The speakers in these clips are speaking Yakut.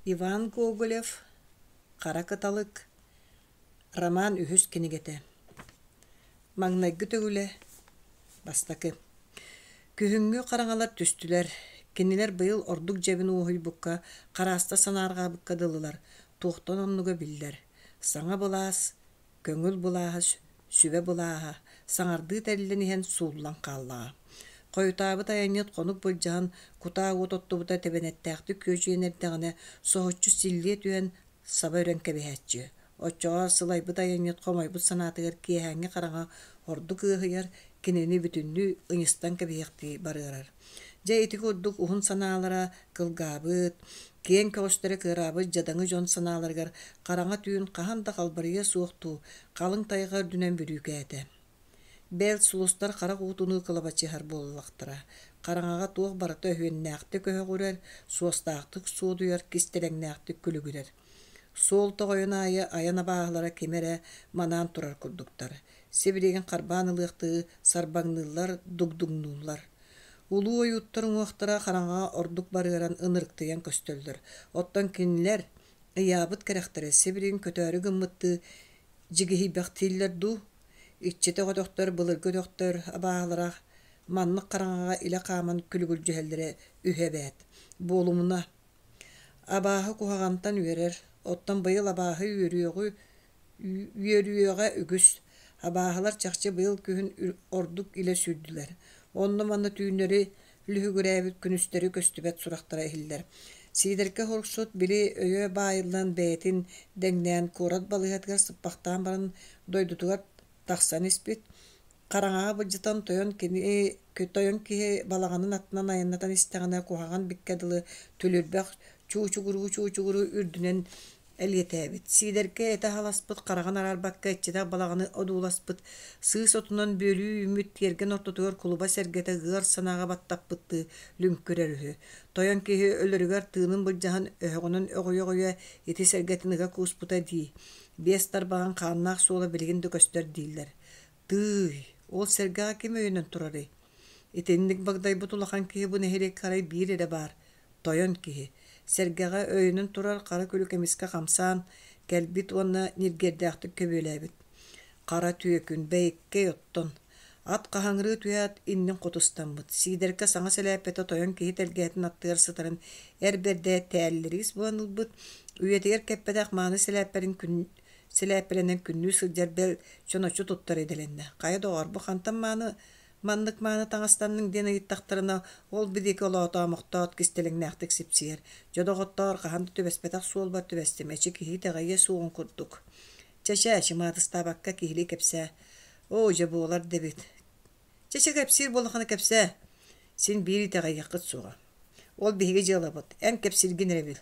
Иван Гоголев «Хара кыталык» роман үһүс кинигэтэ. Маҥнайгы төгүлэ бастакы. Күһүҥҥү хараҥалар түстүлэр. Кинилэр быйыл ордук дьэбин уоһуйбукка, харааста санаарҕаабыкка дылылар, туохтан оннуга биллэр. Саҥа былаас, көҥүл былааһа, сүбэ былааһа саҥардыы тэриллэн иһэн сууллан хааллаҕа. Хойутаабыт айанньыт хонук былдьаһан кутаа уот оттубута тэбэнэттээхтик күөдьүйэн эрдэҕинэ соһуччу силлиэ түһэн саба үрэн кэбиһээччи. Оччоҕо сылайбыт айанньыт хомойбут санаатыгар киэһээҥҥи хараҥа ордук ыаһыйар, кинини бүтүннүү ыйыстан кэбиһиэхтии барыарар. Дьэ ити курдук уһун санаалара кылгаабыт, киэҥ көҕүстэрэ кыараабыт дьадаҥы дьон санааларыгар хараҥа түүн хаһан да халбарыйыа суохтуу халыҥ тайҕа үрдүнэн бүрүүкээтэ. Бэл, сулустар харах уутунуу кылабачыһар буоллахтара. Хараҥаҕа туох барыта өһүөннээхтик өһөҕүрэр, суостаахтык суодуйар, кистэлэҥнээхтик күлүгүрэр. Суол тоҕойун аайы айан абааһылара кими эрэ манаан турар курдуктар. Сибилигин харбаан ылыахтыы сарбаҥныыллар, дугдуҥнууллар. Улуу ойууттар уҥуохтара хараҥаҕа ордук барыаран ынырыктыйан көстөллөр. Оттон кинилэр ыйаабыт кэрэхтэрэ сибилигин көтөөрү гыммыттыы дьигиһийбэхтииллэр дуу? Иччитэх өтөхтөр, былыргы өтөхтөр абааһылара маннык хараҥаҕа илэ хааман күлүгүлдьүһэллэрэ үһү эбээт. Буолумуна, абааһы куһаҕантан үөрэр, оттон быйыл абааһы үөрүөҕү Үөрүөҕэ үгүс, абааһылар чахчы быйыл күһүн ордук илэ сүүрдүлэр, онно-манна түүннэри лүһүгүрээбит күнүстэри көстүбэт сурахтара иһиллэр. Сиидэркэ Хорсут били өйө баайыллан бэйэтин дэҥнээн куорат балыыһатыгар сыппахтаан баран дойдутугар тахсан испит, хараҥаҕа былдьатан тойон кини тойон киһи балаҕанын аттынан айаннатан истэҕинэ куһаҕан биккэ дылы түлүрбэх чуучугуруу-чуучугуруу үрдүнэн элиэтээбит, Сиидэркэ этэ аһаласпыт, хараҕын араарбакка иччитэх балаҕаны одууласпыт, сыыс отунан бүөлүү үүммүт тиэргэн ортотугар кулуба сэргэтэ ыар санааҕа баттаппыттыы лүҥкүрэр үһү. Тойон киһи өлөрүгэр тыынын былдьаһан өһөҕүнэн өҕүйэ-өҕүйэ ити сэргэтин ыга кууспута дии, биэс тарбаҕын хааннаах суола билигин да көстөр дииллэр. Тыый, ол сэргэҕэ ким өйөнөн турарый? Итинник багдайбыт улахан киһи бу нэһилиэккэ арай биир эрэ баар, тойон киһи, сэргэҕэ өйөнөн турар хара күлүк эмискэ хамсаан кэлбит уонна ньиргиэрдээхтик көбүөлээбит. Хара түөкүн, бэйиккэй оттон, ат хаһыҥырыы түһээт иннин хоту ыстаммыт, Сиидэркэ саҥа сэлээппэтэ тойон киһи тэлгэһэтин аттыгар сытарын эр бэрдэ тээллэриис буолан ылбыт, үйэтигэр кэппэтэх мааны сэлээппэрин күн сэлээппэлэнэн күннүү сылдьар бэл чоноччу туттар идэлэннэ. Хайа доҕоор, бу хантан мааны Маннык мааны таҥастанныҥ диэн ыйыттахтарына, ол бириэки олоотоомохтоот кистэлэҥнээхтик сипсийэр: «Дьэ, доҕоттоор, хаһан да түбэспэтэх суолбар түбэстим, эчи киһи итэҕэйиэ суоҕун курдук. Чэ-чэ, чымаатыстаабакка киһилии кэпсээ. Оо, дьэ буолар да эбит. Чэ-чэ, кэпсиир буоллаххына кэпсээ. Син биир итэҕэйиэххит суоҕа. Ол биһиги дьыалабыт, эн кэпсииргин эрэ бил.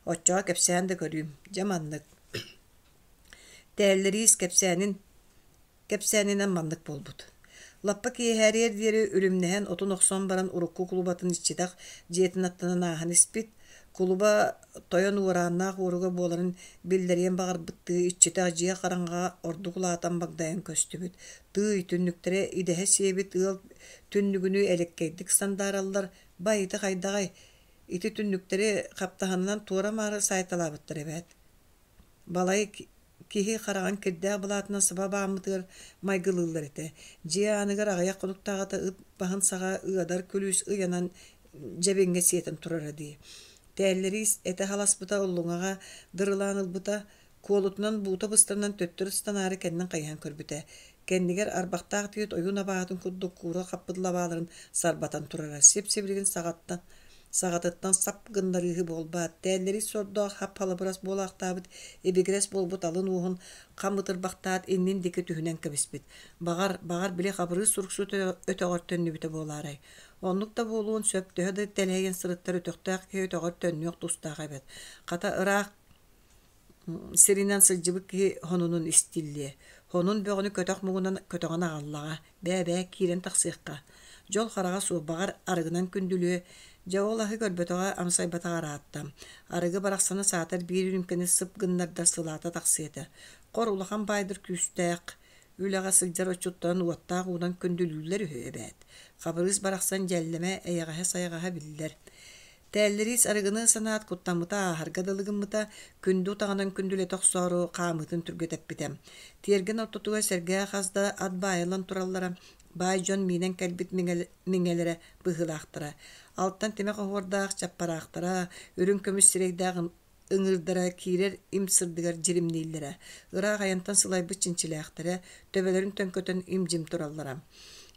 Оччоҕо кэпсээн да көрүүм. Дьэ маннык. Тээллэриис кэпсээнин Кэпсээнинэн маннык буолбут. Лаппа киэһээриэр диэри үлүмнэһэн отун охсон баран урукку кулубатын иччитэх дьиэтин аттынан ааһан испит. Кулуба тойон уорааннаах уоруга буоларын биллэриэн баҕарбыттыы иччитэх дьиэ хараҥаҕа ордук улаатан багдайан көстүбүт. Тыый, түннүктэрэ идэһэ сиэбит ыал түннүгүнүү элэккэйдик сандаараллар. Бай, ити хайдаҕай? Ити түннүктэри хаптаһынынан туора-маары саайталаабыттар эбээт. Балай киһи хараҕын кирдээх былаатынан саба бааммытыгар майгылыыллар этэ. Дьиэ ааныгар аҕыйах хонуктааҕыта ыт баһын саҕа ыадар күлүүс ыйанан дьэбиҥҥэ сиэтэн турара дии. Тээллэриис этэ халаспыта уллуҥаҕа дырылаан ылбыта, куолутунан буута быстарынан төттөрү ыстанаары кэннин хайыһан көрбүтэ. Кэннигэр арбахтаах тиит ойуун абаһатын курдук куура хаппыт лабааларын сарбатан турара. Сип-сибилигин саҕаттан саҕатыттан сап гыннарыыһы буолбаат, тээллэрий сордоох хап-халыбырас буолаахтаабыт ибигирэс буолбут алын уоһун хам ытырбахтаат иннин диэки түһүнэн кэбиспит. Баҕар, баҕар били Хабырыыс суруксут өтөҕөр төннүбүтэ буолаарай. Оннук да буолуон сөп, төһө да тэлэһийэн сырыттар өтөхтөөх киһи өтөҕөр төннүөх тустаах эбит. Хата ыраах сиринэн сылдьыбыт киһи хонунун истиллиэ. Хонун бөҕөнү көтөх муҥунан көтөҕөн аҕаллаҕа, бээ-бээ киирэн тахсыахха. Дьол хараҕа суурбаҕар арыгынан күндүлүө, дьэ ол аһы көрбөтөҕө амсайбатаҕа ыраатта. Арыгы барахсаны саатар биир үрүүмкэни сып гыннардар сылаата тахсыа этэ. Хор улахан баайдар күүстээх үлэҕэ сылдьар отчуттарын уоттаах уунан күндүлүүллэр үһү эбээт. Хабырыыс барахсан дьэллэмэ, эйэҕэһэ-сайаҕаһа биллэр. Тээллэриис арыгыны санаат куттаммыта ааһарга дылы гыммыта, күндү утаҕынан күндүлэтэ охсоору хаамыытын түргэтэппитэ. Тиэргэн ортотугар сэргээх хас да ат баайыллан тураллара, баай дьон миинэн кэлбит миҥэлэрэ быһыылаахтара. Алтан тимэх оһуордаах чаппараахтара, үрүҥ көмүс сирэйдээх ыҥыырдара киирэр им сырдыгар дьиримнииллэрэ, ыраах айантан сылайбыт чинчилээхтэрэ, төбөлөрүн төҥкөтөн им-дьим тураллара.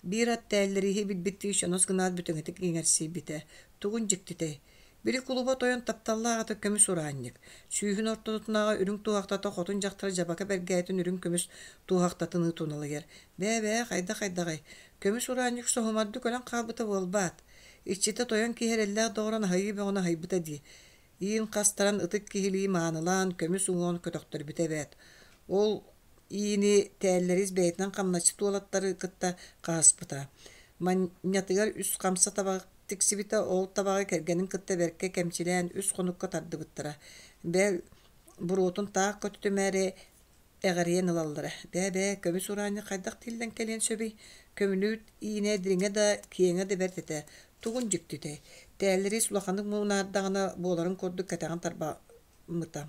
Биир ат тээллэрииһи билбиттии сонос гынаат бүтэҥитик иҥэрсийбитэ. Тугун дьиктитэй? Били кулуба тойон тапталлаах ата көмүс ураанньык, сүүһүн ортотунааҕы үрүҥ туоһахтата хотун дьахтар дьабака бэргээтин үрүҥ көмүс туоһахтатыныы туналыйар. Бээ-бээ, хайдах-хайдаҕый? Көмүс ураанньык соһумардык өлөн хаалбыта буолбаат? Иччитэ тойон киһи эрэллээх доҕорун аһыйыы бөҕөнү аһыйбыта дии. Иин хастаран ытык киһилии маанылаан көмүс уҥуоҕун көтөхтөрбүтэ эбээт. Ол иини тээллэрис бэйэтинэн хамначчыт уолаттары кытта хаһыспыта. Манньатыгар үс хамса табах тиксибитэ, ол табаҕы кэргэнин кытта бэркэ кэмчилээн үс хонукка тардыбыттара. Бэл, буруотун таах көтүтүмээри эҕэрийэн ылаллара. Бээ-бээ, көмүс ураанньык хайдах тиллэн кэлиэн сөбүй? Көмүлүт иинэ дириҥэ да, киэҥэ да бэрт этэ. Тугун дьиктитэй? Тээллэриис улаханнык мунаардаҕына буоларын курдук кэтэҕин тарбаммыта.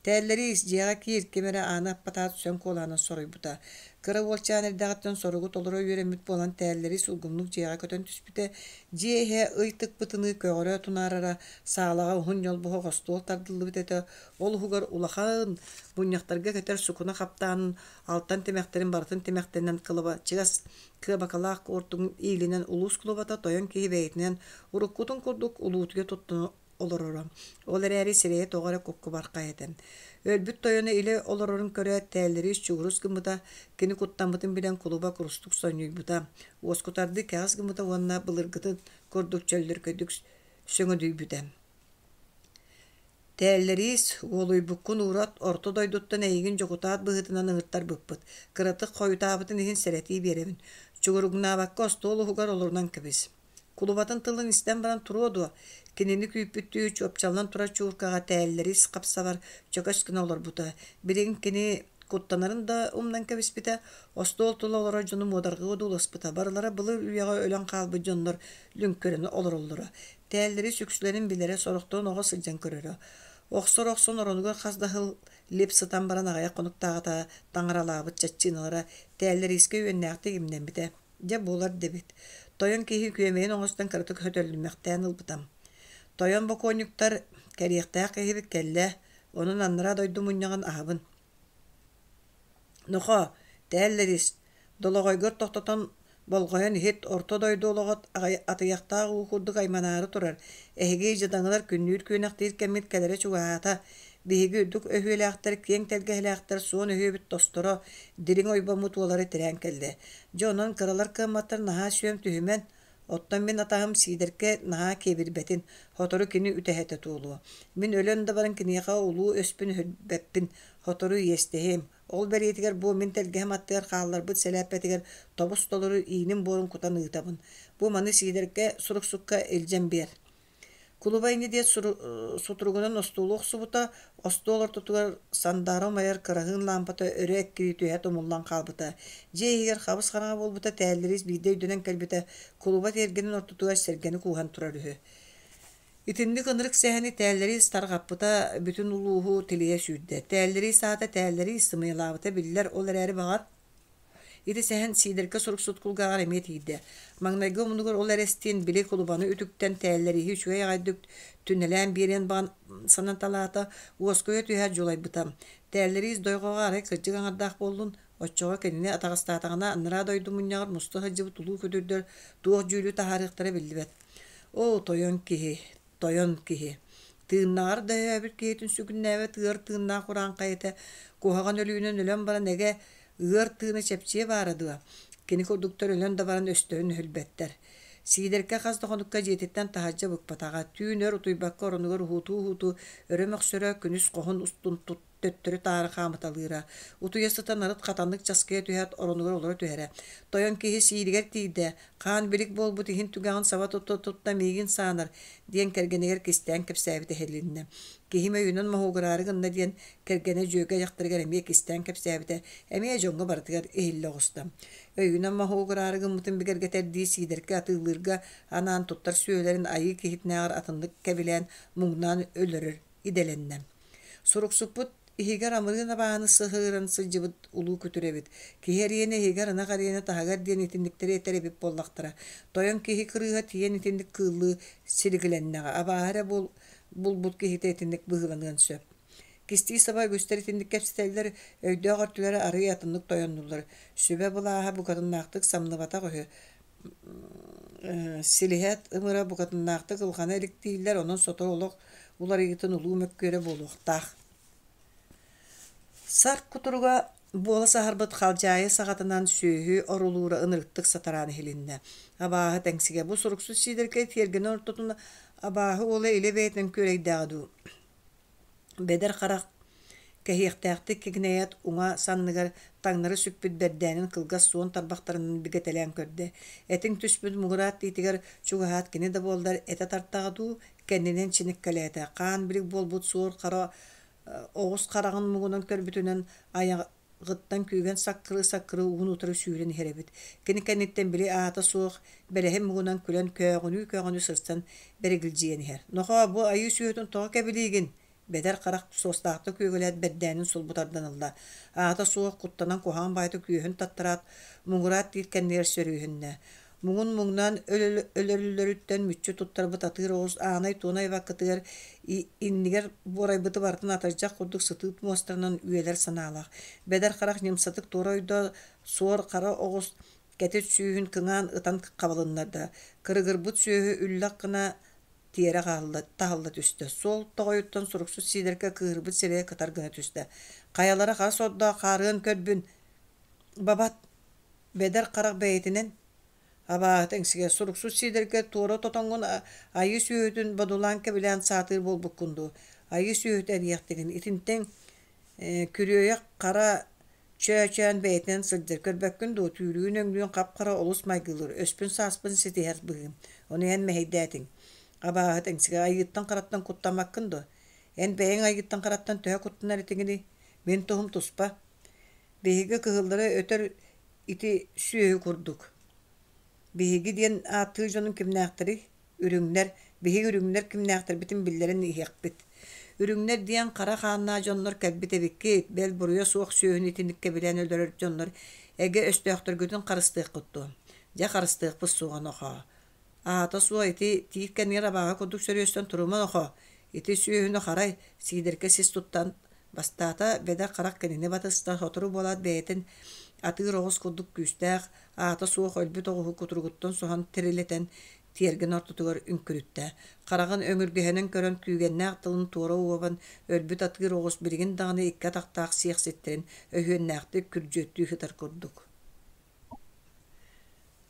Тээллэриис, дьиэҕэ киир, ким эрэ ааны аппатаат сөҥ куолаһынан соруйбута. Кыра уолчаан эрдэҕиттэн соругу толоро үөрэммит буолан Тээллэриис улгумнук дьиэҕэ көтөн түспүтэ. Дьиэ иһэ ый тыкпытыныы көҕөрө тунаарара, саалаҕа уһун ньолбуһах остуол тардыллыбыт этэ, ол уһугар улахан мунньахтарга кэтэр сукуна хаптаанын алтан тимэхтэрин барытын тимэхтэнэн кылабачыгас кыабакалаах куортугун иилинэн улуус кулубата тойон киһи бэйэтинэн уруккутун курдук улуутуйа туттуна олороро. Ол эрээри сирэйэ тоҕо эрэ куккубархай этэ. Өлбүт тойоно илэ олорорун көрөөт, тээллэриис чугурус гыммыта, кини куттаммытын билэн кулуба курустук сонньуйбута, уоскутардыы кэҕис гыммыта уонна былыргытын курдук чөллөркөйдүк сөҥөдүйбүтэ. Тээллэриис, уолуйбуккун уурат, орто дойдуттан эйигин дьокутаат быһыытынан ыҥыртарбыппыт, кыратык хойутаабытын иһин сэрэтии биэрэбин, чугуруҥнаабакка остуол уһугар олорунан кэбис. Кулубатын тылын истэн баран туруо дуо, кинини күүппүттүү чуопчаллан турар чууркаҕа тээллэриис хапсабар чөкөс гына олорбута. Билигин кини куттанарын да умнан кэбиспитэ, остуол тула олорор дьону муодарҕыы одууласпыта, барылара былыр үйэҕэ өлөн хаалбыт дьоннор лүҥкүрэн олороллоро. Тээллэри сүксүлэрин билэрэ, сорохторун оҕо сылдьан көрөрө. Охсор охсон оронугар хас да сыл лип сытан баран аҕыйах хонуктааҕыта таҥаралаабыт чаччыыналара тээллэриискэ үөннээхтик имнэммитэ. Дьэ буолар да эбит. Тойон киһи күөмэйин оҥостон кыратык хөтөллүмэхтээн ылбыта. Тойон бокуонньуктар кэлиэхтээх киһибит кэллэ, онон анараа дойду мунньаҕын аһабын. Нохоо, тээллэрис, долоҕойгор тохтотон болҕойон иһит, орто дойду олоҕо атыйахтаах уу курдук айманаары турар, эһиги дьадаҥылар күннүүр-күөнэхтиир кэмҥит кэлэрэ чугаһаата. Биһиги үрдүк өһүөлээхтэр, киэҥ тэлгэһэлээхтэр суон өһүөбүт тосторо, дириҥ ойбоммут уолара тирээн кэллэ. Дьэ онон кыралар кыамматтар наһаа сүөм түһүмэн, Оттон мин атаһым Сиидэркэ наһаа киэбирбэтин, сотору кини үтэһэтэ туолуо. Мин өлөн да баран киниэхэ улуу өспүн өһүрбэппин, сотору иэстэһиэм. Ол бэлиэтигэр бу мин тэлгэһэм аттыгар хаалларбыт сэлээппэтигэр тобус-толору ииним буорун кутан ыытабын. Бу маны Сиидэркэ суруксукка илдьэн биэр. Кулуба ини диэт сутуругунан остуолу охсубута, остуол ортотугар сандаара умайар кыраһыын лаампата өрө эккирии түһэ тумуллан хаалбыта. Дьиэ иһигэр хабыс-хараҥа буолбута тээллэриис биирдэ өйдөнөн кэлбитэ, кулуба тиэргэнин ортотугар сэргэни кууһан турар үһү. Итинник ынырык сэһэни тээллэриис тарҕаппыта бүтүн улууһу тилийэ сүүрдэ. Тээллэриис аата тээллэриис сымыйалаабыта биллэр, ол эрээри баҕар Ити сэһэн Сиидэркэ суруксут кулгааҕар эмиэ тиийдэ. Маҥнайгы омунугар ол эрэстиин били кулубаны үтүктэн тээллэрииһи үчүгэй аҕайдык түнэлээн биэриэн баҕан санаталаата, уоскуйа түһээт дьулайбыта. Тээллэриис дойҕоҕо арай кырдьык аҥардаах буоллун, оччоҕо кинини атаҕастаатаҕына анараа дойду мунньаҕар муста сылдьыбыт улуу күтүрдэр туох дьүүлү таһаарыахтара биллибэт. Оо, тойон киһи, тойон киһи тыыннаҕар да өйөөбүт киһитин сүгүннээбэт ыар тыыннаах урааҥхай этэ куһаҕан өлүүнэн өлөн баран эгэ ыар тыына чэпчиэ баара дуо кини курдуктар өлөн да баран өстөрүн өһүлбэттэр Сиидэркэ хас да хонукка дьиэтиттэн таһырдьа быкпатаҕа түүн өр утуйбакка оронугар уһуутуу-уһуутуу өрө мөхсөрө күнүс хоһун устун тут төттөрү-таары хаамыталыыра. Утуйа сытан арыт хатаннык часкыйа түһээт оронугар олоро түһэрэ. Тойон киһи сииригэр тиийдэ, хаан-билик буолбут иһин түгэҕин саба тутта-тутта миигин саанар, диэн кэргэнигэр кистээн кэпсээбитэ иһилиннэ. Киһим өйүнэн моһуогураары гынна диэн кэргэнэ дьүөгэ дьахтарыгар эмиэ кистээн кэпсээбитэ эмиэ дьоҥҥо барытыгар иһиллэ оҕуста. Өйүнэн моһуогураары гыммытын бигэргэтэрдии Сиидэркэ атыылыырга анаан туттар сүөһүлэрин айыы киһитинээҕэр атыннык кэбилээн муҥнаан өлөрөр идэлэннэ. Суруксуппут иһигэр амырыын абааһыны сыһыаран сылдьыбыт улуу күтүр эбит. Киһи эриэнэ иһигэр, ынах эриэнэ таһыгар диэн итинниктэри этэр эбит буоллахтара. Тойон киһи кырыыһа тиийэн итинник кыыллыы силигилэннэҕэ. Абааһы эрэ булбут киһитэ итинник быһыыланыан сөп. Кистии саба үгүстэр итинник кэпсэтэллэр, өйдөөх өртүлэрэ арыый атыннык тойоннуллар. Сүбэ былааһа букатыннаахтык самныбатах үһү. Силиһэ ымыра букатыннаахтык ылҕана илик дииллэр, онон сотору олох уларыйыытын улуу мөккүөрэ буолуохтаах. Сарт кутуруга буола саһарбыт халдьаайы саҕатынан сүөһү орулуура ынырыктык сатараан иһилиннэ. Абааһы тэҥсигэ бу суруксут Сиидэркэй тиэргэнин ортотун абааһы уола илэ бэйэтинэн күөрэйдээҕэ дуу Бэдэр харах кэһиэхтээхтик кигинэйээт уҥа санныгар таҥнары сүкпүт бэрдээнин кылгас суон тарбахтарынан бигэтэлээн көрдө. Этиҥ түспүт муҥураат тиитигэр чугаһаат кини да буоллар этэ тартаҕа дуу, кэннинэн чиниккэлээтэ. Хаан-билик буолбут суор хара оҕус хараҕын муҥунан көрбүтүнэн айаҕ Ҕыттан күүгэн саккырыы-саккырыы уун утары сүүрэн иһэр эбит. Кини кэнниттэн били аата суох бэлэһин муҥунан күлэн көөҕүнүү-көөҕүнүү сырсан бэригилдьийэн иһэр. «Нохоо, бу айыы сүөһүтүн тоҕо кэбилиигин?» Бэдэр харах суостаахтык күөгэлээт бэрдээнин сулбу тардан ылла. Аата суох куттанан куһаҕан баайытык күөһүн таттараат, муҥураат диир кэннигэр сөрүүһүннэ. Муҥун муҥнаан өлөрүллөрүттэн мүччү туттарбыт атыыр оҕус аанай-туонай абаккатыгар иннигэр буорайбыты барытын атырдьах курдук сытыы муостарынан үөлэр санаалаах. Бэдэр харах ньымсатык туора ойдо суор хара оҕус кэтит сүүһүн кыҥаан ытан хабылыннарда. Кырыгырбыт сүөһү үллэх гына тиэрэ таһылла түстэ. Суол тоҕойуттан суруксут Сиидэркэ кыыһырбыт сирэйэ кытар гына түстэ. Хайалара хара сордоох хаарыан көрбүн, бабат Бэдэр харах бэйэтинэн абааһыта иҥсигэ суруксут Сиидэргэ туора тотоҥҥун айыы сүөһүтүн бодулаан кэбилээн саатыыр буолбуккун дуу, айыы сүөһүтэ эриэхтигин итинтэн күрүөйэх хара чөөчөөн бэйэтинэн сылдьар көрбөккүн дуо түүрүүн өҥнүүн хап-хара олус майгылыыр өспүн-сааспын ситиһэр быһыым ону эн мэһэйдээтиҥ абааһыта иҥсигэ айыыттан-хараттан куттаммаккын дуо эн бэйэҥ айыыттан-хараттан төһө куттанар этиҥиний мин туһум туспа Биһиги кыһыллары өтөр ити сүөһү курдук. Биһиги диэн ааттыыр дьонум кимнээхтэрий? Үрүҥнэр. Биһиги үрүҥнэр кимнээхтэрбитин биллэрэн иһиэхпит. Үрүҥнэр диэн хара хааннаах дьоннор кэлбит эбиккит, бэл буруйа суох сүөһүнү итинниккэ билэн өлөрөр дьоннор эгэ өстөөхтөргүтүн харыстыаххыт дуо? Дьэ харыстыахпыт суоҕа нохоо. Аата суох ити тиит кэннигэр абааһы курдук сөрүөстэн турума нохоо, ити сүөһүнү харай, Сиидэркэ сис туттан бастаата, бэдэр харах кинини батыста, сотору буолаат бэйэтин атыыр оҕус курдук күүстээх, аата суох өлбүт оҕуһу кутуругуттан соһон тирилэтэн тиэргэн ортотугар үҥкүрүттэ. Хараҕын өҥүргэһинэн көрөн күүгэннээх тылын туора уобан өлбүт атыыр оҕус билигин даҕаны икки атахтаах сиэхситтэрин өһүөннээхтик күрдьүөттүү сытар курдук.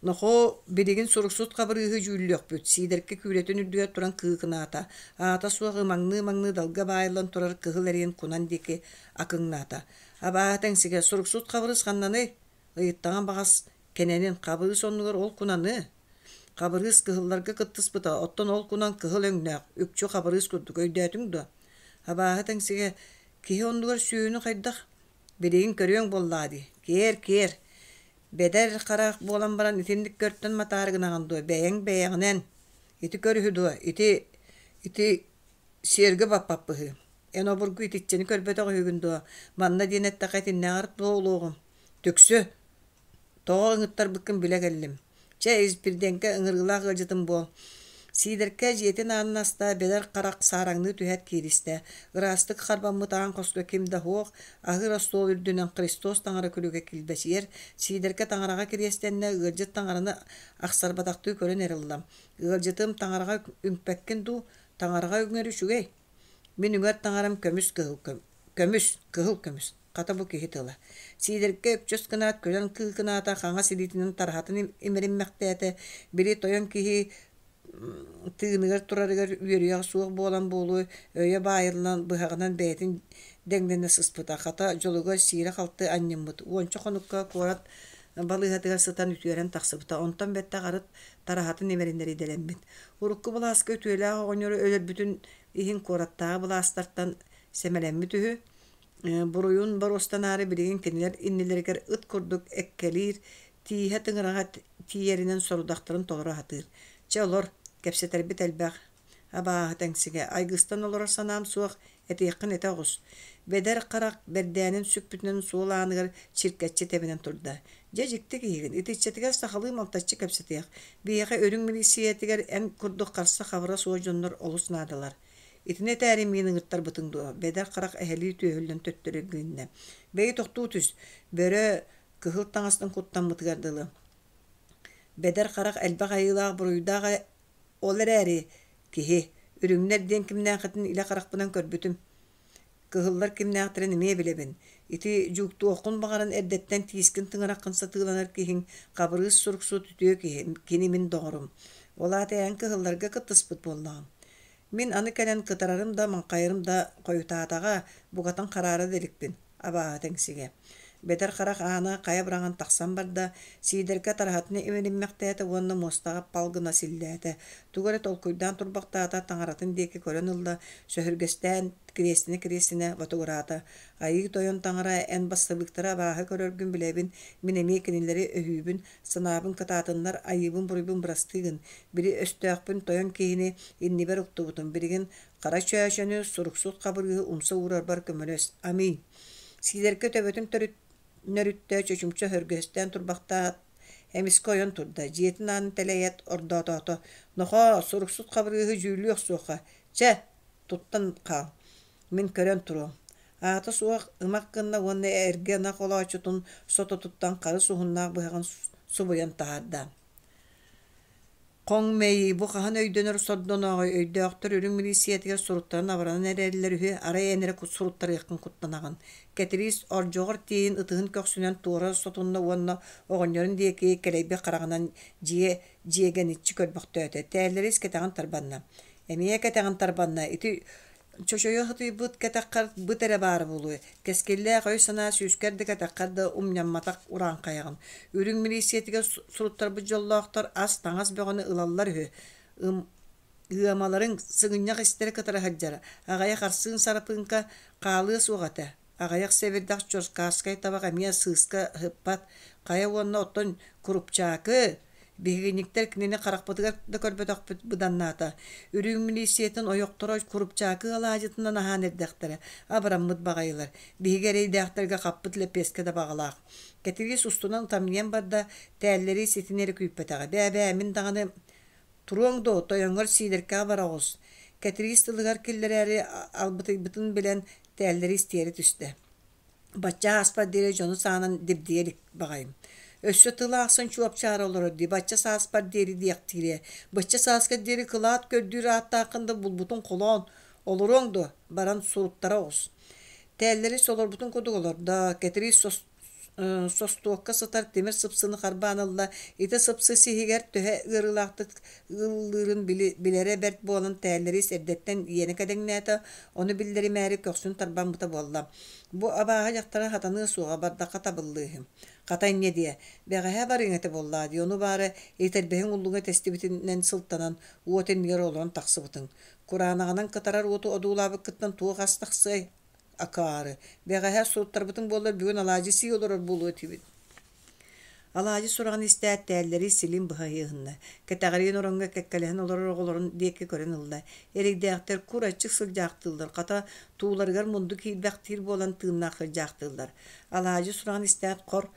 Нохоо, билигин суруксут Хабырыыһы дьүүллүөхпүт, Сиидэркэ күүлэтин үрдүгэр туран кыыкынаата, аата суох ымаҥныы-ымаҥныы далга баайыллан турар кыһыл эриэн кунан диэки акыҥнаата. Абааһы тэҥсигэ, суруксут Хабырыыс ханнаный? Ыйыттаҕым баҕас кэнэнин, Хабырыыс оннугар ол кунаны? Хабырыыс кыһылларга кыттыспыта, оттон ол кунан кыһыл өҥнөөх, үкчү Хабырыыс курдук, өйдөөтүҥ дуо? Абааһы тэҥсигэ, киһи оннугар сүөһүнү хайдах Билигин көрүөҥ буоллаҕа дии, киэр-киэр, бэдэр харах буолан баран итинник көртөн матаары гынаҕын дуо, бэйэҥ бэйэҕинэн, ити көр үһү дуо, ити, ити сиэргэ баппаппыһыы, эн обургу итиччэни көрбөтөх үһүгүн дуо, манна диэн эттэххэ итиннээҕэр буолуоҕум, түксү, Тоҕо ыҥыттарбыккын билэ кэллим. Чэ, Испирдиэҥкэ ыҥырыылаах ыалдьытым буол. Сиидэркэ дьиэтин аанын аста, бэдэр харах саараҥныы түһээт кииристэ. Ыраастык харбаммыт аан хоско ким да суох, аһыыр остуол үрдүнэн Христос таҥара күлүгэ килбэчийэр. Сиидэркэ таҥараҕа кириэстэннэ, ыалдьыт таҥараны ахсарбатахтыы көрөн эрэ ылла. Ыалдьытым, таҥараҕа үҥпэккин дуу? Таҥараҕа үҥэр үчүгэй. Мин үҥэр таҥарам көмүс кыһыл көмүс, кыһыл көмүс. Хата бу киһи тыла. Сиидэркэ өкчөс гынаат күлэн кыыкынаата, хаҥас илиитинэн тараһатын имэриммэхтээтэ, били тойон киһи Тыыныгар турарыгар үөрүйэҕэ суох буолан буолуо, өйө баайыллан, быһаҕынан бэйэтин дэҥнэнэ сыспыта. Хата, дьолугар сиирэ-халты анньыммыт. Уонча хонукка куорат балыыһатыгар сытан үтүөрэн тахсыбыта. Онтон бэттэх арыт тараһатын имэринэр идэлэммит. Урукку былааска үтүөлээх оҕонньору өлөрбүтүн иһин куораттааҕы былаастартан сэмэлэммит үһү. Буруйун боруостанаары билигин кинилэр иннилэригэр ыт курдук эккэлиир, тииһэ тыҥыраҕа тиийэринэн сорудахтарын толоро сатыыр. Чэ, олор, кэпсэтэрбит элбэх. Абааһы тэҥсигэ, айгыстан олорор санаам суох, этиэххин этэ оҕус. Бэдэр харах бэрдээнин сүкпүтүнэн суол ааныгар чиркэччи тэбинэн турда. Дьэ, дьикти киһигин, итиччэтигэр сахалыы малтаччы кэпсэтиэх. Биһиэхэ үрүҥ милииссийэтигэр эн курдук харса-хабыра суох дьоннор олус наадалар. Итини этээри миин ыҥыртарбытыҥ дуо? Бэдэр харах эһэлии түөһүллэн төттөрү эргилиннэ. Бэйи тохтуу түс, бөрө кыһыл таҥастан куттаммытыгар дылы. Бэдэр харах элбэх айыылаах буруйдаах ол эрээри киһи, үрүҥнэр диэн кимнээххитин илэ харахпынан көрбүтүм. Кыһыллар кимнээхтэрин эмиэ билэбин. Ити дьууктуоххун баҕаран эрдэттэн тиискин тыҥыраххын сатыыланар киһиҥ Хабырыыс суруксут үтүө киһи, кини мин доҕорум. Ол аата эн кыһылларга кыттыспыт буоллаҕыҥ. Мин аны кэлэн кытарарым да, маҥхайарым да хойутаатаҕа, букатын хараара да иликпин, абааһы тэҥсигэ. Бэдэр харах аана хайа быраҕан тахсан барда, Сиидэркэ тараһатын имэриммэхтээтэ уонна муостаҕа пал гына силлээтэ. Тугу эрэ толкуйдаан турбахтаата, таҥаратын диэки көрөн ылла, сөһүргэстээн кириэстинэ-кириэстинэ ботугураата. Айыы тойон таҥара, эн бассабыыктары абааһы көрөргүн билэбин, мин эмиэ кинилэри өһүүбүн, санаабын кытаатыннар, айыыбын-буруйбун бырастыы гын. Били өстөөхпүн тойон киһини иннибэр уктубутум, билигин хара чөөчөнү, суруксут хабырыыһы умса уурарбар көмөлөс. Аминь. Сиидэркэ төбөтүн төрүт нөрүттэ, чочумча өһүргэстээн турбахтаат, эмискэ ойон турда, дьиэтин аанын тэлэйээт ордоотоото: «Нохоо, суруксут хабырыыһы дьүүллүү охсуохха, чэ, туттан хаал, мин көрөн туруом». Аата суох ымах гынна уонна эргэ ынах олооччутун сототуттан харыс уһуннаах быһаҕын субуйан таһаарда. Хоҥ мэйии бу хаһан өйдөнөр сордонооҕой өйдөөхтөр үрүҥ милииссийэтигэр суруттаран абыранан эрэллэр үһү, арай эн эрэ суруттарыаххын куттанаҕын. Кэтириис ордьоҕор тиийэн ытыһын көхсүнэн туора сотунна уонна оҕонньорун диэки кэлэйбит хараҕынан дьиэ дьиэгэниччи көрбөхтөөтө. Тээллэрис кэтэҕин тарбанна. Эмиэ кэтэҕин тарбанна. Ити Чочойо сытыйбыт кэтэххэр быт эрэ баара буолуо, кэскиллээх өй-санаа сүүскэр да кэтэххэр да умньамматах урааҥхайаҕын. Үрүҥ милииссийэтигэр суруттарбыт дьоллоохтор ас-таҥас бөҕөнү ылаллар үһү. Ым ыамаларыҥ сыгынньах истэрэ кытара сылдьара, аҕыйах арсыын сарапыыҥка хаалыа суох этэ. Аҕыйах сэбирдэх чуркааскай табах эмиэ сыыска ыһыппат. Хайа уонна оттон курупчаакы, биһигинньиктэр кинини харахпытыгар да көрбөтөхпүт быданнаата. Үрүҥ милииссийэтин ойохторо курупчаакы алаадьытынан аһаан эрдэхтэрэ, абыраммыт баҕайылар. Биһиги эрэйдээхтэргэ хаппыт лэппиэскэ да баҕалаах. Кэтириис устунан ытамньыйан барда, тээллэри ситини эрэ күүппэтэҕэ. Бээ-бээ, мин даҕаны Туруоҥ дуо, тойоҥҥор Сиидэркэҕэ бара оҕус, Кэтириис тылыгар киллэрээри албытыйбытын билэн, тээллэри истиэрэ түстэ. Бачча ааспар диэри дьону саанан дибдийэ илик баҕайым. Өссө тыл аахсан чуопчаара олорор дии, бачча сааспар диэри диэхтиирэ. Бачча сааскар диэри кылаат көрдүүр ааттааххын да булбутуҥ холоон, олоруоҥ дуо, баран суруттара оҕус. Тээллэри солорбутун курдук олордо, Кэтириис состуокка сытар тимир сыпсыны харбаан ылла, ити сыпсы сиһигэр төһө ыарыылаахтык ыллыырын билэрэ бэрт буолан тээллэрис эрдэттэн иэнэ кэдэҥнээтэ, ону биллэримээри көхсүн тарбаммыта буолла. Бу абааһы дьахтара сатаныа суоҕа, бардахха табыллыыһы. Хата инньэ диэ, бэҕэһээ барыаҥ этэ буоллаа дии, ону баара этэрбэһиҥ уллуҥа тэстибитинэн сылтанан, уот иннигэр олорон тахсыбытыҥ. Кураанаҕынан кытарар уоту одуулаабыккыттан туох ас тахсыай? Акаары, бэҕэһээ суруттарбытыҥ буоллар бүгүн алаадьы сии олорор буолуо этибит. Алаадьы сураҕын истээт, тээллэри силин быһа ыйыһынна. Кэтэҕириин ороҥҥо кэккэлэһэн олорор оҕолорун диэки көрөн ылла. Эрэйдээхтэр кур аччык сылдьаахтыыллар, хата, тууларыгар мунду киирбэхтиир буолан тыыннаах сылдьаахтыыллар. Алаадьы сураҕын истээт, хор,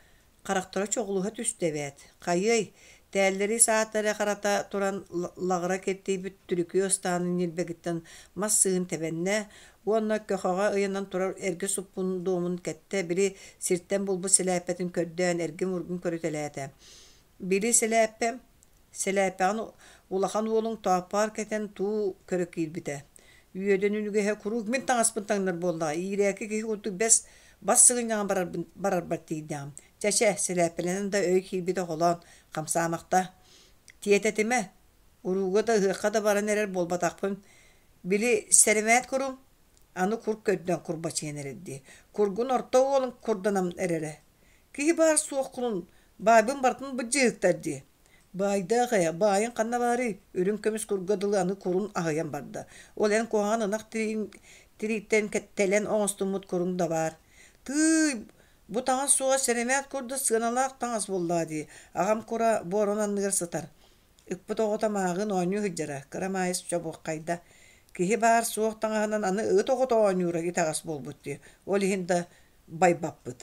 Харахтара чоҕулуһа түстэ эбээт, хайыай, тээллэри саата эрэ харата туран лаҕыра киртийбит түрүкүө ыстаанын ньилбэгиттэн мас сыыһын тэбэннэ уонна көхөҕө ыйанан турар эргэ суппун дуомун кэттэ, били сиртэн булбут сэлээппэтин көрдөөн эргим-ургум көрүтэлээтэ. Били сэлээппэ Сэлээппэҕин улахан уолуҥ тооппоор кэтэн туу көрө киирбитэ. Үөдэн үнүгэһэ куруук мин таҥаспын таҥнар буоллаҕа, иирээки киһи курдук бэс бас сыгынньаҕын барарбын барарбар тиийдэҕим. Чэ-чэ, сэлээппэлэнэн да өй киирбитэ оҕолоон, хамсаамахта. Тиэтэтимэ. Урууга да ыһыахха да баран эрэр буолбатахпын. Били сэрэмээт курум аны кур көрдөөн курбачыйан эрэрдии. Кургун орто уолун курданан эрэрэ. Киһи баар суох курун баайбын барытын быдьыыһыктар дии. Баайдаах ээ, баайын ханна баарый? Үрүҥ көмүс курга дылы аны курун аһыйан барда. Ол эн куһаҕан ынах тирииттэн тэлэн оҥостуммут куруҥ да баар. Тыый, бу таҥас суоҕа сэрэмээт курдук сыаналаах таҥас буоллаҕа дии. Аҕам кура буорун анныгар сытар. Ыппыт оҕото мааҕын оонньуу сылдьара, кыра Маайыс чобуоххайда. Киһи баар суох таҥаһынан аны ыт оҕото оонньуура итэҕэс буолбут дии. Ол иһин да байбаппыт.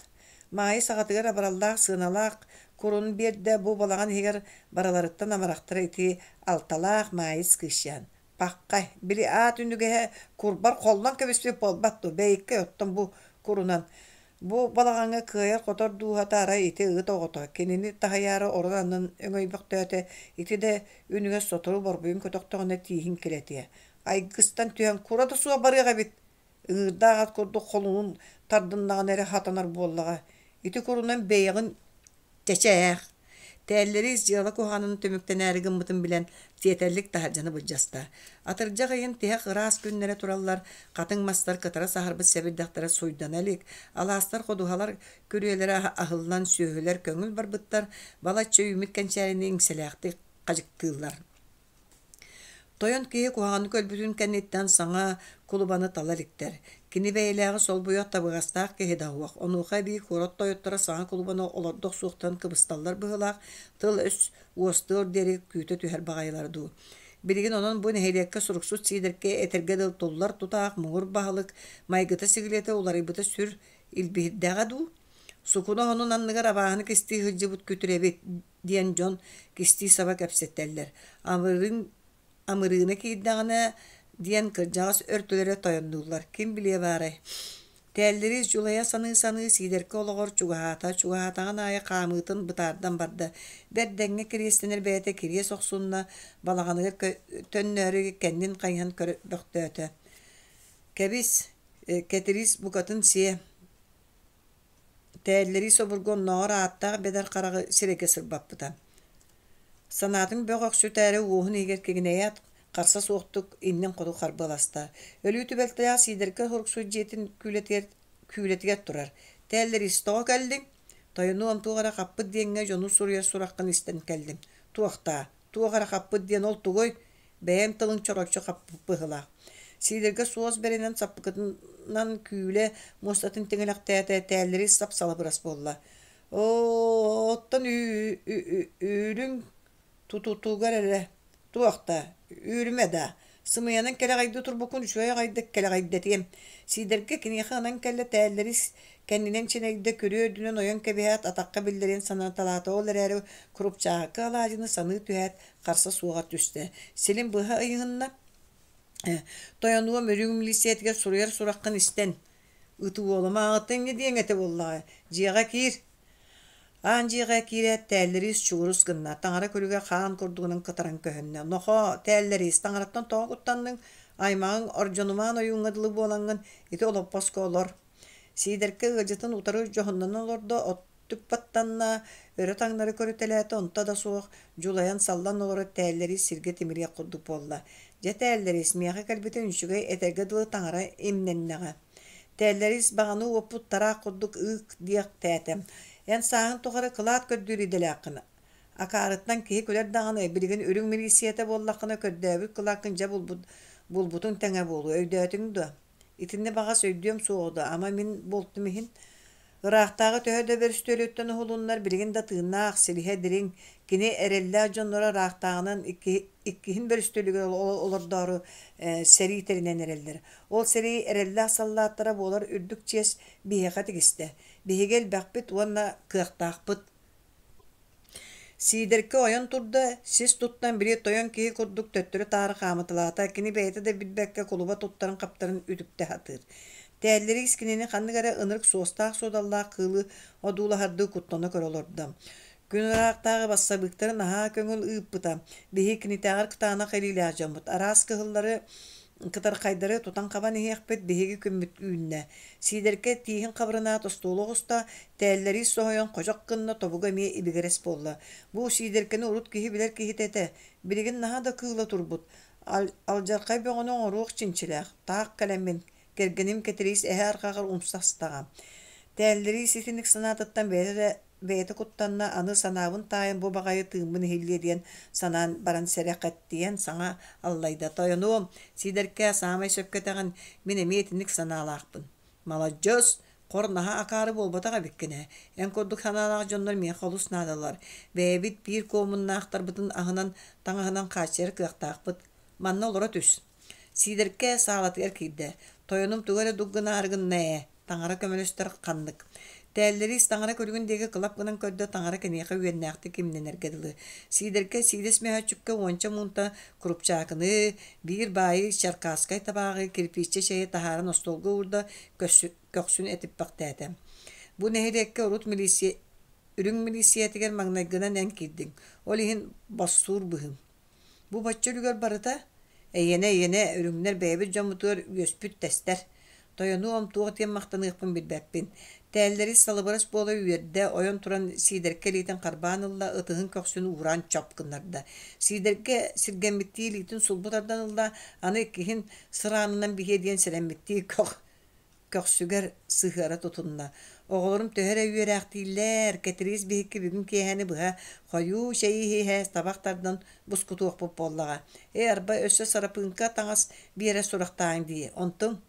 Маайыс аҕатыгар абыраллаах сыаналаах курун биэрдэ, бу балаҕан иһигэр барыларыттан амарахтара ити алталаах Маайыс кыысчаан. Паххай, били аат үнүгэһэ курбар холлон кэбиспит буолбат дуо, бэйиккэй оттон бу курунан. Бу балаҕаҥҥа кыайар-хотор дууһата арай ити ыт оҕото, кинини таһыйаары орон аннын өҥөйбөхтөөтө, ити да үнүгэс сотору борбуйун көтөхтөҕүнэ тииһин килэтиэ. Айгыстан түһэн кура да суох барыах эбит Ыҥыырдаах ат курдук холунун тардыннаҕына эрэ хатанар буоллаҕа. Ити курунан бэйэҕин чэчээх. Тээллэри дьыала куһаҕанын түмүктэнээри гыммытын билэн, тиэтэллик таһырдьаны былдьаста. Атырдьах ыйын тиһэх ыраас күннэрэ тураллар, хатыҥ мастар кытара саһарбыт сэбирдэхтэрэ суйдана илик, алаастар, ходуһалар күрүөлэрэ аһыллан, сүөһүлэр көҥүл барбыттар, балачча үүммүт кэнчээрини иҥсэлээхтик хадьыктыыллар. Тойон киһи куһаҕаны көрбүтүн кэнниттэн саҥа кулубаны тала иликтэр. Кини бэйэлээҕи солбуйар табыгастаах киһи да суох. Онуоха эбии куорат тойотторо саҥа кулубаны олордо охсуохтарын кыбысталлар быһыылаах, тыл-өс уостуор диэри күүтэ түһэр баҕайылара дуу. Билигин онон бу нэһилиэккэ суруксут Сиидэркэ этэргэ дылы туллар тутаах муҥур баһылык майгыта-сигилитэ уларыйбыта сүр илбиһирдэҕэ дуу? Сукуна оһонун анныгар абааһыны кистии сылдьыбыт күтүр эбит диэн дьон кистии-саба кэпсэтэллэр. Амырыын амырыына киирдэҕинэ диэн кырдьаҕас өртүлэрэ тойоннууллар. Ким билиэ баарай? Тээллэри дьулайа саныы-саныы Сиидэркэ олоҕор чугаһаата, чугаһаатаҕын аайы хаамыытын бытаардан барда. Бэрт дэҥҥэ кириэстэнэр бэйэтэ кириэс охсунна, балаҕаныгар төннөөрү кэннин хайыһан көрбөхтөөтө. Кэбис, Кэтириис букатын сиэ Тээллэрии собургу оннооҕор ааттаах бэдэр хараҕы сирэйгэ сырбаппыта. Санаатын бөҕөхсүтээри уоһун иһигэр кигинэйээт, харса суохтук иннин хоту харбыаласта. Өлүү түбэлтэлээх Сиидэркэ Һуруксут дьиэтин күүлэтигэр, күүлэтигэр турар. Тээллэриис, тоҕо кэллиҥ? Тойонуом туох эрэ хаппыт диэҥҥэ дьону суруйар сураххын истэн кэллим. Туохтаа? Туох эрэ хаппыт диэн ол тугуй? Бэйэм тылыҥ чороччу хаппыт быһыылаах. Сиидэргэ суос бэринэн саппыкытынан күүлэ муостатын тиҥилэхтээтэ, тээллэри сап-салыбырас буолла. Оо, оттон үүрүҥ тутутугар эрэ туох да, үүрүмэ да, сымыйанан кэлэҕэйдии турбуккун үчүгэй аҕайдык кэлэҕэйдэтиэм. Сиидэргэ киниэхэ ынан кэллэ тээллэри кэннинэн чинэйдэ, күрүө үрдүнэн ойон кэбиһээт, атахха биллэриэн санаталаата, ол эрээри курупчаакы алаадьыны саныы түһээт, харса суоҕар түстэ. Силин быһа ыйыһынна. Тойонуом үрүҥ милииссийэтигэр суруйар сураххын истэн, ытыолама аҕытыҥ диэҥ этэ буоллаҕа. Дьиэҕэ киир. Аан дьиэҕэ киирээт тээллэриис чугурус гынна, таҥара күлүгэ хаан курдугунан кытаран көһүннэ. Нохоо, тээллэриис, таҥараттан тоҕо куттанныҥ? Аймаҕыҥ Ордьонумаан ойууҥҥа дылы буолаҥҥын ити олоппоско олор. Сиидэркэ ыалдьытын утары дьоһуннанан олордо, Түк баттанна, өрө таҥнары көрүтэлээтэ, онто да суох дьулайан саллан олорор тээллэриис сиргэ тимириэх курдук буолла. Дьэ тээллэриис, миэхэ кэлбитин үчүгэй этэргэ дылы таҥара имнэннэҕэ. Тээллэриис баҕаны уоппут тараах курдук ыык диэхтээтэ. Эн сааһын тухары кылаат көрдүүр идэлээххин. Акаарыттан киһи күлэр даҕаны, билигин үрүҥ милииссийэтэ буоллаххына көрдөөбүт кылааккын дьэ булбут, булбутуҥ тэҥэ буолуо, өйдөөтүҥ дуо? Итиннэ баҕас өйдүөм суоҕа дуо, ама мин буолтум иһин Ыраахтааҕы төһө да бөрүстүөлүттэн уһулуннар, билигин да тыыннаах, силиһэ дириҥ, кини эрэллээх дьонноро ыраахтааҕынан иккиһин бөрүстүөлүгэр олордоору сэрии тэринэн эрэллэр. Ол сэрии эрэллээх саллааттара буолар үрдүк чиэс биһиэхэ тигистэ. Биһиги элбэхпит уонна кыахтаахпыт. Сиидэркэ ойон турда, сис туттан били тойон киһи курдук төттөрү-таары хаамыталаата, кини бэйэтэ да билбэккэ кулуба туттарын-хаптарын үтүктэ сатыыр. Тээллэриис кинини ханнык эрэ ынырык суостаах-суодаллаах кыылы одуулаһардыы куттана көрө олордо. Күн ыраахтааҕы бассабыыктары наһаа көҥүл ыыппыта. Биһиги кинитээҕэр кытаанах илиилээх дьоммут. Араас кыһыллары Кытархайдары тутан-хабан иһиэхпит, биһиги күммүт үүннэ. Сиидэркэ тииһин хабырынаат остуолу оҕуста, тээллэрии соһуйан ходьох гынна, тобуга эмиэ ибигирэс буолла. Бу Сиидэркэни урут киһи билэр киһитэ этэ, билигин наһаа да кыыла турбут. Алдьархай бөҕөнү оҥоруох чинчилээх, таах кэлэммин, кэргэним Кэтириис эһэ арҕаҕар умса астаҕа. Тээллэрии ситинник санаатыттан бэйэтэ да Бэйэтэ куттанна, аны санаабын таайан бу баҕайы тыыммын иһиллиэ диэн санаан баран сэрэхэттийэн саҥа аллайда: «Тойонуом, Сиидэркээ, саамай сөпкө этэҕин, мин эмиэ итинник санаалаахпын». «Маладьыас, хор наһаа акаары буолбатах эбиккин ээ, эн курдук санаалаах дьоннор миэхэ олус наадалар, бэйэбит биир куомуннаахтарбытын аһынан, таҥаһынан хааччыйар кыахтаахпыт. Манна олоро түс». Сиидэркэ саалатыгар киирдэ: «Тойонум тугу эрэ дук гынаары гынна ээ, таҥара көмөлөстөр ханнык. Тээллэриис таҥара күлүгүн диэки кылап гынан көрдө, таҥара киниэхэ үөннээхтик имнэнэргэ дылы. Сиидэркэ сиидэс мөһөөччүккэ уонча муунта курупчаакыны, биир баайы чаркааскай табааҕы, кирпииччэ чэйи таһааран остуолга уурда, көхсүн этиппэхтээтэ. Бу нэһилиэккэ урут милиция үрүҥ милииссийэтигэр маҥнайгынан эн киирдиҥ, ол иһин боссуур быһыым. Бу бачча үлүгэр барыта эйиэнэ-эйиэнэ, үрүҥнэр бэйэбит дьоммутугар үөспүт тэстэр. Тойонуом, туох диэн махтаныахпын билбэппин. Тээллэри салыбырас буола үөрдэ, ойон туран Сиидэркэ илиитин харбаан ылла, ытыһын көхсүн уураан чоп гыннарда. Сиидэркэ сиргэммиттии илиитин сулбу тардан ылла, аны иккиһин сыраанынан биһиэ диэн сэрэммиттии көх көхсүгэр сыһыара тутунна. Оҕолорум төһө эрэ үөрээхтииллэр, Кэтириис биһикки бүгүн киэһэни быһа хойуу чэйи иһэ табах тардан бускутуохпут буоллаҕа. Ээ, арба өссө сарапыыҥка таҥас биэрэр сурахтааҥ дии, онтуҥ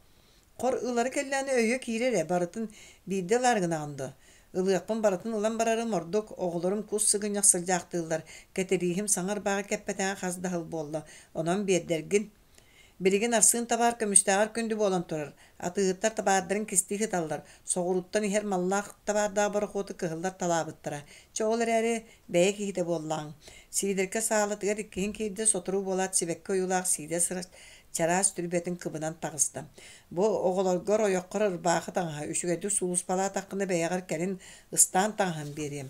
хор ылары кэллэҕинэ өйө киирэр ээ, барытын биирдэ ылаары гынаҕын дуо? Ылыахпын барытын ылан барарым ордук, оҕолорум кус сыгынньах сылдьаахтыыллар, Кэтирииһим саҥа ырбааҕы кэппэтэҕэ хас да сыл буолла, онон биэрдэргин Билигин Арсыын табаар көмүстээҕэр күндү буолан турар. Атыыһыттар табаардарын кистии сыталлар, соҕурууттан иһэр маллаах табаардаах борохуоту кыһыллар талаабыттара. Чэ, ол эрээри бэйэ киһитэ буоллаҕыҥ. Сиидэркэ саалатыгар иккиһин киирдэ, сотору буолаат сибэкки ойуулаах сиидэс чараас түрбэтин кыбынан таҕыста. Бу оҕолоргор ойоххор ырбаахы таҥаһа, үчүгэйдик сулууспалаатаххына бэйэҕэр кэлин ыстаан таҥаһын биэриэм.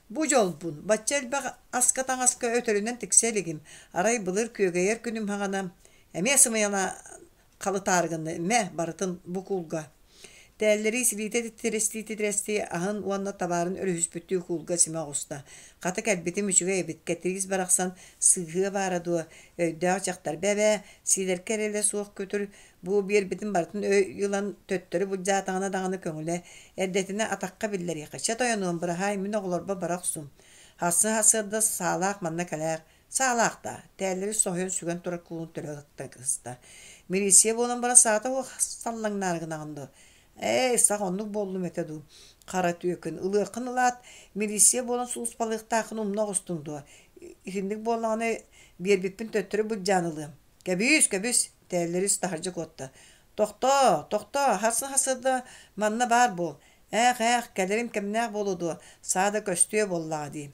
Бу дьолбун, бачча элбэх аска-таҥаска өтөрүнэн тиксэ илигим, арай былыр күөгэйэр күнүм саҕана эмиэ сымыйалаа халытаары гынна, мэ, барытын бу куулга Тээллэрии силиитэ титирэстии-титирэстии аһын уонна табаарын өрүһүспүттүү куулга симэ оҕуста. Хата кэлбитим үчүгэй эбит, Кэтириис барахсан сыыһыа баара дуо, өйдөөх дьахтар бэбээ, сиилэркэ эрэлэ суох күтүр Бу биэрбитин барытын өй ылан төттөрү былдьаатаҕына даҕаны көҥүлэ, эрдэтинэ атахха биллэриэххэ. Чэ тойонуом, быраһаай, мин оҕолорбор бара охсуум. Харсын сарсыарда саалаах манна кэлээр. Саалаах даа, тээллэри соһуйан сүгэн турар куулун төлө ыһыкта. Милиция буолан баран саата суох саллаҥнаары гынаҕын дуо? Ээ, сах оннук буоллум этэ дуу. Хара түөкүн, ылыаххын ылаат, милиция буолан сулууспалыахтааххын умна оҕустуҥ дуо? Итинник буоллаҕына биэрбиппин төттөрү былдьаан ылыам. Кэбиис, кэбис, Тээллэрис таһырдьа куотта. Тохтоо, тохтоо, харсын-харсыарда манна баар буол. Ээх, ээх, кэлэрим кэмнээх буолуо дуо, саа да көстүө буоллаҕа дии.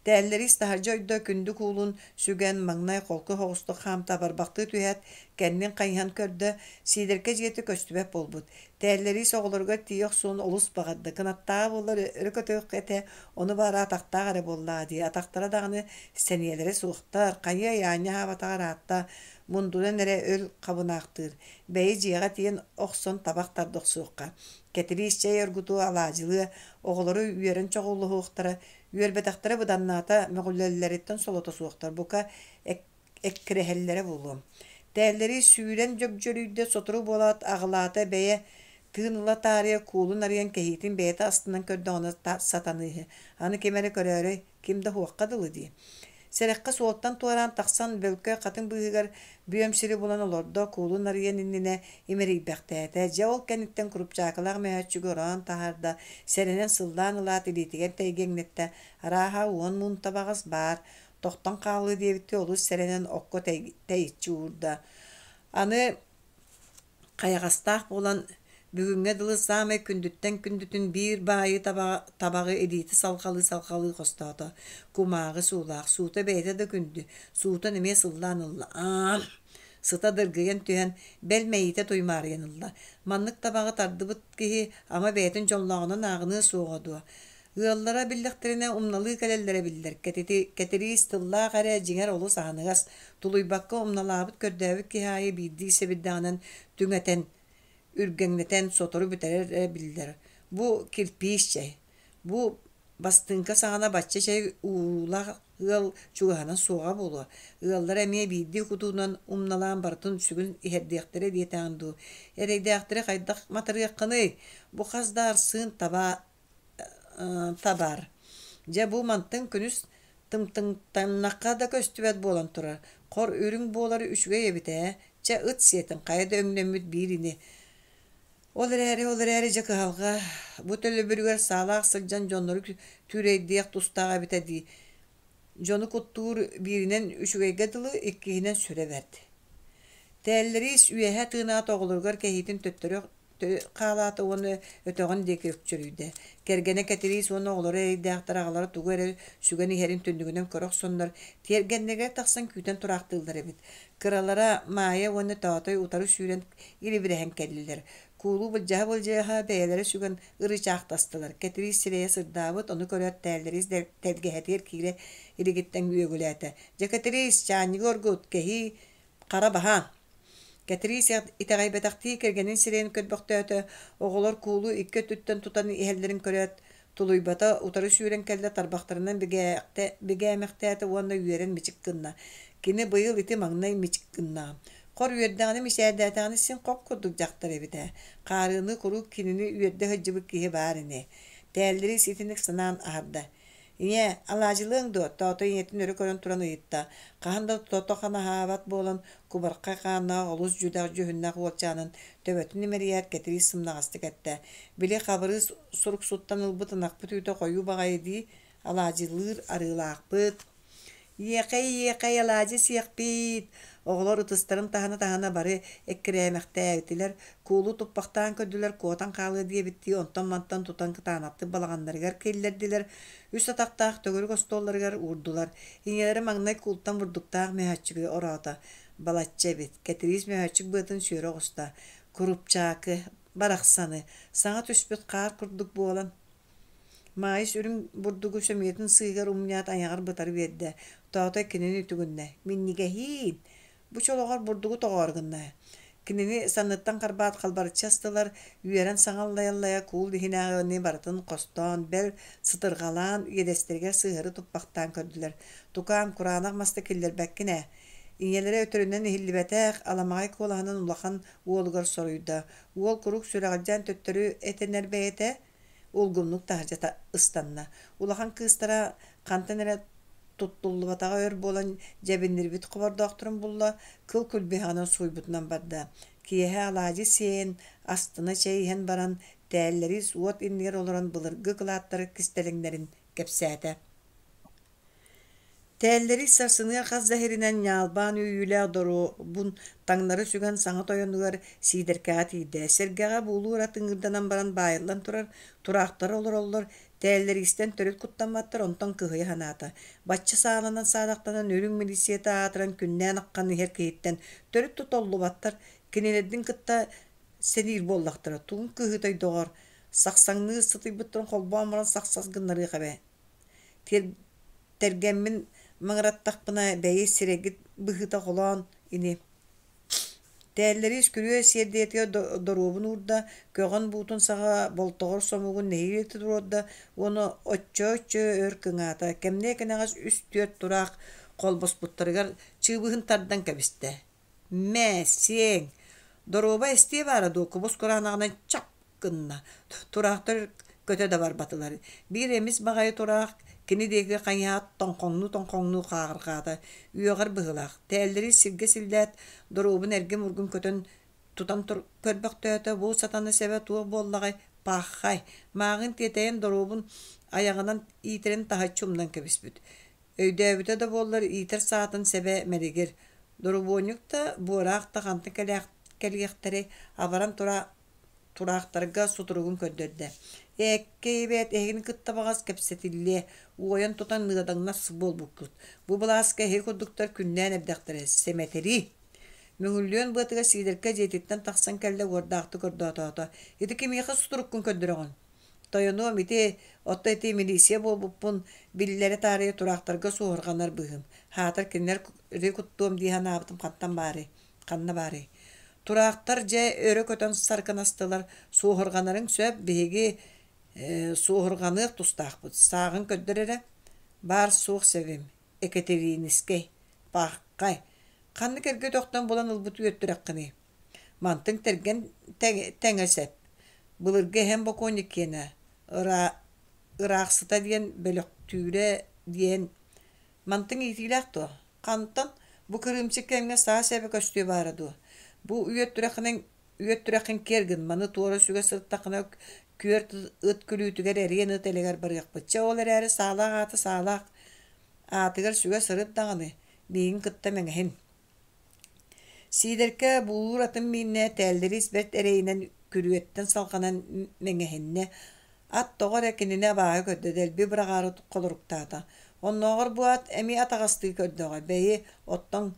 Тээллэриис таһырдьа ойдо күндү куулун сүгэн, маҥнай холку соҕустук хаамта барбахтыы түһээт, кэннин хайыһан көрдө, Сиидэркэ дьиэтэ көстүбэт буолбут. Тээллэриис оҕолоругар тиийэ охсуон олус баҕарда, кынаттааҕа буоллар өрө көтүөх этэ, ону баара атахтаах эрэ буоллаҕа дии, атахтара даҕаны сэниэлэрэ суохтар, хайыай аанньа аһаабатаҕа ыраатта, мундунан эрэ өл хабынаахтыыр, бэйи дьиэҕэ тиийэн охсон табах тарда охсуохха, Кэтириис чэй оргутуо, алаадьылыа, оҕолору үөрэн чоҕулуһуохтара, үөрбэтэхтэрэ быданнаата, мөҕүллэллэриттэн солото суохтар, бука, эккирэһэллэрэ буолуо. Тээллэри сүүрэн дьөгдьөрүйдэ, сотору буолаат аҕылаата бэйэ тыын ыла таарыйа куулун арыйан кэһиитин бэйэтэ астынан көрдөҕүнэ сатаныыһы. Аны ким эрэ көрөөрөй, ким да уһуохха дылы дии. Сэрэххэ суолтан туораан тахсан бөлкөй хатыҥ быыһыгар бүөм сири булан олордо, куулун арыйан иннинэ имэрийбэхтээтэ. Дьэ ол кэнниттэн курупчаакылаах мөһөөччүгү ороон таһаарда, сэрэнэн сыллаан ылаат илиитигэр тэйгэҥнэттэ, арааһа уон муунта баҕас баар, тохтон хаалыы диэбиттии олус сэрэнэн окко тэйиччи уурда. Аны хайаҕастаах буолан бүгүҥҥэ дылы саамай күндүттэн күндүтүн биир баайы табаҕы илиитэ салҕалыы-салҕалыы хостоото. Кумааҕы суулаах, суута бэйэтэ да күндү, суутун эмиэ сыллаан ылла. Аа, сыта дыргыйан түһэн, бэл мэйиитэ туймаарыйан ылла. Маннык табаҕы тардыбыт киһи ама бэйэтин дьоллооҕунан ааҕыныа суоҕа дуо? Ыаллара биллэхтэринэ умналыы кэлэллэрэ биллэр. Кэтити, Кэтириис тыллаах эрэ дьиҥэр олус аһыныгас, тулуйбакка умналаабыт көрдөөбүт киһи аайы биирдии сэбирдэҕинэн түҥэтэн, үргэҥнэтэн сотору бүтэрэр эрэ биллэр. Бу кирпиич чэй. Бу Бастыҥка саҕана бачча чэй уулаах ыал чугаһынан суоҕа буолуо, ыаллара эмиэ биирдии кутуунан умналаан барытын сүгүн иһэрдиэхтэрэ диэтэҕин дуу, эрэйдээхтэри хайдах матарыаххыный, бу хас да арсыын таба табаар. Дьэ бу мантан күнүс тымтыҥтаннахха да көстүбэт буолан турар, хор үрүҥ буолар үчүгэй эбит ээ, чэ ыт сиэтин хайа да өҥнөммүт биир ини Ол эрээри, ол эрээри дьэ кыһалҕа, бу төлөбүрүгэр саалаах сылдьан дьоннору түүрэйдиэх тустаах эбитэ дии. Дьону куттуур бииринэн үчүгэйгэ дылы, иккиһинэн сүрэ бэрт. Тээллэриис үөһэ тыынаат оҕолоругар кэһиитин төттөрү хаалаата уонна өтөҕүн диэки өкчөрүйдэ. Кэргэнэ Кэтириис уонна оҕолоро эрэйдээхтэр аҕалара тугу эрэ сүгэн иһэрин түннүгүнэн көрө охсоннор, тиэргэннэригэр тахсан күүтэн тураахтыыллар эбит. Кыралара Маайа уонна Тоотой утары сүүрэн илибирэһэн кэллилэр. Куулу былдьаһа-былдьаһа бэйэлэрэ сүгэн ырычаахтастылар. Кэтириис сирэйэ сырдаабыт, ону көрөөт Тээллэриис тэлгэһэтигэр киирэ илигиттэн үөгүлээтэ: «Дьэ, Кэтириис, чаанньыгы оргут, кэһии хара баһаан!» Кэтириис итэҕэйбэтэхтии кэргэнин сирэйин көрбөхтөөтө, оҕолор куулу икки өттүттэн тутан иһэллэрин көрөөт, Тулуйбата, утары сүүрэн кэллэ, тарбахтарынан бигээмэхтээтэ уонна үөрэн мичик гынна. Кини быйыл ити маҥнай мичик гыннаҕа. Хор үөрдэҕинэ мичээрдээтэҕинэ син хоп курдук дьахтар эбит ээ. Хаарыаны куруук кинини үөрдэ сылдьыбыт киһи баар ини. Тээллэриис итинник санаан аһарда. Ийээ, алаадьылыаҥ дуо? Тоотой ийэтин өрө көрөн туран ыйытта. Хаһан да тото-хана аһаабат буолан, кубархай хааннаах олус дьүдэх дьүһүннээх уолчаанын төбөтүн имэрийээт Кэтириис сымнаҕастык эттэ: «Били Хабырыыс суруксуттан ылбыт ынахпыт үүтэ хойуу баҕайы дии, алаадьылыыр арыылаахпыт». «Иэхэй, иэхэй, алаадьы сиэхпиит!» Оҕолор ытыстарын таһына-таһына бары эккирээмэхтээбитилэр, куулу туппахтаан көрдүлэр, куотан хаалыа диэбиттии онтон-мантан тутан кытаанахтык балаҕаннарыгар киллэрдилэр, үс атахтаах төгүрүк остуолларыгар уурдулар. Ийэлэрэ маҥнай куултан бурдуктаах мөһөөччүгү ороото. Балачча эбит. Кэтириис мөһөөччүк быатын сүөрэ оҕуста. Курупчаакы, барахсаны, саҥа түспүт хаар курдук буолан, Маайыс үрүҥ бурдугу сөмүйэтин сыыһыгар умньаат айаҕар бытары биэрдэ, Тоотой кинини үтүгүннэ: «Минньигэһиин! Бу чолоҕор бурдугу тоҕоору гынна» Кинини санныттан харбаат халбарыччы астылар, үөрэн саҥа аллайа-аллайа куул иһинээҕини барытын хостоон, бэл, сытырҕалаан, иэдэстэригэр сыһыары туппахтаан көрдүлэр: «Тукаам, кураанах маста киллэрбэккин ээ» Ийэлэрэ өтөрүнэн иһиллибэтэх, аламаҕай куолаһынан улахан уолугар соруйда. Уол куруук сүрэҕэлдьээн төттөрү этинэр бэйэтэ улгумнук таһырдьа ыстанна. Улахан кыыстара хантан эрэ туттуллубатаҕа өр буолан дьэбиннирбит хобордоохторун булла, кыл күлбүһэҕинэн сууйбутунан барда. Киэһэ алаадьы сиэн, астына чэй иһэн баран, тээллэриис уот иннигэр олорон былыргы кылааттары кистэлэҥнэрин кэпсээтэ. Тээллэрий сарсыныгар хас да иһиринэн ньаалбаан үүйүүлээх доруобун таҥнары сүгэн саҥа тойонугар Сиидэркэҕэ тиийдэ. Сэргэҕэ буулуур ат ыҥыырданан баран баайыллан турар, тураахтара олороллор, тээллэриистэн төрүт куттамматтар, онтон кыһыйа санаата. Бачча сааланан-саадахтанан үрүҥ милииссийэтэ аатыран күннээн аххан иһэр киһиттэн төрүт да толлубаттар, кинилэрдин кытта сэниир буоллахтара, тугун кыһыытай доҕор, сахсаҥныы сытыйбыттарын холбоон баран сахсас гыннарыах эбэ Тэргэммин маҥыраттахпына, бэйи сирэйгит быһыыта холоон ини Тээллэриис күрүө сиэрдийэтигэр доруобун уурда, көҕөн буутун саҕа болтоҕор сомугун нэһиилэ туруорда уонна оччо-оччо өр кыҥаата, кэмниэ кэнэҕэс үс-түөрт тураах холбоспуттарыгар чыыбыһын тардан кэбистэ Мэ, сиэҥ, доруобай эстиэ баара дуо, кубус кураанаҕынан чап гынна. Тураахтар көтө да барбатылар. Биир эмис баҕайы тураах кини диэки хайыһаат тоҥхоҥнуу-тоҥхоҥнуу хааҕырҕаата, үөҕэр быһыылаах. Тээллэри сиргэ силлээт, доруобун эргим-ургум көтөн тутан көрбөхтөөтө, бу сатана сэбэ туох буоллаҕай, паххай, мааҕын тиэтэйэн доруобун айаҕынан иитэрин таһыччы умнан кэбиспит. Өйдөөбүтэ да буоллар, иитэр саатын сэбэ мэлигир. Дорубуонньук да, буораах да хантан кэлиэхтэрэй, абаран тура тураахтарга сутуругун көрдөрдө: «Ээккэй эбээт, эһигини кытта баҕас кэпсэтиллиэ, уойан тутан ыадаҥнас буолбуккут. Бу былааска эһиги курдуктар күннээн эрдэхтэрэ, сэмэтэрии!» Мөҥүллүөн быатыгар Сиидэркэ дьиэтиттэн тахсан кэллэ уордаахтык ордоотоото: «Ити кимиэхэ сутуруккун көрдөрөҕүн?» Тойонуом ити, оттон ити милиция буолбуппун биллэрэ таарыйа тураахтарга суоһурҕанар быһыым. Хаатар кинилэри куттуом дии санаабытым хантан баарый, ханна баарый? Тураахтар дьэ өрө көтөн саркынастылар, суоһурҕанарыҥ сөп, биһиги суоһурҕаныах тустаахпыт, сааҕын көрдөр эрэ. Баар-суох сэбим, Экэтэриинискэй, Паххай, ханнык эргэ өтөхтөн булан ылбыт үөттүрэххиний? Мантыҥ тэргэн тэҥэ сөп. Былыргы эһэм бокуонньук киэнэ, ыраахсыта диэн бөлөхтүүрэ диэн Мантыҥ иитиилээх дуо? Хантан? Бу кырыымчык кэмҥэ саа сэбэ көстүө баара дуо? Бу үөттүрэххинэн үөттүрэххин киэр гын, маны туора сүгэ сырыттаххына күөрт ыт күлүүтүгэр эриэн ыт элэгэр барыахпыт. Чэ, ол эрээри саалаах аата саалаах аатыгар сүгэ сырыт даҕаны, миигин кытта мэҥэһин. Сиидэркэ буулуур атын мииннэ тээллэриис бэрт эрэйинэн күрүөттэн салҕанан мэҥэһиннэ, ат тоҕо эрэ кинини абааһы көрдө, дэлби быраҕаары холоруктаата. Оннооҕор бу ат эмиэ атаҕастыы көрдөҕө, бэйи, оттон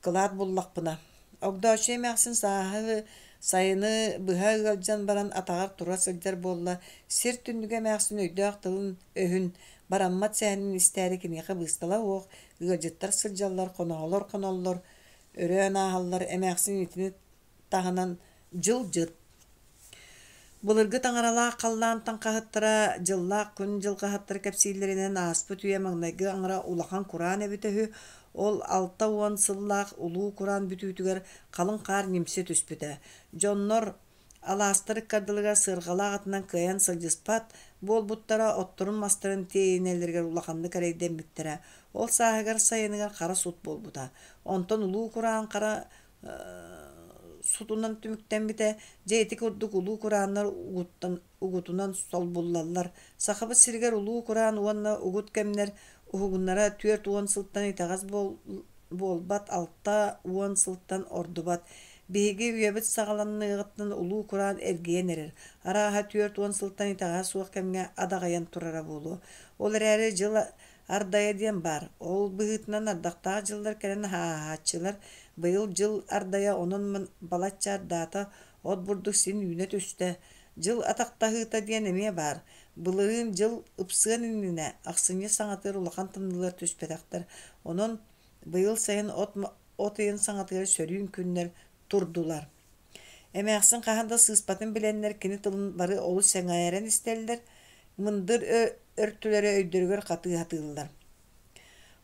кылаат буллахпына. Огдооччу эмээхсин сааһы сайыны быһа ыалдьан баран атаҕар тура сылдьар буолла, сир түннүгэ эмээхсин өйдөөх тылын-өһүн, бараммат сэһэнин истээри киниэхэ быыстала суох ыалдьыттар сылдьаллар, хоноһолор хоноллор, өрөөн ааһаллар, эмээхсин итини таһынан дьыл-дьыт. Былыргы таҥаралаах халлаан таҥхаһыттара, дьыллаах күн дьылҕаһыттара кэпсииллэринэн ааспыт үйэ маҥнайгы аҥара улахан кураан эбитэ үһү. Ол 60 сыллаах улуу кураан бүтүүтүгэр халыҥ хаар ньимси түспүтэ. Дьоннор Алаастар ыккардыларыгар сыарҕалаах атынан кыайан сылдьыспат буолбуттара, отторун-мастарын тиэйинэллэригэр улаханнык эрэйдэммиттэрэ. Ол сааһыгар сайыныгар хара сут буолбута. Онтон улуу кураан хара сутунан түмүктэммитэ. Дьэ ити курдук улуу курааннар угуттан, угутунан солбуллаллар. Сахабыт сиригэр улуу кураан уонна угут кэмнэр уһугуннара 40 сылтан итэҕэс буолбат, 60 сылтан ордубат. Биһиги үйэбит саҕаланыаҕыттан улуу кураан эргийэн эрэр, арааһа 40 сылтан итэҕэһэ суох кэмҥэ адаҕайан турара буолуо. Ол эрээри дьыл ардайа диэн баар. Ол быһыытынан ардахтаах дьыллар кэлэн ааһааччылар. Быйыл дьыл ардайа онон балачча ардаата, от-бурдук син үүнэ түстэ. Дьыл атахтаһыыта диэн эмиэ баар. Былырыын дьыл ыпсыан иннинэ, ахсынньы саҥатыгар улахан тымныылар түспэтэхтэр. Онон быйыл сайын от от ыйын саҥатыгар сөрүүн күннэр турдулар. Эмээхсин хаһан да сыыспатын билэннэр кини тылын бары олус сэҥээрэн истэллэр, мындыр өртүлэрэ өйдөрүгэр хатыы сатыыллар.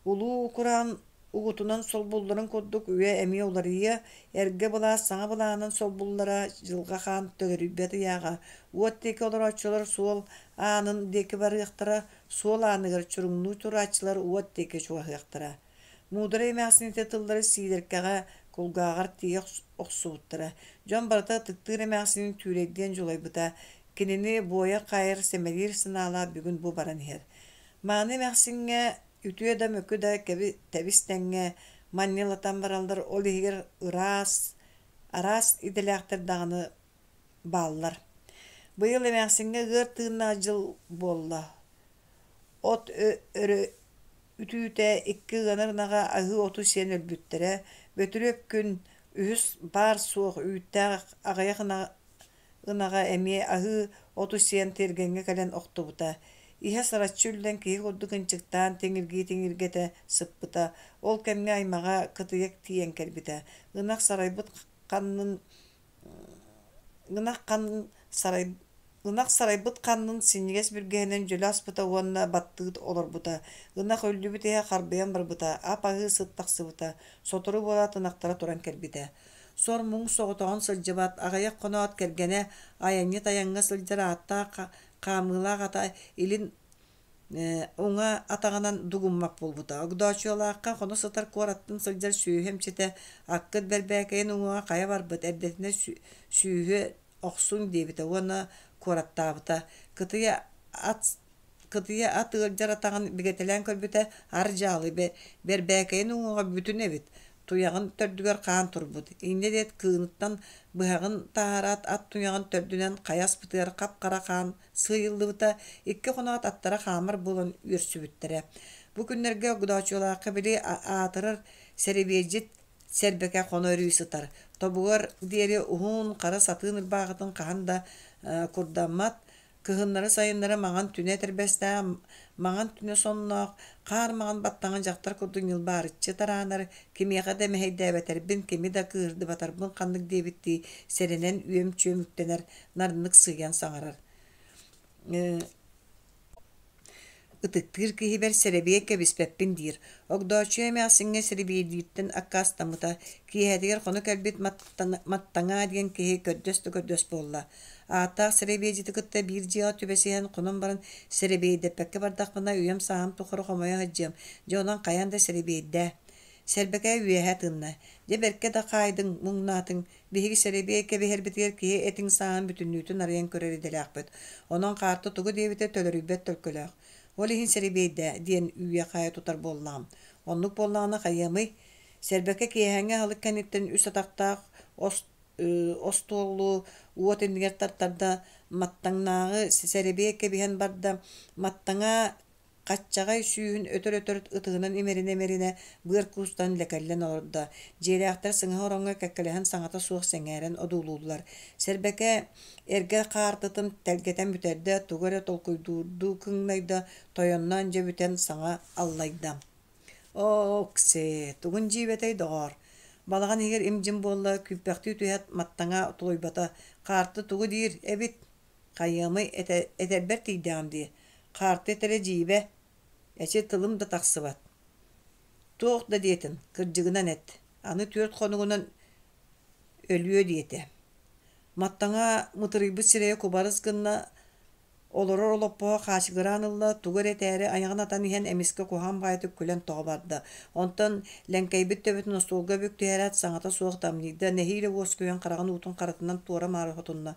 Улуу кураан угутунан солбулларын курдук үйэ эмиэ уларыйыа, эргэ былаас саҥа былаанын солбуллара дьылҕа хаан төлөрүйбэт ыйааҕа. Уот диэки олорооччулар суол аанын диэки барыахтара, суол ааныгар чуруҥнуу турааччылар уот диэки чугаһыахтара. Муударай эмээхсин ити тыллары Сиидэркэҕэ кулгааҕар тиийэ охсубуттара. Дьон барыта ытыктыыр эмээхсинин түүрэйдиэн дьулайбыта. Кинини буойар-хаайар, сэмэлиир санаалаах бүгүн бу баран иһэр. Мааны эмээхсиҥҥэ үтүө да мөкү да тэбис-тэҥҥэ манньалатан бараллар, ол иһигэр ыраас, араас идэлээхтэр даҕаны бааллар. Быйыл эмээхсиҥҥэ ыар тыыннаах дьыл буолла. От өрө үтүүтэ икки ыанар ынаҕа аһыы оту сиэн өлбүттэрэ. Бөтүрүөп күн үһүс баар-суох үүттээх аҕыйах ынаҕа эмиэ аһыы оту сиэн тиэргэҥҥэ кэлэн охтубута. Иһэ сараччы үллэн киһи курдук ынчыктаан тиҥиргии-тиҥиргэтэ сыппыта. Ол кэмҥэ аймаҕа кытыйа тиийэн кэлбитэ. Ынах сарайбыт ханнын Ынах хан сарай Ынах сарайбыт ханнын синньигэс бүргэһинэн дьөлө аспыта уонна баттыы олорбута. Ынах өллүбүт иһэ харбыйан барбыта, ап-аһыы сыт тахсыбыта. Сотору буолаат ынахтара туран кэлбитэ. Сор-муҥ соҕотоҕун сылдьыбат, аҕыйах хоноот кэргэнэ айанньыт айаҥҥа сылдьар ааттаах хаамыылаах ата илин уҥа атаҕынан дугуммат буолбута. Огдооччуйалаахха хоно сытар куораттан сылдьар сүөһү эмчитэ аккыт бэрбээкэйин уҥуоҕа хайа барбыт, эрдэтинэ сүүһү охсуҥ диэбитэ уонна куораттаабыта. Кытыйа ат Кытыйа ат ыалдьар атаҕын бигэтэлээн көрбүтэ, ар дьаалы бэрбээкэйин уҥуоҕа бүтүн эбит, туйаҕын төрдүгэр хаан турбут. Инньэ диэт кыыныттан быһаҕын таһаараат ат туйаҕын төрдүнэн хайа аспытыгар хап-хара хаан сыыйыллыбыта, икки хоноот аттара хаамар буолан үөрсүбүттэрэ. Бу күннэргэ Огдооччулаахха били аатырар сэрэбиэйдьит Сэрбэкэ хоно өрүү сытар. Тобугар диэри уһун хара сатыын ырбаахытын хаһан да курдаммат. Кыһыннары-сайыннары маҥан түнэ этэрбэстээх, маҥан түнэ сонноох, хаар маҥан баттаҕын дьахтар курдук ньылбаарыччы тараанар, кимиэхэ да мэһэйдээбэтэрбин, кими да кыыһырдыбатарбын ханнык диэбиттии сэрэнэн үөм-чүөм үктэнэр, нарыннык сыыйан саҥарар. Ытыктыыр киһибэр сэрэбиэй кэбиспэппин диир. Огдооччуйа эмээхсиҥҥэ сэрэбиэйдииртэн аккаастаммыта. Киэһэтигэр хоно кэлбит Маттаҥаа диэн киһи көрдөс да көрдөс буолла. Ааттаах сэрэбиэйдьити кытта биир дьиэҕэ түбэсиһэн хонон баран сэрэбиэйдэппэккэ бардахпына үйэм-сааһым тухары хомойо сылдьыам. Дьэ онон хайаан да сэрэбиэйдээ. Сэрбэкээ үөһэ тыынна. Дьэ бэркэ да хаайдыҥ, муҥнаатыҥ. Биһиги сэрэбиэй кэбиһэрбитигэр киһи этиҥ сааһын бүтүннүүтүн арыйан көрөр идэлээхпит. Онон хаарты тугу диэбитэ төлөрүйбэт төлкөлөөх. Ол иһин сэрэбиэйдээ диэн үүйэ-хаайа тутар буоллаҕым. Оннук буоллаҕына хайыамый? Сэрбэкэ киэһээҥҥи аһылык кэнниттэн үс атахтаах остуолу уот иннигэр тартарда, маттаҥнааҕы сэрэбиэй кэбиһэн барда, маттаҥа Хаччаҕай сүүһүн өтөр-өтөр ытыһынан имэринэ-имэринэ, быар куустан лэкэллэн олордо. Дьиэлээхтэр сыҥаһа ороҥҥо кэккэлэһэн саҥата суох сэҥээрэн одуулууллар. Сэрбэкэ эргэ хаартытын тэлгэтэн бүтэрдэ, тугу эрэ толкуйдуурдуу кыҥнайда, тойонноон дьэ бүтэн саҥа аллайда. «Ооксээ, тугун дьиибэтэй, доҕоор?» Балаҕан иһигэр им-дьим буолла, күүппэхтии түһээт маттаҥа тулуйбата. «Хаарты тугу диир эбит?» Хайыамый, этэрбэр тиийдэҕим дии, хаарты этэрэ дьиибэ, эчи тылым да тахсыбат. Туох да диэтин, кырдьыгынан эт, аны 4 хонугунан өлүө диэтэ. Маттаҥа мытырыйбыт сирэйэ кубарыс гынна, олорор олоппоһо хаачыгыраан ылла, тугу эрэ этээри айаҕын атан иһэн эмискэ куһаҕан баҕайытык күлэн тоҕо барда. Онтон лэҥкэйбит төбөтүн остуолга бүк түһэрээт саҥата суох тамньыйда, нэһиилэ уоскуйан хараҕын уутун харатынан туора-маары хотунна.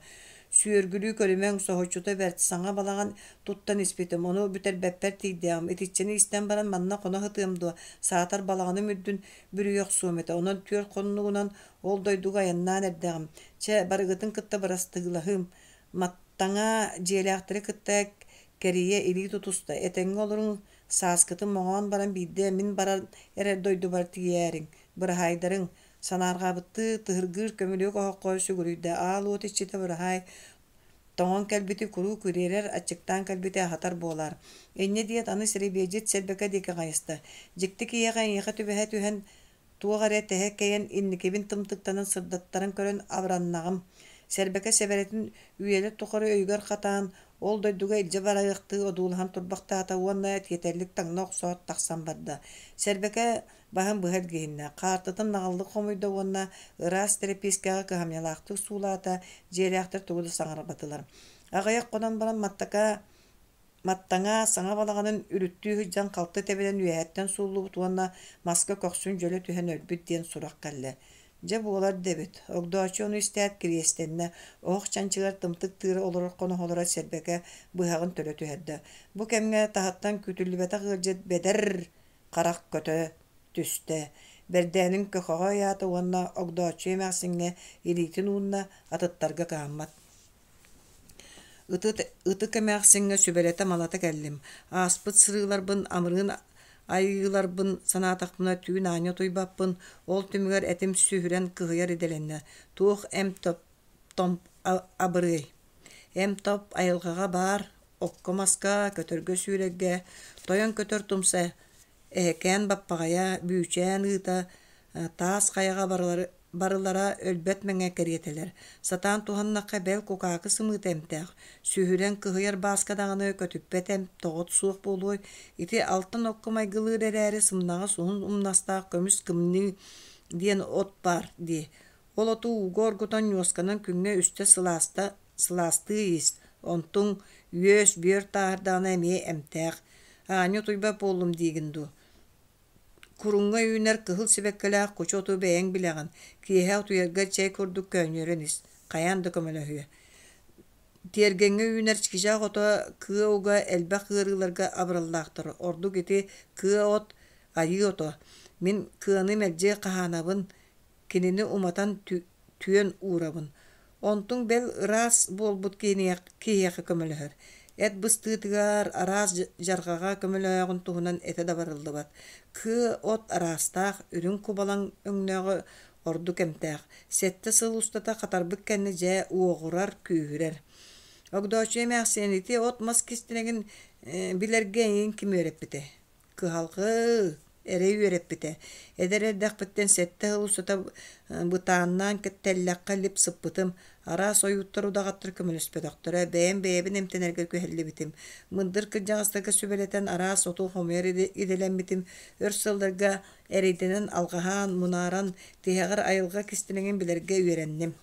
Сүөргүлүү көрүмэҥ, соһуччута бэрт, саҥа балаҕан туттан испитим, ону бүтэрбэппэр тиийдэҕим, итиччэни истэн баран манна хоно сытыам дуо, саатар балаҕаным үрдүн бүрүйэ охсуом этэ, онон 4 хоннугунан ол дойдуга айаннаан эрдэҕим. Чэ, барыгытын кытта бырастыылаһыым. Маттаҥа дьиэлээхтэри кытта кэрийэ илии тутуста, этэҥҥэ олоруҥ, сааскытын моҥоон баран биирдэ мин баран эрэр дойдубар тиийээриҥ, быраһаайдарыҥ, Санаарҕаабыттыы тыһыргыыр көмүлүөк оһоххо сүгүрүйдэ, аал уот иччитэ быраһаай, тоҥон кэлбити куруук ириэрэр, аччыктаан кэлбити аһатар буолаар. Инньэ диэт аны сэрэбиэдьит Сэрбэкэ диэки хайыста. Дьикти киһиэхэ эйиэхэ түбэһэ түһэн, туох эрэ тэһэ кэйэн инникибин тымтыктанан сырдаттаран көрөн абыраннаҕым. Сэрбэкэ сэбэрэтин үйэлэр тухары өйүгэр хатаан, ол дойдуга илдьэ барыахтыы одуулаһан турбахтаата уонна тиэтэллик таҥна охсоот тахсан барда. Сэрбэкэ баһын быһа илгиһиннэ, хаартытын наҕыллык хомуйда уонна ыраас тэрэпиискэҕэ кыһамньылаахтык суулаата, дьиэлээхтэр тугу да саҥарбатылар. Аҕыйах хонон баран Маттака Маттаҥа саҥа балаҕанын үрүттүү сылдьан халты тэбинэн үөһэттэн сууллубут уонна маска көхсүн дьөлө түһэн өлбүт диэн сурах кэллэ. Дьэ буолар да эбит, Огдооччу ону истээт кириэстэннэ, оһох чанчыгар тымтык тыыра олорор хоноһолоро Сэрбэкэ быһаҕын төлө түһэрдэ. Бу кэмҥэ таһыттан күүтүллүбэтэх ыалдьыт Бэдэр харах көтө түстэ, бэрдээнин көхөҕө ыйаата уонна Огдооччуйа эмээхсиҥҥэ илиитин уунна, атыттарга кыһаммат. Ытык эмээхсиҥҥэ сүбэлэтэ-малата кэллим, ааспыт сырыыларбын амырыын айыыларбын санаатахпына түүн аанньа утуйбаппын, ол түмүгэр этим сүһүрэн кыһыйар идэлэннэ, туох эмп-томп абырыай Эмп-топ айылҕаҕа баар, окко-маска, көтөргө-сүүрэргэ, тойон көтөр тумса, эһэкээн баппаҕайа, бүүчээн ыыта, таас хайаҕа барылара өлбөт мэҥэ кэриэтэлэр. Сатаан туһаннахха бэл кукаакы сымыыта эмтээх, сүһүрэн кыһыйар бааска даҕаны көтүппэт эмп тоҕо суох буолуой, ити алтан окко майгылыыр эрээри сымнаҕас уһун умнастаах көмүс кымньыы диэн от баар дии. Ол оту ууга оргутан ньуосканан күҥҥэ үстэ сылааста сылаастыы ис, онтуҥ үөс, бүөр тааһырдаҕына эмиэ эмтээх. Аанньа утуйбат буоллум диигин дуу. Куруҥҥа үүнэр кыһыл сибэккилээх кучу оту бэйэҥ билэҕин, киэһэ утуйаргар чэй курдук көөнньөрөн ис, хайаан да көмөлөһүө. Тиэргэҥҥэ үүнэр чикичээх ото кыа уга элбэх ыарыыларга абыраллаахтар, ордук ити кыа от, айыы ото. Мин кыаны мэлдьи хаһаанабын, кинини уматан түөн уурабын. Онтуҥ бэл ыраас буолбут киһиэхэ көмөлөһөр. Эт быстыытыгар, араас дьарҕаҕа көмөлөөҕүн туһунан этэ да барыллыбат. Кыа от араастаах, үрүҥ кубалаҥ өҥнөөҕө ордук эмтээх. 7 сыл устата хатарбыт кэннэ дьэ уоҕурар, күүһүрэр. Огдооччуйа эмээхсин ити от-мас кистэлэҥин билэргэ эйигин ким үөрэппитэ? Кыһалҕы, эрэй үөрэппитэ. Эдэр эрдэхпиттэн 7 сыл устата бытааннаан тэллэххэ лип сыппытым. Араас ойууттар, удаҕаттар көмөлөспөтөхтөрө. Бэйэм бэйэбин эмтэнэргэ күһэллибитим. Мындыр кырдьаҕастарга сүбэлэтэн араас оту хомуйар идэлэммитим. Өр сылларга эрэйдэнэн, алҕаһаан, мунааран, тиһэҕэр айылҕа кистэлэҥин билэргэ үөрэнним.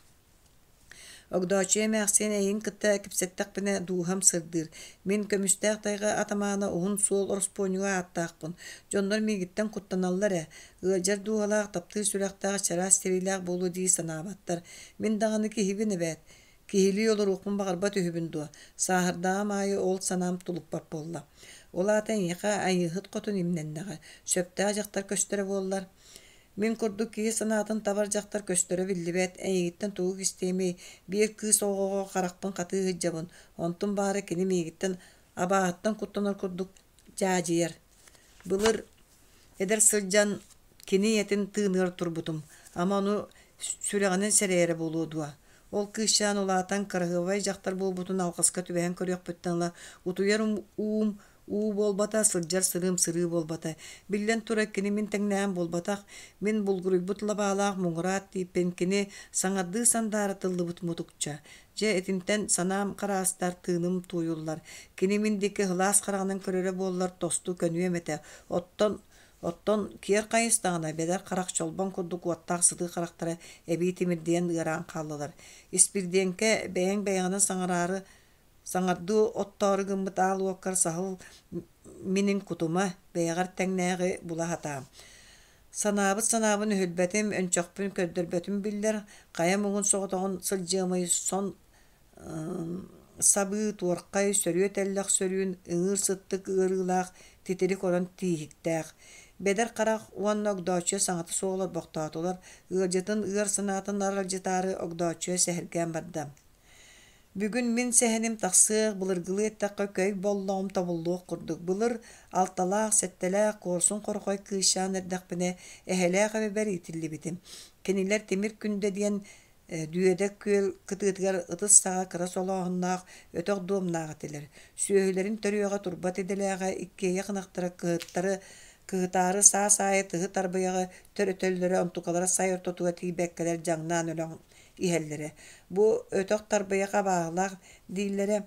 Огдооччуйа эмээхсин эйигин кытта кэпсэттэхпинэ дууһам сырдыыр. Мин көмүстээх тайҕа атамаана уһун суол ороспуонньуга ааттаахпын. Дьоннор миигиттэн куттаналлар ээ. Ыалдьар дууһалаах, таптыыр сүрэхтээх, чараас тириилээх буолуо дии санаабаттар. Мин даҕаны киһибин эбээт. Киһилии олоруохпун баҕарбат үһүбүн дуо? Сааһырдаҕым аайы ол санаам тулуппат буолла. Ол аата эйиэхэ Айыыһыт хотун имнэннэҕэ. Сөптөөх дьахтар көстөрө буоллар. Мин курдук киһи санаатын табар дьахтар көстөрө биллибэт, эйигиттэн тугу кистиэмий, биир кыыс оҕоҕо харахпын хатыы сылдьабын, онтум баара кини миигиттэн абааһыттан куттанар курдук дьаадьыйар. Былыр эдэр сылдьан кини ийэтин тыыныгар турбутум, ама ону сүрэҕинэн сэрэйэрэ буолуо дуо? Ол кыысчаан улаатан кыраһыабай дьахтар буолбутун алҕаска түбэһэн көрүөхпүттэн ыла утуйар уум Уу буолбата, сылдьар сырыым сырыы буолбата. Биллэн турар, кини мин тэҥнээһин буолбатах. Мин булгуруйбут лабаалаах муҥураат тииппин, кини саҥардыы сандаара тыллыбыт мутукча. Дьэ, итинтэн санаам хараастар, тыыным тууйуллар. Кини мин диэки сылаас хараҕынан көрөрө буоллар, тосту көнүөм этэ. Оттон Оттон киэр хайыстаҕына, бэдэр харах чолбон курдук уоттаах сытыы харахтара эбии тимирдийэн ыараан хааллылар. Испирдиэҥкэ бэйэҥ бэйэҕинэн саҥараары Саҥардыы оттоору гыммыт аал уоккар саһыл минин кутума, бэйэҕэр тэҥнээҕи була сатаа. Санаабыт санаабын өһүлбэтим, өнчөхпүн көрдөрбөтүм биллэр, хайа муҥун соҕотоҕун сылдьыамый сон сабыы, туорхай, сөрүө тэллэх сөрүүн, ыҥыыр сыттык ыарыылаах, титирик орон тииһиктээх. Бэдэр харах уонна Огдооччуйа саҥата суох олорбохтоотулар, ыалдьытын ыар санаатын аралдьытаары Огдооччуйа сэһэргээн барда. Бүгүн мин сэһэним тахсыах, былыргылыы эттэххэ көй боллоҕум тобуллуох курдук. Былыр алталаах, сэттэлээх, куорсун хорохой кыысчаан эрдэхпинэ эһэлээх эбэбэр иитиллибитим. Кинилэр Тимир Күндэ диэн Дүөдэ күөл кытыытыгар ытыс саҕа кыра солооһуннаах өтөх дуомнаах этилэр. Сүөһүлэрин төрүөҕэ турбат идэлээҕэ иккиэйэх ынахтара кыһыттары кыһытаары саас аайы тыһы тарбыйаҕы төрөтөллөрө, онтукалара сай ортотугар тиийбэккэлэр дьаҥнаан өлөн иһэллэрэ. Бу өтөх тарбыйах абааһылаах дииллэрэ.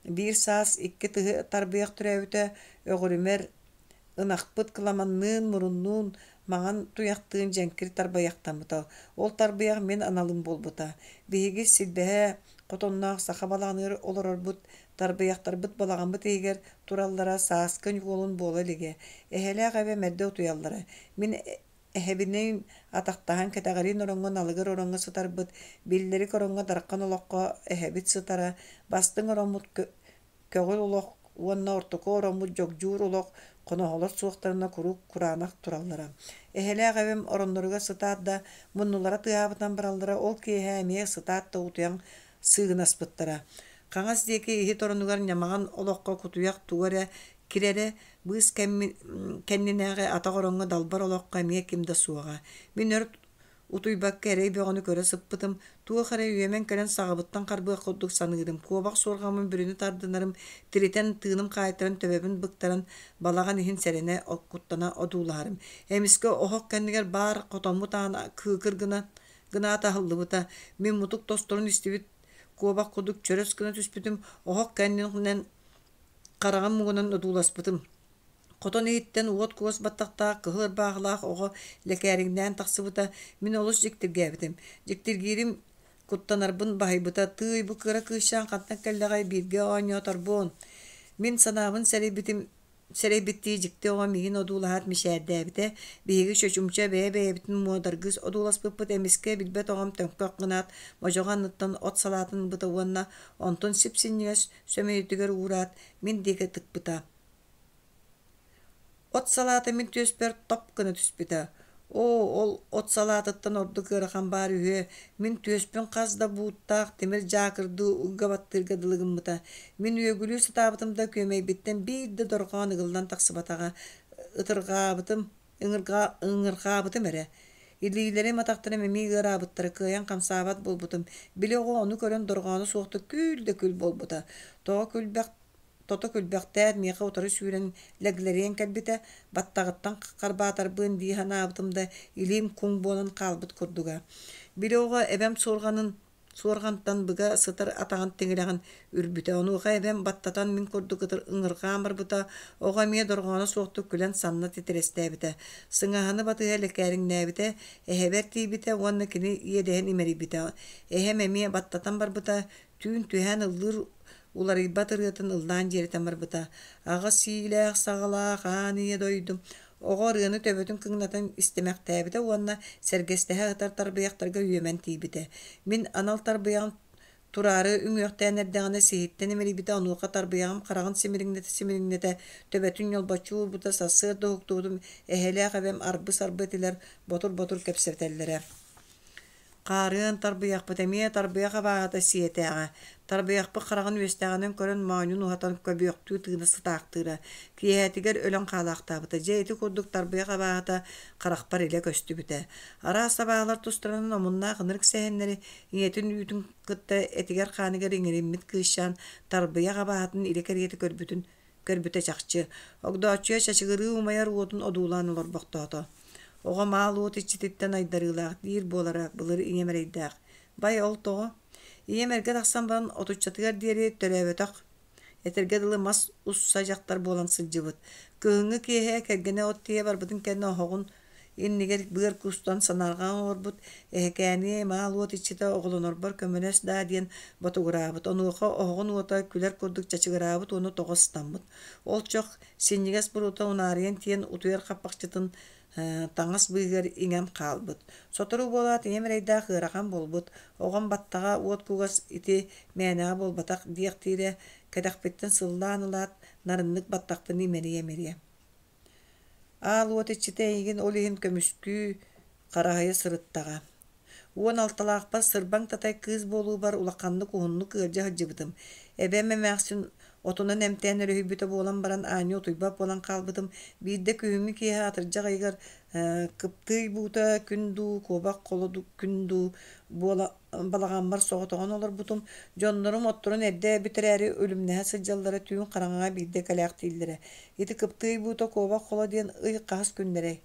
Биир саас икки тыһы тарбыйах төрөөбүтэ өҕүрүмэр ынахпыт кыламанныын, муруннуун, маҥан туйахтыын дьэҥкир тарбыйахтаммыта. Ол тарбыйах мин аналым буолбута. Биһиги силбэһэ хотонноох саха балаҕаныгар олорорбут, тарбыйахтарбыт балаҕаммыт иһигэр тураллара сааскы ньукуолун буола илигэ. Эһэлээх эбэм эрдэ утуйаллара. Мин Эһэбиниин атахтаһан кэтэҕэриин ороҥҥо налыгыр ороҥҥо сытарбыт, биллэрик ороҥҥо дархан олоххо эһэбит сытара, бастыҥ ороммут көҕүл олох уонна ортоку ороммут дьогдьуур олох хоноһолор суохтарына куруук кураанах тураллара. Эһэлээх эбэм оронноругар сытаат да, муннулара тыаһаабытынан бараллара, ол киэһэ эмиэ сытаат да утуйан сыыгынаспыттара. Хаҥас диэки иһит оронугар ньамаҕан олоххо кутуйах тугу эрэ кирэрэ, быыс кэннинээҕи атах ороҥҥо далбар олоххо эмиэ ким да суоҕа. Мин өр утуйбакка эрэй бөҕөнү көрө сыппытым, туох эрэ үөмэн кэлэн саҕабыттан харбыах курдук саныырым, куобах суорҕаммын бүрүнү тардынарым, тиритэн, тыыным хаайтаран төбөбүн быктаран, балаҕан иһин сэрэнэ, куттана одуулаһарым. Эмискэ оһох кэннигэр баар хотоммут аана кыыкыр гына гынаат аһыллыбыта. Мин мутук тосторун истибит куобах курдук чөрөс гына түспүтүм, оһох кэннинэн Хараҕым муҥунан одууласпытым. Хотон иһиттэн уот-куос баттахтаах кыһыл ырбаахылаах оҕо лэкээриҥнээн тахсыбыта. Мин олус дьиктиргээбитим. Дьиктиргиирим куттанарбын баһыйбыта. Тыый, бу кыра кыысчаан хантан кэллэҕэй, бииргэ оонньооторбуон. Мин санаабын сэрэйбитим сэрэйбиттии дьикти оҕо миигин одуулаһаат мичээрдээбитэ. Биһиги чочумча бэйэ-бэйэбитин муодаргыы одууласпыппыт эмискэ билбэт оҕом төҥкөх гынаат, модьоҕо анныттан от салаатын ылбыта уонна онтон сип-синньигэс сөмүйэтигэр уураат, мин диэки тыкпыта. От салаата мин түөспэр топ гына түспүтэ. Оо, ол от салаатыттан ордук ыарахан баар үһүө, мин түөспүн хас да бууттаах тимир дьаакырдыы уга баттыырга дылы гыммыта. Мин үөгүлүү сатаабытым да күөмэйбиттэн биир да дорҕоон ыгыллан тахсыбатаҕа. Ытырҕаабытым, ыҥырҕаабытым эрэ. Илиилэрим, атахтарым эмиэ ыараабыттара, кыайан хамсаабат буолбутум. Били оҕо ону көрөн дорҕооно суохтук күл да күл буолбута. Тоҕо күлбэх тото күлбэхтээт, миэхэ утары сүүрэн лэглэриэн кэлбитэ, баттаҕыттан харбаатарбын дии санаабытым да, илиим куҥ буолан хаалбыт курдуга. Били оҕо эбэм суорҕанын суорҕантан быга сытар атаҕын тиҥилэҕин үрбүтэ. Онуоха эбэм баттатан мин курдук ыҥырҕаан барбыта, оҕо эмиэ дорҕооно суохтук күлэн санна титирэстээбитэ. Сыҥаһаны батыһа лэкээриҥнээбитэ, эһэбэр тиийбитэ уонна кини иэдэһин имэрийбитэ. Эһэм эмиэ баттатан барбыта, түүн түһээн ыллыыр уларыйбат ырыатын ыллаан дьиэрэтэн барбыта. Аҕа сиилээх саҕалаах аан ийэ дойдум Оҕо ырыаны төбөтүн кыҥнатан истимэхтээбитэ уонна сэргэстэһэ сытар тарбыйахтарга үөмэн тиийбитэ. Мин анал тарбыйаҕым тураары үҥүөхтээн эрдэҕинэ сиһиттэн имэрийбитэ, онуоха тарбыйаҕым хараҕын симириҥнэтэ-симириҥнэтэ төбөтүн ньолбоччу уурбута, сарсыарда уһуктубутум эһэлээх эбэм арбы-сарбы этилэр, ботур-ботур кэпсэтэллэрэ. Хаарыан тарбыйахпыт эмиэ тарбыйах абааһыта сиэтээҕэ, тарбыйахпыт хараҕын үөстээҕинэн көрөн моонньун уһатан көбүөхтүү тыына сытаахтыыра, киэһэтигэр өлөн хаалаахтаабыта. Дьэ ити курдук тарбыйах абааһыта харахпар илэ көстүбүтэ. Араас абааһылар тустарынан омуннаах ынырык сэһэннэри ийэтин үүтүн кытта этигэр-хааныгар иҥэриммит кыысчаан тарбыйах абааһытын илэ кэриэтэ көрбүтүн көрбүтэ чахчы. Огдооччуйа чачыгырыы умайар уотун одуулаан олорбохтоото. Оҕом аал уот иччититтэн айдарыылаах диир буолара былыр ийэм эрэйдээх. Бай ол тоҕо? Ийэм эргэ тахсан баран отуччатыгар диэри төрөөбөтөх, этэргэ дылы мас усса дьахтар буолан сылдьыбыт. Кыһыҥҥы киэһэ кэргэнэ от тиийэ барбытын кэннэ оһоҕун иннигэр быар куустан санаарҕаан олорбут эһэкээниэ маал уот иччитэ оҕолонорбор көмөлөс даа диэн ботугураабыт. Онуоха оһоҕун уота күлэр курдук чачыгыраабыт уонна тоҕо ыстаммыт. Ол чох синньигэс буруота унаарыйан тиийэн утуйар хаппахчытын таҥас быыһыгар иҥэн хаалбыт. Сотору буолаат ийэм эрэйдээх ыарахан буолбут, оҕом баттаҕа уот кугас ити мээнэҕэ буолбатах диэхтиирэ, кэтэхпиттэн сыллаан ылаат, нарыннык баттахпын имэрийэ-имэрийэ Аал уот иччитэ эйигин ол иһин көмүскүү, хараһыйа сырыттаҕа. 16-лаахпар сырбаҥ татай кыыс буолуубар улаханнык уһуннук ыалдьа сылдьыбытым. Эбэм эмээхсин отунан эмтээн өрүһүйбүтэ буолан баран аанньа утуйбат буолан хаалбытым. Биирдэ күһүҥҥү киэһэ атырдьах ыйыгар кыптыый буута күн дуу, куобах холо күн дуу буола балаҕаммар соҕотоҕун олорбутум. Дьоннорум отторун эрдэ бүтэрээри үлүмнэһэ сылдьаллара түүн хараҥаҕа биирдэ кэлээхтииллэрэ. Ити кыптыый буута куобах холо диэн ый хаһыс күннэрэй?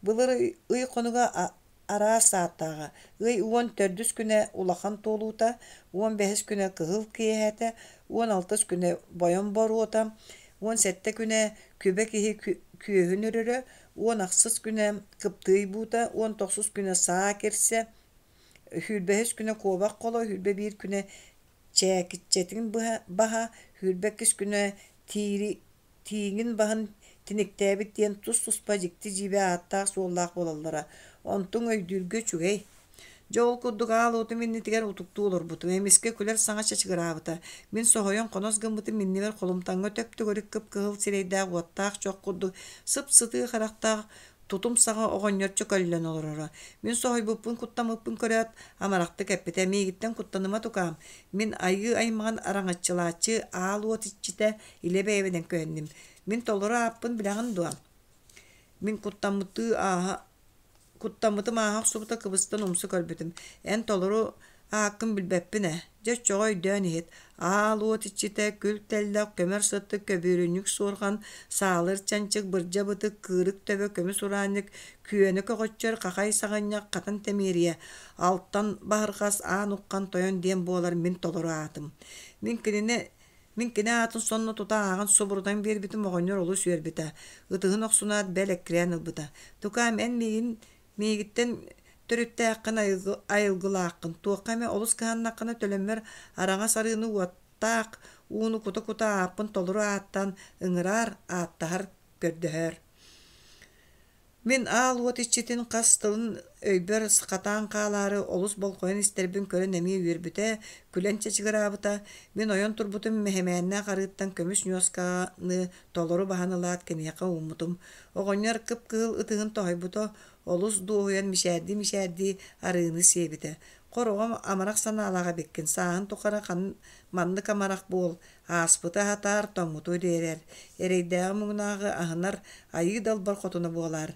Былыр ый хонуга араас ааттааҕа. Ый 14-үс күнэ улахан туолуута, 15-ис күнэ кыһыл киэһэтэ, 16-ыс күнэ бойом боруота, 17 күнэ күбэ киһи күөһүн өрөрө, 18-ыс күнэ кыптыый буута, 19-ус күнэ саа кирсэ, 25-ис күнэ куобах холо, 21 күнэ чээкиччэтин баһа, 22-ис күнэ тиири тииҥин баһын тиниктээбит диэн тус-туспа дьикти-дьиибэ ааттаах-суоллаах буолаллара. Онтуҥ өйдүүргэ үчүгэй. Дьэ ол курдук аал уотум иннитигэр утуктуу олорбутум. Эмискэ күлэр саҥа чачыгыраабыта. Мин соһуйан хонос гыммытым иннибэр холумтаҥҥа төп-төгүрүк кып-кыһыл сирэйдээх уоттаах чох курдук сып-сытыы харахтаах тутум саҕа оҕонньор чөкөллөн олороро. Мин соһуйбуппун, куттаммыппын көрөөт, амарахтык эппитэ: «Миигиттэн куттаныма тукаам, мин айыы аймаҕын араҥаччылааччы аал уот иччитэ илэ бэйэбинэн көһүннүм. Мин толору ааппын билэҕин дуо?» Мин куттаммыттыы ааһа Куттаммытым ааһа охсубута кыбыстан умса көрбүтүм: «Эн толору ааккын билбэппин ээ, дьэ оччоҕо өйдөөн иһит: аал уот иччитэ, күл тэллэх, көмөр сыттык, көбүөрүнньүк суорҕан, саалыр чанчык, бырдьа бытык, кыырык төбө, көмүс ураанньык, күөнэ көҕөччөр, хахай саҕынньах, хатан тэмиэрийэ, алтан баһырҕас, аан уххан тойон диэн буолар мин толору аатым. Мин кинини Мин кини аатын сонно тута ааҕан субурутан биэрбитим оҕонньор олус үөрбүтэ, ытыһын охсунаат бэл эккирээн ылбыта: «Тукаам, эн миигин миигиттэн төрүттээххин, айылгылааххын, туохха эмэ олус кыһаннаххына төлөммөр араҥас арыыны уоттаах ууну кута-кута ааппын толору ааттаан ыҥыраар, ааттаһар, көрдөһөөр» Мин аал уот иччитин хас тылын өйбөр хатаан хаалаары олус болҕойон истэрбин көрөн эмиэ үөрбүтэ, күлэн чачыгыраабыта. Мин ойон турбутум мэһэмээннээх арыыттан көмүс ньуосканы толору баһан ылаат киниэхэ ууммутум. Оҕонньор кып-кыһыл ытыһын тоһуйбута, олус дуоһуйан мичээрдии-мичээрдии арыыны сиэбитэ. Хор оҕом амарах санаалаах эбиккин, сааһын тухары маннык амарах буол, Ааспыты аһатаар, тоҥмуту ириэрэр, эрэйдээҕи-муҥнааҕы аһынар айыы далбар хотуна буолаар,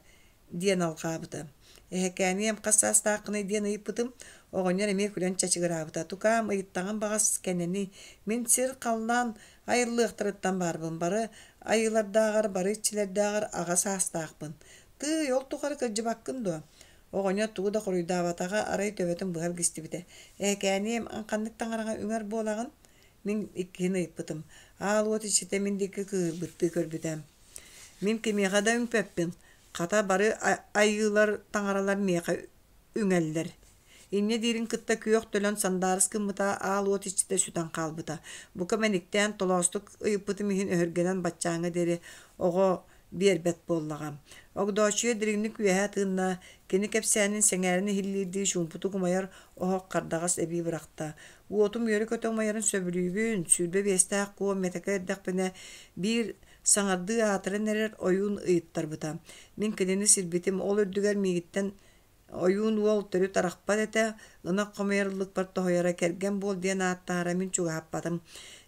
диэн алҕаабыта. Эһэкээниэм хас саастааххыный диэн ыйыппытым, оҕонньор эмиэ күлэн чачыгыраабыта. Тукаам, ыйыттаҕым баҕас кэнэний, мин сир-халлаан айыллыахтарыттан баарбын, бары айыылардааҕар, бары иччилэрдээҕэр аҕа саастаахпын. Тыый, ол тухары кырдьыбаккын дуо? Оҕонньор тугу да хоруйдаабатаҕа, арай төбөтүн быһа илгистибитэ. Эһэкээниэм, ханнык таҥараҕа үҥэр буолаҕын? Мин иккиһин ыйыппытым. Аал уот иччитэ мин диэки кыыһырбыттыы көрбүтэ. Мин кимиэхэ да үҥпэппин, хата бары айыылар, таҥаралар миэхэ үҥэллэр. Инньэ диирин кытта күөх төлөн сандаарыс гыммыта, аал уот иччитэ сүтэн хаалбыта. Бука мэниктээн толоостук ыйыппытым иһин өһүргэнэн баччааҥҥа диэри оҕо биэрбэт буоллаҕа. Огдооччуйа дириҥник үөһэ тыынна, кини кэпсээнин сэҥээрэн иһиллиирдии чуумпутук умайар оһох хардаҕас эбии бырахта. Уотум үөрэ-көтө умайарын сөбүлүүбүн, 25-тээх куо мэтэкэ эрдэхпинэ биир саҥардыы аатыран эрэр ойуун ыйыттарбыта. Мин кинини сирбитим, ол үрдүгэр миигиттэн ойуун уол төрүт арахпат этэ, ынах хомуйар ыллыкпар тоһуйара, кэргэн буол диэн ааттаһара мин чугаһаппатым.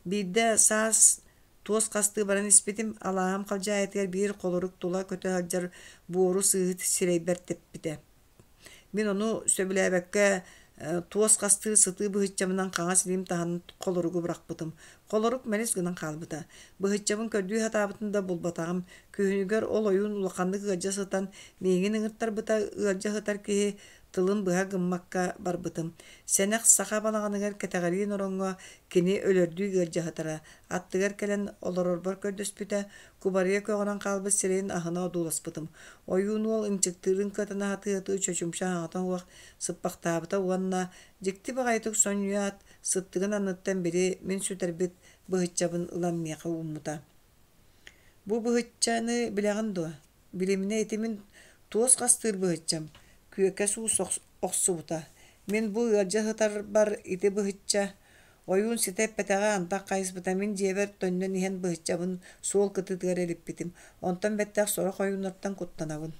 Биирдэ саас туос хастыы баран испитим, алааһым халдьаайытыгар биир холорук тула көтө сылдьар буору сыыһы сирэйбэр тэппитэ. Мин ону сөбүлээбэккэ туос хастыы сытыы быһыччабынан хаҥас илиим таһынан холоругу бырахпытым. Холорук мэлис гынан хаалбыта. Быһыччабын көрдүү сатаабытым да булбатаҕым. Күһүнүгэр ол ойуун улаханнык ыалдьа сытан миигин ыҥыртарбыта, ыалдьа сытар киһи тылын быһа гыммакка барбытым. Сэнэх саха балаҕаныгар кэтэҕэриин ороҥҥо кини өлөрдүү ыалдьа сытара. Аттыгар кэлэн олорорбор көрдөспүтэ, кубарыйа көҕөрөн хаалбыт сирэйин аһына одууласпытым. Ойуун уол ынчыктыырын кыатана сатыы-сатыы чочумча аһаҕата суох сыппахтаабыта уонна дьикти баҕайытык сонньуйаат, сыттыгын анныттан били мин сүтэрбит быһыччабын ылан миэхэ ууммута. Бу быһыччаны билэҕин дуо? Билиминэ ити мин туос хастыыр быһыччам, күөкэ суус охсубута. Мин бу ыалдьа сытарбар ити быһычча ойуун ситэ эппэтэҕэ антах хайыспыта мин дьиэбэр төннөн иһэн быһыччабын суол кытыытыгар элиппитим. Онтон бэттэх сорох ойууннартан куттанабын.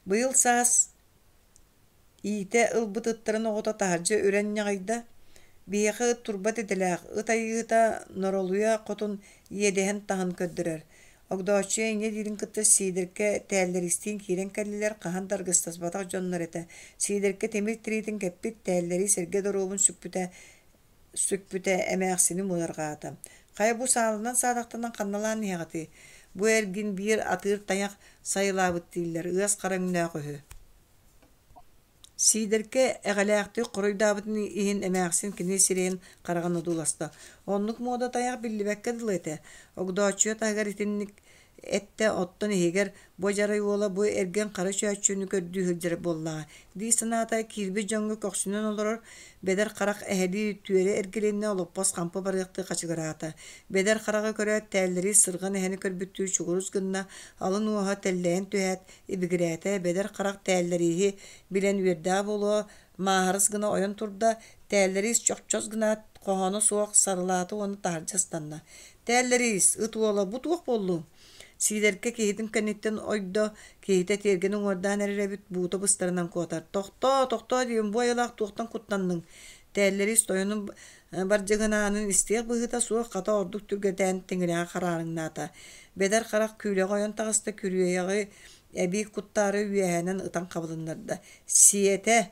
Быйыл саас Иитэ ылбыт ыттарын оҕото таһырдьа үрэн ньаҕыйда, биһиэхэ ыт турбат идэлээх, ыт айыыта Норолуйа хотун иэдэһин таһын көрдөрөр. Огдооччуйа инньэ диирин кытта Сиидэркэ тээллэристиин киирэн кэллилэр, хаһан да аргыстаспатах дьоннор этэ. Сиидэркэ тимир тириитин кэппит, тээллэри сэргэ доруобун сүкпүтэ сүкпүтэ эмээхсини муодарҕаата: «Хайа бу сааланан-саадахтанан ханналаан иһэҕитий? Бу эргин биир атыыр тайах сайылаабыт дииллэр, ыас хара өҥнөөх үһү» Сиидэркэ эҕэлээхтик хоруйдаабытын иһин эмээхсин кини сирэйин хараҕын одууласта: «Оннук муода тайах биллибэккэ дылы этэ. Огдооччуйа таһыгар итинник эттэ, оттон иһигэр бу дьарай уола бу эргин хара чөөччүнү көрдүү сылдьар буоллаҕа» дии санаата, киирбит дьоҥҥо көхсүнэн олорор бэдэр харах эһэлии түөрэ эргилиннэ, олоппос хампы барыахтыы хачыгыраата. Бэдэр хараҕы көрөөт, тээллэрии сырҕан эһэни көрбүттүү чугурус гынна, алын уоһа тэллэйэн түһээт, ибигирээтэ, бэдэр харах тээллэрииһи билэн үөрдэҕэ буолуо, мааһарыс гына ойон турда, тээллэриис чохчос гынаат, хоһооно суох сарылаата уонна таһырдьа ыстанна. Тээллэриис, ыт уола, бу туох буоллуҥ? Сиидэркэ киһитин кэнниттэн ойдо, киһитэ тиэргэни уҥуордаан эрэр эбит, буута быстарынан куотар. Тохтоо, тохтоо диибин, бу айылаах туохтан куттанныҥ? Тээллэриис тойонун бардьыгынаанын истиэх быһыыта суох хата ордук түргэтээн тиҥилэҕэ хараарыҥнаата. Бэдэр харах күүлэҕэ ойон таҕыста, күрүөйэҕи эбии куттаары үөһээнэн ытан хабылыннарда. Сиэтэ!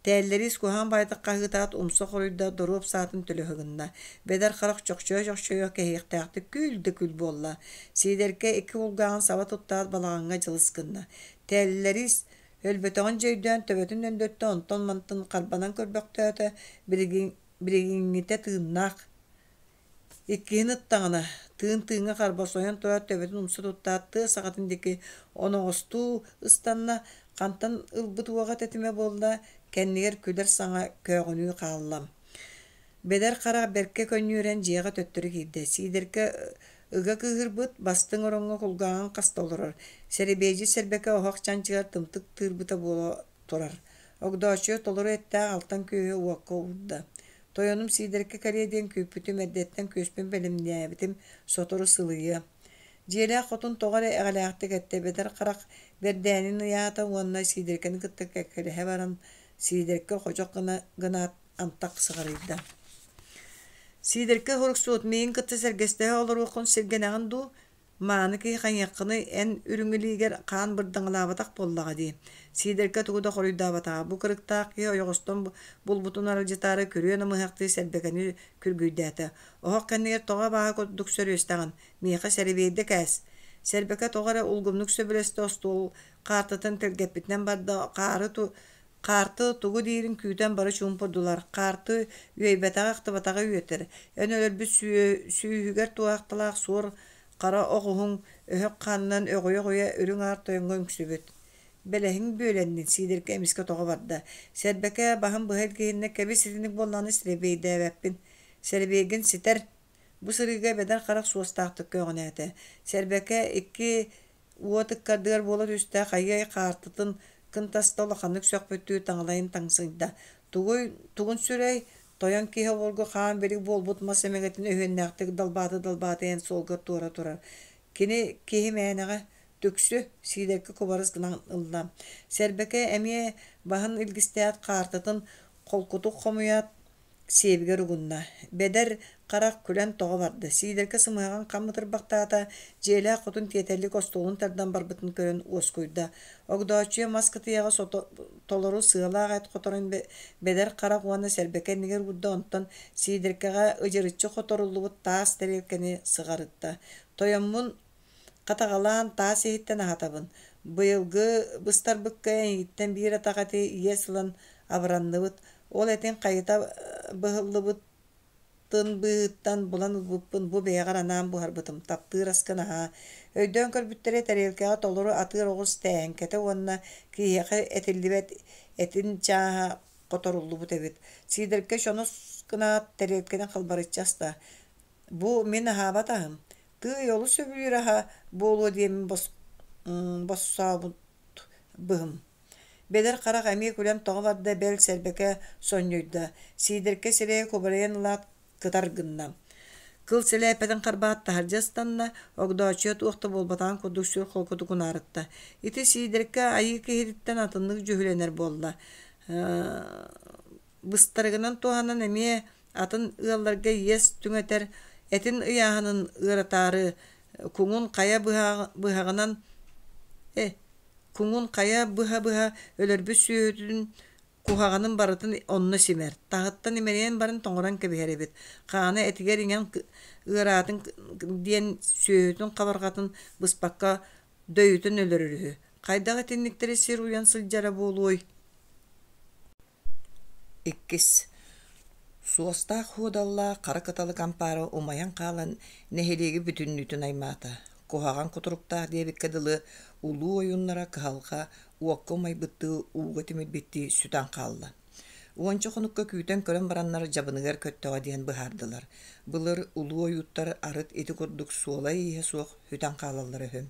Тээллэриис куһаҕан баайдык хаһыытаат, умса хоруйда, доруоп саатын төлө гынна. Бэдэр харах чохчойо-чохчойо кэһиэхтээхтик күл да күл буолла. Сиидэркэ икки кулгааҕын саба туттаат балаҕаҥҥа дьылыс гынна. Тээллэриис өлбөтөҕүн дьэ өйдөөн төбөтүн өндөттө, онтон-мантан харбанан көрбөхтөөтө, билигин билигиҥҥитэ тыыннаах. Иккиһин ыттаҕына, тыын тыыҥҥа харбасойон турар төбөтүн умса туттаат тыа саҕатын диэки оноҕостуу ыстанна, хантан ылбыт уоҕа тэтимэ буолла, кэннигэр күлэр саҥа көөҕүнүү хаалла. Бэдэр харах бэркэ көнньүөрэн дьиэҕэ төттөрү киирдэ. Сиидэркэ ыга кыыһырбыт, бастыҥ ороҥҥо кулгааҕын хаста олорор. Сэрэбиэйдьит сэрбэкэ оһох чанчыгар тымтык тыырбыта буола турар. Огдооччуйа толору эттээх алтан күөһү уокка уурда. Тойонум Сиидэркэ кэлиэ диэн күүппүтүм, эрдэттэн күөспүн бэлэмнээбитим, сотору сылыйыа. Дьиэлээх хотун тоҕо эрэ эҕэлээхтик эттэ, бэдэр харах бэрдээнин ыйаата уонна Сиидэркэни кытта кэккэлэһэ баран, Сиидэркэ ходьох гына гынаат антах сыҕарыйда. Сиидэркэ һуруксуот, миигин кытта сэргэстэһэ олоруоххун сиргэнэҕин дуу? Мааны киһи хайыаххыный, эн үрүҥ илиигэр хаан бырдаҥалаабатах буоллаҕа дии. Сиидэркэ тугу да хоруйдаабатаҕа. Бу кырыктаах киһи ойоҕостон булбутун аралдьытаары күрүө намыһахтыы сэрбэкэни күргүйдээтэ. Оһох кэннигэр тоҕо абааһы курдук сөрүөстэҕин? Миэхэ сэрэбиэйдэ кээс. Сэрбэкэ тоҕо эрэ улгумнук сөбүлэстэ остуол хаартытын тэлгэппитинэн барда. Хаары Хаарты тугу диирин күүтэн бары чуумпурдулар. Хаарты үөйбэтэҕи-ахтыбатаҕы үөтэр. Эн өлөрбүт сүүһүгэр туоһахталаах суор хара оҕуһуҥ өһөх хаанынан өҕүйэ-өҕүйэ үрүҥ аар тойоҥҥо үҥсүбүт. Бэлэһиҥ бүөлэннин, Сиидэркэ эмискэ тоҕо барда. Сэрбэкэ баһын быһа илгиһиннэ, кэбис итинник буоллаҕына сэрэбиэйдээбэппин. Сэрэбиэйгин ситэр. Бу сырыыга бэдэр харах суостаахтык көҕүнээтэ. Сэрбэкэ икки Уот ыккардыгар буола түстэ, хайыай хаартытын кынтаста улаханнык сөхпүттүү таҥалайын таҥсыйда. Тугуй, тугун сүрэй, тойон киһи обургу хаан билик буолбут мас эмэгэтин өһүөннээхтик далбааты-далбааты иһэн суолга туора турар. Кини киһи мээнэҕэ түксү, сиидэркэ кубарыс гынан ылла. Сэрбэкэ эмиэ баһын илгистээт хаартытын холкутук хомуйаат сиэбигэр угунна. Бэдэр харах күлэн тоҕо барда, Сиидэркэ сымыһаҕын хам ытырбахтаата, дьиэлээх хотун тиэтэллик остуолун тардан барбытын көрөн уоскуйда. Огдооччуйа мас кытыйаҕа толору сыалаах эт хоторон бэдэр харах уонна сэрбэкэ иннигэр уурда, онтон Сиидэркэҕэ ыдьырыччы хоторуллубут таас тэриэлкэни сыҕарытта. Тойоммун хатаҕалаан таас иһиттэн аһатабын. Быйылгы быстарбыкка эйигиттэн биир атах эти иэс ылан абыранныбыт. Ол этин хайыта быһыллыбытын быыһыттан булан ылбыппын бу бэйэҕэр анаан буһарбытым, таптыыр аскын аһаа. Өйдөөн көрбүттэрэ тэриэлкэҕэ толору атыыр оҕус тээһэҥкэтэ уонна киһиэхэ этиллибэт этин чааһа хоторуллубут эбит. Сиидэркэ сонос гынаат тэриэлкэни халбарыччы аста. Бу мин аһаабат аһым. Тыый олус сөбүлүүр аһа буолуо диэммин боссообут быһым. Бэдэр харах эмиэ күлэн тоҕо барда, бэл сэрбэкэ сонньуйда, Сиидэркэ сирэйэ кубарыйан ылаат кытар гынна. Кыл сэлээппэтин харбаат таһырдьа ыстанна, Огдооччуйа туох да буолбатаҕын курдук сүр холкутук унаарытта. Ити Сиидэркэ айыы киһититтэн атыннык дьүһүлэнэр буолла. Быстарыгынан туһанан эмиэ атын ыалларга иэс түҥэтэр, этин ыйааһынын ыаратаары куҥун хайа быһаҕынан куҥун хайа быһа-быһа өлөрбүт сүөһүтүн куһаҕанын барытын онно симэр, таһыттан имэрийэн баран тоҥорон кэбиһэр эбит, хаана этигэр иҥэн ыараатын диэн сүөһүтүн хабарҕатын быспакка дөйүтэн өлөрөр үһү. Хайдах итинниктэри сир уйан сылдьара буолуой? Иккис Суостаах Һуодаллаах хара кыталык ампаара умайан хаалан нэһилиэги бүтүннүүтүн аймаата. Куһаҕан кутуруктаах диэбиккэ дылы, улуу ойууннара кыһалҕа уокка умайбыттыы ууга тимирбиттии сүтэн хаалла. Уонча хонукка күүтэн көрөн бараннар дьабыныгар көттөҕө диэн быһаардылар. Былыр улуу ойууттар арыт ити курдук суола-ииһэ суох сүтэн хаалаллара үһү.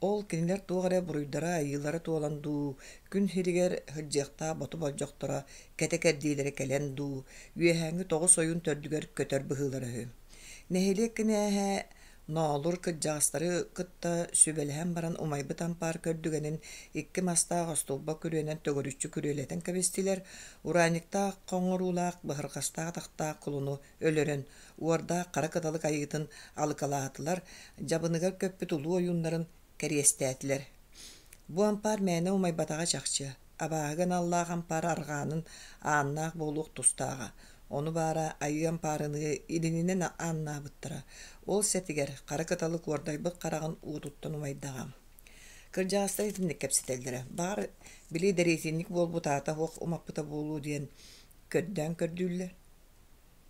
Ол кинилэр туох эрэ буруйдара-айыылара туолан дуу, күн сиригэр сылдьыахтаах боту болдьохторо кэтэ кэрдиилэрэ кэлэн дуу, үөһээҥҥи тоҕус ойуун төрдүгэр көтөр быһыылара үһү. Нэһилиэк кинээһэ Ноолур кырдьаҕастары кытта сүбэлэһэн баран умайбыт ампаар көрдүгэнин икки мастаах остуолба күрүөнэн төгүрүччү күрүөлэтэн кэбистилэр, ураанньыктаах хоҥоруулаах быһырҕастаах атахтаах кулуну өлөрөн, уордаах хара кыталык айыытын алыкалаатылар, дьабыныгар көппүт улуу ойууннарын кэриэстээтилэр. Бу ампаар мээнэ умайбатаҕа чахчы, абааһыга аналлаах ампаар арҕаанын ааннаах буолуох тустааҕа. Ону баара айыы ампаарыныы илининэн ааннаабыттара. Ол сэтигэр хара кыталык уордайбыт хараҕын уутуттан умайдаҕа. Кырдьаҕастар итинник кэпсэтэллэрэ. Баҕар, били дэриэтинньик буолбут аата суох умаппыта буолуо диэн көрдөөн көрдүүллэр.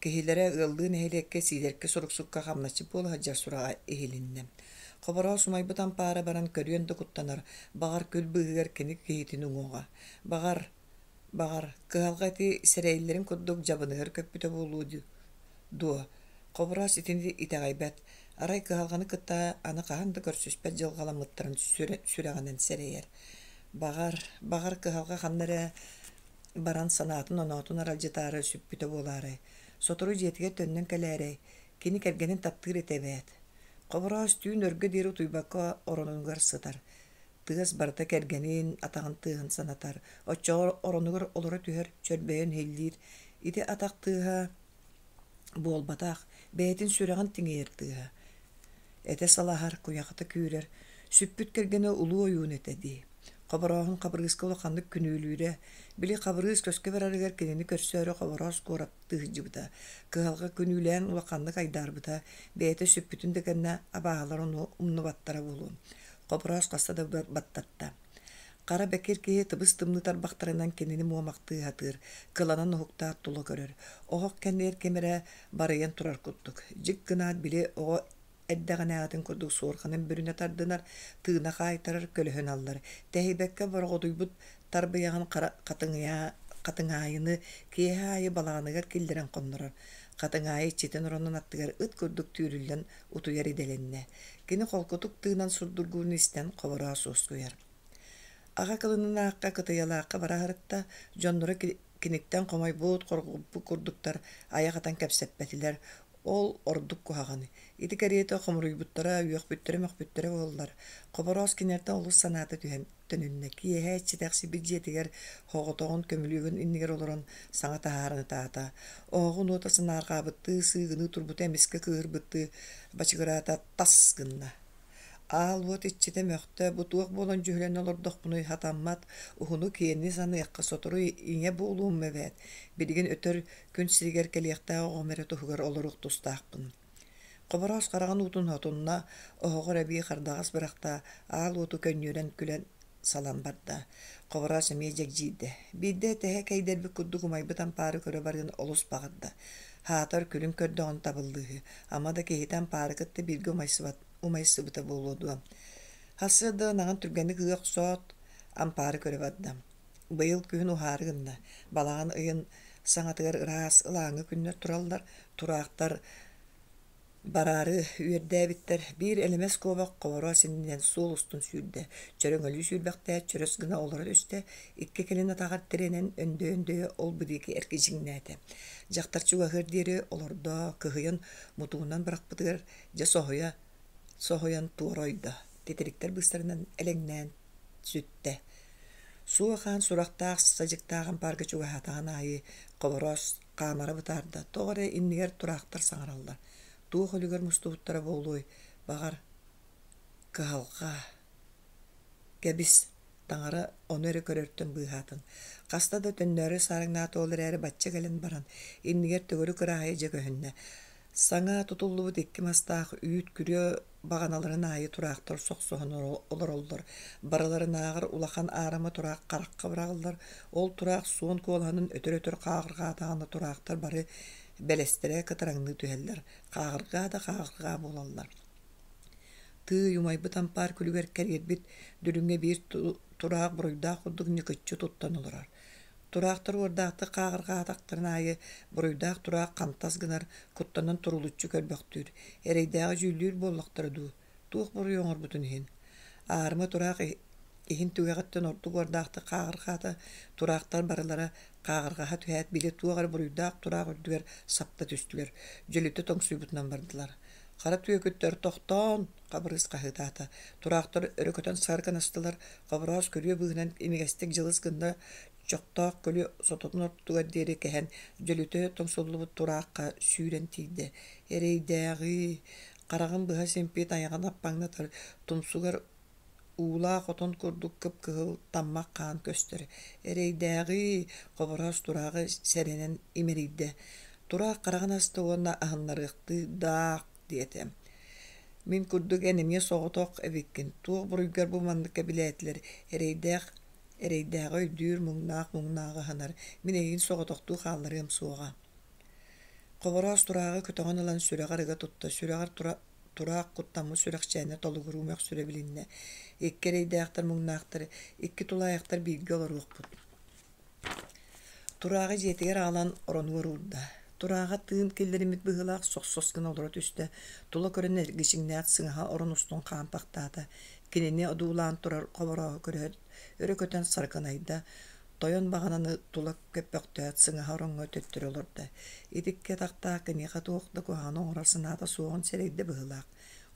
Киһилэрэ ыаллыы нэһилиэккэ Сиидэркэ суруксукка хамначчыт буола сылдьар сураҕа иһилиннэ. Хобороос умайбыт ампаара баран көрүөн да куттанар, баҕар күл быыһыгар кини киһитин уҥуоҕа, баҕар, баҕар, кыһалҕа ити сэрэйиллэрин курдук дьабыныгар көппүтэ буолуо дуо? Хобороос итини итэҕэйбэт, арай кыһалҕаны кытта аны хаһан да көрсүспэт дьылҕаламмыттарын сүрэҕинэн сэрэйэр. Баҕар, баҕар кыһалҕа ханна эрэ баран санаатын-оноотун аралдьытаары сүппүтэ буолаарай, сотору дьиэтигэр төннөн кэлээрэй, кини кэргэнин таптыыр этэ эбээт. Хобороос түүн өргө диэри утуйбакка оронугар сытар. Тыас барыта кэргэнин атаҕын тыаһын санатар, оччоҕо оронугар олоро түһэр, чөрбөйөн иһиллиир. Ити атах тыаһа буолбатах, бэйэтин сүрэҕин тиҥийэр тыаһа. Этэ салаһар, куйахата күүрэр, сүппүт кэргэнэ улуу ойуун этэ дии. Хоборооһун Хабырыыска улаханнык күнүүлүүрэ, били Хабырыыс көскө барарыгар кинини көрсөөрү Хобороос куораттыы сылдьыбыта, кыһалҕа күнүүлээн улаханнык айдаарбыта, бэйэтэ сүппүтүн да кэннэ абааһылар ону умнубаттара буолуо. Хобороос хаста да баттатта. Хара бэкир киһи тыбыс-тымныы тарбахтарынан кинини муомахтыы сатыыр, кыланан уһуктаат тула көрөр, оһох кэннигэр ким эрэ барыйан турар курдук, дьик гынаат били оҕо эрдэҕинээҕитин курдук суорҕанын бүрүнэ тардынар, тыына хаайтарар, көлөһүн аллар, тэһийбэккэ бороҕотуйбут тарбыйаҕын хара хатыҥаайыны киэһэ аайы балаҕаныгар киллэрэн хоннорор. Хатыҥаайы иччитин оронун аттыгар ыт курдук түүрүллэн утуйар идэлэннэ. Кини холкутук тыынан сурдургуурун истэн хобороос уоскуйар. Аҕа кылынынаахха кытыйалаахха бара сырытта, дьонноро киниттэн хомойбут, хорҕуппут курдуктар айах атан кэпсэппэтилэр. Ол ордук куһаҕан. Ити кэриэтэ хомуруйбуттара, үөхпүттэрэ-мөхпүттэрэ буоллар. Хобороос кинилэртэн олус санаата түһэн төнүннэ. Киэһэ иччитэхсийбит дьиэтигэр соҕотоҕун көмүлүөгүн иннигэр олорон саҥа таһааран ытаата. Оһоҕун уота санаарҕаабыттыы сыыгыныы турбута эмискэ кыыһырбыттыы бачыгыраата тас гынна. Аал уот иччитэ мөхтө, бу туох буолан дьүһүлэнэ олордохпунуй хатаммат, уһуну-киэҥи саныахха сотору ийэ буолуом эбээт, билигин өтөр күн сиригэр кэлиэхтээх оҕом эрэ туһугар олоруох тустаахпын. Хобороос хараҕын уутун хотунна, оһоҕор эбии хардаҕас бырахта, аал уоту көнньүөрэн күлэн салан барда. Хобороос эмиэ дьэгдьийдэ. Биирдэ тэһэ кэйдэрбит курдук умайбыт ампаары көрө барыан олус баҕарда. Һаатар күлүн көрдөҕүнэ табыллыыһы, ама да киһитэ ампаары кытта бииргэ умайсыбат умайсыбыта буолуо дуо. Сарсыарда ынаҕын түргэнник ыа охсоот, ампаары көрө барда. Быйыл күһүн уһаары гынна. Балаҕан ыйын саҥатыгар ыраас ылааҥы күннэр тураллар, тураахтар бараары үөрдээбиттэр. Биир элэмэс куобах хоборо синньинэн суол устун сүүрдэ, чөрөҥөлүү сүүрбэхтээт чөрөс гына олоро түстэ, икки кэлин атаҕар тирэнэн өндөйө-өндөйө ол-бу диэки эргичиҥнээтэ. Дьахтар чугаһыар диэри олордо, кыһыйан мутугунан бырахпытыгар дьэ соһуйа соһуйан туора ойдо, титириктэр быыстарынан элэҥнээн сүттэ. Суох аан сурахтаах садьыктаах ампаарга чугаһаатаҕын аайы Хобороос хаамара бытаарда, тоҕо эрэ иннигэр тураахтар саҥараллар, туох үлүгэр мустубуттара буолуой, баҕар, кыһалҕа Кэбис, таҥара ону эрэ көрөртөн быыһаатын. Хаста да төннөөрү саарыҥнаата ол эрээри бачча кэлэн баран, иннигэр төгүрүк ырааһыйа дьэ көһүннэ. Саҥа тутуллубут икки мастаах үүт күрүө баҕаналарын аайы тураахтар сохсоһон олороллор. Барыларынааҕар улахан аарыма тураах харахха быраҕыллар. Ол тураах суон куолаһынан өтөр-өтөр хааҕырҕаатаҕына тураахтар бары бэлэстэрэ кытараҥныы түһэллэр, хааҕырҕаа да хааҕырҕаа буолаллар. Тыый умайбыт ампаар күлүгэр кэриэрбит дүлүҥҥэ биир тураах буруйдаах курдук ньыкыччы туттан олорор. Тураахтар уордаахтык хааҕырҕаатахтарын аайы буруйдаах тураах хантас гынар, куттанан турулуччу көрбөхтүүр, эрэйдээҕи дьүүллүүр буоллахтара дуу, туох буруйу оҥорбутун иһин. Аарыма тураах иһин түгэҕиттэн ордук уордаахтык хааҕырҕаата, тураахтар барылара хааҕырҕаһа түһээт били туох эрэ буруйдаах тураах үрдүгэр сапта түстүлэр, дьөлүтэ тоҥсуйбутунан бардылар. Хара түөкүттэр тохтоон, Хабырыыс хаһыытаата. Тураахтар өрө көтөн сар гынастылар, Хобороос күрүө быыһынан имигэстик дьылыс гынна чохтоох көлү сототун ортотугар диэри кэһэн, дьөлүтэ тоҥсуллубут тураахха сүүрэн тиийдэ. Эрэйдээҕии, хараҕын быһа симпит айаҕын аппаҥнатар, тумсугар уулаах отон курдук кып-кыһыл таммах хаан көстөр. Эрэйдээҕии, Хобороос турааҕы сэрэнэн имэрийдэ. Тураах хараҕын аста уонна аһыннарыахтыы «даах» диэтэ. Мин курдук эн эмиэ соҕотох эбиккин, туох буруйгар бу маннык кэбилээтилэр, эрэйдээх эрэйдээҕи өйдүүр, муҥнаах муҥнааҕы аһынар, мин эйигин соҕотохтуу хаалларыам суоҕа. Хобороос турааҕы көтөҕөн ылан сүрэҕэр ыга тутта, сүрэҕэр тура тураах куттаммыт сүрэхчээнэ толугуруу мөхсүрэ билиннэ. Икки эрэйдээхтэр муҥнаахтар, икки тулаайахтар бииргэ олоруохпут. Турааҕы дьиэтигэр аҕалан оронугар уурда. Турааҕа тыын киллэриммит быһыылаах сохсос гына олоро түстэ, тула көрөн эргичиҥнээх сыҥаһа орон устун хаампахтаата. Кинини одуулаан турар хоборооһу көрөөт, өрө көтөн саргынайда, тойон баҕананы тула көппөхтөөт сыҥаһа ороҥҥо төттөрү олордо. Итиккэ атахтаах киниэхэ туох да куһаҕаны оҥорор санаата суоҕун сэрэйдэ быһыылаах.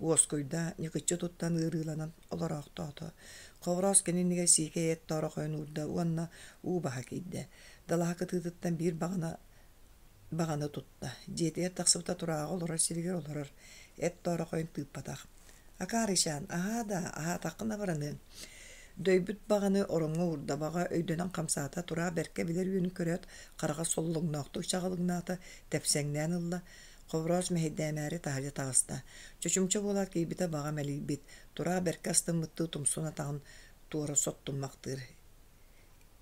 Уоскуйда, ньыкыччы туттан ыарыыланан олороохтоото. Хобороос кини иннигэр сиикэй эт тоорохойун уурда уонна уу баһа киирдэ. Далаһа кытыытыттан биир баҕана баҕаны тутта. Дьиэтигэр тахсыбыта турааҕы олорор сиригэр олорор, эт тоорохойун тыыппатах. Акаарычаан, аһаа да, аһаатаххына бараныаҥ. Дөйбүт баҕаны ороҥҥо уурда, баҕа өйдөнөн хамсаата, тураах бэркэ билэр үөнүн көрөөт, хараҕа соллоҥноохтук чаҕылыҥнаата, тэпсэҥнээн ылла. Хобороос мэһэйдээмээри таһырдьа таҕыста. Чочумча буолаат киирбитэ баҕа мэлийбит, тураах бэркэ астыммыттыы тумсун атаҕын туора соттуммахтыыр.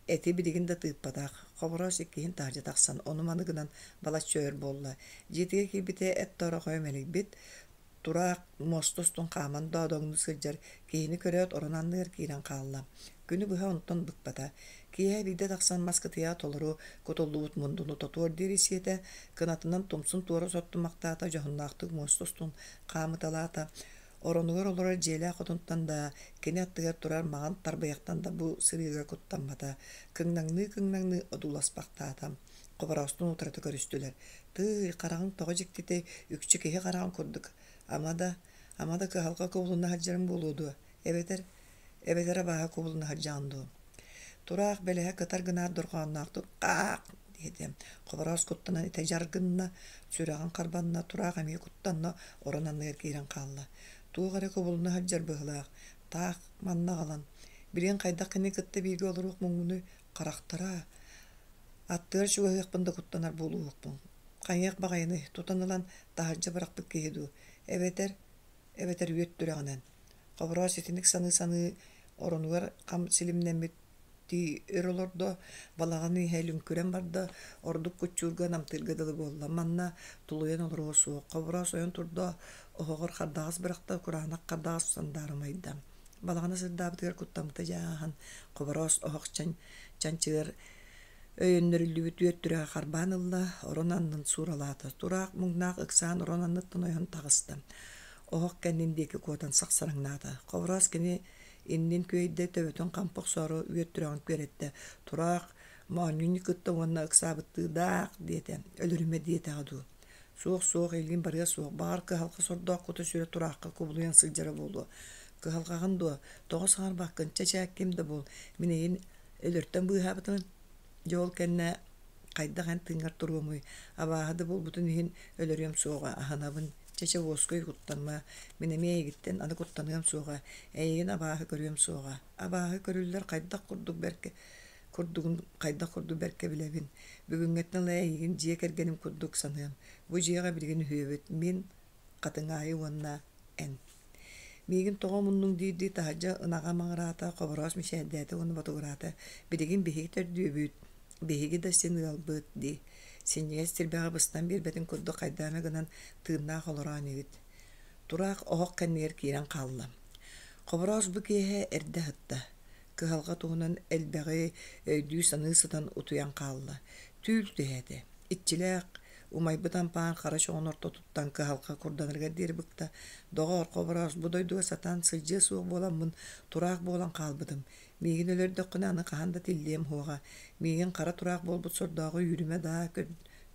Эти билигин да тыыппатах. Хобороос иккиһин таһырдьа тахсан, ону-маны гынан балачча өр буолла. Дьиэтигэр киирбитэ эт тоорохойо мэлийбит, Тураах муоста устун хааман доодоҥнуу сылдьар киһини көрөөт орон анныгар киирэн хаалла. Күнү быһа онтон быкпата. Киэһэ биирдэ тахсан мас кытыйаҕа толору кутуллубут мундуну тотуор диэри сиэтэ, кынатынан тумсун туора соттумахтаата, дьоһуннаахтык муоста устун хаамыталаата. Оронугар олорор дьиэлээх хотунтан да, кини аттыгар турар маҕан тарбыйахтан да бу сырыыга куттаммата. Кыҥнаҥныы-кыҥнаҥныы одууласпахтаата. Хобороостун утарыта көрүстүлэр. Тыый, хараҕыҥ тоҕо дьиктитэй, үкчү киһи хараҕын курдук. Ама да, ама да кыһалҕа кубулуна сылдьарым буолуо дуо? Эбэтэр, эбэтэр абааһы кубулуна сылдьаҕын дуу? Тураах бэлэһэ кытар гынаат дорҕоонноохтук «Хаах!» диэтэ. Хобороос куттанан этэ дьар гынна, сүрэҕин харбанна, тураах эмиэ куттанна, орон анныгар киирэн хаалла. Туох эрэ кубулуна сылдьар быһыылаах, таах манна аҕалан, билигин хайдах кинини кытта бииргэ олоруох муҥмунуй, харахтара Аттыгар чугаһыахпын да куттанар буолуохпун. Хайыах баҕайыный, тутан ылан таһырдьа бырахпыт киһи дуу, эбэтэр, эбэтэр үөт түрэҕинэн. Хобороос итинник саныы-саныы оронугар хам силимнэммиттии өр олордо, балаҕан иһэ лүҥкүрэн барда, ордук куччуурга намтыырга дылы буолла. Манна тулуйан олоруо суох. Хобороос ойон турда, оһоҕор хардаҕас бырахта, кураанах хардаҕас сандаарымайда. Балаҕана сырдаабытыгар куттаммыта дьааһан, Хобороос оһох чанчыгар өйөннөрүллүбүт үөт түрэҕи харбаан ылла, орон аннын сууралаата. Тураах муҥнаах ыксаан орон анныттан ойон таҕыста. Оһох кэннин диэки куотан сахсараҥнаата. Хобороос кини иннин күөйдэ, төбөтүн хампы охсоору үөт түрэҕин күөрэттэ. Тураах моонньун кытта уонна ыксаабыттыы «Даах!» диэтэ, өлөрүмэ диэтэҕэ дуу. Суох, суох, илиим барыа суох, баҕар кыһалҕа сордоох кута-сүрэ тураахха кубулуйан сылдьара буолуо. Кыһалҕаҕын дуо, тоҕо саҥарбаккын, чэ-чэ, ким да буол, мин эйигин өлөртөн быыһаабытым. Дьэ ол кэннэ хайдах эн тыыҥҥар туруомуй, абааһы да буолбутун иһин өлөрүөм суоҕа, аһынабын. Чэ-чэ, уоскуй, куттаныма, мин эмиэ эйигиттэн аны куттаныам суоҕа, эйигин абааһы көрүөм суоҕа. Абааһы көрүллэр хайдах курдук бэркэ курдугун хайдах курдук бэркэ билэбин. Бүгүҥҥэттэн ыла эйигин дьиэ кэргэним курдук саныам. Бу дьиэҕэ билигин үһүөбүт мин, Хатыҥаайы уонна эн. Миигин тоҕо умуннуҥ диирдии таһырдьа ынаҕа маҥыраата, Хобороос мичээрдээтэ уонна ботугураата: «Билигин биһиги төрдүөбүт, биһиги да син ыалбыт» дии. Синньигэс тирбэҕэ быстан биэрбэтин курдук хайдах эмэ гынан тыыннаах олороо инибит. Тураах оһох кэннигэр киирэн хаалла. Хобороос бу киэһэ эрдэ аһытта. Кыһалҕа туһунан элбэҕи өйдүү-саныы сытан утуйан хаалла. Түүл түһээтэ. Иччилээх, умайбыт ампаар хара чоҕун ортотуттан кыһалҕа курданарыгар диэри быкта. Доҕоор, Хобороос, бу дойдуга сатаан сылдьыа суох буоламмын, тураах буолан хаалбытым. Миигин өлөрдөххүнэ аны хаһан да тиллиэм суоҕа. Миигин хара тураах буолбут сордооҕу үүрүмэ даа,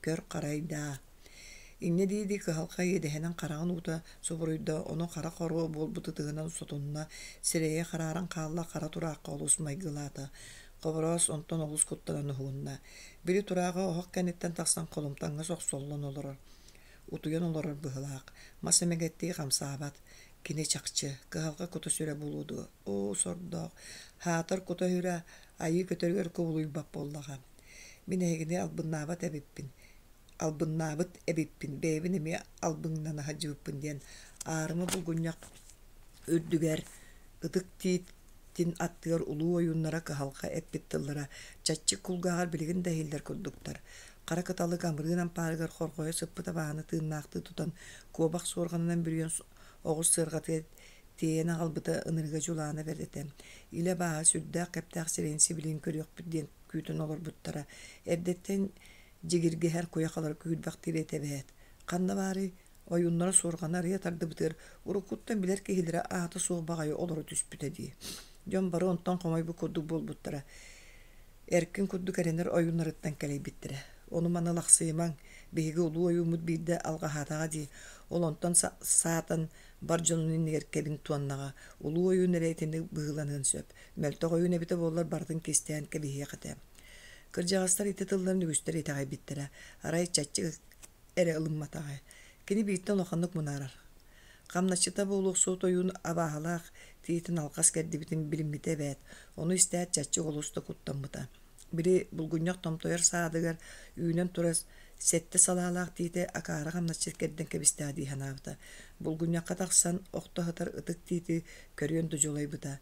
көр харай даа. Инньэ дии-дии кыһалҕа иэдэһинэн хараҕын уута субуруйда, ону хара хоруо буолбут ытыһынан сотунна, сирэйэ харааран хаалла, хара тураахха олус майгылаата. Хобороос онтон олус куттанан уһугунна. Били турааҕа оһох кэнниттэн тахсан холумтаҥҥа сохсоллон олорор. Утуйан олорор быһыылаах, мас эмэгэттии хамсаабат. Кини чахчы, кыһалҕа кута-сүрэ буолуо дуо? Оо, сордоох, хаатар кута-сүрэ айыы көтөрүгэр кубулуйбат буоллаҕа. Мин эһигини албыннаабат эбиппин албыннаабыт эбиппин, бэйэбин эмиэ албыҥнана сылдьыбыппын диэн аарыма булгунньах үрдүгэр ытык тиитин аттыгар улуу ойууннара кыһалҕа эппит тыллара чаччык кулгааҕар билигин да иһиллэр курдуктар. Хара кыталык амырыын ампаарыгар хорҕойо сыппыт абааһыны тыыннаахтыы тутан куобах суорҕанынан бүрүйэн оҕус сыарҕатыгар тиэйэн аҕалбыта ынырыга дьулаана бэрт этэ. Илэ абааһы сүрдээх кэптээх сирэйин сибилигин көрүөхпүт диэн күүтэн олорбуттара. Эрдэттэн дьигиргэһэр куйахалара күүрбэхтиир этэ эбээт. Ханна баарый, ойууннара суорҕаны арыйа тардыбытыгар уруккуттан билэр киһилэрэ аата суох баҕайы олоро түспүтэ дии. Дьон бары онтон хомойбут курдук буолбуттара. Эркин курдук эрэнэр ойууннарыттан кэлэйбиттэрэ. Ону-маны лахсыйымаҥ, биһиги улуу ойууммут биирдэ алҕаһаатаҕа дии, ол онтон саатан бар дьонун иннигэр кэбин туоннаҕа, улуу ойуун эрэ итинник быһыыланыан сөп, мөлтөх ойуун эбитэ буоллар барытын кистээн кэбиһиэх этэ. Кырдьаҕастар ити тылларын үгүстэр итэҕэйбиттэрэ, арай чаччы эрэ ылымматаҕа. Кини бииртэн улаханнык мунаарар. Хамначчыта буолуохсут ойуун абааһылаах тиитин алҕас кэрдибитин билиммитэ эбээт. Ону истээт чаччы олус да куттаммыта. Били булгунньах томтойор саадыгар үүнэн турар сэттэ салаалаах тиити акаары хамначчыт кэрдэн кэбистэҕэ дии санаабыта. Булгунньахха тахсан охто сытар ытык тиити көрүөн да дьулайбыта.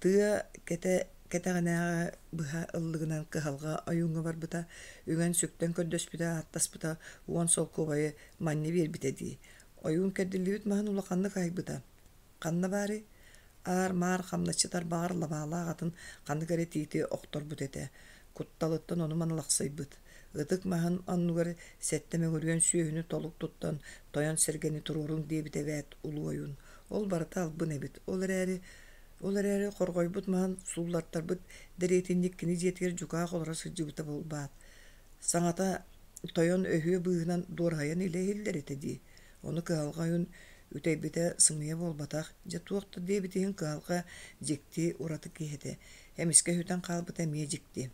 Тыа кэтэ кэтэҕинээҕи быһа ыллыгынан кыһалҕа ойууҥҥа барбыта, үҥэн-сүктэн көрдөспүтэ, ааттаспыта уон солкуобайы манньа биэрбитэ дии. Ойуун кэрдиллибит маһын улаханнык аһыйбыта. Ханна баарый? Аар-маар хамначчы тарбаҕар лабаалаах атын ханнык эрэ тиити охторбут этэ. Кутталыттан ону-маны лахсыйбыт. Ытык маһын анныгар сэттэ мөҥүрүөн сүөһүнү толук туттан тойон сэргэни туруоруҥ диэбитэ эбээт улуу ойуун. Ол барыта албын эбит. Ол эрээри Ол эрээри хорҕойбут маһын сууллартарбыт дэриэтинньик кини дьиэтигэр дьукаах олоро сылдьыбыта буолбаат. Саҥата тойон өһүө быыһынан дуораһыйан илэ иһиллэр этэ дии. Ону кыһалҕа ойун үтэйбитэ сымыйа буолбатах, дьэ туох да диэбит иһин кыһалҕа дьикти, ураты киһи этэ. Эмискэ сүтэн хаалбыта эмиэ дьикти.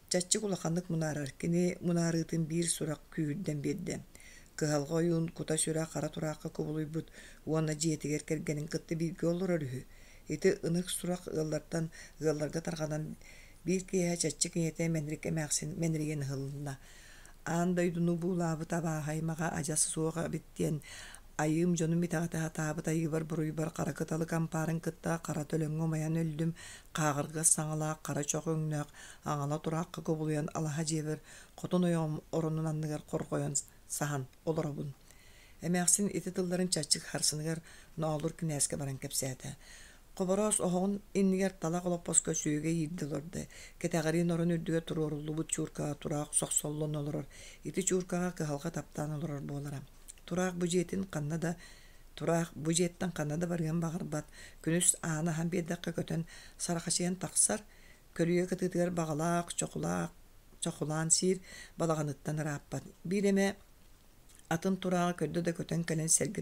Чаччык улаханнык мунаарар, кини мунаарыытын биир сурах күүһүрдэн биэрдэ. Кыһалҕа ойуун кута-сүрэ хара тураахха кубулуйбут уонна дьиэтигэр кэргэнин кытта бииргэ олорор үһү. Ити ынырык сурах ыаллартан ыалларга тарҕанан биир киэһэ чаччык ийэтэ Мэнрик эмээхсин мэнэрийэн ыһылынна. Аан дойдуну буулаабыт абааһы аймаҕа адьас суох эбит диэн айыым дьонум итэҕэтэ сатаабыт айыыбар буруйбар хара кыталык ампаарын кытта хара төлөҥҥө умайан өллүм, хааҕыргас саҥалаах хара чох өҥнөөх аҥала тураахха кубулуйан алаһа дьиэбэр хотун ойоҕум оронун анныгар хорҕойон саһан олоробун. Эмээхсин ити тылларын чаччык харсыныгар Ноолур кинээскэ баран кэпсээтэ. Хобороос оһоҕун иннигэр талах олоппоско сүөгэ иирдэ олордо. Кэтэҕириин орон үрдүгэр туруоруллубут чууркаҕа тураах сохсоллон олорор. Ити чууркаҕа кыһалҕа таптаан олорор буолара. Тураах бу дьиэтин ханна да Тураах бу дьиэттэн ханна да барыан баҕарбат. Күнүс ааны аһан биэрдэххэ көтөн сарахачыйан тахсар, көлүйэ кытыытыгар баҕалаах, чохулаах, чохулаан сиир, балаҕаныттан ырааппат. Биир эмэ атын турааҕы көрдө да көтөн кэлэн сэргэ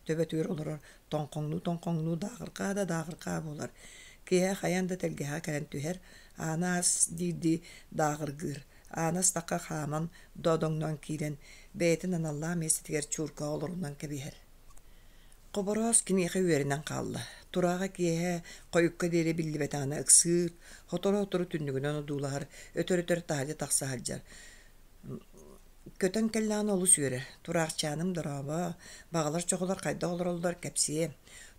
төбөтүгэр олорор, тоҥхоҥнуу-тоҥхоҥнуу дааҕырҕаа да дааҕырҕаа буолар. Киэһэ хайаан да тэлгэһэҕэ кэлэн түһэр, ааны аас диирдии дааҕыргыыр. Ааны астахха хааман доодоҥноон киирэн, бэйэтин аналлаах миэстэтигэр чууркаҕа олорунан кэбиһэр. Хобороос киниэхэ үөрэнэн хаалла. Турааҕа киэһэ хойукка диэри биллибэтэҕинэ ыксыыр, сотору-сотору түннүгүнэн одуулаһар, өтөр-өтөр таһырдьа тахса сылдьар. Көтөн кэллэҕинэ олус үөрэр: «Тураахчааным дорообо, баҕалар чохолор хайдах олороллор кэпсиэ».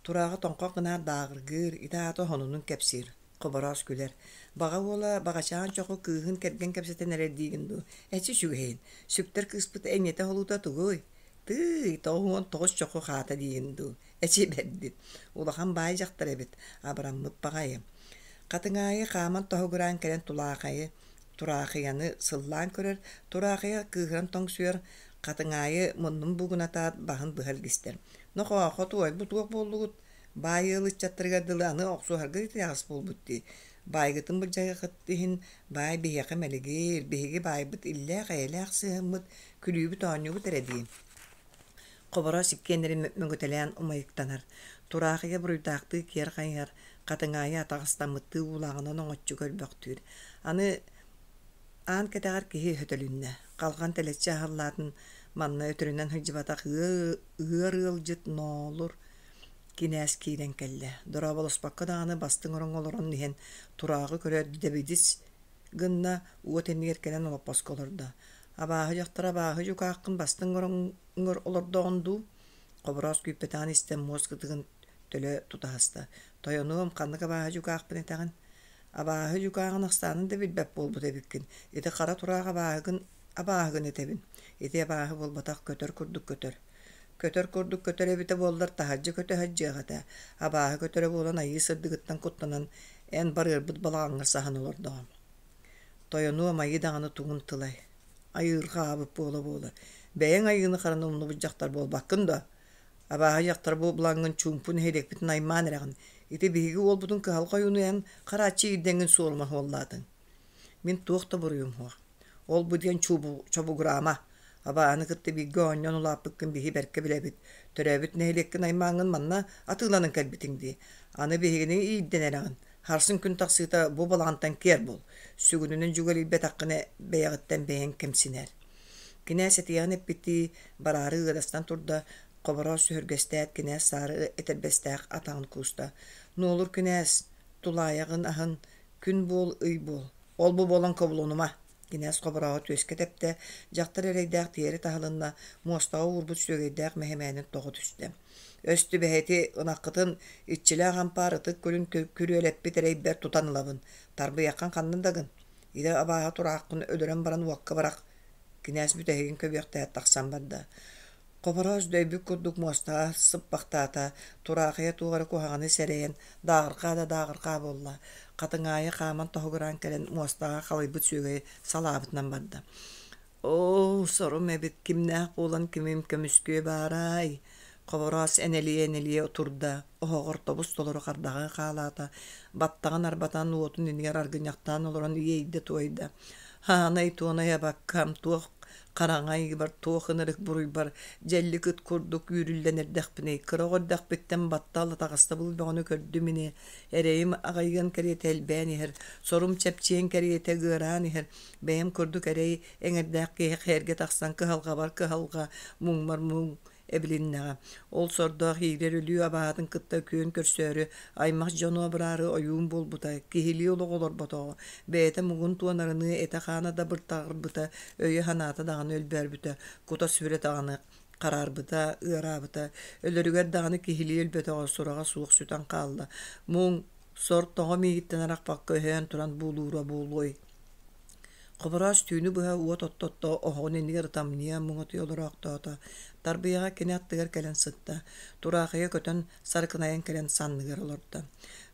Турааҕа тоҥхох гынаат дааҕыргыыр, ити аата сонунун кэпсиир. Хобороос күлэр: «Баҕа уола Баҕачаан чоху кыыһын кэргэн кэпсэтэн эрэр диигин дуу, эчи үчүгэйин, сүктэр кыыспыт эйиэтэ холуута тугуй? Тыый, 99 чоху хаата диигин дуу, эчи бэрдин, улахан баай дьахтар эбит, абыраммыт баҕайы». Хатыҥаайы хааман тоһугураан кэлэн тулаахайы Тураахыйаны сыллаан көрөр, Тураахыйа кыыһыран тоҥсуйар, Хатыҥаайы муннун буугунатаат баһын быһа илгистэр: «Нохоо, хотуой, бу туох буоллугут? Баай ыал ыччаттарыгар дылы аны охсуһарга итэҕэс буолбут дии. Баайгытын былдьаһыаххыт иһин баай биһиэхэ мэлигир, биһиги баайбыт иллээх-эйэлээх сыһыаммыт, күлүүбүт-оонньуубут эрэ дии». Хобороос иккиэннэрин мөҥүтэлээн умайыктанар, Тураахыйа буруйдаахтыы киэр хайыһар, Хатыҥаайы атаҕастаммыттыы уулааҕынан оҥоччу көрбөхтүүр. Аны аан кэтэҕэр киһи өтөлүннэ, халҕан тэлэччи аһыллаатын манна өтөрүнэн сылдьыбатах ыар ыалдьыт Ноолур кинээс киирэн кэллэ. Дорооболоспокко даҕаны бастыҥ ороҥҥо олорон иһэн турааҕы көрөөт дэбидис гынна, уот иннигэр кэлэн олоппоско олордо. Абааһы дьахтара абааһы дьукааххын бастыҥ ороҥҥор олордоҕун дуу? Хобороос күүппэтэҕин истэн муос кытыгын төлө тутаһыста. Тойонуом, ханнык абааһы дьукаахпын этэҕин? Абааһы дьукааҕын ахсаанын да билбэт буолбут эбиккин. Ити хара тураах абааһыгын абааһыгын этэбин. Ити абааһы буолбатах, көтөр курдук көтөр. Көтөр курдук көтөр эбитэ буоллар, таһырдьа көтө сылдьыах этэ. Абааһы көтөрө буолан айыы сырдыгыттан куттанан, эн барыарбыт балаҕаҥҥар саһан олордоҕум. Тойонуом айыы даҕаны тугун тылай? Айыырҕаабыт буола-буола, бэйэҥ айыыны-хараны умнубут дьахтар буолбаккын дуо? Абааһы дьахтар бу булаҥҥын чуумпу нэһилиэкпитин аймаан эрэҕин. Ити биһиги уолбутун кыһалҕа ойууну эн харааччы иирдэҥҥин суорума суоллаатыҥ. Мин туох да буруйум суох. Ол-бу диэн чобугураама. Абааһыны кытта бииргэ оонньоон улааппыккын биһи бэркэ билэбит. Төрөөбүт нэһилиэккин аймааҥҥын манна атыыланан кэлбитиҥ дии. Аны биһигини иирдэн эрэҕин. Харсын күн тахсыыта бу балаҕантан киэр бул. Сүгүнүнэн дьүгэлийбэтэххинэ бэйэҕиттэн бэйэҥ кэмсинээр. Кинээс этиэҕин эппиттии, бараары ыадастан турда. Хобороос сүһүргэстээт кинээс саары этэрбэстээх атаҕын кууста. Нуолур кинээс, тулаайаҕын аһын, күн буол, ый буол. Ол-бу буолан кобулунума. Кинээс Хоборооһу түөскэ тэптэ, дьахтар эрэйдээх тиэрэ таһылынна, муостаҕа уурбут сүөгэйдээх мэһэмээнин тоҕо түстэ. Өс түбэһэти ынаххытын иччилээх ампаар ытык күлүн күрүөлэппит эрэйбэр тутан ылабын. Тарбыйаххын ханна да гын. Илэ абааһы турааххын өлөрөн баран уокка бырах. Кинээс бүтэһигин көбүөхтээт тахсан барда. Хобороос дөйбүт курдук муостаҕа сыппахтаата, тураахыйа туох эрэ куһаҕаны сэрэйэн, дааҕырҕаа да дааҕырҕаа буолла. Хатыҥаайы хааман тоһугураан кэлэн муостаҕа халыйбыт сүөгэйи салаабытынан барда. Оо, сорум эбит, кимнээх буолан кимим көмүскүө баарай? Хобороос энэлийэ-энэлийэ турда, оһоҕор тобус-толору хардаҕы хаалаата, баттаҕын арбатан уотун иннигэр аргынньахтаан олорон иэйдэ-туойда. Хаанай-туонай абаккам, туох хараҥа айыыбар, туох ынырык буруйбар дьэллик ыт курдук үүрүллэн эрдэхпиний, кыра оҕо эрдэхпиттэн баттал атаҕастабыл бөҕөнү көрдүм ини, эрэйим аҕайыан кэриэтэ элбээн иһэр, сорум чэпчиэн кэриэтэ ыараан иһэр, бэйэм курдук эрэй эҥэрдээх киһиэхэ эргэ тахсан кыһалҕабар кыһалҕа, муҥмар муҥ эбилиннэҕэ. Ол сордоох иирэр өлүү абаһатын кытта күөн көрсөөрү, аймах дьону абыраары ойуун буолбута, киһилии олох олорботоҕо, бэйэтэ муҥун туонарыныы этэ-хаана да быртаҕырбыта, өйө-санаата даҕаны өлбөөрбүтэ, кута-сүрэ даҕаны хараарбыта, ыараабыта, өлөрүгэр даҕаны киһилии өлбөтөҕө, сураҕа суох сүтэн хаалла. Муҥ, сор тоҕо миигиттэн арахпакка өһөөн туран буулуура буолуой? Хобороос түүнү быһа уот отто-отто оһоҕун иннигэр ытамньыйа, муҥатыйа олороохтоото. Тарбыйаҕа кини аттыгар кэлэн сытта. Тураахыйа көтөн, сарыкынайан кэлэн санныгар олордо.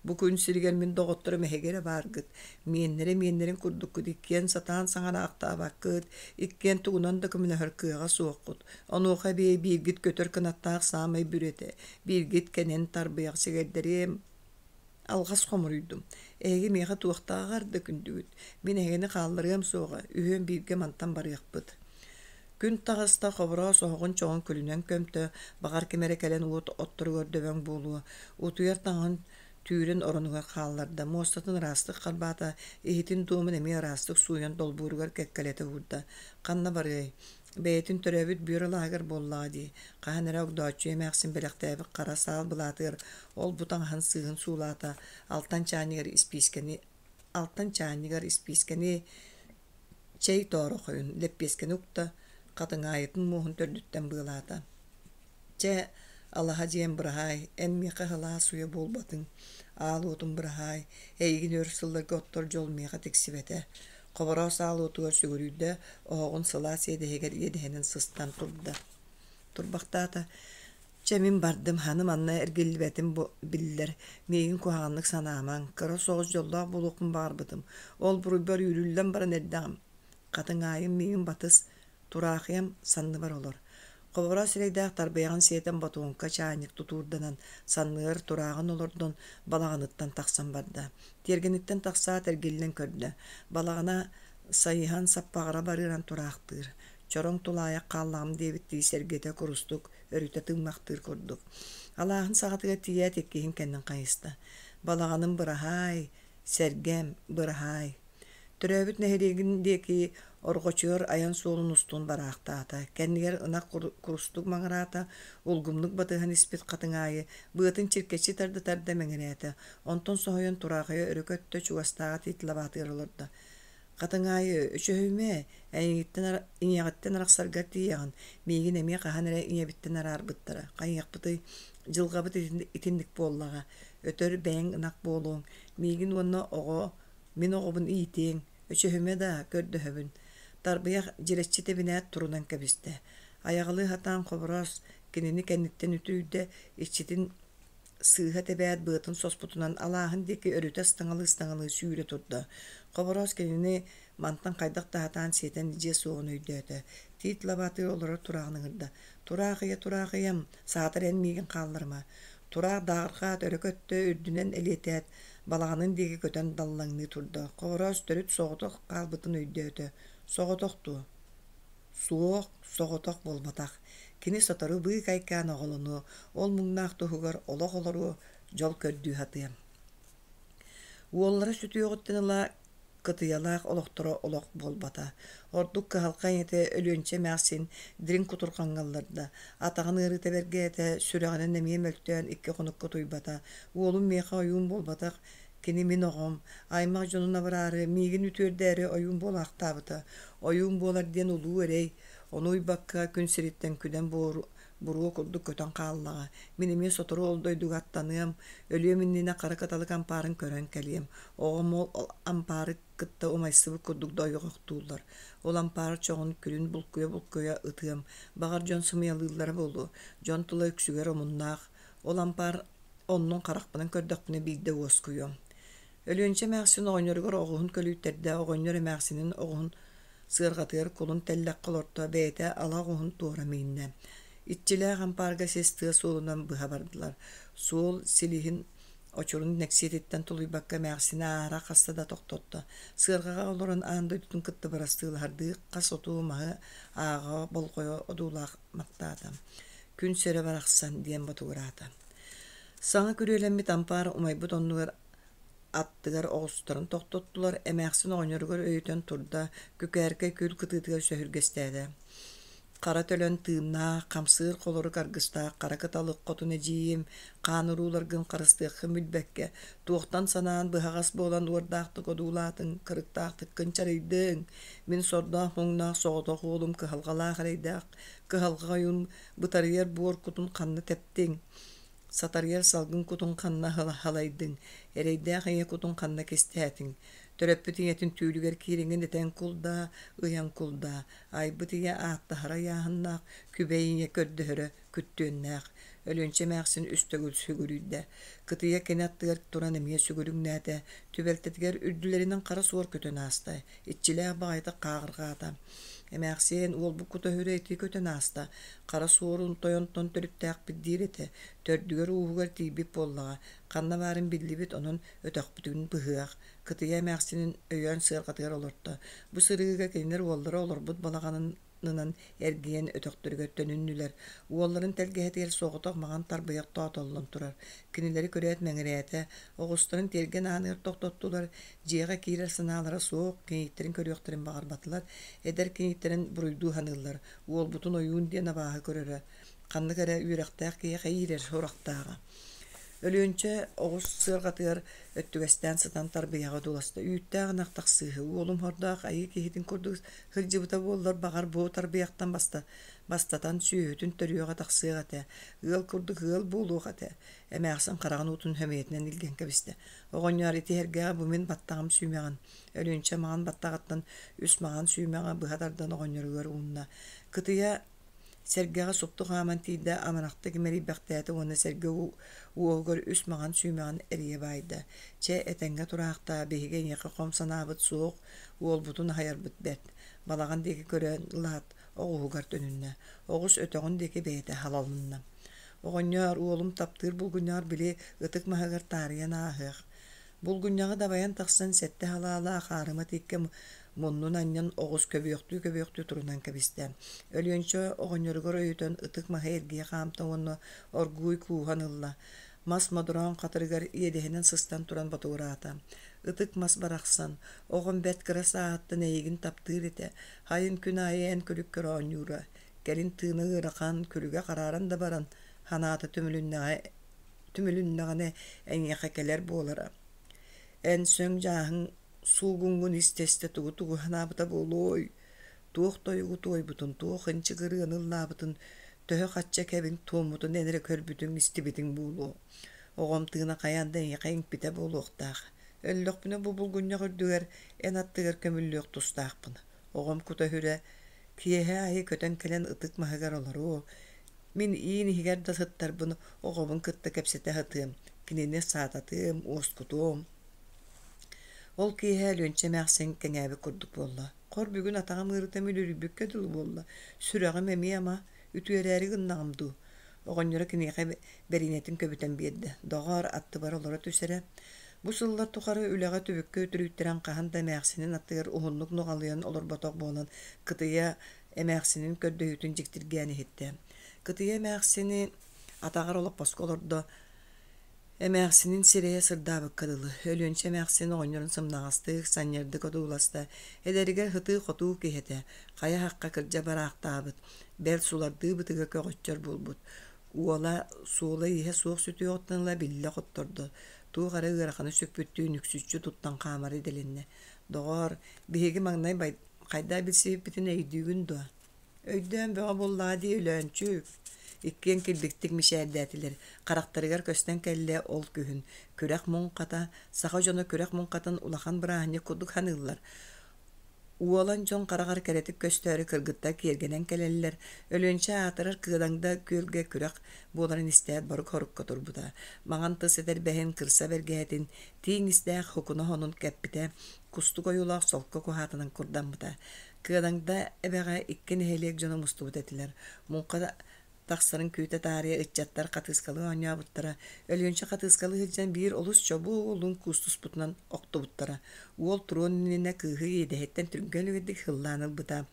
Бу күн сиригэр мин доҕотторум эһиги эрэ бааргыт. Миэннэрэ миэннэрин курдуккут иккиэн сатаан саҥараахтаабаккыт, иккиэн тугунан да көмөлөһөр кыаҕа суоххут. Онуоха эбии бииргит көтөр кынаттаах саамай бүрүөтэ, бииргит кэнэн тарбыйах сигэрдэриэм Алҕас хомуруйдум. Эһиги миэхэ туохтааҕар да күндүгүт. Мин эһигини хаалларыам суоҕа, үһүөн бииргэ мантан барыахпыт. Күн таҕыста, Хобороос оһоҕун чоҕун күлүнэн көмтө, баҕар ким эрэ кэлэн уот отторугар дөбөҥ буолуо. Утуйар таҥаһын түүрэн оронугар хаалларда, муостатын ыраастык харбаата, иһитин дуомун эмиэ ыраастык сууйан долбууругар кэккэлэтэ уурда. Ханна барыай? Бэйэтин төрөөбүт бүөр алааһыгар буоллаҕа дии, хаһан эрэ Огдооччуйа эмээхсин бэлэхтээбит хара саал былаатыгар ол-бу таҥаһын сыыһын суулаата, алтан чаанньыгар испиискэни алтан чаанньыгар испиискэни чэй тоорохойун, лэппиэскэни укта, хатыҥаайытын муоһун төрдүттэн быалаата. Чэ, алаһа дьиэм быраһаай, эн миэхэ сылаас уйа буолбатыҥ, аал уотум быраһаай, эйигин өр сылларга оттор дьол миэхэ тиксибэтэ. Хобороос аал уотугар сүгүрүйдэ, оһоҕун сылаас иэдэһигэр иэдэһинэн сыстан турда. Турбахтаата, чэ мин бардым, аны манна эргиллибэтим биллэр, миигин куһаҕаннык санаамаҥ, кыра соҕус дьоллоох буолуохпун баҕарбытым, ол буруйбар үүрүллэн баран эрдэҕим. Хатыҥаайым миигин батыс, Тураахыйам санныбар олор. Хобороос сирэйдээх тарбыйаҕын сиэтэн ботуоҥка чаанньык тутуурданан, санныгар турааҕын олордон, балаҕаныттан тахсан барда. Тиэргэниттэн тахсаат эргиллэн көрдө. Балаҕана сайыһан саппаҕыра барыаран тураахтыыр. Чороҥ тулаайах хааллаҕым диэбиттии сэргэтэ курустук, өрүтэ тыыммахтыыр курдук. Алааһын саҕатыгар тиийээт иккиһин кэннин хайыста. Балаҕаным быраһаай, сэргэм, быраһаай. Төрөөбүт нэһилиэгин диэки орҕочуйар айан суолун устун бараахтаата, кэннигэр ынах курустук маҥыраата, улгумнук батыһан испит хатыҥаайы быатын чиркэччи тарда-тарда мэҥирээтэ, онтон соһуйан тураахыйа өрө көттө, чугастааҕы тиит лабаатыгар олордо. «Хатыҥаайы, өчөһүмэ, эйигиттэн ийэҕиттэн арахсаргар тиийэҕин, миигин эмиэ хаһан эрэ ийэбиттэн араарбыттара, хайыахпытый, дьылҕабыт итинник буоллаҕа, өтөр бэйэҥ ынах буолуоҥ, миигин уонна оҕо Мин оҕобун иитиэҥ, өчөһүмэ даа, көрдөһөбүн. Тарбыйах дьирэччи тэбинээт турунан кэбистэ. Айаҕалыы сатаан Хобороос кинини кэнниттэн үтүрүйдэ, иччитин сыыһа тэбээт быатын соспутунан алааһын диэки өрүтэ ыстаҥалыы-ыстаҥалыы сүүрэ турда. Хобороос кинини мантан хайдах да сатаан сиэтэн дьиэ суоҕун өйдөөтө. Тиит лабаатыгар олорор турааҕын ыҥырда. «Тураах ийэ, тураах ийэм, саатар эн миигин хаалларыма». Тураах дааҕырҕаат өрө көттө, үрдүнэн элиэтээт, балаҕанын диэки көтөн даллаҥныы турда. Хобороос төрүт соҕотох хаалбытын өйдөөтө. Соҕотох дуо? Суох, соҕотох буолбатах. Кини сотору быыкайкаан оҕолонуо, ол муҥнаах туһугар олох олоруо, дьол көрдүү сатыа. Уоллара сүтүөҕүттэн ыла Кытыйалаах олохторо олох буолбата. Ордук кыһалҕа ийэтэ Өлүөнчэ эмээхсин дириҥ кутурҕаҥҥа ылларда. Атаҕын ыарыыта бэргээтэ, сүрэҕинэн эмиэ мөлтөөн икки хонукка утуйбата. Уолум миэхэ ойуун буолбатах, кини мин оҕом. Аймах дьонун абыраары, миигин үтүөрдээри ойуун буолаахтаабыта. Ойуун буолар диэн улуу эрэй, ону уйбакка күн сириттэн күдэн буруо курдук көтөн хааллаҕа. Мин эмиэ сотору ол дойдуга аттаныам, өлүөм иннинэ хара кыталык ампаарын көрөн кэлиэм. Оҕом ол ампаары кытта умайсыбыт курдук дойҕохтууллар. Ол ампаар чоҕун күлүн булкуйа-булкуйа ытыам. Баҕар дьон сымыйалыыллара буолуо. Дьон тыла үксүгэр омуннаах. Ол ампаар оннун харахпынан көрдөхпүнэ биирдэ уоскуйуом. Өлүөнчэ эмээхсин оҕонньоругар оҕуһун көлүйтэрдэ, оҕонньор эмээхсинин оҕуһун сыарҕатыгар кулун тэллэххэ олорто, бэйэтэ ала оҕуһун туора мииннэ. Иччилээх ампаарга сис тыа суолунан быһа бардылар. Суол силиһин очурун нэксиэтиттэн тулуйбакка эмээхсини аара хаста да тохтотто. Сыарҕаҕа олорон аан дойдутун кытта бырастыылаһардыы хас отуу маһы ааҕа болҕойо одуулаах махтаата. Күн сирэ барахсан диэн ботугураата. Саҥа күрүөлэммит ампаар умайбыт оннугар аттыгар оҕустарын тохтоттулар, эмээхсин оҕонньоругар өйөтөн турда, күкээркэй күл кытыытыгар сөһүргэстээтэ. Хара төлөн тыыннаах, хамсыыр холорук аргыстаах хара кыталык хотун эдьиийим, хаан урууларгын харыстыаххын билбэккэ, туохтан санаан быһаҕас буолан уордаахтык одуулаатыҥ, кырыктаахтык кынчарыйдыҥ? Мин сордоох-муҥнаах соҕотох уолум кыһалҕалаах эрэйдээх кыһалҕа ойуун бытарыйар буор кутун ханна тэптиҥ? Сатарыйар салгын кутун ханна халайдыҥ, эрэйдээх ийэ кутун ханна кистээтиҥ? Төрөппүт ийэтин түүлүгэр киириҥин этэн кулдаа, ыйан кулдаа, айбыт ийэ ааттаһара ыйааһыннаах, күбэй ийэ көрдөһөрө күттүөннээх. Өлүөнчэ эмээхсин үс төгүл сүгүрүйдэ. Кытыйа кини аттыгар туран эмиэ сүгүрүҥнээтэ, түбэлтэтигэр үрдүлэринэн хара суор көтөн ааста, иччилээх баҕайытык хааҕырҕаата. Эмээхсиэн уолбут кута сүрэ ити көтөн ааста, хара суорун тойонтон төрүттээхпит диир этэ, төрдүгэр-ууһугар тиийбит буоллаҕа, ханна баарын биллибит, онон өтөхпүтүн быһыах. Кытыйа эмээхсинин өйөөн сыарҕатыгар олорто. Бу сырыыга кинилэр уоллара олорбут балаҕанынан эргийэн өтөхтөрүгэр төнүннүлэр. Уолларын тэлгэһэтигэр соҕотох маҥан тарбыйах тоотоллон турар. Кинилэри көрөөт мэҥирээтэ, оҕустарын тиэргэн ааныгар тохтоттулар, дьиэҕэ киирэр санаалара суох, кийииттэрин көрүөхтэрин баҕарбатылар, эдэр кийииттэрин буруйдуу саныыллар, уолбутун ойуун диэн абааһы көрөрө, ханнык эрэ үөрэхтээх киһиэхэ иирэр сурахтааҕа. Өлүөнчэ оҕус сыарҕатыгар өттүгэстээн сытан тарбыйаҕа одууласта. Үүттээх ынах тахсыыһы, уолум хордоох айыы киһитин курдук сылдьыбыта буоллар, баҕар, бу тарбыйахтан баста, бастатан сүөһүтүн төрүөҕэ тахсыах этэ, ыал курдук ыал буолуох этэ. Эмээхсин хараҕын уутун сөмүйэтинэн илгэн кэбистэ. Оҕонньоор, ити эргэҕэ бу мин баттаҕым сүүмэҕин. Өлүөнчэ маҥан баттаҕыттан үс маҥан сүүмэҕи быһа тардан оҕонньоругар уунна. Кытыйа Сэргэҕэ супту хааман тиийдэ, амарахтык имэрийбэхтээтэ уонна сэргэ уоһугар үс маҥан сүүмэҕин эрийэ баайда: «Чэ, этэҥҥэ тураахтаа, биһиги эйиэхэ хом санаабыт суох, уолбутун аһайарбыт бэрт» балаҕан диэки көрөн ылаат, оҕуһугар төнүннэ. Оҕус өтөҕүн диэки бэйэтэ халалынна. «Оҕонньоор, уолум таптыыр булгунньаҕар били ытык маһыгар таарыйан ааһыах. Булгунньаҕы дабайан тахсан сэттэ халаалаах аарыма тииккэ муннун анньан оҕус көбүөхтүү-көбүөхтүү турунан кэбистэ. Өлүөнчэ оҕонньоругар өйөтөн ытык маһы эргийэ хаамта уонна оргууй кууһан ылла. Мас модороон хатырыгар иэдэһинэн сыстан туран ботугураата. Ытык мас барахсан, оҕом бэрт кыра сааһыттан эйигин таптыыр этэ, хайын күн аайы эн күлүккэр оонньуура. Кэлин тыына ыарахан, күлүгэ харааран да баран, санаата түмүлүннэҕэ түмүлүннэҕинэ эйиэхэ кэлэр буолара. Эн сөҥ дьааһыҥ суугуҥҥун истэ-истэ тугу-тугу санаабыта буолуой? Туох тойугу туойбутун, туох ынчык ырыаны ыллаабытын, төһө-хачча кэбиҥ туоммутун эн эрэ көрбүтүҥ, истибитиҥ буолуо. Оҕом тыына хайаан да эйиэхэ иҥпитэ буолуохтаах. Өллөхпүнэ бу булгунньах үрдүгэр эн аттыгар көмүллүөх тустаахпын. Оҕом кута-сүрэ киэһэ аайы көтөн кэлэн ытык маһыгар олоруо, Мин иин иһигэр да сыттарбын оҕобун кытта кэпсэтэ сатыам, кинини саататыам, уоскутуом. Ол киэһэ Өлүөнчэ эмээхсин кэҥээбит курдук буолла. Хор бүгүн атаҕым ыарыыта мүлүрүйбүккэ дылы буолла, сүрэҕим эмиэ ама, үтүөрээри гыннаҕым дуу? Оҕонньоро киниэхэ бэриинэтин көбүтэн биэрдэ. Доҕоор, аттыбар олоро түс эрэ. Бу сыллар тухары үлэҕэ түбүккэ үтүрүйтэрэн хаһан да эмээхсинин аттыгар уһуннук нуҕалыйан олорботох буолан, кытыйа эмээхсинин көрдөһүүтүн дьиктиргээн иһиттэ. Кытыйа эмээхсини атаҕар олоппоско олордо. Эмээхсинин сирэйэ сырдаабыкка дылы, Өлүөнчэ эмээхсин оҕонньорун сымнаҕастык, санньыардык одууласта. Эдэригэр сытыы-хотуу киһи этэ, хайа хахха кырдьа бараахтаабыт, бэл сулардыы бытыга көҕөччөр буолбут. Уола суола-ииһэ суох сүтүөҕүттэн ыла биллэ хоттордо, туох эрэ ыараханы сүкпүттүү нүксүччү туттан хаамар идэлэннэ. Доҕоор, биһиги маҥнай хайдах билсибиппитин өйдүүгүн дуо? Өйдөөн бөҕө буоллаҕа дии Өлөөнчүк. Иккиэн килбиктик мичээрдээтилэр. Харахтарыгар көстөн кэллэ ол күһүн. Күрэх муҥхата, саха дьоно күрэх муҥхатын улахан бырааһынньык курдук саныыллар. Уолан дьон хараҕар кэрэтик көстөөрү кыргыттар киэргэнэн кэлэллэр. Өлүөнчэ аатырар Кыадаҥда күөлгэ күрэх буоларын истээт борук-хорукка турбута. Маҥан тыс этэрбэһин, кырса бэргэһэтин, тииҥ истээх хукуна хонун кэппитэ, кустук ойуулаах солко куһаатынан курдаммыта. Кыадаҥда эбэҕэ икки нэһилиэк дьоно мустубут этилэр. Муҥха тахсарын күүтэ таарыйа ыччаттар хатыыскалыы оонньообуттара. Өлүөнчэ хатыыскалыы сылдьан биир олус чобуо уолун куустуспутунан охтубуттара. Уол туруон иннинэ кыыһы иэдэһиттэн түргэн үгэрдик сыллаан ылбыта.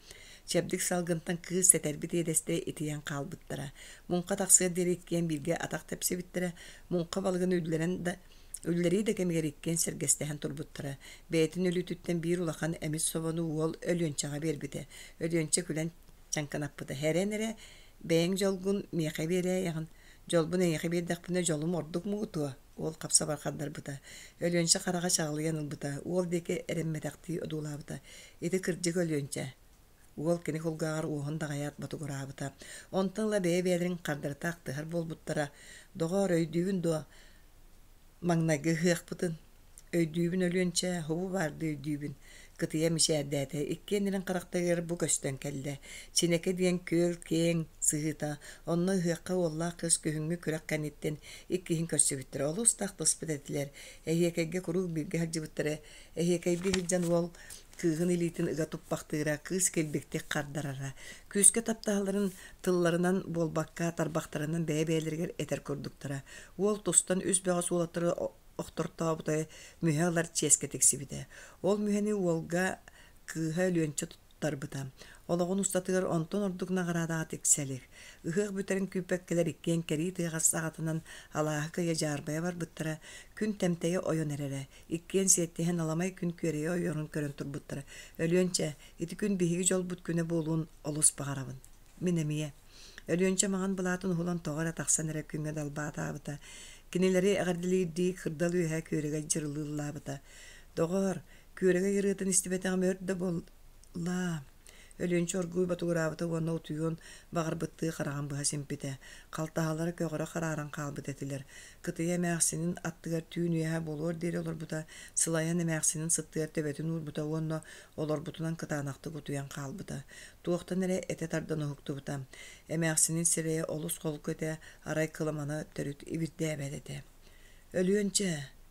Чэбдик салгынтан кыыс сэтэрбит иэдэстэрэ итийэн хаалбыттара. Муҥха тахсыар диэри иккиэн бииргэ атах тэпсибиттэрэ. Муҥха балыгын үллэрэн да Үллэрии да кэмигэр иккиэн сэргэстэһэн турбуттара. Бэйэтин өлүүтүттэн биир улахан эмис собону уол Өлүөнчэҕэ биэрбитэ. Өлүөнчэ күлэн чаҥкынаппыта: «Эрэн эрэ, бэйэҥ дьолгун миэхэ биэрээйэҕин, дьолбун эйиэхэ биэрдэхпинэ дьолум ордук муҥутуо», уол хап-сабар хардарбыта. Өлүөнчэ хараҕа чаҕылыйан ылбыта, уол диэки эрэммэтэхтии одуулаабыта. «Ити кырдьык Өлүөнчэ, Уол кини кулгааҕар уоһун даҕайаат ботугураабыта. Онтон ыла бэйэ-бэйэлэрин хардарыта ахтыһар буолбуттара. Доҕоор, өйдүүгүн дуо, маҥнайгы ыһыахпытын? Өйдүүбүн Өлүөнчэ, һубу баардыы өйдүүбүн. Кытыйа мичээрдээтэ, иккиэннэрин харахтарыгар бу көстөн кэллэ. Чинэкэ диэн күөл киэҥ сыһыыта, онно ыһыахха уоллаах кыыс күһүҥҥү күрэх кэнниттэн иккиһин көрсүбүттэрэ. Олус да ахтыспыт этилэр. Эһиэкэйгэ куруук бииргэ сылдьыбыттара. Эһиэкэйдии сылдьан уол Кыыһын илиитин ыга туппахтыыра, кыыс килбиктик хардарара. Күүскэ таптаһалларын тылларынан буолбакка, тарбахтарынан бэйэ-бэйэлэригэр этэр курдуктара. Уол тустан үс бөҕөс уолаттары охтортообута, мүһэ ылар чиэскэ тиксибитэ. Ол мүһэни уолга кыыһа Өлүөнчэ туттарбыта. Олоҕун устатыгар онтон ордук наҕараадаҕа тиксэ илик. Ыһыах бүтэрин күүппэккэлэр иккиэн кэрии тыаҕас саҕатынан алааһы кыйа дьаарбайа барбыттара, күн тэмтэйэ ойон эрэрэ. Иккиэн сиэттиһэн аламай күн күөрэйэ ойорун көрөн турбуттара. Өлүөнчэ, ити күн биһиги дьолбут күнэ буолуон олус баҕарабын. Мин эмиэ. Өлүөнчэ маҥан былаатын уһулан тоҕо эрэ тахсан эрэ күҥҥэ далбаатаабыта. Кинилэри эҕэрдэлиирдии кырдал үөһэ күөрэгэй дьырылыыллаабыта. Доҕоор, күөрэгэй ырыатын истибэтэҕим өр да буолла. Өлүөнчэ оргууй ботугураабыта уонна утуйуон баҕарбыттыы хараҕын быһа симпитэ. Халтаһалара көҕөрө харааран хаалбыт этилэр. Кытыйа эмээхсинин аттыгар түүн үөһэ буолуор диэри олорбута, сылайан эмээхсинин сыттыгар төбөтүн уурбута уонна олорбутунан кытаанахтык утуйан хаалбыта. Туохтан эрэ этэ тардан уһуктубута. Эмээхсинин сирэйэ олус холку этэ, арай кыламана төрүт ибирдээбэт этэ. Өлүөнчэ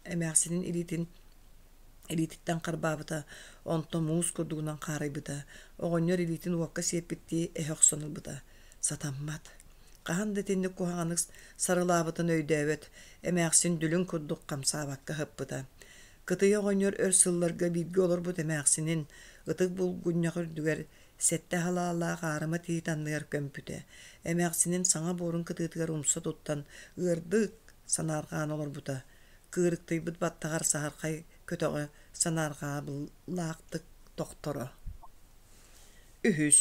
эмээхсинин илиитин илиититтэн харбаабыта, онтон муус курдугунан хаарыйбыта, оҕонньор илиитин уокка сиэппиттии эһэ охсон ылбыта. Сатаммат. Хаһан да итинник куһаҕаннык сарылаабытын өйдөөбөт, эмээхсин дүлүҥ курдук хамсаабакка сыппыта. Кытыйа оҕонньор өр сылларга бииргэ олорбут эмээхсинин ытык булгунньах үрдүгэр сэттэ халаалаах аарыма тиит анныгар көмпүтэ. Эмээхсинин саҥа буорун кытыытыгар умса туттан ыардык санаарҕаан олорбута. Кыырыктыйбыт баттаҕар саһархай көтөҕө санаарҕаабылаахтык тохторо. Үһүс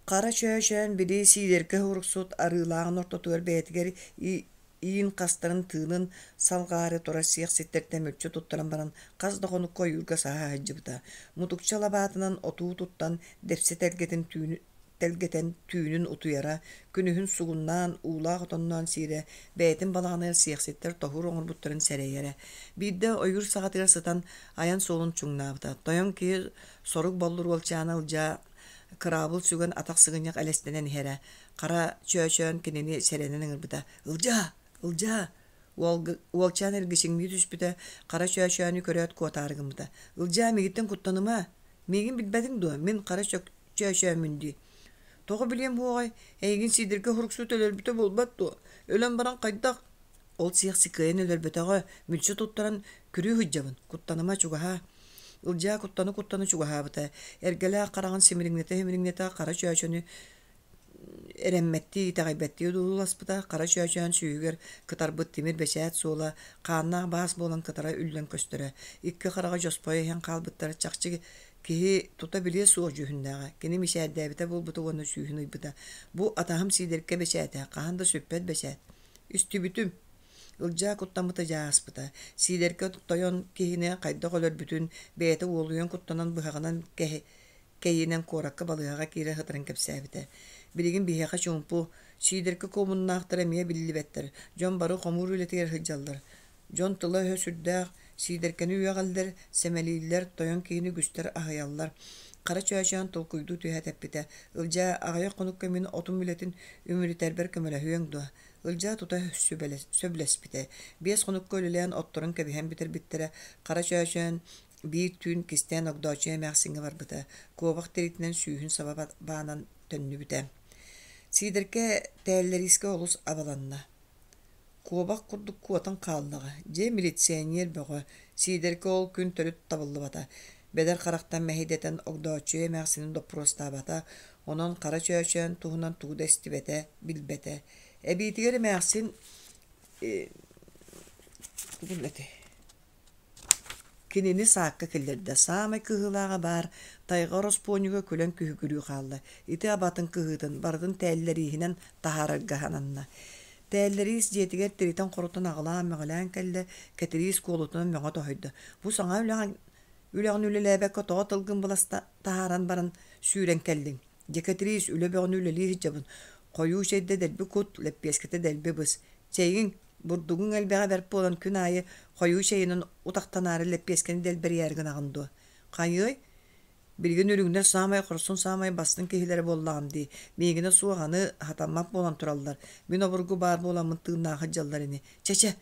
Хара Чөөчөөн били Сиидэркэ уруксут арыылааҕын ортотугар бэйэтигэр иин хастарын тыынын салҕаары турар сиэх ситтэртэн мүлчү туттаран баран хас да хонукка ойуурга саһа сылдьыбыта. Мутукча лабаатынан отуу туттан дэпсэ тэлгэтин түүнү тэлгэтэн түүнүн утуйара, күнүһүн сугуннаан, уулаах отонноон сиирэ, бэйэтин балаҕаныгар сиэхситтэр тоһуур оҥорбуттарын сэрэйэрэ. Биирдэ ойуур саҕатыгар сытан айан суолун чуҥнаабыта. Тойон киһи сорук боллур уолчаана Ылдьаа кыраабыл сүгэн атах сыгынньах элэстэнэн иһэрэ. Хара Чөөчөөн кинини сэрэнэн ыҥырбыта: «Ылдьаа! Ылдьаа!» Уолчаан эргичиҥнии түспүтэ, Хара Чөөчөөнү көрөөт куотаары гыммыта: «Ылдьаа, миигиттэн куттаныма! Миигин билбэтиҥ дуо? Мин Хара Чөөчөөммүн дии. Тоҕо билиэм суоҕай, эйигин Сиидэргэ һуруксут өлөрбүтэ буолбат дуо? Өлөн баран хайдах? Ол сиэхси кыайан өлөрбөтөҕө, мүлчү туттаран күрүү сылдьабын, куттаныма чугаһаа. Ылдьаа куттана-куттана чугаһаабыта, эргэлээх хараҕын симириҥнэтэ-симириҥнэтэ хара чөөчөнү Эрэммэттии, итэҕэйбэттии одууласпыта, хара чөөчөөн сүүһүгэр кытарбыт тимир бэчээт суола хааннаах баас буолан кытара үллэн көстөрө. Икки хараҕа дьоспойо иһэн хаалбыттара чахчы киһи тута билиэ суох дьүһүннээҕэ. Кини мичээрдээбитэ буолбута уонна сүүһүн ыйбыта. Бу атаһым Сиидэркэ бэчээтэ, хаһан да сүппэт бэчээт. Истибитим. Ылдьаа куттаммыта дьэ ааспыта. Сиидэркэ тойон киһини хайдах өлөрбүтүн, бэйэтэ уолуйан куттанан быһаҕынан кэйинэн куоракка балыыһаҕа киирэ сытарын кэпсээбитэ. Билигин биһиэхэ чуумпу, Сиидэркэ куомуннаахтара эмиэ биллибэттэр, дьон бары хомуур үлэтигэр сылдьаллар. Дьон тыла-өһө сүрдээх, Сиидэркэни үөҕэллэр, сэмэлииллэр, тойон киһини үгүстэр аһыйаллар. Хара Чөөчөөн толкуйдуу түһээт эппитэ: «Ылдьаа, аҕыйах хонукка мин отум үлэтин үмүрүтэрбэр көмөлөһүөҥ дуо?» Ылдьаа тута сөбүлэспитэ. 5 хонукка үлэлээн отторун кэбиһэн бүтэрбиттэрэ. Хара Чөөчөөн биир түүн кистээн Огдооччуйа эмээхсиҥҥэ барбыта, куобах тириитинэн сүүһүн саба баанан төннүбүтэ. Сиидэркэ тээллэриискэ олус абаланна. Куобах курдук куотан хааллаҕа, дьэ милиционер бөҕө, Сиидэркэ ол күн төрүт табыллыбата. Бэдэр харахтан мэһэйдэтэн Огдооччуйа эмээхсинин доппуруостаабата, онон Хара Чөөчөөн туһунан тугу да истибэтэ, билбэтэ. Эбиитигэр эмээхсин Кинини саакка киллэрдэ, саамай кыһыылааҕа баар, тайҕа ороспуонньуга күлэн күһүгүрүү хаалла, ити абатын кыһыытын барытын тээллэрииһинэн таһаарарга сананна. Тээллэриис дьиэтигэр тиритэн-хорутан аҕылаан-мөҕүлээн кэллэ, Кэтириис куолутунан мөҕө тоһуйда: «Бу саҥа үлэҕин үлэҕин үлэлээбэккэ тоҕо тылгын былас таһааран баран сүүрэн кэллиҥ? Дьэ, Кэтириис, үлэ бөҕөнү үлэлии сылдьабын, хойуу чэйдэ дэлби кут, лэппиэскэтэ дэлби быс. Чэйиҥ, бурдугуҥ элбэҕэ бэрт буолан күн аайы хойуу чэйинэн утахтанаары лэппиэскэни дэлбэрийээри гынаҕын дуо? Хайыай, билигин үрүҥнэр саамай хорсун саамай бастыҥ киһилэрэ буоллаҕым дии, миигинэ суох аны хатаммат буолан тураллар, мин обургу баар буоламмын тыыннаах сылдьаллар ини. Чэ-чэ,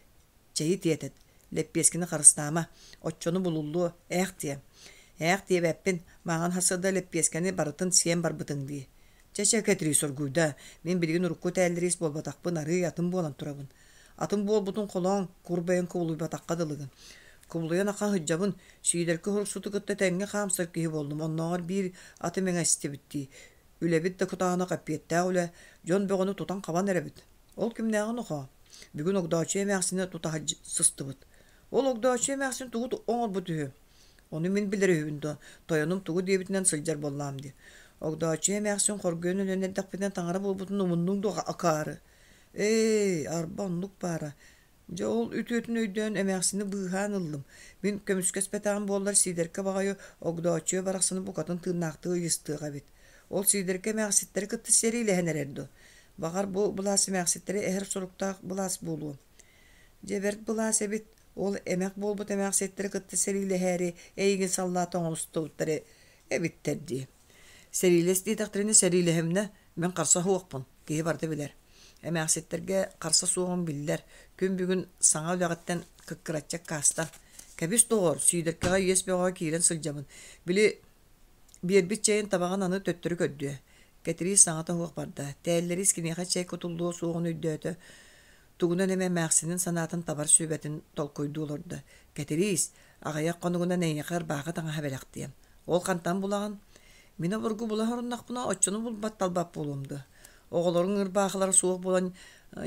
чэйи тиэтэт, лэппиэскэни харыстаама, оччону булуллуо, ээх диэ. Ээх диэбэппин, маҥан сарсыарда лэппиэскэни барытын сиэн барбытыҥ дии. Чэ-чэ, Кэтириис оргуйда, мин билигин урукку тээллэриис буолбатахпын, арыый атын буолан турабын. Атын буолбутун холоон, кур бэйэҥ кубулуйбатахха дылыгын. Кубулуйан ахан сылдьабын, Сиидэркэ уруксуту кытта тэҥҥэ хаамсар киһи буоллум, оннооҕор биир аты мэҥэстибит дии. Үлэбит да кытаанах эппиэттээх үлэ, дьон бөҕөнү тутан-хабан эрэбит. Ол кимнээҕин нохоо? Бүгүн Огдооччуйа эмээхсинэ тутаһа сыстыбыт. Ол Огдооччуйа эмээхсин тугу оҥорбут үһү? Ону мин билэр үһүбүн дуо? Тойонум тугу диэбитинэн сылдьар буоллаҕым дии. Огдооччуйа эмээхсин хоргуйан өлөн эрдэхпинэ таҥара буолбутун умуннуҥ дуо акаары? Ээ, арба оннук баара. Дьэ ол үтүөтүн өйдөөн эмээхсини быыһаан ыллым. Мин көмүскэспэтэҕим буоллар Сиидэркэ баҕайы Огдооччуйа барахсаны букатын тыыннаахтыы ыйыстыах эбит. Ол Сиидэркэ эмээхситтэри кытта сэриилэһэн эрэр дуо? Баҕар бу былаас эмээхситтэри эһэр соруктаах былаас буолуо. Дьэ бэрт былаас эбит, ол эмэх буолбут эмээхситтэри кытта сэриилэһээри эйигин саллаат оҥостубуттар эбиттэр дии. Сэриилэс диэтэхтэринэ сэриилэһимнэ, мин харса суохпун, киһи барыта билэр. Эмээхситтэргэ харса суоҕуҥ биллэр, күн бүгүн саҥа үлэҕиттэн кыккыраччы аккаастан. Кэбис доҕор, Сиидэркэҕэ иэс бөҕөҕө киирэн сылдьабын. Били Биэрбит чэйин табаҕын аны төттөрү көрдүө. Кэтириис саҥата суох барда. Тээллэриис киниэхэ чэй кутуллуо суоҕун өйдөөтө. Тугунан эмэ эмээхсинин санаатын табар сүбэтин толкуйдуу олордо. Кэтириис, аҕыйах хонугунан эйиэхэ ырбаахы таҥаһа бэлэхтиэм. Ол хантан булаҕын? Мин обургу була соруннахпына, оччону булбат-талбат буолуом дуо? Оҕолоруҥ ырбаахылара суох буолан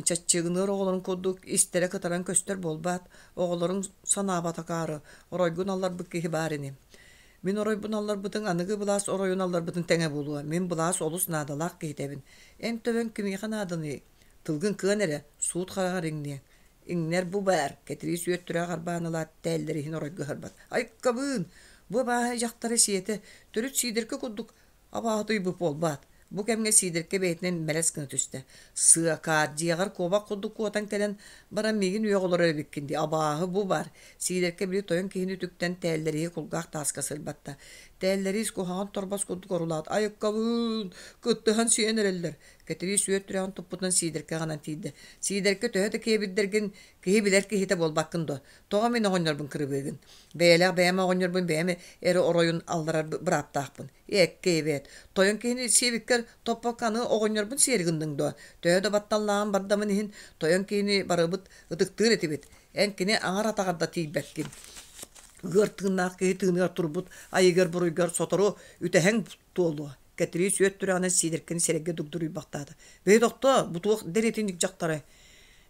чаччыгыныар оҕолорун курдук истэрэ кытаран көстөр буолбаат, оҕолоруҥ санаабат акаары, оройгун алларбыт киһи баар ини. Мин оройбун алларбытыҥ аныгы былаас оройун алларбытын тэҥэ буолуо. Мин былаас олус наадалаах киһитэбин. Эн төбөҥ кимиэхэ нааданый? Тылгын кыан эрэ, суут хараҕар иҥниэҥ. Иҥнэр бу баар, Кэтириис үөттүрээх арбаан ылаат, тээллэр иһин оройго ыһарбат. Айкабыын! Бу абааһы дьахтары сиэтэ, төрүт Сиидэркэ курдук Абааһытыйбыт буолбаат, бу кэмҥэ Сиидэркэ бэйэтинэн мэлэс гына түстэ: «Сыакаар, дьиэҕэр куобах курдук куотан кэлэн баран миигин үөх олорор эбиккин дии, абааһы бу баар!» Сиидэркэ били тойон киһини үтүктэн тээллэрииһи кулгаах тааска сырбатта. Тээллэриис куһаҕан торбос курдук орулаат: «Айыккабыын! Кыттыһан сиэн эрэллэр!» Кэтириис үөт түрэҕин туппутунан Сиидэркэ аҕанан тиийдэ: «Сиидэркэ төһө да киэбирдэргин, киһи билэр киһитэ буолбаккын дуо? Тоҕо мин оҕонньорбун кырбыыгын? Бэйэлээх бэйэм оҕонньорбун бэйэм эрэ оройун алларар бырааптаахпын. Эккэ эбээт, тойон киһини сиэбиккэр топпокко аны оҕонньорбун сиэри гынныҥ дуо? Төһө да батталлааҕым бардамын иһин, тойон киһини барыбыт ытыктыыр этибит. Эн кини аҥар атаҕар да тиийбэккин. Ыар тыыннаах киһи тыыныгар турбут айыгар-буруйгар сотору үтэһэҥ туолуо. Кэтириис үөт түрэҕинэн Сиидэркэни сирэйгэ дугдуруйбахтаата. «Бэйи тохтоо, бу туох дэриэтинньик дьахтарай?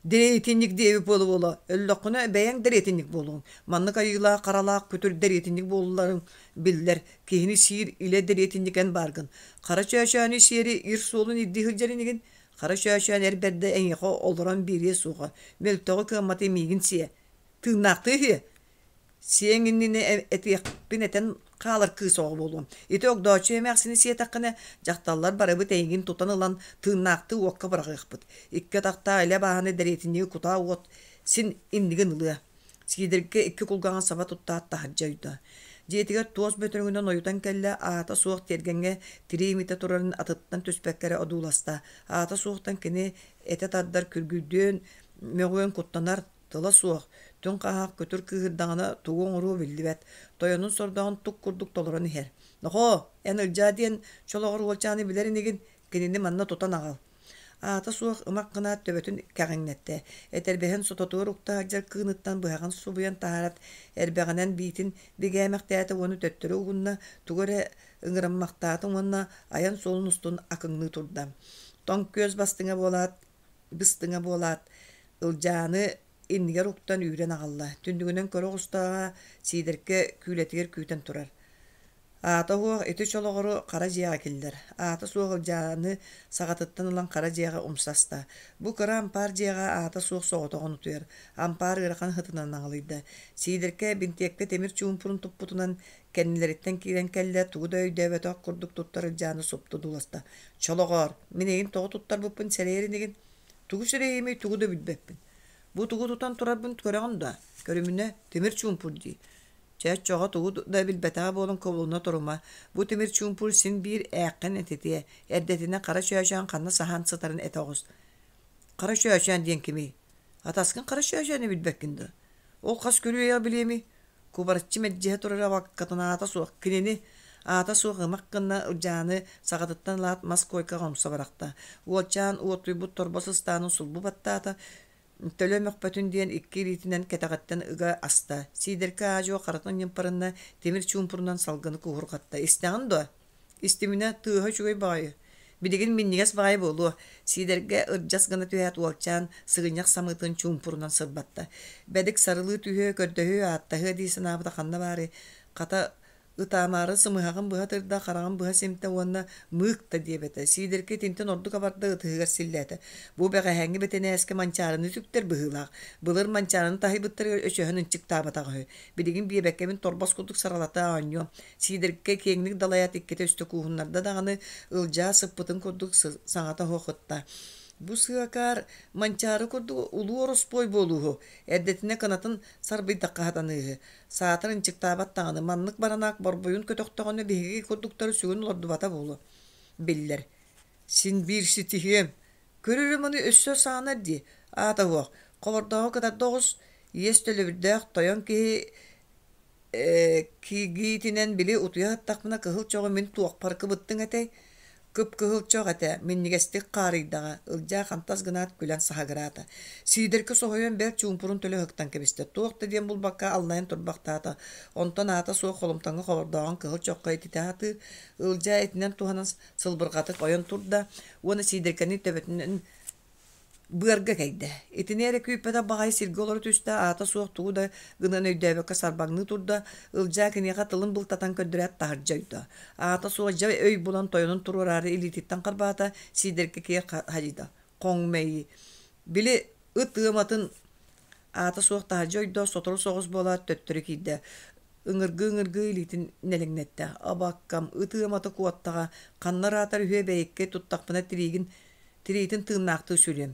Дэриэтинньик диэбит буола-буола, өллөххүнэ бэйэҥ дэриэтинньик буолуоҥ. Маннык айыылаах харалаах күтүр дэриэтинньик буолларыҥ биллэр, киһини сиир илэ дэриэтинньик эн бааргын. Хара чөөчөөнү сиэри ир суолун ирдии сылдьар инигин? Хара чөөчөөн эр бэрдэ эйиэхэ олорон биэриэ суоҕа, мөлтөҕү кыамматы миигин сиэ. Тыыннаахтыы иһиэ. Сиэҥ иннинэ этиэхпин этэн хаалар кыыс оҕо буолуом. Ити огдооччу эмээхсини сиэтэххинэ, дьахталлар барыбыт эйигин тутан ылан тыыннаахтыы уокка быраҕыахпыт. Икки атахтаах илэ бааһыны дэриэтинньиги кутаа уот син иннигин ылыа. Сиидэргэ икки кулгааҕын саба туттаат таһырдьа ойдо. Дьиэтигэр туос бөтөрөҥүнэн ойутан кэллэ, аата суох тиэргэҥҥэ тирии имитэ турарын атыттан түспэккэ эрэ одууласта. Аата суохтан кини этэ тардар күргүйдүөн, мөҕүөн куттанар, Тыла суох, түҥ хаһаах күтүр кыыһырдаҕына тугу оҥоруо биллибэт, тойонун сордоҕун тук курдук толорон иһэр. «Нохоо, эн Ылдьаа диэн чолоҕор уолчааны билэр инигин, кинини манна тутан аҕал» Аата суох ымах гынаат төбөтүн кэҕиҥнэттэ, этэрбэһин сототугар укта сылдьар кыыныттан быһаҕын субуйан таһаарат, эрбэҕинэн биитин бигээмэхтээтэ уонна төттөрү угунна, тугу эрэ ыҥыраммахтаата уонна айан суолун устун акыҥныы турда. Тоҥ күөс бастыҥа буолаат, быстыҥа буолаат, Ылдьааны иннигэр уктан үүрэн аҕалла, түннүгүнэн көрө оҕустаҕа Сиидэркэ күүлэтигэр күүтэн турар. Аата суох ити чолоҕору хара дьиэҕэ киллэр. Аата суох Ылдьааны саҕатыттан ылан хара дьиэҕэ умсаста. Бу кыра ампаар дьиэҕэ аата суох соҕотоҕун утуйар. Ампаар ыарахан сытынан аҥылыйда. Сиидэркэ бинтиэпкэ тимир чуумпурун туппутунан кэннилэриттэн киирэн кэллэ, тугу да өйдөөбөтөх курдук туттар Ылдьааны супту дууласта. Чолоҕоор, мин эйигин тоҕо туттарбыппын сэрэйэр инигин? Тугу сэрэйиэмий, тугу да билбэппин. Бу тугу тутан турарбын көрөҕүн дуо? Көрүмүнэ, тимир чуумпур дии. Чэ, оччоҕо тугу да билбэтэҕэ буолан кобулуна турума. Бу тимир чуумпур син биир ээххин этитиэ, эрдэтинэ хара чөөчөөн ханна саһаан сытарын этэ оҕус. Хара чөөчөөн диэн кимий? Атаскын хара чөөчөөнү билбэккин дуо? Ол хас күрүөйэҕи билиэмий? Кубарыччы мэлдьэһэ турар абаккатын аата суох кинини аата суох ымах гына Ылдьааны саҕатыттан ылаат мас куойкаҕа умса бырахта. Уолчаан уотуйбут торбос ыстаанын сулбу баттаата, төлө мөхпөтүн диэн икки илиитинэн кэтэҕиттэн ыга аста. Сиидэркэ аа-дьуо харатын ньымпарынна, тимир чуумпурунан салгыны куһурҕатта. «Истэҕин дуо?» Истиминэ, тыаһа үчүгэй баҕайы. Билигин минньигэс баҕайы буолуо. Сиидэргэ ырдьас гына түһээт уолчаан сыгынньах самыытын чуумпурунан сырбатта. Бэдик сарылыы түһүө, көрдөһүө, ааттаһыа дии санаабыта ханна баарый? Хата, ытаамаары сымыһаҕын быһа тырда, хараҕын быһа симтэ уонна мыык да диэбэтэ. Сиидэркэ итинтэн ордук абарда ытыһыгар силлээтэ. Бу бэҕэһээҥҥи бэтинээскэ Манчаарыны сүктэр быһыылаах. Былыр Манчаарыны таһыйбыттарыгар өчөһөн ынчыктаабатах үһү. Билигин биэбэккэбин торбос курдук саралата оонньуом. Сиидэркэ киэҥник далайаат иккитэ үстэ кууһуннарда даҕаны, Ылдьаа сыппытын курдук саҥата оһох ытта. Бу сыакаар Манчаары курдук улуу ороспуой буолууһу, эрдэтинэ кынатын сарбыйдахха сатаныыһы. Саатар ынчыктаабат даҕаны, маннык баранаак борбуйун көтөхтөҕүнэ биһиги курдуктары сүгүн олордубата буолуо. Биллэр. Син биир ситиһиэм. Көрөрүм аны өссө саанар дии. Аата суох. Хобордооҕу кытарда оҕус, иэс төлөбүрдээх тойон киһи Кигиитинэн били утуйа сыттахпына кыһыл чоҕу мин туохпар кыбыттыҥ этэй? Кып-кыһыл чох этэ, минньигэстик хаарыйдаҕа, Ылдьаа хантас гынаат күлэн саһыгыраата. Сиидэркэ соһуйан бэрт чуумпурун төлө ыһыктан кэбистэ, туох да диэн булбакка аллайан турбахтаата. Онтон аата суох холумтаҥҥа хобордооҕун кыһыл чоххо ититэ сатыыр. Ылдьаа итинэн туһанан сылбырҕатык ойон турда уонна Сиидэркэни төбөтүнэн Быарга кэйдэ. Итини эрэ күүппэтэх баҕайы сиргэ олоро түстэ, аата суох тугу да гынан өйдөөбөккө сарбаҥныы турда, Ылдьаа киниэхэ тылын былтатан көрдөрөөт таһырдьа ойдо. Аата суох дьэ өй булан тойонун туруораары илиититтэн харбаата, Сиидэркэ киэр хадьыйда. Хоҥ мэйии. Били ыт ыаматын аата суох таһырдьа ойдо, сотору соҕус буолаат төттөрү киирдэ. Ыҥыргыы-ыҥыргыы илиитин нэлэҥнэттэ. Абаккам, ыт ыамата куоттаҕа, ханна ыраатар үһүө бэйиккэй туттахпына тириигин Тириитин тыыннаахтыы сүлүөм.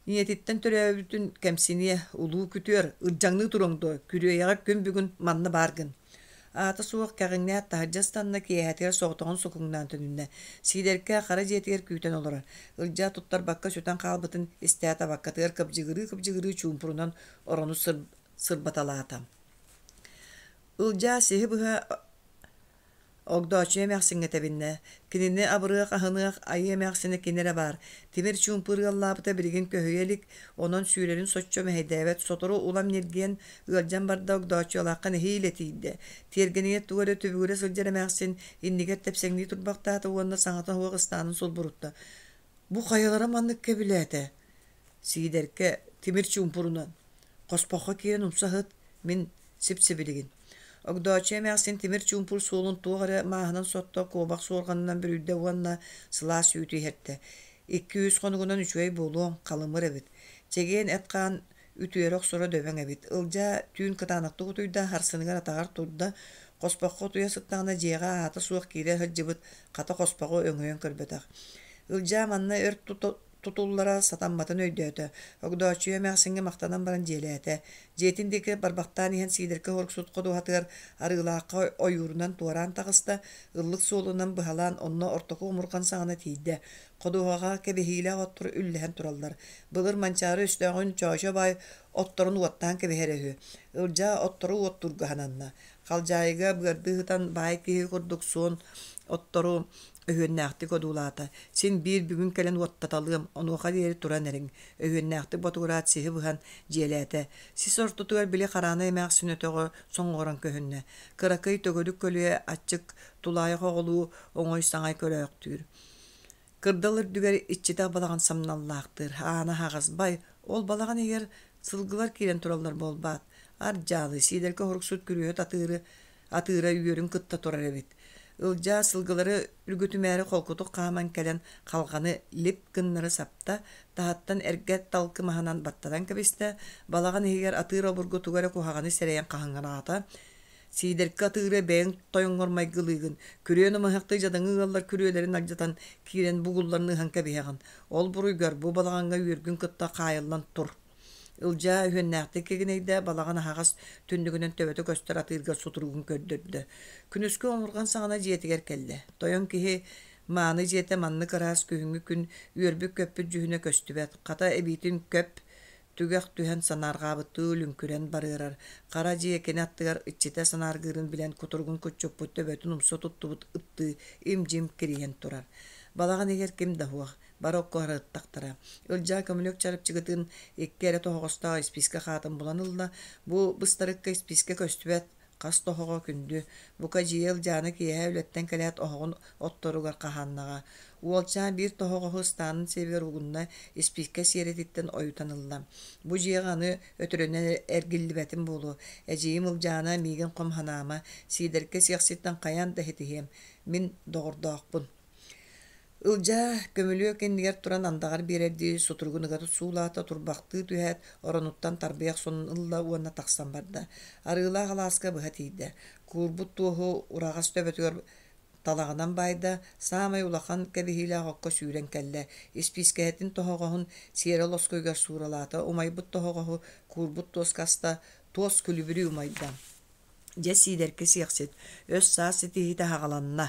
Ийэтиттэн төрөөбүтүн кэмсиниэ, улуу күтүөр, ырдьаҥныы туруоҥ дуо, күрүөйэҕэр күн бүгүн манна бааргын. Аата суох кэҕиҥнээт таһырдьа ыстанна, киэһэтигэр соҕотоҕун сукуҥнаан төнүннэ. Сиидэркэ хара дьиэтигэр күүтэн олорор. Ылдьаа туттарбакка сүтэн хаалбытын истээт абаккатыгар кыбдьыгырыы-кыбдьыгырыы чуумпурунан орону сырбаталаата. Ылдьаа сиһи быһа. Огдооччуйа эмээхсиҥҥэ тэбиннэ. Кинини абырыах-аһыныах айыы эмээхсинэ кини эрэ баар. Тимир чуумпу ырыаллаабыта билигин көһүйэ илик, онон сүүрэрин соччо мэһэйдээбэт. Сотору улам ньиргийэн, ыалдьан барда Огдооччуйалаахха нэһиилэ тиийдэ. Тиэргэнигэр тугу эрэ түбүгүрэ сылдьар эмээхсин иннигэр тэпсэҥнии турбахтаата уонна саҥата суох ыстаанын сулбурутта. Бу хайалара маннык кэбилээтэ? Сиидэркэ тимир чуумпурунан Хоспоххо киирэн умса сыт, мин сип-сибилигин. Огдооччуйа эмээхсин тимир чуумпур суолун туох эрэ мааһынан сотто, куобах суорҕанынан бүрүйдэ уонна сылаас үүтү иһэртэ. Икки-үс хонугунан үчүгэй буолуоҥ, халымыр эбит. Чэгиэн эт-хаан үтүөрэ охсоро дөбөҥ эбит. Ылдьаа түүн кытаанахтык утуйда, харсыныгар атаҕар турда, хоспоххо утуйа сыттаҕына дьиэҕэ аата суох киирэ сылдьыбыт, хата хоспоҕу өҥөйөн көрбөтөх. Ылдьаа манна өр тутуллара сатамматын өйдөөтө. Огдооччуйа эмээхсиҥҥэ махтанан баран дьиэлээтэ. Дьиэтин диэки барбахтаан иһэн Сиидэркэ Хорук ходуһатыгар Арыылаахха ойуурунан туораан таҕыста, ыллык суолунан быһалаан онно ортоку омурҕан саҕана тиийдэ. Ходуһаҕа кэбиһиилээх оттор үллэһэн тураллар. Былыр Манчаары өстөөҕүн Чоочо баай отторун уоттаан кэбиһэрэ үһү. Ылдьаа оттору уоттуурга сананна. Халдьаайыга быардыы сытан баай киһи курдук суон оттору өһүөннээхтик одуулаата. Син биир бүгүн кэлэн уоттаталыам, онуоха диэри туран эриҥ. Өһүөннээхтик ботугураат сиһи быһан дьиэлээтэ. Сис ортотугар били хараанай эмээхсин өтөҕө соҥоҕорон көһүннэ. Кыракый төгүрүк көлүйэ аччык тулаайах оҕолуу оҥой-саҥай көрөөхтүүр. Кырдал үрдүгэр иччитэх балаҕан самналлаахтыыр, аана аһаҕас бай, ол балаҕан иһигэр сылгылар киирэн тураллар буолбаат, ар дьаалы, Сиидэркэ Хорук-Сут күрүөһүт атыыры атыыра үөрүн кытта турар эбит. Ылдьаа сылгылары үргүтүмээри холкутук хааман кэлэн халҕаны лип гыннары сапта, таһыттан эргэ талкы маһынан баттатан кэбистэ, балаҕан иһигэр атыыр обургу тугу эрэ куһаҕаны сэрэйэн хаһыҥыраата, Сиидэркэ атыыра бэйэҥ тойоҥҥор майгылыыгын, күрүө намыһахтыы дьадаҥы ыаллар күрүөлэрин алдьатан киирэн бугулларын ыһан кэбиһэҕин. Ол буруйгар бу балаҕаҥҥа үөргүн кытта хаайыллан тур. Ылдьаа үһүөннээхтик кигинэйдэ, балаҕан аһаҕас түннүгүнэн төбөтө көстөр атыырга сутуругун көрдөрдө. Күнүскү омурҕан саҕана дьиэтигэр кэллэ. Тойон киһи мааны дьиэтэ маннык ыраас күһүҥҥү күн үөрбүт-көппүт дьүһүнэ көстүбэт, хата эбиитин көп Түгэх түһэн санаарҕаабыттыы лүҥкүрэн барыарар, хара дьиэ кини аттыгар иччитэ санааргыырын билэн кутуругун куччуппут төбөтүн умса туттубут ыттыы им-дьим кирийэн турар. Балаҕан иһигэр ким да суох, бары окко ыһыттахтара. Ылдьаа көмүлүөк чарапчыгытын икки эрэ тоһоҕостоох испиискэ хаатын булан ылла, бу быстарыкка испиискэ көстүбэт, Хас да оһоҕо күндү, бука дьиэ Ылдьаана киэһэ үлэттэн кэлээт оһоҕун отторугар хаһааннаҕа. Уолчаан биир тоһоҕоһу ыстаанын сиэбигэр угунна, испиискэ сиэрэтиттэн ойутан ылла. Бу дьиэҕэ аны өтөрүнэн эргиллибэтим буолуо. Эдьиийим Ылдьаана миигин хом санаама, Сиидэркэ сиэхситтэн хайаан да иһитиһиэм. Мин доҕордоохпун. Ылдьаа көмүлүөк иннигэр туран андаҕар биэрэрдии сутуругун ыга суулаата, турбахтыы түһээт, оронуттан тарбыйах сонун ылла уонна тахсан барда. Арыылаах алааска быһа тиийдэ. Куурбут туоһу ураҕас төбөтүгэр талаҕынан баайда, саамай улахан кэбиһиилээх окко сүүрэн кэллэ. Испиискэһитин тоһоҕоһун сиэрэ лоскуйугар сууралаата, умайбыт тоһоҕоһу куурбут туоска аста, туос күлүбүрүү умайда. Дьэ Сиидэркэ сиэхсит, өс-саас ситиһиитэ аһаҕаланна.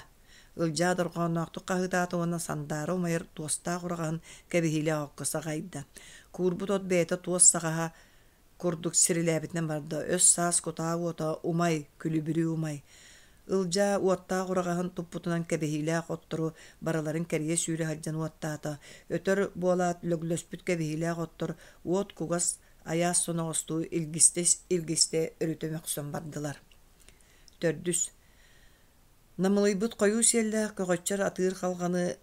Ылдьаа дорҕоонноохтук хаһыытаата уонна сандаара умайар туостаах ураҕаһын кэбиһиилээх окко саҕайда. Куурбут от бэйэтэ туос саҕаһа курдук сирилээбитинэн барда. Өс-саас кутаа уота умай, күлүбүрүү умай. Ылдьаа уоттаах ураҕаһын туппутунан кэбиһиилээх оттору барыларын кэрийэ сүүрэ сылдьан уоттаата. Өтөр буолаат лөглөспүт кэбиһиилээх оттор уот кугас айаас соноҕостуу илгистэ-илгистэ өрүтэ мөхсөн бардылар. Төрдүс Намылыйбыт хойуу сиэллээх көҕөччөр атыыр халҕаны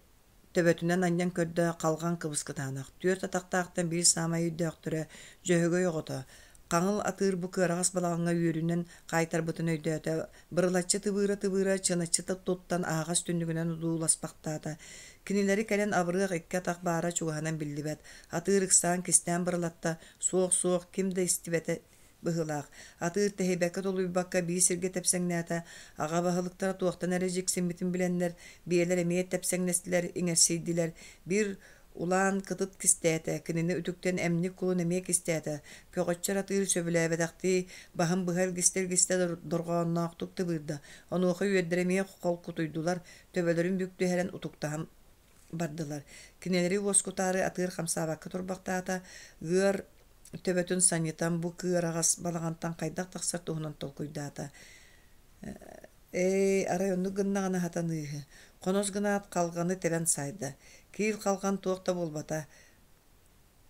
төбөтүнэн анньан көрдө, халҕан кыбыс-кытаанах, түөрт атахтаахтан биир саамай өйдөөхтөрө Дьөһөгөй оҕото, хаҥыл атыыр бу кыараҕас балаҕаҥҥа үөрүнэн хаайтарбытын өйдөөтө, бырылаччы тыбыыра-тыбыыра чыначчы туттан аһаҕас түннүгүнэн одууласпахтаата. Кинилэри кэлэн абырыах икки атах баара чугаһынан биллибэт, атыыр ыксаан кистээн бырылатта, суох-суох, ким да истибэтэ быһыылаах. Атыыр тэһийбэккэ-тулуйбакка биир сиргэ тэпсэҥнээтэ, аҕа баһылыктара туохтан эрэ дьиксиммитин билэннэр, биэлэр эмиэ тэпсэҥнэстилэр, иҥэрсийдилэр. Биир улаан кытыт кистээтэ, кинини үтүктэн эмньик кулун эмиэ кистээтэ. Көҕөччөр атыыр сөбүлээбэтэхтии, баһын быһа илгистэ-илгистэ дорҕоонноохтук тыбыырда. Онуоха үөрдэрэ эмиэ холкутуйдулар, төбөлөрүн бүк түһэрэн утуктаһан бардылар. Кинилэри уоскутаары атыыр хамсаабакка турбахтаата, ыар төбөтүн санньытан бу кыараҕас балаҕантан хайдах тахсар туһунан толкуйдаата. Ээ, арай оннук гыннаҕына сатаныыһы. Хонос гынаат халҕаны тэбэн саайда. Киил халҕан туох да буолбата.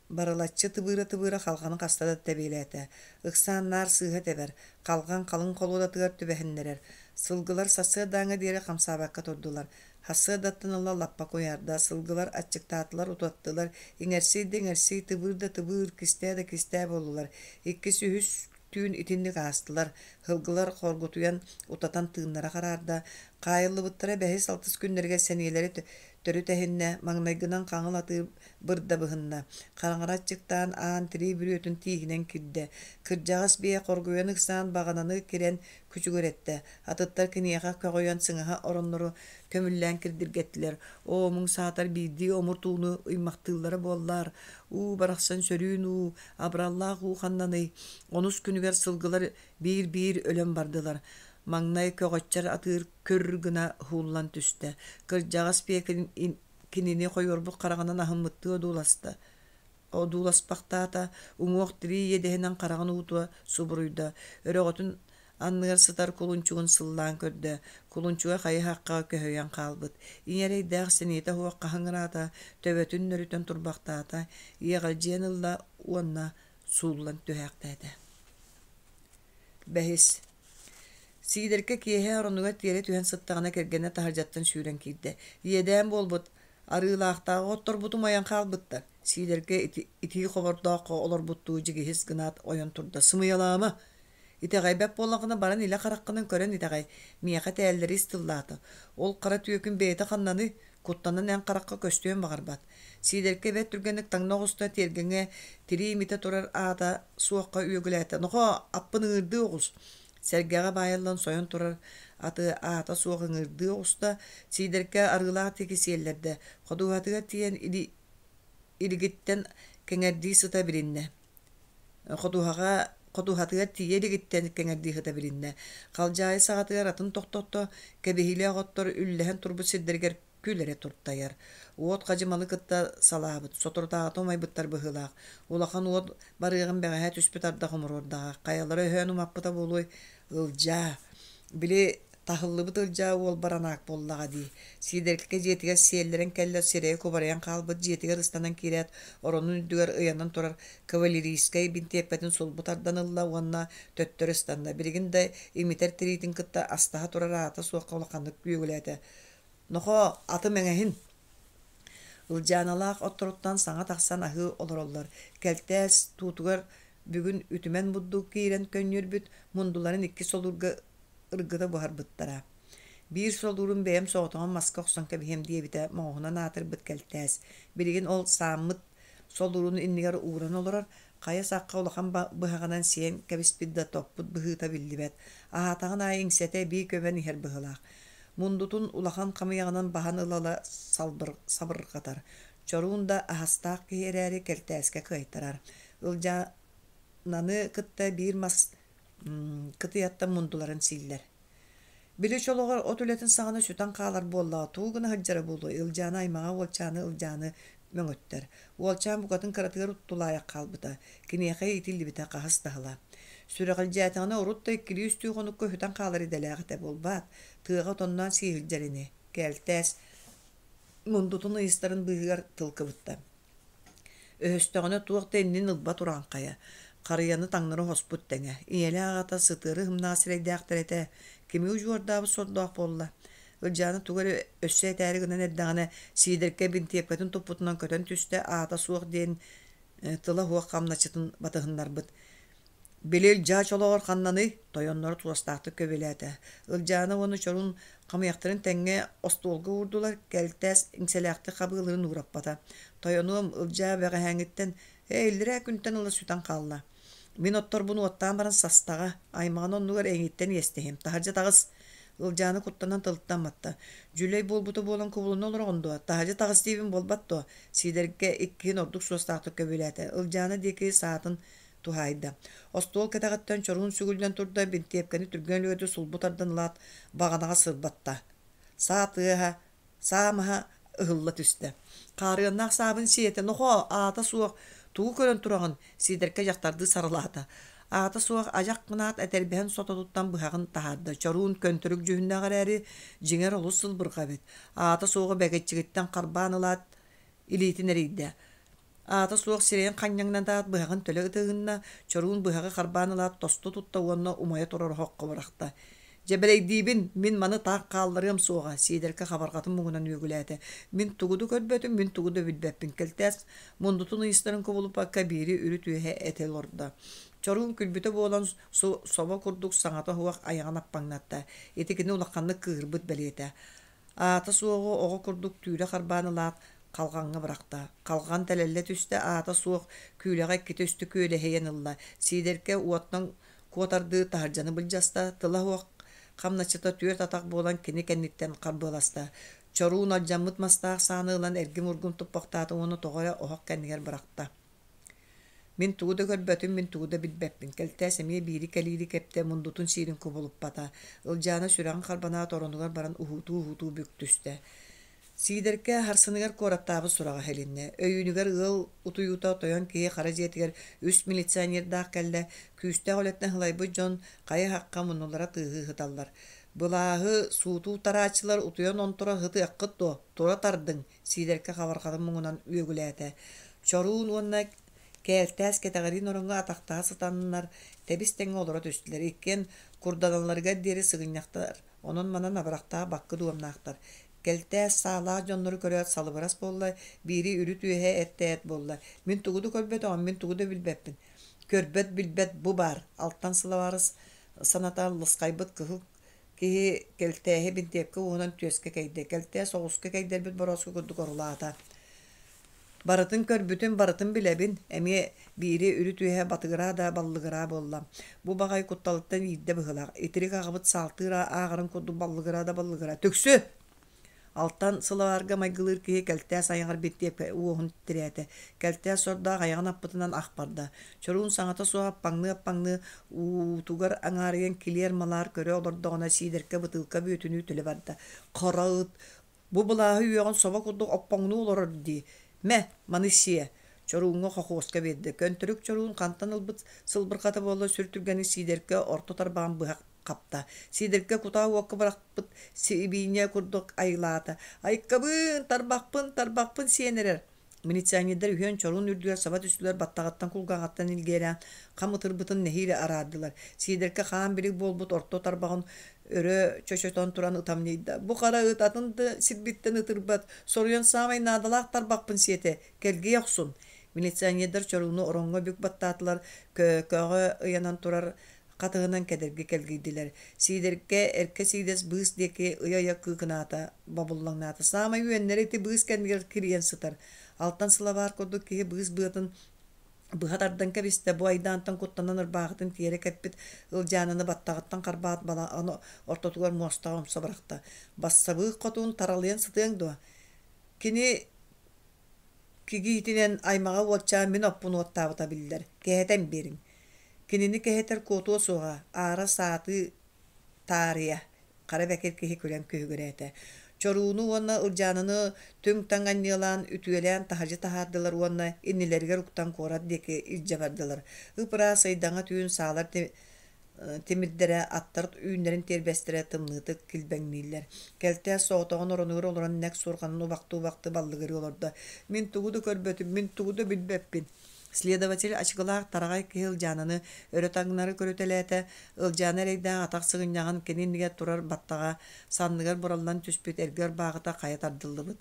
Барылаччы тыбыыра-тыбыыра халҕаны хаста да тэбиэлээтэ. Ыксаан наар сыыһа тэбэр, халҕан халыҥ холуодатыгар түбэһиннэрэр. Сылгылар сарсыардааҥҥа диэри хамсаабакка турдулар. Сарсыардаттан ыла лаппа куйаарда, сылгылар аччыктаатылар, утаттылар, иҥэрсий да иҥэрсий, тыбыыр да тыбыыр, кистээ да кистээ буоллулар. Иккис, үһүс түүн итинник аастылар. Сылгылар хоргутуйан, утатан тыыннара хараарда. Хаайыллыбыттара бэһис-алтыс күннэригэр сэниэлэрэ төрүт эһиннэ, маҥнайгынан хаҥыл атыы бырда быһынна. Хараҥара аччыктаан аан тирии бүрүөтүн тииһинэн киирдэ. Кырдьаҕас биэ хоргуйан ыксаан баҕананы кирэн күчүгүрэттэ. Атыттар киниэхэ көҕүйэн сыҥаһа ороннору көмүллээн кирдиргэттилэр. Оо, муҥ саатар биирдии омурт ууну ыймахтыыллара буоллаар. Уу барахсан сөрүүн уу, абыраллаах уу ханнаный? Онус күнүгэр сылгылар биир-биир өлөн бардылар. Маҥнай көҕөччөр атыыр күр гына уһууллан түстэ. Кырдьаҕас биэ кинини хойуорбут хараҕынан аһыммыттыы одууласта. Одууласпахтаата, уҥуох тирии иэдэһинэн хараҕын уутуа субуруйда. Өрөҕөтүн анныгар сытар кулунчугун сыллаан көрдө. Кулунчуга хайы-һахха көһүйэн хаалбыт. Ийэ эрэйдээх сэниэтэ суох хаһыҥыраата, төбөтүн нөрүтэн турбахтаата, иэҕэлдьийэн ылла уонна сууллан түһээхтээтэ. Бэһис. Сиидэркэ киэһэ оронугар тиэрэ түһэн сыттаҕына кэргэнэ таһырдьаттан сүүрэн киирдэ. Иэдээн буолбут, арыылаахтааҕы отторбутум айан хаалбыттар. Сиидэркэ итии хобордооххо олорбуттуу дьигиһис гынаат ойон турда. Сымыйалаама! Итэҕэйбэт буоллаххына баран илэ хараххынан көрөн итэҕэй, миэхэ тээллэри ис тыллаата. Ол хара түөкүн бэйэтэ ханнаный? Куттанан эн харахха көстүөн баҕарбат. Сиидэркэ бэрт түргэнник таҥна оҕуста тиэргэҥҥэ тирии имитэ турар аата суохха үөгүлээтэ. Нохоо, аппын ыҥырдыы оҕус. Сэргэҕэ баайыллан сойон турар аты аата суох ыҥырдыы оҕуста. Сиидэркэ арыылаах диэки сиэллэрдэ. Ходуһатыгар тиийэн илигиттэн кэҥэрдии сыта билиннэ. Ходуһаҕа ходуһатыгар тиийэ илигиттэн кэҥэрдии сыта билиннэ. Халдьаайы саҕатыгар атын тохтотто, кэбиһиилээх оттор үллэһэн турбут сирдэригэр күл эрэ туртайар. Уот хадьымалы кытта салаабыт, соторутааҕыта умайбыттар быһыылаах. Улахан уот барыаҕын бэҕэһээ түспүт ардах умуруордаҕа. Хайалара өһөөн умаппыта буолуой? Ылдьаа. Били таһыллыбыт Ылдьаа уол баранаак буоллаҕа дии. Сиидэркэ дьиэтигэр сиэллэрэн кэллэ сирэйэ кубарыйан хаалбыт дьиэтигэр ыстанан киирээт, оронун үрдүгэр ыйанан турар кавалерийскай бинтиэпкэтин сулбу тардан ылла уонна төттөрү ыстанна. Билигин да имитэр тириитин кытта астаһа турар аата суохха улаханнык үөгүлээтэ. Нохоо, атым эҥэһин! Ылдьааналаах отторуттан саҥа тахсан аһыы олороллор. Кэлтээс туутугар бүгүн үтүмэн бурдук киирэн көнньүөрбүт мундуларын икки солуурга ыргыта буһарбыттара. Биир солуурун бэйэм соҕотоҕун маска охсон кэбиһиэм диэбитэ моҕуһунан аатырбыт Кэлтээс. Билигин ол сааммыт солуурун иннигэр ууран олорор, хайа сахха улахан быһаҕынан сиэн кэбиспит да топпут быһыыта биллибэт. Аһаатаҕын аайы иҥсэтэ эбии көбөн иһэр быһыылаах. Мундутун улахан хамыйаҕынан баһан ыла-ыла сабырҕатар. Чоруун да аһастаах киһи эрээри кэлтээскэ кыайтарар. Ылдьаананы кытта биир мас кытыйаттан мундуларын сииллэр. Били чолоҕор от үлэтин саҕана сүтэн хаалар буоллаҕа, тугу гына сылдьара буолуой, Ылдьаана аймаҕа уолчааны Ылдьааны мөҥүттэр. Уолчаан букатын кыратыгар тулаайах хаалбыта, киниэхэ иитиллибитэ хаһыс да сыла. Сүрэҕэлдьээтэҕинэ урут да иккилии-үстүү хонукка сүтэн хаалар идэлээх этэ буолбаат, тыаҕа отонноон сии сылдьар ини, кээлтээс мундутун ыйыстарын быыһыгар тыл кыбытта. Өһөстөҕүнэ туох да иннин ылбат урааҥхайа, харыйаны таҥнары хоспут тэҥэ, ийэлээх аҕата сытыары ымнаах сирэйдээхтэр этэ, кими удьуордаабыт сордоох буолла. Ылдьаана тугу эрэ өссө этээри гынан эрдэҕинэ, Сиидэркэ бинтиэпкэтин туппутунан көтөн түстэ, аата суох диэн тыла суох хамначчытын батыһыннарбыт. Били Ылдьаа чолоҕор ханнаный? Тойонноро туостаахтык көбүлээтэ. Ылдьаана уонна Чорун хамыйахтарын тэҥҥэ остуолга уурдулар, кэлтээс иҥсэлээхтик хабыаларын уураппата. Тойонуом, Ылдьаа бэҕэһээҥҥиттэн, ээ, иллэрээ күнтэн ыла сүтэн хаалла. Мин отторбун уоттаан баран састаҕа, аймаҕын оннугар эйигиттэн иэстэһиэм, таһырдьа таҕыс! Ылдьаана куттанан тылыттан матта. Дьүлэй буолбута буолан кубулуна олороҕун дуо? Таһырдьа таҕыс диибин буолбат дуо? Сиидэргэ иккиһин ордук суостаахтык көбүлээтэ. Ылдьаана диэки саатын туһаайда. Остуол кэтэҕиттэн чоруун сүгүллэн турда, бинтиэпкэни түргэн үлүгэрдик сулбу тардан ылаат, баҕанаҕа сырбатта. Саа тыаһа, саа маһа ыһылла түстэ. Хаарыаннаах саабын сиэтэ, нохоо, аата суох, Тугу көрөн тураҕын? Сиидэркэ дьахтардыы сарылаата. Аата суох адьах гынаат этэрбэһин сототуттан быһаҕын таһаарда. Чоруун көнтөрүк дьүһүннээх эрээри, дьиҥэр олус сылбырҕа эбит. Аата суоҕу бэгэччигиттэн харбаан ылаат, илиитин эрийдэ. Аата суох сирэйин ханньаҥнатаат быһаҕын төлө ытыһынна, чоруун быһаҕы харбаан ылаат тосту тутта уонна умайа турар оһоххо бырахта. «Дьэбэрэйдиибин, мин маны таах хаалларыам суоҕа», Сиидэркэ хабарҕатын муҥунан үөгүлээтэ. «Мин тугу да көрбөтүм, мин тугу да билбэппин» Кэлтээс мундутун ыйыстарын кубулуппакка биири үрүт үөһэ этэ олордо. Чоруун күлбүтэ буолан собо курдук саҥата суох айаҕын аппаҥнатта. Ити кини улаханнык кыыһырбыт бэлиэтэ. Аата суоҕу оҕо курдук түүрэ харбаан ылаат, халҕаҥҥа бырахта. Халҕан тэлэллэ түстэ, аата суох күүлэҕэ иккитэ-үстэ күөлэһийэн ылла. Сиидэркэ уоттан куотардыы таһырдьаны былдьаста, тыла суох хамначчыта түөрт атах буолан кини кэнниттэн харбыаласта. Чоруун алдьаммыт мастаах сааны ылан эргим-ургум туппахтаата уонна тоҕо эрэ оһох кэннигэр бырахта. Мин тугу да көрбөтүм, мин тугу да билбэппин. Кэлтээс эмиэ биири кэлиири кэптэ, мундутун сиирин кубулуппата. Ылдьаана сүрэҕин харбанаат оронугар баран уһуутуу-уһуутуу бүк түстэ. Сиидэркэ харсыныгар куораттаабыт сураҕа иһилиннэ. Өйүүнүгэр ыал утуйуута тойон киһи хара дьиэтигэр үс милиционердаах кэллэ. Күүстээх үлэттэн сылайбыт дьон хайа-хахха муннулара тыаһыы сыталлар. Былааһы суутуу тарааччылар утуйан онторо сытыаххыт дуо, тура тардыҥ, Сиидэркэ хабарҕатын муҥунан үөгүлээтэ. Чоруун уонна Кээлтээс кэтэҕириин ороҥҥо атахтаһа сытаннар тэбис-тэҥҥэ олоро түстүлэр. Иккиэн курданалларыгар диэри сыгынньахтар, онон-манан абырахтаах баккы дуомнаахтар. Кэлтээс саалаах дьоннору көрөөт салыбырас буолла, биири үрүт-үөһэ эттэ-эт буолла. Мин тугу да көрбөтөҕүм, мин тугу да билбэппин. Көрбөт-билбэт бу баар, алтан сылабаарыс саната лысхайбыт кыһыл Киһи кэлтээһи бинтиэпкэ уоһунан түөскэ кэйдэ, кэлтээс оҕуска кэйдэрбит борооску курдук орулаата. Барытын көрбүтүм, барытын билэбин, эмиэ биири үрүт-үөһэ батыгыраа да баллыгыраа буолла. Бу баҕайы кутталыттан иирдэ быһыылаах, итирик аҕабыт саалтыыр ааҕарын курдук баллыгыраа да баллыгыраа. Түксү! Алтан сылабаарга майгылыыр киһи кэлтээс айаҕар бинтиэпкэ уоһун тирээтэ. Кэлтээс сордоох айаҕын аппытынан ах барда. Чоруун саҥата суох аппаҥныы-аппаҥныы уутугар аҥаарыйан килиэр-малаар көрө олордоҕуна Сиидэркэ бытыылка бүөтүнүү төлө барда. Хара ыт, бу былааһы үөҕэн собо курдук оппоҥнуу олорор дии. Мэ, маны сиэ. Чорууҥҥа хохуоска биэрдэ. Көнтөрүк чоруун хантан ылбыт сылбырҕата буолла сүр түргэнник Сиидэркэ орто тарбаҕын быһа хапта. Сиидэркэ кутаа уокка бырахпыт сибиинньэ курдук айылаата. Айыккабыын, тарбахпын, тарбахпын сиэн эрэр. Милиционердар үһүөн чоруун үрдүгэр саба түстүлэр, баттаҕыттан кулгааҕыттан илгиэлээн, хам ытырбытын нэһиилэ араардылар. Сиидэркэ хаан билик буолбут орто тарбаҕын өрө чочотон туран ытамньыйда. Бу хара ыт атын да сирбиттэн ытырбат, соруйан саамай наадалаах тарбахпын сиэтэ, кэлгийэ охсун. Милиционердар чорууну ороҥҥо бүк баттаатылар, көөкөҕө ыйанан турар хатыһынан кэдэрги кэлгийдилэр. Сиидэркэ эркэ сиидэс быыс диэки ыйа-ыйа кыыкынаата, бобуллаҥнаата. Саамай үөннэрэ ити быыс кэннигэр кирийэн сытар. Алтан сылабаар курдук киһи быыс быатын быһа тардан кэбистэ. Бу айдаантан куттанан ырбаахытын тиэрэ кэппит Ылдьаананы баттаҕыттан харбаат балаҕан ортотугар муостаҕа умса бырахта. Бассабыык хотун таралыйан сытыаҥ дуо? Кини Кигиитинэн аймаҕа уолчаан мин оппун уоттаабыта биллэр, кэһэтэн биэриҥ. Кинини кэһэтэр куотуо суоҕа, аара саатыы таарыйа, хара бэкир киһи күлэн күһүгүрээтэ. Чорууну уонна Ылдьаананы түҥ-таҥ анньыалаан, үтүөлээн таһырдьа таһаардылар уонна иннилэригэр уктан куорат диэки илдьэ бардылар. Ып-ыраас ыйдаҥа түүн саалар тимирдэрэ, аттар үүннэрин тиэрбэстэрэ тымныытык килбэҥнииллэр. Кэлтээс соҕотоҕун оронугар олорон нэк суорҕанын убахтыы-убахтыы баллыгырыы олордо. Мин тугу да көрбөтүм, мин тугу да билбэппин. Следователь ачыкылаах тараҕай киһи Ылдьаананы өрө таҥнары көрүтэлээтэ. Ылдьаана эрэйдээх атах сыгынньаҕын кини иннигэр турар баттаҕа санныгар бураллан түспүт эргэ ырбааҕыта хайа тардыллыбыт.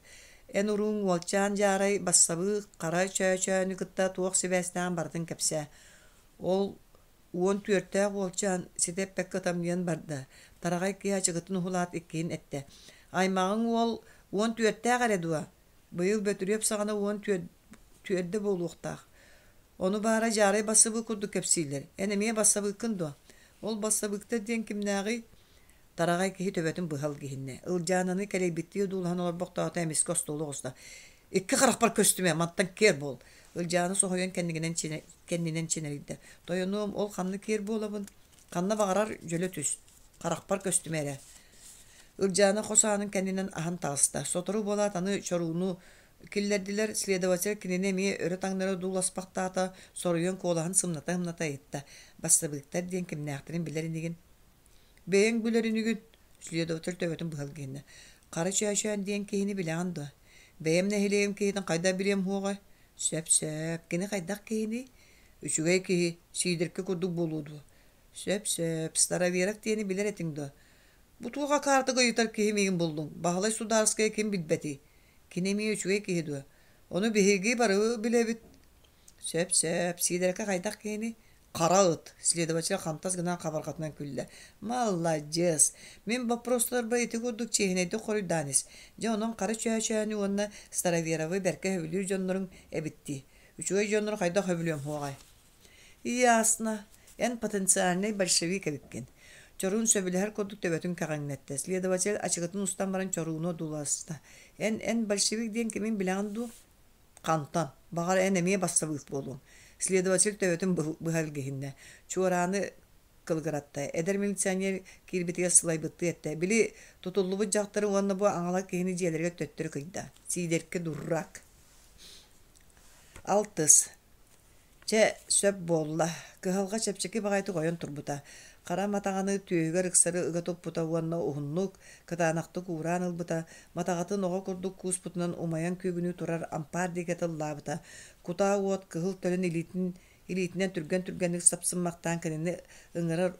Эн урууҥ уолчаан дьаарай бассабыы хара чөөчөөнү кытта туох сибээстээҕин барытын кэпсээ. Ол 14-тээх уолчаан ситэ эппэккэ ытамньыйан барда, тараҕай киһи ачыкытын уһулаат иккиһин эттэ: «Аймаҕыҥ уол 14-тээх эрэ дуо? Быйыл Бөтүрүөп саҕана 14-дэ буолуохтаах. Ону баара дьаарай бассабыык курдук кэпсииллэр. Эн эмиэ бассабыыккын дуо? Ол бассабыыктар диэн кимнээҕий?» Тараҕай киһи төбөтүн быһа илгиһиннэ. Ылдьаананы кэлэйбиттии одуулаһан олорбохтоото эмискэ остуолу оҕуста. «Икки харахпар көстүмэ, мантан киэр буол!» Ылдьаана соһуйан кэннигинэн кэннинэн чинэрийдэ. «Тойонуом, ол ханна киэр буолабын? Ханна баҕарар дьөлө түс, харахпар көстүмэ эрэ». Ылдьаана хос аанын кэннинэн аһан таҕыста. Сотору буолаат аны чорууну Киллэрдилэр, следователь кинини эмиэ өрө-таҥнары одууласпахтаата, соруйан куолаһын сымната-сымната ыйытта: «Бассабыыктар диэн кимнээхтэрин билэр инигин?» «Бэйэҥ билэр инигин?» Следователь төбөтүн быһа илгиһиннэ. «Хара Чөөчөөн диэн киһини билэҕин дуо? Бэйэм нэһилиэгим киһитин хайдах билиэм суоҕай?» «Сөп-сөп. Кини хайдах киһиний?» «Үчүгэй киһи, Сиидэркэ курдук буолуо дуо?» «Сөп-сөп. Староверов диэни билэр этиҥ дуо?» «Бу туох акаартык ыйытар киһи миигин буллуҥ? Баһылай Судаарыскайы ким билбэтий? Кини эмиэ үчүгэй киһи дуо? Ону биһиги бары билэбит. Сөп-сөп, Сиидэрэкэ хайдах киһиний? Хара ыт, следователь хантас гынан хабарҕатынан күллэ. Маладьыас! Мин боппуруостарбар ити курдук чиэһинэйдик хоруйдаан ис. Дьэ, онон хара чөөчөөнү уонна Староверовы бэркэ сөбүлүүр дьонноруҥ эбит дии. Үчүгэй дьоннору хайдах сөбүлүөм суоҕай? Ясно. Эн потенциальнай большевик эбиккин. Чоруун сөбүлэһэр курдук төбөтүн кэҕиҥнэттэ. Следователь ачыкытын устан баран чорууну одууласта. Эн, эн большевик диэн кимин билэҕин дуу? Хантан? Баҕар, эн эмиэ бассабыык буолуоҥ. Следователь төбөтүн быһа илгиһиннэ. Чуорааны кылыгыратта. Эдэр милиционер киирбитигэр сылайбыттыы эттэ. Били, тутуллубут дьахтары уонна бу аҥала киһини дьиэлэригэр төттөрү кыйда. Сиидэркэ дурак. Алтыс. Чэ, сөп буолла, кыһалҕа чэпчэки баҕайытык ойон турбута, хара матаҕаны түөһүгэр ыксары ыга туппута уонна уһуннук, кытаанахтык уураан ылбыта, матаҕатын оҕо курдук кууспутунан умайан күүгүнүү турар ампаар диэки тыллаабыта, кутаа уот кыһыл төлөн илиитин илиитинэн түргэн-түргэнник сапсыммахтаан кинини ыҥырар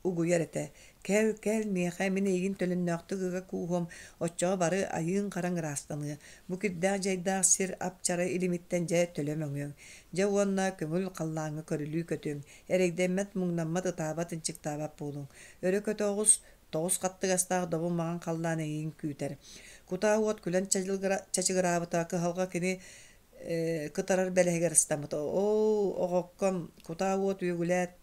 угуйар этэ: «Кэл, кэл миэхэ, мин эйигин төлөннөөхтүк ыга кууһуом, оччоҕо бары айыыҥ-хараҥ ыраастаныа, бу кирдээх-дьайдаах сир ап-чара илимиттэн дьэ төлө мөҥүөҥ, дьэ уонна көҥүл халлааҥҥа көрүлүү көтүөҥ, эрэйдэммэт, муҥнаммат, ытаабат, ынчыктаабат буолуҥ, өрө көтө оҕус, тоҕус хаттыгастаах добун маҥан халлаан эйигин күүтэр». Кутаа уот күлэн чачыгыраабыта, кыһалҕа кини кытарар бэлэһигэр ыстаммыта: «Оо, оҕокком, кутаа уот үөгүлээт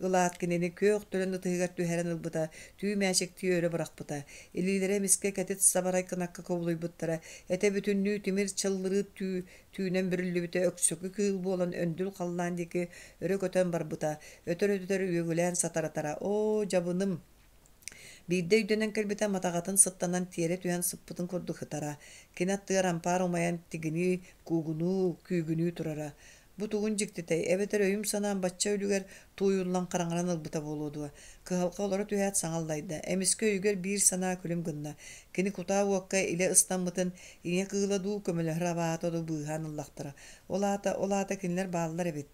Ылаат кинини күөх төлөн ытыһыгар түһэрэн ылбыта, түү мээчиктии өрө бырахпыта. Илиилэрэ эмискэ кэтит сабарай кынакка кубулуйбуттара, этэ бүтүннүү тимир чыллырыы түү түүнэн бүрүллүбүтэ өксөкү кыыл буолан өндүл халлаан диэки өрө көтөн барбыта, өтөр-өтөр үөгүлээн сатаратара: «Оо, дьабыным!» Биирдэ өйдөнөн кэлбитэ матаҕатын сыттанан тиэрэ түһэн сыппытын курдук сытара. Кини аттыгар ампаар умайан тигинии, куугунуу, күүгүнүү турара. Бу тугун дьиктитэй, эбэтэр өйүм-санаам бачча үлүгэр тууйуллан хараҥаран ылбыта буолуо дуо? Кыһалҕа олоро түһээт саҥа аллайда. Эмискэ өйүгэр биир санаа күлүм гынна. Кини кутаа уокка илэ ыстаммытын ийэ кыыла дуу, көмөлөһөр абаата дуу быыһаан ыллахтара. Ол аата, ол аата кинилэр бааллар эбит.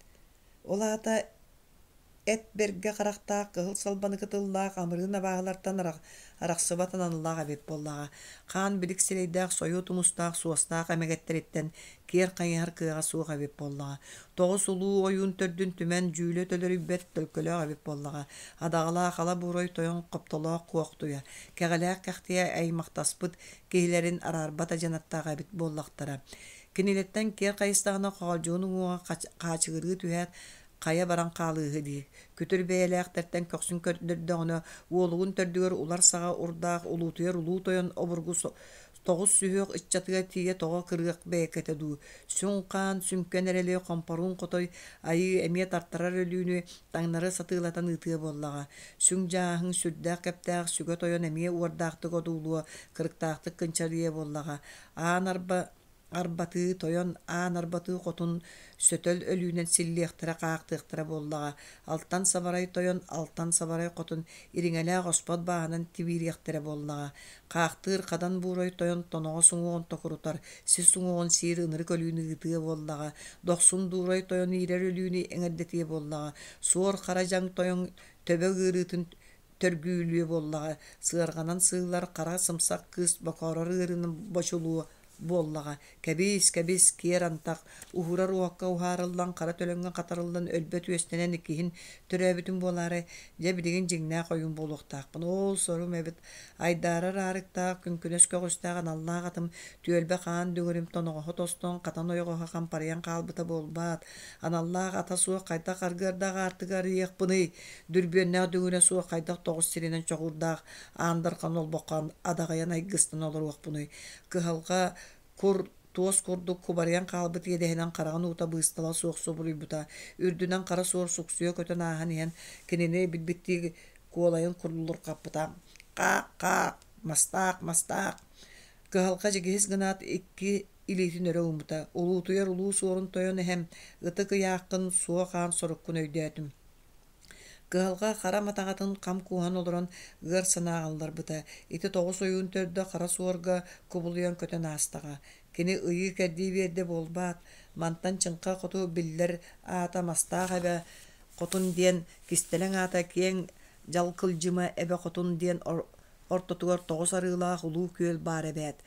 Ол аата Эт бэргэ харахтаах, кыһыл салбаныкы тыллаах амырыын абааһылартан арахсыбат аналлаах эбит буоллаҕа. Хаан билик сирэйдээх, сойуо тумустаах, суостаах эмэгэттэриттэн киэр хайыһар кыаҕа суох эбит буоллаҕа. Тоҕус улуу ойуун төрдүн түмэн, дьүүлэ төлөрүйбэт төлкөлөөх эбит буоллаҕа. Адаҕалаах ала буурай тойон хоптолоох куохтуйа, кэҕэлээх кэхтийэ аймахтаспыт киһилэрин араарбат адьынаттаах эбит буоллахтара. Кинилэртэн киэр хайыстаҕына хоолдьугун уҥуоҕа хаачыгырыы түһээт, хайа баран хаалыыһы дии, күтүр бэйэлээхтэртэн көхсүн көрдөрдөҕүнэ, уолугун төрдүгэр улар саҕа урдаах улуутуйар улуу тойон обургу тоҕус сүһүөх ыччатыгар тиийэ тоҕо кырыах бэйэкэтэ дуу, сүҥ хаан, сүҥкэн эрэли хомпоруун хотой айыы эмиэ тартарар өлүүнү таҥнары сатыылатан ыытыа буоллаҕа. Сүҥ дьааһыҥ сүрдээх кэптээх сүгэ тойон эмиэ уордаахтык одуулуо, кырыктаахтык кынчарыйыа буоллаҕа. Аан арба Арбатыы тойон аан арбатыы хотун сөтөл өлүүнэн силлиэхтэрэ хаахтыахтара буоллаҕа, алтан сабарай тойон алтан сабарай хотун ириҥэлээх оспот бааһынан тибиириэхтэрэ буоллаҕа, хаахтыыр хадан буурай тойон тоноҕос уҥуоҕун токурутар, сис уҥуоҕун сиир ынырык өлүүнү ыытыа буоллаҕа, дохсун дуурай тойон иирэр өлүүнү эҥэрдэтиэ буоллаҕа, суор хара дьаҥ тойон төбө ыарыытын төргүүлүө буоллаҕа, сыарҕанан сыыллар хара сымсах кыыс бокоорор ыарыыны бочулуо буоллаҕа, кэбиис, кэбис, киэр антах, уһуурар уокка уһаарыллан, хара төлөҥҥө хатарыллан өлбөт үөстэнэн иккиһин төрөөбүтүм буолаарай, дьэ билигин дьиҥнээх ойуун буолуохтаахпын, ол сорум эбит, айдаарар аарыктаах, күҥкүнэс көҕүстээх аналлаах атым түөлбэ хаан дүҥүрүм тоноҕоһо тостон, хатан ойоҕоһо хампарыйан хаалбыта буолбаат, аналлаах ата суох хайдах аргыардаах аартыгы арыйыахпыный, Дүрбүөннээх дүҥүрэ суох хайдах тоҕус сиринэн чоҕурдаах аан дархан олбоххо адаҕыйан айгыстан олоруохпунуй? Кыһалҕа кур туос курдук кубарыйан хаалбыт иэдэһинэн хараҕын уута быыстала суох субуруйбута. Үрдүнэн хара суор суксуйа көтөн ааһан иһэн кинини билбиттии куолайын курдурҕаппыта. «Хаах-хаах! Мастаах, мастаах!» Кыһалҕа дьигиһис гынаат икки илиитин өрө ууммута. Улуутуйар улуу суорун тойон эһэм, ытык ыйааххын, суох аан соруккун өйдөөтүм. Кыһалҕа хара матаҕатын хам кууһан олорон ыар санааҕа ылларбыта. Ити тоҕус ойуун төрдө хара суорга кубулуйан көтөн аастаҕа. Кини ыйыы-кэрдии биэрдэ буолбаат, мантан чыҥха хоту биллэр аата Мастаах эбэ Хотун диэн кистэлэҥ аата Киэҥ Дьалкылдьыма эбэ Хотун диэн Ортотугар тоҕус арыылаах улуу күөл баар эбээт.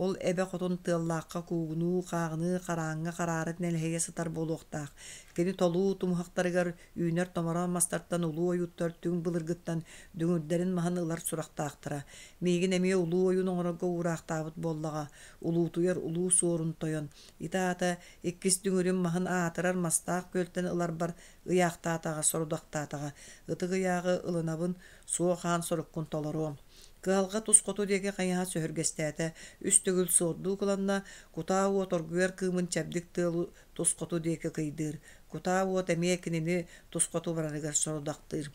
Ол эбэ хотун тыаллаахха куугунуу, хааҕыныы, харааҥҥа хараара нэлэһийэ сытар буолуохтаах. Кини толуу тумуһахтарыгар үүнэр томороон мастартан улуу ойууттар түҥ былыргыттан дүҥүрдэрин маһын ылар сурахтаахтара. Миигин эмиэ улуу ойуун оҥорорго уураахтаабыт буоллаҕа. Улуутуйар улуу суорун тойон. Ити аата иккис дүҥүрүм маһын аатырар мастаах күөлтэн ыларбар ыйаахтаатаҕа, сорудахтаатаҕа. Ытык ыйааҕы ылынабын, Суох аан соруккун толоруом. Кыһалҕа тус хоту диэки хайыһа сөһүргэстээтэ, үс төгүл суордуу кыланна, кутаа уот оргуйар кыымын чэбдик тыал тус хоту диэки кыйдыыр. Кутаа уот эмиэ кинини тус хоту барарыгар сорудахтыыр.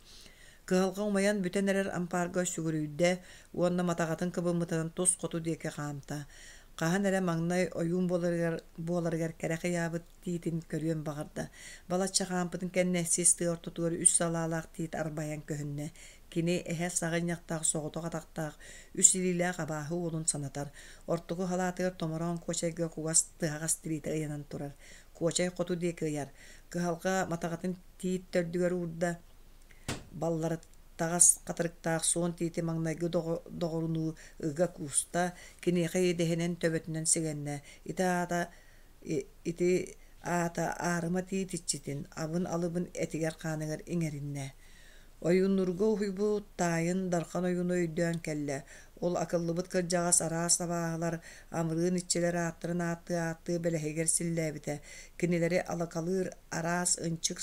Кыһалҕа умайан бүтэн эрэр ампаарга сүгүрүйдэ уонна матаҕатын кыбыммытынан тус хоту диэки хаамта. Хаһан эрэ маҥнай ойуун буоларыгар, буоларыгар кэрэх ыйаабыт тиитин көрүөн баҕарда. Балачча хаампытын кэннэ сис тыа ортотугар үс салаалаах тиит арбайан көһүннэ. Кини эһэ саҕынньахтаах соҕотох атахтаах, үс илиилээх абааһы уолун санатар. Ортоку халаатыгар томороон куочайга кугас тыһаҕас тириитэ ыйанан турар. Куочай хоту диэки ыйар. Кыһалҕа матаҕатын тиит төрдүгэр уурда. Балларыттаҕас хатырыктаах суон тиити маҥнайгы доҕорунуу ыга кууста, киниэхэ иэдэһинэн төбөтүнэн сигэннэ. Ити аата Ити аата аарыма тиит иччитин, абын-алыбын этигэр-хааныгар иҥэриннэ. Ойууннуурга уһуйбут таайын Дархан ойууну өйдөөн кэллэ. Ол акыллыбыт кырдьаҕас араас абааһылар, амырыын иччилэр ааттарын ааттыы-ааттыы бэлэһигэр силлээбитэ, кинилэри алакалыыр араас ынчык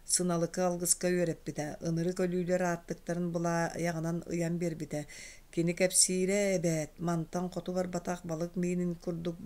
сыналыкы алгыска үөрэппитэ, ынырык өлүүлэр ааттыктарын былаайаҕынан ыйан биэрбитэ. Кини кэпсиирэ эбээт, мантан хоту барбатах балык миинин курдук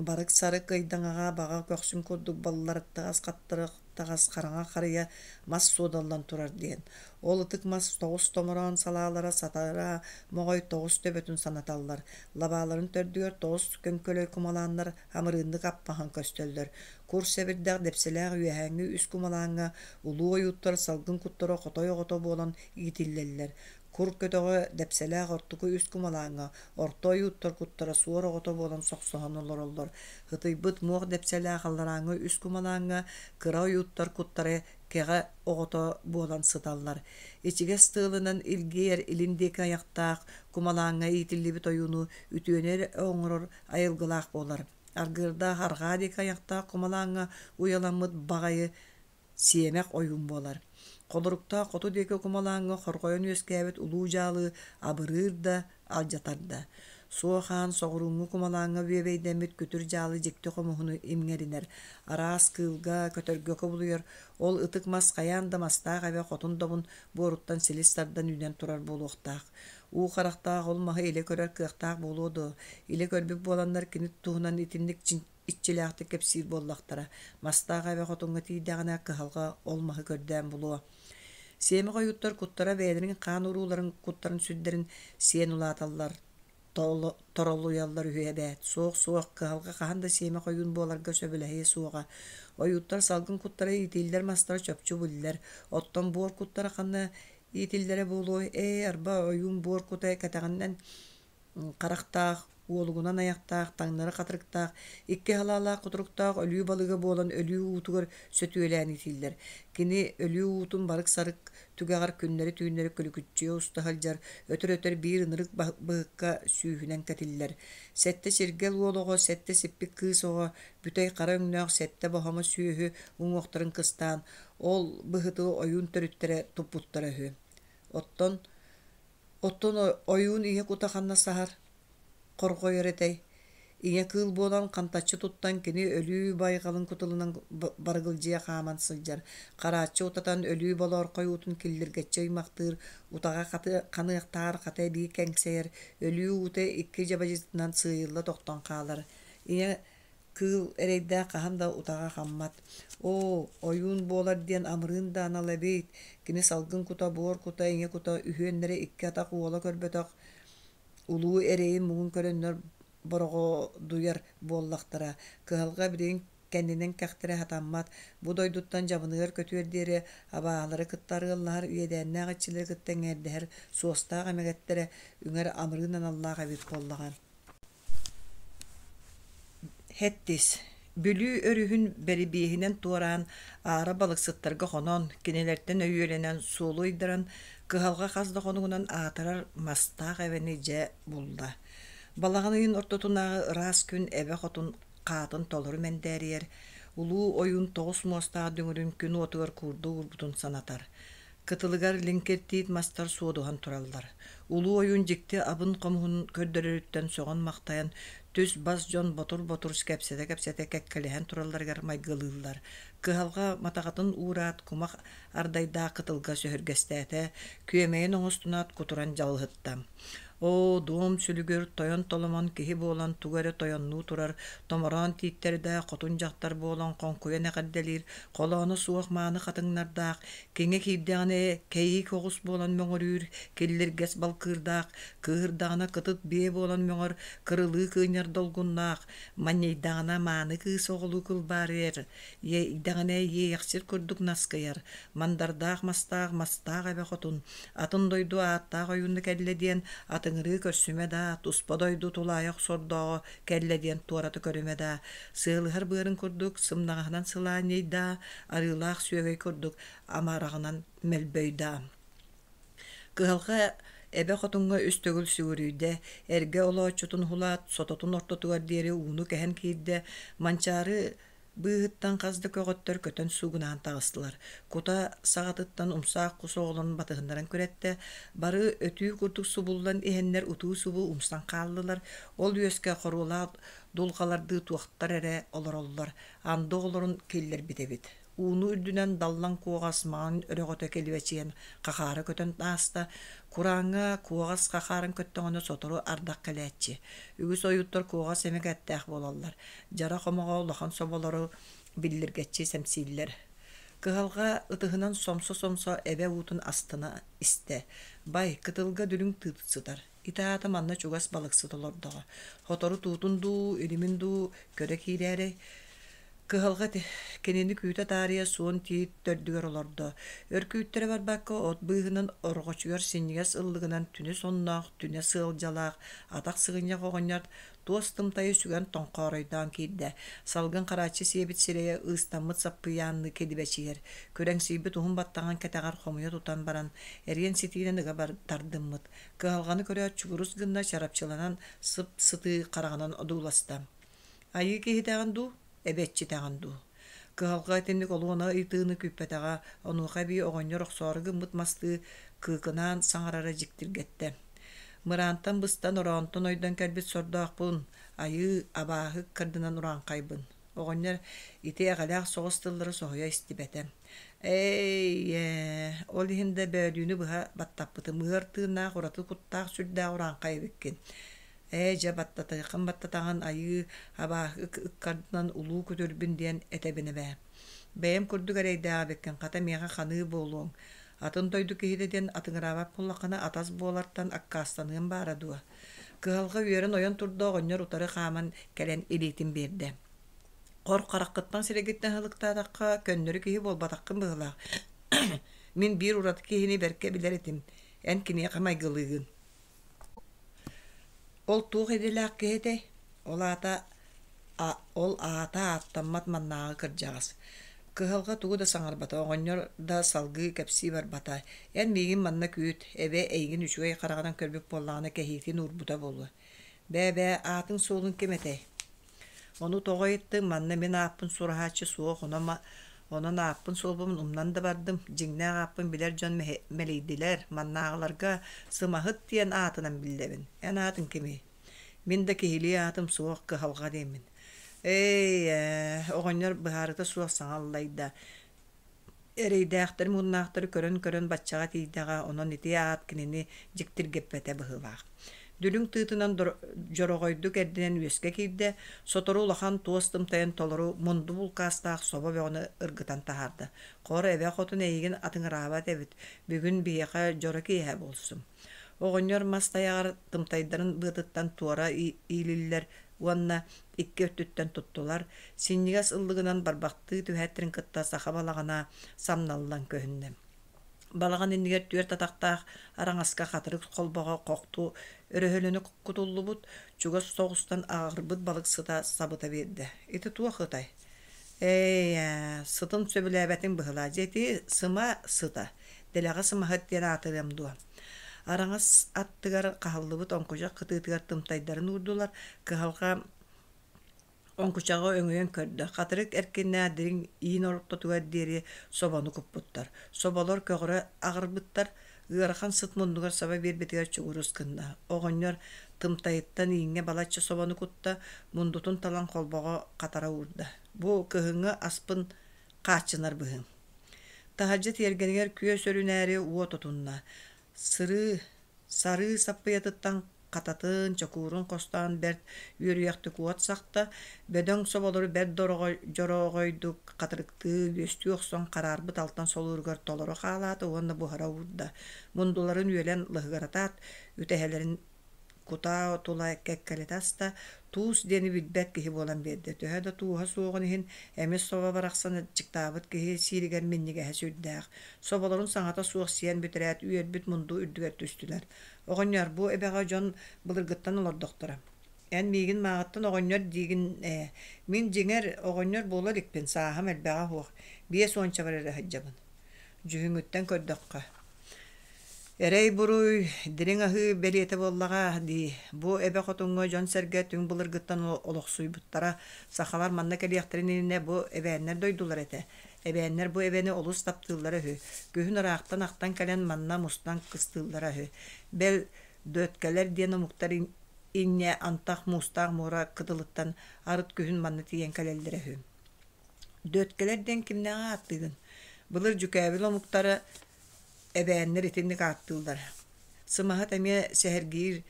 барык-сарык ыйдаҥаҕа баҕа көхсүн курдук балларыттаҕас хаттарыктаҕас хараҥа харыйа мас суодаллан турар диэн. Ол ытык мас тоҕус томороон салаалара сатара моҕой тоҕус төбөтүн санаталлар. Лабааларын төрдүгэр тоҕус көҥкөлөй кумалааннар амырыыннык аппаһан көстөллөр. Кур сэбирдэх дэпсэлээх үөһээҥҥи үс кумалааҥҥа улуу ойууттар салгын куттара хотой оҕото буолан иитиллэллэр. Кур көтөҕө дэпсэлээх ортоку үс кумалааҥҥа орто ойууттар куттара суор оҕото буолан сохсоһон олороллор. Ытыйбыт муох дэпсэлээх алларааҥҥы үс кумалааҥҥа кыра ойууттар куттара кэҕэ оҕото буолан сыталлар. Ичигэс тыалынан илгийэр илин диэки айахтаах кумалааҥҥа иитиллибит ойууну үтүөнү эрэ оҥорор айылгылаах буолар. Аргыардаах арҕаа диэки айахтаах кумалааҥҥа уйаламмыт баҕайы сиэмэх ойуун буолар. Холоруктаах хоту диэки кумалааҥҥа хорҕойон үөскээбит улуу дьаалы абырыыр да, алдьатар да. Суох аан соҕурууҥҥу кумалааҥҥа бүөбэйдэммит күтүр дьаалы дьикти хомуһуну имҥэринэр, араас кыылга, көтөргө кубулуйар, ол ытык мас хайаан да мастаах эбэ хотун добун буоруттан силис тардан үүнэн турар буолуохтаах. Уу харахтаах ол маһы илэ көрөр кыахтаах буолуо дуо? Илэ көрбүт буоланнар кини туһунан итинник иччилээхтик кэпсиир буоллахтара. Мастаах эбэ хотуҥҥа тиийдэҕинэ кыһалҕа ол маһы көрдөөн булуо. Сиэмэх ойууттар куттара бэйэлэрин хаан урууларын куттарын сүрдэрин сиэн улааталлар, торолуйаллар үһү эбээт. Суох-суох, кыһалҕа хаһан да сиэмэх ойуун буоларга сөбүлэһиэ суоҕа. Ойууттар салгын куттара иитиллэр мастара чопчу биллэр, оттон буор куттара ханна иитиллэрэ буолуой? Ээ, арба, ойуун буор кута кэтэҕинэн харахтаах, уолугунан айахтаах, таҥнары хатырыктаах, икки халаалаах кутуруктаах өлүү балыга буолан өлүү уутугар сөтүөлээн итииллэр. Кини өлүү уутун барык-сарык түгэҕэр күннэри-түүннэри күлүкүччүйэ уста сылдьар, өтөр-өтөр биир ынырык быһыкка сүүһүнэн кэтиллэр. Сэттэ чиргэл уол оҕо, сэттэ сиппит кыыс оҕо, бүтэй хара өҥнөөх сэттэ боһомо сүөһү уҥуохтарын кыстаан, ол быһыты ойуун төрүттэрэ туппуттара үһү. Оттон Оттон ойуун ийэ кута ханна саһар, хорҕойор этэй? Ийэ кыыл буолан хантаччы туттан кини өлүү байҕалын кутулунан барыгылдьыйа хааман сылдьар, харааччы утатан өлүү болоорхой уутун киллиргэччи ыймахтыыр, утаҕа ханыахтаар хата эбии кэҥсэйэр, өлүү уута икки дьабадьытынан сыыйылла тохтон хаалар. Ийэ Кыыл эрэйдээх хаһан да утаҕа хаммат. Оо, ойуун буолар диэн амырыын да анал эбит, кини салгын кута, буор кута, ийэ кута үһүөннэрэ икки атах уола көрбөтөх улуу эрэйин муҥун көрөннөр Бороҕодуйар буоллахтара, кыһалҕа билигин кэннинэн кэхтэрэ сатаммат, бу дойдуттан дьабыныгар көтүөр диэри абааһылары кытта арыаллаһар, иэдээннээх иччилэри кытта эҥээрдэһэр суостаах эмэгэттэрэ үҥэр амырыын аналлаах эбит буоллаҕа. Хэттис Бүлүү өрүһүн бэрибиэһинэн туораан, аара балыксыттарга хонон, кинилэртэн өйүөлэнэн суолу ыйдаран, кыһалҕа хас да хонугунан аатырар Мастаах эбэни дьэ булла. Балаҕан ыйын ортотунааҕы ыраас күн эбэ хотун хаатын толору мэндээрийэр, улуу ойуун тоҕус муостаах дүҥүрүн күн уотугар куурда уурбутун санатар. Кытылыгар лиҥкир тиит мастар суодуһан тураллар. Улуу ойуун дьикти абын-хомуһун көрдөрөрүттэн сөҕөн-махтайан, түс-бас дьон ботур-ботур кэпсэтэ-кэпсэтэ кэккэлэһэн туралларыгар майгылыыллар. Кыһалҕа матаҕатын уураат, кумах ардайдаах кытылга сөһүргэстээтэ, күөмэйин оҥостунаат кутуран дьалыһытта. Оо, дуом сүлүгүр, тойон толомон киһи буолан тугу эрэ тойоннуу турар, томороон тииттэрдээх хотун дьахтар буолан хоҥкуйан эҕэрдэлиир, холооно суох мааны хатыҥнардаах, киҥэ киирдэҕинэ кэйиик оҕус буолан мөҥүрүүр, киллиргэс балкыырдаах, кыыһырдаҕына кытыт биэ буолан мөҥөр, кырылыы кыынньар долгуннаах, манньыйдаҕына мааны кыыс оҕолуу кылбаарыйар, иэйдэҕинэ иэйэхсит курдук наскыйар, мандардаах мастаах мастаах эбэ хотун, атын дойду ааттаах ойууна кэллэ диэн атыҥырыы көрсүмэ даа, туспа дойду тулаайах сордооҕо кэллэ диэн туората көрүмэ даа, сыалыһар быарын курдук сымнаҕаһынан сылаанньый даа, арыылаах сүөгэй курдук амараҕынан мөлбөй даа. Кыһалҕа эбэ хотуҥҥа үс төгүл сүгүрүйдэ, эргэ олооччутун уһулаат, сототун ортотугар диэри ууну кэһэн киирдэ, Манчаары быыһыттан хас да көҕөттөр көтөн суугунаан таҕыстылар. Кута саҕатыттан умсаах кус оҕолорун батыһыннаран күрэттэ, бары өтүү курдук субуллан иһэннэр утуу-субуу умсан хааллылар, ол үөскэ хоруолаах дулҕалардыы туохтар эрэ олороллор, анды оҕолорун киллэрбит эбит. Ууну үрдүнэн даллан куоҕас маҥан өрөҕөтө килбэчийэн хахаара көтөн ааста, курааҥҥа куоҕас хахааран көттөҕүнэ сотору ардах кэлээччи. Үгүс ойууттар куоҕас эмэгээттээх буолаллар, дьара хомоҕо улахан соболору биллиргэччи сэмсииллэр. Кыһалҕа ытыһынан сомсо-сомсо эбэ уутун астына истэ. Бай, кытылга дүлүҥ тыыт сытар. Ити аата манна чугас балыксыт олордоҕо. Сотору туутун дуу, илимин дуу көрө киирээрэй. Кыһалҕа кинини күүтэ таарыйа суон тиит төрдүгэр олордо. Өр күүттэрэ барбакка от быыһынан орҕочуйар синньигэс ыллыгынан түнэ сонноох, түнэ сыалдьалаах, атах сыгынньах оҕонньор туос тымтайы сүгэн тоҥхооройдоон киирдэ. Салгын харааччы сиэбит сирэйэ ыыстаммыт саппыйаанныы килибэчийэр. Күрэҥсийбит уһун баттаҕын кэтэҕэр хомуйа тутан баран, эриэн ситиинэн ыга тардыммыт. Кыһалҕаны көрөөт чугурус гынна чарапчыланан сып-сытыы хараҕынан одууласта. Айыы киһитэҕин дуу, эбэччитэҕин дуу? Кыһалҕа итинник олуона ыйытыыны күүппэтэҕэ, онуоха эбии оҕонньор охсоору гыммыт мастыы кыыкынаан саҥарара дьиктиргэттэ. Мыраантан быстан, ороонтон ойдон кэлбит сордоохпун, айыы, абааһы ыккардынан урааҥхайбын. Оҕонньор ити эҕэлээх соҕус тыллары соһуйа истибэтэ. Ээй, ээ, ол иһин да бөөдүүнү быһа баттаппытым, ыар тыыннаах ураты куттаах сүрдээх урааҥхай эбиккин. Ээ, дьэ, баттатыаххын баттатаҕын айыы, абааһы ыккардынан улуу күтүрбүн диэн этэбин эбээ. Бэйэм курдук эрэйдээх эбиккин, хата миэхэ ханыы буолуоҥ. Атын дойду киһитэ диэн атыҥыраабат буоллаххына атас буолартан аккаастаныам баара дуо? Кыһалҕа үөрэн ойон турда оҕонньор утары хааман кэлэн илиитин биэрдэ. Хор хараххыттан сирэйгиттэн ыһылыктаатахха, көннөрү киһи буолбатаххын быһыылаах. Мин биир ураты киһини бэркэ билэр этим. Эн киниэхэ майгылыыгын. Ол туох идэлээх киһи этэй? Ол аата ол аата ааттаммат маннааҕы кырдьаҕас. Кыһалҕа тугу да саҥарбата, оҕонньор да салгыы кэпсии барбата. Эн миигин манна күүт, эбэ эйигин үчүгэй хараҕынан көрбүт буоллаҕына кэһиитин уурбута буолуо. Бээ-бээ, аатыҥ-суолуҥ ким этэй? Ону тоҕо ыйыттыҥ, манна мин ааппын сураһааччы суох, онон онон ааппын-суолбун умнан да бардым, дьиҥнээх ааппын билэр дьон мэлийдилэр, маннааҕыларга Сымаһыт диэн аатынан биллэбин. Эн аатыҥ кимий? Мин да киһилии аатым суох, кыһалҕа диэммин. Ээй ээ, оҕонньор быһаарыта суох саҥа аллайда. Эрэйдээхтэри муннаахтары көрөн-көрөн баччаҕа тиийдэҕэ, онон ити аат кинини дьиктиргэппэтэ быһыылаах. Дүлүҥ тыытынан дьороҕойдук эрдинэн үөскэ киирдэ, сотору улахан туос тымтайан толору мунду булкаастаах собо бөҕөнү ыргытан таһаарда. Хор эбэ хотун эйигин атыҥыраабат эбит, бүгүн биһиэхэ дьоро киэһэ буолсун. Оҕонньор мас тайаҕар тымтайдарын быатыттан туора иилиллэр уонна икки өттүттэн туттулар, синньигэс ыллыгынан барбахтыы түһээттэрин кытта саха балаҕана самналлан көһүннэ. Балаҕан иннигэр түөрт атахтаах араҥаска хатырык холбоҕо хохту өрөһөлөнө кутуллубут, чугас соҕустан аҕырбыт балык сыта сабыта биэрдэ. Ити туох ытай? Ээ, сытын сөбүлээбэтиҥ быһыылаах. Дьэ ити сыма сыта, дэлэҕэ сымаһыт диэн аатырыам дуо? Араҥас аттыгар хаһыллыбыт оҥкучах кытыытыгар тымтайдарын уурдулар, кыһалҕа оҥкучаҕы өҥөйөн көрдө, хатырык эркиннээх дириҥ иин ортотугар диэри собону куппуттар. Соболор көҕөрө аҕырбыттар, ыарахан сыт муннугар саба биэрбитигэр чугурус гынна. Оҕонньор тымтайыттан ииҥҥэ балачча собону кутта, мундутун талан холбоҕо хатара уурда. Бу кыһыҥҥы аспын хааччынар быһыым. Таһырдьа тиэргэнигэр күөс өрүнээри уот отунна. Сырыы Сарыы саппыйатыттан хататын, чокуурун хостоон бэрт үөрүйэхтик уот сахта, бөдөҥ соболору бэрт дьороҕойдук хатырыктыы, үөстүү охсон хараарбыт алтан солууругар толору хаалаата уонна буһара уурда. Мундуларын үөлэн лыһыгыратаат, үтэһэлэрин кутаа тула кэккэлэтэ аста, туус диэни билбэт киһи буолан биэрдэ. Төһө да тууһа суоҕун иһин, эмис собо барахсан аччыктаабыт киһи сииригэр минньигэһэ сүрдээх. Соболорун саҥата суох сиэн бүтэрээт, үөрбүт мунду үрдүгэр түстүлэр. Оҕонньор, бу эбэҕэ дьон былыргыттан олордохторо. Эн миигин мааҕыттан оҕонньор диигин ээ. Мин дьиҥэр, оҕонньор буола иликпин, сааһым элбэҕэ суох, биэс уончабар эрэ сылдьабын. Дьүһүҥҥүттэн көрдөххө, Эрэй-буруй, дириҥ аһыы бэлиэтэ буоллаҕа дии. Бу эбэ хотуҥҥа дьон-сэргэ түҥ былыргыттан олохсуйбуттара. Сахалар манна кэлиэхтэрин иннинэ бу эбээннэр дойдулара этэ. Эбээннэр бу эбэни олус таптыыллара үһү. Күһүн ыраахтан ахтан кэлэн манна мустан кыстыыллара үһү. Бэл, дөткэлэр диэн омуктар инньэ антах муустаах муора кытылыттан арыт күһүн манна тиийэн кэлэллэрэ үһү. Дөткэлэр диэн кимнээҕи ааттыыгын? Былыр дьүкээбил омуктара Эбээннэр итинник ааттыыллара. Сымаһыт эмиэ сэһэргиир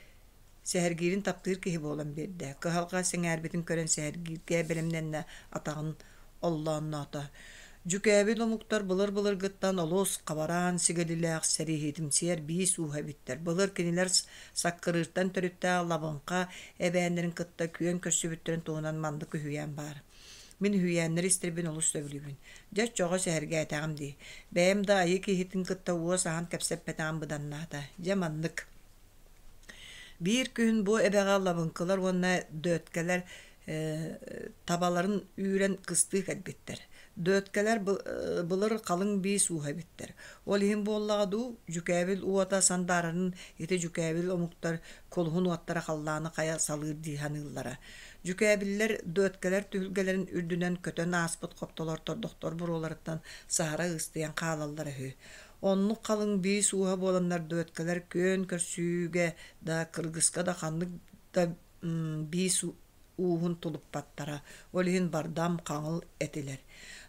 сэһэргиирин таптыыр киһи буолан биэрдэ. Кыһалҕа сэҥээрбитин көрөн сэһэргииргэ бэлэмнэннэ, атаҕын оллоонноото. Дьүкээбил омуктар былыр-былыргыттан олус хабараан сигилилээх сэрииһитимсийэр биис ууһа эбиттэр. Былыр кинилэр Саккырыыртан төрүттээх Лабыҥха эбээннэрин кытта күөн көрсүбүттэрин туһунан маннык үһүйээн баар. Мин үһүйээннэри истэрбин олус сөбүлүүбүн. Дьэ, оччоҕо сэһэргээтэҕим дии. Бэйэм да айыы киһитин кытта уос аһан кэпсэппэтэҕим быданнаата. Дьэ, маннык. Биир күһүн бу эбэҕэ лабыҥкылар уонна дөткэлэр табаларын үүрэн кыстыы кэлбиттэр. Дөткэлэр былыр халыҥ биис ууһа эбиттэр. Ол иһин буоллаҕа дуу, дьүкээбил уота сандаарарын ити дьүкээбил омуктар кулуһун уоттара халлааны хайа салыыр дии саныыллара. Дьүкээбиллэр дөткэлэр түһүлгэлэрин үрдүнэн көтөн ааспыт хоптолор тордохтор буруоларыттан саһара ыыстыйан хаалаллара үһү. Оннук халыҥ биис ууһа буоланнар дөткэлэр күөн көрсүүгэ да, кыргыска да ханнык да биис ууһун тулуппаттара, ол иһин бардам, хаҥыл этилэр.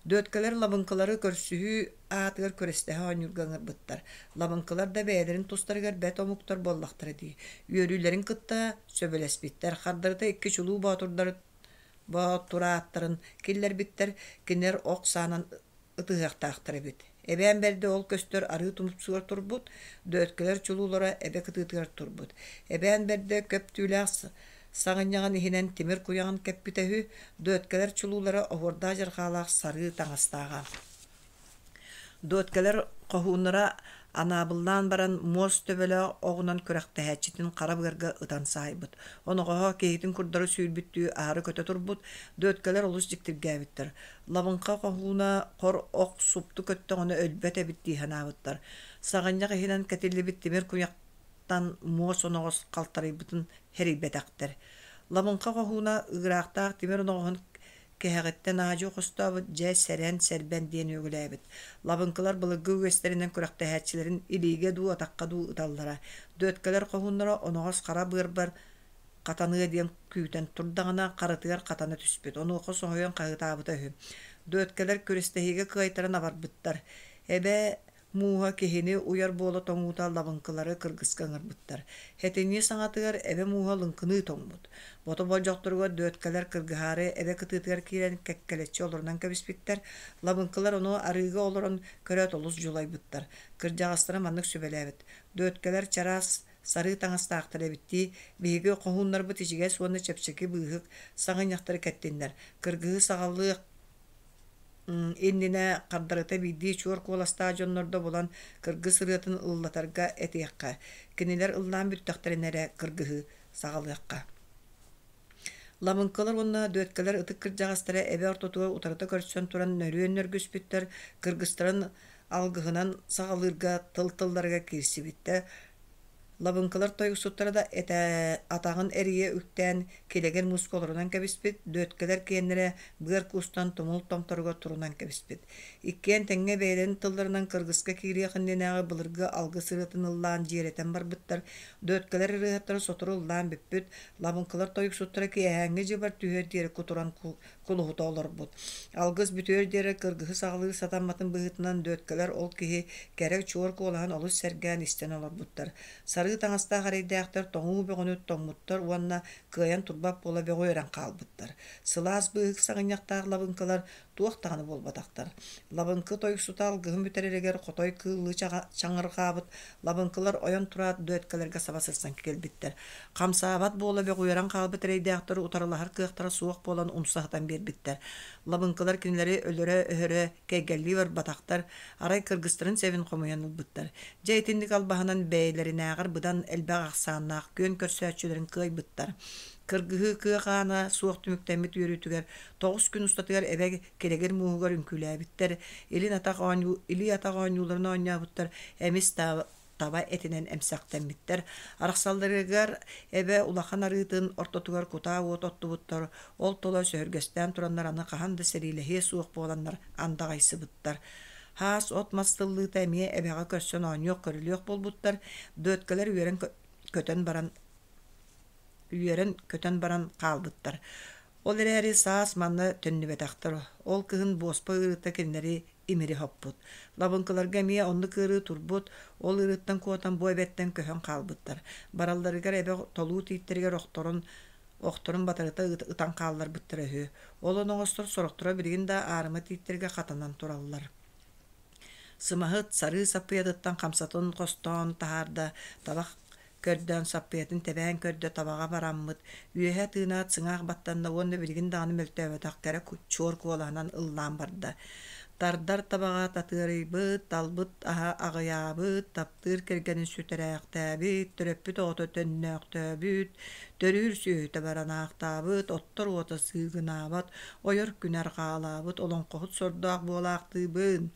Дөткэлэр лабыҥкалары көрсүһүү аатыгар күрэстэһэ оонньуурга ыҥырбыттар. Лабыҥкалар да бэйэлэрин тустарыгар бэрт омуктар буоллахтара дии. Үөрүүлэрин кытта сөбүлэспиттэр. Хардарыта икки чулуу боотурдары боотурааттарын киллэрбиттэр, кинилэр ох саанан ытыһыахтаахтар эбит. Эбээн бэрдэ ол көстөр арыы тумсугар турбут, дөткөлөр чулуулара эбэ кытыытыгар турбут. Эбээн бэрдэ көп түүлээх саҕынньаҕын иһинэн тимир куйаҕын кэппитэ үһү, дөткөлөр чулуулара оһуордаах дьарҕаалаах сарыы таҥастааҕа. Дуоткалар хоһууннара анаабыллаан баран муос төбөлөөх оҕунан күрэхтэһээччитин хара быарга ытан саайбыт. Оноҕоһо киһитин курдары сүүрбүттүү аһары көтө турбут, Дуоткалар олус дьиктиргээбиттэр. Лабыҥха хоһууна хор ох супту көттөҕүнэ өлбөт эбит дии санаабыттар. Саҕынньах иһинэн кэтиллибит тимир куйахтан муос оноҕос халтарыйбытын хэрийбэтэхтэр. Лабыҥха хоһууна ыыраахтаах тимир оноҕоһун Кэһэҕиттэн аадьы хостообут дьэ сэрэн, сэрбэн диэн үөгүлээбит. Лабыҥкылар былыргы үгэстэринэн күрэхтэһээччилэрин илиигэ дуу, атахха дуу ыталлара. Дөткэлэр хоһууннара оноҕос хара быарбар хатаныа диэн күүтэн турдаҕына, харытыгар хатана түспүт. Онуоха соһуйан хаһыытаабыта үһү. Дөткэлэр күрэстэһиигэ кыайтаран абарбыттар. Эбэ Мууһа киһини уйар буола тоҥуута лабыҥкылары кыргыска ыҥырбыттар. Сэтинньи саҥатыгар эбэ мууһа лыҥкыныы тоҥмут. Бото болдьохторугар дөткэлэр кыргыһаары эбэ кытыытыгар киирэн кэккэлэччи олорунан кэбиспиттэр. Лабыҥкылар ону арыыга олорон көрөөт олус дьулайбыттар. Кырдьаҕастара маннык сүбэлээбит: «Дөткэлэр чараас. Сарыы таҥастаахтар эбит дии, биһиги хоһууннарбыт ичигэс уонна чэпчэки быыһык саҕынньахтары кэттиннэр, кыргыһыы саҕалыах иннинэ хардарыта биирдии чуор куоластаах дьоннордо булан кыргыс ырыатын ыллатарга этиэххэ, кинилэр ыллаан бүттэхтэринэ эрэ кыргыһыы саҕалыахха. Ламыҥкалар уонна Дүөткэлэр ытык кырдьаҕастара эбэ ортотугар утарыта көрсөн туран нөрүөн нөргүспүттэр, кыргыстарын алгыһынан саҕалыырга тыл-тылларыгар киирсибиттэр. Лабыҥкалар тойуксуттара да этэ атаҕын эрийэ үктээн килэгир мууска олорунан кэбиспит, Дүөткэлэр киэннэрэ быар куустан тумул томторугар турунан кэбиспит. Иккиэн тэҥҥэ бэйэлэрин тылларынан кыргыска киириэх иннинээҕи былыргы алгыс ырыатын ыллаан дьиэрэтэн барбыттар, Дүөткэлэр ырыаһыттара сотору ыллаан бүппүт, Лабыҥкалар тойуксуттара киэһээҥҥи дьыбар түһүөр диэри кутуран кулуһута олорбут. Алгыс бүтүөр диэри кыргыһы саҕалыыр сатамматын быһыытынан Дүөткэлэр ол киһи кэрэ чуор куолаһын олус сэргээн истэн олорбуттар. Сарыы таҥастаах эрэйдээхтэр тоҥуу бөҕөнү тоҥмуттар уонна кыайан турбат буола бөҕүөрэн хаалбыттар. Сылаас быыһык саҕынньахтаах лабыҥкалар туох даҕаны буолбатахтар. Лабыҥкы тойуксута алгыһын бүтэрэригэр хотой кыыллыы чаҥырҕаабыт лабыҥкылар ойон тураат дуэткаларга саба сырсан кэлбиттэр. Хамсаабат буола бөҕүөрэн хаалбыт эрэйдээхтэр утарылаһар кыахтара суох буолан умса сытан биэрбиттэр. Лабыҥкылар кинилэри өлөрө-өһөрө кэйгэллии барбатахтар, арай кыргыстарын сэбин хомуйан ылбыттар. Дьэ итинник албаһынан бэйэлэринээҕэр быдан элбэх ахсааннаах күөн көрсөөччүлэрин кыайбыттар. Кыргыһыы кыа хаана суох түмүктэммит үөрүүтүгэр 9 күн устатыгар эбэ килэгир мууһугар үҥкүүлээбиттэр, илин атах оонньуу, илии-атах оонньууларын оонньообуттар, эмис таба этинэн эмсэхтэммиттэр. Арахсалларыгар эбэ улахан арыытын ортотугар кутаа уот оттубуттар, ол тула сөһүргэстээн тураннар аны хаһан да сэриилэһиэ суох буоланнар андаҕайсыбыттар. Хаас от-мас тыллыыта эмиэ эбэҕэ көрсөн оонньуох-көрүлүөх буолбуттар, дыаткалар үөрэн көтөн баран үөрэн-көтөн баран хаалбыттар. Ол эрээри саас манна төннүбэтэхтэр, ол кыһын буоспа ыарыыта кинилэри имири хоппут. Лабыҥкыларга эмиэ оннук ыарыы турбут, ол ыарыыттан куотан бу эбэттэн көһөн хаалбыттар. Баралларыгар эбэ толуу тииттэригэр охторон охторун батарыта ытан хаалларбыттара үһү. Ол оноҕостор сорохторо билигин да аарыма тииттэргэ хатанан тураллар. Сымаһыт сарыы саппыйатыттан хамсатын хостоон таһаарда, табах көрдөөн саппыйатын тэбээн көрдө табаҕа бараммыт, үөһэ тыынаат сыҥаах баттанна уонна билигин даҕаны мөлтөөбөтөх кэрэ чуор куолаһынан ыллаан барда. Тардар табаҕа татыарыйбыт, талбыт аһа аҕыйаабыт, таптыыр кэргэнин сүтэрээхтээбит, төрөппүт оҕото төннөөхтөөбүт, төрүүр сүөһүтэ баранаахтаабыт, оттор уота сыыгынаабат, ойор күнэ арҕаалаабыт, олоҥхоһут сордоох буолаахтыыбын.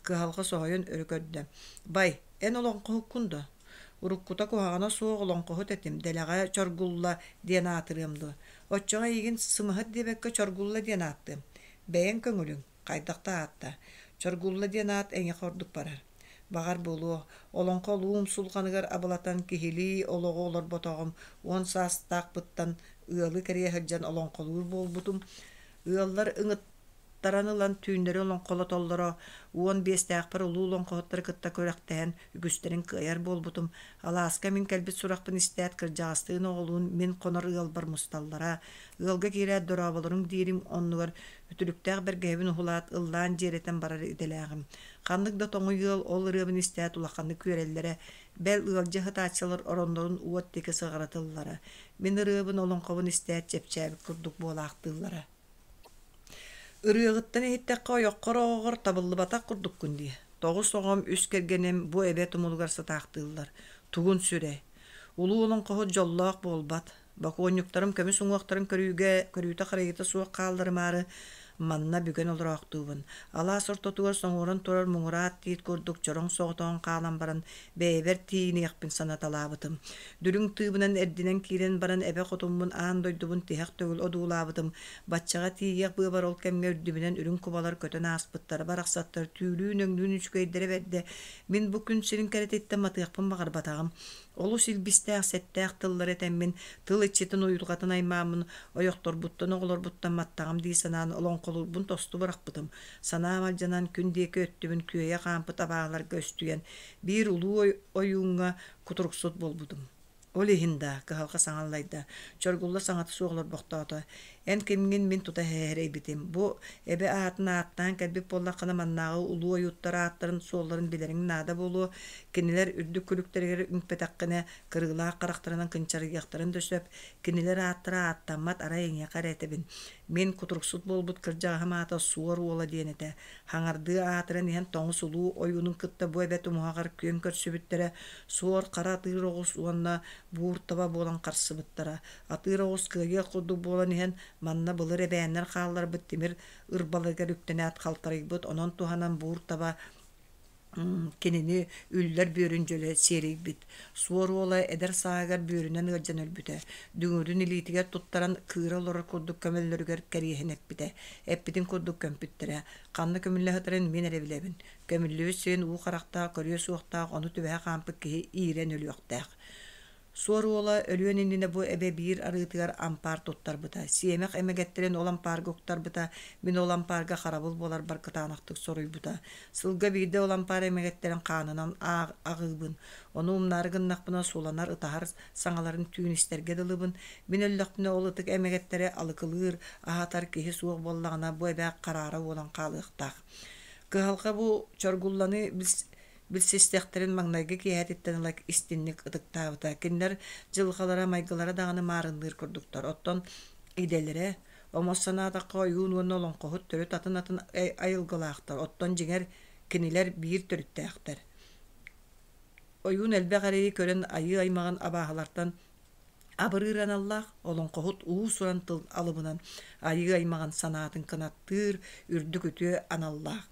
Кыһалҕа соһуйан өрө көрдө. Бай, эн олоҥхоһуккун дуо? Уруккута куһаҕана суох олоҥхоһут этим, дэлэҕэ Чоргулла диэн аатырыам дуо? Оччоҕо эйигин сымыһыт диэбэккэ Чоргулла диэн ааттыам. Бэйэҥ көҥүлүҥ, хайдах да аатта. Чоргулла диэн аат эйиэхэ ордук барар. Баҕар буолуо, олоҥхо улуу умсулҕаныгар абылатан киһилии олоҕу олорботоҕум, 10 саастаахпыттан ыалы кэрийэ сылдьан олоҥхолуур буолбутум. Ыаллар ыҥыт Таран ылан түүннэри олоҥхолотоллоро, 15-тээхпэр улуу олоҥхоһуттары кытта күрэхтэһэн үгүстэрин кыайар буолбутум. Алааска мин кэлбит сурахпын истээт, кырдьаҕастыын оҕолуун мин хонор ыалбар мусталлара. Ыалга киирээт дорооболоруҥ диирим оннугар үтүлүктээх бэргэһэбин уһулаат, ыллаан дьиэрэтэн барар идэлээҕим. Ханнык да тоҥуй ыал ол ырыабын истээт улаханнык үөрэллэрэ, бэл ыалдьа сытааччылар ороннорун уот диэки сыҕаратыллара. Мин ырыабын, олоҥхобун истээт чэпчээбит курдук буолаахтыыллара. Ырыаҕыттан иһиттэххэ ойоххор оҕоҕор табыллыбатах курдуккун дии. 9 оҕом, үс кэргэним бу эбэ тумулугар сытаахтыыллар. Тугун сүрэй. Улуу олоҥхоһут дьоллоох буолбат. Бокуонньуктарым көмүс уҥуохтарын көрүүгэ көрүүтэ-харайыыта суох хаалларымаары манна бүгэн олороохтуубун. Алаас ортотугар соҥуоран турар муҥураат тиит курдук чороҥ соҕотоҕун хаалан баран бэйэбэр тиийиниэхпин санаталаабытым. Дүлүҥ тыыбынан эрдинэн киирэн баран эбэ хотуммун аан дойдубун тиһэх төгүл одуулаабытым. Баччаҕа тиийиэх быабар ол кэмҥэ үрдүбүнэн үрүҥ кубалар көтөн ааспыттара барахсаттар түүлүүн-өҥнүүн үчүгэйдэрэ бэрдэ. Мин бу күн сирин кэрэтиттэн матыахпын баҕарбатаҕым. Олус илбистээх, сэттээх тыллары этэммин, тыл иччитин уйулҕатын аймааммын, ойохторбуттан, оҕолорбуттан маттаҕым дии санаан олоҥхолуурбун тосту бырахпытым. Санаам алдьанан күн диэки өттүбүн күөйэ хаампыт абааларга өстүйэн, биир улуу ойууҥҥа кутуруксут буолбутум. Ол иһин да, кыһалҕа саҥаллайда, Чоргулла саҥата суох олорбохтоото. Эн кимҥин мин тута сэрэйбитим. Бу эбэ аатын ааттаан кэлбит буоллаххына маннааҕы улуу ойууттар ааттарын суолларын билэриҥ наада буолуо. Кинилэр үрдүк күлүктэригэр үҥпэтэххинэ кырыылаах харахтарынан кынчарыйыахтарын да сөп. Кинилэр ааттара ааттаммат, арай эйиэхэ эрэ этэбин. Мин кутуруксут буолбут кырдьаҕаһым аата Суор Уола диэн этэ. Хаҥардыы аатыран иһэн тоҥус улуу ойуунун кытта бу эбэ тумуһаҕар күөн көрсүбүттэрэ, суор хара атыыр оҕус уонна буур таба буолан харсыбыттара. Атыыр оҕус кыайыах курдук буолан иһэн, манна былыр эбээннэр хаалларбыт тимир ырбаларыгар үктэнээт халтарыйбыт, онон туһанан буур таба кинини үллэр бүөрүн дьөлө сиэрийбит. Суор уола эдэр сааһыгар бүөрүнэн ыалдьан өлбүтэ. Дүҥүрүн илиитигэр туттаран кыыра олорор курдук көмөллөрүгэр кэриэһин эппитэ. Эппитин курдук көмпүттэрэ. Ханна көмүллэ сытарын мин эрэ билэбин. Көмүллүбүт сирин уу харахтаах көрүө суохтаах, ону түбэһэ хаампыт киһи иирэн өлүөхтээх. Суор уола өлүөн иннинэ бу эбэ биир арыытыгар ампаар туттарбыта. Сиэмэх эмэгэттэрин ол ампаарга уктарбыта, мин ол ампаарга харабыл буоларбар кытаанахтык соруйбута. Сылга биирдэ ол ампаар эмэгэттэрин хаанынан аҕыыбын. Ону умнаары гыннахпына суланар, ытаһар саҥаларын түүн истэргэ дылыбын. Мин өллөхпүнэ ол ытык эмэгэттэри алыкылыыр, аһатар киһи суох буоллаҕына бу эбэ хараара буолан хаалыахтаах. Кыһалҕа бу Чоргулланы билсистэхтэрин маҥнайгы киэһэтиттэн ыла истинник ытыктаабыта. Кинилэр дьылҕалара, майгылара даҕаны маарынныыр курдуктар. Оттон идэлэрэ, омос санаатахха, ойуун уонна олоҥхоһут төрүт атын-атын айылгылаахтар. Оттон дьиҥэр, кинилэр биир төрүттээхтэр. Ойуун элбэх эрэйи көрөн айыы аймаҕын абааһылартан абырыыр аналлаах олоҥхоһут уус-уран тыл алыбынан айыы аймаҕын санаатын кынаттыыр үрдүк үтүө аналлаах.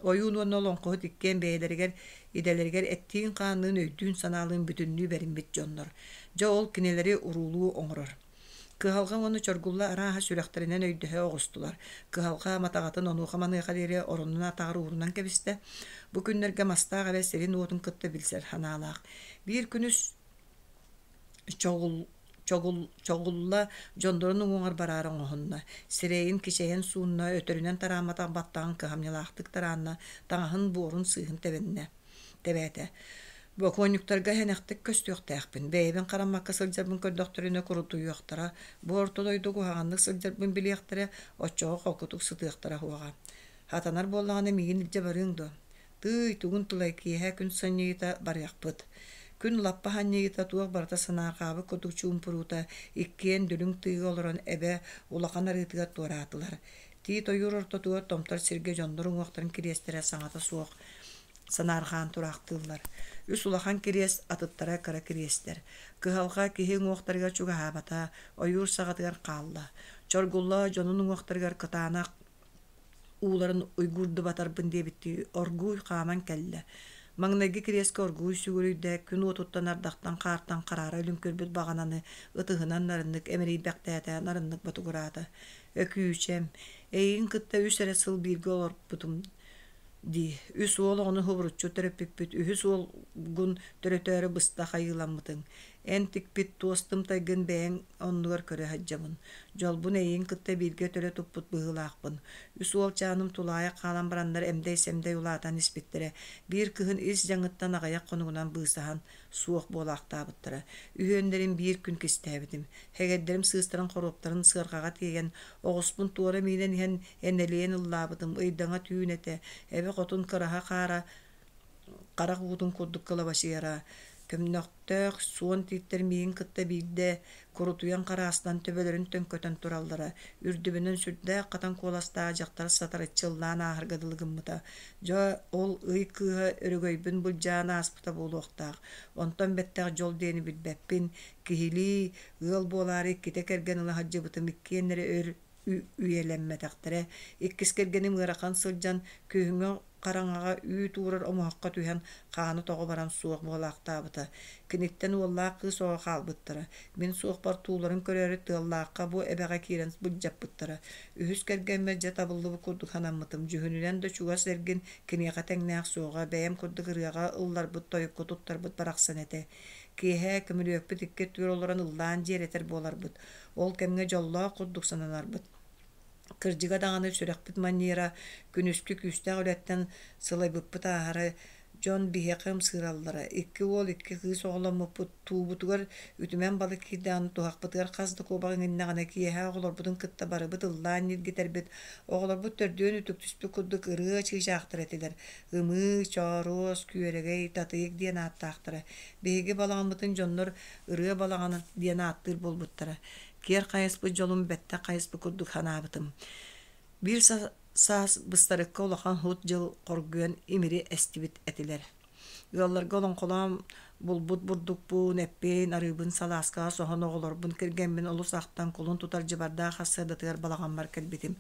Ойуун уонна олоҥхоһут иккиэн бэйэлэригэр идэлэригэр эттиин-хаанныын өйдүүн-санаалыын бүтүннүү бэриммит дьоннор. Дьэ ол кинилэри уруулуу оҥорор. Кыһалҕа уонна Чоргулла арааһа сүрэхтэринэн өйдөһө оҕустулар. Кыһалҕа матаҕатын онуоха-маныаха диэри оронун атаҕар уурунан кэбистэ. Бу күннэргэ Мастаах эбэ сирин-уотун кытта билсэр санаалаах. Биир күнүс Чоҕулла дьоннорун уҥуоҕар бараары оҥоһунна, сирэйин кичэйэн суунна, өтөрүнэн тараамматах баттаҕын кыһамньылаахтык тараанна, таҥаһын буорун сыыһын тэбиннэ тэбээтэ. Бокуонньуктарга сэнэхтик көстүөхтээхпин, бэйэбин хараммакка сылдьарбын көрдөхтөрүнэ курутуйуохтара, бу орто дойду куһаҕаннык сылдьарбын билиэхтэрэ, оччоҕо холкутук сытыахтара суоҕа. Хатанар буоллаҕына миигин илдьэ барыаҥ дуо? Тыый, тугун тылай, киэһэ күн санньыйыта барыахпыт. Күн лаппа санньыйыта туох барыта санаарҕаабыт курдук чуумпуруута иккиэн дүлүҥ тыыга олорон эбэ улахан арыытыгар туораатылар. Тиит ойуур ортотугар томтор сиргэ дьоннор уҥуохтарын кириэстэрэ саҥата суох санаарҕаан тураахтыыллар. Үс улахан кириэс, атыттара кыра кириэстэр. Кыһалҕа киһи уҥуохтарыгар чугаһаабата, ойуур саҕатыгар хаалла. Чоргулла дьонун уҥуохтарыгар кытаанах ууларын уйгуурдубатарбын диэбиттии оргууй хааман кэллэ. Маҥнайгы кириэскэ оргууй сүгүрүйдэ, күн уотуттан ардахтан хаартан хараара үлүҥкүрбүт баҕананы ытыһынан нарыннык эмирийбэхтээтэ, нарыннык ботугураата. Өкүүчэм, эйигин кытта үс эрэ сыл бииргэ олорбутум дии. Үс уол оҕону субуруччу төрөппүппүт, үһүс уолгун төрөтөөрү быста хайыыламмытыҥ. Эн тикпит туос тымтайгын бэйэҥ оннугар көрө сылдьабын. Дьолбун эйигин кытта бииргэ төлө туппут быһыылаахпын. Үс уолчааным тулаайах хаалан бараннар эмдэй-сэмдэй улаатан испиттэрэ. Биир кыһын ис дьаҥыттан аҕыйах хонугунан быысаһан, суох буолаахтаабыттара. Үһүөннэрин биир күн кистээбитим. Хэгэрдэрим сыыстарын хоруоптарын сыарҕаҕа тиэйэн, оҕуспун туора миинэн иһэн энэлийэн ыллаабытым. Ыйдаҥа түүн этэ. Эбэ хотун кыраһа хаара харах уутун курдук кылабачыйара. Көмнөхтөөх суон тииттэр миигин кытта биирдэ курутуйан хараастан төбөлөрүн төҥкөтөн тураллара. Үрдүбүнэн сүрдээх хатан куоластаах дьахтар сатарыччы ыллаан ааһарга дылы гыммыта. Дьэ, ол ый кыыһа өрөгөйбүн былдьаан ааспыта буолуохтаах. Онтон бэттэх дьол диэни билбэппин. Киһилии, ыал буолаары иккитэ кэргэн ыла сылдьыбытым иккиэннэрэ өр үйэлэммэтэхтэрэ. Иккис кэргэним ыарахан сылдьан, күһүҥҥү хараҥаҕа үүт уурар омуһахха түһэн, хаана тоҕо баран суох буолаахтаабыта. Киниттэн уоллаах кыыс оҕо хаалбыттара. Мин суохпар тууларын көрөөрү тыаллаахха бу эбэҕэ киирэн былдьаппыттара. Үһүс кэргэммэр дьэ табыллыбыт курдук санаммытым. Дьүһүнүнэн да чугас эргин киниэхэ тэҥнээх суоҕа, бэйэм курдук ырыаҕа ылларбыт, тойукка туттарбыт барахсан этэ. Киэһэ көмүлүөкпүт икки өттүгэр олорон ыллаан дьиэрэтэр буоларбыт. Ол кэмҥэ дьоллоох курдук сананарбыт. Кырдьыга даҕаны сүрэхпит манньыйара, күнүскү күүстээх үлэттэн сылайбыппыт ааһара. Дьон биһиэхэ ымсыыраллара. Икки уол, икки кыыс оҕоломмуппут. Туубутугар үтүмэн балык киирдэҕинэ, туһахпытыгар хас да куобах иҥиннэҕинэ, киэһэ оҕолорбутун кытта барыбыт ыллаан ньиргитэрбит. Оҕолорбут төрдүөн үтүктүспүт курдук ырыа чыычаахтара этилэр. Ымыы, Чооруос, Күөрэгэй, Татыйык диэн ааттаахтара. Биһиги балаҕаммытын дьоннор Ырыа балаҕана диэн ааттыыр буолбуттара. Киэр хайыспыт дьолум бэттэх хайыспыт курдук санаабытым. Биир саас быстарыкка улахан һут дьыл хоргуйан имири эстибит этилэр. Ыалларга олоҥхолоон булбут бурдукпун, эппин, арыыбын салааскаҕа соһон оҕолорбун, кэргэммин олус ахтан кулун тутар дьыбардаах сарсыардатыгар балаҕаммар кэлбитим.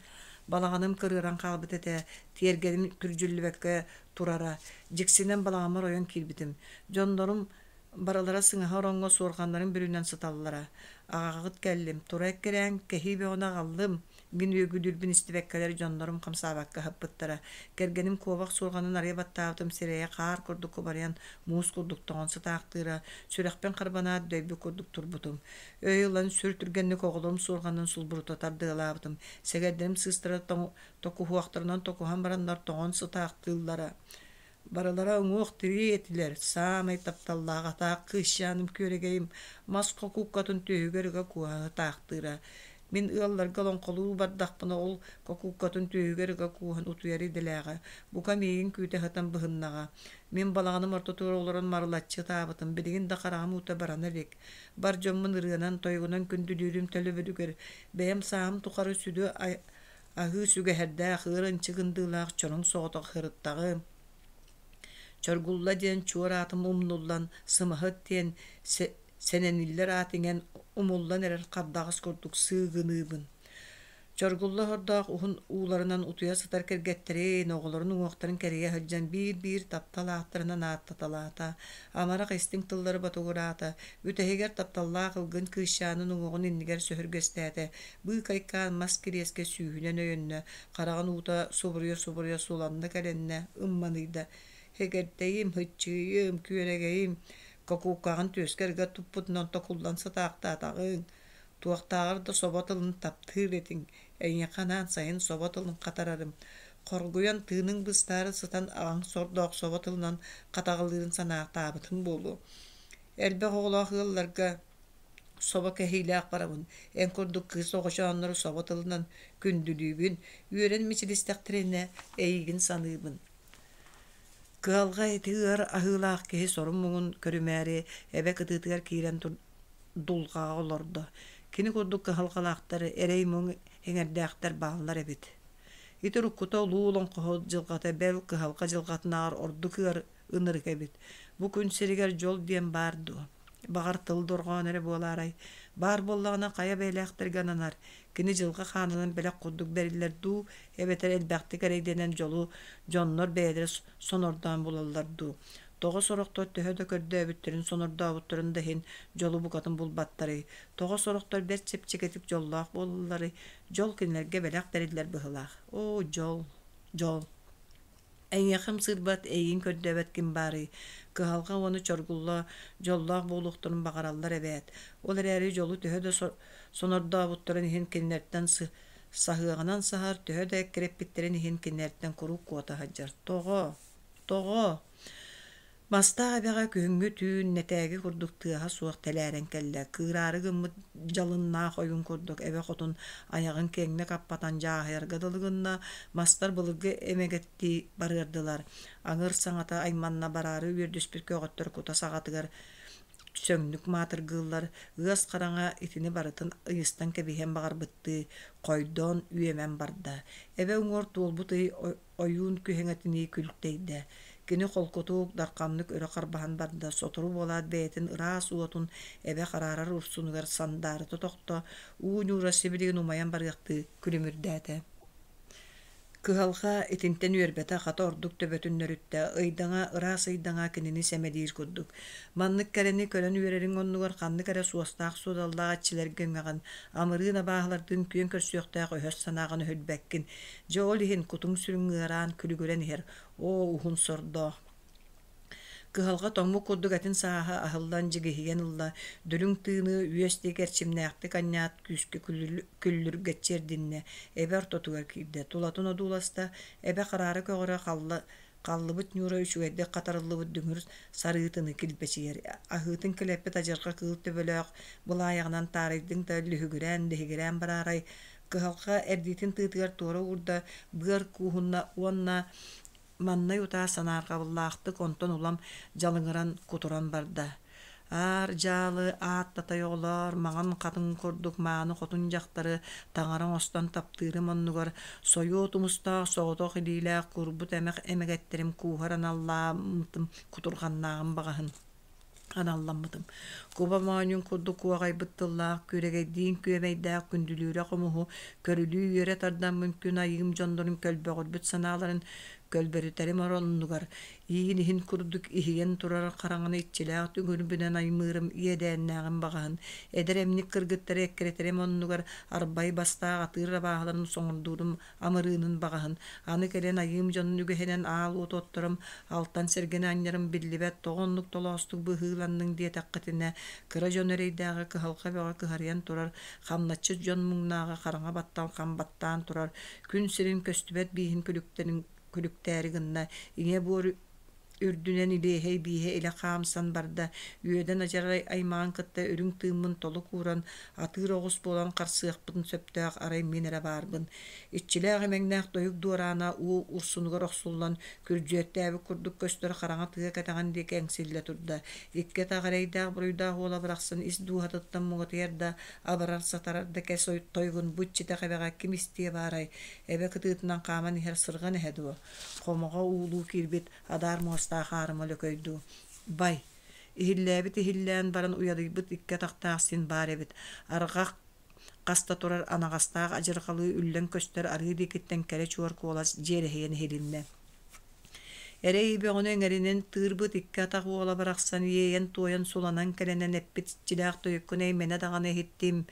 Балаҕаным кырыаран хаалбыт этэ, тиэргэним күрдьүллүбэккэ турара. Дьиксинэн балаҕаммар ойон киирбитим. Дьоннорум Барылара сыҥаһа ороҥҥо суорҕаннарын бүрүнэн сыталлара. Аҕаҕыт кэллим, тура эккирээн, кэһии бөҕөнү аҕаллым, мин үөгүлүүрбүн истибэккэлэр дьоннорум хамсаабакка аһаппыттара. Кэргэним куобах суорҕанын арыйа баттаабытым сирэйэ хаар курдук кубарыйан, муус курдук тоҥон сытаахтыыра, сүрэхпин харбанаат дөйбүт курдук турбутум. Өй ылан сүр түргэнник оҕолорум суорҕанын сулбурута тардыалаабытым. Сэгэрдэрим сыыстара токуһуохтарынан токуһан бараннар тоҥон сытаахтыыллара. Барылара уҥуох-тирии этилэр, саамай тапталлаах атаах кыысчааным күөрэгэйим мас кокууккатын түөһүгэр ыга куоһа сытаахтыыра. Мин ыалларга олоҥхолуу бардахпына ол кокууккатын түөһүгэр ыга кууһан утуйар идэлээҕэ, бука миигин күүтэ сытан быһыннаҕа. Мин балаҕаным ортотугар олорон марылаччы ытаабытым, билигин да хараҕым уута барана илик. Бар дьоммун ырыанан, тойугунан күндүлүүрүм төлөбүрүгэр бэйэм сааһым тухары сүдү Аһыы сүгэһэрдээх, ыар ынчык ындыылаах чороҥ соҕотох сырыттаҕым. Чоргулла диэн чуор аатым умнуллан, сымаһыт диэн сэнэниллэр аат иҥэн умуллан эрэр хардаҕас курдук сыыгыныыбын. Чоргулла сордоох уһун ууларынан утуйа сытар кэргэттэрин, оҕолорун уҥуохтарын кэрийэ сылдьан биир-биир таптал ааттарынан ааттаталаата, амарах истиҥ тыллары ботугураата, бүтэһигэр тапталлаах ылгын кыысчаанын уҥуоҕун иннигэр сөһүргэстээтэ, Быыкайкаан мас кириэскэ сүүһүнэн өйөннө, хараҕын уута субуруйа-субуруйа суланна кэлэннэ, ымманыйда: «Һэгэрдэйим, һыччыйым, күөрэгэйим, кокууккаҕын түөскэ эргэ туппутунан токуллан сытаахтаатаҕыҥ, туохтааҕар да собо тылын таптыыр этиҥ, эйиэхэ анаан сайын собо тылын хатарарым, хоргуйан тыыныҥ быстаары сытан аҕаҥ сордоох собо тылынан хатаҕалыырын санаатаабытыҥ буолуо. Элбэх оҕолоох ыалларга Собо кэһиилээх барабын, эн курдук кыыс оҕочооннору собо тылынан күндүлүүбүн, үөрэн мичилистэхтэринэ эйигин саныыбын. Кыһалҕа ити ыар аһыылаах киһи сорун-муҥун көрүмээри эбэ кытыытыгар киирэн дулҕаҕа олордо. Кини курдук кыһалҕалаахтар эрэй-муҥ эҥэрдээхтэр бааллар эбит. Ити уруккута улуу олоҥхоһут дьылҕата бэл кыһалҕа дьылҕатынааҕар ордук ыар ынырык эбит. Бу күн сиригэр дьол диэн баар дуо? Баҕар тыл дорҕоон эрэ буолаарай? Баар буоллаҕына хайа бэйэлээхтэргэ ананар, кини дьылҕа хаанынан бэлэх курдук бэриллэр дуу, эбэтэр элбэхтик эрэйдэнэн дьолу дьоннор бэйэлэрэ сонордоон булаллар дуу? Тоҕо сорохтор төһө да көрдөөбүттэрин сонордообуттарын да иһин дьолу букатын булбаттарый? Тоҕо сорохтор бэрт чэпчэкитик дьоллоох буолалларый? Дьол кинилэргэ бэлэх бэриллэр быһыылаах. Оо, дьол, дьол! Эйиэхэ ымсыырбат, эйигин көрдөөбөт ким баарый? Кыһалҕа уонна чоргулла дьоллоох буолуохтарын баҕараллар эбээт. Ол эрээри дьолу төһө да сонордообуттарын иһин кинилэртэн саһыаҕынан саһар, төһө да эккирэппиттэрин иһин кинилэртэн куруук куота сылдьар. Тоҕо? Тоҕо? Мастаах эбэҕэ күһүҥҥү түүн нэтээги курдук тыаһа суох тэлээрэн кэллэ, кыыраары гыммыт дьалыннаах ойуун курдук эбэ хотун айаҕын киэҥник аппатан дьааһыйарга дылы гынна, мастар былыргы эмэгэттии барыардылар, аҥыр саҥата айманна бараары үөрдүспүт көҕөттөр кута саҕатыгар сөҥнүк маатыргыыллар, ыас хараҥа итини барытын ыйыстан кэбиһиэн баҕарбыттыы хойдоон үөмэн барда. Эбэ уҥуор туолбут ый ойуун күһэҥэтинии күлтэйдэ. Кини холкутук, дарханнык өрө харбаһан барда, сотору буолаат бэйэтин ыраас уотун эбэ хараарар урсунугар сандаарыта тохто, уу ньуура сибилигин умайан барыахтыы күлүмүрдээтэ. Кыһалҕа итинтэн үөрбэтэ, хата ордук төбөтүн нөрүттэ, ыйдаҥа, ыраас ыйдаҥа кинини сэмэлиир курдук. Маннык кэрэни көрөн үөрэриҥ оннугар ханнык эрэ суостаах-суодаллаах иччилэргэ үҥэҕин, амырыын абааһылардыын күөн көрсүөхтээх өһөс санааҕын өһүлбэккин, Дьэ ол иһин кутуҥ-сүрүҥ ыараан күлүгүрэн иһэр, оо, уһун сордоох. Кыһалҕа тоҥмут курдук этин сааһа аһыллан дьигиһийэн ылла, дүлүҥ тыыны үөс диэки эрчимнээхтик анньаат күүскэ күллүргэччи эрдиннэ, эбэ ортотугар киирдэ, тулатын одууласта, эбэ хараара көҕөрө халла. Халлыбыт ньуура үчүгэйдик хатарыллыбыт дүҥүр сарыытыны килбэчийэр. Аһыытын килэппит адьырҕа кыыл төбөлөөх былаайаҕынан таарыйдыҥ да лүһүгүрээн, лиһигирээн бараарай, кыһалҕа эрдиитин тыытыгар туора уурда, быар кууһунна уонна маннай утаа санаарҕабыллаахтык онтон улам дьалыҥыран кутуран барда. Аар дьаалы ааттатай оҕолоор, маҥан хатыҥ курдук мааны хотун дьахтары таҥара оҥостон таптыырым оннугар сойуо тумустаах соҕотох илиилээх куурбут эмэх эмэгэттэрим кууһар аналлааммытым кутурҕаннааҕым баҕаһын аналламмытым. Куба моонньун курдук куоҕайбыт тыллаах, күөрэгэйдиин күөмэйдээх күндүлүүрэ хомуһу көрүлүү үөрэ тардаммын күн айыым дьоннорун көлбөҕүрбүт санааларын көлбөрүтэрим ороннугар, иин иһин курдук иһийэн турар хараҥаны иччилээх түҥүрбүнэн аймыырым иэдээннээҕим баҕаһын, эдэр эмньик кыргыттары эккирэтэрим оннугар арбай бастаах атыыр абааһыларын соҥордуурум амырыынын баҕаһын, аны кэлэн айыым дьонун үгэһинэн аал уоту отторум, алтан сэргэни анньарым биллибэт, тоҕо оннук толоостук быһыыланныҥ диэтэххитинэ, кыра дьон эрэйдээҕи кыһалҕа бөҕө кыһарыйан турар, хамначчыт дьон муҥнааҕы хараҥа баттал хам баттаан турар, күн сирин көстүбэт бииһин күлүктэрин күлүктээри гынна, ийэ буор үрдүнэн илиэһэй бииһэ илэ хаамсан барда, үөдэн адьарай аймаҕын кытта үрүҥ тыыммын толук ууран, атыыр оҕус буолан харсыахпын сөптөөх арай мин эрэ баарбын. Иччилээх имэҥнээх тойук дуораана уу урсунугар охсуллан, күрдьүөттээбит курдук көстөр хараҥа тыа кэтэҕин диэки эҥсиллэ турда. Икки атах эрэйдээх буруйдаах уола барахсан ис дууһатыттан муҥатыйар да, абарар-сатарар да кэс тойугун бу иччитэх эбэҕэ ким истиэ баарай, эбэ кытыытынан хааман иһэр сырҕан эһэ дуо, хомоҕо уулуу киирбит адаар муостаах аарыма лөкөй дуу, бай, иһиллээбит иһиллээн баран уйадыйбыт икки атахтаах син баар эбит, арҕах хаста турар анаҕастаах адьырҕалыы үллэн көстөр арыы диэкиттэн кэрэ чуор куолас дьиэрэһийэн иһилиннэ. Эрэй бөҕөнү эҥэринэн тыырбыт икки атах уола барахсан иэйэн-туойан суланан кэлэнэн эппит иччилээх тойуккун эймэнэ даҕаны иһиттим.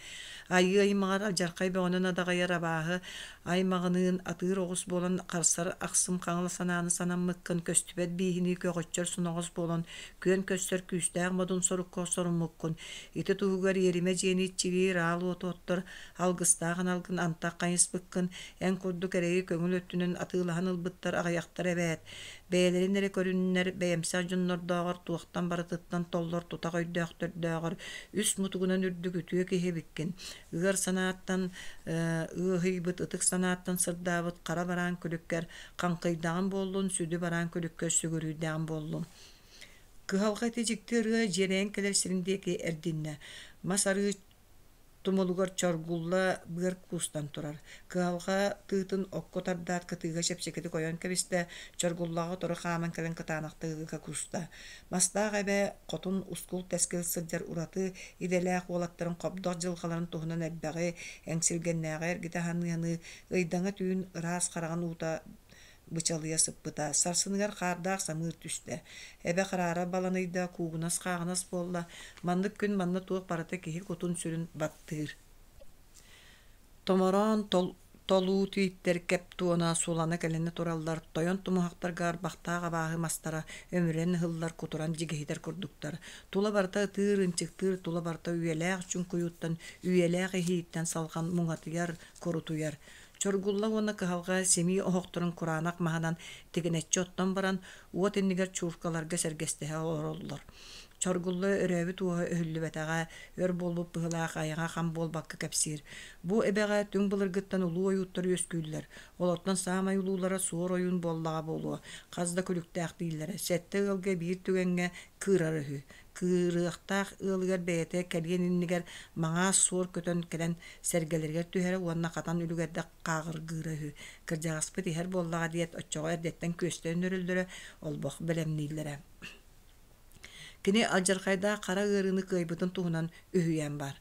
Айыы аймаҕар алдьархай бөҕөнөн адаҕайар абааһы аймаҕыныын атыыр оҕус буолан харсар ахсым хаҥыл санааны санаммыккын көстүбэт бииһинии көҕөччөр соноҕос буолан күөн көрсөр күүстээх модун сорукка соруммуккун ити туһугар иэримэ дьиэни иччилиир аал уоту оттор алгыстаах аналгын антах хайыспыккын эн курдук эрэйи көҥүл өттүнэн атыылаһан ылбыттар аҕыйахтар эбээт. Бэйэлэрин эрэ көрүннэр бэйэмсэх дьоннордооҕор туохтан барытыттан толлор тутах өйдөөхтөрдөөҕөр үс мутугунан үрдүк үтүө киһи эбиккин. Ыар санааттан ыаһыйбыт ытык санааттан сырдаабыт хара бараан күлүккэр хаҥкыйдаҕым буоллун, сүдү бараан күлүккэр сүгүрүйдэҕим буоллун. Кыһалҕа ити дьикти ырыа дьиэрэйэн кэлэр сирин диэки эрдиннэ. Мас арыы Тумулугар чоргулла быар куустан турар, кыһалҕа тыытын окко тардаат кытыыга чэпчэкитик ойон кэбистэ, чоргуллаҕа утары хааман кэлэн кытаанахтык ыга кууста. Мастаах эбэ хотун ускул-тэскил сылдьар ураты идэлээх уолаттарын хобдох дьылҕаларын туһунан элбэҕи, эҥсилгэннээҕи эргитэ саныы-саныы, ыйдаҥа түүн ыраас хараҕын уута бычалыйа сыппыта. Сарсыныгар хаардаах самыыр түстэ. Эбэ хараара баланыйда, куугунас-хааҕынас буолла. Маннык күн манна туох барыта киһи кутун-сүрүн баттыыр. Томороон толуу тииттэр кэп туона сулана кэлэнэ тураллар, тойон тумуһахтарга арбахтаах абааһы мастара өмүрэн ыһыллар, кутуран дьигиһитэр курдуктар. Тула барыта ытыыр, ынчыктыыр, тула барыта үйэлээх чуҥкуйууттан, үйэлээх иһииттэн салҕан муҥатыйар, курутуйар. Чоргулла уонна кыһалҕа симии оһохторун кураанах маһынан тигинэччи оттон баран, уот иннигэр чууркаларга сэргэстэһэ олороллор. Чоргулла өрөөбүт уоһа өһүллүбэтэҕэ, өр буолбут быһыылаах айаҕа хам буолбакка кэпсиир. Бу эбэҕэ түҥ былыргыттан улуу ойууттар үөскүүллэр. Олортон саамай улуулара суор ойуун буоллаҕа буолуо, хас да күлүктээх дииллэрэ. Сэттэ ыалга биир түгэҥҥэ кыырар үһү. Кыырыахтаах ыалыгар бэйэтэ кэлиэн иннигэр маҥаас суор көтөн кэлэн сэргэлэригэр түһэрэ уонна хатан үлүгэрдэх хааҕыргыыра үһү. Кырдьаҕаспыт иһэр буоллаҕа диэт, оччоҕо эрдэттэн күөстэн өрөллөрө, олбох бэлэмнииллэрэ. Кини алдьархайдаах хара ыарыыны кыайбытын туһунан үһүйээн баар.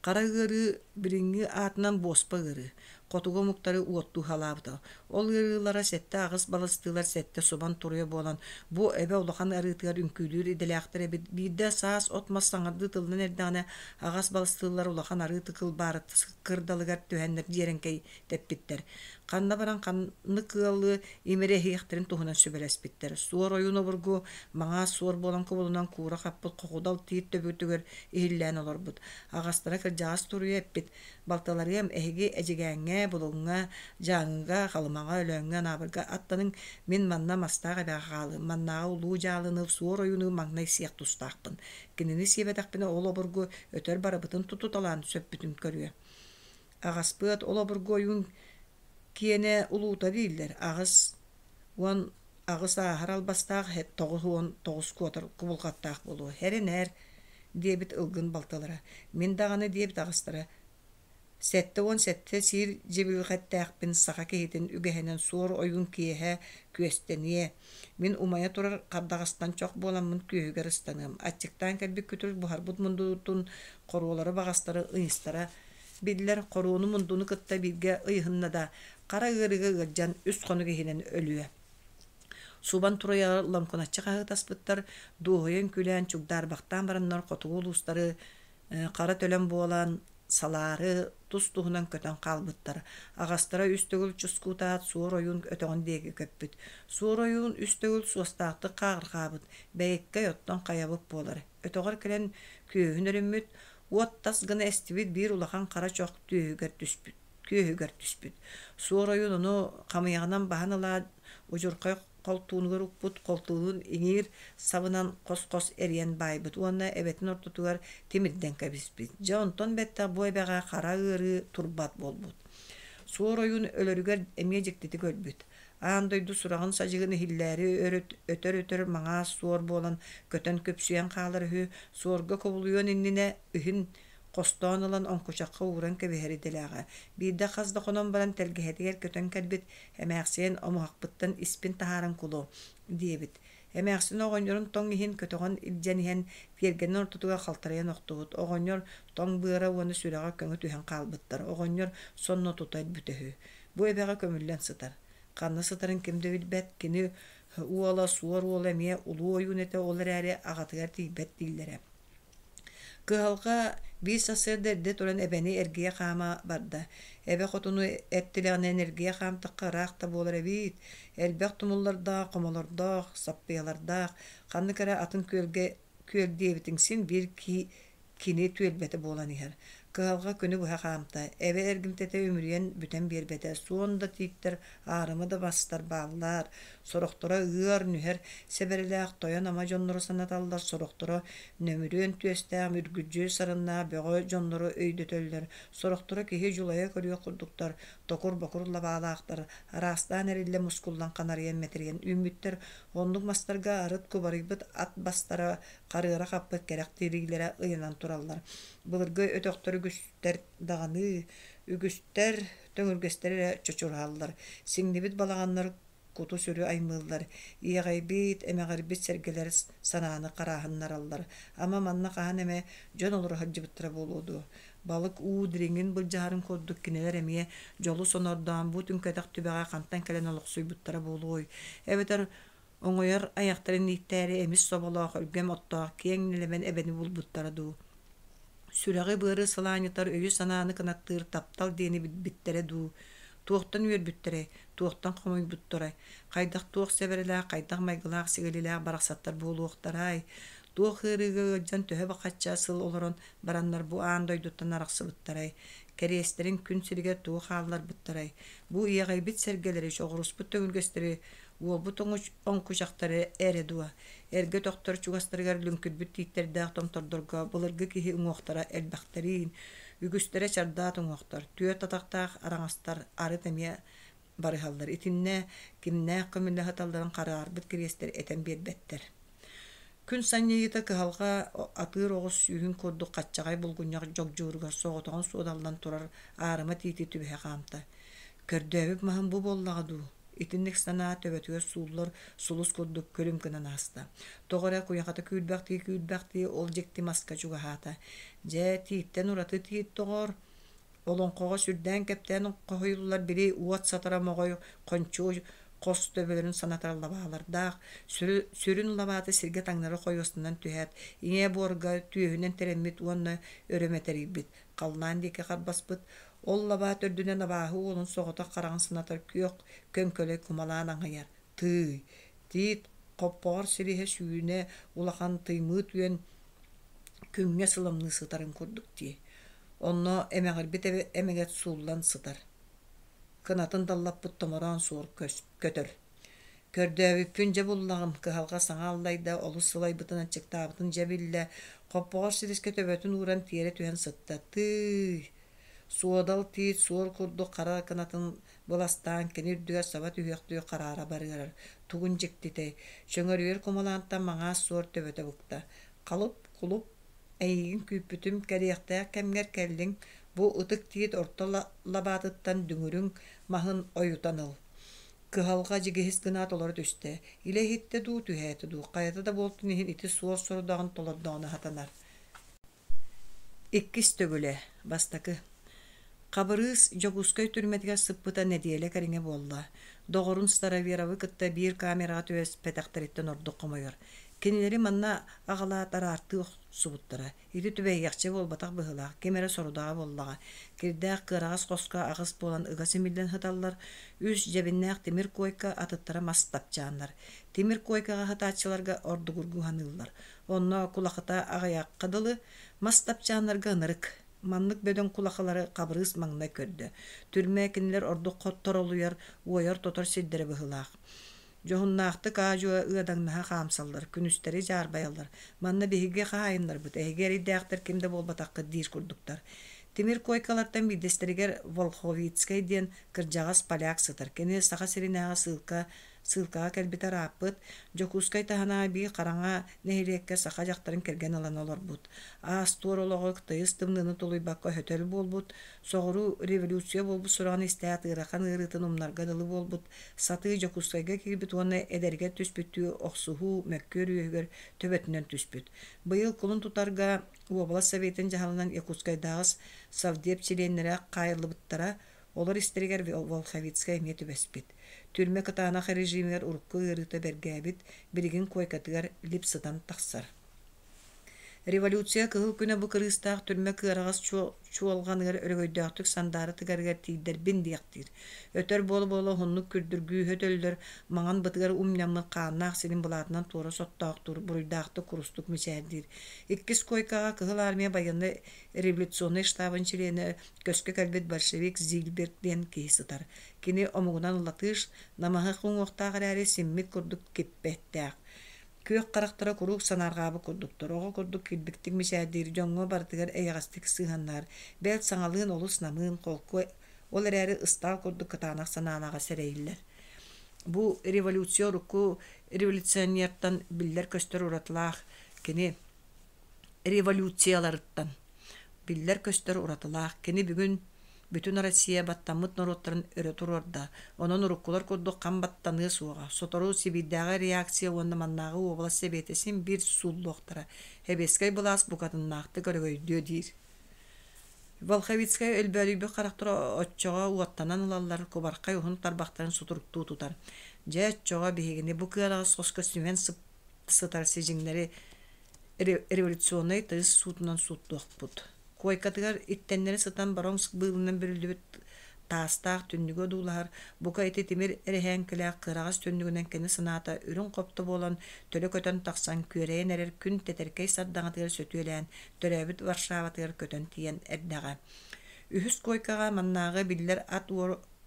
Хара ыарыы билиҥҥи аатынан буоспа ыарыы. Хотугу омуктары уоттуу халаабыта. Ол ыарыылара сэттэ-аҕыс балыстыылар сэттэ субан туруйа буолан, бу эбэ улахан арыытыгар үҥкүүлүүр идэлээхтэр эбит. Биирдэ саас от-мас саҥардыы тыллан эрдэҕинэ, аҕас балыстыылар улахан арыы тыкылбаарыт кырдалыгар түһэннэр дьиэрэҥкэй тэппиттэр. Ханна баран ханнык ыалы имири эһиэхтэрин туһунан сүбэлэспиттэр. Суор ойуун обургу маҥаас суор буолан кубулунан куура хаппыт хохудал тиит төбөтүгэр иһиллээн олорбут. Аҕастара кырдьаҕас туруйа эппит: «Балтыларыам, эһиги Эдьигээҥҥэ Эдьигээҥҥэ, Булуҥҥа, Дьааҥыга, Халымаҕа, Өлөөҥҥө, Анаабырга аттаныҥ, мин манна Мастаах эбэҕэ хаалыым, маннааҕы улуу дьаалыны, суор ойууну маҥнай сиэх тустаахпын. Кинини сиэбэтэхпинэ ол обургу өтөр барыбытын тутуталаан сөппүтүн көрүө. Аҕаспыат ол обургу ойуун киэнэ улуута дииллэр, 88 ааһар албастаах 99 куотар кубулҕаттаах буолуо, эрэнээр диэбит ылгын балтылара. Мин даҕаны диэбит аҕыстара 77 сиир дьибилҕэттээхпин саха киһитин үгэһинэн суор ойуун киэһэ күөстэниэ. Мин умайа турар хардаҕастан чох буоламмын күөһүгэр ыстаныам. Аччыктаан кэлбит күтүр буһарбыт мундутун хоруолары баҕастары ыйыстара биллэр хоруону мундуну кытта бииргэ ыйыһынна да, хара ыарыыга ыалдьан үс хонук иһинэн өлүө. Субан туруйалар лоҥкуначчы хаһыытаспыттар, дуоһуйан күлэн чугдаарбахтаан бараннар хотугу улуустары хара төлөн буолан, салаары тус-туһунан көтөн хаалбыттар. Аҕастара үс төгүл чускуутаат Суор ойуун өтөҕүн диэки көппүт. Суор ойуун үс төгүл суостаахтык хааҕырҕаабыт, бэйэккэй оттон хайабыт буолар. Өтөҕөр кэлэн күөһүн өрүммүт, уот тас гына эстибит биир улахан хара чох түөһүгэр түспүт күөһүгэр түспүт. Суор ойуун ону хамыйаҕынан баһан ылаат, удьурхай холтуунугар укпут холтуунун иҥиир сабынан хос-хос эрийэн баайбыт уонна эбэтин ортотугар тимирдэн кэбиспит. Дьэ онтон бэттэх бу эбэҕэ хара ыарыы турбат буолбут. Суор ойуун өлөрүгэр эмиэ дьиктитик өлбүт. Аан дойду сураҕын-садьыгын иһиллээри өтөр-өтөр маҥаас суор буолан көтөн күпсүйэн хаалар үһү, суорга кубулуйуон иннинэ иһин хостоон ылан оҥкучахха ууран кэбиһэр идэлээҕэ. Биирдэ хас да хонон баран тэлгэһэтигэр көтөн кэлбит, эмээхсиэн омуһахпыттан испин таһааран кулу диэбит. Эмээхсин оҕонньорун тоҥ иһин көтөҕөн илдьэн иһэн тиэргэнин ортотугар халтарыйан охтубут. Оҕонньор тоҥ быара уонна сүрэҕэ көҥү түһэн хаалбыттар. Оҕонньор сонно тута өлбүтэ үһү. Бу эбэҕэ көмүллэн сытар. Ханна сытарын ким да билбэт, кини уола Суор уола эмиэ улуу ойуун этэ, ол эрээри аҕатыгар тиийбэт дииллэрэ. Кыһалҕа биир сарсыарда эрдэ туран эбэни эргийэ хаама барда. Эбэ хотуну эт тилэҕинэн эргийэ хаамтахха ыраах да буолар эбит. Элбэх тумуллардаах, хомолордоох, саппыйалардаах, ханнык эрэ атын күөлгэ күөл диэбитиҥ син биир кини түөлбэтэ буолан иһэр. Кыһалҕа күнү быһа хаамта, эбэ эргимтэтэ үмүрүйэн бүтэн биэрбэтэ, суон да тииттэр, аарыма да мастар бааллар, сорохторо ыар, нүһэр сэбэрэлээх тойон-ама дьоннору санаталлар, сорохторо нөмүрүөн түөстээх, мүргүдьү сарыннаах бөҕө дьоннору өйдөтөллөр, сорохторо киһи дьулайа көрүөх курдуктар, токур-бокур лабаалаахтар, араастаан эриллэ мускуллан ханарыйан мэтэрийэн үүммүттэр, оннук мастарга арыт кубарыйбыт ат бастара харыара хаппыт кэрэх тириилэрэ ыйанан тураллар. Былыргы өтөхтөр үгүстэр даҕаны, үгүстэр төҥүргэстэр эрэ чочурааллар, сиҥнибит балаҕаннар куту-сүрү аймыыллар, иэҕэйбит, эмэҕирбит сэргэлэр санааны харааһыннараллар. Ама манна хаһан эмэ дьон олоро сылдьыбыттара буолуо дуо? Балык уу дириҥин былдьаһарын курдук кинилэр эмиэ дьолу сонордоон бу түҥкэтэх түбэҕэ хантан кэлэн олохсуйбуттара буолуой? Эбэтэр Оҥойор айахтарын ииттээри эмис соболоох, өлгөм оттоох киэҥ нэлэмэн эбэни булбуттара дуу, сүрэҕи-быары сылаанньытар өйү-санааны кынаттыыр таптал диэни билбиттэрэ дуу, туохтан үөрбүттэрэй, туохтан хомойбуттарай, хайдах туох сэбэрэлээх, хайдах майгылаах-сигилилээх барахсаттар буолуохтарай, туох ыарыыга ыалдьан төһө бахачча сыл олорон бараннар бу аан дойдуттан арахсыбыттарай, кэриэстэрин күн сиригэр тугу хаалларбыттарай, бу иэҕэйбит сэргэлэри, чоҕуруспут төҥүргэстэри Уолбут оҥкучахтары эрэ дуо, эргэ өтөхтөр чугастарыгар лүҥкүрбүт тииттэрдээх томтордорго былыргы киһи уҥуохтара элбэхтэриин, үгүстэрэ чардаат уҥуохтар, түөрт атахтаах араҥастар арыт эмиэ барыһаллар. Итиннэ кимнээх көмүллэ сыталларын хараарбыт кириэстэр этэн биэрбэттэр. Күн санньыйыыта кыһалҕа атыыр оҕус сүүһүн курдук хаччаҕай булгунньах дьогдьууругар соҕотоҕун суодаллан турар аарыма тиити түбэһэ хаамта. Көрдөөбүт маһым бу буоллаҕа дуу? Итинник санаа төбөтүгэр сууллар сулус курдук күлүм гынан ааста. Тоҕо эрэ куйахата күүрбэхтии-күүрбэхтии ол дьикти маска чугаһаата. Дьэ, тииттэн ураты тиит доҕоор, олоҥхоҕо сүрдээн-кэптээн хоһуйуллар били уот сатара моҕой хончуо хос төбөлөрүн санатар лабаалардаах, сүрүн лабаата сиргэ таҥнары хойуостанан түһээт, ийэ буорга түөһүнэн тэрэммит уонна өрө мэтэрийбит, халлаан диэки харбаспыт, ол лабаа төрдүнэн абааһы уолун соҕотох хараҕын санатар күөх көҥкөлөй кумалаан аҥайар, тыый, тиит хоппоҕор силиһэ сүүнэ улахан тыймыыт үөн күҥҥэ сыламныы сытарын курдук дии. Онно эмэҕирбит эмэгэт сууллан сытар. Кынатын даллаппыт томороон суор көтөр. Көрдөөбүппүн дьэ буллаҕым, кыһалҕа саҥа аллайда, олус сылайбытын, аччыктаабытын дьэ биллэ, хоппоҕор силискэ төбөтүн ууран тиэрэ түһэн сытта. Тыый! Суодал тиит суор курдук хара кынатын быластаан кини үрдүгэр саба түһүөхтүү хараара барыарар. Тугун дьиктитэй, чөҥөрүйэр кумалаантан маҥаас суор төбөтө быкта. Халып-кулуп эйигин күүппүтүм, кэлиэхтээх кэмҥэр кэллиҥ, бу ытык тиит орто лабаатыттан дүҥүрүҥ маһын ойутан ыл. Кыһалҕа дьигиһис гынаат олоро түстэ. Илэ иһиттэ дуу, түһээтэ дуу, хайата да буолтун иһин ити суор сорудаҕын толордоҕуна сатанар. Иккис төгүлэ, бастакы. Хабырыыс Дьокуускай түрмэтигэр сыппыта нэдиэлэ кэриҥэ буолла. Доҕорун Староверовы кытта биир камераҕа түбэспэтэхтэриттэн ордук хомойор. Кинилэри манна аҕалаат араартыы охсубуттара. Ити түбэһиэхчэ буолбатах быһыылаах, ким эрэ сорудаҕа буоллаҕа. Кирдээх кыараҕас хоско аҕыс буолан ыга симиллэн сыталлар, үс дьэбиннээх тимир куойка, атыттара мас тапчааннар. Тимир куойкаҕа сытааччыларга ордугургуу саныыллар. Онно кулахыта аҕыйахха дылы, мас тапчааннарга ынырык. Маннык бөдөҥ кулахылары Хабырыыс маҥнай көрдө. Түрмэ кинилэр ордук хотторолуйар, уойар-тотор сирдэрэ быһыылаах. Дьоһуннаахтык аа-дьуо ыадаҥнаһа хаамсаллар, күнүстэри дьаарбайаллар. Манна биһиги хаһаайыннарбыт, эһиги эрэйдээхтэр ким да буолбатаххыт диир курдуктар. Тимир куойкалартан биирдэстэригэр Волховицкай диэн кырдьаҕас поляк сытар. Кини Саха сиринээҕи сыылка сыылкаҕа кэлбитэ ырааппыт, Дьокуускай таһынааҕы биир хараҥа нэһилиэккэ саха дьахтарын кэргэн ылан олорбут. Аас-туор олоҕу тыйыс тымныыны тулуйбакка өһөтөр буолбут, соҕуруу революция буолбут сураҕын истээт ыарахан ыарыытын умнарга дылы буолбут, сатыы Дьокуускайга киирбит уонна эдэригэр түспүттүү охсуһуу мөккүөр үөһүгэр төбөтүнэн түспүт. Быйыл кулун тутарга уобалас Советын дьаһалынан Якутскайдааҕы Совдеп чилиэннэрэ хаайыллыбыттара, олор истэригэр Волховицкай эмиэ түбэспит. Түрмэ кытаанах режимигэр урукку ыарыыта бэргээбит, билигин куойкатыгар лип сытан тахсар. Революция кыһыл күнэ бу кырыыстаах түрмэ кыараҕас чуолҕаныгар өрөгөйдөөхтүк сандаара тыгарыгар тиийдэрбин диэхтиир. Өтөр буола-буола уһуннук күрдүргүү өтөллөр, маҥан бытыгар умньаммыт хааннаах сирин былаатынан туора соттоохтуур, буруйдаахтык курустук мичээрдиир. Иккис куойкаҕа Кыһыл Армия байыаннай революционнай штабын чилиэнэ көскө кэлбит большевик Зильберг диэн киһи сытар. Кини омугунан латыш, намыһах уҥуохтаах эрээри симмит курдук киппэттээх. Күөх харахтара куруук санаарҕаабыт курдуктар, оҕо курдук килбиктик мичээрдиир, дьоҥҥо барытыгар эйэҕэстик сыһыаннаһар, бэл саҥалыын олус намыын, холку, ол эрээри ыстаал курдук кытаанах санаалааҕа сэрэйиллэр. Бу революция урукку революционертан биллэр-көстөр уратылаах кини революцияларыттан биллэр-көстөр уратылаах. Кини бүгүн бүтүн Россия баттаммыт норуоттарын өрө туруорда. Онон уруккулар курдук хам баттаныа суоҕа. Сотору Сибиирдээҕи реакция уонна маннааҕы уобалас сэбиэтэ син биир сууллуохтара. Сэбиэскэй былаас букатыннаахтык өрөгөйдүө диир. Волховицкай өлбөөлүйбүт харахтара оччоҕо уоттанан ылаллар, кубархай уһун тарбахтарын сутуруктуу тутар. Дьэ, оччоҕо биһигини бу кыараҕас хоско сүҥэн сытар сидьиҥнэри революционнай тыйыс суутунан сууттуохпут. Куойкатыгар иттэннэри сытан бороҥ быылынан бүрүллүбүт таастаах түннүгү одуулаһар, бука ити тимир эрэһээҥкилээх кыараҕас түннүгүнэн кини санаата үрүҥ хопто буолан төлө көтөн тахсан күөрэйэн эрэр күн тэтэркэй сардаҥатыгар сөтүөлээн төрөөбүт Варшаватыгар көтөн тиийэн эрдэҕэ. Үһүс куойкаҕа маннааҕы биллэр ат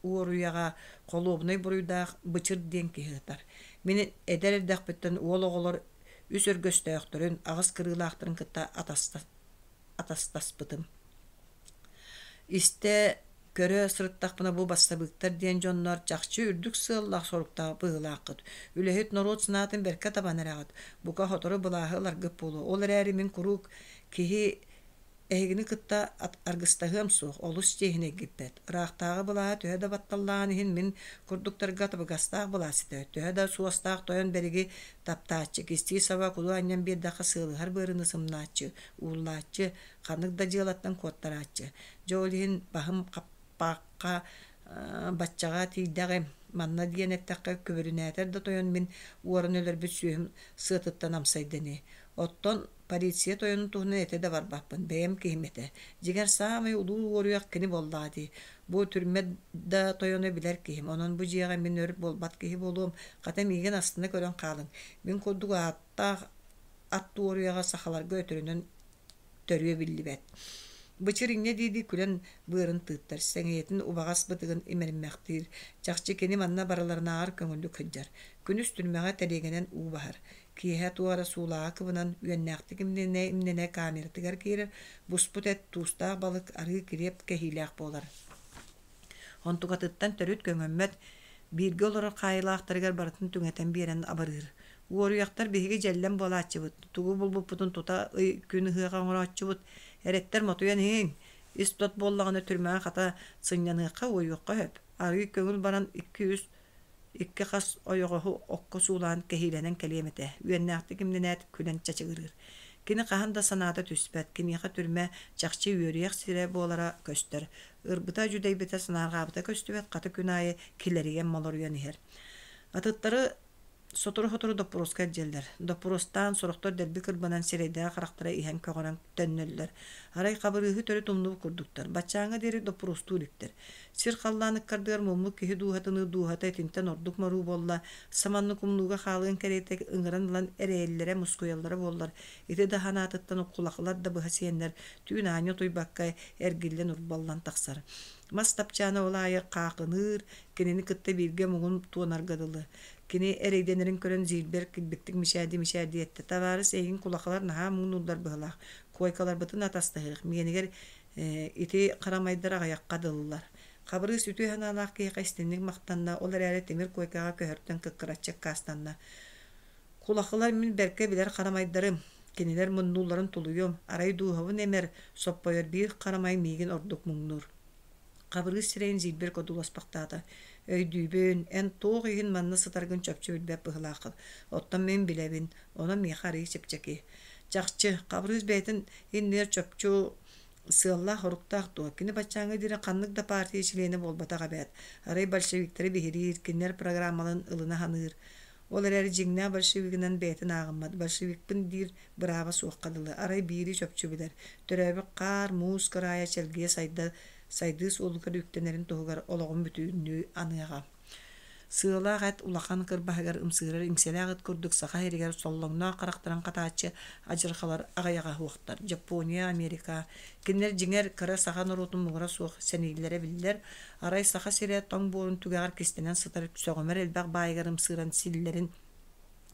уоруйаҕа холуобунай буруйдаах Бычыр диэн киһи сытар. Мин эдэр эрдэхпиттэн уол оҕолор үс өргөстөөхтөрүн, аҕыс кырыылаахтарын кытта атастаспытым. Истэ, көрө сырыттахпына бу бассабыыктар диэн дьоннор чахчы үрдүк сыаллаах соруктаах быһыылааххыт. Үлэһит норуот санаатын бэркэ табан эрэҕит. Бука сотору былааһы ыларгыт буолуо. Ол эрээри мин куруук киһи Эһигини кытта аргыстаһыам суох, олус чиэһинэйгиппэт. Ыраахтааҕы былааһа төһө да батталлааҕын иһин мин курдуктарга табыгастаах былаас этэ. Төһө да суостаах тойон бэриги таптааччы, кистии саба кулу анньан биэрдэххэ сыалыһар быарыны сымнааччы, ууллааччы, ханнык да дьыалаттан куоттарааччы. Дьэ ол иһин баһым хаппаахха баччаҕа тиийдэҕим. Манна диэн эттэххэ, күбүрүнээтэр да тойон мин уоран өлөрбүт сүөһүм сыатыттан амсайда ини. Оттон полиция тойонун туһунан этэ да барбаппын, бэйэм киһим этэ. Дьиҥэр, саамай улуу уоруйах кини буоллаҕа дии. Бу түрмэ да тойону билэр киһим, онон бу дьиэҕэ мин өр буолбат киһи буолуом, хата миигин астына көрөн хаалыҥ. Мин курдук ааттаах ат уоруйаҕа сахаларга өтөрүнэн төрүө биллибэт. Бычыр инньэ дии-дии күлэн быарын тыыттар, сэҥийэтин убаҕас бытыгын имэриммэхтиир. Чахчы кини манна барыларынааҕар көҥүллүк сылдьар. Күнүс түрмэҕэ тэлиэгэнэн уу баһар. Киэһэ туох эрэ суулааҕа кыбынан, үөннээхтик имнэнэ-имнэнэ камератыгар киирэр, буспут эт, туустаах балык, арыы килиэп кэһиилээх буолар. Онтукатыттан төрүт көҥөммөт, бииргэ олорор хаайыылаахтарыгар барытын түҥэтэн биэрэн абырыыр. Уоруйахтар биһиги дьэллэм буолааччыбыт, тугу булбуппутун тута ый күн ыһыаҕа оҥорооччубут, эрэттэр мотуйан иһиҥ, ис-тот буоллаҕына түрмэҕэ хата сынньаныахха, уойуохха сөп, арыый көҥүл баран икки-үс икки хас ойоҕоһу окко суулаан кэһиилэнэн кэлиэм этэ, үөннээхтик имнэнээт күлэн чачыгырыыр. Кини хаһан да санаата түспэт, киниэхэ түрмэ чахчы үөрүйэх сирэ буолара көстөр. Ырбыта дьүдэйбитэ санаарҕаабыта көстүбэт, хата күн аайы килэрийэн молоруйан иһэр. Атыттары Сотору-сотору доппуруоска илдьэллэр. Доппуруостаан, сорохтор дэлби кырбанан сирэйдэрэ-харахтара иһэн көҕөрөн төннөллөр. Арай Хабырыыһы төрүт умнубут курдуктар. Баччааҥҥа диэри доппуруостуу иликтэр. Сир-халлаан ыккардыгар муммут киһи дууһатыныы дууһата итинтэн ордук моруу буолла, саманнык умнууга хаалыан кэриэтэ ыҥыран ылан эрэйэллэрэ, мускуйаллара буоллар, ити да санаатыттан уккулахылар да быһа сиэннэр, түүн аанньа утуйбакка эргиллэн урбаллан тахсар. Мас тапчаана ол аайы хаахыныыр, кинини кытта бииргэ муҥун туонарга дылы. Кини эрэйдэнэрин көрөн Зильбер килбиктик мичээрдии-мичээрдии эттэ: «Табаарыс, эйигин кулахалар наһаа муҥнууллар быһыылаах. Куойкаларбытын атастаһыах, миэнигэр ити харамайдар аҕыйахха дылылар». Хабырыыс үтүө санаалаах киһиэхэ истиҥник махтанна, ол эрээри тимир куойкаҕа көһөртөн кыккыраччы аккаастанна. «Кулахылар мин бэркэ билэр харамайдарым. Кинилэр муннуулларын тулуйуом, арай дууһабын эмэр, соппойор биир харамай миигин ордук муҥнуур». Хабырыыс сирэйин Зильбер одууласпахтаата: «Өйдүүбүн, эн туох иһин манна сытаргын чопчу билбэт быһыылааххын. Оттон мин билэбин, онон миэхэ арыый чэпчэки». Чахчы, Хабырыыс бэйэтин иннигэр чопчу сыаллаах-соруктаах дуо? Кини баччааҥҥа диэри ханнык да партия чилиэнэ буолбатах эбээт. Арай большевиктары биһириир, кинилэр программаларын ылына саныыр. Ол эрээри дьиҥнээх большевигынан бэйэтин ааҕыммат, большевикпын диир бырааба суохха дылы, арай биири чопчу билэр, төрөөбүт хаар, муус кыраайа чэлгийэ сайда, сайдыы суолугар үктэнэрин туһугар олоҕун бүтүннүү аныаҕа. Сыалаах эт улахан кырбаһыгар ымсыырар иҥсэлээх ыт курдук саха сиригэр соллоҥноох харахтарын хатааччы адьырҕалар аҕыйаҕа суохтар. Япония, Америка. Кинилэр дьиҥэр кыра саха норуотун муҥура суох сэнииллэрэ биллэр. Арай Саха сирэ тоҥ буорун түгэҕэр кистэнэн сытар сөҕүмэр элбэх баайыгар ымсыыран силлэрин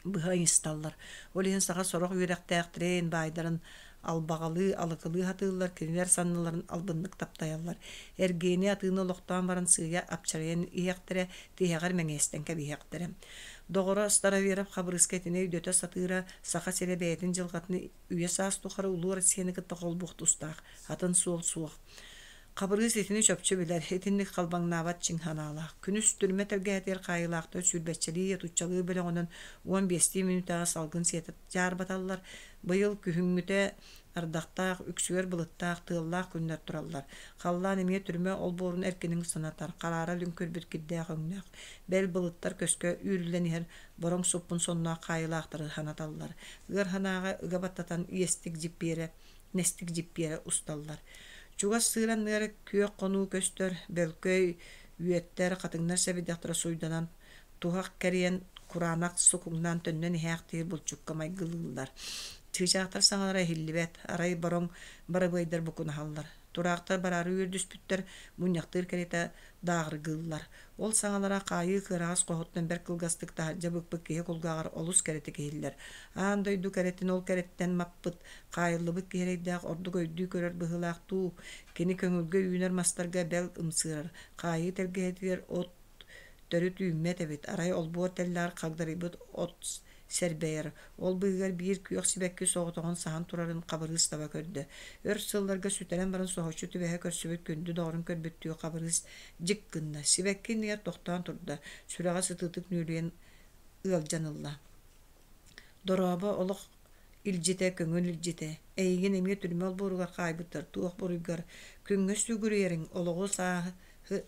быһа ыйысталлар. Ол иһин саха сорох үөрэхтээхтэрин, баайдарын албаҕалыы, алыкылыы сатыыллар, кинилэр санныларын албыннык таптайаллар. Эргиэни атыыны олохтоон баран сыыйа апчарыйан иһиэхтэрэ, тиһэҕэр мэҥиэстэн кэбиһиэхтэрэ. Доҕоро Староверов Хабырыыска итини өйдөтө сатыыра, Саха сирэ бэйэтин дьылҕатын үйэ-саас тухары Улуу Россияны кытта холбуох тустаах, атын суол суох. Хабырыыс итини чопчу билэр, итинник халбаҥнаабат чиҥ санаалаах. Күнүс түрмэ тэлгэһэтигэр хаайыылаахтар сүүрбэччэлии, отуччалыы бөлөҕүнэн 15 мүнүүтэҕэ салгын сиэтэ дьаарбаталлар. Быйыл күһүҥҥүтэ ардахтаах, үксүгэр былыттаах, тыаллаах күннэр тураллар. Халлаан эмиэ түрмэ олбуорун эркинин санатар, хараара лүҥкүрбүт кирдээх өҥнөөх. Бэл былыттар көскө үүрүллэн иһэр бороҥ суппун сонноох хаайыылаахтары санаталлар. Ыар санааҕа ыга баттатан иэстик дьиппиэрэ нэстик дьиппиэрэ усталлар. Чугас сыыр анныгар күөх хонуу көстөр, бөлкөй үөттэр, хатыҥнар сэбирдэхтэрэ суйданан, туһах кэрийэн, кураанах сукуҥнаан төннөн иһээхтиир булчукка майгылыыллар. Чыычаахтар саҥалара иһиллибэт, арай бороҥ барабыайдар букунаһаллар. Тураахтар бараары үөрдүспүттэр, мунньахтыыр кэриэтэ дааҕыргыыллар. Ол саҥалара хаайыы кыараҕас хоһуттан бэрт кылгастык таһырдьа быкпыт киһи кулгааҕар олус кэрэтик иһиллэр. Аан дойду кэрэтин ол кэрэттэн маппыт, хаайыллыбыт киһи эрэйдээх ордук өйдүү көрөр быһыылаах дуу, кини көҥүлгэ үүнэр мастарга бэл ымсыырар, хаайыы тэлгэһэтигэр от төрүт үүммэт эбит, арай олбуор тэллэҕэр хагдарыйбыт от сэрбэйэр, ол быыһыгар биир күөх сибэкки соҕотоҕун саһан турарын Хабырыыс таба көрдө. Өр сылларга сүтэрэн баран соһуччу түбэһэ көрсүбүт күндү доҕорун көрбүттүү Хабырыыс дьик гынна, сибэкки иннигэр тохтоон турда, сүрэҕэ сытыытык нүөлүйэн ыалдьан ылла. Дорообо, олох илдьитэ, көҥүл илдьитэ. Эйигин эмиэ түрмэ олбуоругар хаайбыттар, туох буруйгар күҥҥэ сүгүрүйэриҥ, олоҕу сааһы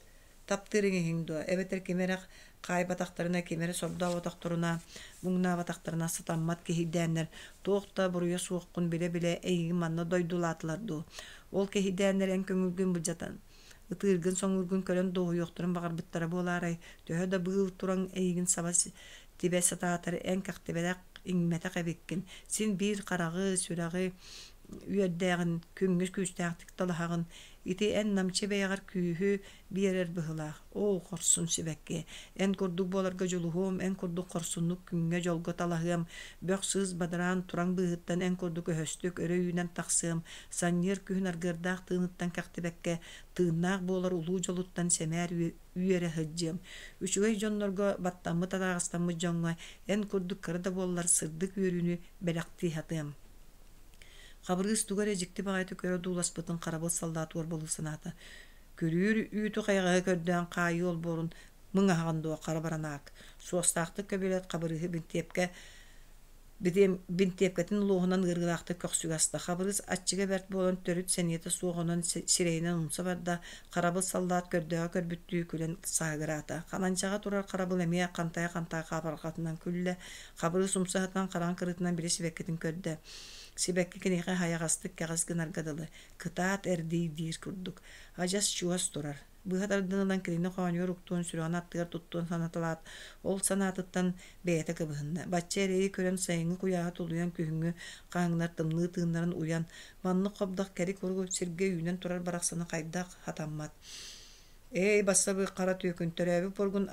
таптыырыҥ иһин дуо, эбэтэр кими эрэ хаайбатахтарына, кими эрэ сордооботохторуна, муҥнаабатахтарына сатаммат киһийдээннэр туох да буруйа суоххун билэ-билэ эйигин манна дойдулаатылар дуу? Ол киһийдээннэр эн көҥүлгүн былдьатан ытыыргын-соҥуургун көрөн дуоһуйуохтарын баҕарбыттара буолаарай, төһө да быыл тураҥ эйигин саба тибэ сатаатар эн кэхтибэтэх, иҥмэтэх эбиккин, син биир хараҕы, сүрэҕи үөрдээҕин, күҥҥэ күүстээхтик талаһаҕын. Ити эн намчы бэйэҕэр күүһү биэрэр быһыылаах. Оо, хорсун сибэкки, эн курдук буоларга дьулуһуом, эн курдук хорсуннук күҥҥэ дьолго талаһыам, бөх-сыыс бадараан тураҥ быыһыттан эн курдук өһөстүк өрө үүнэн тахсыам, санньыар күһүн аргыардаах тыыныттан кэхтибэккэ, тыыннаах буолар улуу дьолуттан сэмээр үөрэ сылдьыам. Үчүгэй дьоннорго, баттаммыт атааҕыстаммыт дьоҥҥо эн курдук кыра да буоллар сырдык үөрүүнү бэлэхтии сатыам. Хабырыыс тугу эрэ дьикти баҕайытык көрө одууласпытын харабыл саллаат уорбалыы санаата. Күрүүр үүтү хайаҕаһы көрдөөн хаайыы олбуорун мыҥаһаҕын дуо хара баранаак. Суостаахтык көбүлэт Хабырыыһы бинтиэпкэ бинтиэпкэтин луоһунан ыарыылаахтык көхсүгэ аста. Хабырыыс аччыга бэрт буолан төрүт сэниэтэ суох онон сирэйинэн умса барда, харабыл саллаат көрдөөҕө көрбүттүү күлэн саһыгыраата. Халанчаҕа турар харабыл эмиэ хантайа-хантайа хаабырҕатынан күллэ. Хабырыыс умса сытан хараҥа кырыытынан били сибэккитин көрдө. Сибэкки киниэхэ хайаҕастык кэҕис гынарга дылы, кытаат эрдий диир курдук. Адьас чугас турар. Быһа тардан ылан кинини хоонньугар уктуон, сүрэҕин аттыгар туттуон санаталаат, ол санаатыттан бэйэтэ кыбыһынна. Бачча эрэйи көрөн сайыҥҥы куйааһы тулуйан күһүҥҥү хаһыҥнар тымныы тыыннарын уйан, маннык хобдох кэри-куру сиргэ үүнэн турар барахсаны хайдах хатаммат. Ээй, бассабыык хара түөкүн, төрөөбүт буоргун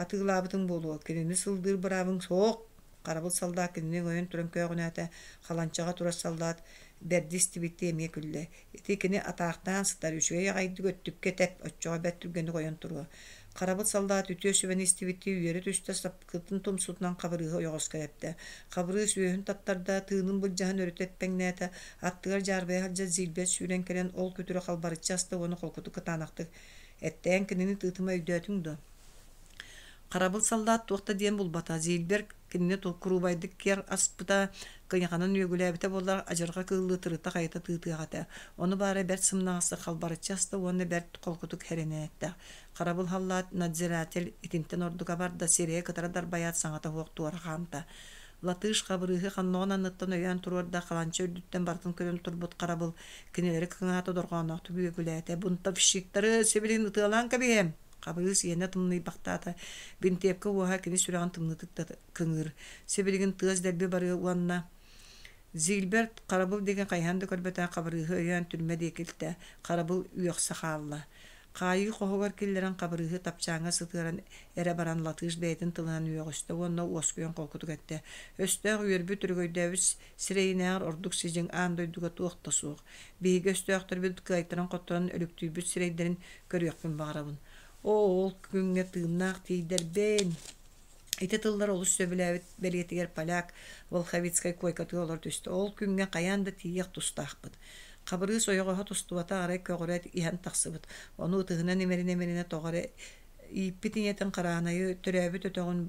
атыылаабытыҥ буолуо, кинини сылдыыр быраабыҥ суох! Харабыл саллаат кинини өҥөйөн туран көөҕүнээтэ, халанчаҕа турар саллаат бэрди истибиттии эмиэ күллэ. Ити кини атаахтаан сытар, үчүгэй аҕайдык өттүккэ тэп, оччоҕо бэрт түргэнник ойон туруо. Харабыл саллаат үтүө сүбэни истибиттии үөрэ түстэ, сапкытын тумсутунан Хабырыыһы ойоҕоско эптэ. Хабырыыс үөһүн таттарда, тыынын былдьаһан өрүтэ эппэҥнээтэ, аттыгар дьаарбайа сылдьар Зильбет сүүрэн кэлэн ол күтүрү халбарыччы аста уонна холкутук кытаанахтык «Эттээн кинини тыытыма өйдөөтүҥ дуо?» Харабыл саллаат туох да диэн булбата, Зильберг кинини куруубайдык киэр аспыта, кыйаханан үөгүлээбитэ буоллар, адьырҕа кыыллыы тырыта-хайыта тыытыах этэ. Ону баара бэрт сымнаҕастык халбарыччы аста уонна бэрт холкутук хэринэн эттэ. Харабыл саллаат надзиратель итинтэн ордук абарда, сирэйэ кытара дарбайаат саҥата суох туора хаамта. Латыш Хабырыыһы ханноҕун анныттан өйөөн туруорда, халанча үрдүттэн барытын көрөн турбут харабыл кинилэри кыҥаата дорҕоонноохтук үөгүлээтэ. «Бунтовщиктары сибилигин ытыалаан кэбиһиэм!» Хабырыыс иэнэ тымныйбахтаата, бинтиэпкэ уоһа кини сүрэҕин тымныытык да кыҥыыр. Сибилигин тыас дэлби барыа уонна Зильберт харабыл диэки хайыһан да көрбөтөх Хабырыыһы өйөөн түрмэ диэки илтэ. Харабыл үөхсэ хаалла. Хаайыы хоһугар киллэрэн Хабырыыһы тапчааҥҥа сытыаран эрэ баран Латыш бэйэтин тылынан үөҕүстэ уонна уоскуйан холкутук эттэ: «Өстөөх үөрбүт, өрөгөйдөөбүт сирэйинээҕэр ордук сидьиҥ аан дойдуга туох да суох. Биһиги өстөөхтөрбүт кыайтаран-хотторон өлүктүйбүт сирэйдэрин көрүөхпүн баҕарабын. Оо, ол күҥҥэ тыыннаах тиийдэрбин!» Ити тыллар олус сөбүлээбит бэлиэтигэр поляк Волховицкай куойкатыгар олоро түстэ. Ол күҥҥэ хайаан да тиийиэх тустаахпыт. Хабырыыс ойоҕоһо тустубата арай көҕүрээт иһэн тахсыбыт. Ону ытыһынан имэринэ-имэринэ тоҕо эрэ ииппит ийэтин Хараанайы төрөөбүт өтөҕүн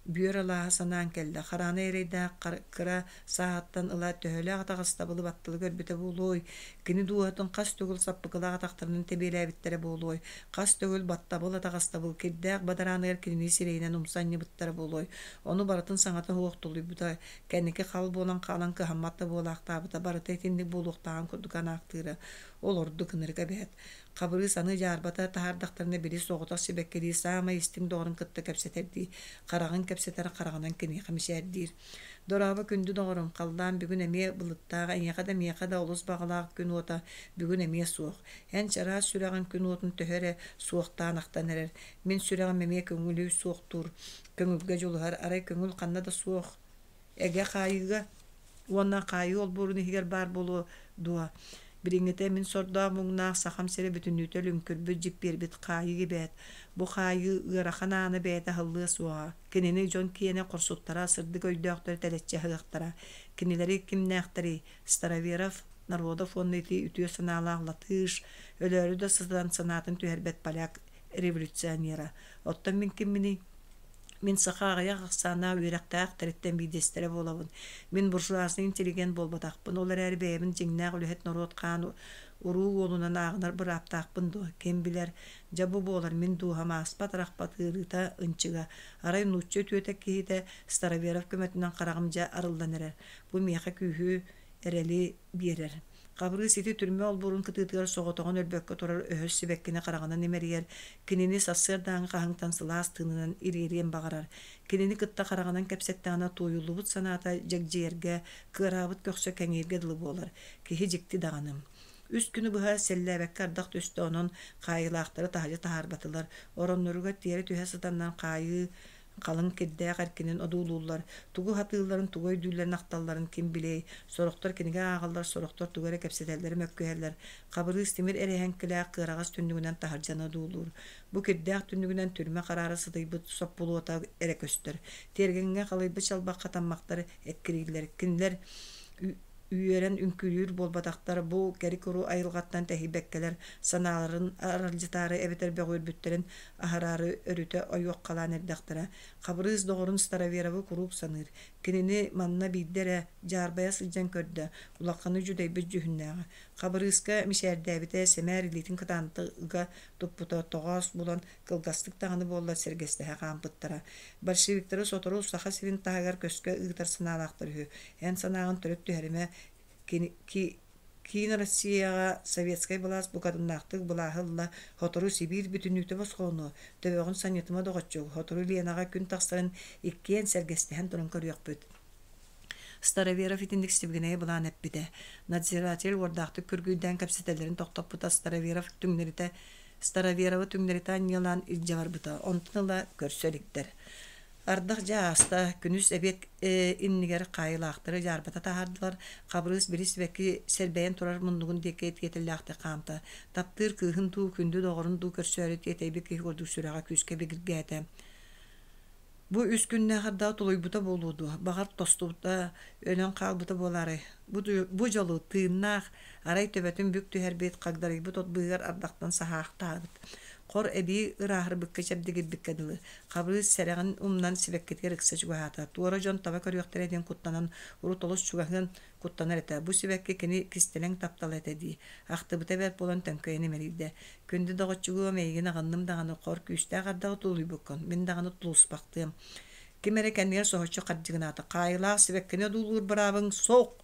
бүөр алааһа санаан кэллэ. Хараанай эрэйдээх кыра сааһыттан ыла төһөлөөх атаҕастабылы батталы көрбүтэ буолуой? Кини дууһатын хас төгүл саппыкылаах атахтарынан тэбиэлээбиттэрэ буолуой? Хас төгүл баттабыл атаҕастабыл кирдээх бадарааныгар кинини сирэйинэн умса анньыбыттара буолуой? Ону барытын саҥата суох тулуйбута, кэнники хал буолан хаалан кыһаммат да буолаахтаабыта, барыта итинник буолуохтааҕын курдук анаахтыыра. Ол ордук ынырык эбээт. Хабырыыс аны дьаарбата таһаардахтарына били соҕотох сибэккилии саамай истиҥ доҕорун кытта кэпсэтэрдии, хараҕын кэпсэтэр хараҕынан киниэхэ мичээрдиир. Дорообо күндү доҕорум, халлаан бүгүн эмиэ былыттаах, эйиэхэ да миэхэ да олус баҕалаах күн уота бүгүн эмиэ суох. Эн чараас сүрэҕиҥ күн уотун төһө эрэ суохтаан ахтан эрэр. Мин сүрэҕим эмиэ көҥүлү суохтуур, көҥүлгэ дьулуһар, арай көҥүл ханна да суох. Эгэ хаайыыга уонна хаайыы олбуорун иһигэр баар буолуо дуо? Билиҥҥитэ мин сордоох муҥнаах Сахам сирэ бүтүннүүтэ лүҥкүрбүт, дьиппиэрбит хаайыы эбээт. Бу хаайыы ыарахан аана бэйэтэ аһыллыа суоҕа. Кинини дьон киэнэ хорсуттара, сырдык өйдөөхтөрө тэлэччи аһыахтара. Кинилэри кимнээхтэрий? Староверов, Народов уонна ити үтүө санаалаах латыш, өлөөрү да сытан санаатын түһэрбэт поляк революционера. Оттон мин кимминий? Мин саха аҕыйах ахсааннаах үөрэхтээх тэриттэн биирдэстэрэ буолабын. Мин буржуазнай интеллигент буолбатахпын, ол эрээри бэйэбин дьиҥнээх үлэһит норуот хаан уруу уолунан ааҕынар бырааптаахпын дуо, ким билэр. Дьэ бу буолар мин дууһам ааспат-арахпат ыарыыта, ынчыга. Арай нуучча үтүөтэ киһитэ Староверов көмөтүнэн хараҕым дьэ арыллан эрэр. Бу миэхэ күүһү, эрэли биэрэр. Хабырыыс ити түрмэ олбуорун кытыытыгар соҕотоҕун өлбөккө турар өһөс сибэккини хараҕынан имэрийэр, кинини сарсыардааҥҥы хаһыҥтан сылаас тыынынан ириэриэн баҕарар. Кинини кытта хараҕынан кэпсэттэҕинэ туойуллубут санаата дьэгдьийэргэ, кыараабыт көхсө кэҥииргэ дылы буолар. Киһи дьикти даҕаны. Үс күнү быһа сэллээбэккэ ардах түстэ, онон хаайыылаахтары таһырдьа таһаарбатылар. Оронноругар тиэрэ түһэ сытаннар хаайыы халыҥ кирдээх эркинин одуулууллар, тугу сатыылларын, тугу өйдүүллэрин ахталларын ким билиэй, сорохтор кинигэ ааҕаллар, сорохтор тугу эрэ кэпсэтэллэрэ мөккүһэллэр. Хабырыыс тимир эрэһэҥкилээх кыараҕас түннүгүнэн таһырдьаны одуулуур. Бу кирдээх түннүгүнэн түрмэ хараара сытыйбыт соппулуота эрэ көстөр. Тиэргэҥҥэ халыйбыт чалбахха таммахтар эккирииллэр. Кинилэр үөрэн үҥкүүлүүр буолбатахтар, бу кэри-куру айылҕаттан тэһийбэккэлэр санааларын аралдьытаары эбэтэр бөҕүөрбүттэрин аһараары өрүтэ ойуоххалаан эрдэхтэрэ. Хабырыыс доҕорун Староверовы куруук саныыр. Кинини манна биирдэ эрэ дьаарбайа сылдьан көрдө, улаханы дьүдэйбит дьүһүннээҕэ. Хабырыыска мичээрдээбитэ, сэмээр илиитин кытаанатык ыга туппута, тоҕоос булан кылгастык даҕаны буоллар сэргэстэһэ хаампыттара. Большевиктары сотору Саха сирин таһыгар көскө ыытар санаалаахтар үһү. Эн санааҕын төрүт түһэримэ, Киин Россияҕа советскай былаас букатыннаахтык былааһы ылла, сотору Сибиир бүтүннүүтэ босхолонуо, төбөҕүн санньытыма доҕоччуок, сотору Ленаҕа күн тахсарын иккиэн сэргэстэһэн туран көрүөхпүт. Староверов итинник сибигинэйи былаан эппитэ. Надзиратель уордаахтык күргүйдээн кэпсэтэллэрин тохтоппута Староверов түҥнэритэ Староверовы түҥнэритэ анньыалаан илдьэ барбыта. Онтон ыла көрсө иликтэр. Ардах дьэ ааста, күнүс эбиэт иннигэр хаайыылаахтары дьаарбата таһаардылар, Хабырыыс били сибэкки сэрбэйэн турар муннугун диэки тиэтэллээхтик хаамта. Таптыыр кыыһын дуу, күндү доҕорун дуу көрсөөрү тиэтэйбит киһи курдук сүрэҕэ күүскэ бигиргээтэ. Бу үс күннээх ардаҕы тулуйбута буолуо дуо, баҕар тостубута, өлөн хаалбыта буолаарай? Бу, бу дьолу тыыннаах, арай төбөтүн бүк түһэрбит, хагдарыйбыт от быыһыгар ардахтан саһаахтаабыт. Хор эбии ырааһырбыкка чэбдигирбиккэ дылы, Хабырыыс сэрэҕин умнан сибэккитигэр ыкса чугаһаата. Туора дьон таба көрүөхтэрэ диэн куттанан, урут олус чугаһыан куттанар этэ. Бу сибэкки кини кистэлэҥ таптала этэ дии. Ахтыбыта бэрт буолан төҥкөйөн имэрийдэ. Күндү доҕоччугуом, эйигин аҕынным даҕаны, хор күүстээх ардаҕы тулуйбуккун, мин даҕаны тулуспахтыам. Ким эрэ кэннигэр соһуччу хардьыгынаата. Хаайылаах сибэккини одуулуур быраабыҥ суох!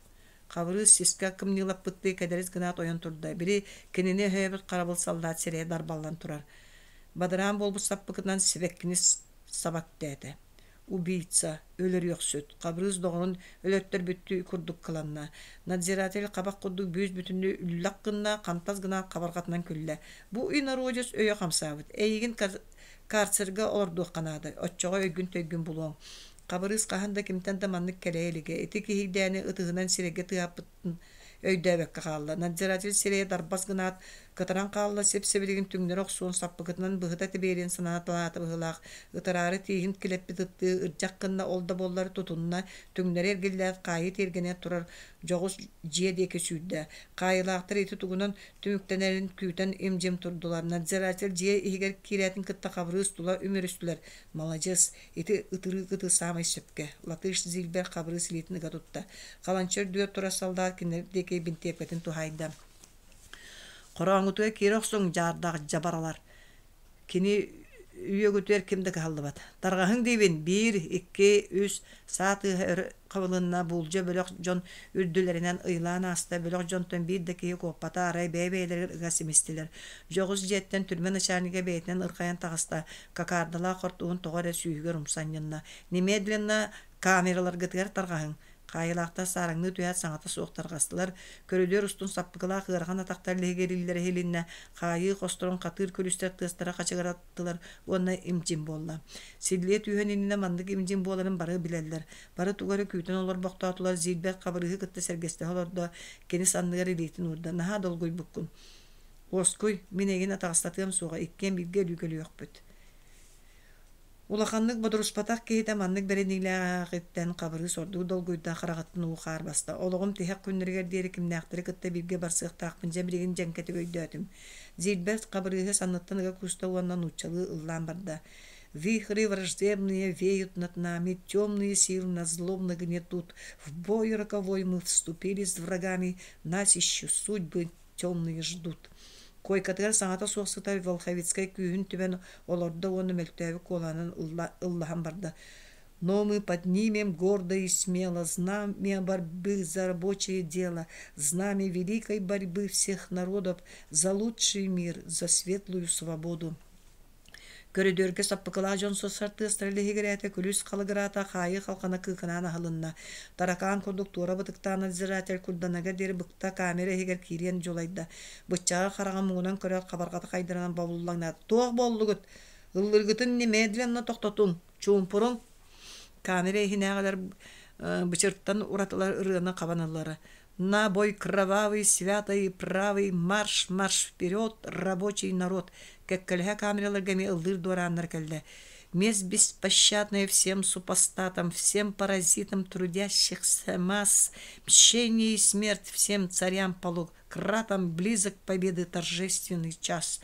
Хабырыыс сискэ кымньыылаппыттыы кэдэрис гынаат ойон турда. Били кинини өһөөбүт харабыл саллаат сирэйэ дарбаллан турар. Бадараан буолбут саппыкытынан сибэккини саба үктээтэ. Убийца, өлөрүөхсүт, Хабырыыс доҕорун өлөттөрбүттүү курдук кыланна. Надзиратель хабах курдук бүүс-бүтүннүү үллэх гынна, хантас гынаат хабарҕатынан күллэ. Бу инородец өйө хамсаабыт. Эйигин карцерга олордуохха наада, оччоҕо өйгүн-төйгүн булуоҥ. Хабырыыс хаһан да кимтэн да маннык кэлэ илигэ. Ити киһийдээни ытыһынан сирэйгэ тыаһаппытын өйдөөбөккө хаалла. Надзиратель сирэйэ дарбас гынаат, кытаран хаалла, сип-сибилигин түҥнэри охсуон саппыкытынан быһыта тибиэриэн санааталаата быһыылаах, ытыраары тииһин килэппит ыттыы ырдьах гынна, ол да буоллар тутунна, түҥнэри эргиллээт хаайыы тиэргэнэ турар дьоҕус дьиэ диэки сүүрдэ. Хаайыылаахтар ити тугунан түмүктэнэрин күүтэн им-дьим турдулар. Надзиратель дьиэ иһигэр киирээтин кытта Хабырыыс тула үмүрүстүлэр. Маладьыас, Ити ытырыык ыты саамай сөпкө, Латыш Зильбер Хабырыыс илиитин ыга тутта. Халанча үрдүгэр турар саллаат кинилэр диэки бинтиэпкэтин туһаайда. Хорооҥҥутугар киирэ охсуҥ, дьаардаах дьабаралар. Кини үөгүтүгэр ким да кыһаллыбат. Тарҕаһыҥ диибин, биир, икки, үс, саа тыаһа өрө хабылынна, буулдьа бөлөх дьон үрдүлэринэн ыйылаан ааста, бөлөх дьонтон биир да киһи куоппата, арай бэйэ-бэйэлэригэр ыга симистилэр. Дьоҕус дьиэттэн түрмэ начальнига бэйэтинэн ырҕайан таҕыста, кокардалаах хортуһун тоҕо эрэ сүүһүгэр умса анньынна. Немедленно камераларгытыгар тарҕаһыҥ! Хаайыылаахтар саараҥныы түһээт саҥата суох тарҕастылар. Көрүдүөр устун саппыкылаах ыарахан атахтар лиһигирииллэрэ иһилиннэ, хаайыы хосторун хатыыр күлүстэр тыастара хачыгыраттылар уонна им-дьим буолла. Силлиэ түһүөн иннинэ маннык им-дьим буоларын бары билэллэр. Бары тугу эрэ күүтэн олорбохтоотулар, Зильберт Хабырыыһы кытта сэргэстэһэ олордо, кини санныгар илиитин уурда. Наһаа долгуйбуккун. Уоскуй, мин эйигин атаҕастатыам суоҕа, иккиэн бииргэ өлүү көлүөхпүт. Улаханнык бодоруспатах киһитэ маннык бэриниилээҕиттэн Хабырыыс ордук долгуйда, хараҕыттан уу хаар баста. Олоҕум тиһэх күннэригэр диэри кимнээхтэри кытта бииргэ барсыахтаахпын дьэ билигин дьэҥкэтик өйдөөтүм. Зильберт Хабырыыһы санныттан ыга кууста уонна нууччалыы ыллаан барда. Вихри враждебные веют над нами, темные силы нас злобно гнетут. В бой роковой мы вступили с врагами, нас еще судьбы темные ждут. Куойкатыгар саҥата суох сытар Волховицкай күүһүн түмэн олордо уонна мөлтөөбүт куолаһынан ыллаһан барда. Но мы поднимем гордо и смело знамя борьбы за рабочее дело, знамя великой борьбы всех народов за лучший мир, за светлую свободу. Көрүдүөргэ саппыкылаах дьон сосар тыастара лиһигирээтэ, күлүүс халыгыраата, хаайыы халҕана кыыкынаан аһылынна. Таракаан курдук туора бытыктаан надзиратель курданага диэри быкта камера иһигэр киириэн дьулайда. Быччаҕа хараҕын муҥунан көрөөт хабарҕата хайдарынан бобуллаҥнаата. «Туох буоллугут? Ыллыргытын немедленно тохтотуҥ! Чуумпуруҥ!» Камера иһинээҕилэр бычыртан уратылар ырыаны хабан ыллара. «На бой кровавый, святый и правый, марш, марш вперед, рабочий народ!» Кэккэлэһэ камераларга эмиэ ыллыыр дуорааннар кэллэ. «Месть беспощадная всем супостатам, всем паразитам трудящихся масс, мщение и смерть всем царям полукратам, близок победы торжественный час!»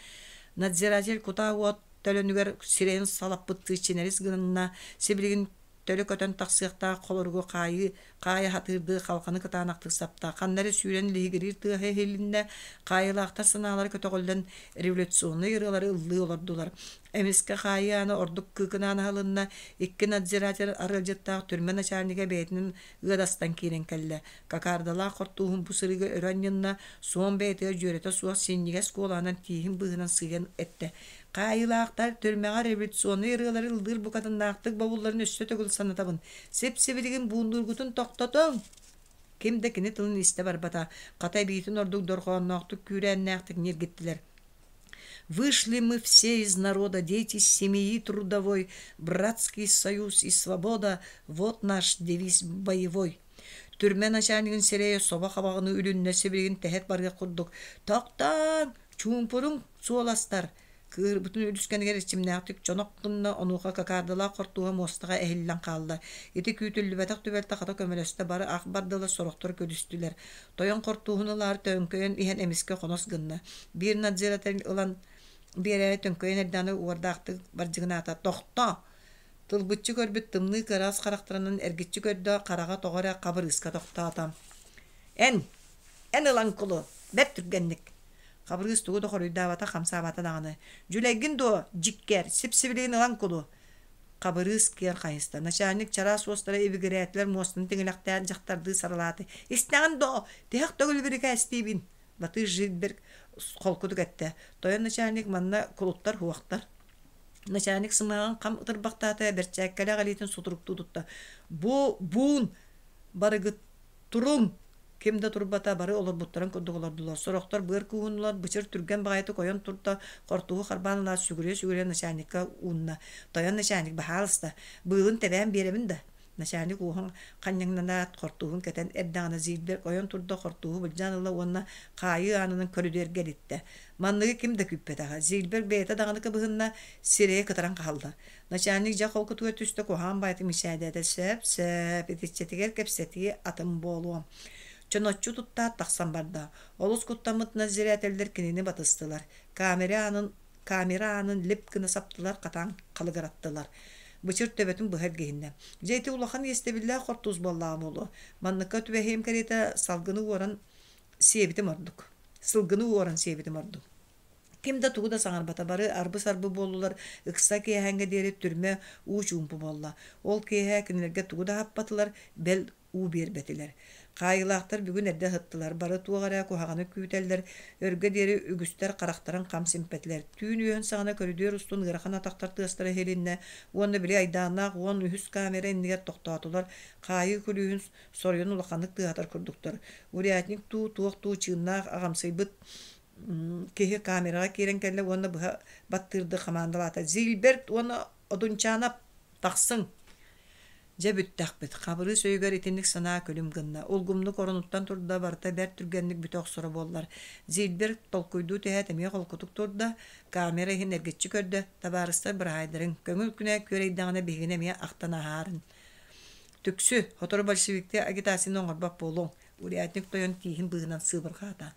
Надзиратель кутаа уот төлөнүгэр сирэйин салаппыттыы чинэрис гынна, сибилигин төлө көтөн тахсыахтаах холоругу хаайыы хаайа сатыырдыы халҕаны кытаанахтык сапта, ханна эрэ сүүрэн лиһигириир тыаһа иһилиннэ, хаайыылаахтар санаалара көтөҕүллэн революционнай ырыалары ыллыы олордулар. Эмискэ хаайыы аана ордук кыыкынаан аһылынна, икки надзиратель арыалдьыттаах түрмэ начальнига бэйэтинэн ыадастан киирэн кэллэ. Кокардалаах хортууһун бу сырыыга өрө анньынна, суон бэйэтигэр дьүөрэтэ суох синньигэс куолаһынан тииһин быыһынан сыыйан эттэ: «Хаайыылаахтар түрмэҕэ революционнай ырыалары ыллыыр букатыннаахтык бобулларын өссө төгүл санатабын. Сип-сибилигин бууннуургутун тохтотуҥ!» Ким да кини тылын истэ барбата, хата эбиитин ордук дорҕоонноохтук күүрээннээхтик ньиргиттилэр. Вышли мы все из народа, дети семьи трудовой, братский союз и свобода – вот наш девиз боевой. Түрмэ начальнигын сирэйэ собо хабаҕыныы үлүннэ сибилигин тэһэт барыах курдук «Тохтооҥ! Чуумпуруҥ, суоластар!» Кыырбытын үлүскэнигэр эрчимнээхтик чонох гынна, онуоха кокардалаах хортууһа муостаҕа эһиллэн хаалла. Ити күүтүллүбэтэх түбэлтэ хата көмөлөстө, бары ах бардылар, сорохтор күлүстүлэр. Тойон хортууһун ылаары төҥкөйөн иһэн эмискэ хонос гынна. Биир надзиратель ылан биэрээри төҥкөйөн эрдэҕинэ уордаахтык бардьыгынаата: «Тохтоо!» Тылбыччы көрбүт тымныы кыараас харахтарынан эргиччи көрдө, хараҕа тоҕо эрэ Хабырыыска тохтоото. «Эн! Эн ылан кулу! Бэрт түргэнник!» Хабырыыс тугу да хоруйдаабата, хамсаабата даҕаны. «Дьүлэйгин дуо, дьиккэр, сип-сибилигин ылан кулу!» Хабырыыс киэр хайыста. Начальник чараас уостара ибигирээтилэр муостаны тиҥилэхтээн дьахтардыы сарылаата. «Истэҕин доо, тиһэх төгүл бирикээстиибин!» Батыш Жильберг холкутук эттэ. Тойон начальник манна кулуттар уохтар. Начальник сымыһаҕын хам ытырбахтаата, бэрчээккэлээх илиитин сутуруктуу тутта. Бу буун барыгыт туруҥ! Ким да турбата, бары олорбуттарын курдук олордулар. Сорохтор быар кууһуннулар, бычыр түргэн баҕайытык ойон турда, хортуһу харбаан ылаат сүгүрүйэ-сүгүрүйэ начальникка уунна. Тойон начальник, баһаалыста, быылын тэбээн биэрэбин да? Начальник уоһун ханньаҥнанаат, хортууһун кэтэн эрдэҕинэ Зильберг ойон турда, хортууһу былдьаан ылла уонна хаайыы аанынан көрүдүөргэ илиттэ. Манныгы ким да күүппэтэҕэ. Зильберг бэйэтэ даҕаны кыбыһынна, сирэйэ кытаран хаалла. Начальник дьэ холкутугар түстэ, куһаҕан баайытык мичээрдээтэ: «Сөп, сөп, итиччэтигэр кэпсэтии атын буолуо». Чоноччу туттаат тахсан барда. Олус куттаммыт надзирателлэр кинини батыстылар. Камера аанын камера аанын лип гына саптылар, хатаан халыгыраттылар. Бычыр төбөтүн быһа илгиһиннэ. Дьэ ити улахан иэстэбиллээх хортуус буоллаҕа буолуо. Манныкка түбэһиэм кэриэтэ салгыны уоран сиэбитим ордук. Сылгыны уоран сиэбитим ордук. Ким да тугу да саҥарбата, бары арбы-сарбы буоллулар, ыкса киэһээҥҥэ диэри түрмэ уу чуумпу буолла. Ол киэһэ кинилэргэ тугу да аһаппатылар, бэл уу биэрбэтилэр. Хаайыылаахтар бүгүн эрдэ ыһыттылар, бары туох эрэ куһаҕаны күүтэллэр, өргө диэри үгүстэр харахтарын хам симпэтилэр. Түүн үөһүн саҕана көрүдүөр устун ыарахан атахтар тыастара иһилиннэ уонна били айдааннаах 13 камера иннигэр тохтоотулар, хаайыы күлүүһүн соруйан улаханнык тыаһатар курдуктар. Урядник дуу, туох дуу чыыннаах аҕамсыйбыт киһи камераҕа киирэн кэллэ уонна быһа баттыырдыы хамаандалаата: «Зильберт уонна Одунчаанап, тахсыҥ!» Дьэ бүттэхпит, Хабырыыс өйүгэр итинник санаа күлүм гынна, улгумнук оронуттан турда, барыта бэрт түргэнник бүтэ охсоро буоллар. Зильберг толкуйдуу түһээт эмиэ холкутук турда, камера иһин эргиччи көрдө, табаарыстар быраһаайдарыҥ, көҥүл күнэ күөрэйдэҕинэ биһигини эмиэ ахтан аһаарын. Түксү, сотору большевиктыы агитацияны оҥорбот буолуоҥ, урядник тойон тииһин быыһынан сыыбырҕаата.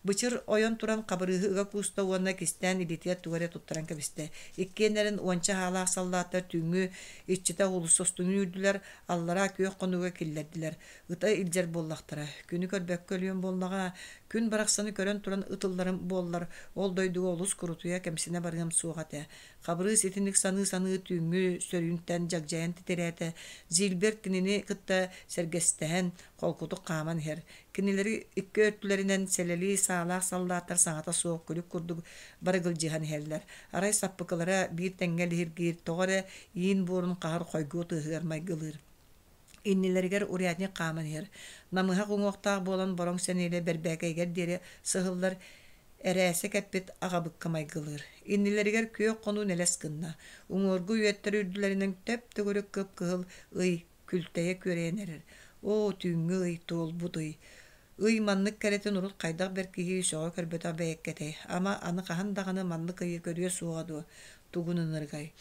Бычыр ойон туран Хабырыыһы ыга кууста уонна кистээн илиитигэр тугу эрэ туттаран кэбистэ. Иккиэннэрин уонча хаалаах саллааттар түүҥҥү иччитэх уулусса устун үүрдүлэр, аллараа күөх хонууга киллэрдилэр. Ыта илдьэр буоллахтара. Күнү көрбөккө өлүөм буоллаҕа. Күн барахсаны көрөн туран ытылларым буоллар, ол дойдуга олус курутуйа, кэмсинэ барыам суох этэ. Хабырыыс итинник саныы-саныы түүҥҥү сөрүүнтэн дьагдьайан титирээтэ. Зильберт кинини кытта сэргэстэһэн, холкутук хааман иһэр. Кинилэри икки өттүлэринэн сэлэлии саалаах саллааттар саҥата суох күлүк курдук барыгылдьыһан иһэллэр. Арай саппыкылара биир тэҥҥэ лиһиргиир, тоҕо эрэ иин буорун хаһар хойгуо тыаһыгар майгылыыр. Иннилэригэр урядник хааман иһэр. Намыһах уҥуохтаах буолан бороҥ сэниэлэ бэрбээкэйигэр диэри сыһыллар эрээсэ кэппит аҕабыкка майгылыыр. Иннилэригэр күөх хонуу нэлэс гынна. Уҥуоргу үөттэр үрдүлэринэн төп-төгүрүк кып-кыһыл ый күлтэйэ күөрэйэн эрэр. Оо, түүҥҥү ый, туолбут ый. Ый маннык кэрэтин урут хайдах бэркиһии сөҕө көрбөтөх бэйэккэтэй. Ама аны хаһан даҕаны маннык ыйы көрүө суоҕа дуо? Тугун ынырыгай.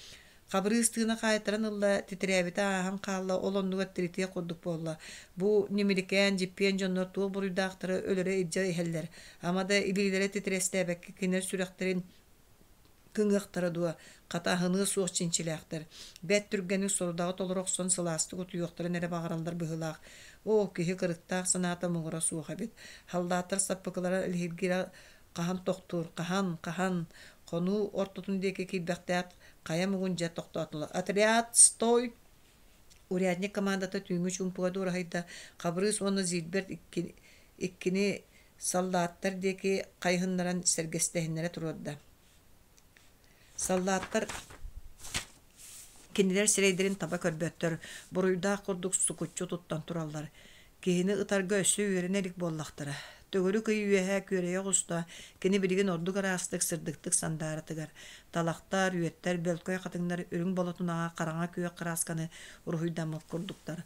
Хабырыыс тыына хаайтаран ылла, титирээбитэ ааһан хаалла, ол оннугар тиритиэх курдук буолла. Бу ньимиликээн, дьиппиэн дьоннор туох буруйдаахтары өлөрө илдьэ иһэллэр. Ама да илиилэрэ титирэстээбэккэ кинилэр сүрэхтэрин кыҥыахтара дуо, хата аһыныа суох чинчилээхтэр. Бэрт түргэнник сорудаҕы толоро охсон сылаастык утуйуохтарын эрэ баҕараллар быһыылаах. Оо, киһи кырыктаах санаата муҥура суох эбит. Халлааттар саппыкылара лиһиргиирэ хаһан тохтуур, хаһан, хаһан хонуу ортотун диэки киирбэхтээх хайа муҥун дьэ тохтоотулар. Отряд, стой! Урядник командата түүҥҥү чуумпуга дуораһыйда. Хабырыыс уонна Зильберт иккини саллааттар диэки хайыһыннаран сэргэстэһиннэрэ туруорда. Саллааттар кинилэр сирэйдэрин таба көрбөттөр, буруйдаах курдук сукуччу туттан тураллар. Киһини ытарга өссө үөрэнэ илик буоллахтара. Төгүрүк ый үөһэ күөрэйэ оҕуста, кини билигин ордук ыраастык, сырдыктык сандаарытыгар. Талахтар, үөттэр, бөлкөй хатыҥнар үрүҥ болотунаҕа хараҥа күөх кыраасканы уруһуйдаммыт курдуктар.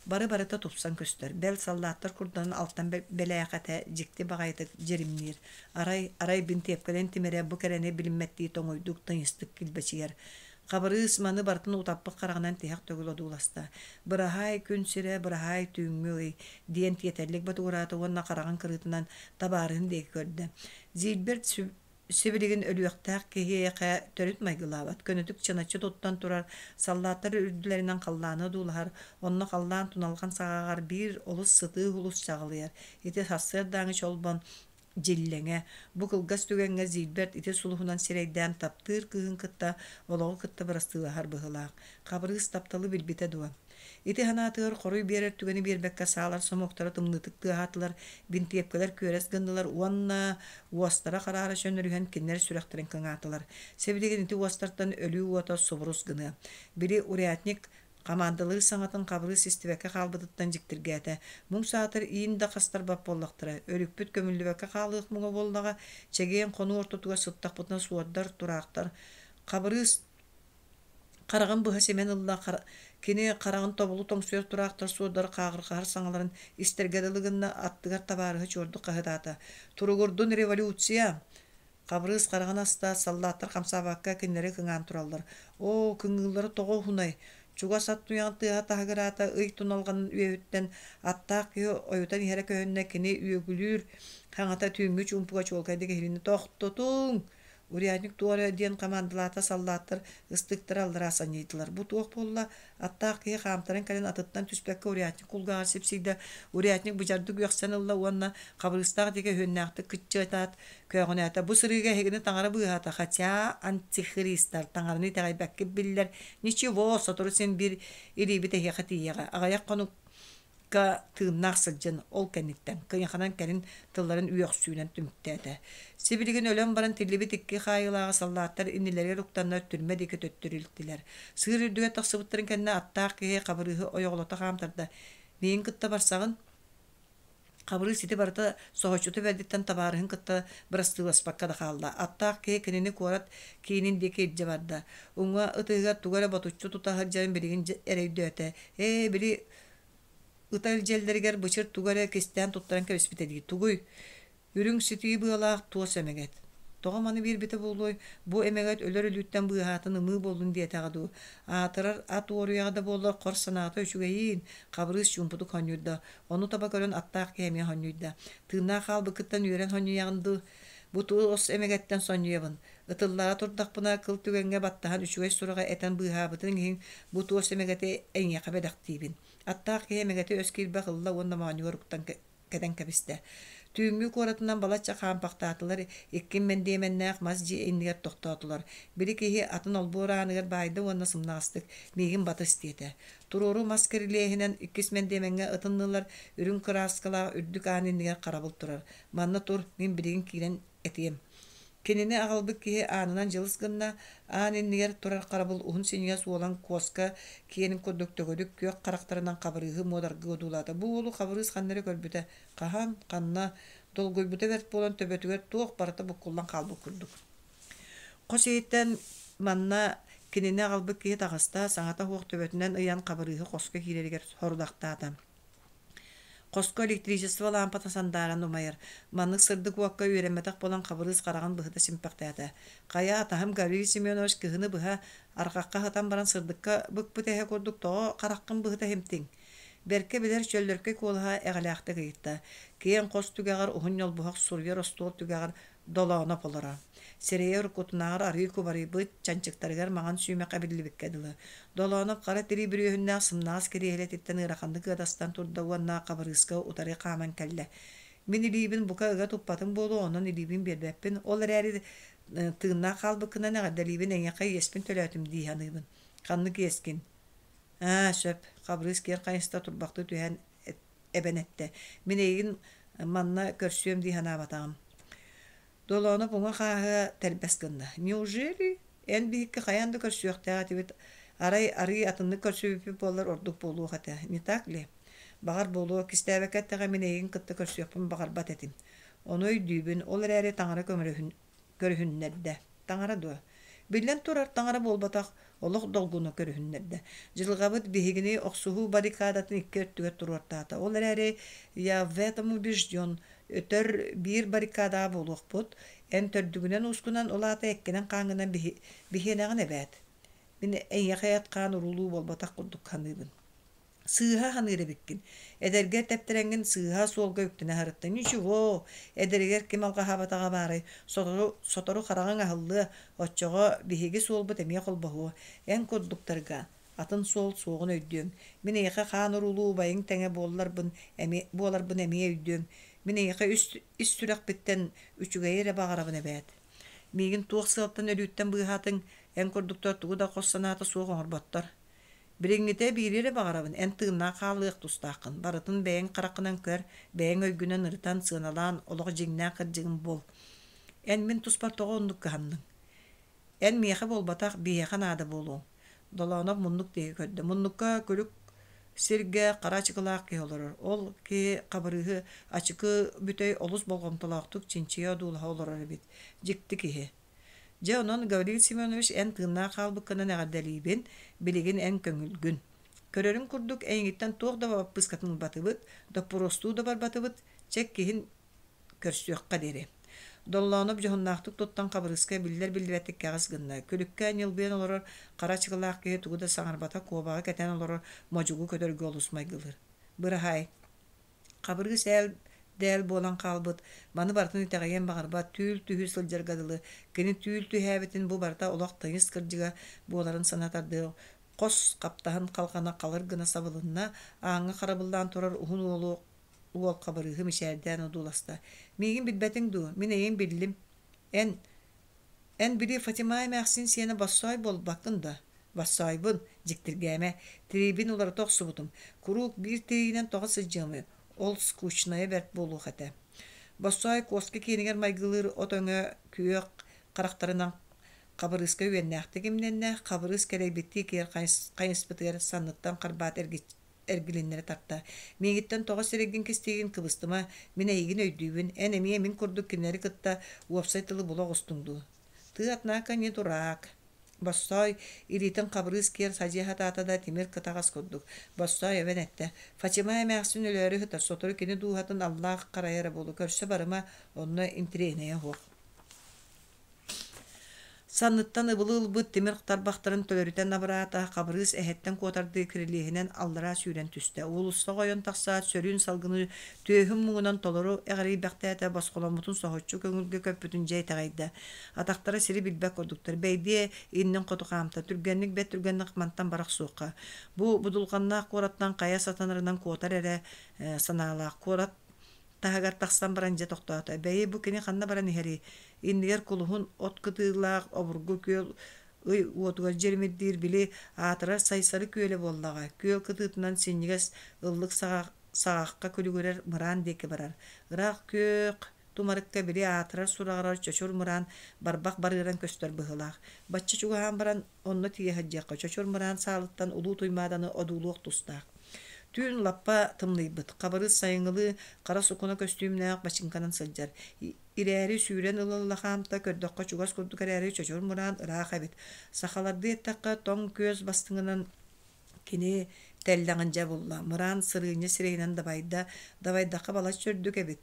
Бары-барыта тупсан көстөр, бэл саллааттар курданан алтан бэлээхэтэ дьикти баҕайытык дьиримниир. Арай, арай бинтиэпкэлэн тимирэ бу кэрэни билиммэттии тоҥуйдук, тыйыстык килбэчийэр. Хабырыыс маны барытын утаппыт хараҕынан тиһэх төгүл одууласта. «Быраһаай күн сирэ, быраһаай түүҥҥү ый» диэн тиэтэллик ботугураата уонна хараҕын кырыытынан табаарыһын диэки көрдө. Зильберт сибилигин өлүөхтээх киһиэхэ төрүт майгылаабат, көнөтүк чыначчы туттан турар, саллааттар үрдүлэринэн халлааны одуулаһар, онно халлаан туналҕан саҕаҕар биир олус сытыы сулус чаҕылыйар. Ити сарсыардааҥы чолбон дьиллэҥэ. Бу кылгас түгэҥҥэ Зильберт ити сулуһунан сирэйдээн таптыыр кыыһын кытта олоҕу кытта бырастыылаһар быһыылаах. Хабырыыс тапталы билбитэ дуо? Ити санаатыгар хоруй биэрэр түгэни биэрбэккэ саалар сомуоктара тымныытык тыаһаатылар, бинтиэпкэлэр күөрэс гыннылар уонна уостара хараара сөннөрүһэн кинилэр сүрэхтэрин кыҥаатылар. Сибилигин ити уостартан өлүү уота субурус гыныа. Били урядник хамаандалыыр саҥатын Хабырыыс истибэккэ хаалбытыттан дьиктиргээтэ. Муҥ саатар иин да хастарбат буоллахтара, өлүкпүт көмүллүбэккэ хаалыах муҥа буоллаҕа, чэгиэн хонуу ортотугар сыттахпытына суордар, тураахтар. Хабырыыс хараҕын быһа симэн ылла, кини хараҕын тобулу тоҥсуйар тураахтар суордары хааҕырҕаһар саҥаларын истэргэ дылы гынна, аттыгар табаарыһы чуордук хаһытаата: «Туругурдун революция!» Хабырыыс хараҕын аста, саллааттар хамсаабакка кинилэри кыҥаан тураллар. Оо, кыҥыыллара тоҕо уһунай? Чугас ат туйаҕын тыаһа таһыгыраата, ый туналҕанын үөһүттэн аттаах киһи ойутан иһэрэ көһүннэ, кини үөгүлүүр хаҥата түүҥҥү чуумпуга чуолкайдык иһилиннэ. «Тохтотуҥ! Урядник туох эрэ диэн хамаандалаата саллааттар ыстыктара аллараа санньыйдылар. Бу туох буолла? Аттаах киһи хаамтаран кэлэн атыттан түспэккэ урядник кулгааҕар сипсийдэ. Урядник быдьардык үөхсэн ылла уонна хабырыыстаах диэки өһүөннээхтик кыччатаат көөҕүнээтэ. Бу сырыыга эһигини таҥара быыһаата, хотя антихристар таҥараны итэҕэйбэккит биллэр. Ничего, сотору син биир илиибит эһиэхэ тиийиэҕэ. Аҕыйах хонук ка тыыннаах сылдьан ол кэнниттэн кыйаханан кэлин тылларын үөхсүүнэн түмүктээтэ. Сибилигин өлөн баран тиллибит икки хаайыылааҕы саллааттар иннилэригэр уктаннар түрмэ диэки төттөрү илтилэр. Сыыр үрдүгэр тахсыбыттарын кэннэ аттаах киһи Хабырыыһы ойоҕолото хаамтарда. Миигин кытта барсаҕын? Хабырыыс ити барыта соһуччута бэрдиттэн табаарыһын кытта бырастыыласпакка да хаалла. Аттаах киһи кинини куорат киинин диэки илдьэ барда. Уҥа ытыһыгар тугу эрэ ботуччу тута сылдьарын билигин эрэ өйдөөтө. Ээ, били ыта илдьэллэригэр бычыр тугу эрэ кистээн туттаран кэбиспитэ дии. Тугуй? Үрүҥ ситии быалаах туос эмэгэт. Тоҕо маны биэрбитэ буолуой? Бу эмэгэт өлөр өлүүттэн быыһаатын ымыы буоллун диэтэҕэ дуу? Аатырар ат уоруйаҕа да буоллар хор санаата үчүгэйиин, Хабырыыс чуумпутук хонньуйда. Ону таба көрөн аттаах киһи эмиэ хонньуйда. Тыыннаах хаалбыккыттан үөрэн хонньуйаҕын дуу? Бу туос эмэгэттэн сонньуйабын. Ытыллаара турдахпына, кыл түгэҥҥэ баттаһан үчүгэй сураҕы этэн быыһаабытыҥ иһин бу туос эмэгэти эйиэхэ бэлэхтиибин. Аттаах киһи эмэгэти өс киирбэх ылла уонна моонньугар уктан кэтэн кэбистэ. Түүҥҥү куоратынан балачча хаампахтаатылар, икки мэндиэмэннээх мас дьиэ иннигэр тохтоотулар. Били киһи атын олбуор ааныгар баайда уонна сымнаҕастык «Миигин батыс» диэтэ. Туруору мас кирилиэһинэн иккис мэндиэмэҥҥэ ытыннылар, үрүҥ кырааскалаах үрдүк аан иннигэр харабыл турар. «Манна тур, мин билигин киирэн этиэм. Кинини аҕалбыт киһи аанынан дьылыс гынна, аан иннигэр турар харабыл уһун синньигэс уолан куоска киэнин курдук төгүрүк күөх харахтарынан Хабырыыһы муодаргыы одуулаата. Бу уолу Хабырыыс ханна эрэ көрбүтэ, хаһан, ханна, долгуйбута бэрт буолан төбөтүгэр туох барыта буккуллан хаалбыт курдук. Хос иһиттэн манна кинини аҕалбыт киһи таҕыста, саҥата суох төбөтүнэн ыйан Хабырыыһы хоско киирэригэр сорудахтаата. Хоско электричество лаампата сандааран умайар. Маннык сырдык уокка үөрэммэтэх буолан Хабырыыс хараҕын быһыта симпэхтээтэ. Хайа, атаһым Гаврил Семенович кыһыны быһа арҕахха сытан баран сырдыкка быкпыт эһэ курдук тоҕо хараххын быһыта симтиҥ? Бэркэ билэр чөллөркөй куолаһа эҕэлээхтик ыйытта. Киэҥ хос түгэҕэр уһун ньолбуһах суруйар остуол түгэҕэр Долооноп олоро. Сирэйэ уруккутунааҕар арыый кубарыйбыт, чанчыктарыгар маҥан сүүмэх эбиллибиккэ дылы. Долооноп хара тирии бүрүөһүннээх сымнаҕас кириэһилэтиттэн ыараханнык ыадастан турда уонна Хабырыыска утары хааман кэллэ. Мин илиибин бука ыга туппатым буолуо, онон илиибин биэрбэппин. Ол эрээри тыыннаах хаалбыккынан эҕэрдэлиибин, эйиэхэ иэспин төлөөтүм дии саныыбын. Ханнык иэскин? Аа, сөп, Хабырыыс киэр хайыста турбахтыы түһэн эбэн эттэ: «Мин эйигин манна көрсүөм дии санаабатаҕым». Долооноп уҥа хааһыа тэрбэс гынна: «Неужели? Эн биһикки хайаан да көрсүөхтээх этибит, арай арыый атыннык көрсүбүппүт буоллар ордук буолуох этэ, не так ли? Баҕар буолуо, кистээбэккэ эттэххэ мин эйигин кытта көрсүөхпүн баҕарбат этим. Ону өйдүүбүн, ол эрээри таҥара көрүһүннэрдэ. Таҥара дуо? Биллэн турар, таҥара буолбатах, олох долгуна көрүһүннэрдэ. Дьылҕабыт биһигини охсуһуу баррикадатын икки өттүгэр туруортаата. Ол эрээри я в этом убежден, өтөр биир баррикадаҕа буолуохпут. Эн төрдүгүнэн-уускунан, ол аата эккинэн-хааҥҥынан биһиэнэҕин эбээт. Мин эйиэхэ эт-хаан уруулуу буолбатах курдук саныыбын. Сыыһа саныыр эбиккин. Эдэргэр тэптэрэҥҥин сыыһа суолга үктэнэ сырыттыҥ. Ничего, эдэригэр ким алҕаһаабатаҕа баарай, сотору, сотору хараҕыҥ аһыллыа, оччоҕо биһиги суолбут эмиэ холбоһуо. Эн курдуктарга атын суол суоҕун өйдүөҥ. Мин эйиэхэ хаан уруулуу убайыҥ тэҥэ буолларбын эмиэ, буоларбын эмиэ өйдүөҥ. Мин эйиэхэ үс, ис сүрэхпиттэн үчүгэйи эрэ баҕарабын эбээт. Миигин туох сыалтан өлүүттэн быыһаатыҥ, эн курдуктар тугу да хос санаата суох оҥорботтор. Билиҥҥитэ биири эрэ баҕарабын, эн тыыннаах хаалыах тустааххын, барытын бэйэҥ хараххынан көр, бэйэҥ өйгүнэн ырытан, сыаналаан, олох дьиҥнээх кырдьыгын бул. Эн мин туспар тоҕо оннук кыһанныҥ? Эн миэхэ буолбатах, биһиэхэ наада буолуоҥ. Долоонов муннук диэки көрдө. Муннукка күлүк сиргэ хара ачыкылаах киһи олорор. Ол киһи Хабырыыһы ачыкы бүтэй олус болҕомтолоохтук чинчийэ одуулаһа олорор эбит. Дьикти киһи. Дьэ, онон, Гаврил Семенович, эн тыыннаах хаалбыккынан эҕэрдэлиибин, билигин эн көҥүлгүн. Көрөрүҥ курдук, эйигиттэн туох да баппыыскатын ылбатыбыт, доппуруостуу да барбатыбыт, чэ, киһин көрсүөххэ диэри. Доллоонуп дьоһуннаахтык туттан Хабырыыска биллэр-биллибэттик кэҕис гынна. Күлүккэ ньылбыйан олорор хара ачыкылаах киһи тугу да саҥарбата, куобаҕы кэтэн олорор модьугу көтөргө олус майгылыыр. Быраһаай. Хабырыыс ээл-дээл буолан хаалбыт, маны барытын итэҕэйиэн баҕарбат, түүл түһүү сылдьарга дылы, кини түүл түһээбитин бу барыта олох тыйыс кырдьыга буоларын санатардыы хос хаптаһын халҕана халыр гына сабылынна, ааҥҥа харабыллаан турар уһун уолу уол Хабырыыһы мичээрдээн одууласта: «Миигин билбэтиҥ дуу, мин эйигин биллим. Эн, эн били Фатима эмээхсин сиэнэ Боссоой буолбаккын да?» Боссоойбун, дьиктиргээмэ, тириибин уларыта охсубутум. Куруук биир тириинэн тоҕо сылдьыамый, ол скучнайа бэрт буолуох этэ. Боссоой куоска киэнигэр майгылыыр от өҥө күөх харахтарынан Хабырыыска үөннээхтик имнэннэ, Хабырыыс кэлэйбиттии киэр хайыспытыгар санныттан харбаат эргилиннэрэ тарта. «Миигиттэн тоҕо сирэйгин кистиигин кыбыстыма, мин эйигин өйдүүбүн, эн эмиэ мин курдук кинилэри кытта уопсай тылы була оҕустуҥ дуу?» «Ты, однако, не дурак», Боссоой илиитин Хабырыыс киэр садьыйа сатаата да тимир кытаҕас курдук. Боссоой эбэн эттэ: «Фатима эмээхсин өлөөрү сытар, сотору кини дууһатын аллаах харайара буолуо, көрсө барыма, онно интэриэһинэйэ суох». Санныттан ыбылы ылбыт тимир тарбахтарын төлөрүтэн абыраата, Хабырыыс эһэттэн куотардыы кирилиэһинэн аллараа сүүрэн түстэ. Уулуссаҕа ойон тахсаат, сөрүүн салгыны түөһүн муҥунан толору эҕирийбэхтээтэ, босхоломмутун соһуччу көҥүлгэ көппүтүн дьэ итэҕэйдэ. Атахтара сири билбэт курдуктар. Бэйдиэ иннин хоту хаамта, түргэнник бэрт түргэнник мантан бара охсуохха. Бу будулҕаннаах куораттан хайа сатанарынан куотар эрэ санаалаах. Куорат таһыгар тахсан баран дьэ тохтоото. Бэйи, бу кини ханна баран иһэрий? Иннигэр кулуһун от кытыылаах обургу күөл ый уотугар дьиримирдиир били аатырар Сайсары күөлэ буоллаҕа. Күөл кытыытынан синньигэс ыллык саҕахха күлүгүрэр мыраан диэки барар. Ыраах күөх тумарыкка били аатырар сураҕырар чочур мыраан барбах барыаран көстөр быһыылаах. Бачча чугаһаан баран онно тиийэ сылдьыахха Чочур Мыраан саалыттан Улуу Туймааданы одуулуох тустаах. Түүн лаппа тымныйбыт, Хабырыыс сайыҥҥылыы хара сукуна көстүүмнээх бачыыҥканан сылдьар. Ирээри сүүрэн ыла-ыла хаамта, көрдөххө чугас курдук эрээри Чочур Мыраан ыраах эбит. Сахалардыы эттэххэ, тоҥ күөс бастыҥынан Кини тэллэҕин дьэ булла, мыраан сырыынньа сирэйинэн дабайда, дабайдахха балачча үрдүк эбит.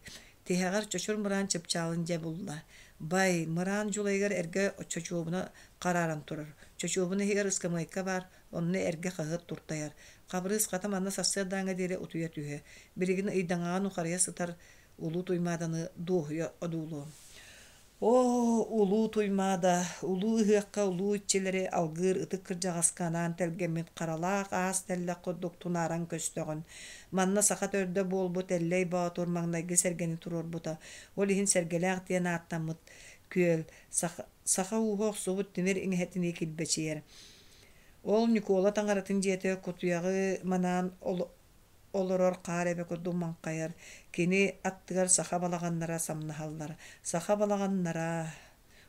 Тиһэҕэр чочур мыраан чыпчаалын дьэ булла. Бай, мыраан дьулайыгар эргэ чочуобуна харааран турар. Чочуобуна иһигэр ыскамыайка баар, онно эргэ хаһыат туртайар. Хабырыыс хата манна сарсыардааҥҥа диэри утуйа түһүө. Билигин ыйдаҥаҕа нухарыйа сытар Улуу Туймааданы дуоһуйа одуулуом. Оо, улуу Туймаада, улуу ыһыахха улуу иччилэри алгыыр ытык кырдьаҕаска анаан тэлгэммит харалаах аас тэллэх курдук тунааран көстөҕүн. Манна саха төрдө буолбут Эллэй Боотур маҥнайгы сэргэни туруорбута. Ол иһин Сэргэлээх диэн ааттаммыт күөл саха, саха ууһа охсубут тимир иҥэһэтинии килбэчийэр. Ол Ньукуола таҥаратын дьиэтэ кутуйаҕы манаан олорор хаар эбэ курдук маҥхайар, кини аттыгар саха балаҕаннара самнаһаллар. Саха балаҕаннара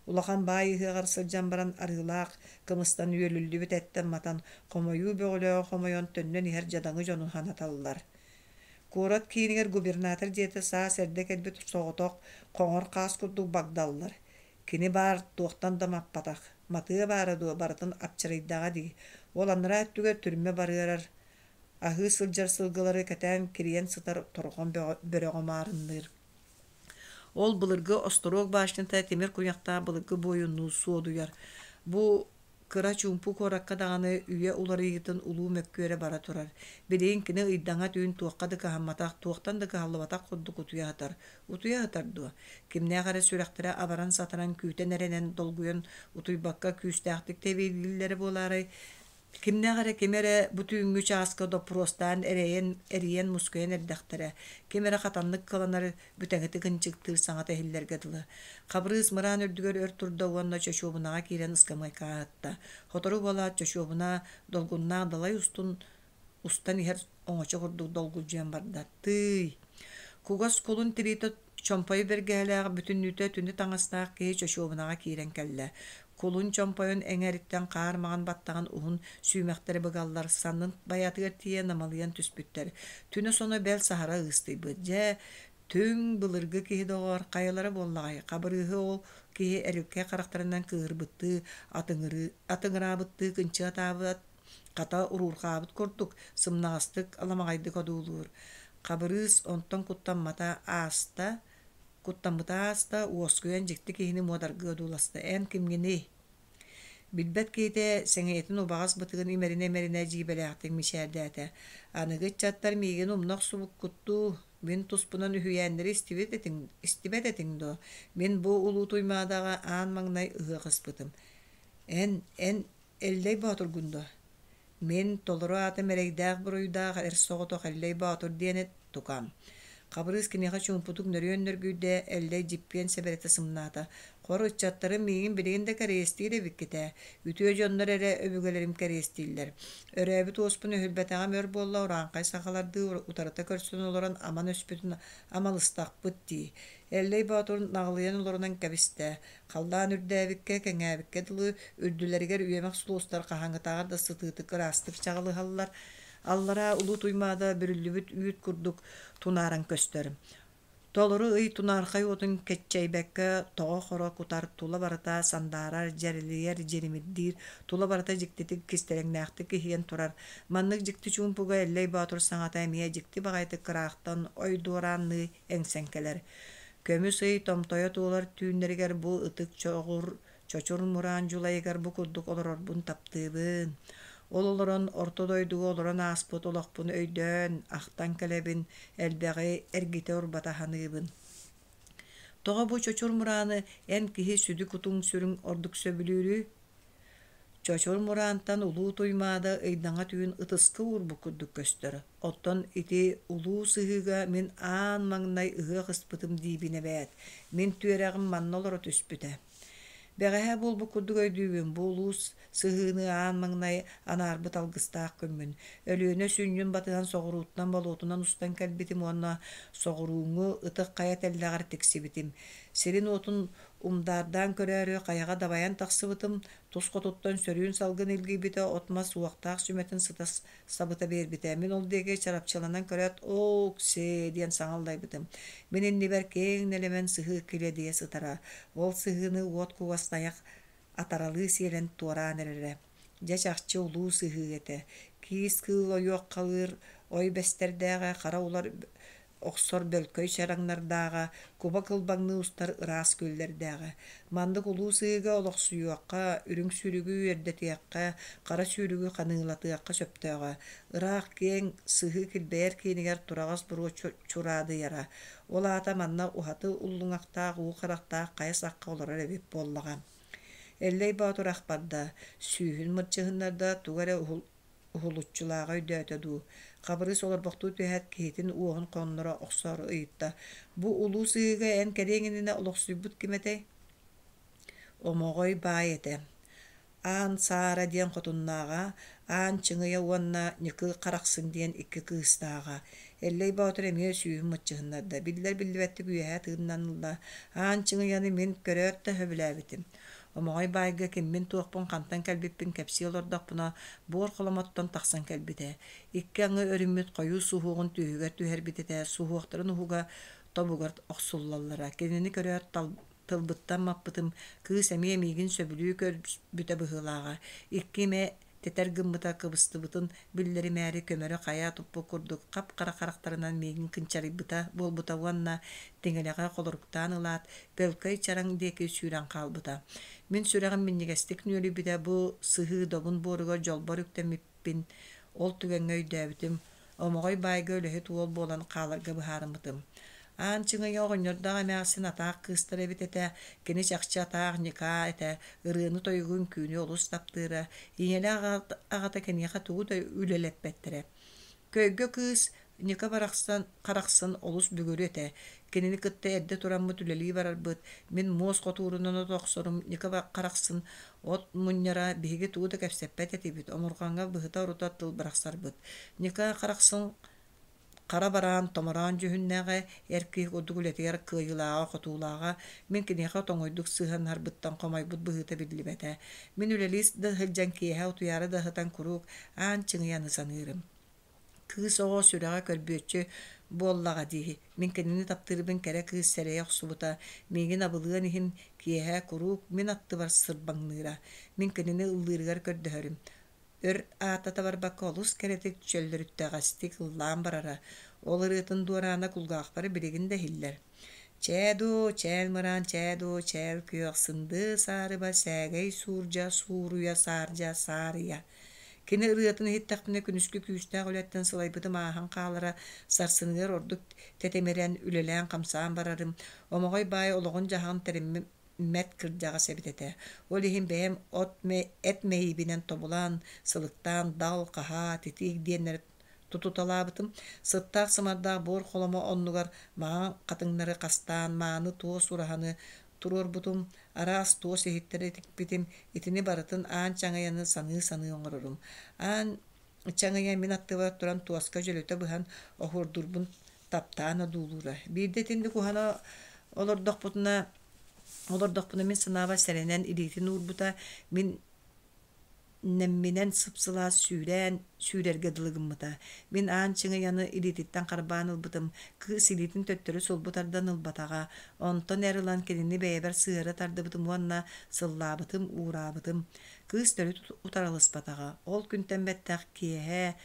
улахан баай ыһыаҕар сылдьан баран арыылаах кымыстан үөлүллүбүт эттэн матан, хомойуу бөҕөлөөҕү хомойон төннөн иһэр дьадаҥы дьону санаталлар. Куорат киинигэр губернатор дьиэтэ саас эрдэ кэлбит соҕотох хоҥор хаас курдук багдаллар. Кини баар туохтан да маппатах, матыа баара дуо барытын апчарыйдаҕа дии. Ол анараа өттүгэр түрмэ барыарар Аһыы сылдьар сылгылары кэтээн кирийэн сытар торҕон бөрөҕө маарынныыр. Ол былыргы остуруок башнята тимир куйахтаах былыргы буойуннуу суодуйар. Бу кыра чуумпу куоракка даҕаны үйэ уларыйыытын улуу мөккүөрэ бара турар. Билигин кини ыйдаҥа түүн туохха да кыһамматах, туохтан да кыһаллыбатах курдук утуйа сытар. Утуйа сытар дуо? Кимнээх эрэ сүрэхтэрэ абаран-сатаран күүтэн эрэнэн долгуйан утуйбакка күүстээхтик тэбиэлииллэрэ буолаарай? Кимнээх эрэ кими эрэ бу түүҥҥү чааска доппуруостаан эрэйэн, эрийэн-мускуйан эрдэхтэрэ, ким эрэ хатаннык кыланар, бүтэҥитик ынчыктыыр саҥата иһиллэргэ дылы. Хабырыыс мыраан үрдүгэр өр турда уонна чочуобунаҕа киирэн ыскамыайкаҕа сытта. Сотору буолаат чочуобуна долгуннаах далай устун устан иһэр оҥочо курдук долгулдьуйан барда. Тыый! Кугас кулун тириитэ чомпойу бэргэһэлээх бүтүннүүтэ түнэ таҥастаах киһи чочуобунаҕа киирэн кэллэ. Кулун чомпойун эҥэриттэн хаар маҥан баттаҕын уһун сүүмэхтэрэ быгаллар, саннын байаатыгар тиийэ намылыйан түспүттэр. Түнэ соно бэл саһара ыыстыйбыт. Дьэ, түҥ былыргы киһи доҕоор, хайалара буоллаҕай, хабырыыһы ол киһи эрилкэй харахтарынан кыыһырбыттыы, атыҥырыы, атыҥыраабыттыы кынчыатаабат Хата уруурҕаабыт курдук, сымнаҕастык, аламаҕайдык одуулуур. Хабырыыс онтон куттаммата ааста, куттаммыта ааста, уоскуйан дьикти киһини муодаргыы одууласта: «Эн кимҥиний?» Билбэт киһитэ сэҥийэтин убаҕас бытыгын имэринэ-имэринэ дьиибэлээхтик мичээрдээтэ: «Аныгы ыччаттар миигин умна охсубуккут дуу, мин туспунан үһүйээннэри истибит этиҥ, истибэт этиҥ дуо? Мин бу Улуу Туймаадаҕа аан маҥнай ыһыах ыспытым. Эн, эн Эллэй Боотургун дуо? Мин толору аатым эрэйдээх-буруйдаах эр соҕотох Эллэй Боотур диэн тукаам. Хабырыыс киниэхэ чуумпутук нөрүөн нөргүйдэ, Эллэй дьиппиэн сэбэрэтэ сымнаата. Хор ыччаттарым миигин билигин да кэриэстиир эбиккит ээ. Үтүө дьоннор эрэ өбүгэлэрим кэриэстииллэр. Өрөөбүт уоспун өһүлбэтэҕим өр буолла урааҥхай сахалардыы утарыта көрсөн олорон аман өспүтүн амалыстахпыт дии. Эллэй Боотур наҕылыйан олорунан кэбистэ. Халлаан үрдээбиккэ, кэҥээбиккэ дылы, үрдүлэригэр үөмэх сулустар хаһааҥҥытааҕар да сытыытык ыраастык чаҕылыһаллар. Аллараа Улуу Туймаада бүрүллүбүт үүт курдук тунааран көстөр. Толору ый тунаархай уотун кэччэйбэккэ тоҕо-хоро кутар, тула барыта сандаарар, дьэрэлийэр, дьиримирдиир, тула барыта дьиктитик кистэлэҥнээхтик иһийэн турар. Маннык дьикти чуумпуга Эллэй Боотур саҥата эмиэ дьикти баҕайытык ыраахтан ой дуораанныы эҥсэн кэлэр. Көмүс ый томтойо туолар түүннэригэр бу ытык чоҕур Чочур Мураан дьулайыгар бу курдук олорорбун таптыыбын. Ол олорон орто дойдуга олорон ааспыт олохпун өйдөөн, ахтан кэлэбин, элбэҕи эргитэ-урбата саныыбын. Тоҕо бу Чочур Мурааны эн киһи сүдү кутуҥ-сүрүҥ ордук сөбүлүүрүй? Чочур Мураантан Улуу Туймаада ыйдаҥа түүн ытыска уурбут курдук көстөр. Оттон ити улуу сыһыыга мин аан маҥнай ыһыах ыспытым диибин эбээт. Мин түөрэҕим манна олоро түспүтэ. Бэҕэһээ буолбут курдук өйдүүбүн, бу улуус сыһыыны аан маҥнай анаарбыт алгыстаах күммүн. Өлүөнэ сүнньүн батыһан соҕурууттан болуотунан устан кэлбитим уонна соҕурууҥҥу Ытык Хайа тэллэҕэр тиксибитим. Сирин-уотун умдаардаан көрөөрү хайаҕа дабайан тахсыбытым, тус хотуттан сөрүүн салгын илгийбитэ, от-мас уохтаах сүмэтин сыта сабыта биэрбитэ. Мин ол диэки чарапчыланан көрөөт, «Оок-сээ!» диэн саҥа аллайбытым. Мин иннибэр киэҥ нэлэмэн сыһыы килэдийэ сытара. Ол сыһыыны уот кугас тайах атаралыы сиэлэн туораан эрэрэ. Дьэ чахчы улуу сыһыы этэ. Киис кыыл ойуоххалыыр ой бэстэрдээҕэ, хара улар охсор бөлкөй чараҥнардааҕа, куба кылбаҥныы устар ыраас күөллэрдээҕэ. Маннык улуу сыһыыга олохсуйуохха, үрүҥ сүүрүгү үөрдэтиэххэ, хара сүүрүгү ханыылатыахха сөптөөҕө. Ыраах киэҥ сыһыы килбэйэр киинигэр тураҕас буруо чураадыйара. Ол аата манна уһаты уллуҥахтаах уу харахтаах хайа сахха олорор эбит буоллаҕа. Эллэй Боотур ах барда, сүүһүн мырчыһыннарда, тугу эрэ уһулуччулааҕы өйдөөтө дуу, Хабырыыс олорбохтуу түһээт киһитин уоһун хонноро охсоору ыйытта: «Бу улуу сыһыыга эн кэлиэҥ иннинэ олохсуйбут ким этэй?» Омоҕой баай этэ. Аан Саара диэн хотуннааҕа, Аан Чыҥыйа уонна Ньыкы Харахсын диэн икки кыыстааҕа. Эллэй Боотур эмиэ сүүһүн мыччыһыннарда, биллэр-биллибэттик үөһэ тыыннан ылла. Аан Чыҥыйаны мин көрөөт да сөбүлээбитим. Омоҕой баайга киммин-туохпун, хантан кэлбиппин кэпсии олордохпуна, буор холомоттон тахсан кэлбитэ. Икки аҥы өрүммүт хойуу суһуоҕун түөһүгэр түһэрбит этэ, суһуохтарын уһуга тобугар охсуллаллара. Кинини көрөөт тылбыттан маппытым, кыыс эмиэ миигин сөбүлүү көрбүтэ быһыылааҕа. Икки эмэ тэтэр гыммыта кыбыстыбытын биллэримээри көмөрө хайа туппут курдук хап-хара харахтарынан миигин кынчарыйбыта буолбута уонна тиҥилэҕэ холоруктаан ылаат, бөлкөй чараҥ диэки сүүрэн хаалбыта. Мин сүрэҕим минньигэстик нүөлүйбүтэ бу сыһыы добун буоругар дьолбор үктэммиппин ол түгэҥҥэ өйдөөбүтүм. Омоҕой баайга үлэһит уол буолан хааларга быһаарыммытым. Аан Чыҥыйа оҕонньордоох эмээхсин атаах кыыстара эбит этэ, кини чахчы атаах ньыкаа этэ, ырыаны-тойугу, үҥкүүнү олус таптыыра, ийэлээх аҕата киниэхэ тугу да үлэлэппэттэрэ. Көйгө кыыс Ньыка барахсан харахсан олус бүгүрү этэ. Кинини кытта эрдэ тураммыт үлэлии барарбыт, мин муос хотуурунан от охсорум, Ньыка харахсын от мунньара, биһиги тугу да кэпсэппэт этибит, омурҕаҥҥа быһыта-орута тыл бырахсарбыт. Ньыка харахсын хара бараан, томороон дьүһүннээҕэ, эр киһи курдук үлэтигэр кыайыылааҕа-хотуулааҕа, мин киниэхэ тоҥуйдук сыһыаннаһарбыттан хомойбут быһыыта биллибэтэ. Мин үлэлии да сылдьан киэһэ утуйаары да сытан куруук аан чыҥыйаны саныырым. Кыыс оҕо сүрэҕэ көрбүөччү буоллаҕа дии, мин кинини таптыырбын кэрэ кыыс сэрэйэ охсубута, миигин абылыан иһин киэһэ куруук мин аттыбар сырбаҥныыра, мин кинини ыллыырыгар көрдөһөрүм. Өр ааттата барбакка олус кэрэтик, чөллөрүттэҕэстик ыллаан барара, ол ырыатын дуораана кулгаахпар билигин да иһиллэр. Чээ дуу, чээл мыраан, чээ дуу, чээл күөх, сындыы саарыба, сээгэй суурдьа, сууруйа, саардьа, саарыйа. Кини ырыатын иһиттэхпинэ күнүскү күүстээх үлэттэн сылайбытым ааһан хаалара, сарсыныгар ордук тэтимирэн, үлэлээн-хамсаан барарым, Омоҕой баай олоҕун-дьаһаҕын тэриммэт кырдьаҕас эбит этэ. Ол иһин бэйэм от эт мэйиибинэн тобулан, сылыктаан дал, хаһаа, титиик диэннэри тутуталаабытым. Сыттаах-сымардаах буор холомо оннугар маҥан хатыҥнары хастаан, мааны туос ураһаны туруорбутум, араас туос иһиттэри тикпитим, итини барытын Аан Чаҥыйаны саныы-саныы оҥорорум. Аан Чаҥыйа мин аттыбар туран туоска дьөлүтэ быһан оһуордуурбун таптаан одуулуура. Биирдэ итинник уһана олордохпутуна олордохпуна мин санаабар сэрэнэн илиитин уурбута, мин Нэмминэн сып-сылаас сүүрээн сүүрэргэ дылы гыммыта. Мин аан чыҥыйаны илиититтэн харбаан ылбытым, кыыс илиитин төттөрү сулбу тардан ылбатаҕа. Онтон эр ылан кинини бэйэбэр сыһыара тардыбытым уонна сыллаабытым, уураабытым. Кыыс төрүт утарыласпатаҕа. Ол күнтэн бэттэх киэһэ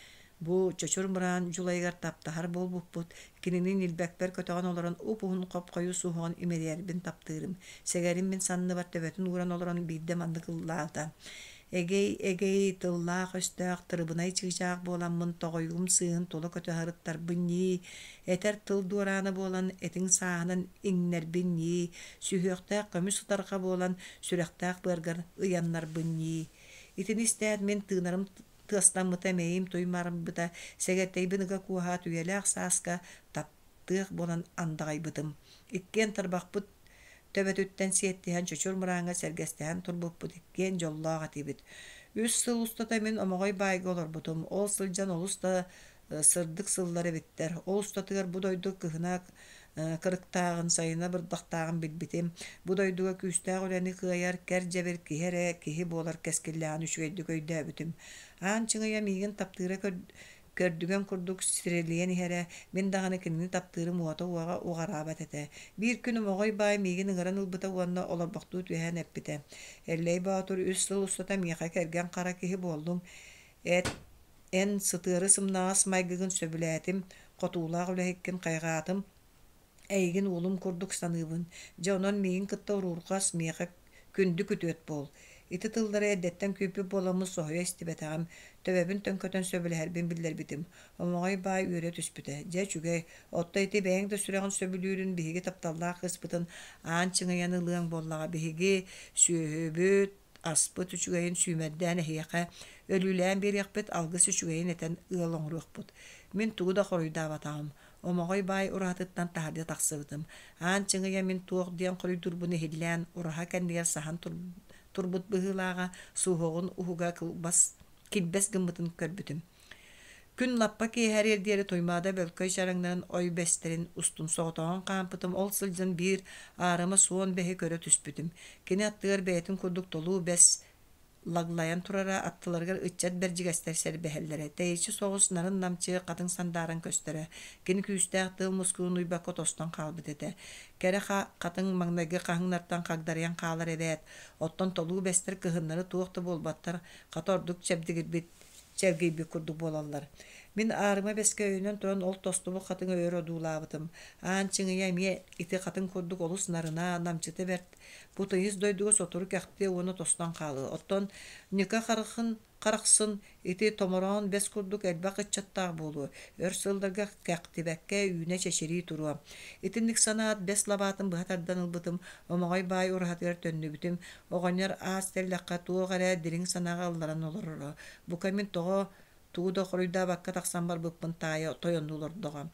Бу Чочур Мыраан дьулайыгар таптаһар буолбуппут, кинини ньилбэкпэр көтөҕөн олорон уп-уһун хоп-хойуу суһуоҕун имэрийэрбин таптыырым. Сэгэрим мин санныбар төбөтүн ууран олорон биирдэ маннык ыллаата: Эгэй, эгэй, тыллаах-өстөөх тырыбынай чыычаах буоламмын тоҕойугум сыыһын тула көтө сырыттарбын ньии, этэр тыл дуораана буолан этиҥ сааһынан иҥнэрбин ньии, сүһүөхтээх көмүс ытарҕа буолан сүрэхтээх быаргар ыйаннарбын ньии. Итини истээт мин тыынарым тыастаммыта, мэйиим туймаарбыта, сэгэртэйбин ыга куоһаат үйэлээх сааска таптыах буолан андаҕайбытым. Иккиэн тарбахпыт төбөтүттэн сиэттиһэн чочур мырааҥҥа сэргэстэһэн турбуппут иккиэн дьоллоох этибит. Үс сыл устата мин Омоҕой баайга олорбутум. Ол сылдьан олус да сырдык сыллар эбиттэр. Ол устатыгар бу дойду кыһына кырыктааҕын, сайына бырдахтааҕын билбитим. Бу дойдуга күүстээх үлэни кыайар, кэр-дьэбир киһи эрэ киһи буолар кэскиллээҕин үчүгэйдик өйдөөбүтүм. Аан чыҥыйа миигин таптыыра көрдүгэн курдук сирэлийэн иһэрэ, мин даҕаны кинини таптыырым уота-уоҕа уҕараабат этэ. Биир күн Омоҕой баай миигин ыҥыран ылбыта уонна олорбохтуу түһэн эппитэ: «Эллэй Боотур үс сыл устата миэхэ кэргэн хара киһи буоллуҥ. Эт, эн сытыары сымнаҕас майгыгын сөбүлээтим, хотуулаах үлэһиккин хайҕаатым, Эйигин уолум курдук саныыбын, дьэ онон миигин кытта уруурҕас, миэхэ күндү күтүөт буол. Ити тыллары эрдэттэн күүппүт буоламмын соһуйа истибэтэҕим, төбөбүн төҥкөтөн сөбүлэһэрбин биллэрбитим. Омоҕой баай үөрэ түспүтэ: «Дьэ үчүгэй, оттон ити бэйэҥ да сүрэҕин сөбүлүүрүн биһиги тапталлаах кыыспытын аан чыҥыйан ылыаҥ буоллаҕа, биһиги сүөһүбүт, аспыт үчүгэйин сүүмэрдээн эһиэхэ өлүүлээн биэриэхпит, алгыс үчүгэйин этэн ыал оҥоруохпут». Мин тугу да хоруйдаабатаҕым. Омоҕой баай ураһатыттан таһырдьа тахсыбытым. Аан чыҥыйа мин туох диэн хоруйдуурбун иһиллээн, ураһа кэннигэр саһан турбут быһыылааҕа, суһуоҕун уһуга кылбас, килбэс гыммытын көрбүтүм. Күн лаппа киэһэриэр диэри Туймаада бөлкөй чараҥнарын ой бэстэрин устун соҕотоҕун хаампытым, ол сылдьан биир аарыма суон бэһи көрө түспүтүм. Кини аттыгар бэйэтин курдук толуу бэс лаглайан турара, аттыларыгар ыччат бэрдьигэстэр сэрбэһэллэрэ, тэйиччи соҕус нарын-намчы хатыҥ сандааран көстөрө. Кини күүстээх тыал мускуун уйбакка тостон хаалбыт этэ. Кэрэ хатыҥ маҥнайгы хаһыҥнартан хагдарыйан хаалар эбээт, оттон толуу бэстэр кыһыннары туох да буолбаттар, хата ордук чэбдигирбит, чэлгийбит курдук буолаллар. Мин аарыма бэскэ өйөнөн туран ол тостубут хатыҥы өр одуулаабытым. Аан чыҥыйа эмиэ ити хатыҥ курдук олус нарына, намчыта бэрт Бу тыйыс дойдуга сотору кэхтиэ уонна тостон хаалыа. Оттон Ньыка харахын харахсын ити томороон бэс курдук элбэх ыччаттаах буолуо, өр сылларга кэхтибэккэ үүнэ-чэчирии туруо. Итинник санаат бэс лабаатын быһа тардан ылбытым, Омоҕой баай ураһатыгар төннүбүтүм. Оҕонньор аас тэллэххэ туох эрэ дириҥ санааҕа ылларан олороро. Бука мин тоҕо тугу да хоруйдаабакка тахсан барбыппын таайа тойоннуу олордоҕо.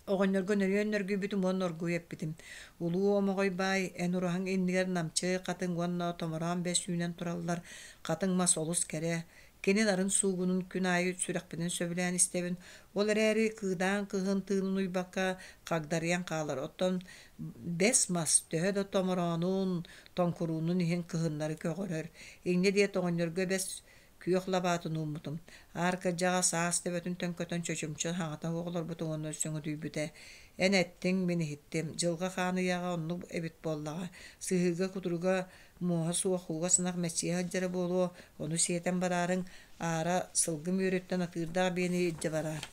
Оҕонньорго нөрүөн нөргүйбүтүм уонна оргууй эппитим: «Улуу Омоҕой баай, эн ураһаҥ иннигэр намчы хатыҥ уонна томороон бэс үүнэн тураллар, хатыҥ мас олус кэрэ, кини нарын суугунун күн аайы сүрэхпинэн сөбүлээн истэбин, ол эрээри кыыдаан кыһын тыынын уйбакка хагдарыйан хаалар, оттон бэс мас төһө да томороонун, тоҥкуруунун иһин кыһыннары көҕөрөр». Инньэ диэт оҕонньорго бэс Күөх лабаатын ууммутум, аар кырдьаҕас аас төбөтүн төҥкөтөн чочумча хаҥата оҕолорбутун уонна сөҥүдүйбүтэ: «Эн эттиҥ, мин иһиттим, дьылҕа хаан ыйааҕа оннук эбит буоллаҕа, сыһыыга кутуруга муоһа суох ууга сынах мэччийэ сылдьара буолуо, ону сиэтэн бараарыҥ, аара сылгым үөрүттэн атыырдаах биэни илдьэ бараар».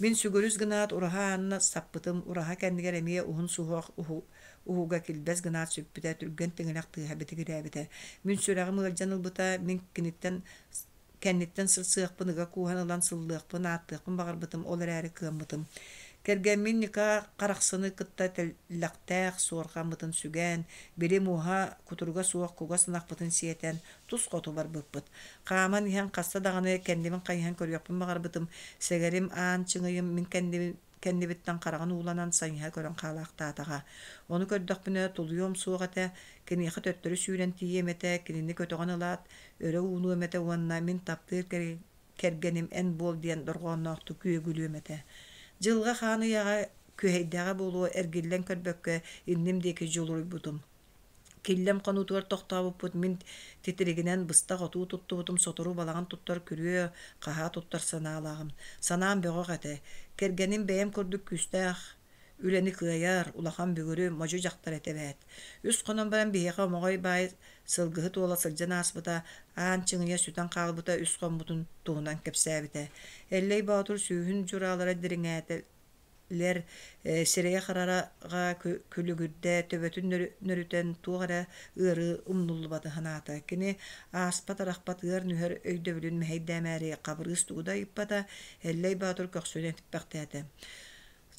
Мин сүгүрүс гынаат ураһа аанна саппытым, ураһа кэннигэр эмиэ уһун суһуох уһуга килбэс гынаат сүппүтэ, түргэн тиҥилэх тыаһа битигирээбитэ. Мин сүрэҕим ыалдьан ылбыта, мин киниттэн кэнниттэн сырсыахпын, ыга кууһан ылан сыллыахпын, ааттыахпын баҕарбытым, ол эрээри кыаммытым. Кэргэммин Ника Харахсыны кытта тэллэхтээх суорҕаммытын сүгэн, били муоһа кутуруга суох кугас ынахпытын сиэтэн, тус хоту барбыппыт. Хааман иһэн хаста даҕаны кэннибин хайыһан көрүөхпүн баҕарбытым, сэгэрим аан чыҥыйым мин кэннибин кэннибиттэн хараҕын ууланан сайыһа көрөн хаалаахтаатаҕа. Ону көрдөхпүнэ тулуйуом суох этэ, киниэхэ төттөрү сүүрэн тиийиэм этэ, кинини көтөҕөн ылаат, өрө уунуом этэ уонна мин таптыыр кэргэним эн буол диэн дорҕоонноохтук үөгүлүөм этэ. Дьылҕа хаан ыйаҕа күһэйдэҕэ буолуо эргиллэн көрбөккө инним диэки дьулуруйбутум. Киллэм хонуутугар тохтообуппут мин титиригинэн быстах отуу туттубутум сотору балаҕан туттар күрүө, хаһаа туттар санаалааҕым. Санаам бөҕөх этэ. Кэргэним бэйэм курдук күүстээх Үлэни кыайар, улахан бүгүрү, модьу дьахтар этэ эбээт. Үс хонон баран биһиэхэ Омоҕой баай сылгыһыт уола сылдьан ааспыта, аан чыҥыйа сүтэн хаалбыта үс хоммутун туһунан кэпсээбитэ. Эллэй Боотур сүүһүн дьураалара дириҥээтэ лэр сирэйэ-хараҕа күлүгүрдэ, төбөтүн нөрүтэн туох эрэ ыарыы умнуллубаты санаата. Кини ааспат-арахпат ыар-нүһэр өйдөбүлүн мэһэйдээмээри Хабырыыс тугу да ыйыппата, Эллэй Боотур көхсүнэн этиппэхтээтэ.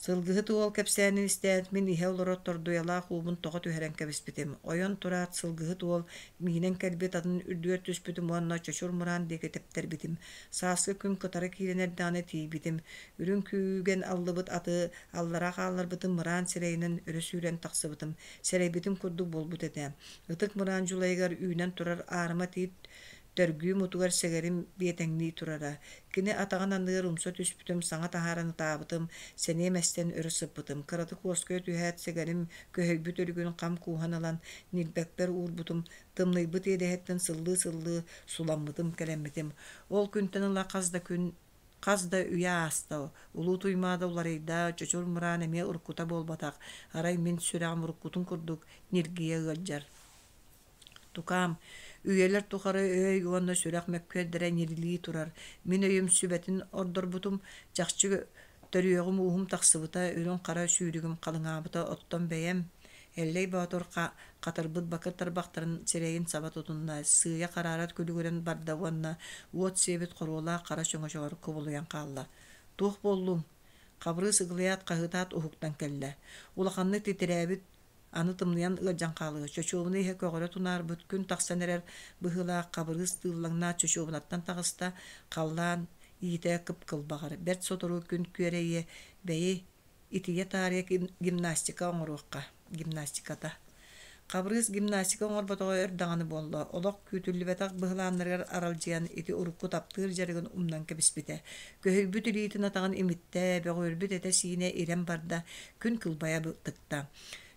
Сылгыһыт уол кэпсээнин истээт, мин иһэ олорор тордуйалаах уубун тоҕо түһэрэн кэбиспитим. Ойон тураат, сылгыһыт уол миинэн кэлбит атын үрдүгэр түспүтүм уонна чочур мыраан диэки тэптэрбитим. Сааскы күн кытары киирэн эрдэҕинэ тиийбитим. Үрүҥ күүгэн аллыбыт аты аллара хаалларбытым мыраан сирэйинэн өрө сүүрэн тахсыбытым. Сэрэйбитим курдук буолбут этэ. Ытык мыраан дьулайыгар үүнэн турар аарыма тиит төргүү мутугар сэгэрим биэтэҥнии турара. Кини атаҕын анныгар умса түспүтүм, саҥа таһааран ытаабытым, сэниэм эстэн өрө сыппытым. Кыратык уоскуйа түһээт, сэгэрим көһүйбүт өрүгүн хам кууһан ылан, ньилбэкпэр уурбутум, тымныйбыт иэдэһиттэн сыллыы-сыллыы суламмытым, кэлэммитим. Ол күнтэн ыла хас да күн Хас да үйэ ааста, Улуу Туймаада уларыйда, Чочур Мыраан эмиэ уруккута буолбатах, арай мин сүрэҕим уруккутун курдук ньиргийэ ыалдьар. Тукаам, үйэлэр тухары өй уонна сүрэх мөккүөрдэрэ ньирилии турар. Мин өйүм сүбэтин ордорбутум, чахчы төрүөҕүм ууһум тахсыбыта, үрүҥ-хара сүүрүгүм халыҥаабыта, оттон бэйэм Эллэй Боотур хатырбыт бакыр тарбахтарын сирэйин саба тутунна, сыыйа хараарат күлүгүрэн барда уонна уот сиэбит хоруолаах хара чөҥөчөҕөр кубулуйан хаалла. Туох буоллуҥ? Хабырыыс ыгылыйаат хаһыытаат уһуктан кэллэ. Улаханнык титирээбит Аны тымныйан ыалдьан хаалыа, чочуобуна иһэ көҕөрө тунаарбыт, күн тахсан эрэр быһыылаах Хабырыыс тыыллаҥнаат чочуобунаттан таҕыста, халлаан иитэ кып-кылбаҕар. Бэрт сотору күн күөрэйиэ, бэйи, итийэ таарыйа гимнастика оҥоруохха, гимнастиката. Хабырыыс гимнастика оҥорботоҕо өр даҕаны буолла, олох күүтүллүбэтэх быһылааннарыгар аралдьыйан ити урукку таптыыр дьарыгын умнан кэбиспитэ. Көһүйбүт илиитин атаҕын имиттэ, бөҕүөрбүт этэ-сиинэ ирэн барда, күн кылбайа тыкта.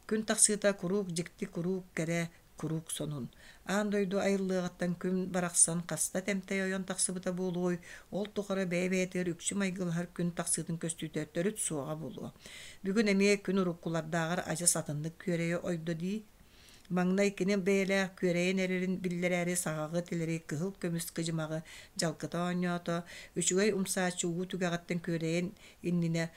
Күн тахсыыта куруук дьикти, куруук кэрэ, куруук сонун. Аан дойду айыллыаҕыттан күн барахсан хаста тэмтэй ойон тахсыбыта буолуой, ол тухары бэйэ-бэйэтигэр үксү майгылаһар күн тахсыытын көстүүтэ төрүт суоҕа буолуо. Бүгүн эмиэ күн уруккулардааҕар адьас атыннык күөрэйэ ойдо дии. Маҥнай кини бэйэлээх күөрэйэн эрэрин биллэрээри саҕаҕы тилэри кыһыл көмүс кыдьымаҕы дьалкыта оонньоото, үчүгэй умсааччы уу түгэҕиттэн күөрэйэн иннинэ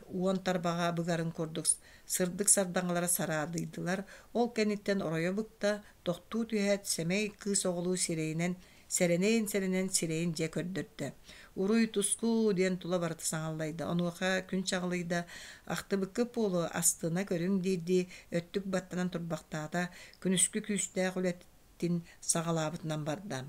уон тарбаҕа быгарын курдук сырдык сардаҥалара сараадыйдылар, ол кэнниттэн оройо быкта, тохтуу түһээт, сэмэй кыыс оҕолуу сирэйинэн сэрэнэн-сэрэнэн сирэйин дьэ көрдөрдө. «Уруй-туску!» диэн тула барыта саҥаллайда. Онуоха күн чаҕылыйда, «Ахтыбыккыт буолуо, астына көрүҥ» диирдии өттүк баттанан турбахтаата, күнүскү күүстээх үлэтин саҕалаабытынан барда.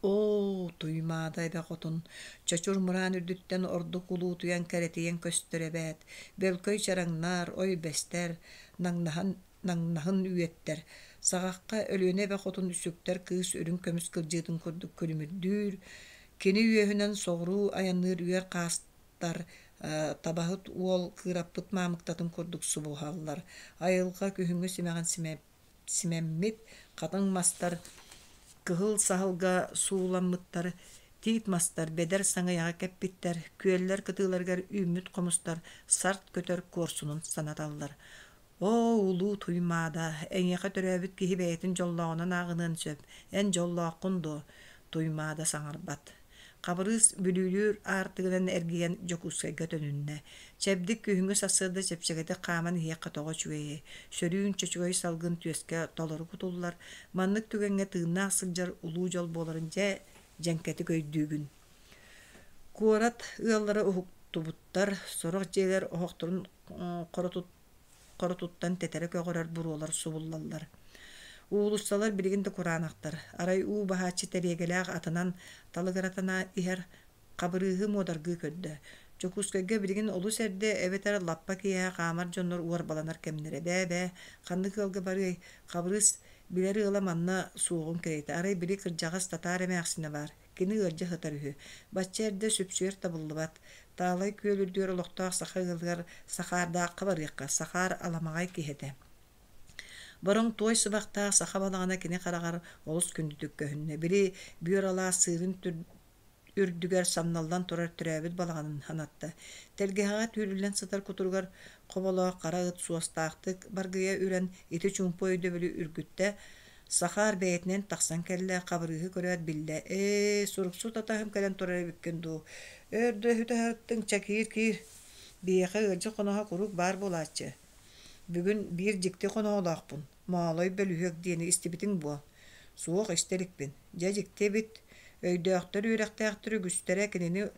Оо, Туймаада эбэ хотун, чочур мыраан үрдүттэн ордук улуутуйан кэрэтийэн көстөр эбээт, бөлкөй чараҥнар, ой бэстэр, наҥнаһан наҥнаһын үөттэр, саҕахха Өлүөнэ эбэ хотун сүктэр кыыс үрүҥ көмүс кылдьыытын курдук күлүмүрдүүр, кини үөһүнэн соҕуруу айанныыр үөр хаастар табаһыт уол кыыраппыт маамыктатын курдук субуһаллар, айылҕа күһүҥҥү симэҕин симэммит хатыҥ мастар кыһыл саһылга сууламмыттар, тиит мастар бэдэр саҥыйаҕа кэппиттэр, күөллэр кытыыларыгар үүммүт хомустар сарт көтөр куорсунун санаталлар. Оо, улуу Туймаада, эйиэхэ төрөөбүт киһи бэйэтин дьоллооҕунан ааҕыныан сөп, эн дьоллооххун дуо? Туймаада саҥарбат. Хабырыыс Бүлүүлүүр аартыгынан эргийэн Дьокуускайга төнүннэ. Чэбдик күһүҥҥү сарсыарда чэпчэкитик хааман иһиэххэ тоҕо үчүгэйэй, сөрүүн чөчөгөй салгын түөскэ толору кутуллар, маннык түгэҥҥэ тыыннаах сылдьар улуу дьол буоларын дьэ дьэҥкэтик өйдүүгүн. Куорат ыаллара уһуктубуттар, сорох дьиэлэр оһохторун хоротуттан тэтэрэ көҕөрөр буруолар субуллаллар. Уулуссалар билигин да кураанахтар. Арай уу баһааччы тэриэгэлээх атынан талыгыратана иһэр Хабырыыһы муодаргыы көрдө. Дьокуускайга билигин олус эрдэ эбэтэр лаппа киэһэ хаамар дьоннор уорбаланар кэмнэрэ. Бээ-бээ, ханнык ыалга барыай? Хабырыыс билэр ыала манна суоҕун кэриэтэ. Арай били кырдьаҕас татаар эмээхсинэ баар. Кини ыалдьа сытар үһү. Бачча эрдэ сүпсүйэр табыллыбат. Таалай күөл үрдүгэр олохтоох саха ыалыгар Сахаардаахха барыахха. Сахаар аламаҕай киһи этэ. Бороҥ туой сыбахтаах саха балаҕана кини хараҕар олус күндүтүк көһүннэ. Били бүөр алаас сыырын үрдүгэр самналлан турар төрөөбүт балаҕанын санатта. Тэлгэһэҕэ түүрүллэн сытар кутуругар хоболоох хара ыт суостаахтык баргыйа үрэн ити чуумпу өйдөбүлү үргүттэ. Сахаар бэйэтинэн тахсан кэллэ, Хабырыыһы көрөөт биллэ: «Ээ, суруксут атаһым кэлэн турар эбиккин дуу, өөр да өһүтэ сырыттыҥ, чэ киир-киир, биһиэхэ ыалдьыт хоноһо куруук баар буолааччы. Бүгүн биир дьикти хоноһолоохпун, Моолой бөлүһүөк диэни истибитиҥ буо?» «Суох, истэ иликпин. Дьэ дьикти эбит, өйдөөхтөр, үөрэхтээхтэр үгүстэрэ кинини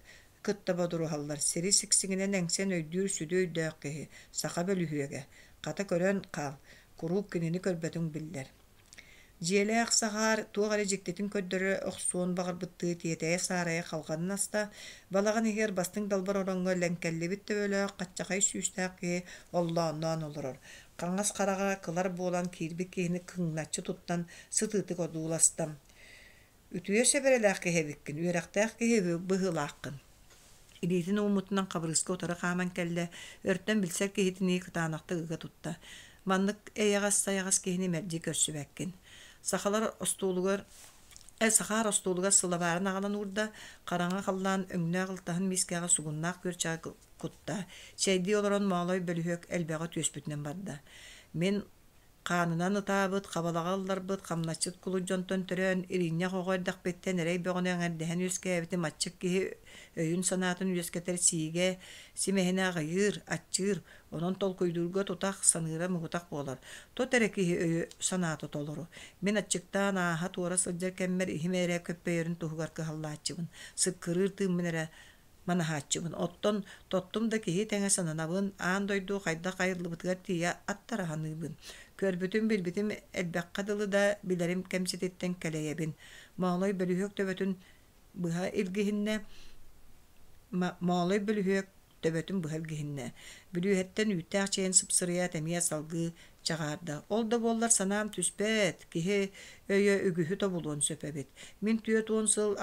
кытта бодоруһаллар, сири сиксигинэн эҥсэн өйдүүр сүдү өйдөөх киһи, саха бөлүһүөгэ. Хата көрөн хаал, куруук кинини көрбөтүҥ биллэр. Дьиэлээх Сахаар туох эрэ дьиктитин көрдөрө охсуон баҕарбыттыы тиэтэйэ-саарайа халҕанын аста, балаҕан иһигэр бастыҥ далбар ороҥҥо лэҥкэллибит төбөлөөх хаччахай сүүстээх киһи оллоонноон олорор. Хаҥас хараҕа кылар буолан киирбит киһини кыҥначчы туттан сытыытык одууласта. Үтүө сэбэрэлээх киһи эбиккин, үөрэхтээх киһи быһыылааххын. Илиитин ууммутунан Хабырыыска утары хааман кэллэ, өртөн билсэр киһитинии кытаанахтык ыга тутта. Маннык эйэҕэс-сайаҕас киһини мэлдьи көрсүбэккин. Сахалар остуолугар Сахаар остуолугар сылабаарын аҕалан уурда, хараҥа халлаан өҥнөөх ылтаһын миискэҕэ сугуннаах күөрчэҕи кутта. Чэйдии олорон Моолой бөлүһүөк элбэҕи түөспүтүнэн барда. Мин Хаанынан ытаабыт, хабалаҕа ылларбыт, хамначчыт кулут дьонтон төрөөн, иринньэх оҕо эрдэхпиттэн эрэй бөҕөнү эҥэрдэһэн үөскээбитим аччык киһи өйүн-санаатын үөскэтэр сиигэ, симэһинэ аҕыйыыр, аччыыр, онон толкуйдуурга тутах, саныыра муҥутах буолар. Тот эрэ киһи өйө-санаата толору. Мин аччыктаан ааһа-туора сылдьар кэммэр иһим эрэ көппөйөрүн туһугар кыһаллааччыбын, сыккырыыр тыыммын эрэ манаһааччыбын. Оттон тоттум да киһи тэҥэ сананабын, аан дойду хайдах айыллыбытыгар тиийэ аттара саныыбын. Көрбүтүм, билбитим элбэххэ дылы да билэрим кэмсититтэн кэлэйэбин. Моолой бөлүһүөк төбөтүн быһа илгиһиннэ, Моолой бөлүһүөк төбөтүн быһа илгиһиннэ. Бүлүүһэттэн үүттээх чэйин сыпсырыйаат эмиэ салгыы чаҕаарда. Ол да буоллар санаам түспэт, киһи өйө үгүһү тобулуон сөп эбит. Мин 40 сыл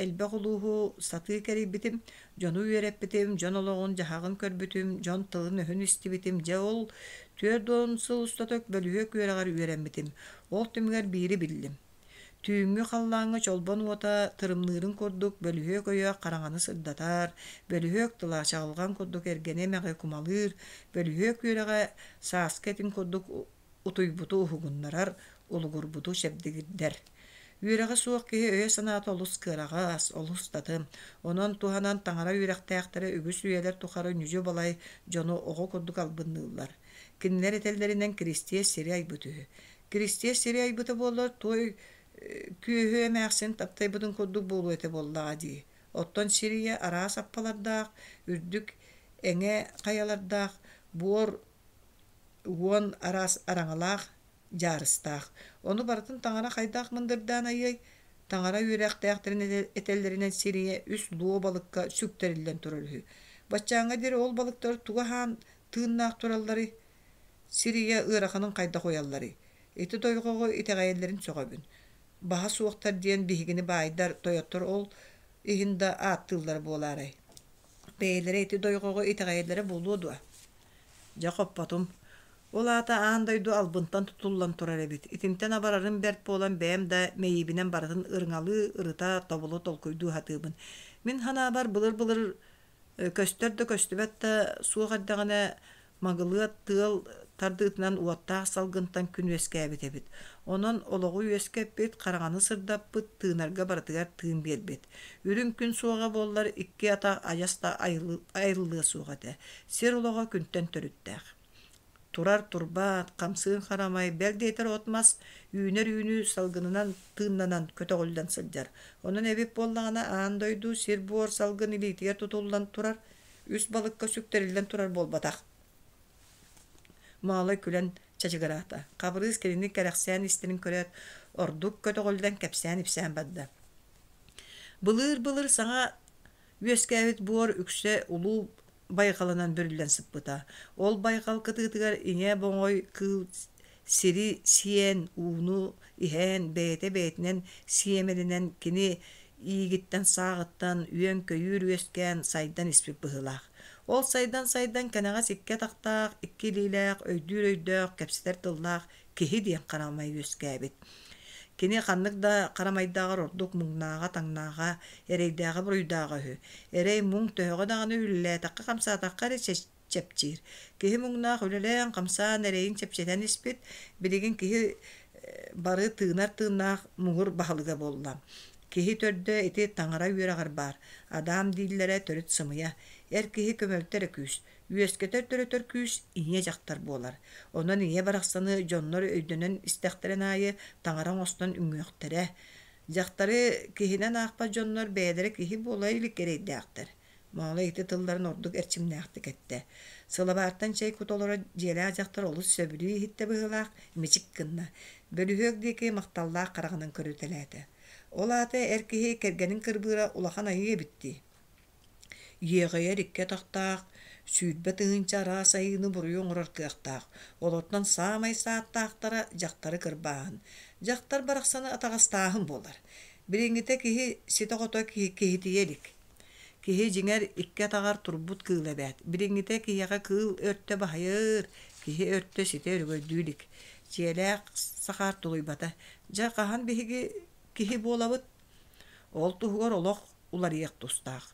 элбэх улууһу сатыы кэрийбитим, дьону үөрэппитим, дьон олоҕун-дьаһаҕын көрбүтүм, дьон тылын-өһүн истибитим. Дьэ ол 40 сыл устата бөлүһүөк үөрэҕэр үөрэммитим. Ол түмүгэр биири биллим. Түүҥҥү халлааҥҥа чолбон уота тырымныырын курдук бөлүһүөк өйө хараҥаны сырдатар, бөлүһүөк тыла чаҕылҕан курдук эргэни эмэҕи кумалыыр, бөлүһүөк үөрэҕэ сааскы этиҥ курдук утуйбуту уһугуннарар, улугурбуту чэбдигирдэр. Үөрэҕэ суох киһи өйө-санаата олус кыараҕас, олус татым. Онон туһанан таҥара үөрэхтээхтэрэ үгүс үйэлэр тухары ньүдьү-балай дьону оҕо курдук албынныыллар. Кинилэр этэллэринэн Киристиэс сири айбыт үһү. Киристиэс сири айбыта буоллар, туой күөһү эмээхсин таптайбытын курдук буолуо этэ буоллаҕа дии. Оттон сир ийэ араас аппалардаах, үрдүк эҥэ хайалардаах, буор уон араас араҥалаах, дьаарыстаах. Ону барытын таҥара хайдах мындырдаан айыай? Таҥара үөрэхтээхтэрин этэллэринэн сир ийэ үс луо балыкка сүктэриллэн турар үһү. Баччааҥҥа диэри ол балыктар тугу аһаан тыыннаах туралларый? Сир ийэ ыараханын хайдах уйалларый? Ити дойҕоҕу итэҕэйэллэрин сөҕөбүн. Баһа суохтар диэн биһигини баайдар, тойоттор ол иһин да ааттыыллара буолаарай? Бэйэлэрэ ити дойҕоҕу итэҕэйэллэрэ буолуо дуо? Дьэ хоппотум. Ол аата аан дойду албынтан тутуллан турар эбит. Итинтэн абарарым бэрт буолан бэйэм да мэйиибинэн барытын ырыҥалыы, ырыта, тобулу толкуйдуу сатыыбын. Мин санаабар былыр-былыр Көстөр да көстүбэт да суох эрдэҕинэ Магылыат тыал тардыытынан уоттаах салгынтан күн үөскээбит эбит. Онон олоҕу үөскэппит, хараҥаны сырдаппыт, тыынарга барытыгар тыын биэрбит. Үрүҥ күн суоҕа буоллар икки атах адьас да айыллыа суох этэ. Сир олоҕо күнтэн төрүттээх. Турар турбаат, хамсыыр харамай, бэл диэтэр от-мас, үүнэр үүнүү салгынынан тыыннанан көтөҕүллэн сылдьар. Онон эбит буоллаҕына аан дойду сир-буор салгын илиитигэр тутуллан турар, үс балыкка сүктэриллэн турар буолбатах. Маалай күлэн чачыгыраата. Хабырыыс кинини кэрэхсээн истэрин көрөөт, ордук көтөҕүллэн кэпсээн-ипсээн барда. Былыыр-былыр саҥа Үөскээбит буор үксэ улуу байҕалынан бүрүллэн сыппыта. Ол байҕал кытыытыгар ийэ боҥой кыыл сири сиэн, ууну иһэн, бэйэтэ бэйэтинэн сиэмэлэнэн кини иигиттэн-сааҕыттан үөн-көйүүр үөскээн сайдан испит быһыылаах. Ол сайдан-сайдан кэнэҕэс икки атахтаах, икки илиилээх, өйдүүр өйдөөх, кэпсэтэр тыллаах киһи диэн харамай үөскээбит. Кини ханнык да харамайдааҕар ордук муҥнааҕа-таҥнааҕа, эрэйдээҕэ-буруйдааҕа үһү. Эрэй-муҥ төһөҕө даҕаны үлэлээтэххэ-хамсаатахха эрэ чэпчиир. Киһи муҥнаах үлэлээн-хамсаан эрэйин чэпчэтэн испит, билигин киһи бары тыынар тыыннаах муҥур баһылыга буолла. Киһи төрдө ити таҥара үөрэҕэр баар, Адаам дииллэрэ төрүт сымыйа. Эр киһи көмөлтө эрэ күүс, үөскэтэр төрөтөр күүс ийэ дьахтар буолар. Онон ийэ барахсаны дьоннор өйдөнөн истэхтэрин аайы таҥара оҥостон үҥүөхтэрэ. Дьахтары киһинэн аахпат дьоннор бэйэлэрэ киһи буола илик эрэйдээхтэр. Моолой ити тылларын ордук эрчимнээхтик эттэ. Сылабаартан чэй кута олорор дьиэлээх дьахтар олус сөбүлүү иһиттэ быһыылаах, мичик гынна. Бөлүһүөк диэки махталлаах хараҕынан көрүтэлээтэ. Ол аата эр киһи кэргэнин кырбыыра улахан айыы эбит дии. Иэҕэйэр икки атахтаах, 20 000 араас айыыны буруйу оҥорор кыахтаах. Олортон саамай сааттаахтара дьахтары кырбааһын. Дьахтар барахсаны атаҕастааһын буолар. Билиҥҥитэ киһи ситэ-хото киһитийэ илик. Киһи дьиҥэр икки атаҕар турбут кыыл эбээт. Билиҥҥитэ киһиэхэ кыыл өртө баһыйар, киһи өртө ситэ өрөгөйдүү илик. Дьиэлээх Сахаар тулуйбата. Дьэ хаһан биһиги киһи буолабыт? Ол туһугар олох уларыйыах тустаах.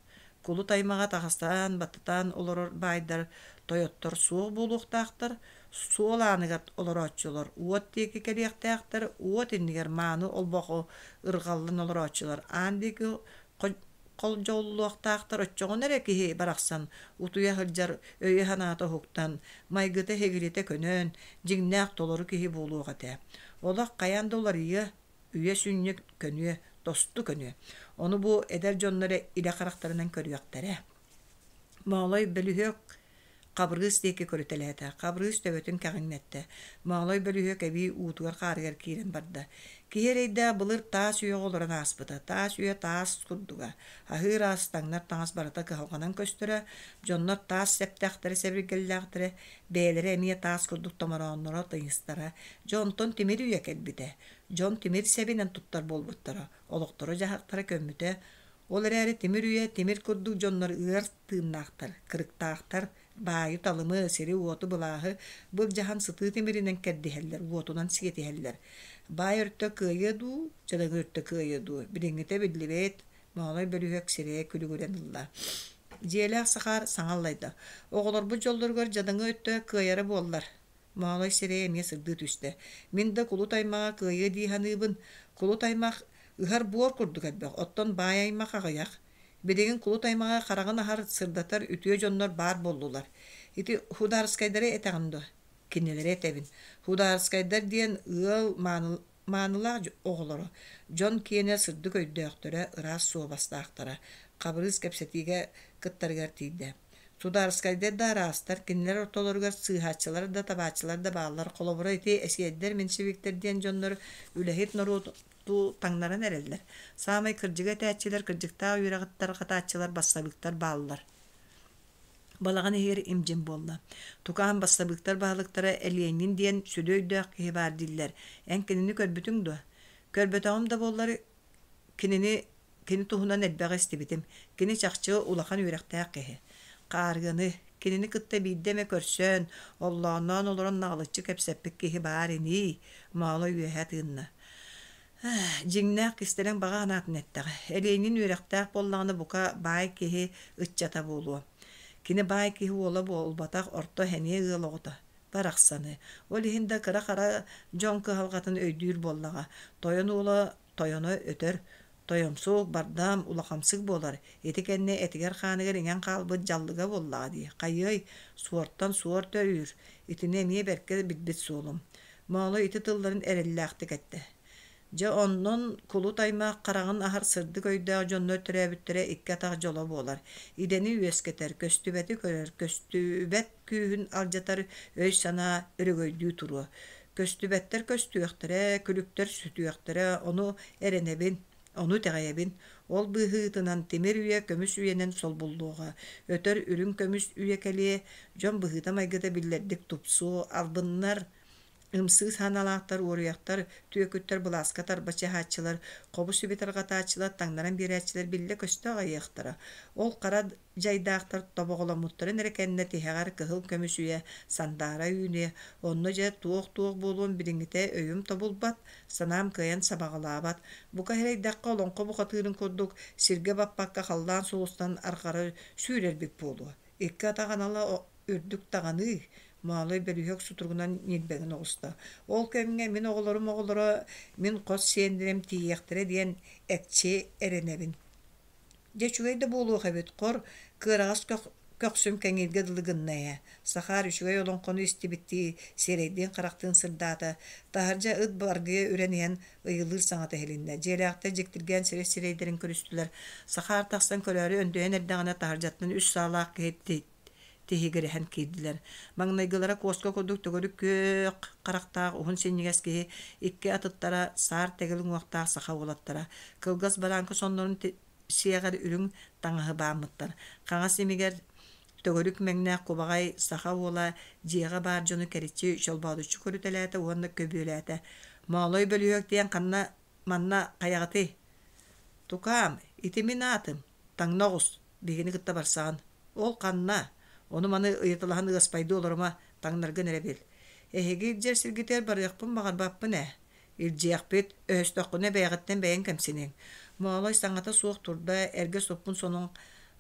Кулут аймаҕа таҕыстаан, баттатан олорор баайдар, тойоттор суох буолуохтаахтар, суол ааныгар олорооччулар уот диэки кэлиэхтээхтэр, уот иннигэр мааны олбоҕу ырҕаллан олорооччулар аан диэки холдьоҕуллуохтаахтар, оччоҕуна эрэ киһи барахсан утуйа сылдьар өйө-санаата уһуктан, майгыта-сигилитэ көнөн, дьиҥнээх толору киһи буолуох этэ. Олох хайаан да уларыйыа, үйэ сүнньүк көнүө, тосту көнүө. Ону бу эдэр дьоннор илэ харахтарынан көрүөхтэрэ. Моолой бөлүһүөк Хабырыыс диэки көрүтэлээтэ. Хабырыыс төбөтүн кэҕиҥнэттэ. Моолой бөлүһүөк эбии уутугар-хаарыгар киирэн барда. Киһи эрэйдээх былыр таас үйэҕэ олорон ааспыта. Таас үйэ таас курдуга. Аһыыр ас, таҥнар таҥас барыта кыһалҕанан көстөрө. Дьоннор таас сэптээхтэрэ, сэбиргэллээхтэрэ, бэйэлэрэ эмиэ таас курдук томороонноро, тыйыстара. Дьэ онтон тимир үйэ кэлбитэ. Дьон тимир сэбинэн туттар буолбуттара. Олохторо-дьаһахтара көммүтэ. Ол эрээри тимир үйэ тимир курдук дьоннор ыар тыыннаахтар, кырыктаахтар, баайы-талымы, сири-уоту былааһы былдьаһан сытыы тимиринэн кэрдиһэллэр, уотунан сиэтиһэллэр. Баай өртө кыайыа дуу, дьадаҥы өртө кыайыа дуу, билиҥҥитэ биллибэт, Моолой бөлүһүөк сирэйэ күлүгүрэн ылла. Дьиэлээх Сахаар саҥа аллайда. Оҕолорбут дьоллоругар дьадаҥы өттө кыайара буоллар. Моолой сирэйэ эмиэ сырдыы түстэ. Мин да кулут аймаҕа кыайыа дии саныыбын. Кулут аймах ыһар буор курдук элбэх, оттон баай аймах аҕыйах. Билигин кулут аймаҕа хараҕын аһар, сырдатар үтүө дьоннор баар буоллулар. Ити худаарыскайдары этэҕин дуо? Кинилэри этэбин. Худаарыскайдар диэн ыал маанылаах оҕолоро, дьон киэнэ сырдык өйдөөхтөрө, ыраас суобастаахтара. Хабырыыс кэпсэтиигэ кыттарыгар тиийдэ. Судаарыскайдар да араастар, кинилэр ортолоругар сыыһааччылар да, табааччылар да бааллар. Холобура, ити эсиэрдэр, меньшевиктэр диэн дьоннор үлэһит норуоту таҥнаран эрэллэр. Саамай кырдьыгы этээччилэр, кырдьыктаах үөрэҕи тарҕатааччылар, бассабыыктар бааллар. Балаҕан иһигэр им-дьим буолла. Тукаан бассабыыктар баһылыктара Элиэнньин диэн сүдү өйдөөх киһи баар дииллэр. Эн кинини көрбүтүҥ дуо? Көрбөтөҕүм да буоллар, кинини Кини туһунан элбэҕи истибитим. Кини чахчы улахан үөрэхтээх киһи. Хаарыаны, кинини кытта биирдэ эмэ көрсөн, оллоонноон олорон наҕылыччы кэпсэппит киһи баар инии, Моолой үөһэ тыынна. Дьиҥнээх кистэлэҥ баҕа санаатын эттэҕэ. Элиэнин үөрэхтээх буоллаҕына, бука, баай киһи ыччата буолуо. Кини баай киһи уола буолбатах, орто сэниэ ыал оҕото. Барахсаны. Ол иһин да кыра-хара дьон кыһалҕатын өйдүүр буоллаҕа. Тойон уола тойоно өтөр, тойомсук, бардам, улахамсык буолар, ити кэннэ этигэр-хааныгар иҥэн хаалбыт дьаллыга буоллаҕа дии, хайыай, суортан суор төрүүр, итини эмиэ бэркэ билбит суолум. Моолой ити тылларын эрэллээхтик эттэ. Дьэ оннун кулут аймах хараҕын аһар сырдык өйдөөх дьоннор төрөөбүттэрэ икки атах дьоло буолар. Идэни үөскэтэр, көстүбэти көрөр, көстүбэт күүһүн алдьатар өй-санаа өрөгөйдүү туруо. Көстүбэттэр көстүөхтэрэ, күлүктэр сүтүөхтэрэ, ону эрэнэбин, ону итэҕэйэбин. Ол быһыытынан тимир үйэ көмүс үйэнэн солбуллуоҕа, өтөр үрүҥ көмүс үйэ кэлиэ, дьон быһыыта-майгыта биллэрдик тупсуо, албыннар. Ымсыы санаалаахтар, уоруйахтар, түөкүттэр, былааска тарбачыһааччылар, хобу-сиби тарҕатааччылар, таҥнаран биэрээччилэр биллэ-көстө аҕыйахтара. Ол хара дьайдаахтар тобоҕоломмуттарын эрэ кэннэ тиһэҕэр кыһыл көмүс үйэ сандаара үүнүө, онно дьэ туох-туох буолуон билиҥҥитэ өйүм тобулбат, санаам кыайан сабаҕалаабат. Бука сэрэйдэххэ, олоҥхо бухатыырын курдук сиргэ баппакка халлаан сулустан арҕара сүүрэрбит буолуо. Икки атах анала үрдүк даҕаный, Маалай бөлүһүөк сутуругунан ньилбэгин оҕуста. Ол кэмҥэ мин оҕолорум оҕолоро, мин хос сиэннэрим тиийиэхтэрэ диэн экчи эрэнэбин. Дьэ үчүгэй да буолуох эбит, хор, кыараҕас көхсүм кэҥииргэ дылы гынна ээ. Сахаар үчүгэй олоҥхону истибиттии сирэйдиин-харахтыын сырдаата, таһырдьа ыт баргыйа үрэн иһэн ыйылыыр саҥата иһилиннэ. Дьиэлээхтэр дьиктиргээн сирэй-сирэйдэрин көрүстүлэр. Сахаар тахсан көрөөрү өндөйөн эрдэҕинэ таһырдьаттан үс саалаах киһи тиһигирэһэн киирдилэр. Маҥнайгылара куоска курдук төгүрүк күөх харахтаах уһун синньигэс киһи, икки атыттара саар тэгил уҥуохтаах саха уолаттара. Кылгас барааҥка соннорун сиэҕэр үрүҥ таҥаһы бааммыттар. Хаҥас имигэр төгүрүк мэҥнээх кубаҕай саха уола дьиэҕэ баар дьону кэриччи чолбоодуччу көрүтэлээтэ уонна көбүөлээтэ. Моолой бөлүһүөк диэн ханна манна хайаҕытый? Тукаам, ити мин аатым. Таҥна оҕус, биһигини кытта барсаҕын. Ол ханна? Ону-маны ыйыталаһан ыаспайдыы олорума, таҥнаргын эрэ бил. Эһиги илдьэр сиргитигэр барыахпын баҕарбаппын ээ. Илдьиэхпит, өһөстөххүнэ бэйэҕиттэн бэйэҥ кэмсиниэҥ. Моолой саҥата суох турда, эргэ суппун сонун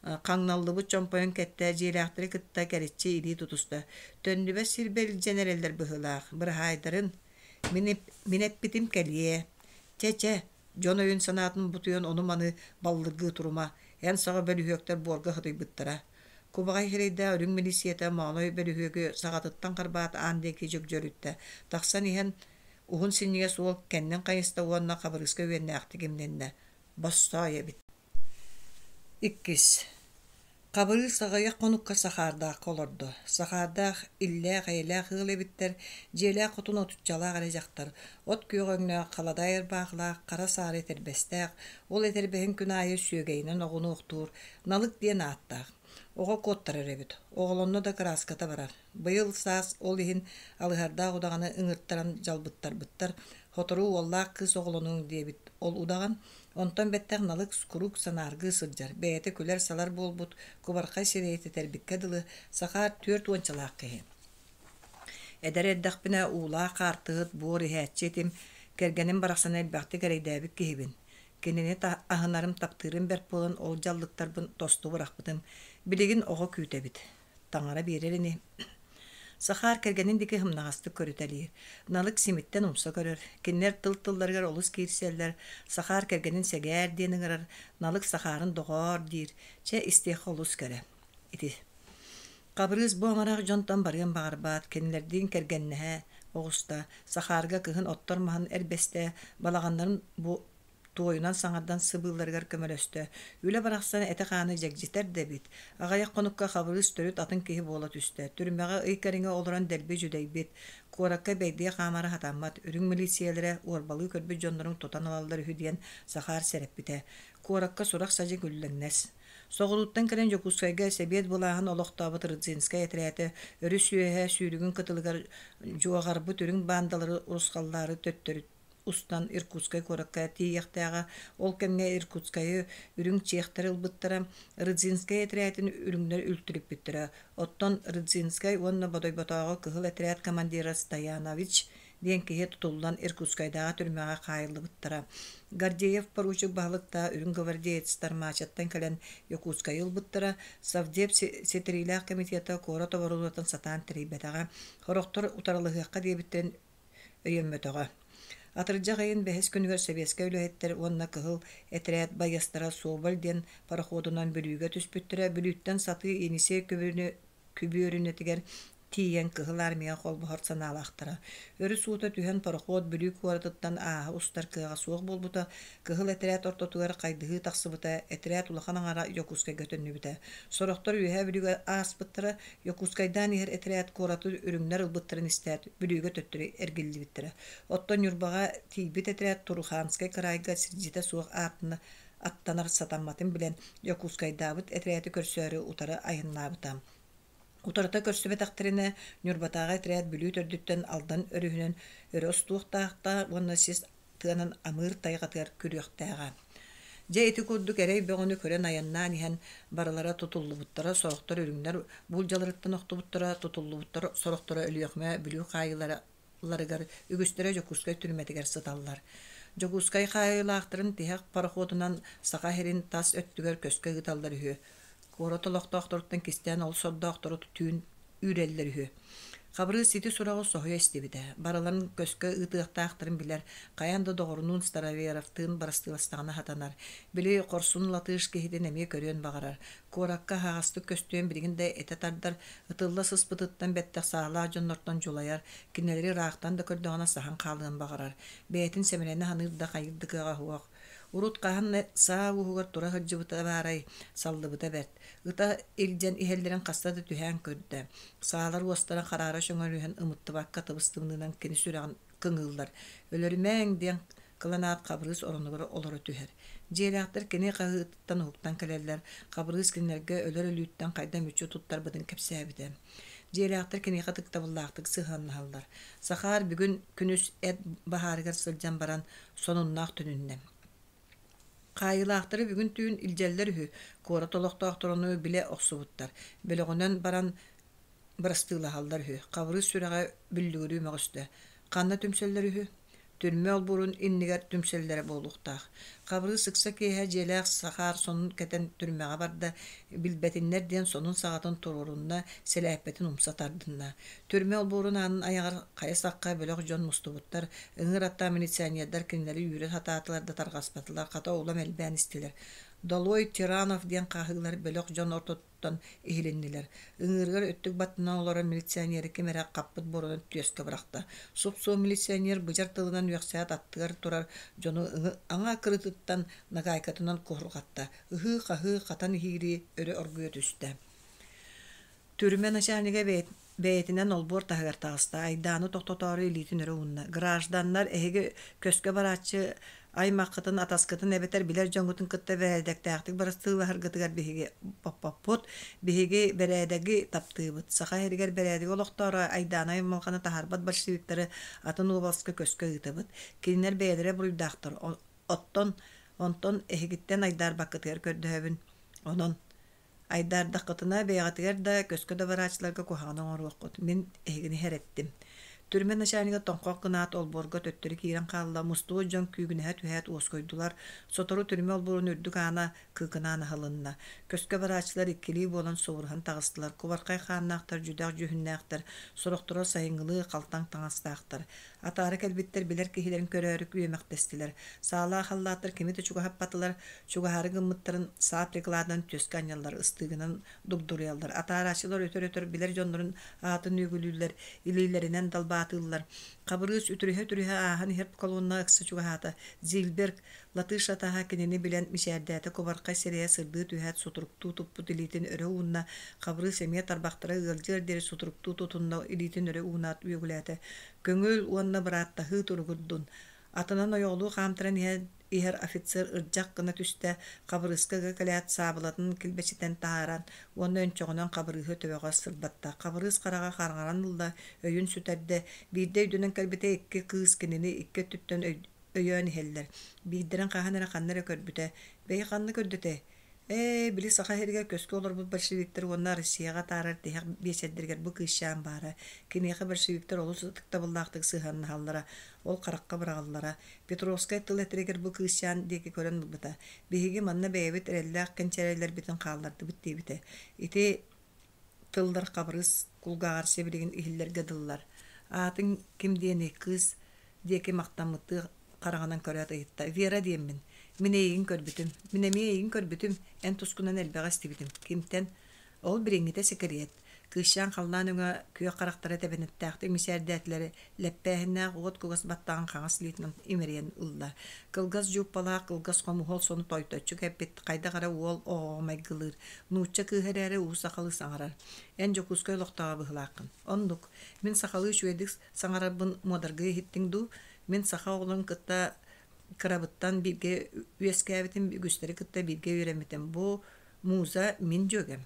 хаҥналлыбыт чомпойун кэттэ, дьиэлээхтэри кытта кэриччи илии тутуста. Төннүбэт сирбэр илдьэн эрэллэр быһыылаах, быраһаайдарын. Мин, мин эппитим кэлиэ. Чэ-чэ, дьон өйүн-санаатын бутуйан ону-маны баллыргыы турума, эн саҕа бөлүһүөктэр буорга сытыйбыттара. Кубаҕай сирэйдээх үрүҥ милииссийэтэ Моолой бөлүһүөгү саҕатыттан харбаат аан диэки дьөгдьөрүттэ. Тахсан иһэн уһун синньигэс уол кэннин хайыста уонна Хабырыыска үөннээхтик имнэннэ: «Боссоой эбит». Иккис Хабырыыс аҕыйах хонукка Сахаардаахха олордо. Сахаардаах иллээх-эйэлээх ыал эбиттэр, дьиэлээх хотун отуччалаах эрэ дьахтар, от күөҕэ өҥнөөх халадаай ырбаахылаах, хара саары этэрбэстээх, ол этэрбэһин күн аайы сүөгэйинэн оҕунуохтуур Налык диэн ааттаах. Оҕо куоттарар эбит, оҕолонно да кырааската барар. Быйыл саас ол иһин Алыһардаах удаҕаны ыҥыртаран дьалбыттарбыттар, сотору уоллаах кыыс оҕолонуоҥ диэбит ол удаҕан Онтон бэттэх Налык куруук санааргыы сылдьар, бэйэтэ күлэр-салар буолбут, кубархай сирэйи тэтэрбиккэ дылы, Сахаар түөрт уончалаах киһи. Эдэр эрдэхпинэ уулаах хаартыһыт, буор иһээччи этим, кэргэним барахсаны элбэхтик эрэйдээбит киһибин. Кинини аһынарым, таптыырым бэрт буолан ол дьаллыктарбын тосту бырахпытым. Билигин оҕо күүтэбит. Таҥара биэрэр ини. Сахаар кэргэнин диэки сымнаҕастык көрүтэлиир. Налык симиттэн умса көрөр. Кинилэр тыл-тылларыгар олус киирсэллэр. Сахаар кэргэнин сэгээр диэн ыҥырар, Налык Сахаарын доҕоор диир. Чэ, истиэххэ олус кэрэ. Ити. Хабырыыс бу амарах дьонтон барыан баҕарбат, кинилэрдиин кэргэннэһэ оҕуста. Сахаарга кыһын оттор маһын эрбэстэ, балаҕаннарын бу туойунан саҥардан сыбыылларыгар көмөлөстө. Үлэ барахсан этэ-хаана дьэгдьитэр да эбит. Аҕыйах хонукка Хабырыыс төрүт атын киһи буола түстэ. Түрмэҕэ ый кэриҥэ олорон дэлби дьүдэйбит. Куоракка бэйдиэ хаамара сатаммат. Үрүҥ милииссийэлэрэ уорбалыы көрбүт дьоннорун тутан ылаллар үһү диэн Сахаар сэрэппитэ. Куоракка сурах-садьык үллэҥнэс. Соҕурууттан кэлэн Дьокуускайга сэбиэт былааһын олохтообут Рыдзинскай этэрээтэ өрүс үөһэ сүүрүгүн кытылыгар дьуоҕарбыт үрүҥ баандалары урусхаллаары төттөрү устан Иркутскай куоракка тиийиэхтээҕэ. Ол кэмҥэ Иркутскайы үрүҥ чехтэр ылбыттара, Рыдзинскай этэрээтин үрүҥнэр үлтүрүппүттэрэ. Оттон Рыдзинскай уонна Бодойботооҕу кыһыл этэрээт командира Стоянович диэн киһи тутуллан Иркутскайдааҕы түрмэҕэ хаайыллыбыттара. Гордеев поручик баһылыктаах үрүҥ гвардеецтар Маачаттан кэлэн Якутскайы ылбыттара. Совдеп ситэриилээх комитета куорат оборуонатын сатаан тэрийбэтэҕэ. Сорохтор утарылаһыахха диэбиттэрин өйөммөтөҕө. Атырдьах ыйын бэһис күнүгэр сэбиэскэй үлэһиттэр уонна кыһыл этэрээт байыастара Соболь диэн пароходунан Бүлүүгэ түспүттэрэ. Бүлүүттэн сатыы Енисей күбүөрүнэтигэр тиийэн Кыһыл Армияҕа холбоһор санаалаахтара. Өрүс уута түһэн пароход Бүлүү куоратыттан ааһа устар кыаҕа суох буолбута. Кыһыл этэрээт ортотугар хайдыһыы тахсыбыта, этэрээт улахан аҥара Дьокуускайга төннүбүтэ. Сорохтор Үөһээ Бүлүүгэ ааспыттара, Дьокуускайдаан иһэр этэрээт куораты үрүҥнэр ылбыттарын истээт, Бүлүүгэ төттөрү эргиллибиттэрэ. Оттон Ньурбаҕа тиийбит этэрээт Туруханскай кыраайга сирдьитэ суох аттанар сатамматын билэн, Дьокуускайдаабыт этэрээти көрсөөрү утары айаннаабыта. Утарыта көрсүбэтэхтэринэ, Ньурбатааҕы этэрээт Бүлүү төрдүттэн Алдан өрүһүнэн өрө устуохтаахта уонна сис тыанан Амыыр тайҕатыгар күрүөхтээҕэ. Дьэ ити курдук эрэй бөҕөнү көрөн айаннаан иһэн барылара тутуллубуттара, сорохтор үрүҥнэр буулдьаларыттан охтубуттара, тутуллубуттар сорохторо Өлүөхүмэ Бүлүү хаайыылара ларыгар үгүстэрэ Дьокуускай түрмэтигэр сыталлар. Дьокуускай хаайыылаахтарын тиһэх пароходунан Саха сирин тас өттүгэр көскө ыыталлар үһү. Куорат олохтоохторуттан кистээн ол сордоохтору түүн үүрэллэр үһү. Хабырыыс ити сураҕы соһуйа истибитэ. Барыларын көскө ыытыахтаахтарын билэр, хайаан да доҕорунуун Староверовтыын барастыыластаҕына сатанар. Били хорсун латыш киһитин эмиэ көрүөн баҕарар. Куоракка аһаҕастык көстүөн билигин да этэ тардар, ытылла сыспытыттан бэттэх саалаах дьоннортон дьулайар, кинилэри ыраахтан да көрдөҕүнэ саһан хаалыан баҕарар. Бэйэтин сэмэлэнэ саныыр да хайыыр да кыаҕа суох. Урут хаһан саа ууһугар тура сылдьыбыта баарай, саллыбыта бэрт. Ыта илдьэн иһэллэрин хаста да түһээн көрдө. Саалар уостара хараара сөҥөрүһэн ымыттыбакка тыбыс-тымныынан кини сүрэҕин кыҥыыллар. «Өлөрүмээҥ!» диэн кыланаат Хабырыыс оронугар олоро түһэр. Дьиэлээхтэр кини хаһыытыттан уһуктан кэлэллэр. Хабырыыс кинилэргэ өлөр өлүүттэн хайда мүччү туттарбытын кэпсээбитэ. Дьиэлээхтэр киниэхэ ытыктабыллаахтык сыһыаннаһаллар. Сахаар бүгүн күнүс эт баһаарыгар сылдьан баран сонуннаах төнүннэ. Хаайыылаахтары бүгүн түүн илдьэллэр үһү, куорат олохтоохторуну билэ охсубуттар. Бөлөҕүнэн баран бырастыылаһаллар үһү. Хабырыыс сүрэҕэ бүллүгүрүү мөҕүстэ. Ханна түмсэллэр үһү? Түрмэ олбуорун иннигэр түмсэллэрэ буолуохтаах. Хабырыыс ыкса киэһэ дьиэлээх Сахаар сонун кэтэн түрмэҕэ барда, билбэтиннэр диэн сонун саҕатын туруорунна, сэлээппэтин умса тардынна. Түрмэ олбуорун аанын айаҕар хайа сахха бөлөх дьон мустубуттар, ыҥыр аттаах милиционердар кинилэри үүрэ сатаатылар да тарҕаспатылар, хата улам элбээн истилэр. «Долой тиранов» диэн хаһыылар бөлөх дьон ортотуттан иһилиннилэр. Ыҥыырыгар өттүк баттанан олорор милиционеры ким эрэ хаппыт буорунан түөскэ бырахта. Суп-суон милиционер быдьар тылынан үөхсээт аттыгар турар дьону аҥа кырыытыттан нагаайкатынан куһурҕатта. Ыһыы-хаһыы, хатан иһиирии өрө оргуйа түстэ. Түрмэ начальнига бэйэтинэн олбуор таһыгар таҕыста, айдааны тохтотоору илиитин өрө уунна. Гражданнар, эһиги көскө барааччы аймаххытын, атаскытын эбэтэр билэр дьоҥҥутун кытта бэрээдэктээхтик барыстыылаһаргытыгар биһиги боппоппут. Биһиги бэрээдэги таптыыбыт. Саха сиригэр бэрээдэги олохтооро айдааны аймалҕаны таһаарбат большевиктары атын уобаласка көскө ыытабыт. Кинилэр бэйэлэрэ буруйдаахтар. Оттон онтон эһигиттэн айдаарбаккытыгар көрдөһөбүн. Онон Айдаардаххытына бэйэҕитигэр да, көскө да барааччыларга куһаҕаны оҥоруоххут. Мин эһигини сэрэттим. Түрмэ начальнига тоҥхох гынаат олбуорга төттөрү киирэн хаалла, мустубут дьон күүгүнэһэ түһээт уоскуйдулар. Сотору түрмэ олбуорун үрдүк аана кыыкынаан аһылынна. Көскө барааччылар иккилии буолан субуруһан таҕыстылар. Кубархай хааннаахтар, дьүдэх дьүһүннээхтэр, сорохторо сайыҥҥылыы халтаҥ таҥастаахтар. Атаара кэлбиттэр билэр киһилэрин көрөөрү үөмэхтэстилэр. Саалаах халлааттар кими да чугаһаппатылар, чугаһаары гыммыттарын саа прикладынан түөскэ анньаллар, ыстыыгынан дугдуруйаллар. Атаарааччылар өтөр-өтөр билэр дьоннорун аатын үөгүлүүллэр, илиилэринэн далбаатыыллар. Хабырыыс үтүрүһэ-үтүрүһэ ааһан иһэр колонна ыкса чугаһаата. Зильберг, латыш атаһа кинини билэн мичээрдээтэ, кубархай сирэйэ сырдыы түһээт сутуруктуу туппут илиитин өрө уунна. Хабырыыс эмиэ тарбахтара ыалдьыар диэри сутуруктуу тутунна, илиитин өрө уунаат үөгүлээтэ. Көҥүл уонна бырааттаһыы туругурдун! Атынан ойоҕолуу хаамтаран иһэн иһэр офицер ырдьах гына түстэ, Хабырыыска ыга кэлээт саабылатын килбэчитэн таһааран уонна өнчөҕүнэн Хабырыыһы төбөҕө сырбатта. Хабырыыс хараҕа хараҥаран ылла, өйүн сүтэрдэ. Биирдэ өйдөнөн кэлбитэ икки кыыс кинини икки өттүттэн өйөөн иһэллэр. Биирдэрин хаһан эрэ ханна эрэ көрбүтэ. Бэйи ханна көрдөтэй? Ээ, били Саха сиригэр көскө олорбут большевиктар уонна Россияҕа атаарар тиһэх биэчэрдэригэр бу кыысчаан баара. Киниэхэ большевиктар олус ытыктабыллаахтык сыһыаннаһаллара, ол харахха быраҕаллара. Петровскай тыл этэригэр бу кыысчаан диэки көрөн ылбыта. Биһиги манна бэйэбит эрэллээх кэнчээрилэрбитин хааллардыбыт диэбитэ. Ити тыллар Хабырыыс кулгааҕар сибилигин иһиллэргэ дылылар. Аатыҥ ким диэний, кыыс диэки махтаммыттыы хараҕынан көрөөт ыйытта. Вера диэммин. Мин эйигин көрбүтүм. Мин эмиэ эйигин көрбүтүм. Эн тускунан элбэҕи истибитим. Кимтэн? Ол билиҥҥитэ сэкириэт. Кыысчаан халлаан өҥө күөх харахтара тэбэнэттээхтик мичээрдээтилэр, лэппээһиннээх уот кугас баттаҕын хаҥас илиитинэн имэрийэн ылла. Кылгас дьууппалаах кылгас хомуһуол сону тойточчу кэппит, хайдах эрэ уол оҕоҕо майгылыыр. Нуучча кыыһа эрээри уу сахалыы саҥарар. Эн Дьокуускай олохтооҕо быһыылааххын. Оннук. Мин сахалыы үчүгэйдик саҥарарбын муодаргыы иһиттиҥ дуу? Мин саха оҕолорун кытта кырабыттан бииргэ үөскээбитим, үгүстэри кытта бииргэ үөрэммитим. Бу муза мин дьүөгэм.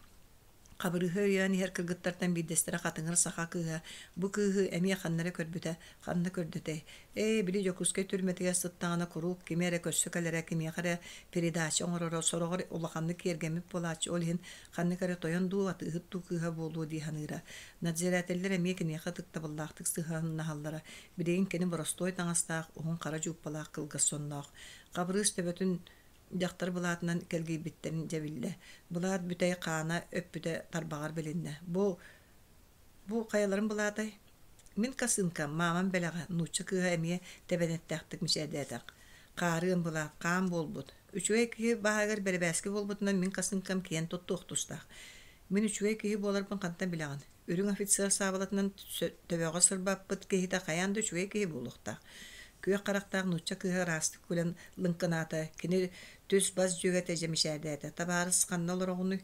Хабырыыһы өйөөн иһэр кыргыттартан биирдэстэрэ хатыҥыр саха кыыһа бу кыыһы эмиэ ханна эрэ көрбүтэ, ханна көрдөтэй? Ээ, били Дьокуускай түрмэтигэр сыттаҕына куруук кими эрэ көрсө кэлэрэ, кимиэхэ эрэ передача оҥороро, сороҕор улаханнык киэргэммит буолааччы, ол иһин ханнык эрэ тойон дуу, атыыһыт дуу кыыһа буолуо дии саныыра. Надзирателлэр эмиэ киниэхэ ытыктабыллаахтык сыһыаннаһаллара. Билигин кини боростуой таҥастаах, уһун хара дьууппалаах кылгас сонноох. Хабырыыс төбөтүн дьахтар былаатынан кэлгийбиттэрин дьэ биллэ. Былаат бүтэй хаана өппүтэ тарбаҕар билиннэ. Бу бу хайаларын былаатай? Мин косынкам, маамам бэлэҕэ, нуучча кыыһа эмиэ тэбэнэттээхтик мичээрдээтэх. Хаарыан былаат, хаан буолбут. Үчүгэй киһи баһыгар бэрэбээски буолбутунан мин косынкам киэн туттуох тустаах. Мин үчүгэй киһи буоларбын хантан билэҕин? Үрүҥ офицер саабылатынан төбөҕө сырбаппыт киһитэ хайаан да үчүгэй киһи буолуохтаах. Күөх харахтаах нуучча кыыһа ыраастык күлэн лыҥкынаата, кини түс-бас дьүөгэтэ дьэ мичээрдээтэ: «Табаарыс, ханна олороҕунуй?»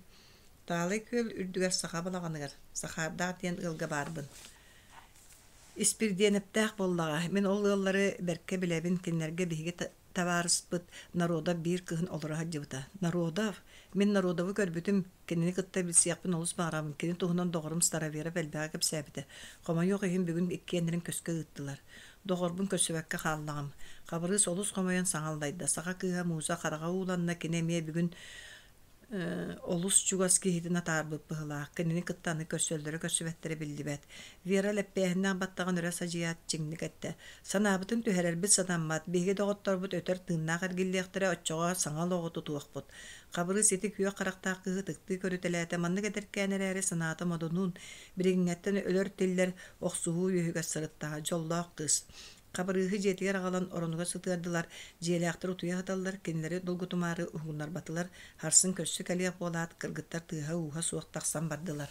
«Таалай күөл үрдүгэр саха балаҕаныгар, Сахаардаах диэн ыалга баарбын. Испирдиэнэптээх буоллаҕа, мин ол ыаллары бэркэ билэбин, кинилэргэ биһиги табаарыспыт Народов биир кыһын олоро сылдьыбыта. Народов? Мин Народовы көрбүтүм, кинини кытта билсиэхпин олус баҕарабын, кини туһунан доҕорум Староверов элбэҕи кэпсээбитэ. Хомойуох иһин бүгүн иккиэннэрин көскө ыыттылар. Доҕорбун көрсүбэккэ хааллаҕым. Хабырыыс олус хомойон саҥа аллайда. Саха кыыһа Муза хараҕа ууланна, кини эмиэ бүгүн олус чугас киһитин атаарбыт быһыылаах, кинини кытта аны көрсөллөрө-көрсүбэттэрэ биллибэт. Вера лэппиэһиннээх баттаҕын өрө садьыйаат чиҥник эттэ: «Санаабытын түһэрэрбит сатаммат, биһиги доҕотторбут өтөр тыыннаах эргиллиэхтэрэ, оччоҕо саҥа олоҕу тутуохпут». Хабырыыс ити күөх харахтаах кыыһы ытыктыы көрүтэлээтэ, маннык эдэркээн эрээри санаата модунуун, билиҥҥэттэн өлөр-тиллэр охсуһуу үөһүгэр сырыттаҕа, дьоллоох кыыс. Хабырыыһы дьиэтигэр аҕалан оронугар сытыардылар, дьиэлээхтэр утуйа сыталлар, кинилэри долгутумаары уһугуннарбатылар, сарсын көрсө кэлиэх буолаат, кыргыттар тыаһа-ууһа суох тахсан бардылар.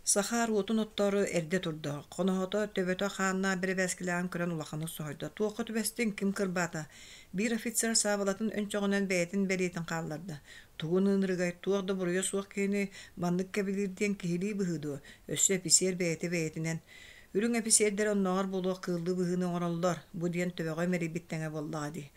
Сахаар уотун оттоору эрдэ турда, хоноһото төбөтө хааннаах бэрэбээскилээҕин көрөн улаханнык соһуйда: «Туохха түбэстиҥ, ким кырбаата?» Биир офицер саабылатын өнчөҕүнэн бэйэтин бэлиэтин хаалларда: «Тугун ыҥырыгай, туох да буруйа суох киһини маннык кэбилиир диэн киһилии быһыы дуо? Өссө эписиэр бэйэтэ бэйэтинэн Үрүҥ эписиэрдэр оннооҕор буолуох кыыллыы быһыыны оҥороллор, бу диэн төбөҕө имэрийбит тэҥэ буоллаҕа дии.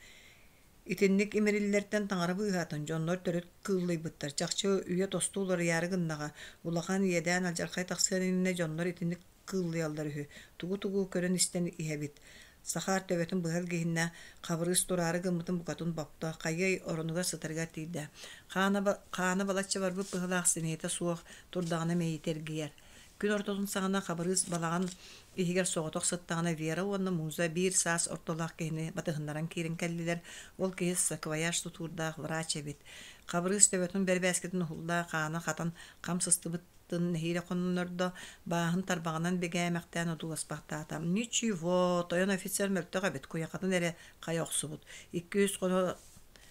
Итинник имэриллэртэн таҥара быыһаатын, дьоннор төрүт кыыллыйбыттар, чахчы үйэ тосту уларыйаары гыннаҕа, улахан иэдээн алдьархай тахсыан иннинэ дьоннор итинник кыыллыйаллар үһү, тугу-тугу көрөн-истэн иһэбит. Сахаар төбөтүн быһа илгиһиннэ, Хабырыыс тураары гыммытын букатын бопто, хайыай, оронугар сытарыгар тиийдэ. Хаана, хаана балачча барбыт быһыылаах сэниэтэ суох, турдаҕына мэйиитэ эргийэр. Күн ортотун саҕана Хабырыыс балаҕан иһигэр соҕотох сыттаҕына Вера уонна Муза биир саас ортолоох киһини батыһыннаран киирэн кэллилэр. Ол киһи саквояж тутуурдаах врач эбит. Хабырыыс төбөтүн бэрбээскитин уһулла, хаана хатан хам сыстыбытын нэһиилэ хоннордо, бааһын тарбаҕынан бигээмэхтээн одууласпахтаата. Ничего, тойон офицер мөлтөх эбит, куйахатын эрэ хайа охсубут. Икки-үс хоно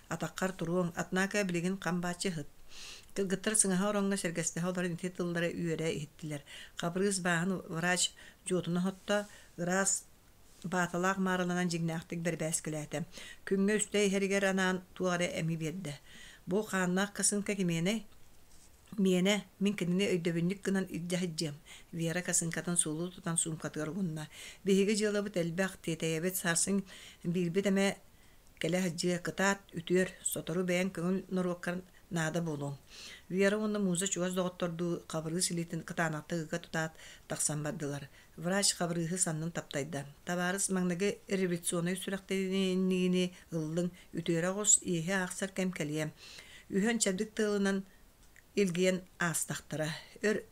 Атаххар туруоҥ, однако билигин хам бааччы ыһыт. Кыргыттар сыҥаһа ороҥҥо сэргэстэһэ олорон ити тыллары үөрэ иһиттилэр. Хабырыыс бааһын врач дьуотун оһотто, ыраас бааталаах маарыланан дьиҥнээхтик бэрбээскилээтэ. Күҥҥэ үстэ иһэригэр анаан туох эрэ эми биэрдэ. Бу хааннаах косынка кимиэнэй? Миэнэ, мин кинини өйдөбүнньүк гынан илдьэ сылдьыам, Вера косынкатын суулуу тутан суумкатыгар угунна. Биһиги дьыалабыт элбэх, тиэтэйэбит, сарсын биирбит эмэ Кэлэ сылдьыа, кытаат, үтүөр, сотору бэйэҥ көҥүл норуоккар наада буолуоҥ. Вера уонна Муза чугас доҕоттордуу Хабырыыс илиитин кытаанахтык ыга тутаат, тахсан бардылар. Врач Хабырыыһы саннын таптайда. Табаарыс маҥнайгы революционнай сүрэхтэниини ыллыҥ, үтүөрэ оҕус, иэһи аахсар кэм кэлиэ. Үһүөн чэбдик тыалынан илгийэн аастахтара. Өр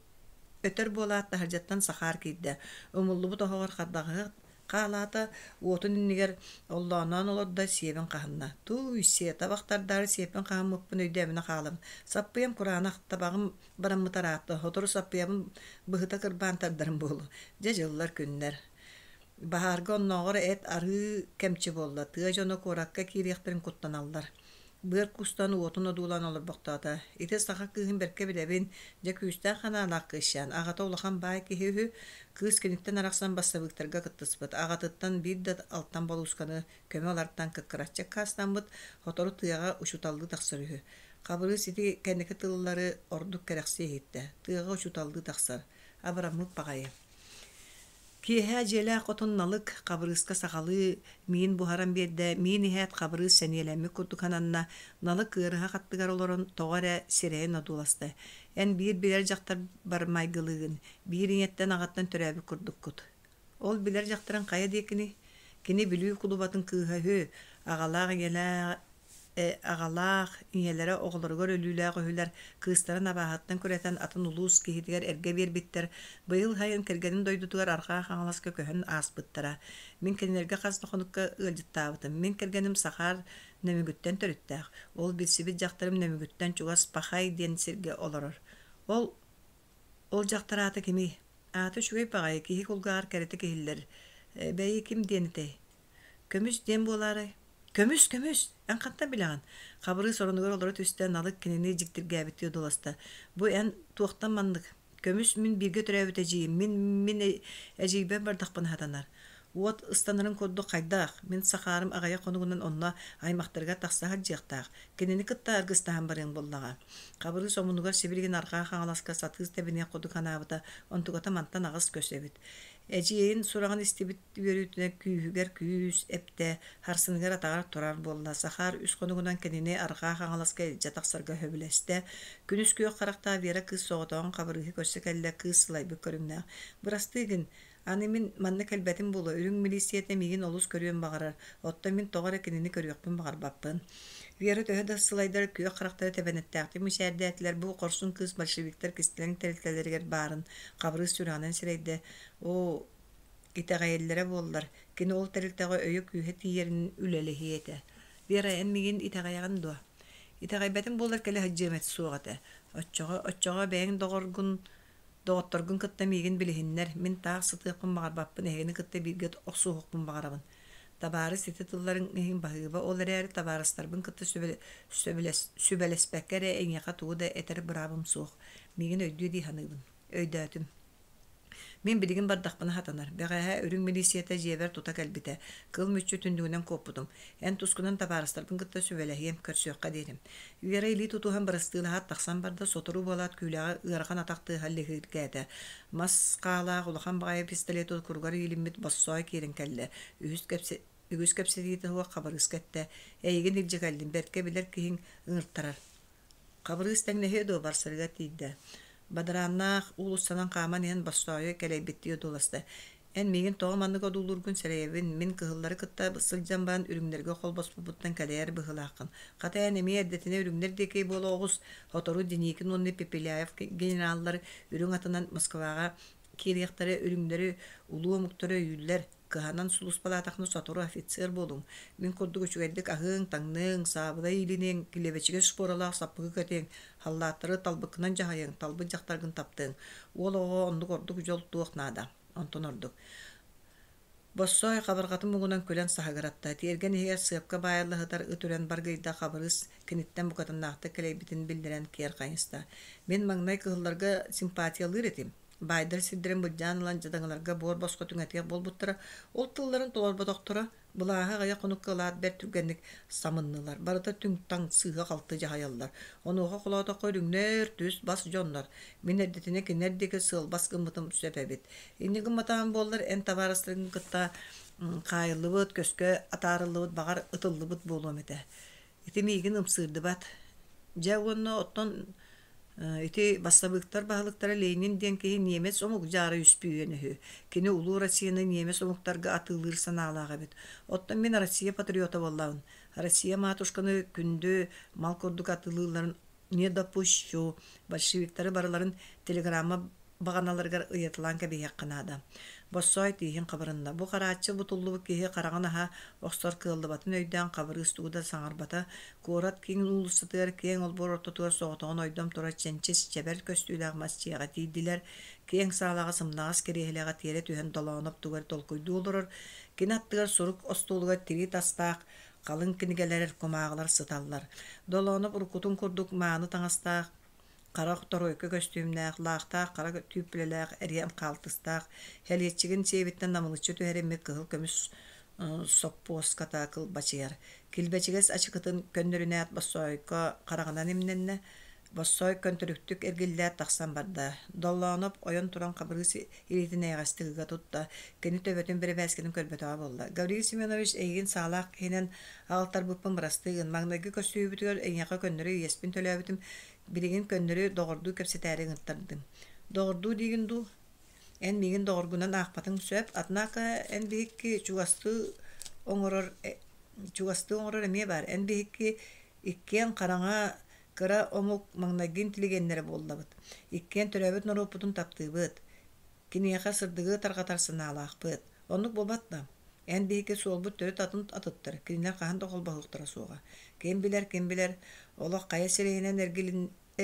өтөр буолаат таһырдьаттан Сахаар киирдэ. Умуллубут оһоҕор хардаҕаһы Хаалаата, уотун иннигэр оллооноон олордо, сиэбин хаһынна. Тууй-сиэ, табахтардаары сиэппин хаһыммыппын өйдөөмүнэ хаалым. Саппыйам кураанах, табаҕым бараммыта ыраатта, сотору саппыйабын быһыта кырбаан тардарым буолуо. Дьэ дьыллар-күннэр. Баһаарга оннооҕор эт арыы кэмчи буолла, тыа дьоно куоракка киириэхтэрин куттаналлар. Быар кустан уотун одуулаан олорбохтоото. Ити саха кыыһын бэркэ билэбин, дьэ күүстээх ханаалаах кыысчаан, аҕата улахан баай киһи үһү, кыыс киниттэн арахсан бассабыыктарга кыттыспыт, аҕатыттан биир да алтан болуусканы көмө ылартан кыккыраччы аккаастаммыт, сотору тыаҕа учууталлыы тахсар үһү. Хабырыыс ити кэнники тыллары ордук кэрэхсии иһиттэ. Тыаҕа учууталлыы тахсар. Абыраммыт баҕайы. Киэһэ дьиэлээх хотун Налык Хабырыыска сахалыы миин буһаран биэрдэ, миин иһээт Хабырыыс сэниэлэммит курдук сананна, Налык ыарыһах аттыгар олорон тоҕо эрэ сирэйин одууласта: «Эн биир билэр дьахтарбар майгылыыгын, биир ийэттэн аҕаттан төрөөбүт курдуккут. Ол билэр дьахтарыҥ хайа диэкиний? Кини Бүлүү кулубатын кыыһа үһү, аҕалаах ийэлээх аҕалаах, ийэлэрэ оҕолоругар өлүүлээх үһүлэр, кыыстарын абааһыттан күрэтэн атын улуус киһитигэр эргэ биэрбиттэр, быйыл сайын кэргэнин дойдутугар Арҕаа Хаҥаласка көһөн ааспыттара. Мин кинилэргэ хас да хонукка ыалдьыттаабытым. Мин кэргэним Сахаар Нөмүгүттэн төрүттээх. Ол билсибит дьахтарым Нөмүгүттэн чугас Пахай диэн сиргэ олорор. Ол ол дьахтар аата кимий? Аата үчүгэй баҕайы, киһи кулгааҕар кэрэтик иһиллэр. Бэйи ким диэн этэй? Көмүс диэн буолаарай? Көмүс, көмүс! Эн хантан билэҕин? Хабырыыс оронугар олоро түстэ, Налык кинини дьиктиргээбиттии одууласта. Бу эн туохтан маннык? Көмүс мин бииргэ төрөөбүт эдьиийим, мин мин эдьиийбэр бардахпына сатанар. Уот ыстанарын курдук хайдах? Мин сахаарым аҕыйах хонугунан онно аймахтарыгар тахса сылдьыахтаах. Кинини кытта аргыстаһан барыаҥ буоллаҕа. Хабырыыс омунугар сибилигин арҕаа Хаҥаласка сатыы тэбиниэх курдук санаабыта, онтуката мантан аҕыс көс эбит. Эдьиийин сураҕын истибит үөрүүтүнэн күүһүгэр күүс эптэ, харсыныгар атаҕар турар буолла. Сахаар үс хонугунан кинини Арҕаа Хаҥаласка илдьэ тахсарга сөбүлэстэ. Күнүс күөх харахтаах Вера кыыс соҕотоҕун Хабырыыһы көрсө кэллэ, кыыс сылайбыт көрүҥнээх. «Бырастыы гын, аны мин манна кэлбэтим буолуо, үрүҥ милииссийэтэ миигин олус көрүөн баҕарар, оттон мин тоҕо эрэ кинини көрүөхпүн баҕарбаппын». Вера төһө да сылайдар күөх харахтара тэбэнэттэхтик мичээрдээтилэр, бу хорсун кыыс большевиктар кистэлэҥ тэрилтэлэригэр баарын Хабырыыс сүрэҕинэн сэрэйдэ. Оо, итэҕэйэллэрэ буоллар, кини ол тэрилтэҕэ өйө-күүһэ тиийэрин үлэлэһиэ этэ. Вера, эн миигин итэҕэйэҕин дуо? Итэҕэйбэтим буоллар кэлэ сылдьыам этэ суох этэ. Оччоҕо, оччоҕо бэйэҥ доҕоргун, доҕотторгун кытта миигин билиһиннэр, мин таах сытыахпын баҕарбаппын, эһигини кытта бииргэ охсуһуохпун баҕарабын. Табаарыс ити тылларыҥ иһин баһыыба, ол эрээри табаарыстарбын кытта сүбэлэспэккэ эрэ эйиэхэ тугу да этэр быраабым суох. Миигин өйдүө дии саныыбын. Өйдөөтүм. Мин билигин бардахпына сатанар. Бэҕэһээ үрүҥ милииссийэтэ дьиэбэр тута кэлбитэ. Кыл мүччү түннүгүнэн куоппутум. Эн тускунан табаарыстарбын кытта сүбэлэһиэм, көрсүөххэ диэтим. Вера илии тутуһан бырастыылаһаат тахсан барда, сотору буолаат күүлэҕэ ыарахан атах тыаһа лиһиргээтэ. Мас хаалаах улахан баҕайы пистолету куругар иилиммит Боссоой киирэн кэллэ. Үһүс кэпсэ үгүс кэпсэтиитэ суох Хабырыыска эттэ: «Эйигин илдьэ кэллим, бэркэ билэр киһиҥ ыҥыртарар». Хабырыыс тэҥнэһиэ дуо барсарыгар тиийдэ. Бадарааннаах уулуссанан хааман иһэн Боссоойу кэлэйбиттии одууласта: «Эн миигин тоҕо маннык одуулуургун сэрэйэбин, мин кыһыллары кытта сылдьан баран үрүҥнэргэ холбоспуппуттан кэлэйэр быһыылааххын. Хата эн эмиэ эрдэтинэ үрүҥнэр диэки буола оҕус, сотору Деникин уонна Пепеляев генераллар үрүҥ атынан Москваҕа киириэхтэрэ, үрүҥнэри улуу омуктары өйүүллэр, Кыһанан сулууспалаатаххына сотору офицер буолуҥ, мин курдук үчүгэйдик аһыаҥ, таҥныаҥ, саабыла иилиниэҥ, килэбэчигэс шпоралаах саппыкы кэтиэҥ, халлааттары талбыккынан дьаһайыаҥ, талбыт дьахтаргын таптыаҥ. Уол оҕоҕо оннук ордук дьол туох наада? Онтон ордук. Боссоой хабарҕатын муҥунан күлэн саһыгыратта, тиэргэн иһигэр сыапка баайылла сытар ыт үрэн баргыйда Хабырыыс киниттэн букатыннаахтык кэлэйбитин биллэрэн киэр хайыста. Мин маҥнай кыһылларга симпатиялыыр этим. Баайдар сирдэрин былдьаан ылан дьадаҥыларга буор босхо түҥэтиэх буолбуттара, ол тылларын толорботохторо, былааһы аҕыйах хонукка ылаат бэрт түргэнник самыннылар, барыта түҥ-таҥ сыыһа-халты дьаһайаллар. Онуоха холоотоххо үрүҥнэр, түс-бас дьоннор. Мин эрдэтинэ кинилэр диэки сыалбас гыммытым сөп эбит. Инньэ гымматаҕым буоллар, эн табаарыстаргын кытта хаайыллыбыт, көскө атаарыллыбыт, баҕар, ытыллыбыт буолуом этэ. Ити миигин ымсыырдыбат. Дьэ уонна оттон ити бассабыыктар баһылыктара Ленин диэн киһи немец омук дьаара үспүйүөн үһү. Кини улуу Россияны немец омуктарга атыылыыр санаалаах эбит. Оттон мин Россия патриота буоллаҕым. Россия матушканы күндү мал курдук атыылыылларын не допущу. Большевиктары барыларын телеграмма баҕаналарыгар ыйаталаан кэбиһиэххэ наада. Боссоой тииһин хабырынна. Бу харааччы бутуллубут киһи хараҕын аһа охсор кыаллыбатын өйдөөн Хабырыыс тугу да саҥарбата. Куорат киин уулуссатыгар киэҥ олбуор ортотугар соҕотоҕун ойдом турар чэнчис, чэбэр көстүүлээх мас дьиэҕэ тиийдилэр. Киэҥ саалаҕа сымнаҕас кириэһилэҕэ тиэрэ түһэн Долооноп тугу эрэ толкуйдуу олорор. Кини аттыгар сурук остуолугар тирии тастаах халыҥ кинигэлэр, кумааҕылар сыталлар. Долооноп уруккутун курдук мааны таҥастаах, хара торуойка көстүүмнээх, лаахтаах хара түүппүлэлээх эриэн хаалтыстаах, сэлиэччигин сиэбиттэн намылыччы түһэриммит кыһыл көмүс соппуоската кылбачыйар. Килбэчигэс ачыкытын көннөрүнээт Боссоойко хараҕынан имнэннэ. Боссоой көнтөрүктүк эргиллээт тахсан барда. Доллооноп ойон туран Хабырыыс илиитин эйэҕэстик ыга тутта, кини төбөтүн бэрэбээскитин көрбөтөҕө буолла. «Гаврил Семенович, эйигин саалаах киһинэн аҕалтарбыппын бырастыы гын. Маҥнайгы көрсүһүүбүтүгэр эйиэхэ көннөрү иэспин төлөөбүтүм, билигин көннөрү доҕордуу кэпсэтээри ыҥыртардым». «Доҕордуу диигин дуу? Эн миигин доҕоргунан аахпатыҥ сөп, однако эн биһикки чугастыы оҥорор чугастыы оҥорор эмиэ баар. Эн биһикки иккиэн хараҥа кыра омук маҥнайгы интеллигеннэрэ буоллабыт. Иккиэн төрөөбүт норуоппутун таптыыбыт, киниэхэ сырдыгы тарҕатар санаалаахпыт. Оннук буолбат да? Эн биһиги суолбут төрүт атын атыттар, кинилэр хаһан да холбоһуохтара суоҕа. Ким билэр, ким билэр, олох хайа сирэйинэн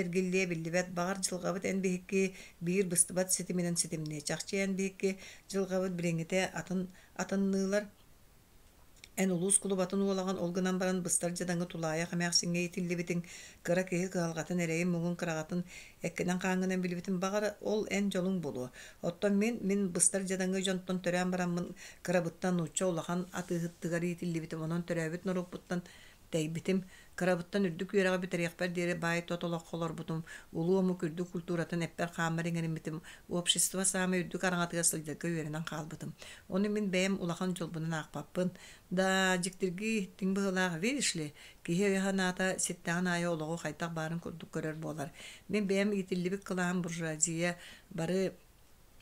эргиллиэ биллибэт, баҕар дьылҕабыт эн биһикки биир быстыбат ситиминэн ситимниэ. Чахчы эн биһикки дьылҕабыт билиҥҥитэ атын атынныылар, Эн улуус кулубатын уолаҕын, ол гынан баран быстар дьадаҥы тулаайах эмээхсиҥҥэ иитиллибитиҥ, кыра киһи кыһалҕатын, эрэйин-муҥун кыраҕатын эккинэн-хааҥҥынан билбитин баҕар, ол эн дьолуҥ буолуо. Оттон мин, мин быстар дьадаҥы дьонтон төрөөн бараммын, кырабыттан нуучча улахан атыыһыттыгар иитиллибитим, онон төрөөбүт норуоппуттан тэйбитим. Кырабыттан үрдүк үөрэҕи бүтэриэхпэр диэри баай-тот олоххо олорбутум, улуу омук үрдүк культуратын эппэр-хааммар иҥэриммитим, общество саамай үрдүк араҥатыгар сылдьарга үөрэнэн хаалбытым. Ону мин бэйэм улахан дьолбунан аахпаппын. Да, дьиктиргии иһиттиҥ быһыылаах, видишь ли, киһи өйө-санаата ситтэҕин аайы олоҕу хайдах баарын курдук көрөр буолар. Мин бэйэм иитиллибит кылааһым буржуазия бары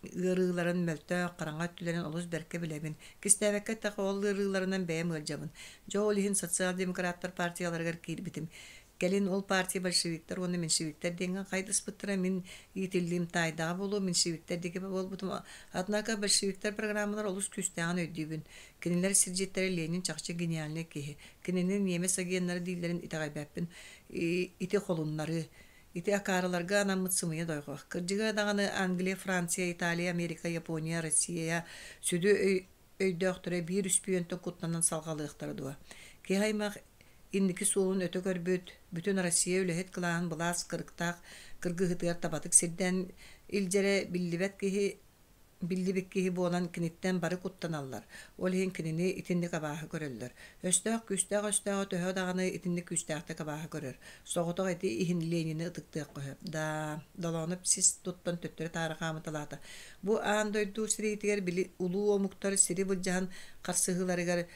ыарыыларын, мөлтөх, хараҥа өттүлэрин олус бэркэ билэбин. Кистээбэккэ эттэххэ, ол ыарыыларынан бэйэм ыалдьабын. Дьэ, ол иһин социал-демократтар партияларыгар киирбитим. Кэлин ол партия большевиктар уонна меньшевиктэр диэҥҥэ хайдыспыттара, мин иитиллиим таайдаҕа буолуо, меньшевиктэр диэки буолбутум. Однако большевиктар программалара олус күүстээҕин өйдүүбүн. Кинилэр сирдьиттэрэ Ленин чахчы гениальнай киһи. Кинини немец агеннара дииллэрин итэҕэйбэппин. Ити холуннарыы. Ити акаарыларга анаммыт сымыйа дойҕох. Кырдьыга даҕаны Англия, Франция, Италия, Америка, Япония, Россия сүдү өйдөөхтөрө биир үспүйүөнтэн куттанан салҕалыахтара дуо? Киһи аймах инники суолун өтө көрбүт, бүтүн Россия үлэһит кылааһын былаас кырыктаах кыргыһыытыгар табатык сирдээн илдьэрэ биллибэт киһи биллибит киһи буолан киниттэн бары куттаналлар, ол иһин кинини итинник абааһы көрөллөр. Өстөөх күүстээх өстөөҕө төһө даҕаны итинник күүстээхтик абааһы көрөр. Соҕотох ити иһин Ленини ытыктыахха сөп. Да, Долооноп сис туттан төттөрү-таары хаамыталаата. Бу аан дойду сэриитигэр били улуу омуктар сири былдьаһан харсыһыыларыгар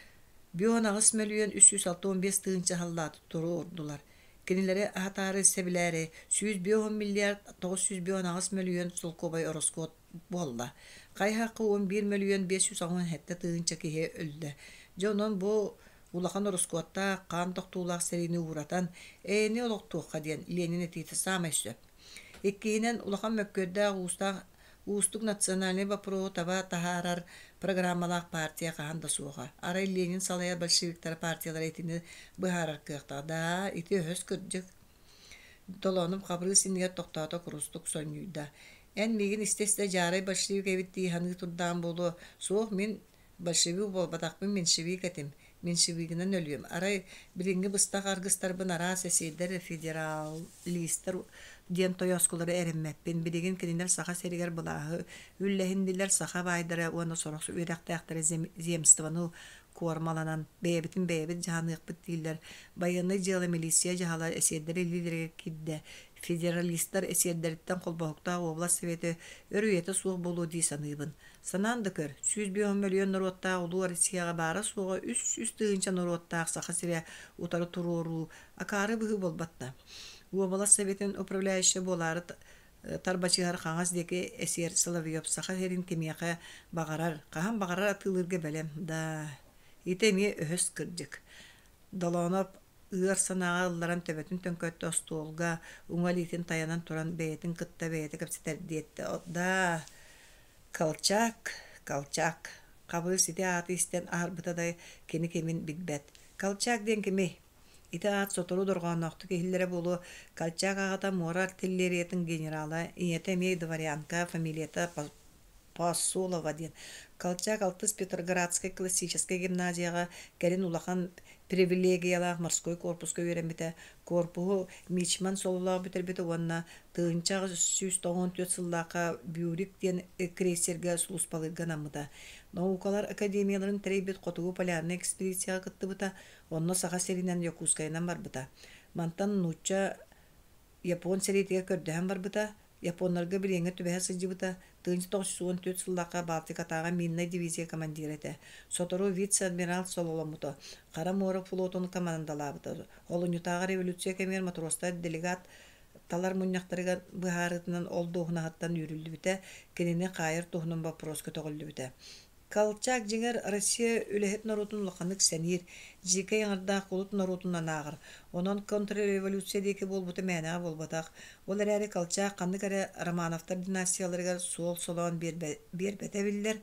8 365 тыһыынча халлааты туруордулар. Кинилэри аһатаары сэбилээри 150 миллиард 958 мөлүйүөн солкуобай ороскуот буолла. Хайыһахха 11 мөлүйүөн 587 тыһыынча киһи өллө. Дьэ онон бу улахан ороскуоттаах, хаан тохтуулаах сэриини ууратан, эйэни олохтуохха диэн Ленин этиитэ саамай сөп. Иккиһинэн, улахан мөккүөрдээх уустаах уустук национальнай боппуруоһу таба таһаарар программалаах партия хаһан да суоҕа. Арай Ленин салайар большевиктара партиялара итини быһаарар кыахтаах. Да, ити өһөс кырдьык. Толоонум Хабырыыс иннигэр тохтоото курустук сонньуйда. Эн миигин истэ-истэ дьаарай большевик эбит дии саныы турдаҕым буолуо. Суох, мин Большевик буолбатахпын, меньшевик этим. Меньшевигинэн өлүөм. Арай билиҥҥи быстах аргыстарбын араас эсиэдэр, федералистар диэн тойооскулары эрэммэппин. Билигин кинилэр Саха сиригэр былааһы үллэһиннилэр, саха баайдара уонна сорох үөрэхтээхтэрэ земствоны куормаланан бэйэбитин бэйэбит дьаһаныахпыт дииллэр. Байыаннай дьыала, милиция дьаһала эсиэрдэр илиилэригэр киирдэ. Федералистар эсиэрдэриттэн холбоһуктаах уобалас советы өр үйэтэ суох буолуо дии саныыбын. Санаан да көр, 150 мөлүйүөн норуоттаах улуу Россияҕа баара-суоҕа 300 тыһыынча норуоттаах Саха сирэ утары туруоруу акаары быһыы буолбат да. Уобалас Советын управляющайа буолаары тарбачыһар хаҥас диэки эсиэр Соловьев Саха сирин кимиэхэ баҕарар, хаһан баҕарар атыылыырга бэлэм. Да, ити эмиэ өһөс кырдьык. Долооноп ыар санааҕа ылларан төбөтүн төҥкөттө остуолга уҥа илиитин тайанан туран бэйэтин кытта бэйэтэ кэпсэтэрдии эттэ да Колчак, Колчак, Хабырыыс ити ааты истэн аһарбыта да кини кимин билбэт. Колчак диэн кимий? Ити аат сотору дорҕоонноохтук иһиллэрэ буолуо. Колчак аҕата муора артиллериятын генерала, ийэтэ эмиэ дворянка, фамилията Посолова диэн. Колчак алтыс Петроградскай классическай гимназияҕа, кэлин улахан привилегиялаах морской корпуска үөрэммитэ. Корпуһу мичман сололоох бүтэрбитэ уонна 1894 сыллаахха Бюрик диэн крейсергэ сулууспалыырга анаммыта. Наукалар академияларын тэрийбит Хотугу полярнай экспедицияҕа кыттыбыта, онно Саха сиринэн Якутскайынан барбыта. Мантан нуучча. Япон сэриитигэр көрдөһөн барбыта, японнарга билиэҥҥэ түбэһэ сылдьыбыта, 1914 сыллаахха Балтикатааҕы миннай дивизия командира этэ. Сотору вице-адмирал сололоммута, Хара муора флотун командалаабыта. Олунньутааҕы революция кэмигэр матростар делегат талар мунньахтарыгар быһаарыытынан ол дуоһунаһыттан үүрүллүбүтэ, кинини хаайар туһунан боппуруос көтөҕүллүбүтэ. Колчак дьиҥэр Россия үлэһит норуотун улаханнык сэниир, дьиикэй аҥардаах кулут норуотунан ааҕар. Онон контрреволюция диэки буолбута мээнэҕэ буолбатах. Ол эрээри Колчак ханнык эрэ Романовтар династияларыгар суол солоон биэрбэтэ биллэр.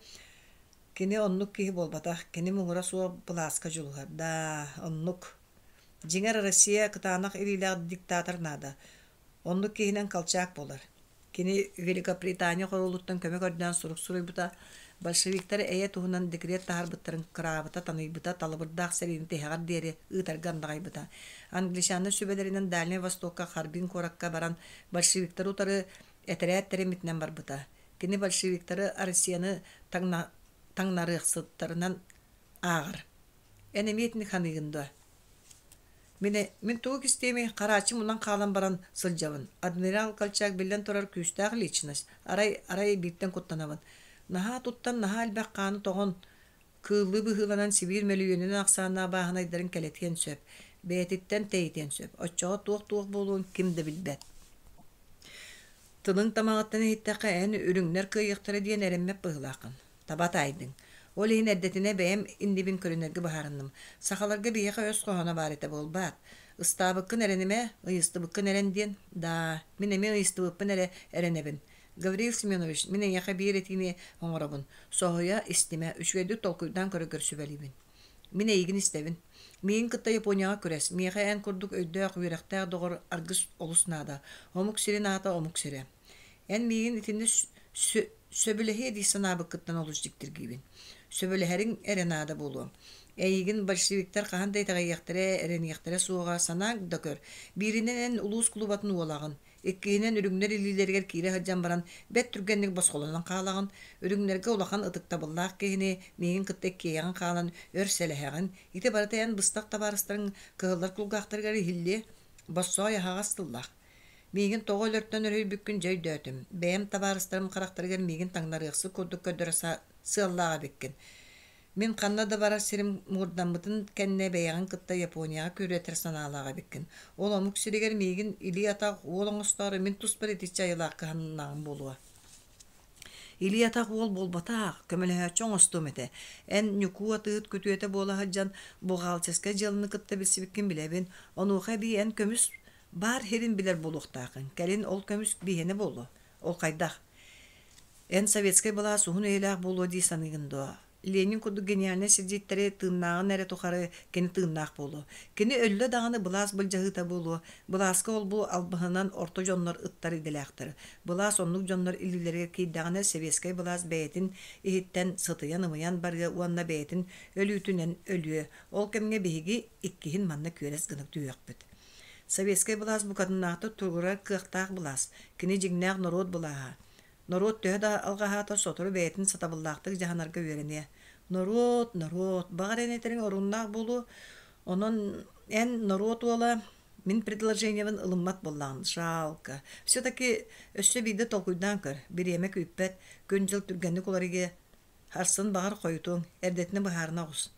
Кини оннук киһи буолбатах, кини муҥура суох былааска дьулуһар. Даа, оннук. Дьиҥэр Россия кытаанах илиилээх диктатор наада. Оннук киһинэн Колчак буолар. Кини Великобритания хоруолуттан көмө көрдөөн сурук суруйбута, большевиктар эйэ туһунан декрет таһаарбыттарын кыраабыта, таныйбыта, талабырдаах сэриини тиһэҕэр диэри ыытарга андаҕайбыта. Англичаннар сүбэлэринэн Дальнай Востокка Харбин куоракка баран большевиктары утары этэрээт тэриммитинэн барбыта. Кини большевиктары Россияны таҥнарыахсыттарынан ааҕар. Эн эмиэ итини ханыыгын дуо? Мин, мин тугу кистиэмий, харааччы мунан хаалан баран сылдьабын. Адмирал Колчак биллэн турар күүстээх личность. Арай, арай бииртэн куттанабын. Наһаа туттан, наһаа элбэх хааны тоҕон, кыыллыы быһыыланан Сибиир мөлүйүөнүнэн ахсааннаах бааһынайдарын кэлэтиэн сөп. Бэйэтиттэн тэйитиэн сөп. Оччоҕо туох-туох буолуон ким да билбэт. Тылыҥ тамаҕыттан иһиттэххэ, эн үрүҥнэр кыайыахтара диэн эрэммэт быһыылааххын. Таба таайдыҥ. Ол иһин эрдэтинэ бэйэм иннибин көрүнэргэ быһаарынным. Сахаларга биһиэхэ өс хоһооно баар этэ буолбаат? Ыстаабыккын эрэнимэ, ыйыстыбыккын эрэн диэн. Даа, мин эмиэ ыйыстыбыппын эрэ эрэнэбин. Гаврил Семенович, мин эйиэхэ биир этиини оҥоробун. Соһуйа истимэ, үчүгэйдик толкуйдаан көрөргөр сүбэлиибин. Мин эйигин истэбин. Миигин кытта Японияҕа күрэс. Миэхэ эн курдук өйдөөх, үөрэхтээх доҕор аргыс олус наада. Омук сирин аата омук сирэ. Эн миигин итиннэ сөбүлэһиэ дии санаабыккыттан олус дьиктиргиибин. Сөбүлэһэриҥ эрэ наада буолуо. Эйигин большевиктар хаһан да итэҕэйиэхтэрэ, эрэниэхтэрэ суоҕа, санааҥ да көр. Бииринэн эн улуус кулубатын уолаҕын, иккиһинэн үрүҥнэр илиилэригэр киирэ сылдьан баран бэрт түргэнник босхолонон хаалаҕын, үрүҥнэргэ улахан ытыктабыллаах киһини миигин кытта иккиэйэҕин хаалан өр сэлэһэҕин, ити барыта эн быстах табаарыстарыҥ кыһыллар кулгаахтарыгар иһиллиэ, боссоой аһаҕас тыллаах. Миигин тоҕо өлөртөн өрүһүйбүккүн дьэ өйдөөтүм. Бэйэм табаарыстарым харахтарыгар миигин таҥнарыахсыт курдук көрдөрө сыаллаах эбиккин. Мин ханна да барар сирим муҥурдаммытын кэннэ бэйэҕин кытта Японияҕа күрэтэр санаалаах эбиккин. Ол омук сиригэр миигин илии-атах уол оҥостоору мин туспар итиччэ айылаах кыһаннаҕым буолуо. Илии-атах уол буолбатах, көмөлөһөөччү оҥостуом этэ. Эн Ньукуу атыыһыт күтүөтэ буола сылдьан бухгалтерскай дьыаланы кытта билсибиккин билэбин. Онуоха эбии эн көмүс Баар сирин билэр буолуохтааххын, кэлин ол көмүс биһиэнэ буолуо. Ол хайдах? Эн советскай былаас уһун үйэлээх буолуо дии саныыгын дуо? Ленин курдук гениальнай сирдьиттэри тыыннааҕын эрэ тухары кини тыыннаах буолуо. Кини өллө даҕаны былаас былдьаһыыта буолуо. Былааска ол-бу албаһынан орто дьоннор ыттар идэлээхтэр. Былаас оннук дьоннор илиилэригэр киирдэҕинэ сэбиэскэй былаас бэйэтин иһиттэн сытыйан-ымыйан барыа уонна бэйэтин өлүүтүнэн өлүө. Ол кэмҥэ биһиги иккиһин манна күөрэс гына түһүөхпүт. Советскай былаас букатыннаахтык туругурар кыахтаах былаас, кини дьиҥнээх норуот былааһа. Норуот төһө да алҕаһаатар сотору бэйэтин сатабыллаахтык дьаһанарга үөрэниэ. Норуот, норуот, баҕар эн этэриҥ оруннаах буолуо, онон эн норуот уола мин предложениебын ылыммат буоллаҕын, жалко. Все-таки өссө биирдэ толкуйдаан көр, бириэмэ күүппэт, күн-дьыл түргэнник уларыйыа, Сарсын баҕар хойутуоҥ, эрдэтинэ быһаарына оҕус.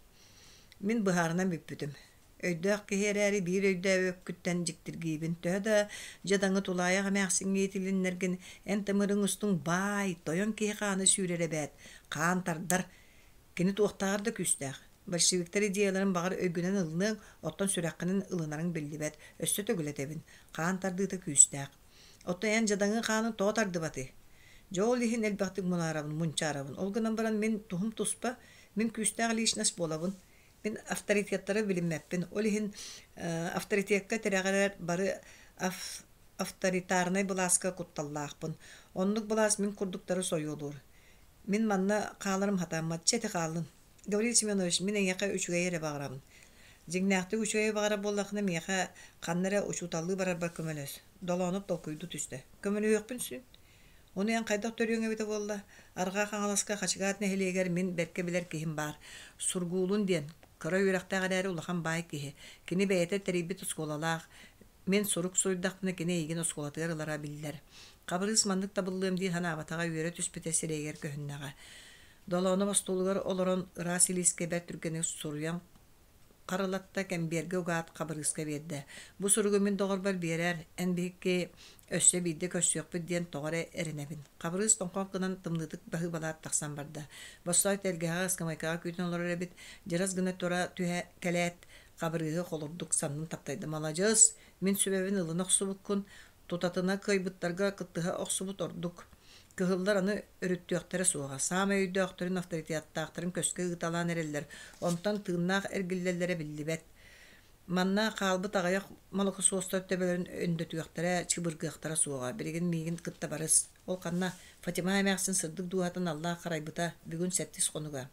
Мин быһаарынан бүппүтүм. Өйдөөх киһи эрээри биир өйдөөбөккүттэн дьиктиргиибин. Төһө да дьадаҥы тулаайах эмээхсиҥҥэ иитилиннэргин, эн тымырыҥ устуҥ баай, тойон киһи хаана сүүрэр эбээт, хаан тардар. Кини туохтааҕар да күүстээх. Большевиктар идеяларын баҕар өйгүнэн ылыныаҥ, оттон сүрэххинэн ылынарыҥ биллибэт. Өссө төгүл этэбин, хаан тардыыта күүстээх. Оттон эн дьадаҥы хаанын тоҕо тардыбатый? Дьэ ол иһин элбэхтик мунаарабын, мунчаарабын. Ол гынан баран мин туһум туспа, мин күүстээх личность буолабын. Мин авторитеттары билиммэппин. Ол иһин авторитекка тирэҕирэр бары авторитарнай былааска кутталлаахпын. Оннук былаас мин курдуктары сойуолуур. Мин манна хааларым хатаммат. Чэ ити хааллын. Гаврил Семенович, мин эйиэхэ үчүгэйи эрэ баҕарабын. Дьиҥнээхтик үчүгэйи баҕарар буоллаххына, миэхэ ханна эрэ учууталлыы барарбар көмөлөс. Долоонуп толкуйдуу түстэ. Көмөлөһүөхпүн син. Ону эн хайдах төрүөҥ эбитэ буолла? Арҕаа Хаҥаласка Хачыгаат нэһилиэгэр мин бэркэ билэр киһим баар. Сургуулун диэн, кыра үөрэхтээх эрээри улахан баай киһи. Кини бэйэтэ тэрийбит оскуолалаах. Мин сурук суруйдахпына кини эйигин оскуолатыгар ылара биллэр. Хабырыыс маннык табыллыам дии санаабатаҕа үөрэ түспүтэ сирэйигэр көһүннэҕэ. Долоонов остуолугар олорон ыраас илиискэ бэрт түргэнник суруйан харылатта, кэмбиэргэ угаат Хабырыыска биэрдэ. Бу суругу мин доҕорбор биэрээр, эн биһикки өссө биирдэ көрсүөхпүт диэн тоҕо эрэ эрэнэбин. Хабырыыс тоҥхох гынан тымныытык баһыыбалаат тахсан барда. Боссоой тэлгэһэҕэ ыскамыайкаҕа күүтэн олорор эбит, дьырас гына тура түһэ кэлээт, Хабырыыһы холурдук саннын таптайда. Маладьыас, мин сүбэбин ылына охсубуккун, тутатына кыайбыттарга кыттыһа охсубут ордук. Кыһыллар аны өрүттүөхтэрэ суоҕа, саамай өйдөөхтөрүн, авторитеттаахтарын көскө ыыталаан эрэллэр, онтон тыыннаах эргиллэллэрэ биллибэт. Манна хаалбыт аҕыйах молокосуостар төбөлөрүн өндөтүөхтэрэ, чыбыргыахтара суоҕа. Билигин миигин кытта барыс. Ол ханна Фатима эмээхсин сырдык дууһатын Аллаах харайбыта бүгүн сэттис хонуга.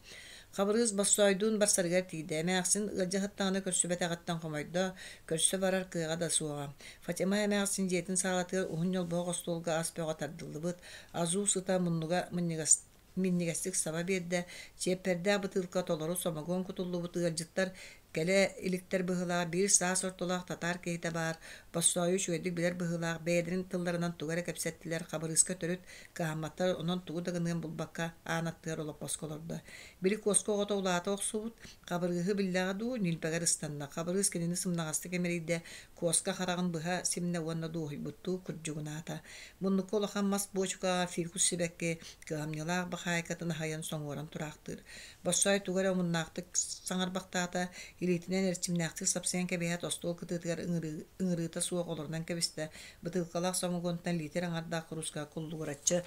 Хабырыыс Боссоойдуун барсарыгар тиийдэ. Эмээхсин ыалдьа сыттаҕына көрсүбэтэҕиттэн хомойдо, көрсө барар кыаҕа да суоҕа. Фатима эмээхсин дьиэтин саалатыгар уһун ньолбоһох остуолга ас бөҕө тардыллыбыт, азуу сыта муннуга мынньыгас минньигэстик саба биэрдэ, чиэппэрдээх бытыылка толору сомогуон кутуллубут ыалдьыттар кэлэ иликтэр быһыылаах биир саас ортолоох татаар киһитэ баар, Боссоойу үчүгэйдик билэр быһыылаах, бэйэлэрин тылларынан тугу эрэ кэпсэттилэр, Хабырыыска төрүт кыһамматтар, онон тугу да гыныан булбакка аан аттыгар олоппоско олордо. Били куоска оҕото улаата охсубут, Хабырыыһы биллэҕэ дуу, ньилбэгэр ыстанна. Хабырыыс кинини сымнаҕастык имэрийдэ, куоска хараҕын быһа симнэ уонна дуоһуйбуттуу курдьугунаата. Муннукка улахан мас буочукаҕа фикус сибэкки кыһамньылаах бахаайкатын аһайан соҥуоран тураахтыыр. Боссоой тугу эрэ омуннаахтык саҥарбахтаата, илиитинэн эрчимнээхтик сапсыйан кэбиһээт остуол кытыытыгар ыҥырыыта суох олорунан кэбистэ, бытыылкалаах сомогуонтан лиитир аҥардаах куруускаҕа куллугураччы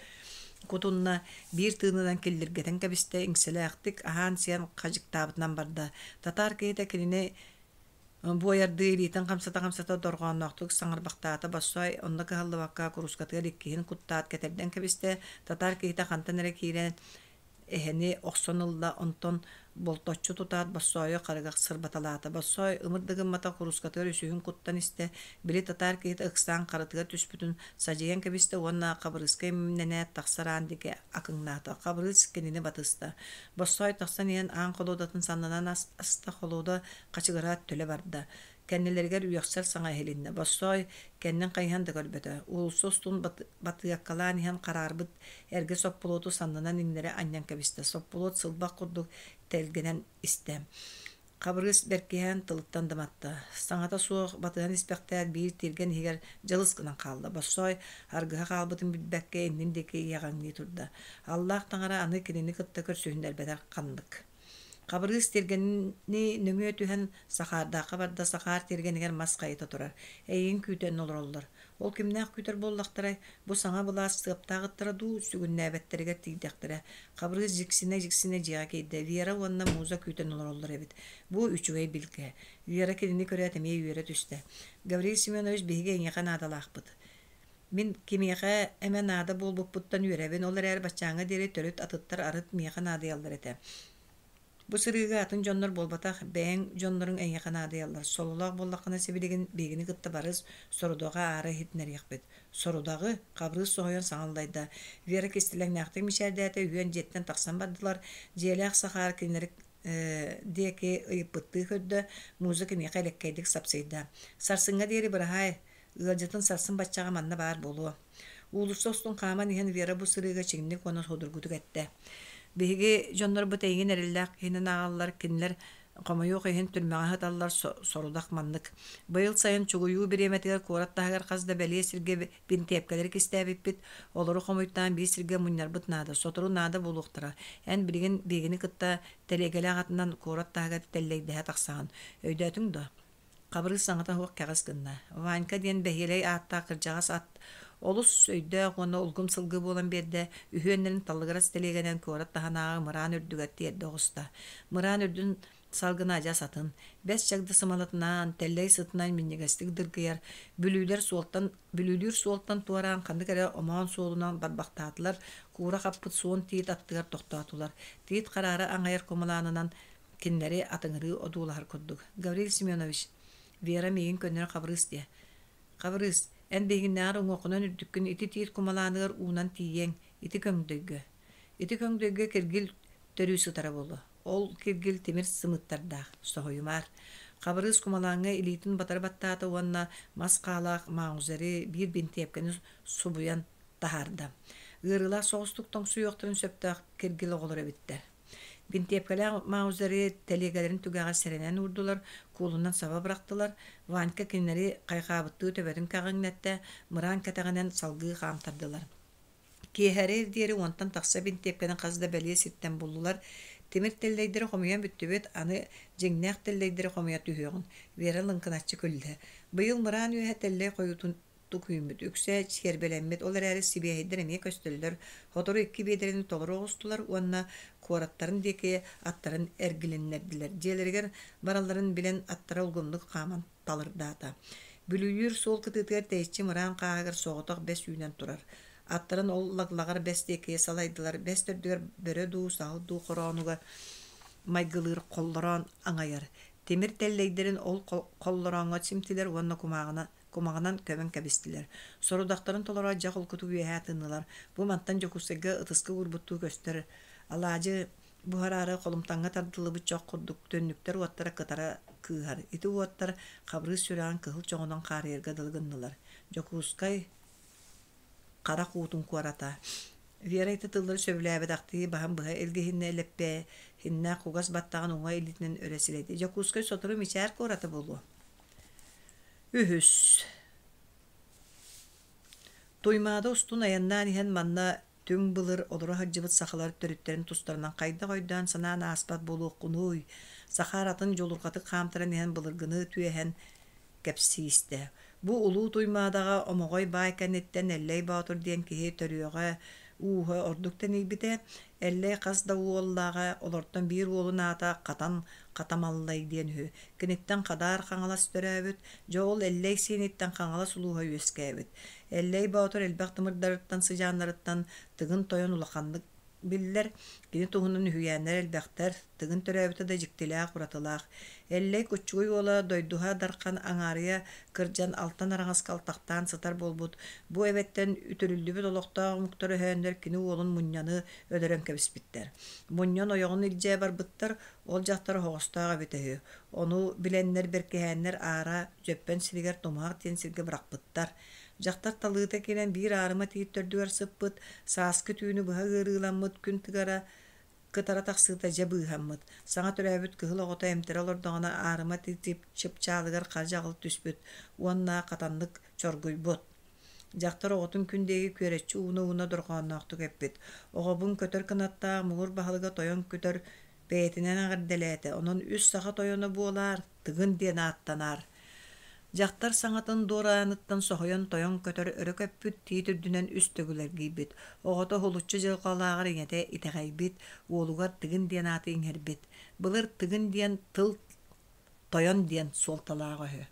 кутунна, биир тыынынан киллиргэтэн кэбистэ, иҥсэлээхтик аһаан-сиэн хадьыктаабытынан барда. Татаар киһитэ кинини Буойардыы илиитин хамсата-хамсата дорҕоонноохтук саҥарбахтаата Боссоой онно кыһаллыбакка куруускатыгар иккиһин куттаат кэтэрдэн кэбистэ, татаар киһитэ хантан эрэ киирэн эһэни охсон ылла, онтон болточчу тутаат Боссоойу харыгах сырбаталаата. Боссоой ымыр да гыммата куруускатыгар үсүһүн куттан истэ, били татаар киһитэ ыксаан харытыгар түспүтүн садьыйан кэбистэ уонна Хабырыыска имнэнээт тахсар аан диэки акыҥнаата. Хабырыыс кинини батыста. Боссоой тахсан иһэн аан холуодатын саннынан аста, холуода хачыгыраат төлө барда. Кэннилэригэр үөхсэр саҥа иһилиннэ. Боссоой кэннин хайыһан да көрбөтө. Уулусса устун батыаккалаан иһэн хараарбыт эргэ соппулуоту саннынан иҥнэри анньан кэбистэ. Соппулуот сылбах курдук тэлгэнэн истэ. Хабырыыс бэркиһээн тылыттан да матта. Саҥата суох батыһан испэхтээт биир тиэргэн иһигэр дьылыс гынан хаалла. Боссоой аргыһа хаалбытын билбэккэ иннин диэки иэҕэҥнии турда. Аллаах таҥара аны кинини кытта көрсүһүннэрбэтэр ханнык. Хабырыыс тиэргэни нөҥүө түһэн Сахаардаахха барда, Сахаар тиэргэнигэр мас хайыта турар. Эйигин күүтэн олороллор. Ол кимнээх күүтэр буоллахтарай? Бу саҥа былаас сыаптаах ыттара дуу, сүгүннээбэттэригэр тиийдэхтэрэ. Хабырыыс дьиксинэ-дьиксинэ дьиэҕэ киирдэ. Вера уонна Муза күүтэн олороллор эбит. Бу үчүгэй билгэ. Вера кинини көрөөт эмиэ үөрэ түстэ. Гаврил Семенович биһиги эйиэхэ наадалаахпыт. Мин кимиэхэ эмэ наада буолбуппуттан үөрэбин, ол эрээри баччааҥҥа диэри төрүт атыттар арыт миэхэ наадыйаллар этэ. Бу сырыыга атын дьоннор буолбатах, бэйэҥ дьонноруҥ эйиэхэ наадыйаллар. Сололоох буоллаххына сибилигин биһигини кытта барыс, сорудаҕы аара иһитиннэриэхпит. Сорудаҕы? Хабырыыс соһуйан саҥа аллайда. Вера кистэлэҥнээхтик мичээрдээтэ, үһүөн дьиэттэн тахсан бардылар. Дьиэлээх Сахаар кинилэри диэки ыйыппыттыы көрдө, Муза киниэхэ элэккэйдик сапсыйда. Сарсыҥҥа диэри быраһаай, Ыалдьытын сарсын баччаҕа манна баар буолуо. Уулусса устун хааман иһэн Вера бу сырыыга чиҥник уонна судургутук эттэ: «Биһиги дьоннорбут эйигин эрэллээх киһинэн ааҕаллар, кинилэр хомойуох иһин түрмэҕэ сыталлар, сорудах маннык. Быйыл сайын чугуйуу бириэмэтигэр куорат таһыгар хас да бэлиэ сиргэ бинтиэпкэлэри кистээбиппит, олору хомуйтаан биир сиргэ мунньарбыт наада, сотору наада буолуохтара. Эн билигин биһигини кытта тэлиэгэлээх атынан куорат таһыгар тэллэйдэһэ тахсаҕын. Өйдөөтүҥ дуо?» Хабырыыс саҥата суох кэҕис гынна. Ванька диэн бэһиэлэй ааттаах кырдьаҕас ат олус өйдөөх уонна улгум сылгы буолан биэрдэ, үһүөннэрин таллыгырас тэлиэгэнэн куорат таһынааҕы мыраан үрдүгэр тиэрдэ оҕуста. Мыраан үрдүн салгына адьас атын, бэс чагда сымалатынаан, тэллэй сытынан минньигэстик дыргыйар, бүлүүлэр суолтан, бүлүүлүүр суолтан туораан ханнык эрэ омоон суолунан барбахтаатылар, куура хаппыт суон тиит аттыгар тохтоотулар. Тиит хараара аҥайар кумалаанынан Кинилэри атыҥырыы одуулаһар курдук. Гаврил Семенович, Вера миигин көннөрү Хабырыыс диэ. Хабырыыс, эн биһигиннээҕэр уҥуоххунан үрдүккүн ити тиит кумалааныгар уунан тиийиэҥ, ити көҥдөйгө. Ити көҥдөйгө киргил төрүү сытара буолуо. Ол киргил тимир сымыттардаах, соһуйумаар. Хабырыыс кумалааҥҥа илиитин батары баттаата уонна мас хаалаах маузеры биир бинтиэпкэни субуйан таһаарда. Ыарыылаах соҕустук тоҥсуйуохтарын сөптөөх киргил оҕолор эбиттэр. Бинтиэпкэлээх маузеры тэлиэгэлэрин түгэҕэр сэрэнэн уурдулар, куулунан саба бырахтылар. Ванька кинилэри хайҕаабыттыы төбөтүн кэҕиҥнэттэ, мыраан кэтэҕинэн салгыы хаамтардылар. Киэһэрэ диэри уонтан тахса бинтиэпкэни хас да бэлиэ сиртэн буллулар. Тимир тэллэйдэри хомуйан бүттүбүт, аны дьиҥнээх тэллэйдэри хомуйа түһүөҕүҥ, Вера лыҥкыначчы күллэ. Быйыл мыраан үөһэ тэллэй хойуутун үүммүт, үксэ чиэрбэлэммит, ол эрээри сибиэһэйдэр эмиэ көстөллөр. Сотору икки биэдэрэни толору оҕустулар уонна куораттарын диэки аттарын эргилиннэрдилэр. Дьиэлэригэр баралларын билэн аттара улгумнук хааман талырдаата. Бүлүүлүүр суол кытыытыгар тэйиччи мыраан хааһыгар соҕотох бэс үүнэн турар. Аттарын ол лаглаҕар бэс диэки салайдылар. Бэс төрдүгэр бөрө дуу, саһыл дуу хороонуга майгылыыр холлороон аҥайар. Тимир тэллэйдэрин ол холлорооҥҥо симтилэр уонна кумааҕына кумаҕынан көмөн кэбистилэр. Сорудахтарын толороот дьэ холкутук үөһээ тыыннылар. Бу мантан Дьокуускайга ытыска уурбуттуу көстөр. Алаадьы буһараары холумтаҥҥа тардыллыбыт чох курдук түннүктэр уоттара кытара кыыһар. Ити уоттар Хабырыыс сүрэҕин кыһыл чоҕунан хаарыйарга дылы гыннылар. Дьокуускай харах уутун куората. Вера ити тыллары сөбүлээбэтэхтии баһын быһа илгиһиннэ лэппээһиннээх кугас баттаҕын уҥа илиитинэн өрө силэйдэ. Дьокуускай сотору мичээр куората буолуо. Үһүс. Туймаада устун айаннаан иһэн манна түҥ былыр олоро сылдьыбыт сахалар төрүттэрин тустарынан хайдах өйдөөн-санаан ааспат буолуоххунуй, саха аратын дьулурҕатык хаамтаран иһэн былыргыны түөһэн кэпсии истэ. Бу улуу Туймаадаҕа Омоҕой баай кэнниттэн Эллэй Боотур диэн киһи төрүөҕэ ууһа ордук тэнийбитэ. Эллэй хас да уоллааҕа, олортон биир уолун аата Хатан Хатамаллай диэн үһү. Киниттэн Хадаар Хаҥалас төрөөбүт, дьэ ол Эллэй сиэниттэн Хаҥалас улууһа үөскээбит. Эллэй Боотур элбэх тымырдарыттан сыдьааннарыттан Тыгын Тойон улаханнык биллэр. Кини туһунан үһүйээннэр элбэхтэр, Тыгын төрөөбүтэ да дьиктилээх, уратылаах. Эллэй Куччугуй уола Дойдуһа Дархан аҥаарыйа кырдьан алтан араҥаска алтахтаан сытар буолбут. Бу эбэттэн үтүрүллүбүт олохтоох омуктар өһөөннөр кини уолун Мунньаны өлөрөн кэбиспиттэр. Мунньан ойоҕун илдьэ барбыттар, ол дьахтар оһоҕостоох эбитэ үһү. Ону билэннэр бэркиһээннэр аара Дьөппөн сиригэр Тумуһах диэн сиргэ бырахпыттар. Дьахтар талыыта киирэн биир аарыма тиит төрдүгэр сыппыт, сааскы түүнү быһа ыарыыламмыт күн тыгара кытара тахсыыта дьэ быыһаммыт. Саҥа төрөөбүт кыһыл оҕото эмтэрэ олордоҕуна аарыма тиит чыпчаалыгар хара дьаҕыл түспүт уонна хатаннык чоргуйбут. Дьахтар оҕотун күн диэки күөрэччи ууна-ууна дорҕоонноохтук эппит: «Оҕобун көтөр кынаттаах муҥур баһылыга тойон көтөр бэйэтинэн эҕэрдэлээтэ, онон үс саха тойоно буолаар, Тыгын диэн ааттанаар». Дьахтар саҥатын дуорааныттан соһуйан тойон көтөр өрө көппүт, тиит үрдүнэн үс төгүл эргийбит. Оҕото уһулуччу дьылҕалааҕар ийэтэ итэҕэйбит, уолугар Тыгын диэн ааты иҥэрбит. Былыр Тыгын диэн тыл тойон диэн суолталааҕа үһү.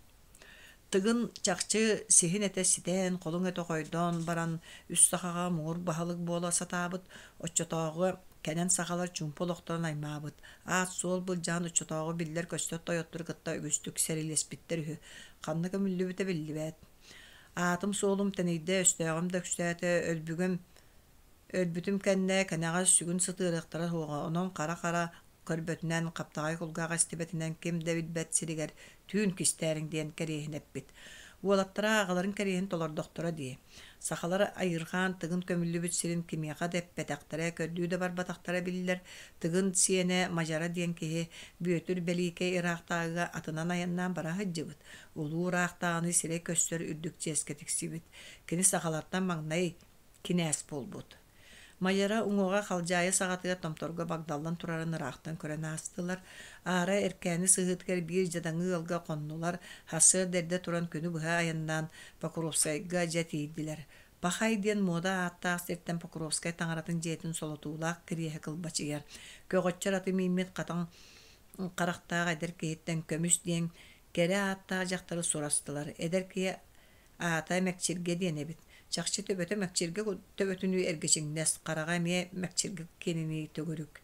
Тыгын чахчы сиһин этэ ситэн, холуҥ этэ хойдоон баран үс сахаҕа муҥур баһылык буола сатаабыт, оччотооҕу кэнэн сахалар чуумпу олохторун аймаабыт, аат-суол былдьаан оччотооҕу биллэр-көстөр тойоттору кытта үгүстүк сэриилэспиттэр үһү, ханна көмүллүбүтэ биллибэт. Аатым-суолум тэнийдэ, өстөөҕүм да үксээтэ, өлбүгүм өлбүтүм кэннэ кэнэҕэс сүгүн сытыарыахтара суоҕа, онон хара-хара көрбөтүнэн, хаптаҕай кулгааҕа истибэтинэн ким да билбэт сиригэр түүн кистээриҥ диэн кэриэһин эппит. Уолаттара аҕаларын кэриэһин толордохторо дии. Сахалар айырҕаан Тыгын көмүллүбүт сирин кимиэхэ да эппэтэхтэрэ, көрдүү да барбатахтара биллэр. Тыгын сиэнэ Мадьара диэн киһи Бүөтүр Бэлиикэй ыраахтааҕыга атынан айаннаан бара сылдьыбыт. Улуу ыраахтааҕыны сирэй көстөр үрдүк чиэскэ тиксибит. Кини сахалартан маҥнай кинээс буолбут. Майара уҥуоҕа халдьаайы саҕатыгар томторго багдаллан турарын ыраахтан көрөн аастылар. Аара Эркээни сыһыытыгар биир дьадаҥы ыалга хоннулар, сарсыарда эрдэ туран күнү быһа айаннаан Покровскайга дьэ тиийдилэр. Пахай диэн муода ааттаах сиртэн Покровскай таҥаратын дьиэтин солотуулаах кириэһэ кылбачыйар. Көҕөччөр аты мииммит хатан харахтаах эдэр киһиттэн Көмүс диэн кэрэ ааттаах дьахтары сурастылар. Эдэр киһи Аата Мэкчиргэ диэн эбит. Чахчы төбөтө Мэкчиргэ төбөтүнүү эргичиҥнэс, хараҕа эмиэ Мэкчиргэ киэнинии төгүрүк.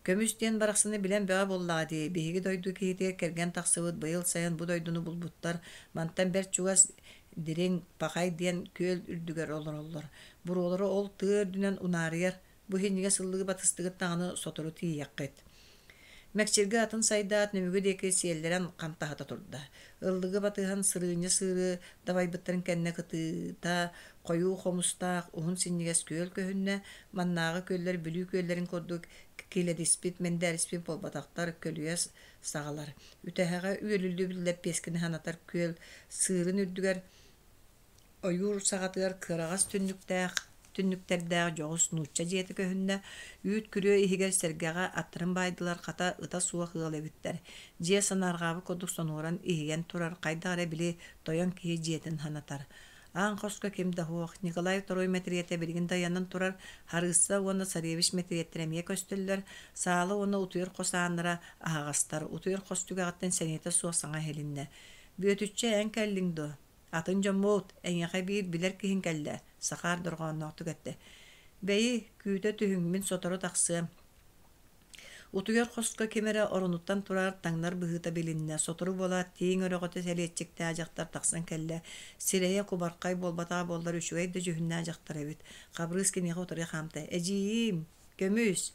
Көмүс диэн барахсаны билэн бөҕө буоллаҕа дии, биһиги дойду киһитигэр кэргэн тахсыбыт, быйыл сайын бу дойдуну булбуттар, мантан бэрт чугас Дириҥ, Пахай диэн күөл үрдүгэр олороллор. Буруолара ол тыа үрдүнэн унаарыйар, бу иһинньигэ сыллыы батыстыгыт даҕаны сотору тиийиэххит. Мэкчиргэ атын сайдаат Нөмүгү диэки сиэллэрэн хантаһыта турда. Ыллыгы батыһан сырыынньа сыыры дабайбыттарын кэннэ кытыыта хойуу хомустаах уһун синньигэс күөл көһүннэ. Маннааҕы күөллэр Бүлүү күөллэрин курдук килэдиспит, мэндээриспит буолбатахтар, көлүйэ саҕалар. Үтэһэҕэ үөлүллүбүт лэппиэскэни санатар күөл сыырын үрдүгэр Ойуур саҕатыгар кыараҕас түннүктээх түннүктэрдээх дьоҕус нуучча дьиэтэ көһүннэ, үүт күрүө иһигэр сэргэҕэ аттарын баайдылар, хата ыта суох ыал эбиттэр. Дьиэ санаарҕаабыт курдук сонуоран иһийэн турар, хайдах эрэ били тойон киһи дьиэтин санатар. Аан хоско ким да суох, Николай Второй мэтириэтэ билигин да ыйанан турар, Харыысса уонна Царевич мэтириэттэрэ эмиэ көстөллөр, саала уонна утуйар хос ааннара аһаҕастар, утуйар хос түгэҕиттэн сэниэтэ суох саҥа иһилиннэ. «Бүөтүччэ, эн кэллиҥ дуо?» Атын дьоммут, эйиэхэ биир билэр киһиҥ кэллэ, Сахаар дорҕоонноохтук эттэ. Бэйи, күүтэ түһүҥ, мин сотору тахсыам. Утуйар хоско ким эрэ оронуттан турар таҥнар быһыыта билиннэ. Сотору буолаат тииҥ өрөҕөтө сэлиэччиктээх дьахтар тахсан кэллэ. Сирэйэ кубархай буолбатаҕа буоллар үчүгэй да дьүһүннээх дьахтар эбит. Хабырыыс киниэхэ утары хаамта. Эдьиийим, көмүс!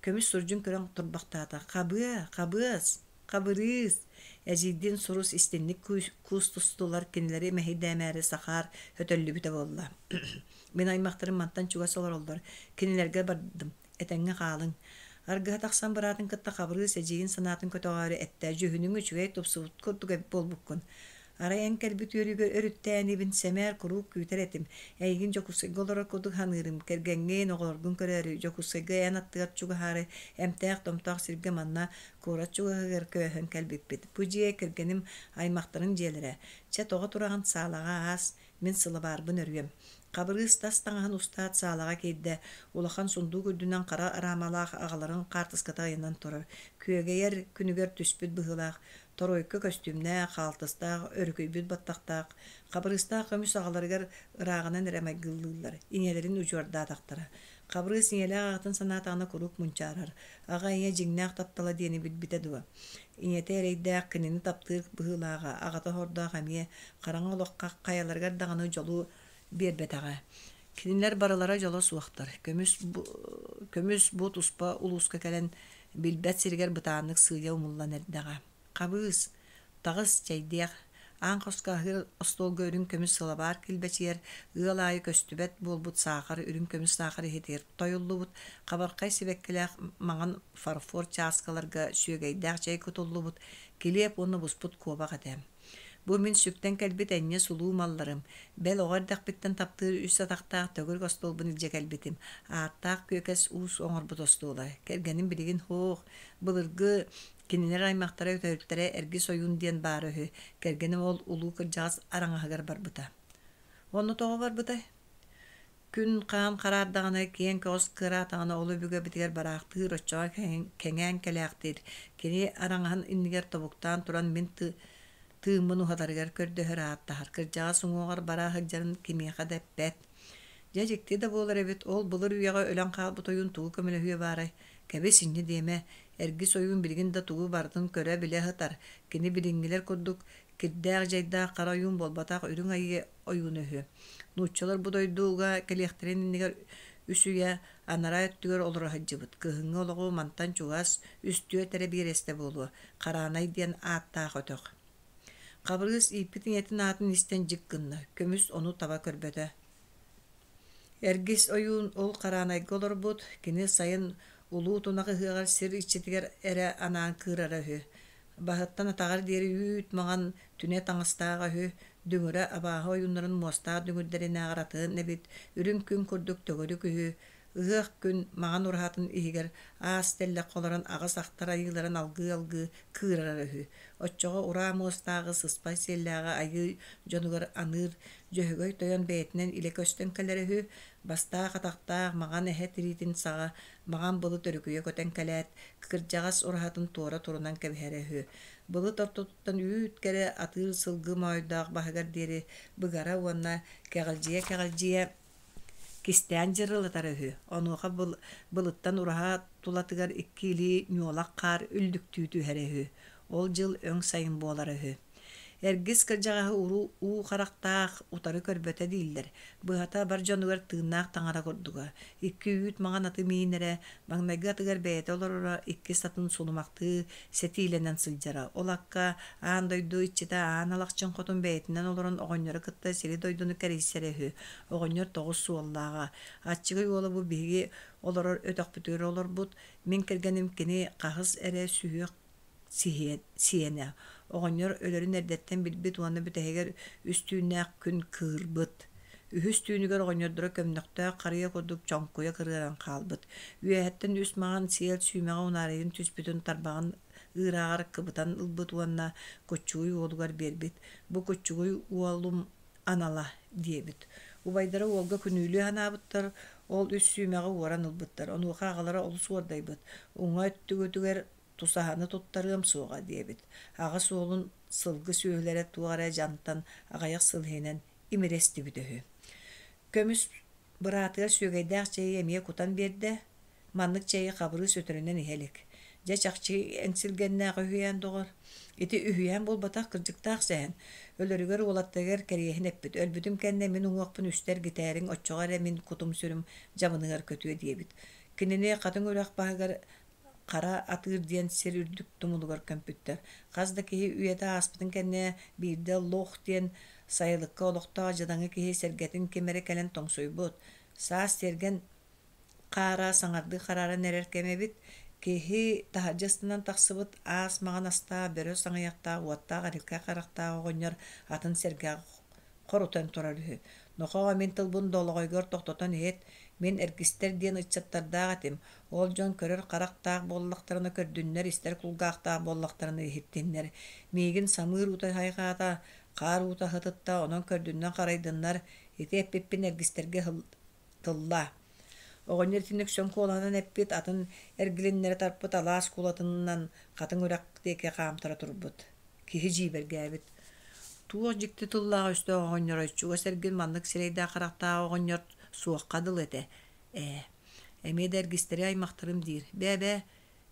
Көмүс сурдьун көрөн турбахтаата. Хабыа, хабыас! Хабырыыс, эдьиийдиин сурус истинник куустустулар, кинилэри мэһэйдээмээри Сахаар өтөллүбүтэ буолла. Мин аймахтарым мантан чугас олороллор, кинилэргэ бардым, этэҥҥэ хаалыҥ. Аргыһа тахсан быраатын кытта Хабырыыс эдьиийин санаатын көтөҕөөрү эттэ, дьүһүнүҥ үчүгэй тупсубут курдук эбит буолбуккун. Арай эн кэлбит үөрүүгэр өрүттээнибин сэмээр куруук күүтэр этим. Эйигин Дьокуускайга олорор курдук саныырым, кэргэҥҥин, оҕолоргун көрөөрү, Дьокуускайга эн аттыгар чугаһаары, эмтээх-томтоох сиргэ манна Куорат чугаһыгар көһөн кэлбиппит. Бу дьиэ кэргэним аймахтарын дьиэлэрэ. Чэ, тоҕо тураҕын саалаҕа аас, мин сылабаарбын өрүөм. Хабырыыс тас таҥаһын устаат саалаҕа киирдэ. Улахан сундуук үрдүнэн хара араамалаах аҕаларын хаартыската ыйанан турар. Күөгэйэр күнүгэр түспүт быһыылаах, торуойка көстүүмнээх, хаалтыстаах, өрүкүйбүт баттахтаах, Хабырыыстаах көмүс аҕаларыгар ырааҕынан эрэ майгыллыыллар, ийэлэрин удьуордаатахтара. Хабырыыс ийэлээх аҕатын санаатаҕына куруук мунчаарар. Аҕа ийэ дьиҥнээх таптала диэни билбитэ дуо? Ийэтэ эрэйдээх кинини таптыыр быһыылааҕа, аҕата сордоох эмиэ хараҥа олоххо хайаларыгар даҕаны дьолу биэрбэтэҕэ. Кинилэр барылара дьоло суохтар. Көмүс бу, көмүс бу туспа улууска кэлэн билбэт сиригэр бытааннык сыыйа умуллан эрдэҕэ. Хабыыс, таҕыс, чэйдиэх, аан хоско аһыыр остуолга үрүҥ көмүс сылабаар килбэчийэр, ыал аайы көстүбэт буолбут саахар үрүҥ көмүс саахар иһитигэр тойуллубут, хабархай сибэккилээх маҥан фарфор чааскаларга сүөгэйдээх чэй кутуллубут, килиэп уонна буспут куобах этэ. Бу мин сүктэн кэлбит энньэ сулуу малларым, бэл оҕо эрдэхпиттэн таптыыр үс атахтаах төгүрүк остуолбун илдьэ кэлбитим, ааттаах күөкэс уус оҥорбут остуола. Кэргэним билигин һуох, былыргы Кинилэр аймахтара өтөрүттэрэ Эргис ойуун диэн баара үһү, кэргэним ол улуу кырдьаҕас араҥаһыгар барбыта. Онно тоҕо барбытай? Күн-хаан хараардаҕына, киэҥ көҕүс кыараатаҕына ол өбүгэбитигэр бараахтыыр, оччоҕо кэҥээн кэлээхтиир. Кини араҥаһын иннигэр тобуктаан туран мин тыыммын уһатарыгар көрдөһөр ааттаһар. Кырдьаҕас уҥуоҕар бара сылдьарын кимиэхэ да эппэт. Дьэ дьикти да буолар эбит, ол былыр үйэҕэ өлөн хаалбыт ойуун тугу көмөлөһүө баарай? Кэбис инньэ диэмэ, Эргис ойуун билигин да тугу барытын көрө-билэ сытар, кини билиҥҥилэр курдук кирдээх-дьайдаах хара ойуун буолбатах үрүҥ айыы ойууна үһү. Нууччалар бу дойдуга кэлиэхтэрин иннигэр үс үйэ анараа өттүгэр олоро сылдьыбыт. Кыһыҥҥы олоҕу мантан чугас үс-түөрт эрэ биэрэстэ буолуо, Хараанай диэн ааттаах өтөх. Хабырыыс ииппит ийэтин аатын истэн дьик гынна, көмүс ону таба көрбөтө. Эргис ойуун ол Хараанайга олорбут, кини сайын улуу тунах ыһыаҕар сир иччитигэр эрэ анаан кыырара үһү. Баһыттан атаҕар диэри үүт маҥан түнэ таҥастааҕа үһү, дүҥүрэ абааһы ойууннарын муостаах дүҥүрдэринээҕэр атын эбит, үрүҥ күн курдук төгүрүк үһү, Ыһыах күн маҥан ураһатын иһигэр аас тэллэххэ олорон аҕыс ахтар айыыларын алгыы-алгыы кыырара үһү. Оччоҕо ураа муостааҕы сыспай сиэллээҕи айыы дьонугар аныыр Дьөһөгөй тойон бэйэтинэн илэ көстөн кэлэрэ үһү, бастаах-атахтаах маҥан эһэ тириитин саҕа маҥан былыт өрүкүйэ көтөн кэлээт, кырдьаҕас ураһатын туора турунан кэбиһэрэ үһү. Былыт ортотуттан үүт кэрэ атыыр сылгы моойдоох баһыгар диэри быгара уонна кэҕилдьийэ-кэҕилдьийэ Кистээн дьырылатара үһү, онуоха былыттан ураһа тулатыгар икки илии ньуолах хаар үллүктүү түһэрэ үһү, ол дьыл өҥ сайын буолара үһү. Эргис кырдьаҕаһы уруу уу харахтаах утары көрбөтө дииллэр. Быһата, бар дьонугар тыыннаах таҥара курдуга. Икки үүт маҥан аты миинэрэ, маҥнайгы атыгар бэйэтэ олороро, иккис атын сулумахтыы сэтиилэнэн сылдьара. Ол акка аан дойду иччитэ Аан Алахчын хотун бэйэтинэн олорон оҕонньору кытта сири-дойдуну кэрийсэрэ үһү. Оҕонньор тоҕус суоллааҕа. Аччыгый уола бу биһиги олорор өтөхпүтүгэр олорбут, мин кэргэним кини хаһыс эрэ сүһүөх сиэнэ. Оҕонньор өлөрүн эрдэттэн билбит уонна бүтэһигэр үс түүннээх күн кыырбыт. Үһүс түүнүгэр оҕонньордоро көмнөхтөөх харыйа курдук чоҥкуйа кырыаран хаалбыт. Үөһэттэн үс маҥан сиэл сүүмэҕэ унаарыйан түспүтүн тарбаҕын ыырааҕар кыбытан ылбыт уонна куччугуй уолугар биэрбит. Бу куччугуй уолум анала диэбит. Убайдара уолга күнүүлүү санаабыттар, ол үс сүүмэҕи уоран ылбыттар. Онуоха аҕалара олус уордайбыт. Уҥа өттүгүтүгэр тусаһаны туттарыам суоҕа диэбит. Аҕа суолун сылгы сүөһүлэрэ туох эрэ дьантан аҕыйах сыл иһинэн имири эстибит үһү. Көмүс быраатыгар сүөгэйдээх чэйи эмиэ кутан биэрдэ. Маннык чэйи Хабырыыс өтөрүнэн иһэ илик. Дьэ, чахчы эҥсилгэннээх үһүйээн доҕор. Ити үһүйээн буолбатах кырдьыктаах сэһэн. Өлөрүгэр уолаттарыгар кэриэһин эппит. Өлбүтүм кэннэ мин уҥуохпун үстэ эргитээриҥ, оччоҕо эрэ мин кутум-сүрүм дьабыныгар көтүө диэбит. Кинини Хатыҥ Үрэх баһыгар Хара Атыыр диэн сир үрдүк тумулугар көмпүттэр. Хас да киһи үйэтэ ааспытын кэннэ биирдэ Лох диэн сайылыкка олохтоох дьадаҥы киһи сэргэтин ким эрэ кэлэн тоҥсуйбут. Саас тиэргэн хаара саҥардыы харааран эрэр кэмэ эбит. Киһи таһырдьа ыстанан тахсыбыт аас маҥан астаах, бөрө саҥыйахтаах, уоттаах эрилкэй харахтаах оҕонньор атын сэргэҕэ хорутан турар үһү. Нохоо, мин тылбын долоҕойгор тохтотон иһит, мин эргистэр диэн ыччаттардаах этим, ол дьон көрөр харахтаах буоллахтарына көрдүннэр, истэр кулгаахтаах буоллахтарына иһиттиннэр. Миигин самыыр уута хайҕаата, хаар уута аһытытта, онон көрдүннэр-харайдыннар, ити эппиппин эргистэргэ тыллаа. Оҕонньор итинник сөҥ куолаһынан эппит, атын эргилиннэрэ тарпыт алаас куулатынан хатыҥ үрэх диэки хаамтара турбут. Киһи дьиибэргээбит. Туох дьикти тыллаах өстөөх оҕонньорой, чугас эргин маннык сирэйдээх-харахтаах оҕонньор суохха дылы этэ. Ээ, эмиэ да эргистэри аймахтарым диир. Бээ-бээ,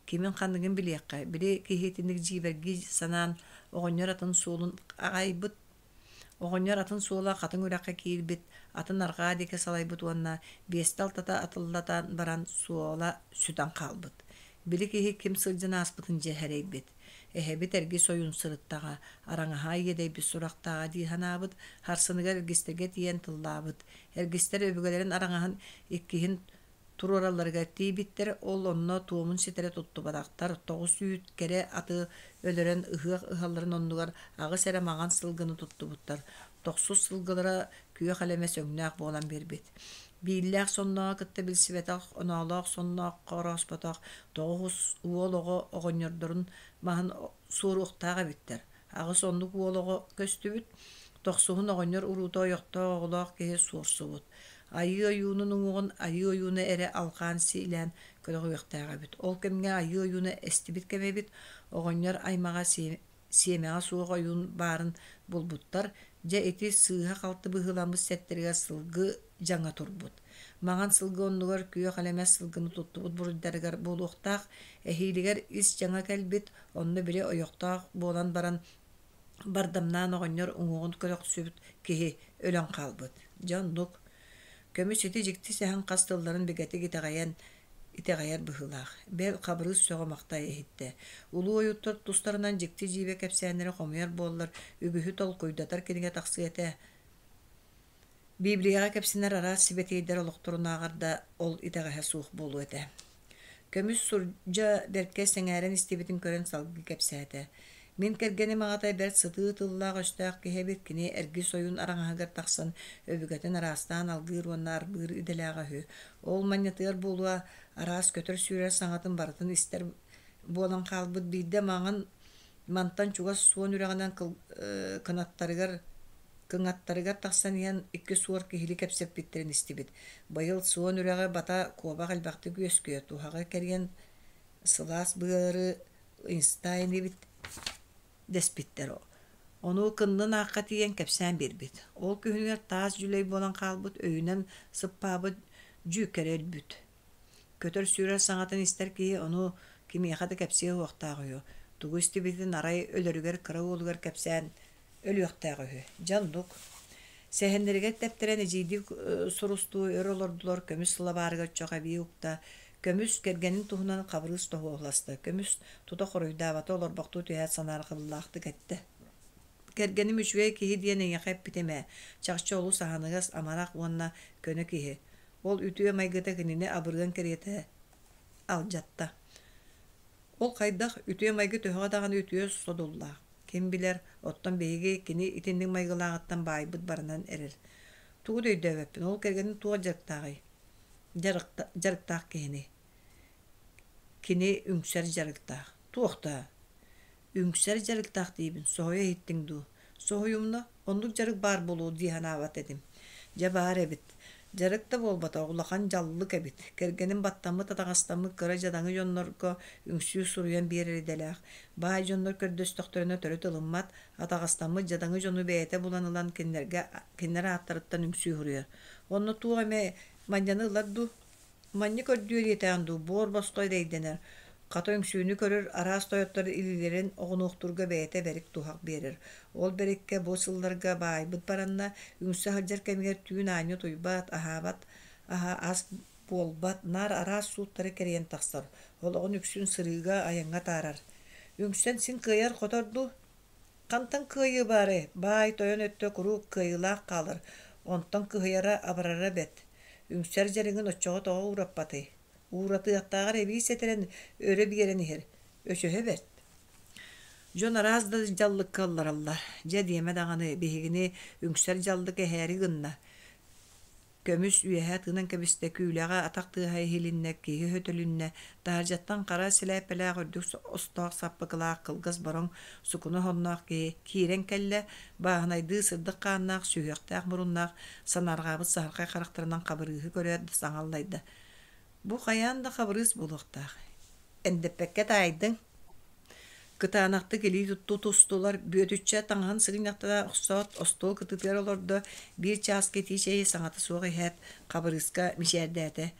кимин-ханныгын билиэххэ, били киһи итинник дьиибэргии санаан оҕонньор атын суолун аҕайбыт Оҕонньор атын суола Хатыҥ Үрэххэ киирбит, атын арҕаа диэки салайбыт уонна биэстэ-алтата атыллатан баран суола сүтэн хаалбыт. Били киһи ким сылдьан ааспытын дьэ сэрэйбит. Эһэбит эргис ойуун сырыттаҕа, араҥаһа иэдэйбит сурахтааҕа дии санаабыт, сарсыныгар эргистэргэ тиийэн тыллаабыт. Эргистэр өбүгэлэрин араҥаһын иккиһин туруоралларыгар тиийбиттэр, ол онно туомун ситэрэ туттубатахтар, тоҕус үүт кэрэ аты өлөрөн ыһыах ыһалларын оннугар аҕыс эрэ маҥан сылгыны туттубуттар, тохсус сылгылара күөх элэмэс өҥнөөх буолан биэрбит. Бииллээх соннооҕу кытта билсибэтэх, оноолоох соннооххо орооспотох тоҕус уол оҕо оҕонньордорун маһын суоруохтаах эбиттэр. Аҕыс оннук уол оҕо көстүбүт, тохсуһун оҕонньор уруута ойохтоох оҕолоох киһи суорсубут. Айыы ойуунун уҥуоҕун айыы ойууна эрэ алҕаан сиилээн көтөҕүөхтээх эбит. Ол кэмҥэ айыы ойууна эстибит кэмэ эбит, оҕонньор аймаҕа сиэмэҕэ суох ойуун баарын булбуттар, дьэ ити сыыһа-халты быһыыламмыт сэттэригэр сылгы дьаҥа турбут. Маҥан сылгы оннугар күөх элэмэс сылгыны туттубут буруйдарыгар буолуохтаах, эһиилигэр ис дьаҥа кэлбит, онно били ойохтоох буолан баран бардамнаан оҕонньор уҥуоҕун көрөхсүбүт киһи өлөн хаалбыт. Дьэ оннук. Көмүс ити дьикти сэһэн хас тылларын бигэтик итэҕэйэн итэҕэйэр быһыылаах. Бэл, Хабырыыс сөҕө-махтай иһиттэ. Улуу ойууттар тустарынан дьикти-дьиибэ кэпсээннэри хомуйар буоллар, үгүһү толкуйдатар кинигэ тахсыа этэ. Библияҕа кэпсэнэр араас сибэтиэйдэр олохторунааҕар да ол итэҕэһэ суох буолуо этэ. Көмүс сурдьа бэркэ сэҥээрэн истибитин көрөн салгыы кэпсээтэ: «Мин кэргэним аҕата бэрт сытыы тыллаах-өстөөх киһи эбит, кини эргис ойуун араҥаһыгар тахсан өбүгэтин араастаан алгыыр уонна арбыыр идэлээҕэ үһү. Ол манньатыгар буолуо араас көтөр-сүүрэр саҥатын барытын истэр буолан хаалбыт. Биирдэ маҥан мантан чугас суон үрэҕинэн кынаттарыгар кыҥаттарыгар тахсан иһэн икки суор киһилии кэпсэппиттэрин истибит. Быйыл суон үрэҕи бата куобах элбэхтик үөскүө, туһаҕы кэрийэн сылаас быары инста инибит дэспиттэр. Ону кыннын аахха тиийэн кэпсээн биэрбит. Ол күһүнүгэр таас дьүлэй буолан хаалбыт өйүнэн сыппаабыт дьүүкэрэ өлбүт. Көтөр-сүүрэр саҥатын истэр киһи ону кимиэхэ да кэпсиэ суохтаах үһү. Тугу истибитин арай өлөрүгэр кыра уолугар кэпсээн Өлүөхтээх үһү. Дьэ оннук. Сэһэннэригэр тэптэрэн эдьиийдии сурустуу өр олордулар, көмүс сылабаарыгар чох эбии укта. Көмүс кэргэнин туһунан Хабырыыс тоһуоһуласта. Көмүс тута хоруйдаабата, олорбохтуу түһээт санаарҕабыллаахтык эттэ. Кэргэним үчүгэй киһи диэн эйиэхэ эппитим ээ. Чахчы олус аһыныгас, амарах уонна көнө киһи. Ол үтүө майгыта кинини абырыан кэриэтэ алдьатта. Ол хайдах үтүө майгы төһөҕө даҕаны үтүө содуллаах, ким билэр, оттон биһиги кини итинник майгылааҕыттан баайбыт баранан эрэр. Тугу да өйдөөбөппүн, ол кэргэним туох дьарыктааҕый? Дьарыктаах киһини. Кини үҥсэр дьарыктаах. Туох даа? Үҥсэр дьарыктаах диибин, соһуйа иһиттиҥ дуу? Соһуйумна, оннук дьарык баар буолуо дии санаабат этим. Дьэ баар эбит. Дьарык да буолбатах, улахан дьаллык эбит. Кэргэним баттаммыт, атаҕастаммыт кыра дьадаҥы дьоннорго үҥсүү суруйан биэрэр идэлээх. Баай дьоннор көрдөстөхтөрүнэ төрүт ылыммат, атаҕастаммыт дьадаҥы дьону бэйэтэ булан ылан кинилэргэ кинилэр ааттарыттан үҥсүү суруйар. Онно туох эмэ манньаны ылар дуу? Манньа көрдүөр диэтэҕин дуу, буор босхо эрэйдэнэр, хата үҥсүүнү көрөр араас тойоттор илиилэрин оҕунуохтуурга бэйэтэ бэрик туһах биэрэр. Ол бэриккэ бу сылларга баайбыт баранна, үҥсэ сылдьар кэмигэр түүн аанньа утуйбат, аһаабат аһа ас буолбат, наар араас сууттары кэрийэн тахсар, олоҕун үксүн сырыыга, айаҥҥа атаарар. Үҥсэн син кыайар-хотор дуу? Хантан кыайыы баарай, баай тойон өттө куруук кыайыылаах хаалар, онтон кыһыйара, абарара бэрт. Үҥсэр дьарыгын оччоҕо тоҕо уураппатый? Ууратыахтааҕар эбии сэтэрэн, өрө биэрэн иһэр. Өсөһө бэрт. Дьон араас да дьаллыкка ыллараллар. Дьэ диэмэ даҕаны, биһигини үҥсэр дьаллык эһээри гынна. Көмүс үөһэ тыынан кэбистэ, күүлэҕэ атах тыаһа иһилиннэ, киһи өтөлүннэ, таһырдьаттан хара сэлээппэлээх үрдүк остоох саппыкылаах кылгас бороҥ сукуна оһонноох киһи киирэн кэллэ, бааһынайдыы сырдык хааннаах, сүһүөхтээх муруннаах, санаарҕаабыт саһархай харахтарынан Хабырыыһы көрөөт да саҥа аллайда: «Бу хайаан да Хабырыыс буолуохтаах, эндэппэккэ таайдыҥ» Кытаанахтык илии тутустулар, Бүөтүччэ таҥаһын сыгынньахтана охсоот, остуол кытыытыгар олордо, биир чааска итии чэйи саҥата суох иһээт, Хабырыыска мичээрдээтэ: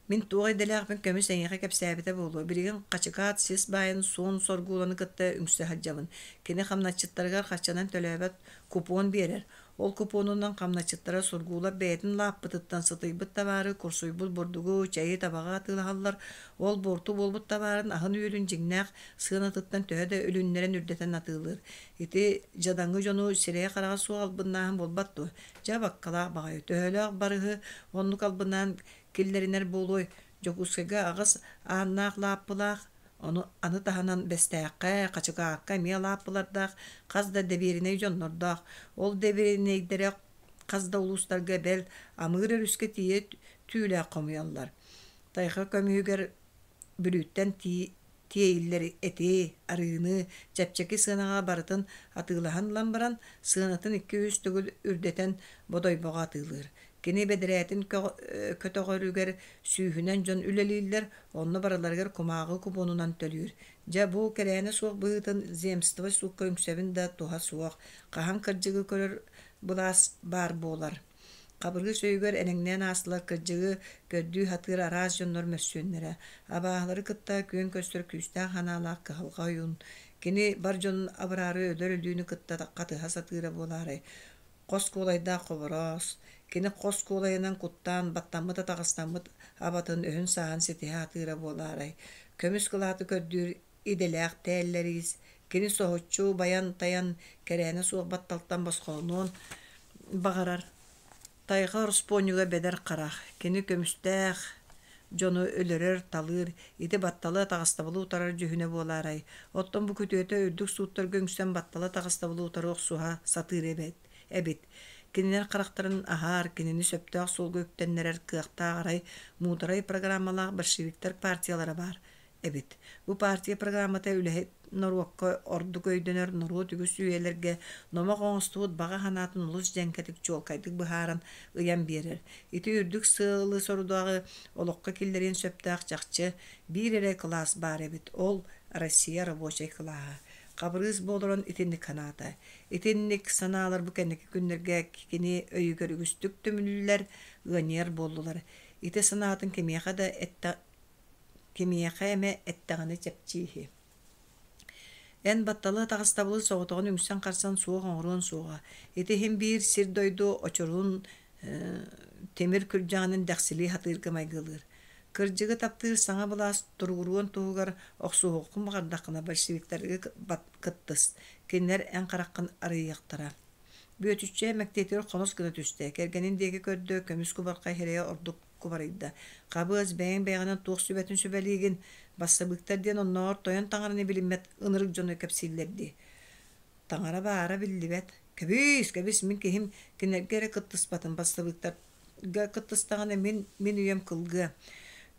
«Мин туох идэлээхпин көмүс эйиэхэ кэпсээбитэ буолуо, билигин Хачыкаат сис баайын суон Соргууланы кытта үҥсэ сылдьабын. Кини хамначчыттарыгар харчынан төлөөбөт купон биэрэр. Ол купонунан хамначчыттара Сургуулап бэйэтин лааппытыттан сытыйбыт табаары, курсуйбут бурдугу, чэйи, табаҕы атыылаһаллар. Ол буорту буолбут табаарын аһын-үөлүн дьиҥнээх сыанатыттан төһө да үлүннэрэн үрдэтэн атыылыыр. Ити дьадаҥы дьону сирэйэ-хараҕа суох албыннааһын буолбат дуо? Дьэ абаккалаах баҕайы, төһөлөөх барыһы оннук албыннаан киллэринэр буолуой? Дьокуускайга аҕыс ааннаах лааппылаах, Ону аны таһынан Бэстээххэ, Хачыкаакка эмиэ лааппылардаах, хас да дэбиэринэй дьоннордоох. Ол дэбиэринэйдэрэ хас да улуустарга бэл Амыыр өрүскэ тиийэ түүлээх хомуйаллар. Тайҕа көмүһүгэр Бүлүүттэн тиэйиллэр эти, арыыны чэпчэки сыанаҕа барытын атыылаһан ылан баран, сыанатын икки-үс төгүл үрдэтэн Бодойбоҕо атыылыыр. Кини бэдэрээтин көтөҕөрүгэр сүүһүнэн дьон үлэлииллэр, онно барыларыгар кумааҕы купонунан төлүүр. Дьэ, бу кэрээнэ суох быһыытын земство суукка үҥсэбин да туһа суох, хаһан кырдьыгы көрөр былаас баар буолар. Хабырыыс өйүгэр элэҥнээн аастылар кырдьыгы көрдүү сатыыр араас дьоннор мөссүөннэрэ, абааһылары кытта күөн көрсөр күүстээх санаалаах кыһалҕа ойуун. Кини бар дьонун абыраары өлөр өлүүнү кытта хатыһа сатыыра буолаарай Хос куолайдаах Хобороос, кини хос куолайынан куттаан, баттаммыт-атаҕастаммыт абатын өһүн-сааһын ситиһэ сатыыра буолаарай, көмүс кылааты көрдүүр идэлээх тээллэриис, кини соһуччу байан-тайан, кэрээнэ суох батталтан босхолонуон баҕарар. Тайҕа ороспуонньуга бэдэр харах, кини көмүстээх дьону өлөрөр-талыыр, ити батталы атаҕастабылы утарар дьүһүнэ буолаарай, оттон бу күтүөтэ үрдүк сууттарга үҥсэн батталы атаҕастабылы утары охсуһа сатыыр эбит. Кинилэр харахтарын аһаар, кинини сөптөөх суолга үктэннэрэр кыахтаах арай муударай программалаах большевиктар партиялара баар эбит. Бу партия программата үлэһит норуокка ордук өйдөнөр норуот үгүс үйэлэргэ номох оҥостубут баҕа санаатын олус дьэҥкэтик чуолкайдык быһааран ыйан биэрэр. Ити үрдүк сыалы-сорудаҕы олоххо киллэриэн сөптөөх чахчы биир эрэ кылаас баар эбит, ол Россия рабочай кылааһа. Хабырыыс буоларын итинник санаата. Итинник санаалар бу кэнники күннэргэ кини өйүгэр үгүстүк түмүллэр, ыанньыйар буоллулар. Ити санаатын кимиэхэ да эттэ кимиэхэ эмэ эттэҕинэ чэпчииһи. Эн батталы атаҕастабылы соҕотоҕун үҥсэн-харсан суох оҥоруон суоҕа. Ити иһин биир сир-дойду очурун тимир күрдьэҕинэн дэхсилии сатыырга майгылыыр. Кырдьыгы таптыыр саҥа былаас туругуруон туһугар охсуһуоххун баҕардаххына большевиктарга кыттыс, кинилэр эн хараххын арыйыахтара. Бүөтүччэ мэктиэтигэр хонос гына түстэ, кэргэнин диэки көрдө, көмүс кубархай сирэйэ ордук кубарыйда. Хабыас, бэйэҥ бэйэҕинэн туох сүбэтин сүбэлиигин, бассабыыктар диэн оннооҕор тойон таҥараны билиммэт ынырык дьону кэпсииллэр дии. Таҥара баара биллибэт. Кэбиис, кэбис, мин киһим кинилэргэ эрэ кыттыспатын, бассабыыктарга кыттыстаҕына мин, мин үйэм кылгыа.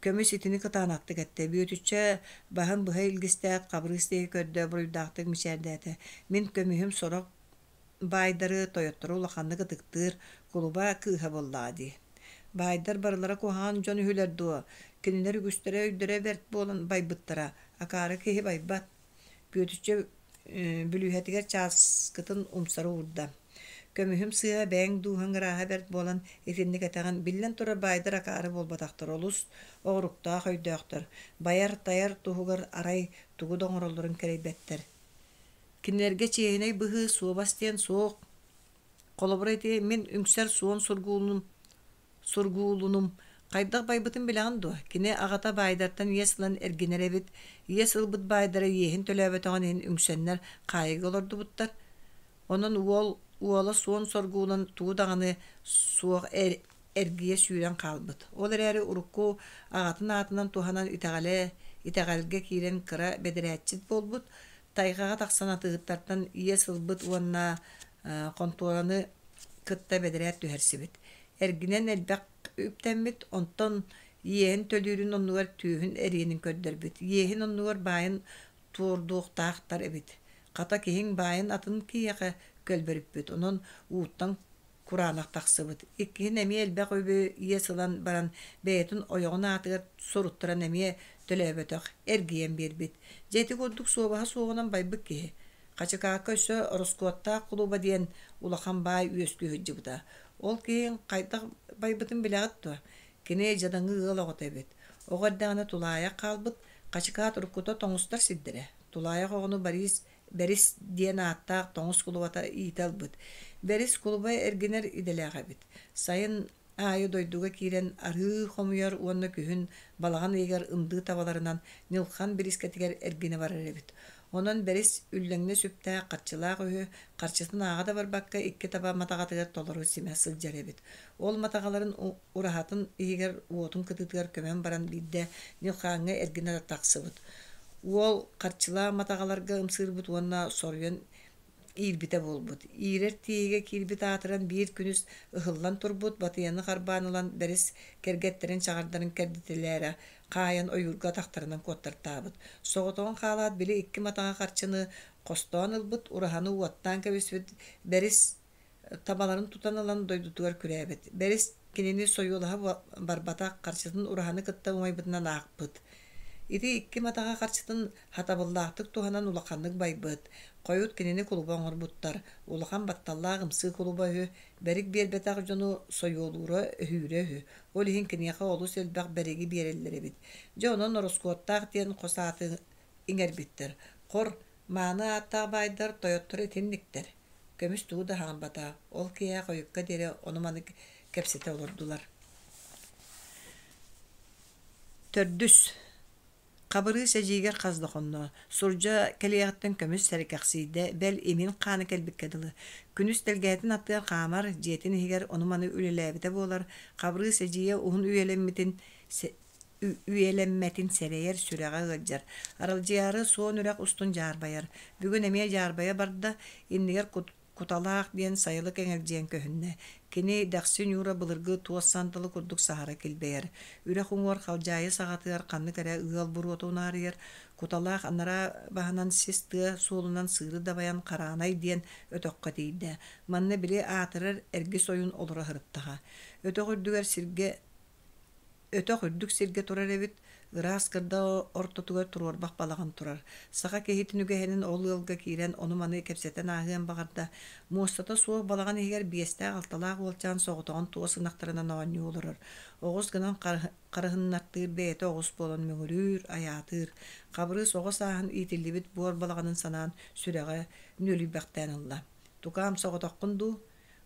Көмүс итини кытаанахтык эттэ. Бүөтүччэ баһын быһа илгистээт, Хабырыыс диэки көрдө, буруйдаахтык мичээрдээтэ. Мин көмүһүм сорох баайдары, тойоттору улаханнык ытыктыыр кулуба кыыһа буоллаҕа дии. Баайдар барылара куһаҕан дьон үһүлэр дуо? Кинилэр үгүстэрэ өйдөрө бэрт буолан байбыттара. Акаары киһи байбат. Бүөтүччэ бүлүүһэтигэр чааскытын умсары уурда. Көмүһүм сыыһа бэйэҥ дууһаҥ ырааһа бэрт буолан итинник этэҕин. Биллэн турар баайдар акаары буолбатахтар, олус оҕуруктаах өйдөөхтөр. Байар-тайар туһугар арай тугу да оҥороллорун кэрэйбэттэр. Кинилэргэ чиэһинэй быһыы, суобас диэн суох. Холобура ити мин үҥсэр суон сургуулунум Сургуулунум хайдах байбытын билэҕин дуо? Кини аҕата баайдартан иэс ылан эргинэр эбит. Иэс ылбыт баайдара иэһин төлөөбөтөҕүн иһин үҥсэннэр хаайыыга олордубуттар. Онон уол уола суон соргуунан тугу даҕаны суох эргийэ сүүрэн хаалбыт. Ол эрээри урукку аҕатын аатынан туһанан итэҕэлэ итэҕэлгэ киирэн кыра бэдэрээтчит буолбут. Тайҕаҕа тахсан атыыһыттартан иэс ылбыт уонна хонтуораны кытта бэдэрээт түһэрсибит. Эргинэн элбэх үптэммит, онтон иэһин төлүүрүн оннугар түөһүн эриэнин көрдөрбүт. Иэһин оннугар баайын туордуохтаахтар эбит. Хата киһиҥ баайын атын киһиэхэ көлбөрүппүт, онон ууттан кураанах тахсыбыт. Иккиһин эмиэ элбэх үбү иэс ылан баран бэйэтин ойоҕун аатыгар суруттаран эмиэ төлөөбөтөх, эргийэн биэрбит. Дьэ ити курдук суобаһа суоҕунан байбыт киһи. Хачыкаакка өссө Ороскуоттаах кулуба диэн улахан баай үөскүү сылдьыбыта. Ол киһиҥ хайдах байбытын билэҕит дуо? Кини дьадаҥы ыал оҕото эбит. Оҕо эрдэҕинэ тулаайах хаалбыт, Хачыкаат уруккута тоҥустар сирдэрэ. Тулаайах оҕону Борис Бэрис диэн ааттаах тоҥус кулубата иитэ ылбыт. Бэрис кулуба эргинэр идэлээх эбит. Сайын аайы дойдуга киирэн арыы хомуйар уонна күһүн балаҕан ыйыгар ындыы табаларынан Ньылхан бириискэтигэр эргинэ барар эбит. Онон Бэрис үллэҥнэс үптээх харчылаах үһү, харчытын ааҕа да барбакка икки таба матаҕатыгар толору симэ сылдьар эбит. Ол матаҕаларын ураһатын иһигэр уотун кытыытыгар көмөн баран биирдэ Ньылхааҥҥа эргинэ да тахсыбыт. Уол харчылаах матаҕаларга ымсыырбыт уонна соруйан иирбитэ буолбут. Иирэр тииһигэ киирбит аатыран биир күнүс ыһыллан турбут батыйаны харбаан ылан бэрис кэргэттэрин чаҕардарын кэрдитэлээрэ хаайан ойуурга атахтарынан куоттартаабыт. Соҕотоҕун хаалаат били икки матаҕа харчыны хостоон ылбыт, ураһаны уоттаан кэбиспит бэрис табаларын тутан ылан дойдутугар күрээбит. Бэрис кинини сойуолаһа барбатах, харчытын ураһаны кытта умайбытынан аахпыт. Ити икки матаҕа харчытын хатабыллаахтык туһанан улаханнык байбыт. Хойут кинини кулуба оҥорбуттар. Улахан батталлаах ымсыы кулуба үһү, бэрик биэрбэтэх дьону сойуолуура өһүүрэ үһү. Ол иһин киниэхэ олус элбэх бэриги биэрэллэр эбит. Дьэ онон ороскуоттаах диэн хос ааты иҥэрбиттэр. Хор, мааны ааттаах баайдар тойоттор итинниктэр. Көмүс тугу да хаамбата, ол киэһэ хойукка диэри ону-маны кэпсэтэ олордулар. Төрдүс Хабырыыс эдьиийгэр хас да хонно. Сурдьа кэлиэҕиттэн көмүс сэргэхсийдэ, бэл имин хаана кэлбиккэ дылы. Күнүс тэлгэһэтин аттыгар хаамар, дьиэтин иһигэр ону-маны үлэлээбитэ буолар. Хабырыыс эдьиийэ уһун үйэлэммитин үйэлэммэтин сэрэйэр, сүрэҕэ ыалдьар. Аралдьыйаары суон үрэх устун дьаарбайар. Бүгүн эмиэ дьаарбайа барда, иннигэр Куталаах диэн сайылык эҥэлдьийэн көһүннэ. Кини дэхси ньуура былыргы туос сандалы курдук саһара килбэйэр. Үрэх уҥуор халдьаайы саҕатыгар ханнык эрэ ыал буруота унаарыйар. Куталаах анараа баһынан сис тыа суолунан сыыры дабайан Хараанай диэн өтөххө тиийдэ. Манна били аатырар Эргис ойуун олоро сырыттаҕа. Өтөх үрдүгэр сиргэ Өтөх үрдүк сиргэ турар эбит. Ыраас кырдал ортотугар туруорбах балаҕан турар. Саха киһитин үгэһинэн ол ыалга киирэн ону-маны кэпсэтэн ааһыан баҕарда. Муостата суох балаҕан иһигэр биэстээх-алталаах уолчаан соҕотоҕун туос ынахтарынан оонньуу олорор. Оҕус гынан харыһыннартыыр бэйэтэ оҕус буолан мөҥүрүүр, айаатыыр. Хабырыыс оҕо сааһын иитиллибит буор балаҕанын санаан сүрэҕэ нүөлүйбэхтээн ылла. Тукаам соҕотоххун дуу?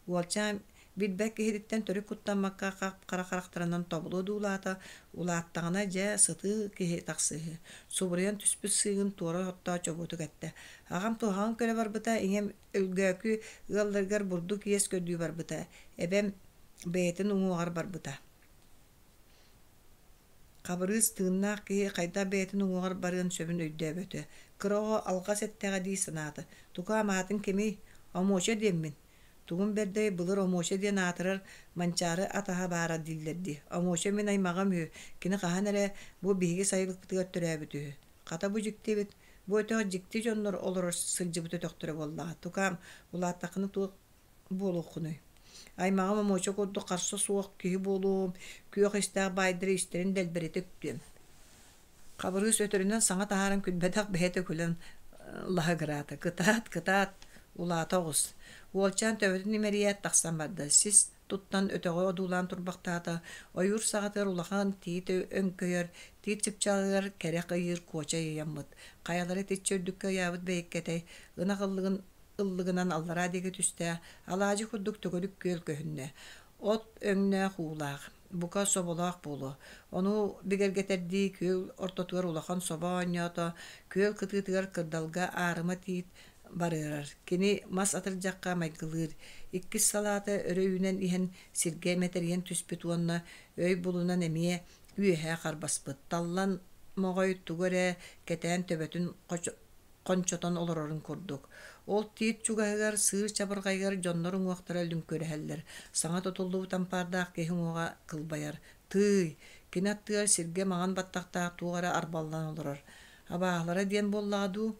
Уолчаан билбэт киһититтэн төрүт куттаммакка хап-хара харахтарынан тобулу одуулаата, улааттаҕына дьэ сытыы киһи тахсыыһы. Субуруйан түспүт сыыгын туора оттоо чобуотук эттэ. Аҕам туһаҕын көрө барбыта, ийэм Өлгөөкү ыалларыгар бурдук иэс көрдүү барбыта, эбэм бэйэтин уҥуоҕар барбыта. Хабырыыс тыыннаах киһи хайдах бэйэтин уҥуоҕар барыан сөбүн өйдөөбөтө. Кыра оҕо алҕас эттэҕэ дии санаата. Тукаам аатын кимий? Омуоча диэммин. Тугун бэрдэй былыр Омуоча диэн аатырар Манчаары атаһа баара дииллэр дии. Омуоча мин аймаҕым үһү. Кини хаһан эрэ бу биһиги сайылыкпытыгар төрөөбүт үһү. Хата бу дьикти эбит. Бу өтөх дьикти дьоннор олорор сылдьыбыт өтөхтөрө буоллаҕа. Тукаам, улааттаххына туох буолуоххунуй? Аймаҕым Омуоча курдук харса суох киһи буолуом, күөх истээх баайдары истэрин дэлбэритэ үктүөм. Хабырыыс өтөрүнэн саҥа таһааран күлбэтэх бэйэтэ күлэн лаһыгыраата. Кытаат, кытаат, улаата оҕус. Уолчаан төбөтүн имэрийээт тахсан барда. Сис туттан өтөҕү одуулаан турбахтаата. Ойуур саҕатыгар улахан тиит өҥкөйөр, тиит чыпчаалыгар кэрэх ыйыыр куочай ыйаммыт. Хайалара итиччэ үрдүккэ ыйаабыт бэйиккэтэй, ынах ыллыгын ыллыгынан аллараа диэки түстэ, алаадьы курдук төгүрүк күөл көһүннэ. От өҥнөөх уулаах, бука соболоох буолуо. Ону бигэргэтэрдии күөл ортотугар улахан собо оонньоото, күөл кытыытыгар кырдалга аарыма тиит барыарар. Кини мас атырдьахха майгылыыр. Иккис салаата өрө үүнэн иһэн сиргэ мэтэрийэн түспүт уонна өй булунан эмиэ үөһэ харбаспыт. Таллан моҕой тугу эрэ кэтээн төбөтүн хончотон олорорун курдук. Ол тиит чугаһыгар, сыыр чабырҕайыгар дьоннор уҥуохтара лүҥкүрэһэллэр. Саҥа тутуллубут ампаардаах киһи уҥуоҕа кылбайар. Тыый, кини аттыгар сиргэ маҥан баттахтаах туох эрэ арбаллан олорор. Абааһылара диэн буоллаҕа дуу?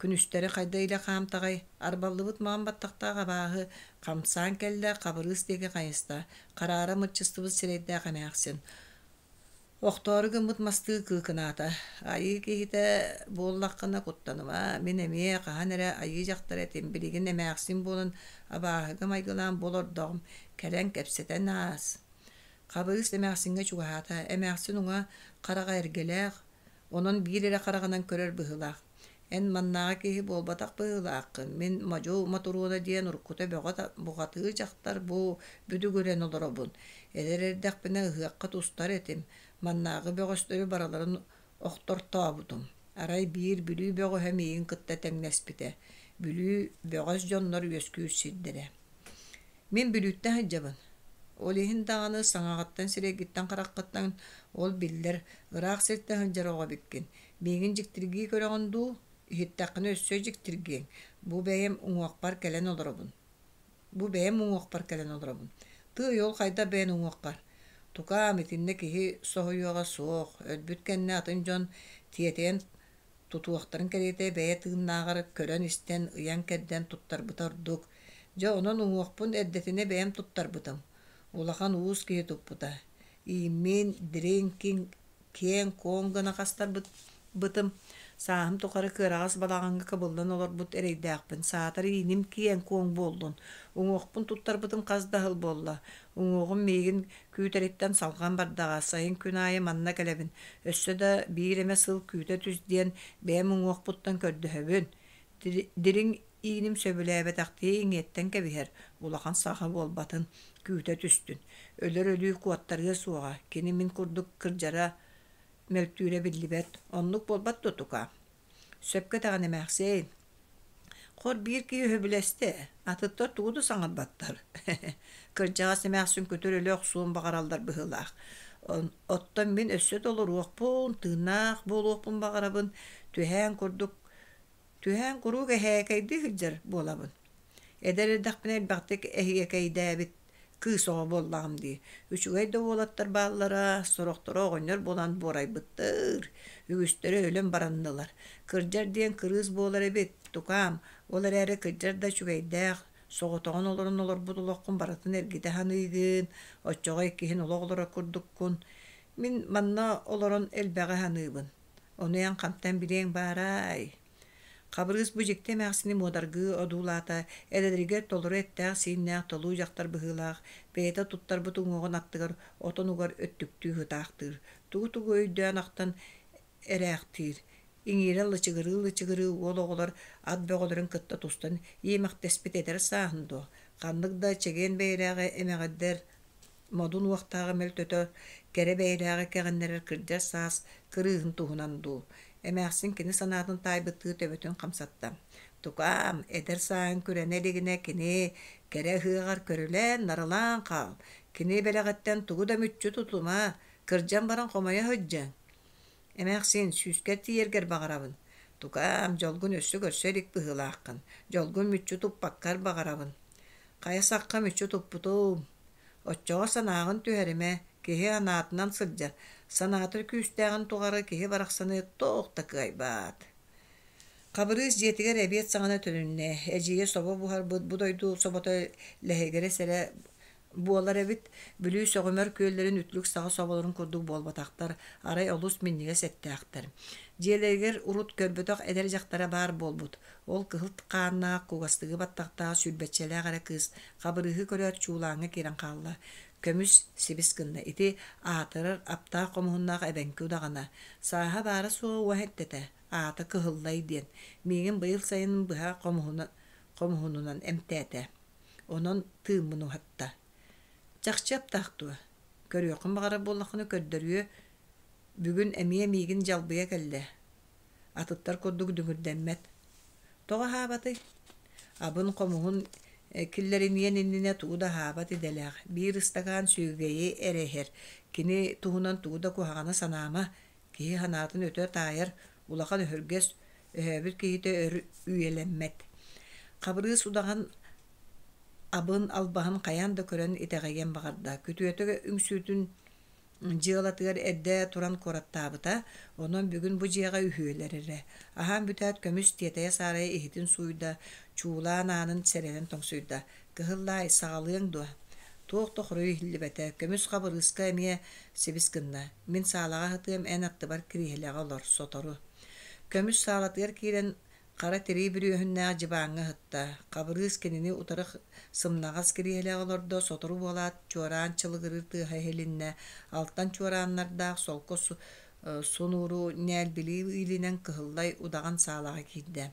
Күнүстэри хайда илэ хаамтаҕай, арбаллыбыт маҥан баттахтаах абааһы хамсаан кэллэ, Хабырыыс диэки хайыста. Хараара мыччыстыбыт сирэйдээх эмээхсин. Охтоору гыммыт мастыы кыыкынаата: «Айыы киһитэ буоллаххына куттаныма, мин эмиэ хаһан эрэ айыы дьахтара этим, билигин эмээхсин буолан абааһыга майгылаан бу олордоҕум, кэлэн кэпсэтэн аас». Хабырыыс эмээхсиҥҥэ чугаһаата, эмээхсин уҥа хараҕа эргэлээх, онон биир эрэ хараҕынан көрөр быһыылаах. Эн маннааҕы киһи буолбатах быһыылааххын, мин Модьу Мотуруона диэн уруккута бөҕө бухатыыр дьахтар бу бүдүгүрэн олоробун. Эдэр эрдэхпинэ ыһыахха тустар этим, маннааҕы бөҕөстөрү барыларын охтортообутум. Арай биир Бүлүү бөҕөһө миигин кытта тэҥнэспитэ. Бүлүү бөҕөс дьоннор үөскүүр сирдэрэ. Мин Бүлүүттэн сылдьабын. Ол иһин даҕаны саҥаҕыттан, сирэйгиттэн-хараххыттан ол биллэр, ыраах сиртэн сылдьар оҕо эбиккин. Миигин дьиктиргии көрөҕүн дуу, иһиттэххинэ өссө дьиктиргиэҥ. Бу бэйэм уҥуохпар кэлэн олоробун. Бу бэйэм уҥуохпар кэлэн олоробун. Тыый, ол хайдах бэйэн уҥуоххар? Тукаам, итиннэ киһи соһуйуоҕа суох, өлбүт кэннэ атын дьон тиэтэйэн тутуохтарын кэриэтэ бэйэ тыыннааҕар көрөн-истэн, ыйан-кэрдэн туттарбыта ордук. Дьэ, онон уҥуохпун эрдэтинэ бэйэм туттарбытым. Улахан уус киһи туппута. Ииммин, дириҥ, киэҥ-куоҥ гына хастарбытым. Сааһым тухары кыараҕас балаҕаҥҥа кыбыллан олорбут эрэйдээхпин. Саатар ииним киэҥ-куоҥ буоллун. Уҥуохпун туттарбытым хас да сыл буолла. Уҥуоҕум миигин күүтэриттэн салҕан бардаҕа, сайын күн аайы манна кэлэбин. Өссө да биир эмэ сыл күүтэ түс диэн бэйэм уҥуохпуттан көрдөһөбүн. Дириҥ ииним сөбүлээбэтэхтии иҥиэттэн кэбиһэр, улахан саха буолбатын, күүтэ түстүн. Өлөр өлүү куоттарыа суоҕа, кини мин курдук кырдьара мөлтүүрэ биллибэт, оннук буолбат дуо тукаа? Сөпкө этэҕин эмээхсиэн. Хор биир киһи өһөбүлэстэ, атыттар тугу да саҥарбаттар. Кырдьаҕас эмээхсин көтөр өлө охсуон баҕараллар быһыылаах. Оттон мин өссө да олоруохпун, тыыннаах буолуохпун баҕарабын, түһээн курдук Түһээн куруук эһээкэйдии сылдьар буолабын. Эдэр эрдэхпинэ элбэхтик эһиэкэйдээбит кыыс оҕо буоллаҕым дии. Үчүгэй да уолаттар бааллара, сорохторо оҕонньор буолан буорайбыттар, үгүстэрэ өлөн бараннылар. Кырдьар диэн кырыыс буолар эбит, тукаам, ол эрээри кырдьар да үчүгэйдээх, соҕотоҕун олорон олорбут олоххун барытын эргитэ саныыгын, оччоҕо иккиһин олох олорор курдуккун. Мин манна олорон элбэҕи саныыбын. Ону эн хантан билиэҥ баарай? Хабырыыс бу дьикти эмээхсини муодаргыы одуулаата, эдэригэр толору эттээх-сииннээх толуу дьахтар быһыылаах, бэйэтэ туттарбыт уҥуоҕун аттыгар отон угар өттүктүү сытаахтыыр, тугу-тугу өйдөөн ахтан эрээхтиир, иҥиирэ лычыгырыы-лычыгырыы уол оҕолор ат бөҕөлөрүн кытта тустан иэмэхтэспит эдэр сааһын дуо, ханнык да чэгиэн бэйэлээҕи эмэҕирдэр модун уохтааҕы мөлтөтөр, кэрэ бэйэлээҕи кэҕиннэрэр кырдьар саас кырыыһын туһунан дуу, эмээхсин кини санаатын таайбыттыы төбөтүн хамсатта. Тукаам, эдэр сааһын күрэнэ илигинэ кини кэрэ ыһыаҕар көрүлээн, нарылаан хаал. Кини бэлэҕиттэн тугу да мүччү тутума, кырдьан баран хомойо сылдьыаҥ. Эмээхсин, сүүскэр тиийэргэр баҕарабын. Тукаам, дьолгун өссө көрсө илик быһыылааххын. Дьолгун мүччү туппаккар баҕарабын. Хайа сахха мүччү туппутум. Оччоҕо санааҕын түһэримэ, киһи анаатынан сылдьар, санаата күүстээҕин тухары киһи барахсаны туох да кыайбат. Хабырыыс дьиэтигэр эбиэт саҕана төнүннэ. Эдьиийэ собо буһарбыт бу дойду собото лэһигирэс эрэ буолар эбит. Бүлүү сөҕүмэр күөллэрин үтүлүк саҕа соболорун курдук буолбатахтар, арай олус минньигэс эттээхтэр. Дьиэлэригэр урут көрбөтөх эдэр дьахтара баар буолбут. Ол кыһыл хааннаах, кугастыгы баттахтаах сүүрбэччэлээх эрэ кыыс Хабырыыһы көрөөт чуулааҥҥа киирэн хаалла. Көмүс сибис гынна. Ити аатырар аптаах хомуһуннаах эбэҥки удаҕана. Сааһа баара-суоҕа уоһа эттэтэ. Аата Кыһыллай диэн. Миигин быйыл сайынын быһа хомуһунунан эмтээтэ. Онон тыыммын уһатта. Чахчы аптаах дуо? Көрүөххүн баҕарар буоллаххына көрдөрүө. Бүгүн эмиэ миигин дьалбыйа кэллэ. Атыттар курдук дүҥүрдэммэт. Тоҕо аһаабатый? Абын-хомуһун киллэриниэн иннинэ тугу да аһаабат идэлээх, биир ыстакаан сүөгэйи эрэ иһэр. Кини туһунан тугу да куһаҕаны санаама, киһи санаатын өтө таайар, улахан өһүргэс, өһөөбүт киһитэ өр үйэлэммэт. Хабырыыс удаҕан абын албаһын хайаан да көрөн итэҕэйиэн баҕарда. Күтүөтэ үҥсүүтүн Дьыалатыгар эрдэ туран куораттаабыта, онон бүгүн бу дьиэҕэ үһүөлэр эрэ. Аһаан бүтээт көмүс тиэтэйэ-саарайа иһитин сууйда, чуулаан аанын сэрэнэн тоҥсуйда: «Кыһыллаай, саҕалыаҥ дуо?» Туох да хоруй иһиллибэтэ, көмүс хабырыыска эмиэ сибис гынна: «Мин саалаҕа сытыам, эн аттыбар кириэһилэҕэ олор, сотору». Көмүс саалатыгар киирэн Хара тирии бүрүөһүннээх дьыбааҥҥа сытта, Хабырыыс кинини утары сымнаҕас кириэһилэҕэ олордо, сотору буолаат чуораан чылыгырыыр тыаһа иһилиннэ, алтан чуорааннардаах солко сунууру ньээлбилии иилинэн кыһыллай удаҕан саалаҕа киирдэ.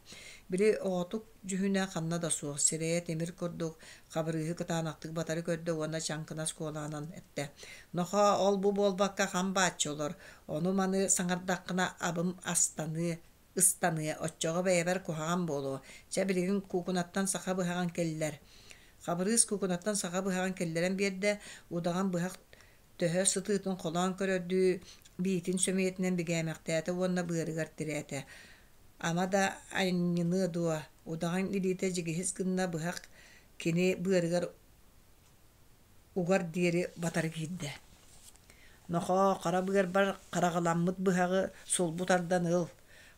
Били оҕотук дьүһүнэ ханна да суох, сирэйэ тимир курдук, Хабырыыһы кытаанахтык батары көрдө уонна чаҥкынас куолаанан эттэ: «Нохоо, ол-бу буолбакка хам бааччы олор, ону-маны саҥардаххына абым астаныа, ыстаныа, оччоҕо бэйэбэр куһаҕан буолуо. Чэ, билигин куукунаттан саха быһаҕын киллэр. Хабырыыс куукунаттан саха быһаҕын киллэрэн биэрдэ, удаҕан быһах төһө сытыытын холоон көрөрдүү биитин сөмүйэтинэн бигээмэхтээтэ уонна быарыгар тирээтэ. Ама да анньыныа дуо, удаҕан илиитэ дьигиһис гынна быһах кини быарыгар угар диэри батары киирдэ. Нохоо, хара быарбар хараҕаламмыт быһаҕы сулбу тардан ыл.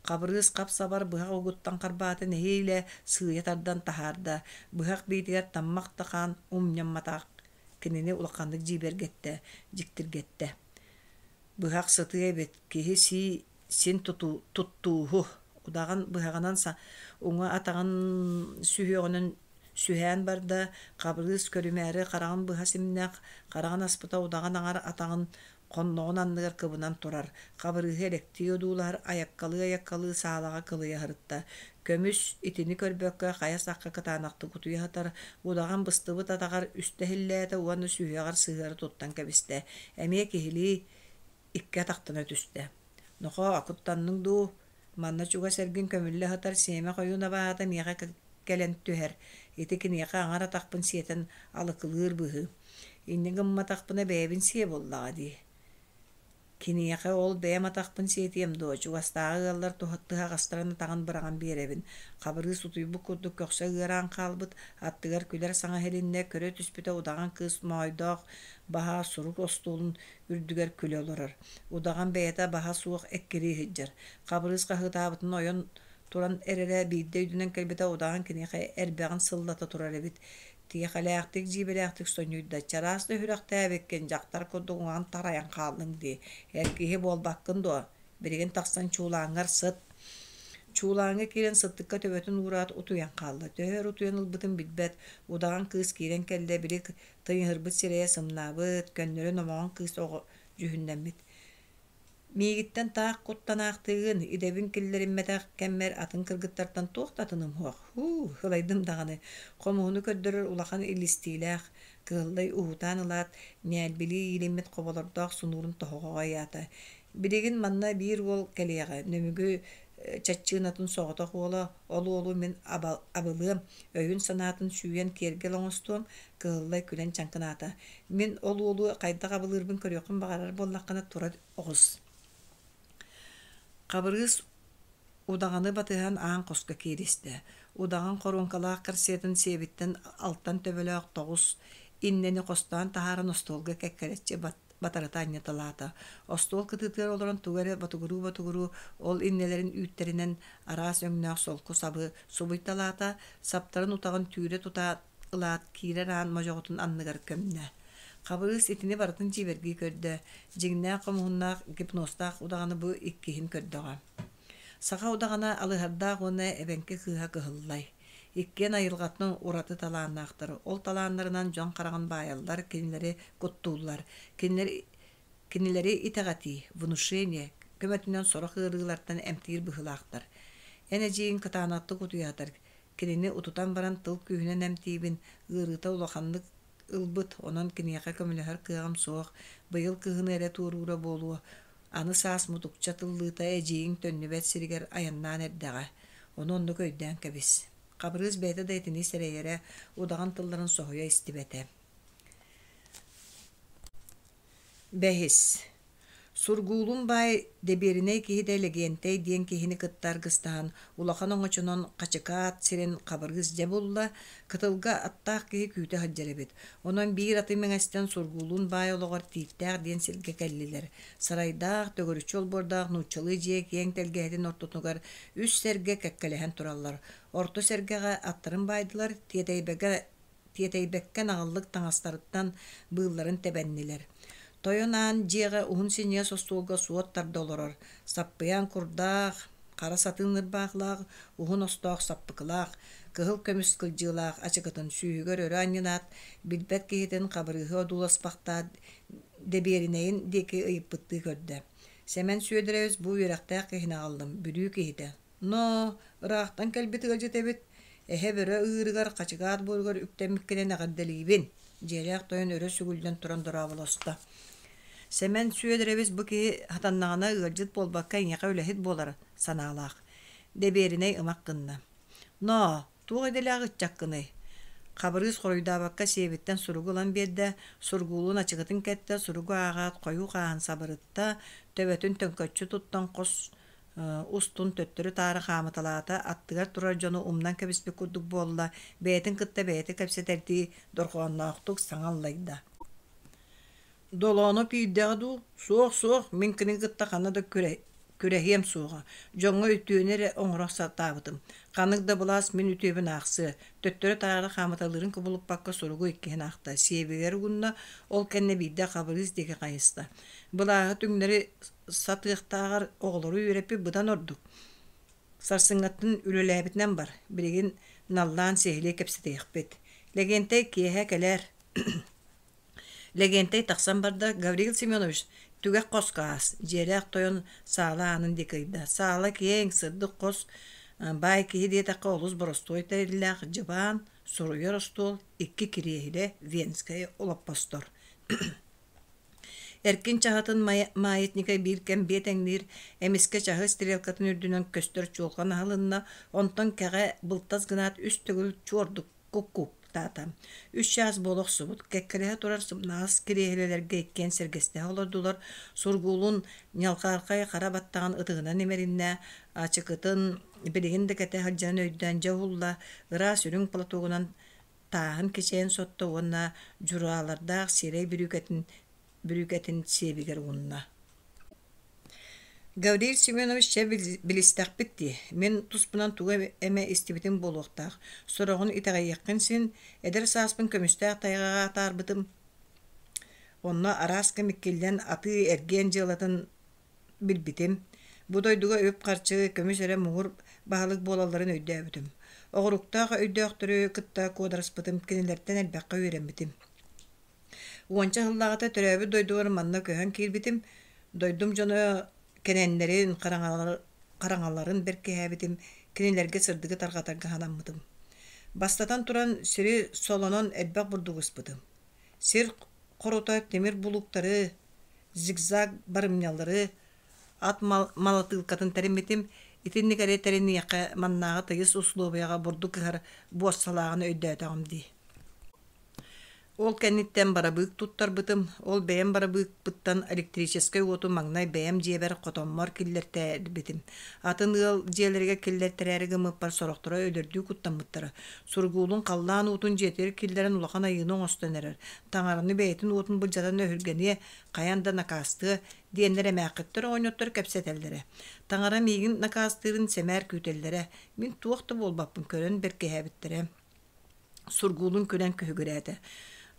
Хабырыыс хап-сабар быһах угуттан харбаата нэһиилэ сыыйа тардан таһаарда. Быһах биитигэр таммах да хаан умньамматах кинини улаханнык дьиибэргэттэ, дьиктиргэттэ. Быһах сытыы эбит, киһи сии син туттууһу. Удаҕан быһаҕынан уҥа атаҕын сүһүөҕүнэн Сүһээн барда, Хабырыыс көрүмээри хараҕын быһа симнэх, хараҕын аспыта удаҕан аҥар атаҕын хонноҕун анныгар кыбынан турар. Хабырыыһы элэктии одуулаһар, айаккалыы-айаккалыы саалаҕа кылыйа сырытта. Көмүс итини көрбөккө хайа сахха кытаанахтык утуйа сытар, удаҕан быстыбыт атаҕар үстэ иһиллээтэ уонна сүһүөҕэр сыһыары туттан кэбистэ. Эмиэ киһилии икки атахтана түстэ. Нохоо, куттанныҥ дуу? Манна чугас эргин көмүллэ сытар сиэмэх ойуун абааһыта миэхэ кэлэн түһэр. Ити киниэхэ аҥар атахпын сиэтэн алыкылыыр быһыы. Инньэ гымматахпына бэйэбин сиэ буоллаҕа дии. Киниэхэ ол бэйэм атахпын сиэтиэм дуо, чугастааҕы ыаллар тыһаҕастарын атаҕын быраҕан биэрэбин. Хабырыыс утуйбут курдук көхсө ыараан хаалбыт, аттыгар күлэр саҥа иһилиннэ, көрө түспүтэ удаҕан кыыс моойдоох баһа сурук остуолун үрдүгэр күлэ олорор. Удаҕан бэйэтэ баһа суох эккирии сылдьар. Хабырыыс хаһыытаабытын ойон туран эрэрэ биирдэ өйдөнөн кэлбитэ удаҕан киниэхэ эрбэҕин сыллата турар эбит. Тиэхэлээхтик, дьиибэлээхтик сонньуйда: «Чараас да сүрэхтээбиккин, дьахтар курдук уҥан тарайан хааллыҥ дии, эр киһи буолбаккын дуо? Билигин тахсан чуулааҥҥар сыт». Чуулааҥҥа киирэн сыттыкка төбөтүн уураат утуйан хаалла. Төһө өр утуйан ылбытын билбэт, удаҕан кыыс киирэн кэллэ, били тыйыһырбыт сирэйэ сымнаабыт, көннөрү номоҕон кыыс оҕо дьүһүннэммит. Миигиттэн таах куттанаахтыыгын, идэбин киллэриммэтэх кэммэр атын кыргыттартан туох да атыным суох. Һуу, ылайдым даҕаны, хомуһуну көрдөрөр улахан илистиилээх, кыһыллай уһутаан ылаат, ньээлбилии иилиммит хоболордоох сунуурун тоһоҕоҕо ыйаата. Билигин манна биир уол кэлиэҕэ, Нөмүгү чаччыынатын соҕотох уола, ол уолу мин абылыам, өйүн-санаатын сүүйэн киэргэл оҥостуом, кыһыллай күлэн чаҥкынаата. Мин ол уолу хайдах абылыырбын көрүөххүн баҕарар буоллаххына тура оҕус. Хабырыыс удаҕаны батыһан аан хоско кииристэ. Удаҕан хоруоҥкалаах корсетын сиэбиттэн алтан төбөлөөх тоҕус иннэни хостоон таһааран остуолга кэккэлэччи батарыта анньыталаата. Остуол кытыытыгар олорон тугу эрэ ботугуруу-ботугуруу ол иннэлэрин үүттэринэн араас өҥнөөх солку сабы субуйталаата, саптарын утаҕын түүрэ тута ылаат киирэр аан модьоҕотун анныгар көмнө. Хабырыыс итини барытын дьиибэргии көрдө, дьиҥнээх хомуһуннаах гипнозтаах удаҕаны бу иккиһин көрдөҕө. Саха удаҕана Алыһардаах уонна эбэҥки кыыһа Кыһыллай. Иккиэн айылҕаттан ураты талааннаахтар, ол талааннарынан дьон хараҕын баайаллар, кинилэри куттууллар. Кинилэр Кинилэри итэҕэтии, внушение, көмөтүнэн сорох ыарыылартан эмтиир быһыылаахтар. Эн эдьиийиҥ кытаанахтык утуйаатар, Кинини утутан баран тыл күүһүнэн эмтиибин, ыарыыта улаханнык ылбыт, онон киниэхэ көмөлөһөр кыаҕым суох, быйыл кыһыны эрэ туоруура буолуо, аны саас мутукча тыллыыта эдьиийиҥ төннүбэт сиригэр айаннаан эрдэҕэ, ону оннук өйдөөн кэбис. Хабырыыс бэйэтэ да итини сэрэйэрэ, удаҕан тылларын соһуйа истибэтэ. Бэһис Сургуулун баай дэбиэринэй киһитэ Лэгиэнтэй диэн киһини кытта аргыстаһан улахан оҥочонон Хачыкаат сирин Хабырыыс дьэ булла, кытылга аттаах киһи күүтэ сылдьар эбит. Онон биир аты мэҥэстэн Сургуулун баай олоҕор Тииттээх диэн сиргэ кэллилэр. Сарайдаах, төгүрүччү олбуордаах нууччалыы дьиэ киэҥ тэлгэһэтин ортотугар үс сэргэ кэккэлэһэн тураллар. Орто сэргэҕэ аттарын баайдылар, тиэтэйбэккэ тиэтэйбэккэ наҕыллык таҥастарыттан быылларын тэбэннилэр. Тойон аан дьиэҕэ уһун синньигэс остуолга суот тарда олорор, саппыйаан курдаах, хара сатыын ырбаахылаах, уһун остоох саппыкылаах, кыһыл көмүс кылдьыылаах ачыкытын сүүһүгэр өрө анньынаат, билбэт киһитин Хабырыыһы одууласпахтаат дэбиэринэйин диэки ыйыппыттыы көрдө. Сэмэн Сүөдэрэбис бу үөрэхтээх киһини аҕаллым, Бүлүү киһитэ. Ноо, ыраахтан кэлбит ыалдьыт эбит, эһэ-бөрө ыырыгар, хачыгаат буоругар үктэммиккинэн эҕэрдэлиибин, дьиэлээх тойон өрө сүгүллэн туран дорооболосто. Сэмэн Сүөдэрэбис бу киһи хатаннаҕына ыалдьыт буолбакка эйиэхэ үлэһит буолар санаалаах. Дэбиэринэй ымах гынна. Ноо, туох идэлээх ыччаккыный? Хабырыыс хоруйдаабакка сиэбиттэн суругу ылан биэрдэ, сургуулун ачыкытын кэттэ, суругу ааҕаат хойуу хааһын сабырытта, төбөтүн төҥкөччү туттан хос устун төттөрү-таары хаамыталаата, аттыгар турар дьону умнан кэбиспит курдук буолла, бэйэтин кытта бэйэтэ кэпсэтэрдии дорҕоонноохтук саҥа аллайда. Долооно пиирдэҕэ дуу? Суох, суох, мин кинини кытта ханна да күрэһиэм суоҕа. Дьоҥҥо үтүөнү эрэ оҥоро сатаабытым. Ханнык да былаас мин үтүөбүн аахсыа. Төттөрү-таары хаамыталыырын кубулуппакка суругу иккиһин аахта, сиэбигэр угунна, ол кэннэ биирдэ Хабырыыс диэки хайыста. Былааһы түҥнэри сатыахтааҕар оҕолору үөрэппит быдан ордук. Сарсыҥҥаттан үлэлээбитинэн бар, билигин наллаан сиһилии кэпсэтиэхпит. Лэгиэнтэй киэһэ кэлээр. Лэгиэнтэй тахсан барда, Гаврил Семенович, түгэх хоско аас, дьиэлээх тойон саала аанын диэки ыйда. Саала киэҥ, сырдык хос, баай киһи диэтэххэ олус боростуой тэриллээх дьыбаан, суруйар остуол, икки кириэһилэ, венскэй олоппостор. Эркин чаһытын маятника биир кэм биэтэҥниир, эмискэ чаһы стрелкатын үрдүнэн көстөр чуолҕан аһылынна, онтон кэҕэ былтас гынаат үс төгүл чуордук куккуктаата. Үс чаас буола охсубут, кэккэлэһэ турар сымнаҕас кириэһилэлэргэ иккиэн сэргэстэһэ олордулар, Сургуулун ньалҕаархай хара баттаҕын ытыһынан имэриннэ, ачыкытын билигин да кэтэ сылдьарын өйдөөн дьэ уһулла, ыраас үрүҥ платогунан тааһын кичэйэн сотто уонна дьураалардаах сиэрэй бүрүүкэтин бүрүүкэтин сиэбигэр уунна. Гаврил Семенович чэ билистэхпит дии, мин туспунан тугу эмэ истибитим буолуохтаах, сороҕун итэҕэйиэххин син, эдэр сааспын көмүстээх тайҕаҕа атаарбытым, онно араас кэм иккиллэн атыы-эргиэн дьыалатын билбитим, бу дойдуга үп-харчы, көмүс эрэ муҥур баһылык буолалларын өйдөөбүтүм. Оҕуруктаах өйдөөхтөрү кытта куодарыспытым, кинилэртэн элбэххэ үөрэммитим. Уонча сыллааҕыта төрөөбүт дойдубар манна көһөн киирбитим, дойдум дьоно кэнэннэрин, хараҥаларын бэркиһээбитим, кинилэргэ сырдыгы тарҕатарга санаммытым. Бастатан туран, сири солонон элбэх бурдугу ыспытым. Сир хорута тимир булууктары, зигзаг барымньалары, ат малатыылкатын тэриммитим. Итинник эрэ тэриниэххэ маннааҕы тыйыс усулуобуйаҕа бурдук ыһар буоссалааҕын өйдөөтөҕүм дии. Ол кэнниттэн барабыык туттарбытым, ол бэйэм барабыыкпыттан электрическэй уоту маҥнай бэйэм дьиэбэр хотоммор киллэртэрбитим. Атын ыал дьиэлэригэр киллэртэрээри гыммыппар сорохторо өлөрдүү куттаммыттара. Сургуулун халлаан уутун дьиэтигэр киллэрэн улахан айыыны оҥостон эрэр, таҥараны бэйэтин уотун былдьатан өһүргэниэ, хайаан да накаастыа, диэннэр эмээххиттэр оҕонньоттор кэпсэтэллэрэ. Таҥара миигин накаастыырын сэмээр күүтэллэрэ, мин туох да буолбаппын көрөн бэркиһээбиттэрэ. Сургуулун күлэн күһүгүрээтэ.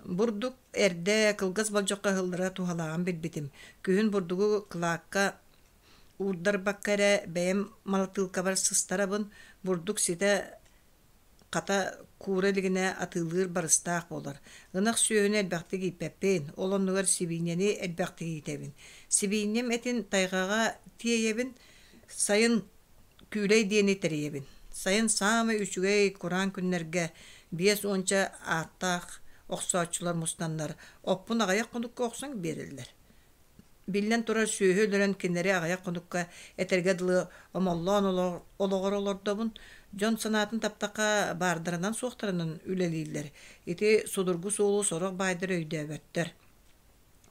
Бурдук эрдэ кылгас болдьоххо ыһыллара туһалааҕын билбитим. Күһүн бурдугу кылаакка уурдарбакка эрэ бэйэм малатыылкабар сыстарабын, бурдук ситэ хата куура илигинэ атыылыыр барыстаах буолар. Ынах сүөһүнү элбэхтик ииппэппин, ол оннугар сибиинньэни элбэхтик иитэбин. Сибиинньэм этин тайҕаҕа тиэйэбин, сайын Күүлэй диэни тэрийэбин. Сайын саамай үчүгэй кураан күннэргэ биэс уонча ааттаах охсооччулар мустаннар, оппун аҕыйах хонукка охсон биэрэллэр. Биллэн турар, сүөһү өлөрөн кинилэри аҕыйах хонукка этэргэ дылы омоллоон олоҕор олордобун. Дьон санаатын таптахха баардарынан-суохтарынан үлэлииллэр. Ити судургу суолу сорох баайдар өйдөөбөттөр.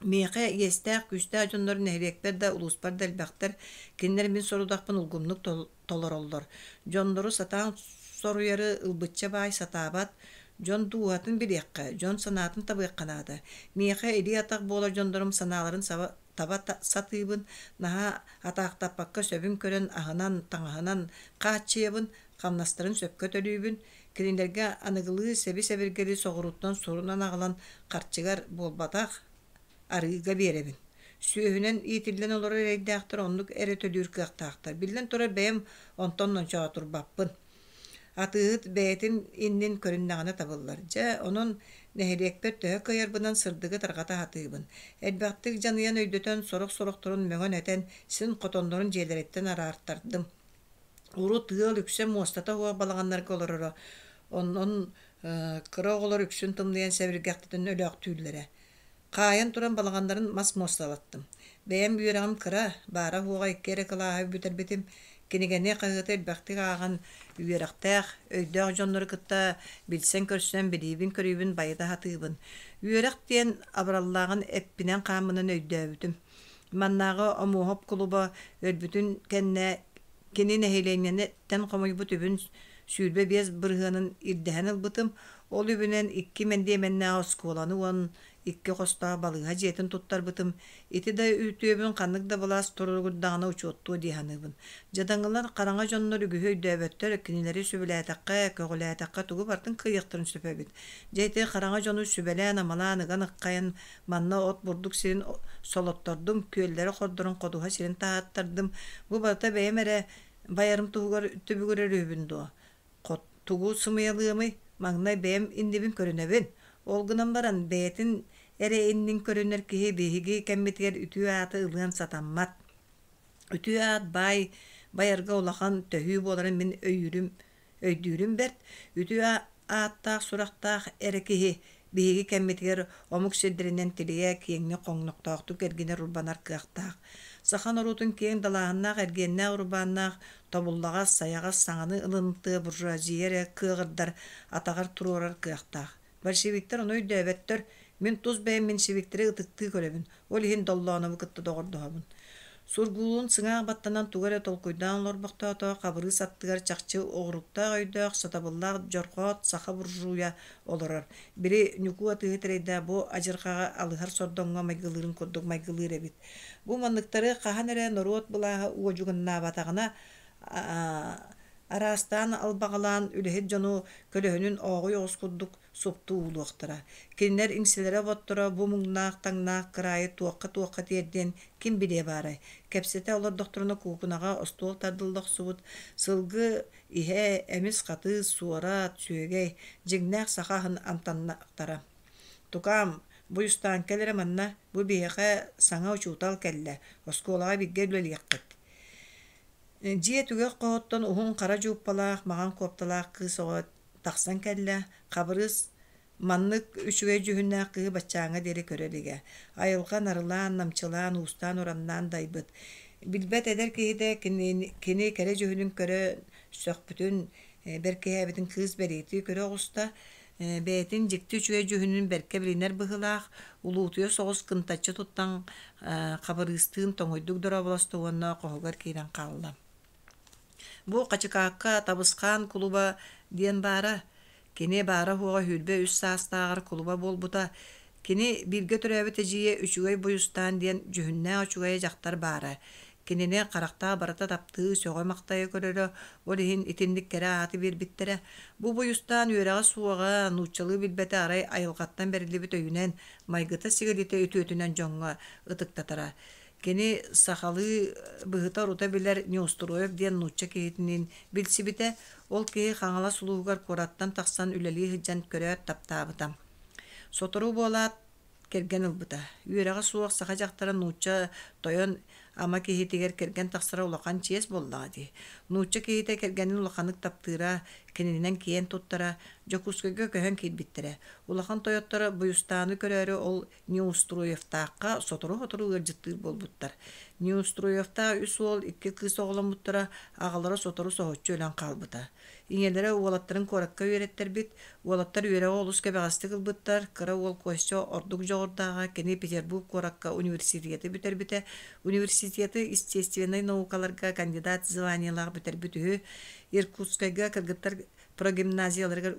Миэхэ иэстээх-күүстээх дьоннор нэһилиэкпэр да, улууспар да элбэхтэр, кинилэр мин сорудахпын улгумнук толороллор. Дьоннору сатаан соруйары ылбычча баай сатаабат, дьон дууһатын билиэххэ, дьон санаатын табыахха наада. Миэхэ илии-атах буолар дьоннорум санааларын таба сатыыбын, наһаа атаахтаппакка сөбүн көрөн аһынан, таҥаһынан хааччыйабын, хамнастарын сөпкө төлүүбүн, Кинилэргэ аныгылыы сэби-сэбиргэли соҕурууттан сурунан аҕалан харчыгар буолбатах, арыыга биэрэбин. Сүөһүнэн иитиллэн олорор эрэйдээхтэр оннук эрэ төлүүр кыахтаахтар. Биллэн турар, бэйэм онтон ночоотурбаппын. Атыыһыт бэйэтин иннин көрүннэҕинэ табыллар. Дьэ, онон нэһилиэкпэр төһө кыайарбынан сырдыгы тарҕата сатыыбын. Элбэхтик дьаныйан өйдөтөн, сорох-сорохторун мөҥөн-этэн, син хотоннорун дьиэлэриттэн араартардым. Урут ыал үксэ муостата суох балаҕаннарга олороро, онон кыра оҕолор үксүн тымныйан сэбиргэхтэтэн өлөөхтүүллэрэ. Хаайан туран балаҕаннарын мас муосталаттым. Бэйэм үөрэҕим кыра, баара-суоҕа икки эрэ кылааһы бүтэрбитим. Кинигэни, хаһыаты элбэхтик ааҕан, үөрэхтээх, өйдөөх дьоннору кытта билсэн-көрсөн, билиибин-көрүүбүн байыта сатыыбын. Үөрэх диэн абыраллааҕын эппинэн-хааммынан өйдөөбүтүм. Маннааҕы Омуоһап кулуба өлбүтүн кэннэ кини нэһилиэнньэттэн хомуйбут үбүн 25 бырыһыанын ирдэһэн ылбытым. Ол үбүнэн икки мэндиэмэннээх оскуоланы уон икки хостоох балыыһа дьиэтин туттарбытым. Ити да үтүөбүн ханнык да былаас туругурдаҕына учуоттуо дии саныыбын. Дьадаҥылар хараҥа дьоннор үгүһү өйдөөбөттөр, кинилэри сүбэлээтэххэ, көҕүлээтэххэ тугу барытын кыайыахтарын сөп эбит. Дьэ ити хараҥа дьону сүбэлээн-амалаан ыган-ыххайан Манна от-бурдук сирин солоттордум, күөллэри хордорон ходуһа сирин таһааттардым. Бу барыта бэйэм эрэ байарым туһугар түбүгүрэр үһүбүн дуо? Тугу сымыйалыамый, маҥнай бэйэм иннибин көрүнэбин. Ол гынан баран, бэйэтин эрэ иннин көрүнэр киһи биһиги кэммитигэр үтүө ааты ылыан сатаммат. Үтүө аат баай байарга улахан төһүү буоларын мин өйүүрүм Өйдүүрүм бэрт, үтүө ааттаах-сурахтаах эрэ киһи биһиги кэммитигэр омук сирдэринэн тилийэ киэҥник хоҥнохтоохтук эргинэр-урбанар кыахтаах. Саха норуотун киэҥ далааһыннаах эргиэннээх урбааннаах, тобуллаҕас, сайаҕас саҥаны ылынымтыа буржуазия эрэ кыаҕырдар, атаҕар туруорар кыахтаах. Большевиктар ону өйдөөбөттөр, мин тус бэйэм меньшевиктэри ытыктыы көрөбүн, ол иһин Доллоонобу кытта доҕордоһобун. Сургуулун сыҥаах баттанан тугу эрэ толкуйдаан олорбохтоото, Хабырыыс аттыгар чахчы оҕуруктаах өйдөөх, сатабыллаах дьорҕоот саха буржуйа олорор. Били Ньукуу атыыһыт эрэйдээх бу адьырҕаҕа алыһар сордоҥҥо майгылыырын курдук майгылыыр эбит. Бу манныктары хаһан эрэ норуот былааһа уодьуганнаабатаҕына араастаан албаҕалаан үлэһит дьону көлөһүнүн ооҕуй оҕус курдук супту уулуохтара. Кинилэр иҥсэлэрэ-оботторо бу муҥнаах-таҥнаах кыраайы туохха-туохха тиэрдиэн ким билиэ баарай. Кэпсэтэ олордохторуна куукунаҕа остуол тардылла охсубут, сылгы иһэ, эмис хатыыс, суорат, сүөгэй, дьиҥнээх саха аһын амтаннахтара. Тукаам, бу Уйустаан кэл эрэ манна, бу биһиэхэ саҥа учуутал кэллэ, оскуолаҕа бииргэ үлэлиэххит. Дьиэ түгэх хоһуттан уһун хара дьууппалаах, маҥан куопталаах кыыс оҕо тахсан кэллэ. Хабырыыс маннык үчүгэй дьүһүннээх кыыһы баччааҥҥа диэри көрө илигэ. Айылҕа нарылаан, намчылаан, уустаан-ураннаан дайбыт. Билбэт эдэр киһитэ кинини, кини кэрэ дьүһүнүн көрө сөхпүтүн, бэркиһээбитин кыыс бэлиэтии көрө оҕуста. Бэйэтин дьикти үчүгэй дьүһүнүн бэркэ билинэр быһыылаах, улуутуйа соҕус кынтаччы туттан Хабырыыстыын тоҥуйдук дорооболосто уонна хоһугар киирэн хаалла. Бу Хачыкаакка Табысхаан кулуба диэн баара. Кини баара-суоҕа 23 саастааҕар кулуба буолбута. Кини бииргэ төрөөбүт эдьиийэ Үчүгэй Буйустаан диэн дьүһүннээх үчүгэйэ дьахтар баара. Кинини харахтаах барыта таптыы, сөҕө-махтайа көрөрө, ол иһин итинник кэрэ ааты биэрбиттэрэ. Бу Буйустаан үөрэҕэ суоҕа, нууччалыы билбэтэ арай айылҕаттан бэриллибит өйүнэн, майгыта-сигилитэ үтүөтүнэн дьоҥҥо ытыктатара. Кини сахалыы быһыта-орута билэр Неустроев диэн нуучча киһитиниин билсибитэ, ол киһи Хаҥалас улууһугар куораттан тахсан үлэлии сылдьан көрөөт таптаабыта. Сотору буолаат кэргэн ылбыта. Үөрэҕэ суох саха дьахтара нуучча тойон ама киһитигэр кэргэн тахсара улахан чиэс буоллаҕа дии. Нуучча киһитэ кэргэнин улаханнык таптыыра, кининэн киэн туттара, Дьокуускайга көһөн киирбиттэрэ. Улахан тойотторо Буйустааны көрөөрү ол Неустроевтаахха сотору-сотору ыалдьыттыыр буолбуттар. Неустроевтаах үс уол, икки кыыс оҕоломмуттара, аҕалара сотору соһуччу өлөн хаалбыта. Ийэлэрэ уолаттарын куоракка үөрэттэрбит, уолаттар үөрэҕи олус кэбэҕэстик ылбыттар, кыра уол Костя ордук дьоҕурдааҕа, кини Петербург куоракка университеты бүтэрбитэ, университеты естественнэй наукаларга кандидат званиелаах бүтэрбит үһү, Иркутскайга кыргыттар прогимназияларыгар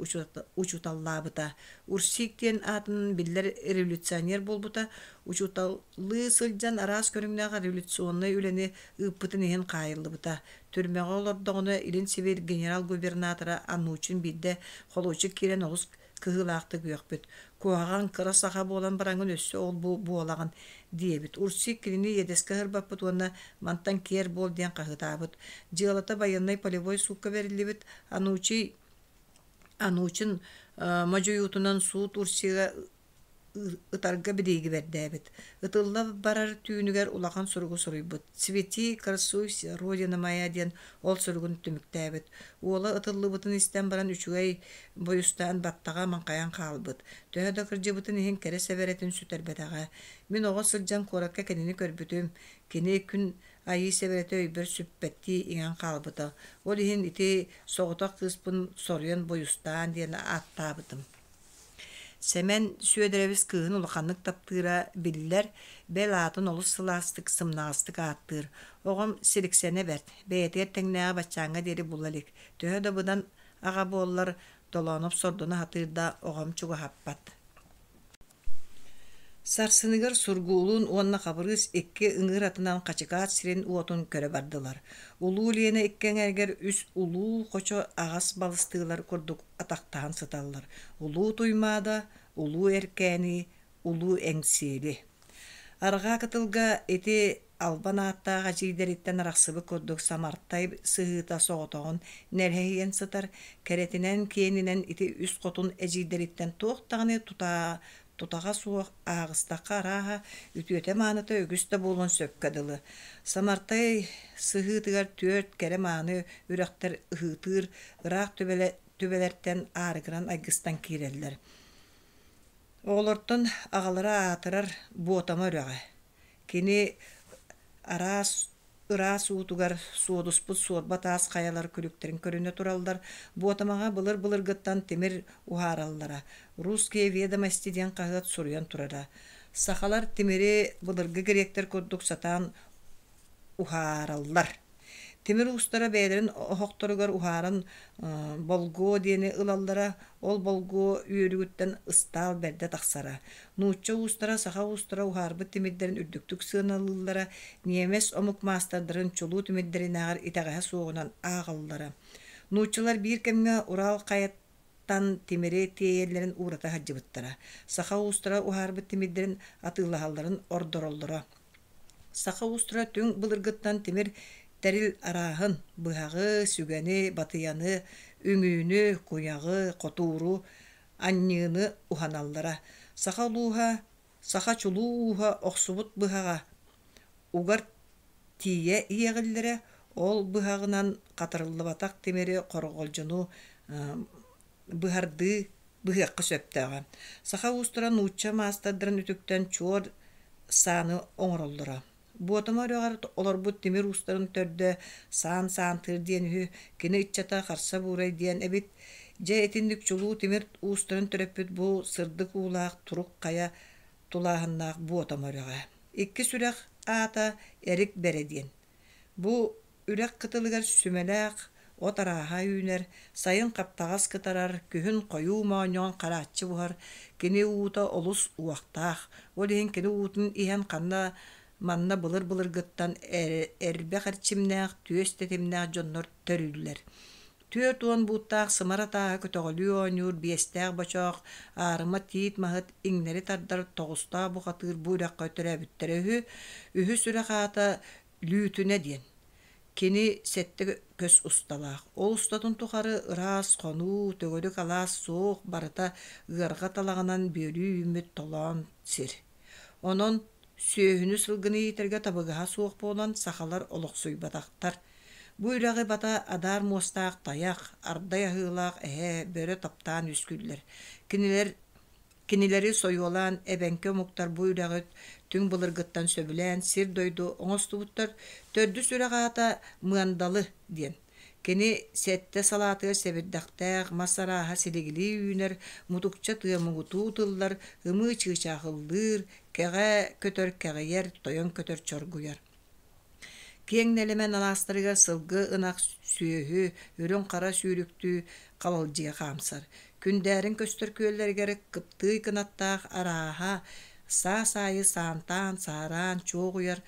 учууталлаабыта. Урсик диэн аатынан биллэр революционер буолбута, учууталлыы сылдьан араас көрүҥнээх революционнай үлэни ыыппытын иһин хаайыллыбыта. Түрмэҕэ олордоҕуна Илин Сибиир генерал-губернатора Анучин биирдэ холуочук киирэн олус кыһыылаахтык үөхпүт. Куһаҕан кыра саха буолан бараҥҥын өссө ол-бу буолаҕын диэбит. Урсик кинини иэдэскэ ыһырбаппыт уонна мантан киэр буол диэн хаһыытаабыт. Дьыалата байыаннай полевой суукка бэриллибит. Анучий Анучин модьуйуутунан суут Урсига ытарга бириигибэрдээбит. Ытылла барар түүнүгэр улахан суругу суруйбут. «Цвети, красуйся, родина моя» диэн ол суругун түмүктээбит. Уола ытыллыбытын истэн баран үчүгэй бойустаан баттаҕа маҥхайан хаалбыт. Төһө да кырдьыбытын иһин кэрэ сэбэрэтин сүтэрбэтэҕэ. Мин оҕо сылдьан куоракка кинини көрбүтүм. Кини күн айыы сэбэрэтэ өйбөр сүппэттии иҥэн хаалбыта. Ол иһин ити соҕотох кыыспын соруйан бойустаан диэн ааттаабытым. Сэмэн Сүөдэрэбис кыыһын улаханнык таптыыра биллэр, бэл аатын олус сылаастык, сымнаҕастык ааттыыр. Оҕом сириксэнэ бэрт, бэйэтигэр тэҥнээҕи баччааҥҥа диэри була илик. Төһө да быдан аҕа буоллар, Толоонов сордоно сатыыр да, оҕом чугаһаппат. Сарсыныгар Сургуулун уонна Хабырыыс икки ыҥыыр атынан Хачыкаат сирин уотун көрө бардылар. Улуу Лена икки эҥэригэр үс улуу хочо аҕас балыстыылар курдук атахтаһан сыталлар: Улуу Туймаада, Улуу Эркээни, Улуу Эҥсиэли. Арҕаа кытылга ити албан ааттаах эдьиийдэриттэн арахсыбыт курдук Самартай сыһыыта соҕотоҕун нэлэһийэн сытар, кэрэтинэн, киэнинэн ити үс хотун эдьиийдэриттэн туох даҕаны тутаҕа суох ааҕыстахха арааһа, үтүөтэ-мааныта үгүс да буолуон сөпкө дылы. Самартай сыһыытыгар түөрт кэрэ-мааны үрэхтэр ыһыытыыр ыраах түбэлэртэн аарыгыран айгыстан киирэллэр. Оҕолортон аҕалара аатырар Буотама үрэҕэ. Кини араас ыраас уутугар суодуспут суорба таас хайалар күлүктэрин көрүнэ тураллар. Буотамаҕа былыр-былыргыттан тимир уһаараллара. «Русские ведомости» диэн хаһыат суруйан турара. Сахалар тимири былыргы гректэр курдук сатаан уһаараллар. Тимир уустара бэйэлэрин оһохторугар уһааран болгуо диэни ылаллара, ол болгуо үөрүгүттэн ыстаал бэрдэ тахсара. Нуучча уустара, саха уустара уһаарбыт тимирдэрин үрдүктүк сыаналыыллара, ньиэмэс омук маастардарын чулуу тимирдэринээҕэр итэҕэһэ суоҕунан ааҕаллара. Нууччалар биир кэмҥэ Урал хайаттан тимири тиэйэллэрин уурата сылдьыбыттара. Саха уустара уһаарбыт тимирдэрин атыылаһалларын ордороллоро. Саха уустара түҥ былыргыттан тимир тэрил арааһын: быһаҕы, сүгэни, батыйаны, үҥүүнү, куйаҕы, хотууру, анньыыны уһаналлара. Саха улууһа, саха чулуу ууһа охсубут быһаҕа угар тиийэ иэҕиллэрэ, ол быһаҕынан хатарыллыбатах тимири хорҕолдьуну быһардыы быһыахха сөптөөҕө. Саха уустара нуучча маастардарын үтүктэн чуор сааны оҥороллоро. Буотама үрэҕэр олорбут тимир уустарын төрдө Саан Саантыыр диэн үһү, кини ыччата Харса Буурай диэн эбит. Дьэ итинник чулуу тимир уустарын төрөппүт бу сырдык уулаах Турук Хайа тулааһыннаах Буотама үрэҕэ. Иккис үрэх аата Эрик Бэрэ диэн. Бу үрэх кытылыгар сүмэлээх от арааһа үүнэр, сайын хаптаҕас кытарар, күһүн хойуу моонньоҕон харааччы буһар, кини уута олус уохтаах, ол иһин кини уутун иһэн ханна манна былыр-былыргыттан эрбэх эрчимнээх, түөс тэтимнээх дьоннор төрүүллэр. 40 бууттаах сымара тааһы көтөҕөлүү оонньуур биэстээх бочоох, аарыма тиит маһыт иҥнэри тардар тоҕустаах бухатыыр бу үрэххэ төрөөбүттэрэ үһү. Үһүс үрэх аата Лүүтүнэ диэн. Кини сэттэ көс усталаах. Ол устатын тухары ыраас хонуу, төгүрүк алаас суох, барыта ыарҕа талаҕынан бүөлүү үүммүт толоон сир. Онон сүөһүнү-сылгыны иитэргэ табыгаһа суох буолан сахалар олохсуйбатахтар. Бу үрэҕи бата адаар муостаах тайах, ардай аһыылаах эһэ, бөрө таптаан үөскүүллэр. Кинилэр Кинилэри сойуолаан эбэҥки омуктар бу үрэҕи түҥ былыргыттан сөбүлээн сир-дойду оҥостубуттар. Төрдүс үрэх аата Мыандалы диэн. Кини сэттэ салаатыгар сэбирдэхтээх, мас арааһа силигилии үүнэр, мутукча тыа муҥутуу тыллар, ымыы чыычаах ыллыыр, кэҕэ көтөр кэҕийэр, тойон көтөр чоргуйар. Киэҥ нэлэмэн алаастарыгар сылгы, ынах сүөһү, үрүҥ-хара сүүрүктүү халалдьыйа хаамсар. Күндээрин көстөр күөллэригэр кыптыый кынаттаах арааһа саас аайы саантаан, саараан чуох уйар,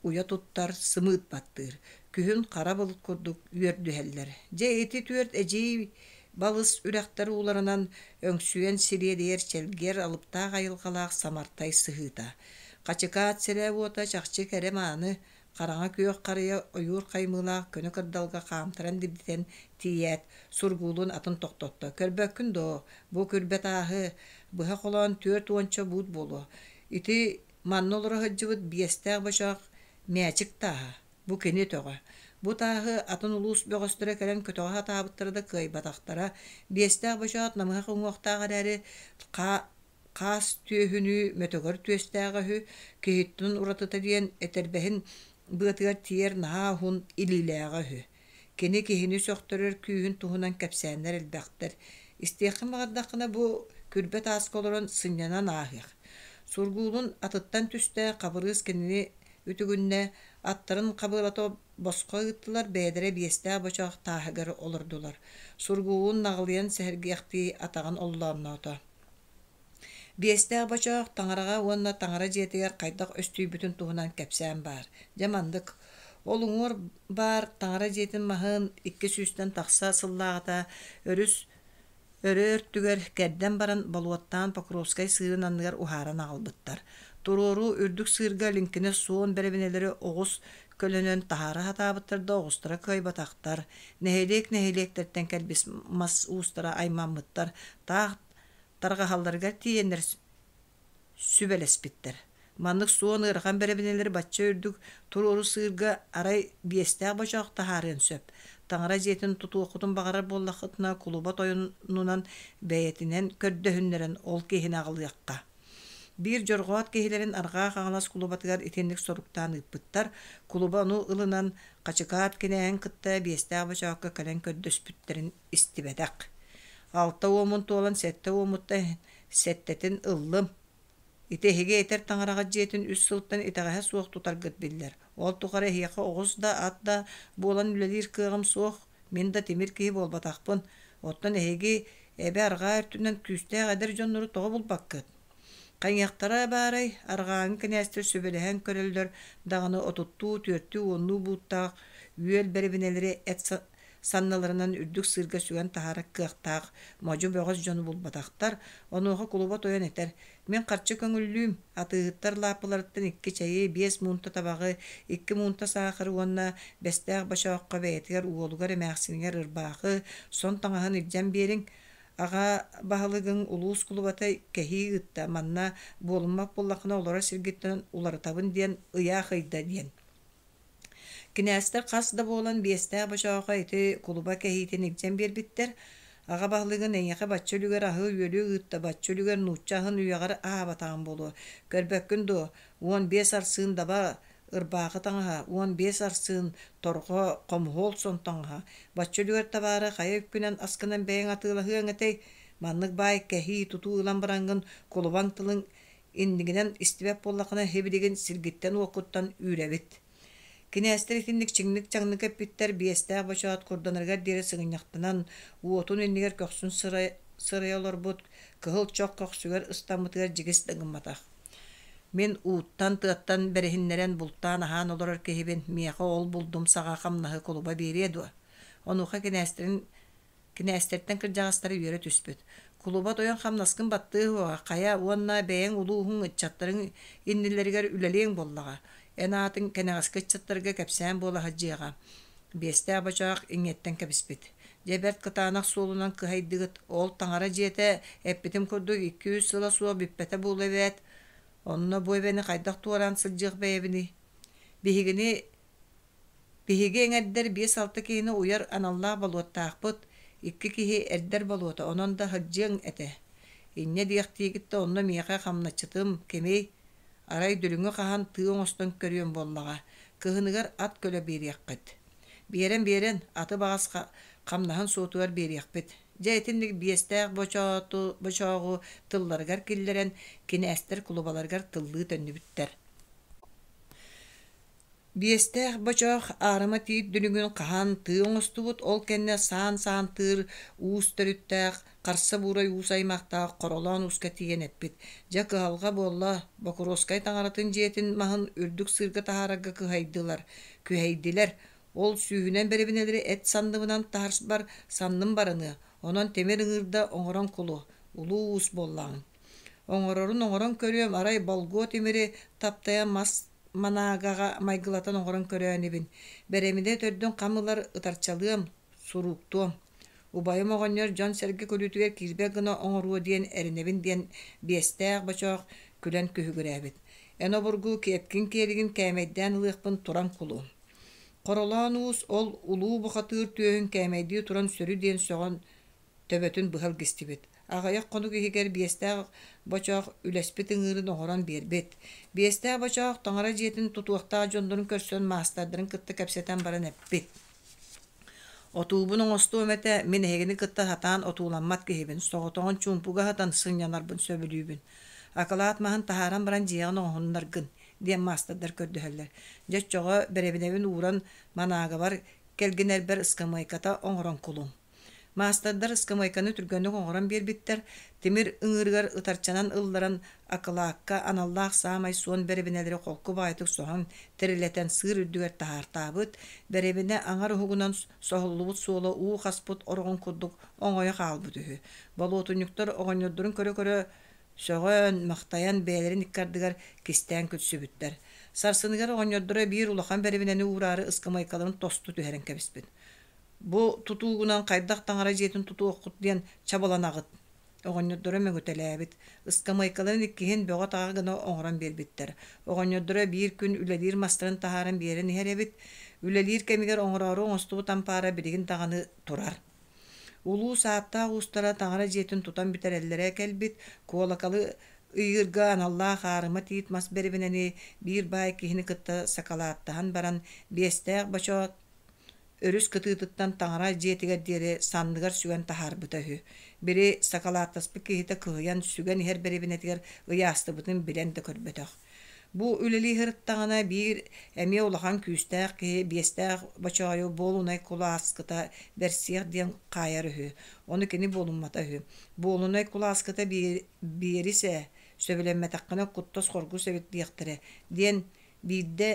уйа туттар, сымыыт баттыыр. Күһүн хара былыт курдук үөрдүһэллэр. Дьэ ити түөрт эдьиий балыс үрэхтэр ууларынан өҥсүйэн сириэдийэр чэлгиэр алыптаах айылҕалаах Самартай сыһыыта. Хачыкаат сирэ-уота чахчы кэрэ-мааны, хараҥа күөх харыйа ойуур хаймыылаах көнө кырдалга хаамтаран дибдитэн тиийээт, сургуулун атын тохтотто. «Көрбөккүн дуо, бу күрбэ тааһы, быһа холоон түөрт уонча буут буолуо. Ити манна олоро сылдьыбыт биэстээх бочоох мээчик тааһа, бу кини өтөҕө. Бу тааһы атын улуус бөҕөстөрө кэлэн көтөҕө сатаабыттара да кыайбатахтара. Биэстээх бочоот намыһах уҥуохтаах эрээри, хаас түөһүнүү мөтөгөр түөстээҕэ үһү, киһиттэн уратыта диэн этэрбэһин быатыгар тиийэр наһаа уһун илиилээҕэ үһү. Кини киһини сөхтөрөр күүһүн туһунан кэпсээннэр элбэхтэр. Истиэххин баҕардаххына бу күрбэ тааска олорон сынньанан ааһыах. Сургуулун атыттан түстэ, Хабырыыс кинини үтүгүннэ, аттарын хабыалата босхо ыыттылар, бэйэлэрэ биэстээх бочоох тааһыгар олордулар. Сургуулун наҕылыйан сэһэргиэхтии атаҕын оллоонноото. Биэстээх бочоох таҥараҕа уонна таҥара дьиэтигэр хайдах өстүйбүтүн туһунан кэпсээн баар. Дьэ маннык. Ол уҥуор баар таҥара дьиэтин маһын икки сүүстэн тахса сыллааҕыта өрүс өрө өртүгэр кэрдэн баран болуоттаан Покровскай сыырын анныгар уһааран аҕалбыттар. Туруору үрдүк сыырга лиҥкинэ суон бэрэбинэлэри оҕус көлөнөн таһаара сатаабыттар да оҕустара кыайбатахтар. Нэһилиэк нэһилиэктэртэн кэлбит мас уустара аймаммыттар. Таах тарҕаһалларыгар тиийэннэр сүбэлэспиттэр. Маннык суон ыарахан бэрэбинэлэри бачча үрдүк туруору сыырга арай биэстээх бочоох таһаарыан сөп. Таҥара дьиэтин тутуоххутун баҕарар буоллаххытына, кулуба тойонунан бэйэтинэн көрдөһүннэрэн ол киһини аҕалыахха. Биир дьорҕоот киһилэрин Арҕаа Хаҥалас кулубатыгар итинник соруктаан ыыппыттар. Кулуба ону ылынан, Хачыкаат кинээһин кытта биэстээх бочоокко кэлэн көрдөспүттэрин истибэтэх. Алта уомун туолан сэттэ уомуттан сэттэтин ыллым. Ити эһиги этэр таҥараҕыт дьиэтин үс сылтан итэҕэһэ суох тутаргыт биллэр. Ол тухары эһиэхэ оҕус да, ат да буолан үлэлиир кыаҕым суох. Мин да тимир киһи буолбатахпын. Оттон эһиги эбэ арҕаа өртүнэн күүстээх эдэр дьоннору тоҕо булбаккыт? Хайыахтара баарай, арҕааҥҥы кинээстэр сүбэлэһэн көрөллөр даҕаны отуттуу, түөртүү, уоннуу бууттаах үөл бэрэбинэлэри эт санныларынан үрдүк сыырга сүгэн таһаарар кыахтаах модьу бөҕөс дьону булбатахтар. Онуоха кулуба тойон этэр: «Мин харчы көҥүллүүм, атыыһыттар лааппыларыттан икки чэйи, биэс муунта табаҕы, икки муунта саахары уонна бэстээх бочооххо бэйэтигэр уолугар эмээхсинигэр ырбаахы, сон таҥаһын илдьэн биэриҥ. Аҕа баһылыгыҥ улуус кулубата кэһии ыытта, манна буолуммат буоллаххына олорор сиргиттэн уларытабын диэн ыйаах ыйда» диэн. Кинээстэр хас да буолан биэстээх бочоохо ити кулуба кэһиитин илдьэн биэрбиттэр. Аҕа баһылыгын эйиэхэ бачча үлүгэр аһы-үөлү ыытта, бачча үлүгэр нуучча аһын үйэҕэр аһаабатаҕым буолуо. Көрбөккүн дуо, 15 арсыын даба ырбаахы таҥаһа, 15 арсыын торҕо хомуһуол сон таҥаһа. Бачча үлүгэр табаары хайа үпкүнэн аскынан бэйэҥ атыылаһыаҥ этэй? Маннык баай кэһии тутуу ылан бараҥҥын кулубаҥ тылыҥ Иннигинэн истибэт буоллаххына сибилигин сиргиттэн-уоккуттан үүрэбит. Кинээстэр итинник чиҥник-чаҥнык эппиттэр биэстээх бочоот курданарыгар диэри сыгынньахтанан, уотун иннигэр көхсүн сырайа олорбут кыһыл чох көхсүгэр ыстаммытыгар дьигис да гымматах. Мин ууттан, тыаттан бэриһиннэрэн бултаан аһаан олорор киһибин, миэхэ ол булдум саҕа хамнаһы кулуба биэриэ дуо? Онуоха кинээстэрин Кинээстэртэн кырдьаҕастара үөрэ түспүт: «Кулуба тойон хамнаскын баттыа суоҕа, хайа уонна бэйэҥ улууһуҥ ыччаттарыҥ иннилэригэр үлэлиэҥ буоллаҕа. Эн аатыҥ кэнэҕэски ыччаттарга кэпсээн буола сылдьыаҕа» Биэстээх бочоох иҥиэттэн кэбиспит. Дьэ бэрт кытаанах суолунан кыһайдыгыт, ол таҥара дьиэтэ эппитим курдук икки-үс сыла суох бүппэтэ буолуо эбээт. Онно бу эбэни хайдах туораан сылдьыах бэйэбиний? Биһигини Биһиги эҥэрдэр биэс-алта киһини уйар аналлаах болуоттаахпыт, икки киһи эрдэр болуота, онон да сылдьыаҥ этэ. Инньэ диэхтиигит да онно миэхэ хамначчытым кимий? Арай дүлүҥү хаһан тыы оҥостон көрүөм буоллаҕа, кыһыныгар ат көлө биэриэххит. Биэрэн-биэрэн, аты баҕас хамнаһын суотугар биэриэхпит. Дьэ итинник биэстээх бочооту, бочооҕу тылларыгар киллэрэн, кинээстэр кулубаларыгар тыллыы төннүбүттэр. Биэстээх бочоох аарыма тиит дүлүҥүн хаһан тыы оҥостубут, ол кэннэ саан-саантыыр уус төрүттээх, харса буурай уус аймахтаах Хоролоон ууска тиийэн эппит: «Дьэ кыһалҕа буолла, Бокуруоскай таҥаратын дьиэтин маһын үрдүк сыырга таһаарарга кыһайдылар, күһэйдилэр, ол сүүһүнэн бэрэбинэлэри эт санныбынан таһарбар санным бараныа, онон тимир ыҥыырда оҥорон кулу, улуу уус буоллаҕыҥ. Оҥорорун оҥорон көрүөм, арай болгуо тимири таптайан мас манаагаҕа майгылатан оҥорон көрөө инибин, бэрэминэ төрдүн хам ылар ытарчалыам, сурууктуом. Убайым оҕонньор дьон-сэргэ күлүүтүгэр киирбэт гына оҥоруо диэн эрэнэбин диэн биэстээх бочоох күлэн күһүгүрээбит. Эн обургу киэпкин киэлигин кээмэйдээн ылыахпын туран кулу. Хоролоон уус ол улуу бухатыыр түөһүн кээмэйдии туран сөрү диэн сөҕөн төбөтүн быһа илгистибит. Аҕыйах хонук иһигэр биэстээх бочоох үлэспит ыҥыырын оҥорон биэрбит. Биэстээх бочоох таҥара дьиэтин тутуохтаах дьоннорун көрсөн маастардарын кытта кэпсэтэн баран эппит: «Отуубун оҥостуом этэ, мин эһигини кытта сатаан отууламмат киһибин, соҕотоҕун чуумпуга сытан сынньанарбын сөбүлүүбүн. Акылаат маһын таһааран баран дьиэҕин оҥоһуннаргын» диэн маастардар көрдөһөллөр. Дьэ оччоҕо бэрэбинэбин ууран манаагабар кэлгинэрбэр ыскамыайката оҥорон кулуҥ. Маастардар ыскамыайканы түргэнник оҥорон биэрбиттэр, тимир ыҥыырыгар ытарчанан ылларан акылаакка аналлаах саамай суон бэрэбинэлэри холку баҕайытык соһон тирилэтэн сыыр үрдүгэр таһаартаабыт, бэрэбинэ аҥар уһугунан соһуллубут суола уу хаспыт ороҕун курдук оҥойо хаалбыт үһү. Болуотунньуктар оҕонньордорун көрө-көрө сөҕөн, махтайан бэйэлэрин икки ардыгар кистээн күлсүбүттэр. Сарсыныгар оҕонньордоро биир улахан бэрэбинэни уураары ыскамыайкаларын тосту түһэрэн кэбиспит. Бу тутуугунан хайдах таҥара дьиэтин тутуоххут диэн чабыланаҕыт? Оҕонньордоро мөҥүтэлээбит. Ыскамыайкаларын иккиһин бөҕө-таҕа гына оҥорон биэрбиттэр. Оҕонньордоро биир күн үлэлиир мастарын таһааран биэрэн иһэр эбит. Үлэлиир кэмигэр оҥороору оҥостубут ампаара билигин даҕаны турар. Улуус ааттаах уустара таҥара дьиэтин тутан бүтэрэллэрэ кэлбит, куолакалы ыйыырга аналлаах аарыма тиит мас бэрэбинэни биир баай киһини кытта сакалааттаһан баран, биэстээх бочоот Өрүс кытыытыттан таҥара дьиэтигэр диэри санныгар сүгэн таһаарбыта үһү. Били сакалааттаспыт киһитэ кыһыйан сүгэн иһэр бэрэбинэтигэр ыйаастыбытын билэн да көрбөтөх. Бу үлэлии сырыттаҕына биир эмиэ улахан күүстээх киһи биэстээх бочоойу буолунай кулааскыта бэрсиэх диэн хаайар үһү. Ону кини буолуммата үһү. Буолунай кулааскыта биэрис ээ, сөбүлэммэтэххинэ куттас-хоргус эбит диэхтэрэ диэн биирдэ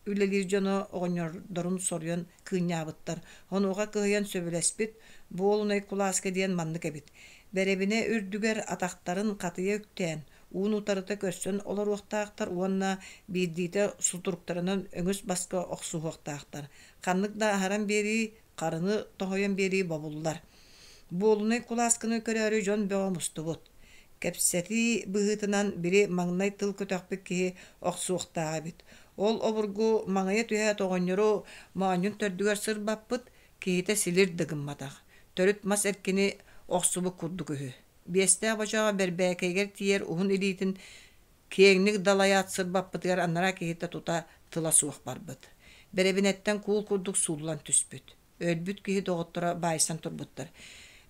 үлэлиир дьоно оҕонньордорун соруйан кыынньаабыттар. Онуоха кыһыйан сөбүлэспит, буолунай кулааска диэн маннык эбит. Бэрэбинэ үрдүгэр атахтарын хатыйа үктээн, уун утарыта көрсөн олоруохтаахтар уонна биирдиитэ сутуруктарынан өҥүс баска охсуһуохтаахтар. Ханнык да аһаран биэрии, харыны тоһуйан биэрии бобуллар. Буолунай кулаасканы көрөөрү дьон бөҕө мустубут. Кэпсэтии быһыытынан били маҥнай тыл көтөхпүт киһи охсуохтаах эбит. Ол обургу маҥыйа түһээт оҕонньору моонньун төрдүгэр сырбаппыт, киһитэ силир да гымматах. Төрүт мас эркини охсубут курдук үһү. Биэстээх бочооҕо бэрбээкэйигэр тиийэр уһун илиитин киэҥник далайаат сырбаппытыгар анараа киһитэ тута тыла суох барбыт. Бэрэбинэттэн куул курдук сууллан түспүт. Өлбүт киһи доҕотторо баайсан турбуттар.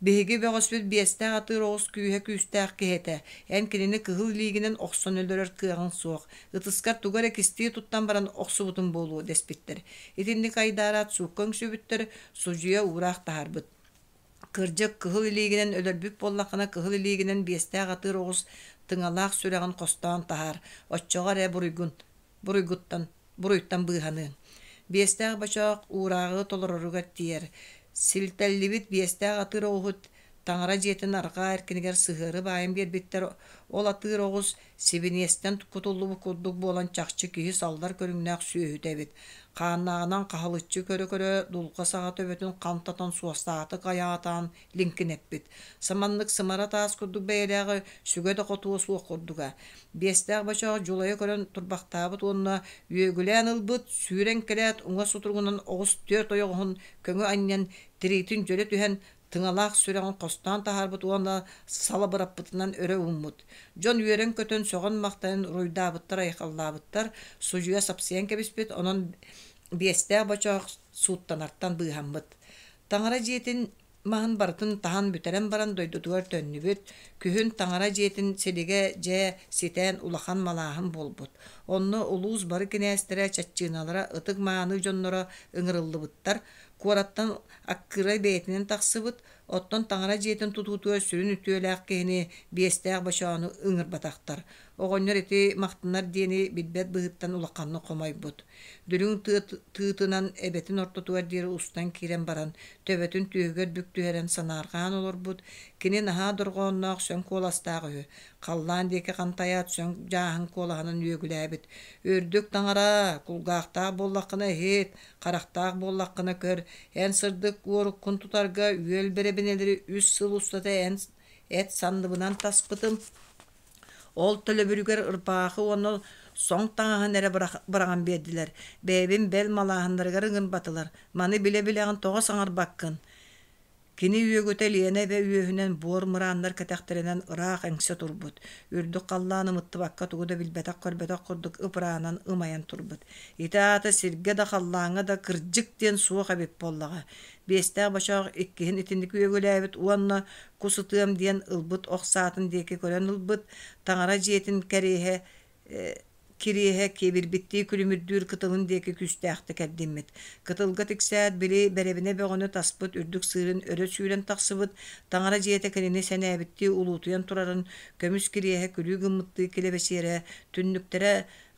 Биһиги бөҕөспүт биэстээх атыыр оҕус күүһэ күүстээх киһи этэ. Эн кинини кыһыл илиигинэн охсон өлөрөр кыаҕыҥ суох. Ытыскар тугу эрэ кистии туттан баран охсубутуҥ буолуо дэспиттэр. Итинник айдаараат суукка үҥсүбүттэр, судьуйа уураах таһаарбыт. Кырдьык, кыһыл илиигинэн өлөрбүт буоллаххына, кыһыл илиигинэн биэстээх атыыр оҕус тыҥалаах сүрэҕин хостоон таһаар, оччоҕо эрэ буруйгун, буруйгуттан, буруйтан быыһаныаҥ. Биэстээх бочоох уурааҕы толороругар тиийэр. Силтэллибит биэстээх атыыр оҕуһут таҥара дьиэтин арҕаа эркинигэр сыһыары баайан биэрбиттэр, ол атыыр оҕус Сибиниэстэн кутуллубут курдук буолан чахчы киһи саллар көрүҥнээх сүөһүтэ эбит. Хааннааҕынан хаһылыччы көрө-көрө дулҕа саҕа төбөтүн хантатан суостаатык айаатаан лиҥкинэппит. Саманнык сымара таас курдук бэйэлээҕи сүгэ да хотуо суох курдуга. Биэстээх бочоох дьулайа көрөн турбахтаабыт уонна үөгүлээн ылбыт, сүүрэн кэлээт уҥа сутуругунан оҕус түөрт ойоҕоһун көҥү анньан тириитин дьөлө түһэн тыҥалаах сүрэҕин хостоон таһаарбыт уонна салабыраппытынан өрө ууммут. Дьон үөрэн-көтөн, сөҕөн-махтайан уруйдаабыттар-айхаллаабыттар, судьуйа сапсыйан кэбиспит, онон биэстээх бочоох сууттанартан быыһаммыт. Таҥара дьиэтин маһын барытын таһан бүтэрэн баран дойдутугар төннүбүт, күһүн таҥара дьиэтин силигэ дьэ ситэн улахан малааһын буолбут. Онно улуус бары кинээстэрэ, чаччыыналара, ытык-мааны дьонноро ыҥырыллыбыттар, Куораттан аккыырай бэйэтинэн тахсыбыт, оттон таҥара дьиэтин тутуутугар сүрүн үтүөлээх киһини биэстээх бочоону ыҥырбатахтар. Оҕонньор ити махтанар диэни билбэт быһыыттан улаханнык хомойбут. Дүлүҥ тыа тыытынан эбэтин ортотугар диэри устан киирэн баран, төбөтүн түөһүгэр бүк түһэрэн санаарҕаан олорбут, кини наһаа дорҕоонноох сөҥ куоластаах үһү. Халлаан диэки хантайаат сөҥ дьааһын куолаһынан үөгүлээбит: «Үрдүк таҥара, кулгаахтаах буоллаххына иһит, Харахтаах буоллаххына көр, эн сырдык уоруккун тутарга үөл бэрэбинэлэри үс сыл устата эн эт санныбынан таспытым. Ол төлөбүрүгэр ырбаахы уонна соҥ таҥаһын эрэ быраҕан биэрдилэр. Бэйэбин бэл малааһыннарыгар ыҥырбатылар. Маны билэ-билэҕин тоҕо саҥарбаккын? Кини үөгүтэ Лена эбэ үөһүнэн буор мырааннар кэтэхтэринэн ыраах эҥсэ турбут, үрдүк халлаан ымыттыбакка тугу да билбэтэх-көрбөтөх курдук ып-ыраанан ымайан турбут. Ити аата сиргэ да халлааҥҥа да кырдьык диэн суох эбит буоллаҕа. Биэстээх бочоох иккиһин итинник үөгүлээбит уонна кус ытыам диэн ылбыт ох саатын диэки көрөн ылбыт, таҥара дьиэтин кэриэһэ Кириэһэ киэбирбиттии күлүмүрдүүр кытылын диэки күүстээхтик эрдиммит. Кытылга тиксээт, били бэрэбинэ бөҕөнү таспыт үрдүк сыырын өрө сүүрэн тахсыбыт, таҥара дьиэтэ кинини сэнээбиттии улуутуйан турарын көмүс кириэһэ күлүү гыммыттыы килэбэчиэрэ, түннүктэрэ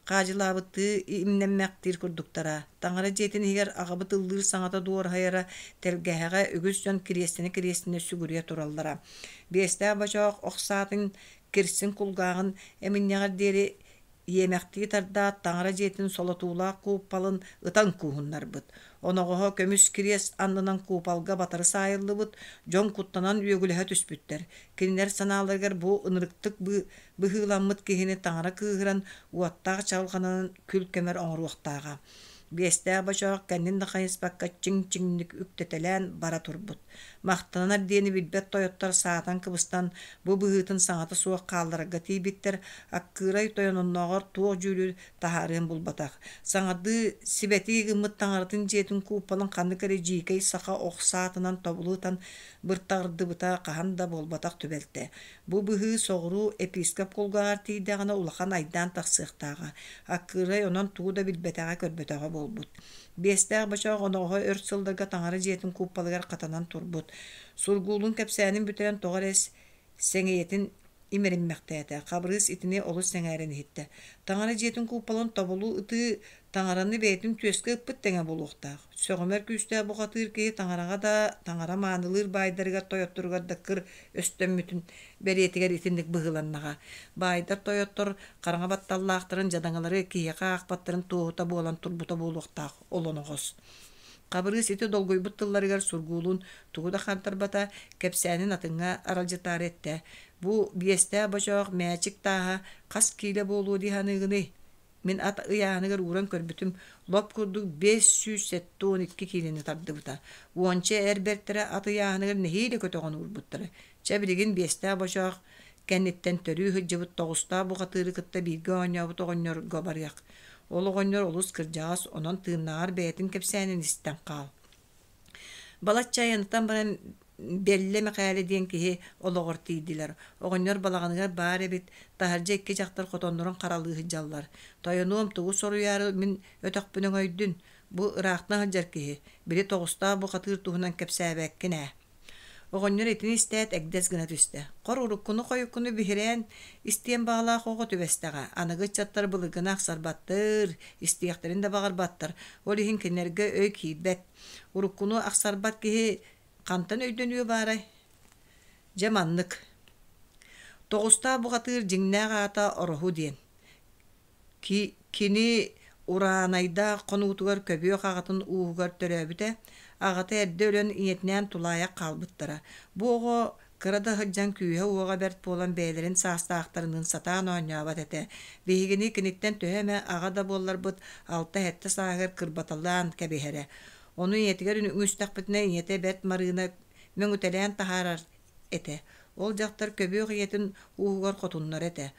хаадьылаабыттыы имнэммэхтиир курдуктара. Таҥара дьиэтин иһигэр аҕабыт ыллыыр саҥата дуораһыйара, тэлгэһэҕэ үгүс дьон кириэстэнэ-кириэстэнэ сүгүрүйэ тураллара. Биэстээх бочоох ох саатын кирсин кулгааҕын эминньэҕэр диэри иэмэхтии тардаат таҥара дьиэтин солотуулаах кууппалын ытан кууһуннарбыт. Оноҕоһо көмүс кириэс аннынан куупалга батары саайыллыбыт, дьон куттанан үөгүлэһэ түспүттэр. Кинилэр санааларыгар бу ынырыктык быһыыламмыт киһини таҥара кыыһыран уоттаах чаҕылҕанынан күл-көмөр оҥоруохтааҕа. Биэстээх бочоох кэннин да хайыспакка чиҥ-чиҥник үктэтэлээн бара турбут. Махтанар диэни билбэт тойоттор саатан-кыбыстан бу быһыытын саҥата суох хаалларарга тиийбиттэр, аккыырай тойон оннооҕор туох дьүүлү таһаарыан булбатах. Саҥардыы сибэтии гыммыт таҥаратын дьиэтин кууппалын ханнык эрэ дьиикэй саха ох саатынан тобулу ытан быртаҕырдыбыта хаһан да буолбатах түбэлтэ. Бу быһыы соҕуруу епископ кулгааҕар тиийдэҕинэ улахан айдаан тахсыахтааҕа. Аккыырай онон тугу да билбэтэҕэ-көрбөтөҕө буолбут. Биэстээх бочоох оноҕоһо өр сылларга таҥара дьиэтин кууппалыгар хатанан турбут. Сургуулун кэпсээнин бүтэрэн тоҕо эрэ сэҥийэтин имэриммэхтээтэ. Хабырыыс итини олус сэҥээрэн иһиттэ. Таҥара дьиэтин кууппалын тобулу ытыы таҥараны бэйэтин түөскэ ыппыт тэҥэ буолуохтаах. Сөҕүмэр күүстээх бухатыыр киһи таҥараҕа да, таҥара маанылыыр баайдарыгар тойотторугар да кыр өстөммүтүн бэлиэтигэр итинник быһыыланнаҕа. Баайдар тойоттор хараҥа батталлаахтарын дьадаҥылары киһиэхэ аахпаттарын туоһута буолан турбута буолуохтаах ол оноҕос. Хабырыыс ити долгуйбут тылларыгар сургуулун тугу да хантарбата, кэпсээнин атыҥҥа аралдьытаары эттэ: «Бу биэстээх бочоох мээчик тааһа хас киилэ буолуо дии саныыгыный? Мин ат ыйааһыныгар ууран көрбүтүм, лоп курдук 572 киилэни тардыбыта. Уонча эр бэртэрэ ат ыйааһыныгар нэһиилэ көтөҕөн уурбуттара. Чэ, билигин биэстээх бочоох кэнниттэн төрүү сылдьыбыт тоҕустаах бухатыыры кытта бииргэ оонньообут оҕонньорго барыах. Ол оҕонньор олус кырдьаҕас, онон тыыннааҕар бэйэтин кэпсээнин истэн хаал. Балачча айантан баран Бэллэ Мэхээлэ диэн киһи олоҕор тиийдилэр. Оҕонньор балаҕаныгар баар эбит, таһырдьа икки дьахтар хотоннорун харалыы сылдьаллар. Тойонуом тугу соруйаары мин өтөхпүн өҥөйдүн, бу ыраахтан сылдьар киһи, били тоҕустаах бухатыыр туһунан кэпсээбэккин ээ. Оҕонньор итини истээт эгдэс гына түстэ. Хор уруккуну-хойуккуну биһирээн истиэн баҕалаах оҕо түбэстэҕэ. Аныгы ыччаттар былыргыны ахсарбаттар, истиэхтэрин да баҕарбаттар. Ол иһин кинилэргэ өй киирбэт. Уруккуну ахсарбат киһи хантан өйдөнүө баарай? Дьэ маннык. Тоҕустаах бухатыыр дьиҥнээх аата Ороһу диэн. Кини Ураанайдаах хонуутугар көбүөх аҕатын ууһугар төрөөбүтэ, аҕата эрдэ өлөн ийэтинээн тулаайах хаалбыттара. Бу оҕо кыра да сылдьан күүһэ-уоҕа бэрт буолан бэйэлэрин саастаахтарыныын сатаан оонньообот этэ. Биһигини киниттэн төһө эмэ аҕа да буолларбыт алта-сэттэ сааһыгар кырбаталаан кэбиһэрэ. Ону ийэтигэр үҥүстэхпитинэ ийэтэ Бэрт Марыына мөҥүтэлээн таһаарар этэ. Ол дьахтар көбүөх ийэтин ууһугар хотуннара этэ.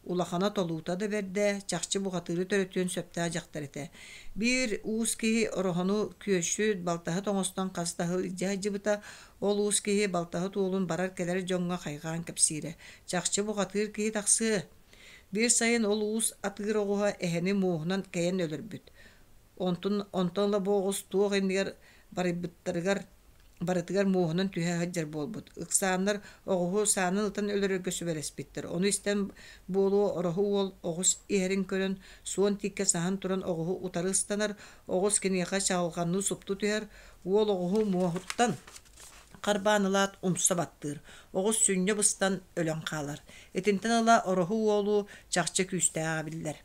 Улахана толуута да бэрдэ, чахчы бухатыыры төрөтүөн сөптөөх дьахтар этэ. Биир уус киһи ороһону күөсчүт, балтаһыт оҥостон хас да сыл илдьэ сылдьыбыта. Ол уус киһи балтаһыт уолун барар-кэлэр дьоҥҥо хайҕаан кэпсиирэ. Чахчы бухатыыр киһи тахсыа. Биир сайын ол уус атыыр оҕуһа эһэни муоһунан кэйэн өлөрбүт. Онтун онтон ыла бу оҕус туох иннигэр барыйбыттарыгар барытыгар муоһунан түһэ сылдьар буолбут. Ыксааннар оҕуһу саанан ытан өлөрөргө сүбэлэспиттэр. Ону истэн буолуо Ороһу уол оҕус иһэрин көрөн, суон тииккэ саһан туран оҕуһу утары ыстанар, оҕус киниэхэ чаҕылҕанныы супту түһэр, уол оҕуһу муоһуттан харбаан ылаат умса баттыыр, оҕус сүнньэ быстан өлөн хаалар. Итинтэн ыла Ороһу уолу чахчы күүстээҕэ биллэр.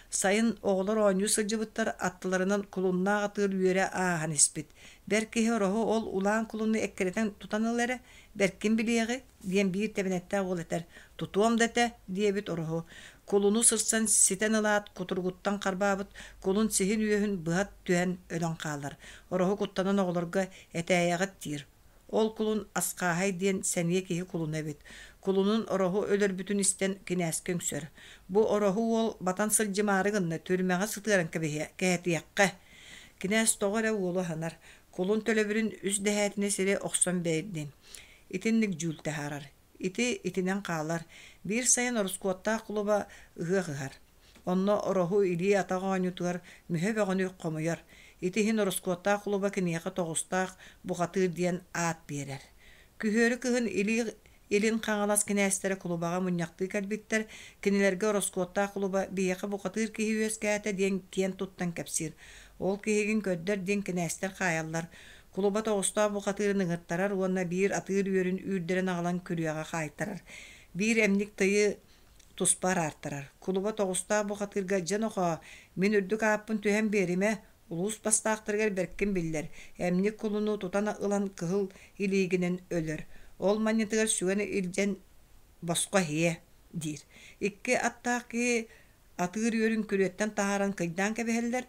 Сайын оҕолор оонньуу сылдьыбыттар, аттыларынан кулуннаах атыыр үөрэ ааһан испит. Бэр киһи ороһу ол улаан кулуну эккирэтэн тутан ыл эрэ, бэркин билиэҕи, диэн биир тэбэнэттээх уол этэр. Тутуом да этэ, диэбит ороһу. Кулуну сырсан ситэн ылаат, кутуругуттан харбаабыт кулун сиһин үөһүн быһа түһэн өлөн хаалар. Ороһу куттанан оҕолорго этээйэҕит диир. Ол кулун Асхааһай диэн сэниэ киһи кулуна эбит. Кулунун Ороһу өлөрбүтүн истэн кинээскэ үҥсэр. Бу Ороһу уол батан сылдьымаары гынна, түрмэҕэ сытыаран кэбиһиэ, кэһэтиэххэ. Кинээс тоҕо эрэ уолу аһынар. Кулун төлөбүрүн үс дэһээтинэ сири охсон бэрдин. Итинник дьүүл таһаарар. Ити итинэн хаалар. Биир сайын ороскуоттаах кулуба ыһыах ыһар. Онно Ороһу илии-атах оонньуутугар мүһэ бөҕөнү хомуйар. Ити иһин ороскуоттаах кулуба киниэхэ тоҕустаах бухатыыр диэн аат биэрэр. Күһүөрү кыһын илии Илин Хаҥалас кинээстэрэ кулубаҕа мунньахтыы кэлбиттэр, кинилэргэ ороскуоттаах кулуба биһиэхэ бухатыыр киһи үөскээтэ диэн киэн туттан кэпсиир. Ол киһигин көрдөр диэн кинээстэр хаайаллар. Кулуба тоҕустоох бухатыырын ыҥыртарар уонна биир атыыр үөрүн үүрдэрэн аҕалан күрүөҕэ хаайтарар. Биир эмник тыйы туспа араартарар. Кулуба тоҕустаах бухатыырга дьэ нохоо, мин үрдүк ааппын түһэн биэримэ, улуус бастаахтарыгар бэркин биллэр, эмник кулуну тутан ылан кыһыл илиигинэн өлөр. Ол манньытыгар сүгэн илдьэн босхо иһиэ диир. Икки аттаах киһи атыыр үөрүн күрүөттэн таһааран кыйдаан кэбиһэллэр,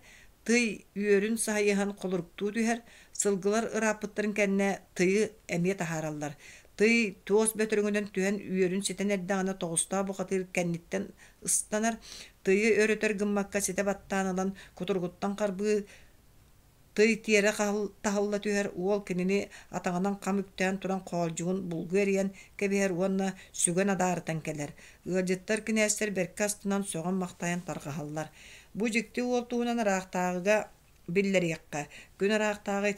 тый үөрүн саһыйыһан холоруктуу түһэр, Сылгылар ырааппыттарын кэннэ тыйы эмиэ таһаараллар. Тый туос бөтөрөҥүнэн түһэн үөрүн ситэн эрдэҕинэ тоҕустаах бухатыыр кэнниттэн ыстанар. Тыйы өр-өтөр гыммакка ситэ баттаан ылан кутуругуттан харбыы Тый тиэрэ таһылла түһэр уол кинини атаҕынан хам үктээн туран хоолдьугун булгу эрийэн кэбиһэр уонна сүгэн адаарытан кэлэр. Ыалдьыттар кинээстэр бэркэ астынан сөҕөн-махтайан тарҕаһаллар. Бу дьикти уол туһунан ыраахтааҕыга биллэриэххэ, күн ыраахтааҕы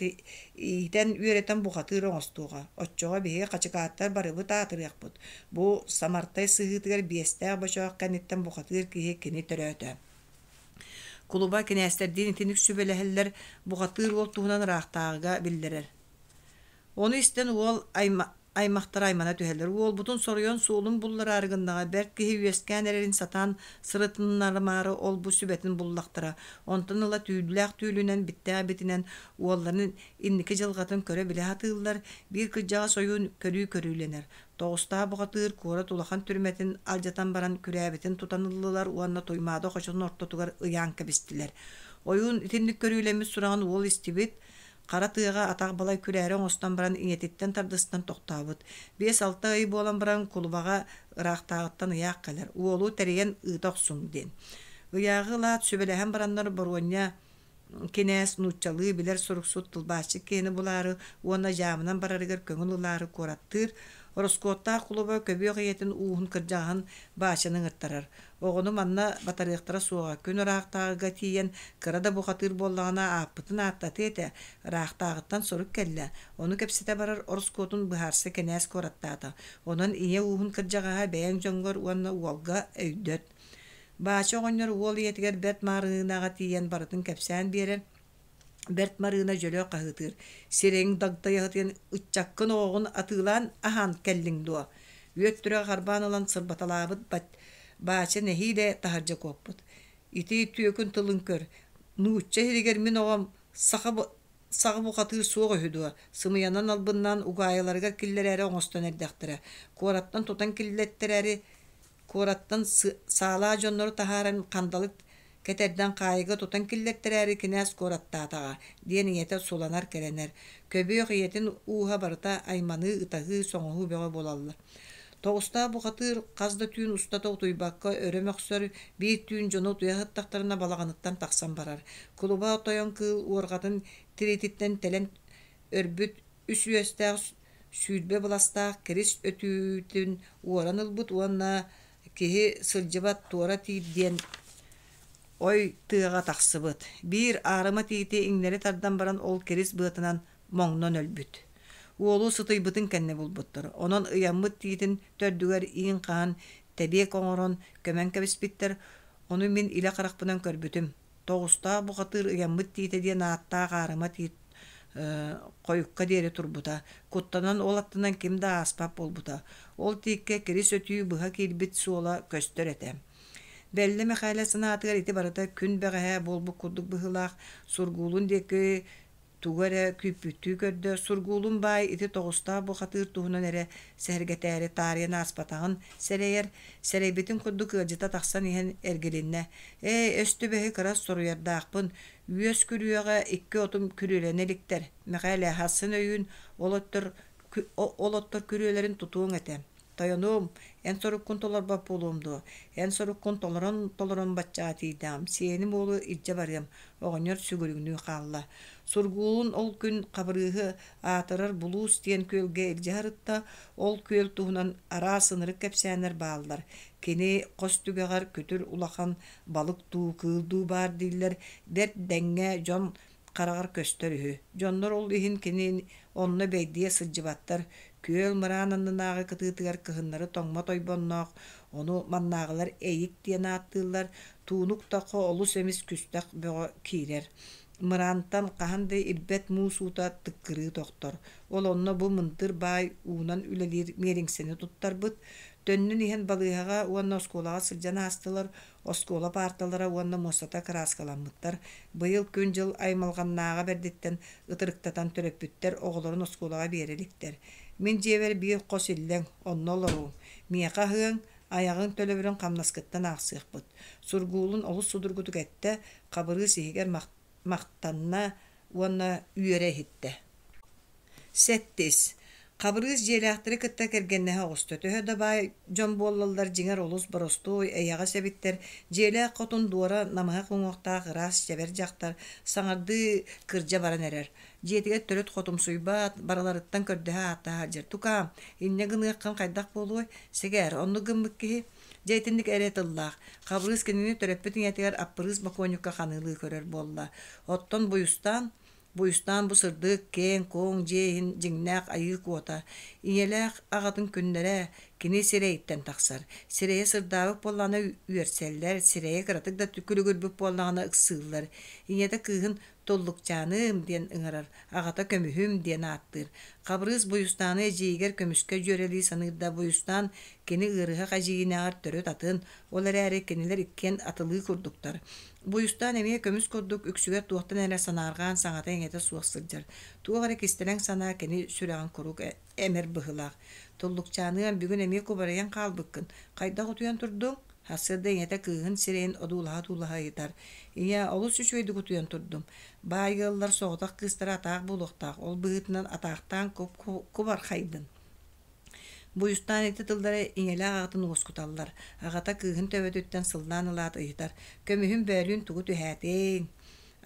иитэн-үөрэтэн бухатыыр оҥостуоҕа. Оччоҕо биһиги хачыкааттар барыбыт аатырыахпыт. Бу Самартай сыһыытыгар биэстээх бочоох кэнниттэн бухатыыр киһи кини төрөөтө. Кулуба кинээстэрдиин итинник сүбэлэһэллэр, бухатыыр уол туһунан ыраахтааҕыга биллэрэр. Ону истэн уол аймахтара аймана түһэллэр. Уолбутун соруйан суолун буллараары гыннаҕа, бэрт киһи үөскээн эрэрин сатаан сырытыннарымаары ол-бу сүбэтин буллахтара. Онтон ыла түүллээх түүлүнэн, биттээх битинэн уолларын инники дьылҕатын көрө-билэ сатыыллар, биир кырдьаҕас ойуун көрүү көрүүлэнэр. Тоҕустаах бухатыыр куорат улахан түрмэтин алдьатан баран күрээбитин тутан ыллылар уонна Туймаада хочотун ортотугар ыйаан кэбистилэр. Ойуун итинник көрүүлэммит сураҕын уол истибит, хара тыаҕа атах балай күрээри оҥостон баран ийэтиттэн тардыстан тохтообут. Биэс-алта ый буолан баран кулубаҕа ыраахтааҕыттан ыйаах кэлэр, уолу тэрийэн ыыта охсуҥ диэн. Ыйааҕы ылаат сүбэлэһэн бараннар Боруонньа Кинээс нууччалыы билэр суруксут тылбаасчыт киһини булаары уонна дьаамынан барарыгар көҥүл ылаары куораттыыр, ороскуоттаах кулуба көбүөх ийэтин ууһун кырдьаҕаһын Баачаны ыҥыртарар. Оҕону манна батарыахтара суоҕа, күн ыраахтааҕыга тиийэн кыра да бухатыыр буоллаҕына ааппытын ааттатыа этэ, ыраахтааҕыттан сурук кэллэ, ону кэпсэтэ барар ороскуотун быһаарса кинээс куораттаата. Онон ийэ ууһун кырдьаҕаһа бэйэҥ дьоҥҥор уонна уолга өйдөт. Баача оҕонньор уол ийэтигэр Бэрт Маарынаҕа тиийэн барытын кэпсээн биэрэр. Бэрт Марыына дьөлө хаһыытыыр: «Сирэйиҥ дагдайаһытыйан ыччаккын оҕоҕун атыылаан аһаан кэллиҥ дуо?» Үөт түрэх харбаан ылан сырбаталаабыт Баача нэһиилэ таһырдьа куоппут. «Ити түөкүн тылын көр, нуучча иһигэр мин оҕом саха саҕа бухатыыр суох үһү дуо, сымыйанан албыннаан угаайыларыгар киллэрээри оҥостон эрдэхтэрэ. Куораттан тутан киллэттэрээри Куораттан саалаах дьоннору таһааран хандалы кэтэрдэн хаайыыга тутан киллэртэрээри кинээс куораттаатаҕа, диэн ийэтэ суланар-кэлэнэр. Көбүөх ийэтин ууһа барыта айманыы, ытаһыы, соҥоһуу бөҕө буолаллар. Тоҕустаах бухатыыр хас да түүн устата утуйбакка өрө мөхсөр, биир түүн дьоно утуйа сыттахтарына балаҕаныттан тахсан барар. Кулуба тойон кыыл уорҕатын тириититтэн тэлэн өрбүт үс үөстээх 20 быластаах кирис өтүүтүн уоран ылбыт уонна киһи сылдьыбат туора тиит диэн ой тыаҕа тахсыбыт. Биир аарыма тиити иҥнэри тардан баран ол кирис быатынан моҥнон өлбүт. Уолу сытыйбытын кэннэ булбуттар. Онон ыйаммыт тиитин төрдүгэр иин хаһан тэбиэк оҥорон көмөн кэбиспиттэр. Ону мин илэ харахпынан көрбүтүм. Тоҕустаах бухатыыр ыйаммыт тиитэ диэн ааттаах аарыма тиит хойукка диэри турбута. Куттанан ол аттынан ким да ааспат буолбута. Ол тииккэ кирис өтүү быһа киирбит суола көстөр этэ. Бэллэ Мэхээлэ санаатыгар ити барыта күн бэҕэһээ буолбут курдук быһыылаах Сургуулун диэки тугу эрэ күүппүттүү көрдө, Сургуулун баай ити тоҕустаах бухатыыр туһунан эрэ сэһэргэтээри таарыйан ааспатаҕын сэрэйэр, сэрэйбитин курдук ыалдьыта тахсан иһэн эргилиннэ: «Ээ, өс түбэһи кыра суруйардаахпын, үөс күрүөҕэ икки отум күрүөлэнэ иликтэр, Мэхээлэ, сарсын өйүүн ол оттор, ол оттор күрүөлэрин тутуоҥ этэ. Тойонуом, эн соруккун толорбот буолуом дуо? Эн соруккун толорон-толорон баччаҕа тиийдэҕим, сиэним уолу илдьэ барыам, оҕонньор сүгүрүҥнүү хаалла. Сургуулун ол күн Хабырыыһы аатырар Булуус диэн күөлгэ илдьэ сырытта, ол күөл туһунан араас ынырык кэпсээннэр бааллар. Кини хос түгэҕэр күтүр улахан балык дуу, кыыл дуу баар дииллэр, бэрт дэҥҥэ дьон хараҕар көстөр үһү. Дьоннор ол иһин кини онно бэйдиэ сылдьыбаттар, күөл мыраан аннынааҕы кытыытыгар кыһыннары тоҥмот ойбонноох, ону маннааҕылар эйик диэн ааттыыллар, туунук тахха олус эмис күстэх бөҕө киирэр. Мыраантан хаһан да ирбэт муус уута тыккырыы тохтор. Ол онно бу мындыр баай уунан үлэлиир миэриҥсэни туттарбыт. Төннөн иһэн балыыһаҕа уонна оскуолаҕа сылдьан аастылар, Оскуола паарталара уонна муостата кырааскаламмыттар. Быйыл күн-дьыл аймалҕаннааҕа бэрдиттэн ытырыктатан төрөппүттэр оҕолорун оскуолаҕа биэрэ иликтэр. Мин дьиэбэр биир хос иллэҥ, онно олоруум. Миэхэ аһыаҥ, айаҕыҥ төлөбүрүн хамнаскыттан аахсыахпыт. Сургуулун олус судургутук эттэ, Хабырыыс иһигэр махтанна. уонна үөрэ иһиттэ. Сэттис. Хабырыыс дьиэлээхтэри кытта кэргэннэһэ оҕуста. Төһө да баай дьон буоллаллар, дьиҥэр олус боростуой, эйэҕэс эбиттэр. Дьиэлээх хотун Дуора намыһах уҥуохтаах ыраас чэбэр дьахтар, саҥардыы кырдьа баран эрэр. Дьиэтигэр төрүт хотумсуйбат, барыларыттан көрдөһө ааттаһа сылдьар. Тукаам, инньэ гыныаххын хайдах буолуой? Сэгээр, оннук гыммыт киһи. Дьэ итинник эрэ тыллаах. Хабырыыс кинини төрөппүт ийэтигэр Аппырыыс бокуонньукка ханыылыы көрөр буолла. Оттон Буйустаан Буйустаан бу сырдык, киэҥ-куоҥ дьиэ иһин дьиҥнээх айыы куота, ийэлээх аҕатын күннэрэ кини сирэйиттэн тахсар. Сирэйэ сырдаабыт буоллаҕына үөрсэллэр, сирэйэ кыратык да күлүгүрбүт буоллаҕына ыксыыллар. Ийэтэ кыыһын Туллукчааным диэн ыҥырар, аҕата Көмүһүм диэн ааттыыр. Хабырыыс Буйустааны эдьиийигэр көмүскэ дьүөрэлии саныыр да, Буйустаан кини ыарыһах эдьиийинээҕэр төрүт атын, ол эрээри кинилэр иккиэн атылыы курдуктар. Буйустаан эмиэ көмүс курдук үксүгэр туохтан эрэ санаарҕаан саҥата-иҥэтэ суох сылдьар. Туох эрэ кистэлэҥ санаа кини сүрэҕин куруук эмэр быһыылаах. Туллукчааныам, бүгүн эмиэ кубарыйан хаалбыккын. Хайдах утуйан турдуҥ? Сарсыарда ийэтэ кыыһын сирэйин одуулаһа-одуулаһа ыйытар. Ийээ, олус үчүгэйдик утуйан турдум. Баай ыаллар соҕотох кыыстара атаах буолуохтаах, ол быһыытынан атаахтаан кубархайдын. Буйустаан ити тыллары ийэлээх аҕатын уоскуталлар. Аҕата кыыһын төбөтүттэн сыллаан ылаат ыйытар: «Көмүһүм бөөлүүн тугу түһээтиҥ?»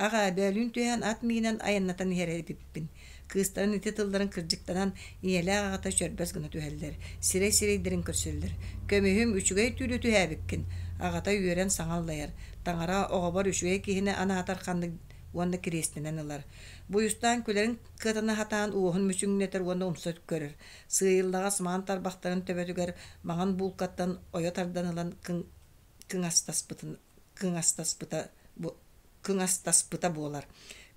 Аҕаа, бөөлүүн түһээн ат миинэн айаннатан иһэр эбиппин. Кыыстарын ити тылларын кырдьыктанан, ийэлээх аҕата чөрбөс гына түһэллэр, сирэй-сирэйдэрин көрсөллөр. «Көмүһүм, үчүгэй түүлү түһээбиккин!» Аҕата үөрэн саҥа аллайар. «Таҥара оҕобор үчүгэй киһини анаатар ханнык уонна кириэстэнэн ылар. Буйустаан күлэрин кыатана сатаан уоһун мүчүҥнэтэр уонна умса көрөр. Сыыйыллаҕас маҥан тарбахтарын төбөтүгэр маҥан буулкаттан ойо тардан ылан кыҥастаспытын кыҥастаспыта кыҥастаспыта буолар.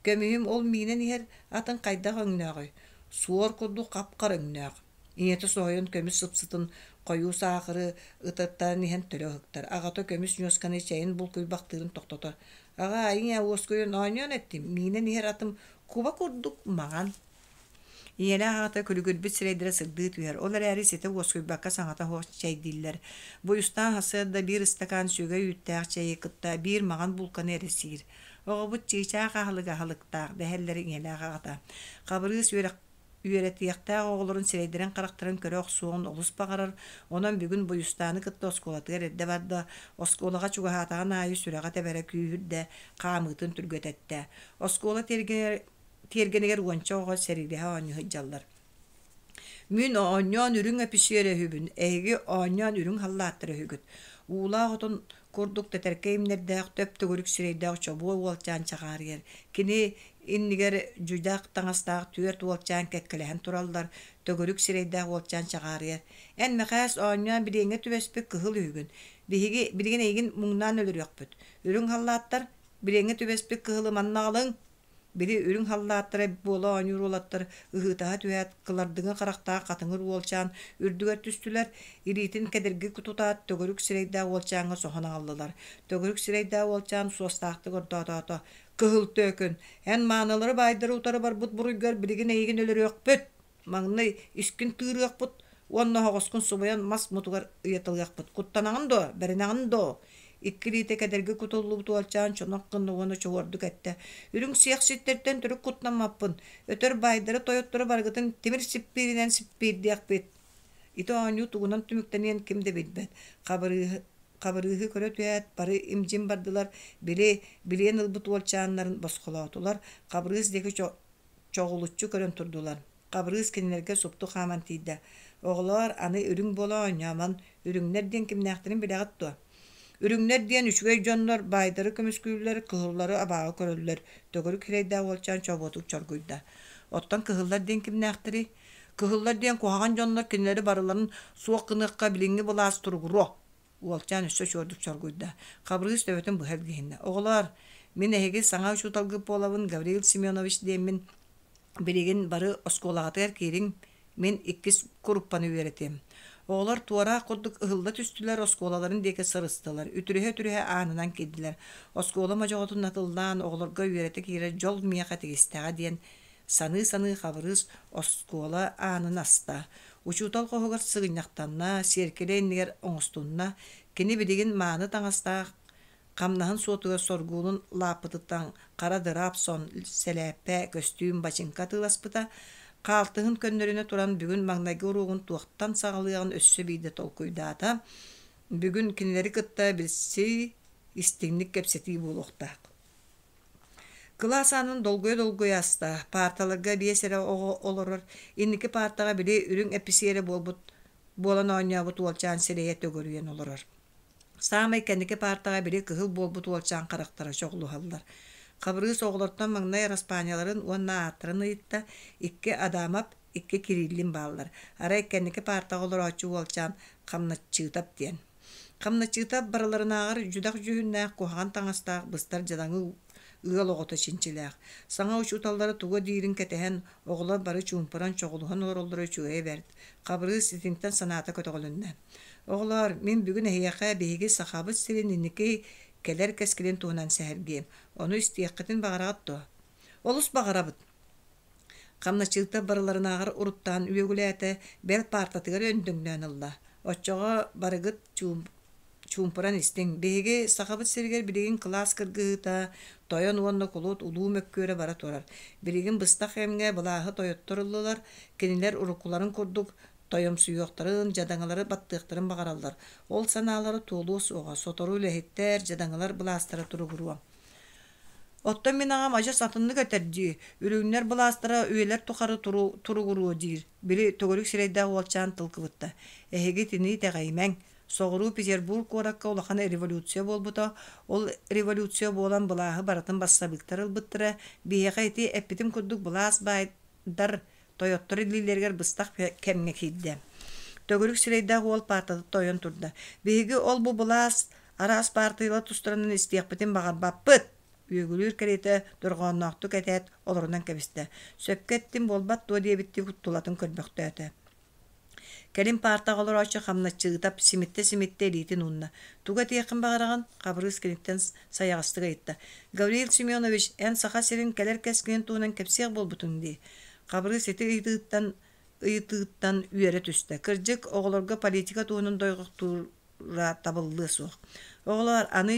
Көмүһүм ол миинэн иһэр атын хайдах өҥнөөҕүй? Суор курдук хап-хара өҥнөөх. Ийэтэ соһуйан көмүс сыпсытын хойуу саахары ытыртаран иһэн төлө ыһыктар. Аҕата көмүс ньуосканы чэйин булкуйбахтыырын тохтотор. Аҕаа, ийээ, уоскуйан оонньоон эттим, миинэн иһэр атым куба курдук маҥан. Ийэлээх аҕата күлүгүрбүт сирэйдэрэ сырдыы түһэр, ол эрээри ситэ уоскуйбакка саҥата суох чэйдииллэр. Буйустаан сарсыарда биир ыстакаан сүөгэй үүттээх чэйи кытта биир маҥан булканы эрэ сиир. Оҕобут чыычаах аһылыга аһылыктаах, дэһэллэр ийэлээх аҕата. Хабырыыс үөрэх үөрэтиэхтээх оҕолорун сирэйдэрин-харахтарын көрө охсуоҕун олус баҕарар, онон бүгүн Буйустааны кытта оскуолатыгар эрдэ барда, оскуолаҕа чугаһаатаҕын аайы сүрэҕэ тэбэрэ күүһүрдэ, хаамыытын түргэтэттэ. Оскуола тиэргэнигэр уонча оҕо сэриилэһэ оонньуу сылдьаллар. Мин оонньоон үрүҥ эписиэр үһүбүн, эһиги оонньоон үрүҥ халлааттар үһүгүт. Уулаах отон курдук тэтэркэй имнэрдээх, төп-төгүрүк сирэйдээх чобуо уолчаан чаҕаарыйар. Кини иннигэр дьүдьэх таҥастаах түөрт уолчаан кэккэлэһэн тураллар, төгүрүк сирэйдээх уолчаан чаҕаарыйар. Эн, Мэхээс, оонньоон билиэҥҥэ түбэспит кыһыл үһүгүн. Биһиги билигин эйигин муҥнаан өлөрүөхпүт. Үрүҥ халлааттар, билиэҥҥэ түбэспит кыһылы манна аҕалыҥ! Били үрүҥ халлааттара буола оонньуур уолаттар ыһыытаһа түһээт, кылардыҥы харахтаах хатыҥыр уолчаан үрдүгэр түстүлэр, илиитин кэдэрги тутаат, төгүрүк сирэйдээх уолчааҥҥа соһон аҕаллылар. Төгүрүк сирэйдээх уолчаан суостаахтык ордоотоото: «Кыһыл түөкүн, эн маанылары баайдары утары барбыт буруйгар билигин эйигин өлөрүөхпүт!» Маҥнай искин тыырыахпыт уонна оһоҕоскун субуйан мас мутугар ыйаталыахпыт. Куттанаҕын дуо? Бэринэҕин дуо? Икки илиитэ кэдэрги кутуллубут уолчаан чонох гынна уонна чугуордук эттэ: «Үрүҥ сиэхситтэртэн төрүт куттаммаппын. Өтөр баайдары-тойоттору барыгытын тимир сиппииринэн сиппиирдиэхпит». Ити оонньуу тугунан түмүктэниэн ким да билбэт. Хабырыыһы Хабырыыһы көрө түһээт, бары им-дьим бардылар, били, билиэн ылбыт уолчааннарын босхолоотулар. Хабырыыс диэки чоҕулуччу көрөн турдулар. Хабырыыс кинилэргэ супту хааман тиийдэ: «Оҕолоор, аны үрүҥ буола оонньоомон, үрүҥнэр диэн кимнээхтэрин билэҕит дуо?» «Үрүҥнэр диэн үчүгэй дьоннор, баайдары көмүскүүллэр, кыһыллары абааһы көрөллөр», төгүрүк сирэйдээх уолчаан чобуотук чоргуйда. «Оттон кыһыллар диэн кимнээхтэрий?» «Кыһыллар диэн куһаҕан дьоннор, кинилэри барыларын суох гыныахха билиҥҥи былаас туругуруо», Уолчаан өссө чуордук чоргуйда, Хабырыыс төбөтүн быһа илгиһиннэ: «Оҕолоор, мин эһиги саҥа учууталгыт буолабын, Гаврил Семенович диэммин, билигин бары оскуолаҕытыгар киириҥ, мин иккис куруппаны үөрэтиэм». Оҕолор туораах курдук ыһылла түстүлэр, оскуолаларын диэки сырыстылар, үтүрүһэ-үтүрүһэ аанынан киирдилэр. Оскуола модьоҕотун атыллаан, оҕолорго үөрэтэ киирэр дьол миэхэ тигистэҕэ диэн саныы-саныы Хабырыыс оскуола аанын аста. Учуутал хоһугар сыгынньахтанна, сиэркилэ иннигэр оҥостунна. Кини билигин мааны таҥастаах Хамнаһын суотугар Соргулун лааппытыттан хара дыраап сон, сэлээппэ, көстүүм, бачыыҥка атыыласпыта. Хаалтыһын көннөрүнэ туран бүгүн маҥнайгы уруогун туохтан саҕалыаҕын өссө биирдэ толкуйдаата. Бүгүн кинилэри кытта билсии, истиҥник кэпсэтии буолуохтаах. Кылаас аанын долгуйа-долгуйа аста, паарталарга биэс эрэ оҕо олорор, инники паартаҕа били үрүҥ эписиэрэ буолбут буолан оонньообут уолчаан сирэйэ төгүрүйэн олорор. Саамай кэнники паартаҕа били кыһыл буолбут уолчаан харахтара чоҕулуһаллар. Хабырыыс оҕолортон маҥнай араспаанньаларын уонна ааттарын ыйытта, икки Адамов, икки Кириллин бааллар. Арай кэнники паартаҕа олорооччу уолчаан Хамначчыытап диэн. Хамначчыытап барыларынааҕар дьүдэх дьүһүннээх, куһаҕан таҥастаах, быстар дьадаҥы ыал оҕото чинчилээх. Саҥа учууталлара тугу диирин кэтэһэн, оҕолор бары чуумпуран чоҕулуһан олороллоро үчүгэйэ бэрт. Хабырыыс итинтэн санаата көтөҕүлүннэ. Оҕолоор, мин бүгүн эһиэхэ биһиги Сахабыт сирин инники кэлэр кэскилин туһунан сэһэргиэм. Ону истиэххитин баҕараҕыт дуо? Олус баҕарабыт. Хамначчыта барыларынааҕар уруттаан үөгүлээтэ, бэл паартатыгар өндөҥнөөн ылла. Оччоҕо барыгыт чуумпуран истиҥ. Биһиги Сахабыт сиригэр билигин кылаас кыргыһыыта, тойон уонна кулут улуу мөккүөрэ бара турар. Билигин быстах кэмҥэ былааһы тойоттор ыллылар, кинилэр уруккуларын курдук тойомсуйуохтарын, дьадаҥылары баттыахтарын баҕараллар. Ол санаалара туолуо суоҕа, сотору үлэһиттэр, дьадаҥылар былаастара туругуруо. Оттон мин аҕам адьас атыннык этэр дии, үрүҥнэр былаастара үйэлэр тухары туругуруо диир, били төгүрүк сирэйдээх уолчаан тыл кыбытта. Эһиги итини итэҕэйимэҥ. Соҕуруу Петербург куоракка улахан революция буолбута, ол революция буолан былааһы барытын бассабыыктар ылбыттара, биһиэхэ ити эппитим курдук былаас баайдар тойоттор илиилэригэр быстах кэмҥэ киирдэ. Төгүрүк сирэйдээх уол паартатыттан ойон турда. Биһиги ол-бу былаас араас баартыйалар тустарынан истиэхпитин баҕарбаппыт! Үөгүлүүр кэриэтэ дорҕоонноохтук этээт, олорунан кэбистэ. Сөпкө эттим буолбат дуо диэбиттии тулатын көрбөхтөөтө. Кэлин паартаҕа олорооччу хамначчыытап симиттэ-симиттэ илиитин уунна. «Тугу этиэххин баҕараҕын?» Хабырыыс киниттэн сайаҕастык ыйытта. «Гаврил Семенович, эн Саха сирин кэлэр кэскилин туһунан кэпсиэх буолбутуҥ дии?» Хабырыыс ити ыйытыыттан ыйытыыттан үөрэ түстэ. Кырдьык, оҕолорго политика туһунан дойҕохтуура табыллыа суох. Оҕолоор, аны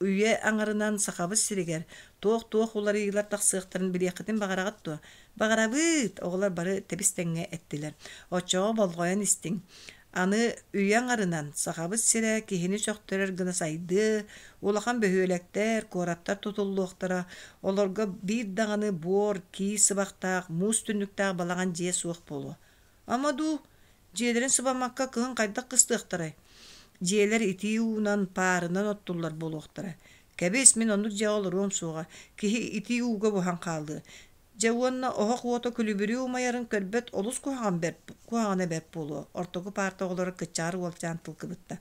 Үйэ аҥарынан Сахабыт сиригэр туох-туох уларыйыылар тахсыахтарын билиэххитин баҕараҕыт дуо? Баҕарабыт! Оҕолор бары тэбис-тэҥҥэ эттилэр. Оччоҕо болҕойон истиҥ. Аны үйэ аҥарынан Сахабыт сирэ киһини сөхтөрөр гына сайдыа, улахан бөһүөлэктэр, куораттар тутуллуохтара, олорго биир даҕаны буор, кии сыбахтаах, муус түннүктээх балаҕан дьиэ суох буолуо. Ама дуу, дьиэлэрин сыбаммакка кыһын хайдах кыстыахтарай? Дьиэлэр итии уунан, паарынан оттуллар буолуохтара. Кэбис, мин оннук дьиэҕэ олоруом суоҕа, киһи итии ууга буһан хаалыа. Дьэ уонна оһох уота күлүбүрүү умайарын көрбөт олус куһаҕан бэрт, куһаҕана бэрт буолуо, ортоку паарта оҕолоро кыччаар уолчаан тыл кыбытта.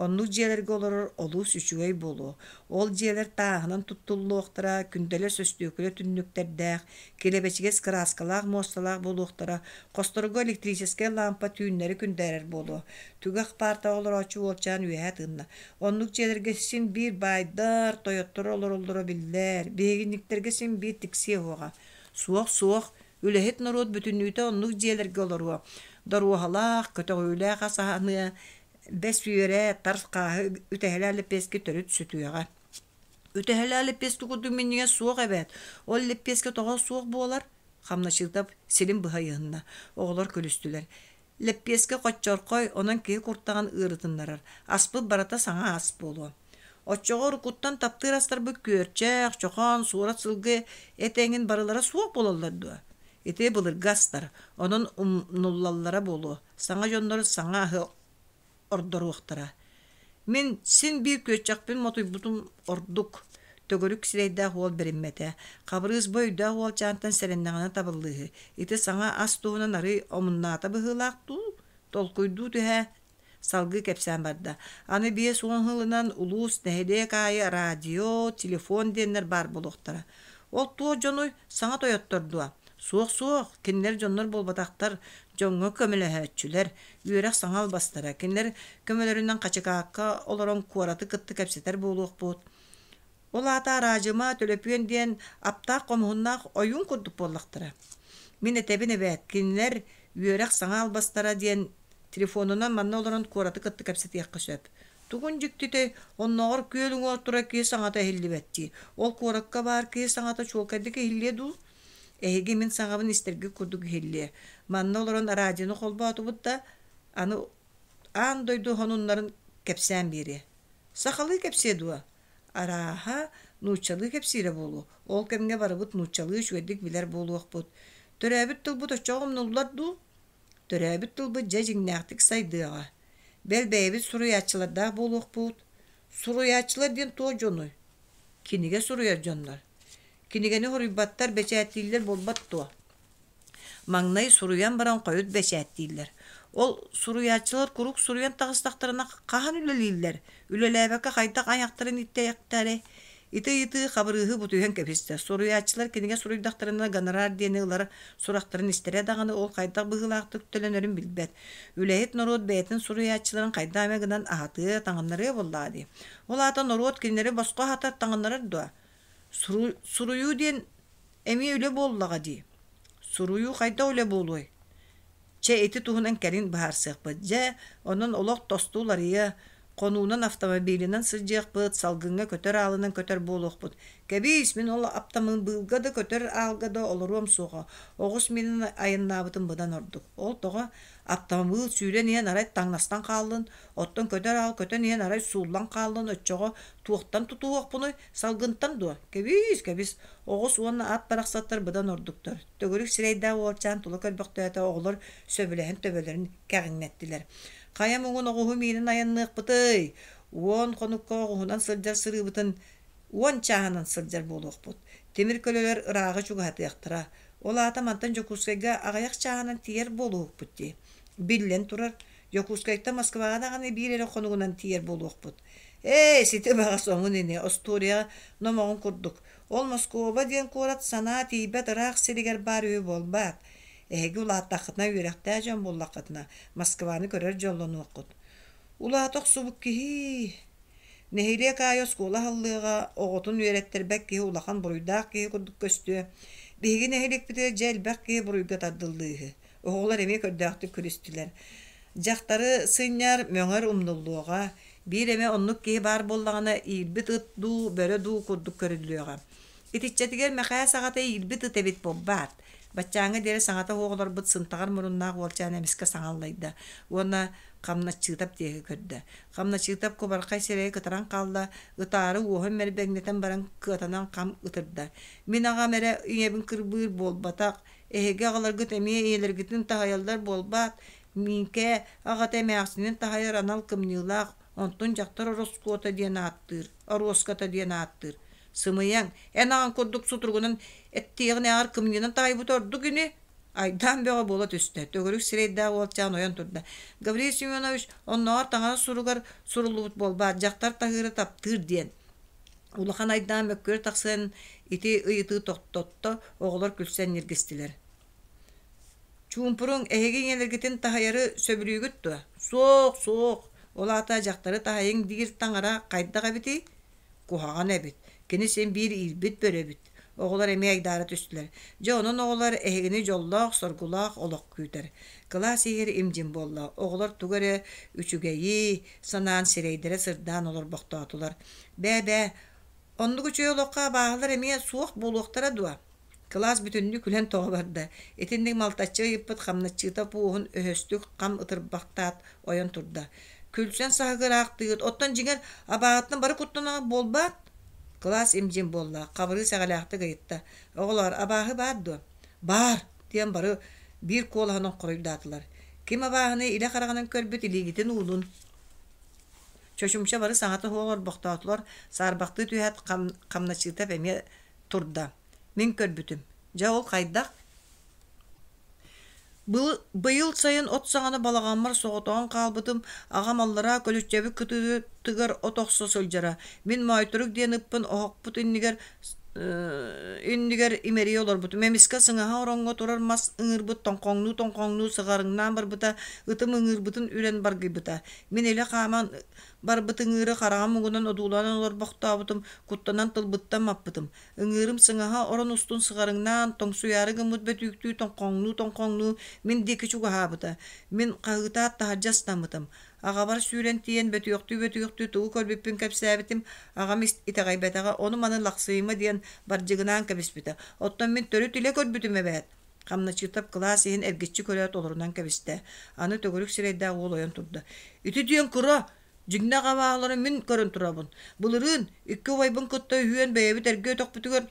Оннук дьиэлэргэ олорор олус үчүгэй буолуо. Ол дьиэлэр тааһынан туттуллуохтара, күндэлэс өстүөкүлэ түннүктэрдээх, килэбэчигэс кырааскалаах муосталаах буолуохтара, хосторго электрическэй лаампа түүннэри күндээрэр буолуо. Түгэх паартаҕа олорооччу уолчаан үөһэ тыынна. Оннук дьиэлэргэ син биир баайдар, тойоттор олороллоро биллэр, биһигинниктэргэ син биир тиксиэ уоҕа. Суох, суох, үлэһит норуот бүтүннүүтэ оннук дьиэлэргэ олоруо. Доруоһалаах, көтөҕүүлээх ас аһаныа, бэс үөрэ, тар хааһы үтэһэлээх лэппиэскэ төрүт сүтүөҕэ. Үтэһэлээх лэппиэскэ курдук минньигэс суох эбээт. Ол лэппиэскэ тоҕо суох буолар? Хамначыытап силин быһа ыйыһынна. Оҕолор күлүстүлэр. Лэппиэскэ хоччорхой, онон киһи куртаҕын ыарытыннарар. Аспыт барыта саҥа ас буолуо. Оччоҕо уруккуттан таптыыр астарбыт күөрчэх, чохоон, суорат сылгы эт эҥин барылара суох буолаллар дуо? Ити былыргы астар, онон умнуллаллара буолуо. Саҥа дьоннор саҥа аһы ордоруохтара. Мин син биир күөччэхпин мотуйбутум ордук, төгүрүк сирэйдээх уол бэриммэтэ. Хабырыыс бу өйдөөх уолчаантан сэрэннэҕинэ табыллыыһы. Ити саҥа ас туһунан арыый омуннаата быһыылаах дуу, толкуйдуу түһэ салгыы кэпсээн барда. Аны 50 сылынан улуус, нэһилиэк аайы радио, телефон диэннэр баар буолуохтара. Ол туох дьонуй, саҥа тойоттор дуо? Суох-суох, кинилэр дьоннор буолбатахтар, дьоҥҥо көмөлөһөөччүлэр, үөрэх саҥа албастара. Кинилэр көмөлөрүнэн Хачыкаакка олорон куораты кытта кэпсэтэр буолуохпут. Ол аата араадьыма, төлөпүөн диэн аптаах-хомуһуннаах ойуун курдук буоллахтара. Мин этэбин эбээт, кинилэр үөрэх саҥа албастара диэн телефонунан манна олорон куораты кытта кэпсэтиэххэ сөп. Тугун дьиктитэй, оннооҕор күөл уҥуор турар киһи саҥата иһиллибэт дии. Ол куоракка баар киһи саҥата чуолкайдык иһиллиэ дуу? Эһиги мин саҥабын истэргит курдук иһиллиэ. Манна олорон радионы холбоотубут да, аны аан дойду сонуннарын кэпсээн биэриэ. Сахалыы кэпсиэ дуо? Арааһа, нууччалыы кэпсиирэ буолуо. Ол кэмҥэ барыбыт нууччалыы үчүгэйдик билэр буолуохпут. Төрөөбүт тылбыт оччоҕо умнуллар дуу? Төрөөбүт тылбыт дьэ дьиҥнээхтик сайдыаҕа. Бэл бэйэбит суруйааччылардаах буолуохпут. Суруйааччылар диэн туох дьонуй? Кинигэ суруйар дьоннор. Кинигэни суруйбаттар, бэчээттииллэр буолбат дуо? Маҥнай суруйан баран хойут бэчээттииллэр. Ол суруйааччылар куруук суруйан таҕыстахтарына хаһан үлэлииллэр? Үлэлээбэккэ хайдах айахтарын ииттэйэхтэрэй? Ити ыйытыы Хабырыыһы бутуйан кэбистэ. Суруйааччылар кинигэ суруйдахтарына гонорар диэни ылар сурахтарын истэрэ даҕаны ол хайдах быһыылаахтык төлөнөрүн билбэт. Үлэһит норуот бэйэтин суруйааччыларын хайдах эмэ гынан аһатыа, таҥыннарыа буоллаҕа дии. Ол аата норуот кинилэри босхо аһатар, таҥыннарар дуо? Суруйуу диэн эмиэ үлэ буоллаҕа дии. Суруйуу хайдах үлэ буолуой? Чэ, ити туһунан кэлин быһаарсыахпыт. Дьэ, онон олох тосту уларыйыа, хонуунан автомобилынан сылдьыахпыт, салгыҥҥа көтөр аалынан көтөр буолуохпут. Кэбиис, мин ол аптамыбыылга да көтөр аалга да олоруом суоҕа. Оҕус миинин айаннаабытым быдан ордук. Ол тоҕо? Аптамыбыыл сүүрэн иһэн арай таҥнастан хааллын, оттон көтөр аал көтөн иһэн арай сууллан хааллын, оччоҕо туохтан тутуһуохпунуй? Салгынтан дуо? Кэбиис, кэбис, оҕус уонна ат барахсаттар быдан ордуктар. Төгүрүк сирэйдээх уолчаан тула көрбөхтөөтө, оҕолор сөбүлэһэн төбөлөрүн кэҕиҥнэттилэр. Хайа муҥун оҕуһу миинин айанныахпытый? 10 хонукка оҕуһунан сылдьар сырыыбытын 10 чааһынан сылдьар буолуохпут. Тимир көлөлөр ырааҕы чугаһатыахтара. Ол аата мантан Дьокуускайга аҕыйах чааһынан тиийэр буолуохпут дии. Биллэн турар, Дьокуускайтан Москваҕа даҕаны биир эрэ хонугунан тиийэр буолуохпут. Ээ, сити баҕас омун ини, остуоруйа номоҕун курдук. Ол Москуба диэн куорат санаа тиийбэт ыраах сиригэр баар үһү буолбаат? Эһиги улааттаххытына үөрэхтээх дьон буоллаххытына, Москваны көрөр дьоллонуоххут. Улаата охсубут киһи Нэһилиэк аайы оскуола аһыллыаҕа, оҕотун үөрэттэрбэт киһи улахан буруйдаах киһи курдук көстүө. Биһиги нэһилиэкпитигэр дьэ элбэх киһи буруйга тардыллыыһы. Оҕолор эмиэ көрдөөхтүк күлүстүлэр. Дьахтары сынньар, мөҥөр умнуллуоҕа. Биир эмэ оннук киһи баар буоллаҕына, иирбит ыт дуу, бөрө дуу курдук көрүллүөҕэ. Итиччэтигэр Мэхээс аҕата иирбит ыт эбит буолбаат? Баччааҥҥа диэри саҥата суох олорбут сынтаҕар муруннаах уолчаан эмискэ саҥа аллайда уонна Хамначчыытап диэки көрдө. Хамначчыытап кубархай сирэйэ кытаран хаалла, ытаары уоһун мэрбэҥнэтэн баран кыатанан хам ытырда. Мин аҕам эрэ ийэбин кырбыыр буолбатах, Эһиги аҕаларгыт эмиэ ийэлэргитин таһыйаллар буолбаат? Миикээ аҕата эмээхсинин таһыйар анал кымньыылаах, онтун дьахтар ороскуота диэн ааттыыр, оруоската диэн ааттыыр. Сымыйаҥ, эн аҕаҥ курдук сутуругунан эттиэҕинээҕэр кымньыынан таайбыта ордук ини? Айдаан бөҕө буола түстэ, төгүрүк сирэйдээх уолчаан ойон турда. Гаврил Семенович оннооҕор таҥара суругар суруллубут буолбаат, дьахтар таһыыра таптыыр диэн. Улахан айдаан мөккүөр тахсан ити ыйытыы тохтотто, оҕолор күлсэн ньиргистилэр. Чуумпуруҥ, эһиги ийэлэргитин таһыйары сөбүлүүгүт дуо? Суох, суох. Ол аата дьахтары таһыйыҥ диир таҥара хайдах эбитий? Куһаҕан эбит. Кини син биир иирбит бөрө эбит. Оҕолор эмиэ айдаара түстүлэр. Дьэ онон оҕолор эһигини дьоллоох, соргулаах олох күүтэр. Кылаас иһигэр им-дьим буолла. Оҕолор тугу эрэ үчүгэйи санаан сирэйдэрэ сырдаан олорбохтоотулар. Бээ-бээ, оннук үчүгэй олоххо абааһылар эмиэ суох буолуохтара дуо? Кылаас бүтүннүү күлэн тоҕо барда. Итинник малтаччы ыйыппыт хамначчыта пуоһун өһөстүк хам ытырбахтаат ойон турда. Күлсэн саһыгыраахтыыгыт, оттон дьиҥэр абааһыттан бары куттанаҕыт буолбаат? Кылаас им-дьим буолла, Хабырыыс эҕэлээхтик ыйытта. Оҕолоор, абааһы баар дуо? Баар! диэн бары биир куолаһынан хоруйдаатылар. Ким абааһыны илэ хараҕынан көрбүт илиигитин уунун. Чочумча бары саҥата суох орбохтоотулар, саарбахтыы түһээт Хамначыытап эмиэ турда. Мин көрбүтүм. Дьэ ол хайдах? Быйыл сайын от саҕана балаҕаммар соҕотоҕун хаалбытым, аҕам аллараа көлүччэбит кытыытыгар от охсо сылдьара. Мин Моойторук диэн ыппын оһохпут иннигэр иннигэр имэрийэ олорбутум. Эмискэ сыҥаһа ороҥҥо турар мас ыҥыырбыт тоҥхоҥнуу-тоҥхоҥнуу сыҕарыҥнаан барбыта, ытым ыҥыырбытын үрэн баргыйбыта. Мин илэ хааман барбыт ыҥыыры хараҕым муҥунан одуулаан олорбохтообутум, куттанан тылбыттан маппытым. Ыҥыырым сыҥаһа орон устун сыҕарыҥнаан, тоҥсуйаары гыммыт бөтүүктүү тоҥхоҥнуу-тоҥхоҥнуу мин диэки чугаһаабыта. Мин хаһыытаат таһырдьа ыстаммытым. Аҕабар сүүрэн тиийэн бөтүөхтүү-бөтүөхтүү тугу көрбүппүн кэпсээбитим, аҕам итэҕэйбэтэҕэ, ону-маны лахсыйыма диэн бардьыгынаан кэбиспитэ. Оттон мин төрүт илэ көрбүтүм эбээт. Хамначчытап кылаас иһин эргиччи көрөөт олорунан кэбистэ. Аны төгүрүк сирэйдээх уол ойон турда. Ити диэн кыра, дьиҥнээх абааһылары мин көрөн турабын. Былырыын икки убайбын кытта үһүөн бэйэбит эргэ өтөхпүтүгэр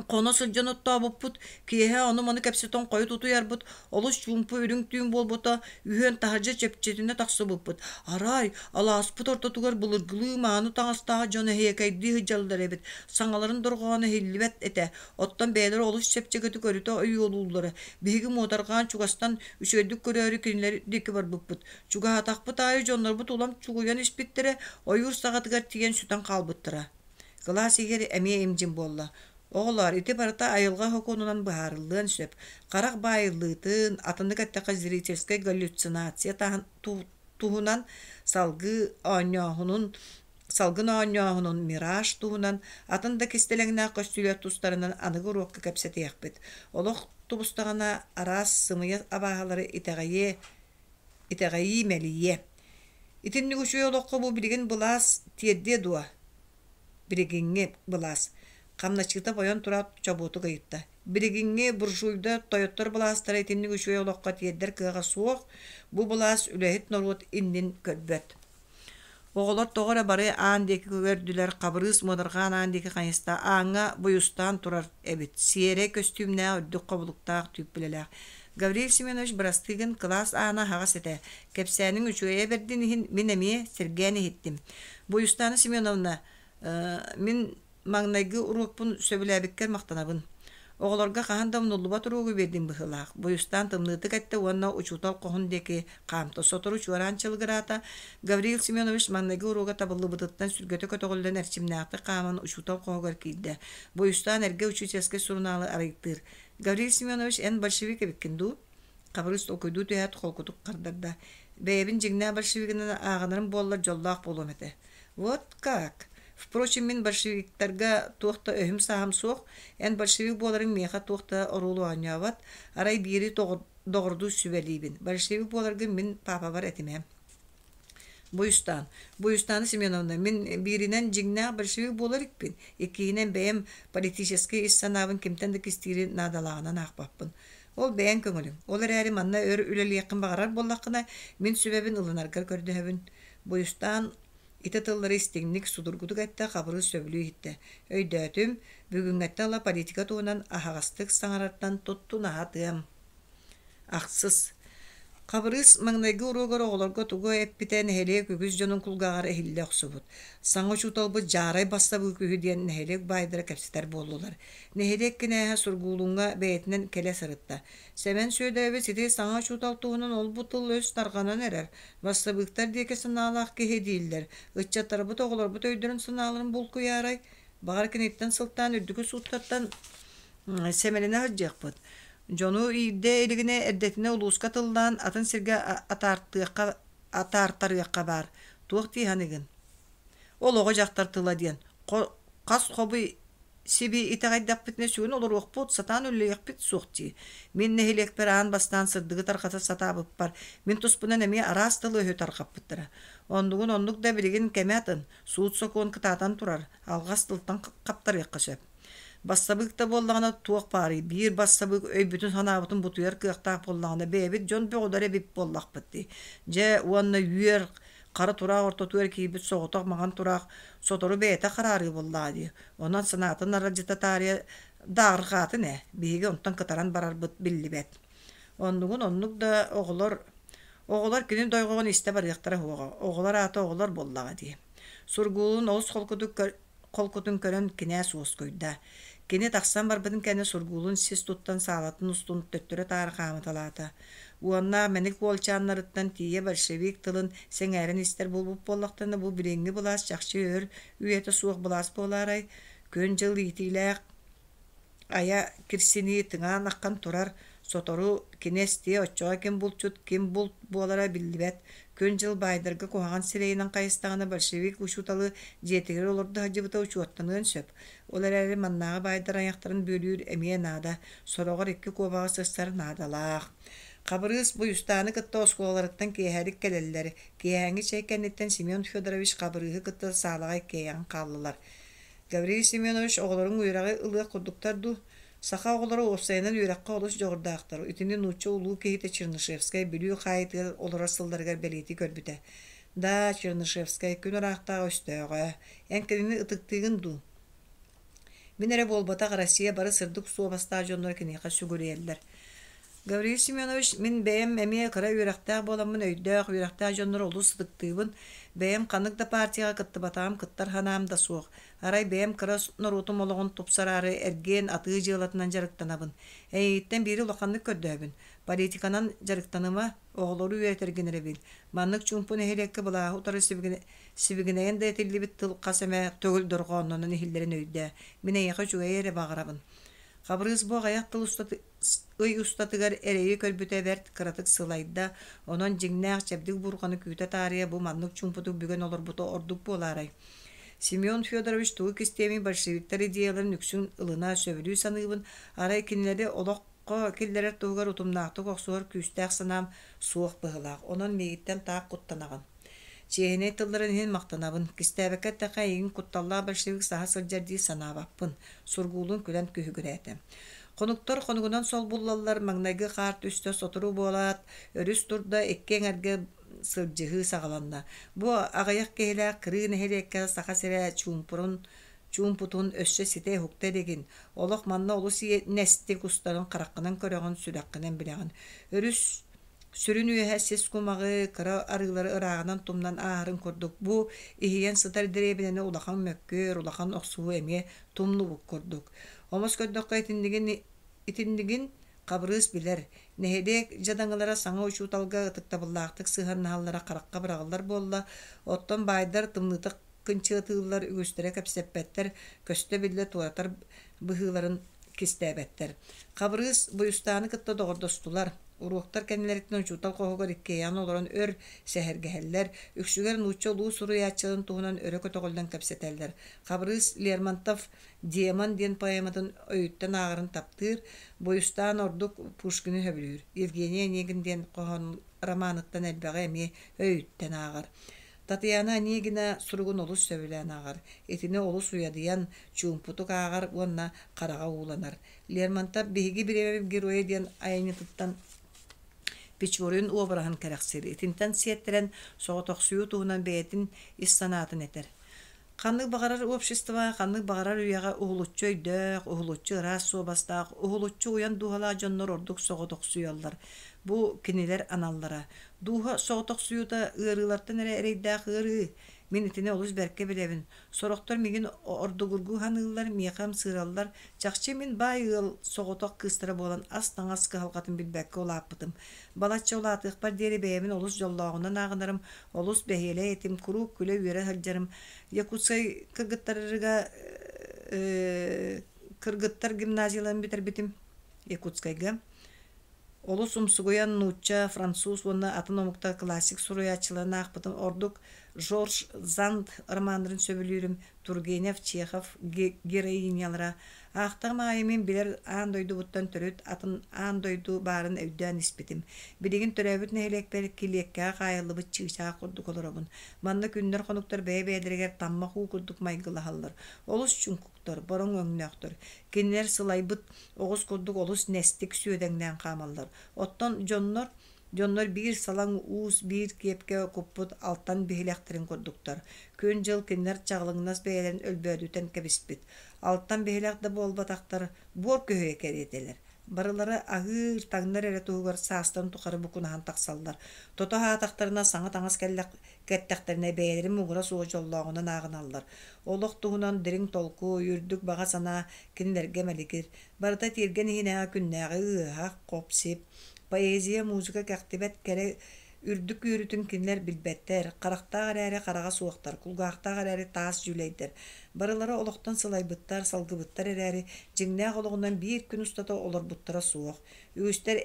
Хоно сылдьан оттообуппут, киэһэ ону-маны кэпсэтэн хойут утуйарбыт, олус чуумпу үрүҥ түүн буолбута, үһүөн таһырдьа чэпчэтинэ тахсыбыппыт. Арай, алааспыт ортотугар былыргылыы мааны таҥастаах дьон эһиэкэйдии сылдьаллар эбит, саҥаларын дорҕооно иһиллибэт этэ, оттон бэйэлэрэ олус чэпчэкитик өрүтэ ойуолууллара. Биһиги муодарҕаан чугастан үчүгэйдик көрөөрү кинилэр диэки барбыппыт. Чугаһаатахпыт аайы дьоннорбут улам чугуйан испиттэрэ, ойуур саҕатыгар тиийэн сүтэн хаалбыттара. Кылаас иһигэр эмиэ им-дьим буолла. Оҕолоор, ити барыта айылҕа сокуонунан быһаарыллыан сөп. Харах баайыллыытын, атыннык эттэххэ зрительскэй галлюцинация туһунан салгыы оонньооһунун, салгын оонньооһунун мираж туһунан, атын да кистэлэҥнээх көстүүлэр тустарынан аныгы уруокка кэпсэтиэхпит. Олох тубустаҕына араас сымыйа абааһылары итэҕэйиэ итэҕэйии мэлийиэ. Итинник үчүгэй олоххо бу билигин былаас тиэрдиэ дуо? Билигиҥҥи былаас. Хамначчыта бойон тураат чобуотук ыйытта. Билигиҥҥи буржуйдар, тойоттор былаастара итинник үчүгэй олоххо тиэрдэр кыаҕа суох, бу былаас үлэһит норуот иннин көрбөт. Оҕолор тоҕо эрэ бары аан диэки көрдүлэр, Хабырыыс муодарҕаан аан диэки хайыста, ааҥҥа буйустаан турар эбит, сиэрэй көстүүмнээх, үрдүк хобулуктаах түүппүлэлээх. Гаврил Семенович бырастыы гын, кылаас аана аһаҕас этэ, кэпсээниҥ үчүгэйэ бэрдин иһин мин эмиэ сэргээн иһиттим. Буйустаана Семеновна, мин Маҥнайгы уруокпун сөбүлээбиккэр махтанабын. Оҕолорго хаһан да умнуллубат уруогу биэрдиҥ быһыылаах, Буйустаан тымныытык эттэ уонна учуутал хоһун диэки хаамта. Сотору чуораан чылыгыраата. Гаврил Семенович маҥнайгы уруога табыллыбытыттан сүргэтэ көтөҕүллэн эрчимнээхтик хааман учуутал хоһугар киирдэ. Буйустаан эргэ учительскай сурунаалы арыйтыыр. Гаврил Семенович, эн большевик эбиккин дуу? Хабырыыс толкуйдуу түһээт холкутук хардарда. Бэйэбин дьиҥнээх большевигынан ааҕынарым буоллар дьоллоох буолуом этэ. Вот как? Впрочем, мин большевиктарга туох да өһүм-сааһым суох, эн большевик буоларыҥ миэхэ туох да оруолу оонньообот, арай биири доҕордуу сүбэлиибин. Большевик буоларгын мин паапабар этимэ. Буйустаан. Буйустаана Семеновна, мин бииринэн дьиҥнээх большевик буолар икпин, иккиһинэн бэйэм политическай ис санаабын кимтэн да кистиири наадалааҕынан аахпаппын. Ол бэйэҥ көҥүлүҥ. Ол эрээри манна өр үлэлиэххин баҕарар буоллаххына, мин сүбэбин ылынаргар көрдөһөбүн. Буйустаан ити тыллары истиҥник, судургутук эттэ, Хабырыыс сөбүлүү иһиттэ. Өйдөөтүм, бүгүҥҥэттэн ыла политика туһунан аһаҕастык саҥарартан туттунаһатыам. Ахсыс. Хабырыыс маҥнайгы уруогар оҕолорго тугу эппитэ нэһилиэк үгүс дьонун кулгааҕар иһиллэ охсубут. Саҥа учууталбыт дьаарай бассабыык үһү диэн нэһилиэк баайдара кэпсэтэр буоллулар. Нэһилиэк кинээһэ Сургуулуҥҥа бэйэтинэн кэлэ сырытта. Сэмэн Сүөдэрэбис ити саҥа учуутал туһунан ол-бу тыл-өс тарҕанан эрэр. Бассабыыктар диэки санаалаах киһи дииллэр. Ыччаттарбыт оҕолорбут өйдөрүн-санааларын булкуйаарай? Баҕар киниттэн сылтаан үрдүкү сууттартан сэмэлэнэ сылдьыахпыт. Дьону иирдэ илигинэ эрдэтинэ улууска тыллаан атын сиргэ атаартыахха атаартарыахха баар. Туох дии саныыгын? Ол оҕо-дьахтар тыла диэн хас хобуй Сиби итэҕэйдэхпитинэ сүгүн олоруохпут, сатаан үлэлиэхпит суох дии. Мин нэһилиэкпэр аан бастаан сырдыгы тарҕата сатаабыппар, мин туспунан эмиэ араас тылы-өһү тарҕаппыттара. Оннугун оннук да билигин кэмэ атын, суут-сокуон кытаатан турар, алҕас тылтан хаптарыахха сөп. Бассабыык да буоллаҕына туох баарый, биир бассабыык өйбүтүн-санаабытын бутуйар кыахтаах буоллаҕына бэйэбит дьон бөҕөлөр эбит буоллахпыт дии. Дьэ уонна үөр Хара тураах ортотугар киирбит соҕотох маҥан тураах сотору бэйэтэ хараарыы буоллаҕа дии. Онон санаатын аралдьыта таарыйа даарҕаатын ээ, биһиги онтон кытаран барарбыт биллибэт. Оннугун оннук да оҕолор оҕолор кини дойҕоҕун истэ барыахтара суоҕа, оҕолор аата оҕолор буоллаҕа дии. Сургуулун олус холкутук холкутун көрөн кинээс уоскуйда. Кини тахсан барбытын кэннэ Сургуулун сис туттан саалатын устун төттөрү-таары хаамыталаата. Уонна мэник уолчааннарыттан тиийэ большевик тылын сэҥээрэн истэр буолбут буоллахтарына бу билиҥҥи былаас чахчы өр үйэтэ суох былаас буолаарай, күн-дьыл иитиилээх Айа кирсинии тыҥаан аххан турар, сотору кини эстиэ, оччоҕо ким булчут, ким булт буолара биллибэт. Күн-дьыл баайдарга куһаҕан сирэйинэн хайыстаҕына большевик учууталы дьиэтигэр олордо сылдьыбыта учуоттаныан сөп. Ол эрээри маннааҕы баайдар айахтарын бүөлүүр эмиэ наада, сороҕор икки куобаҕы сырсар наадалаах. Хабырыыс Буйустааны кытта оскуолаларыттан киэһэлик кэлэллэр. Киэһээҥҥи чэй кэнниттэн Семен Федорович Хабырыыһы кытта саалаҕа иккиэйэҕин хааллылар. Гаврил Семенович оҕолоруҥ үөрэҕи ылыах курдуктар дуу? Саха оҕолоро уопсайынан үөрэххэ олус дьоҕурдаахтар. Итини нуучча улуу киһитэ Чернышевскай Бүлүү хаайыытыгар олорор сылларыгар бэлиэтии көрбүтэ. Да, Чернышевскай күн ыраахтааҕы өстөөҕө. Эн кинини ытыктыыгын дуу? Мин эрэ буолбатах, Россия бары сырдык суобастаах дьонноро киниэхэ сүгүрүйэллэр. Гаврил Семенович, мин бэйэм эмиэ кыра үөрэхтээх буоламмын өйдөөх, үөрэхтээх дьоннору олус ытыктыыбын. Бэйэм ханнык да партияҕа кыттыбатаҕым, кыттар санаам да суох. Арай бэйэм кыра норуотум олоҕун тупсараары эргиэн, атыы дьыалатынан дьарыктанабын. Эйигиттэн биири улаханнык көрдөөбүн. Политиканан дьарыктаныма, оҕолору үөрэтэргин эрэ бил. Маннык чуумпу нэһилиэккэ былааһы утары сибигинэйэн да этиллибит тыл хас эмэ төгүл дорҕооннонон иһиллэрин өйдөө. Мин эйиэхэ үчүгэйи эрэ баҕарабын. Хабырыыс бу аҕыйах тыл ый устатыгар эрэйи көрбүтэ бэрт кыратык сылайда, онон дьиҥнээх чэбдик бурҕаны күүтэ таарыйа бу маннык чуумпутук бүгэн олорбута ордук буолаарай? Семен Федорович тугу кистиэмий большевиктар идеяларын үксүн ылына сөбүлүү саныыбын, арай кинилэри олоххо киллэрэр туһугар утумнаахтык охсуһар күүстээх санаам суох быһыылаах, онон миигиттэн таах куттанаҕын. Чиэһинэй тылларын иһин махтанабын, кистээбэккэ эттэххэ эйигин кутталлаах большевик саһа сылдьар дии санаабаппын, Сургуулун күлэн күһүгүрээтэ. Хонуктар хонугунан солбуллаллар, маҥнайгы хаар түстэ, сотору буолаат, өрүс турда, икки эҥэргэ сылдьыһыы саҕаланна. Бу аҕыйах киһилээх кырыы нэһилиэккэ Саха сирэ чуумпурун чуумпутун өссө ситэ уһукта илигин, олох манна олус нэстик устарын хараххынан көрөҕүн, сүрэххинэн билэҕин. Өрүс Сүрүн үөһэ сис кумаҕы, кыра арыылары ырааҕынан тумнан ааһарын курдук, бу иһийэн сытар дэриэбинэни улахан мөккүөр, улахан охсуһуу эмиэ тумнубут курдук. Омос көрдөххө итиннигин, итиннигин Хабырыыс билэр, нэһилиэк дьадаҥылара саҥа учууталга ытыктабыллаахтык сыһыаннаһаллара харахха быраҕыллар буолла, оттон баайдар тымныытык кынчыатыыллар, үгүстэрэ кэпсэппэттэр, көстө-биллэ туоратар быһыыларын кистээбэттэр. Хабырыыс Буйустааны кытта доҕордостулар. Уруоктар кэннилэриттэн учуутал хоһугар иккиэйэҕин олорон өр сэһэргэһэллэр, үксүгэр нуучча улуу суруйааччыларын туһунан өрө көтөҕүллэн кэпсэтэллэр. Хабырыыс Лермонтов «Демон» диэн поэматын өйүттэн ааҕарын таптыыр, Буйустаан ордук Пушкины сөбүлүүр. Евгений Онегин диэн хоһоон романыттан элбэҕи эмиэ өйүттэн ааҕар. Татьяна Онегина суругун олус сөбүлээн ааҕар, итини олус уйадыйан, чуумпутук ааҕар уонна хараҕа ууланар. Лермонтов «Биһиги бириэмэбит геройа» диэн айымньытыттан Печорин уобараһын кэрэхсиир. Итинтэн сиэттэрэн соҕотохсуйуу туһунан бэйэтин ис санаатын этэр. Ханнык баҕарар общество, ханнык баҕарар үйэҕэ уһулуччу өйдөөх, уһулуччу ыраас суобастаах, уһулуччу уйан дууһалаах дьоннор ордук соҕотохсуйаллар. Бу кинилэр аналлара. Дууһа соҕотохсуйуута ыарыылартан эрэ эрэйдээх ыарыы. Мин итини олус бэркэ билэбин. Сорохтор миигин ордугургуу саныыллар, миэхэ ымсыыраллар. Чахчы мин баай ыал соҕотох кыыстара буолан ас-таҥас кыһалҕатын билбэккэ улааппытым. Балачча улаатыахпар диэри бэйэбин олус дьоллооҕунан ааҕынарым, олус бэһиэлэй этим, куруук күлэ-үөрэ сылдьарым. Якутскай кыргыттарга кыргыттар гимназияларын бүтэрбитим Якутскайга. Олус умсугуйан нуучча, француз уонна атын омуктар классик суруйааччыларын аахпытым. Ордук Жорж Занд романнарын сөбүлүүрүм, Тургенев, Чехов героинялара. Аахтаҕым аайы мин билэр аан дойдубуттан төрүт атын аан дойду баарын өйдөөн испитим. Билигин төрөөбүт нэһилиэкпэр килиэккэҕэ хаайыллыбыт чыычаах курдук олоробун. Манна күннэр-хонуктар бэйэ-бэйэлэригэр таммах уу курдук майгылаһаллар. Олус чуҥкуктар, бороҥ өҥнөөхтөр. Кинилэр сылайбыт оҕус курдук олус нэстик сүөдэҥнээн хаамаллар. Оттон дьоннор дьоннор биир салаҥ уус биир киэпкэ куппут алтан биһилэхтэрин курдуктар. Күн-дьыл кинилэр чаҕылыҥнас бэйэлэрин өлбөөдүтэн кэбиспит. Алтан биһилэх да буолбатахтар, буор көһүйэ кэриэтэлэр. Барылара аһыыр, таҥнар эрэ туһугар саастарын тухары букунаһан тахсаллар. Тото аһаатахтарына саҥа таҥас кэттэхтэринэ бэйэлэрин муҥура суох дьоллооҕунан ааҕыналлар. Олох туһунан дириҥ толкуй, үрдүк баҕа санаа кинилэргэ мэлигир. Барыта тиэргэн иһинээҕи күннээҕи ыаһах, хоп-сип, поэзия, музыка кэхтибэт кэрэ үрдүк үөрүүтүн кинилэр билбэттэр, харахтаах эрээри хараҕа суохтар, кулгаахтаах эрээри таас дьүлэйдэр. Барылара олохтон сылайбыттар, салгыбыттар эрээри, дьиҥнээх олоҕунан биир күн устата олорбуттара суох. Үгүстэр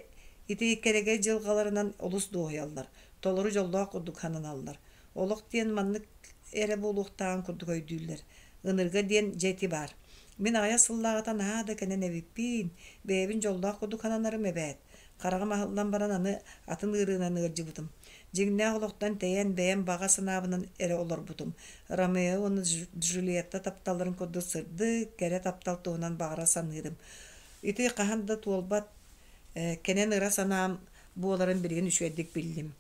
ити кэрэгэй дьылҕаларынан олус дуоһуйаллар, толору дьоллоох курдук сананаллар. Олох диэн маннык эрэ буолуохтааҕын курдук өйдүүллэр. Ынырга диэн дьэ ити баар. Мин аҕыйах сыллааҕыта наһаа да кэнэн эбиппиин, бэйэбин дьоллоох курдук сананарым эбээт. Хараҕым аһыллан баран аны атын ыарыынан ыалдьыбытым. Дьиҥнээх олохтон тэйэн бэйэм баҕа санаабынан эрэ олорбутум. Ромео уонна Джульетта тапталларын курдук сырдык, кэрэ таптал туһунан баҕара саныырым. Ити хаһан да туолбат кэнэн ыра санаам буоларын билигин үчүгэйдик биллим.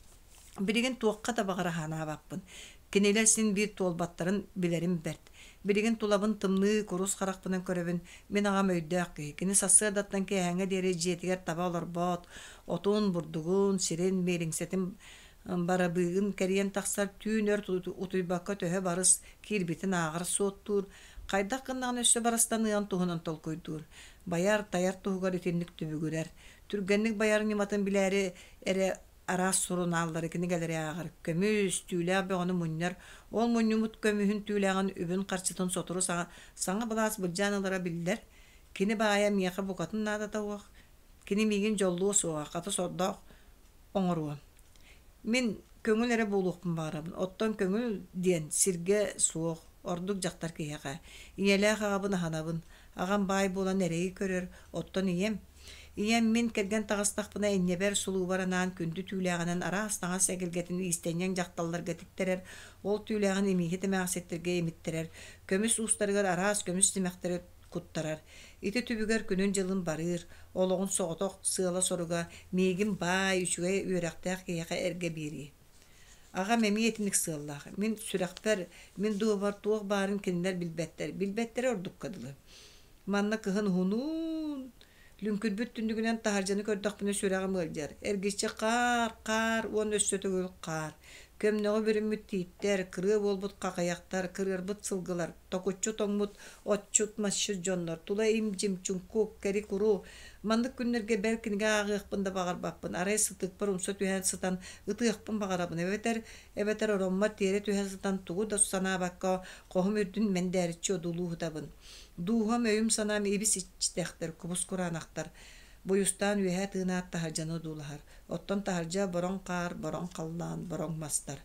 Билигин туохха да баҕара санаабаппын. Кинилэр син биир туолбаттарын билэрим бэрт. Билигин тулабын тымныы, курус харахпынан көрөбүн. Мин аҕам өйдөөх киһи. Кини сарсыардаттан киэһээҥҥэ диэри дьиэтигэр таба олорбот, отун, бурдугун, сирин, миэлиҥсэтин барабыыгын кэрийэн тахсар, түүн өр утуйбакка төһө барыс киирбитин ааҕар суоттуур, хайдах гыннаҕына өссө барыстаныан туһунан толкуйдуур. Байар, тайар туһугар итинник түбүгүрэр. Түргэнник байар ньыматын билээри эрэ араас сурунааллары, кинигэлэри ааҕар, көмүс, түүлээх бөҕөнү мунньар, ол мунньуммут көмүһүн түүлээҕин үбүн-харчытын сотору саҥа, саҥа былаас былдьаан ылара биллэр. Кини баайа миэхэ букатын наадата суох. Кини миигин дьоллуо суоҕа, хата сордоох оҥоруо. Мин көҥүл эрэ буолуохпун баҕарабын. Оттон көҥүл диэн сиргэ суох, ордук дьахтар киһиэхэ. Ийэлээх аҕабын аһынабын. Аҕам баай буолан эрэйи көрөр, оттон ийэм Ийэм мин кэргэн таҕыстахпына инньэбэр, сулуубар анаан күндү түүлээҕинэн араас таҥас эгэлгэтин иистэнньэҥ дьахталларга тиктэрэр, ол түүлээҕин имииһит эмээхситтэргэ имиттэрэр, көмүс уустарыгар араас көмүс симэхтэри куттарар. Ити түбүгэр күнүн-дьылын барыыр, олоҕун соҕотох сыала-соруга миигин баай, үчүгэй үөрэхтээх киһиэхэ эргэ биэрии. Аҕам эмиэ итинник сыаллаах. Мин сүрэхпэр, мин дууһабар туох баарын кинилэр билбэттэр, билбэттэрэ ордукка дылы. Манна кыһын уһунуун, лүҥкүрбүт түннүгүнэн таһырдьаны көрдөхпүнэ сүрэҕим ыалдьар. Эргиччи хаар, хаар уонна өссө төгүл хаар. Көмнөҕү бүрүммүт тииттэр, кырыа буолбут хахыйахтар, кырыарбыт сылгылар, токуччу тоҥмут отчут-масчыт дьоннор, тула им-дьим, чуҥкук, кэри-куру. Маннык күннэргэ бэл кинигэ ааҕыахпын да баҕарбаппын, арай сытыкпар умса түһэн сытан ытыахпын баҕарабын эбэтэр, эбэтэр ороммор тиэрэ түһэ сытан тугу да санаабакка хоһум үрдүн мэндээриччи одуулуу сытабын. Дууһам, өйүм-санаам ибис иччитэхтэр, кубус-кураанахтар. Буйустаан үөһэ тыынаат таһырдьаны одуулаһар. Оттон таһырдьа бороҥ хаар, бороҥ халлаан, бороҥ мастар.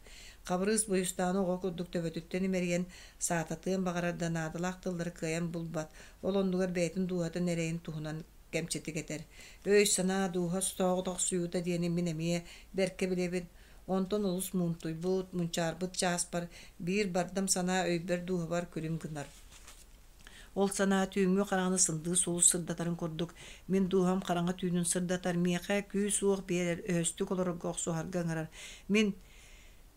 Хабырыыс Буйустааны оҕо курдук төбөтүттэн имэрийэн, саататыан баҕарар да наадалаах тыллары кыайан булбат, ол оннугар бэйэтин дууһатын эрэйин туһунан кэмчитик этэр. Өй-санаа, дууһа соҕотохсуйуута диэни мин эмиэ бэркэ билэбин. Онтон олус муунтуйбут, мунчаарбыт чааспар биир бардам санаа өйбөр-дууһабар күлүм гынар. Ол санаа түүҥҥү хараҥаны сындыы сулус сырдатарын курдук, мин дууһам хараҥа түүнүн сырдатар, миэхэ күүс-уох биэрэр, өһөстүк олорорго охсуһарга ыҥырар. Мин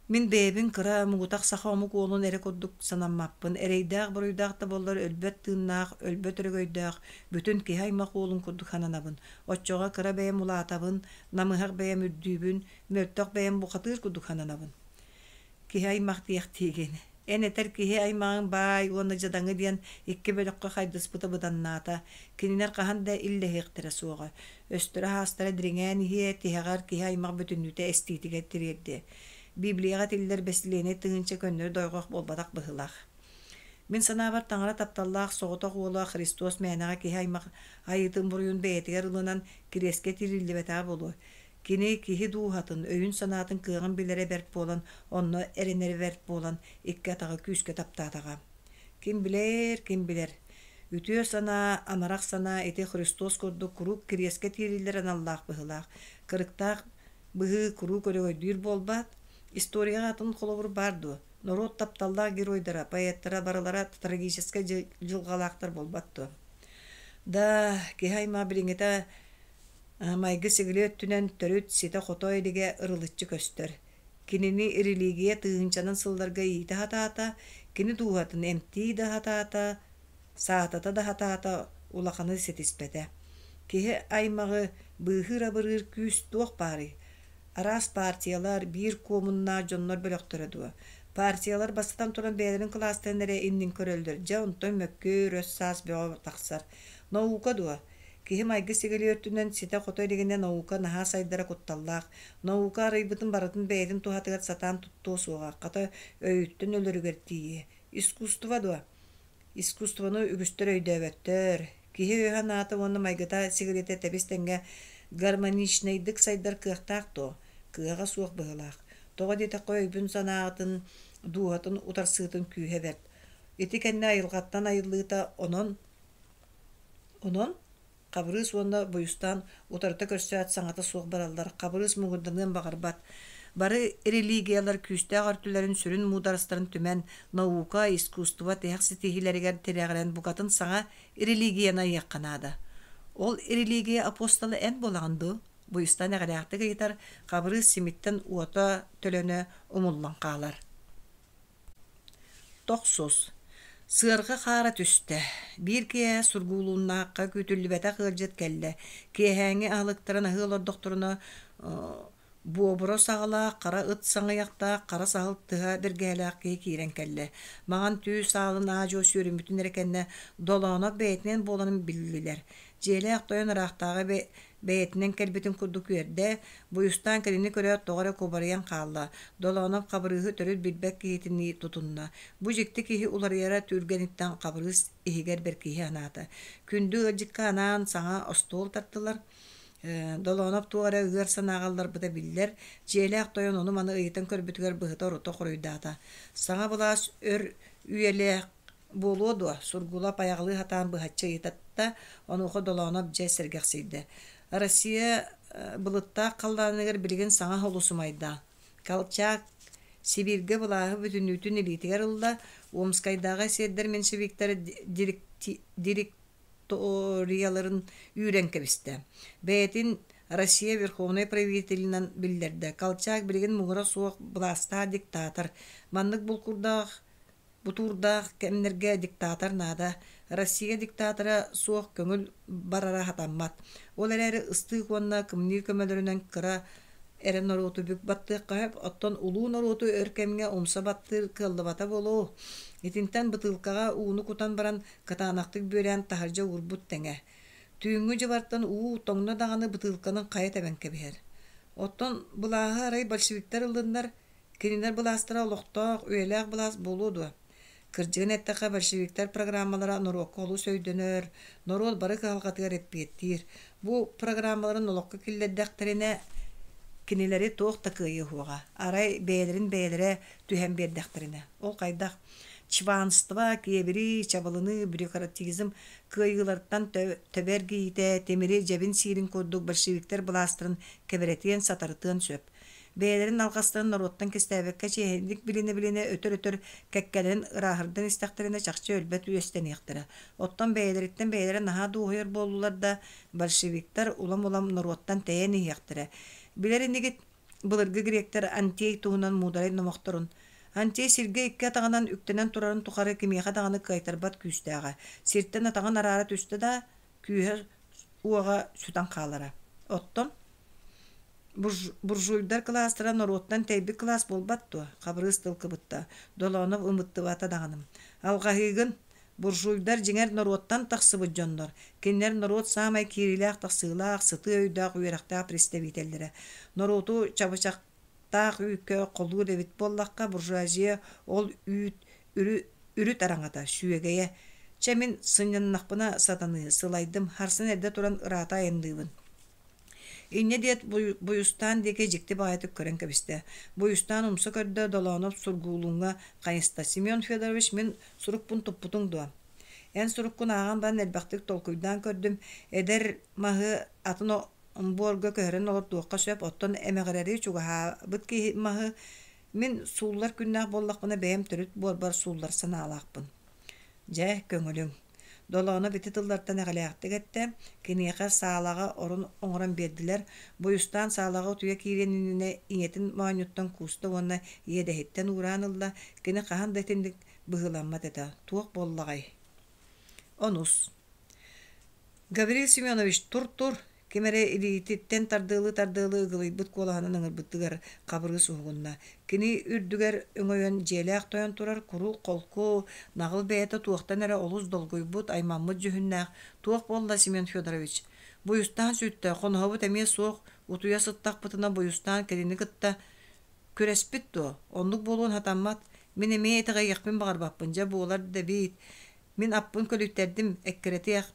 мин бэйэбин кыра, муҥутах саха омук уолун эрэ курдук санаммаппын, эрэйдээх-буруйдаах да буоллар өлбөт тыыннаах, өлбөт өрөгөйдөөх, бүтүн киһи аймах уолун курдук сананабын. Оччоҕо кыра бэйэм улаатабын, намыһах бэйэм үрдүүбүн, мөлтөх бэйэм бухатыыр курдук сананабын. Киһи аймах диэхтиигин. Эн этэр киһи аймаҕыҥ баай уонна дьадаҥы диэн икки бөлөххө хайдыспыта быданнаата. Кинилэр хаһан да иллэһиэхтэрэ суоҕа. Өстөрө-аһаастара дириҥээн иһиэ, тиһэҕэр киһи аймах бүтүннүүтэ эстиитигэр тириэрдиэ. Библияҕа этиллэр бэстилиэнэй тыһыынча көннөрү дойҕох буолбатах быһыылаах. Мин санаабар таҥара тапталлаах соҕотох уола Христос мээнэҕэ киһи аймах айыытын буруйун бэйэтигэр ылынан кириэскэ тиириллибэтэҕэ буолуо. Кини киһи дууһатын, өйүн-санаатын кыаҕын билэрэ бэрт буолан, онно эрэнэрэ бэрт буолан, икки атаҕы күүскэ таптаатаҕа. Ким билэр, ким билэр. Үтүө санаа, амарах санаа ити Христос курдук куруук кириэскэ тиириллэр аналлаах быһыылаах. Кырыктаах быһыы куруук өрөгөйдүүр буолбаат? Историяҕа атын холобур баар дуо? Норуот тапталлаах геройдара, поэттара барылара трагическай дьылҕалаахтар буолбат дуо? Да, киһи аймах билиҥҥитэ Майгы-сигили өттүнэн төрүт ситэ-хото илигэ ырылыччы көстөр. Кинини религия тыһыынчанан сылларга иитэ сатаата, кини дууһатын эмтии да сатаата, саатата да сатаата улаханы ситиспэтэ. Киһи аймаҕы быыһыыр-абырыыр күүс туох баарый? Араас партиялар, биир куомуннаах дьоннор бөлөхтөрө дуо? Партиялар бастатан туран бэйэлэрин кылаастарын эрэ иннин көрөллөр, дьэ онтон мөккүөр, өс-саас бөҕө тахсар. Наука дуо? Киһи майгы-сигили өттүнэн ситэ-хото илигинэ наука наһаа сайдара кутталлаах. Наука арыйбытын барытын бэйэтин туһатыгар сатаан туттуо суоҕа, хата өйүттэн өлөрүгэр тиийиэ. Искусство дуо? Искусствоны үгүстэр өйдөөбөттөр. Киһи өйө-санаата уонна майгыта-сигилитэ тэбис-тэҥҥэ гармоничнайдык сайдар кыахтаах дуо? Кыаҕа суох быһыылаах. Тоҕо диэтэххэ өйбүн-санаатын, дууһатын утарсыытын күүһэ бэрт. Ити кэннэ айылҕаттан айыллыыта онон Онон? Хабырыыс уонна Буйустаан утарыта көрсөөт саҥата суох бараллар. Хабырыыс муҥурданыан баҕарбат. Бары религиялар күүстээх өртүлэрин сүрүн муударастарын түмэн, наука, искусство тиһэх ситиһиилэригэр тирэҕирэн букатын саҥа религияны айыахха наада. Ол религия апостола эн буолаҕын дуу? Буйустаан эҕэрээхтик ыйытар, Хабырыыс симиттэн уота төлөнө умуллан хаалар. Тохсус. Сыарҕа хаара түстэ. Биир киэһэ Сургуулуннаахха күүтүллүбэтэх ыалдьыт кэллэ. Киэһээҥҥи аһылыктарын аһыы олордохторуна буобура саҕалаах, хара ыт саҥыйахтаах, хара саһыл тыһа бэргэһэлээх киһи киирэн кэллэ. Маҥан түү саалын аа-дьуо сүөрүммүтүн эрэ кэннэ Долооноп бэйэтинэн буоларын биллилэр. Дьиэлээх тойон ыраахтааҕы бэйэтинэн кэлбитин курдук үөрдэ, Буйустаан кинини көрөөт тоҕо эрэ кубарыйан хаалла, Долооноп Хабырыыһы төрүт билбэт киһитинии тутунна. Бу дьикти киһи уларыйара түргэниттэн Хабырыыс иһигэр бэркиһи анаата. Күндү ыалдьыкка анаан саҥа остуол тартылар. Долооноп туох эрэ ыар санааҕа ылларбыта биллэр, дьиэлээх тойон ону-маны ыйытан көрбүтүгэр быһыта-орута хоруйдаата. Саҥа былаас өр үйэлээх Буолуо дуо, Сургула пайаҕалыы сатаан быһаччы ыйытатта, онуоха Долооноп дьэ сэргэхсийдэ. Россия былыттаах халлааныгар билигин саҥа олус умайда. Колчак Сибииргэ былааһы бүтүннүүтүн илиитигэр ылла, Омскайдааҕы эсиэрдэр меньшевиктэр директорияларын үүрэн кэбистэ. Бэйэтин Россия верховнай правителинэн биллэрдэ. Колчак билигин муҥура суох былаастаах диктатор. Маннык булкурдаах Бутуурдаах кэмнэргэ диктатор наада. Россия диктатора суох көҥүл барара сатаммат. Ол эрээри ыстыык уонна кымньыы көмөлөрүнэн кыра эрэ норуоту бүк баттыахха сөп, оттон улуу норуоту өр кэмҥэ умса баттыыр кыаллыбата буолуо. Итинтэн бытыылкаҕа ууну кутан баран кытаанахтык бүөлээн таһырдьа уурбут тэҥэ. Түүҥҥү дьыбартан уу тоҥно даҕаны бытыылканан хайа тэбэн кэбиһэр. Оттон былааһы арай большевиктар ыллыннар, Кинилэр былаастара олохтоох, үйэлээх былаас буолуо дуо? Кырдьыгын эттэххэ, большевиктар программалара норуокка олус өйдөнөр, норуот бары кыһалҕатыгар эппиэттиир. Бу программаларын олоххо киллэрдэхтэринэ, кинилэри туох да кыайыа суоҕа. Арай бэйэлэрин бэйэлэрэ түһэн биэрдэхтэринэ. Ол хайдах? Чванство, киэбирии, чабылыныы, бюрократизм кыайыылартан төбө эргийиитэ тимири дьэбин сиирин курдук большевиктар былаастарын кэбирэтиэн, сатарытыан сөп. Бэйэлэрин алҕастарын норуоттан кистээбэккэ чиэһинэйдик билинэ-билинэ өтөр-өтөр кэккэлэрин ырааһырдан истэхтэринэ чахчы өлбөт үөстэниэхтэрэ. Оттон бэйэлэриттэн бэйэлэрэ наһаа дуоһуйар буоллулар да, большевиктар улам-улам норуоттан тэйэн иһиэхтэрэ. Билэр инигит, былыргы гректэр Антей туһунан муударай номохторун. Антей сиргэ икки атаҕынан үктэнэн турарын тухары кимиэхэ даҕаны кыайтарбат күүстээҕэ. Сиртэн атаҕын араара түстэ да, күүһэ-уоҕа сүтэн хаалара. Оттон Буржуйдар кылаастара норуоттан тэйбит кылаас буолбат дуо? Хабырыыс тыл кыбытта. Долоонов ымыттыбата даҕаны. Алҕаһыыгын, буржуйдар дьиҥэр норуоттан тахсыбыт дьоннор. Кинилэр норуот саамай киириилээх-тахсыылаах, сытыы өйдөөх үөрэхтээх представителлэрэ. Норуоту чабычахтаах үүккэ холуур эбит буоллахха, буржуазия ол үүт үрүт араҥата, сүөгэйэ. Чэ мин сынньаннахпына сатаныы, сылайдым, харсын эрдэ туран ыраата айанныыбын. Инньэ диэт Буйустаан диэки дьикти баҕайытык көрөн кэбистэ. Буйустаан умса көрдө, Долоонов Сургуулуҥҥа хайыста: «Семен Федорович, мин сурукпун туппутуҥ дуо?» «Эн суруккун ааҕан баран элбэхтик толкуйдаан көрдүм. Эдэр маһы атын буорга көһөрөн олордуохха сөп, оттон эмэҕирэри чугаһаабыт киһи маһы мин сууллар күннээх буоллахпына бэйэм төрүт буорбар сууллар санаалаахпын. Дьэ, көҥүлүҥ. Долооно ити тыллартан эҕэлээхтик эттэ, киниэхэ саалаҕа орун оҥорон биэрдилэр. Буйустаан саалаҕа утуйа киириэн иннинэ ийэтин моонньуттан кууста уонна иэдэһиттэн уураан ылла, кини хаһан да итинник быһыыламмат этэ, туох буоллаҕай? Онус. Гаврил Семенович, тур-тур, Ким эрэ илиититтэн тардыалыы-тардыалыы ыгылыйбыт куолаһынан ыҥырбытыгар Хабырыыс уһугунна. Кини үрдүгэр өҥөйөн дьиэлээх тойон турар куруук холку, наҕыл бэйэтэ туохтан эрэ олус долгуйбут, аймаммыт дьүһүннээх «Туох буолла, Семен Федорович? Буйустаан сүттэ, хоноһобут эмиэ суох, утуйа сыттахпытына Буйустаан кинини кытта күрэспит дуо? Оннук буолуон сатаммат. Мин эмиэ итэҕэйиэхпин баҕарбаппын, дьэ буолар да эбит. Мин аппын көлүйтэрдим, эккирэтиэх,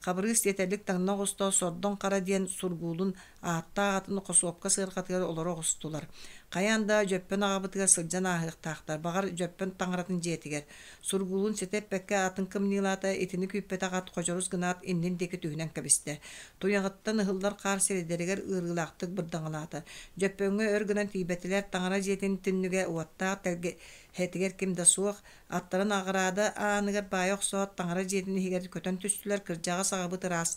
Хабырыыс тиэтэллик таҥна оҕуста, сордоҥ хара диэн сургуулун Ааттаах атын хосуопка сыарҕатыгар олоро оҕустулар. Хайаан да Дьөппөн аҕабытыгар сылдьан ааһыахтаахтар, баҕар, Дьөппөн таҥаратын дьиэтигэр. Сургуулун ситэ эппэккэ атын кымньыылаата, итини күүппэтэх ат ходьорус гынаат иннин диэки түһүнэн кэбистэ. Туйаҕыттан ыһыллар хаар сирэйдэригэр ыарыылаахтык бырдаҥалаата. Дьөппөҥҥө өр гынан тиийбэтилэр, таҥара дьиэтин түннүгэ уоттаах тэлгэһэтигэр ким да суох, аттарын аҕыраада ааныгар баайа охсоот, таҥара дьиэтин иһигэр көтөн түстүлэр, кырдьаҕас аҕабыт ыраас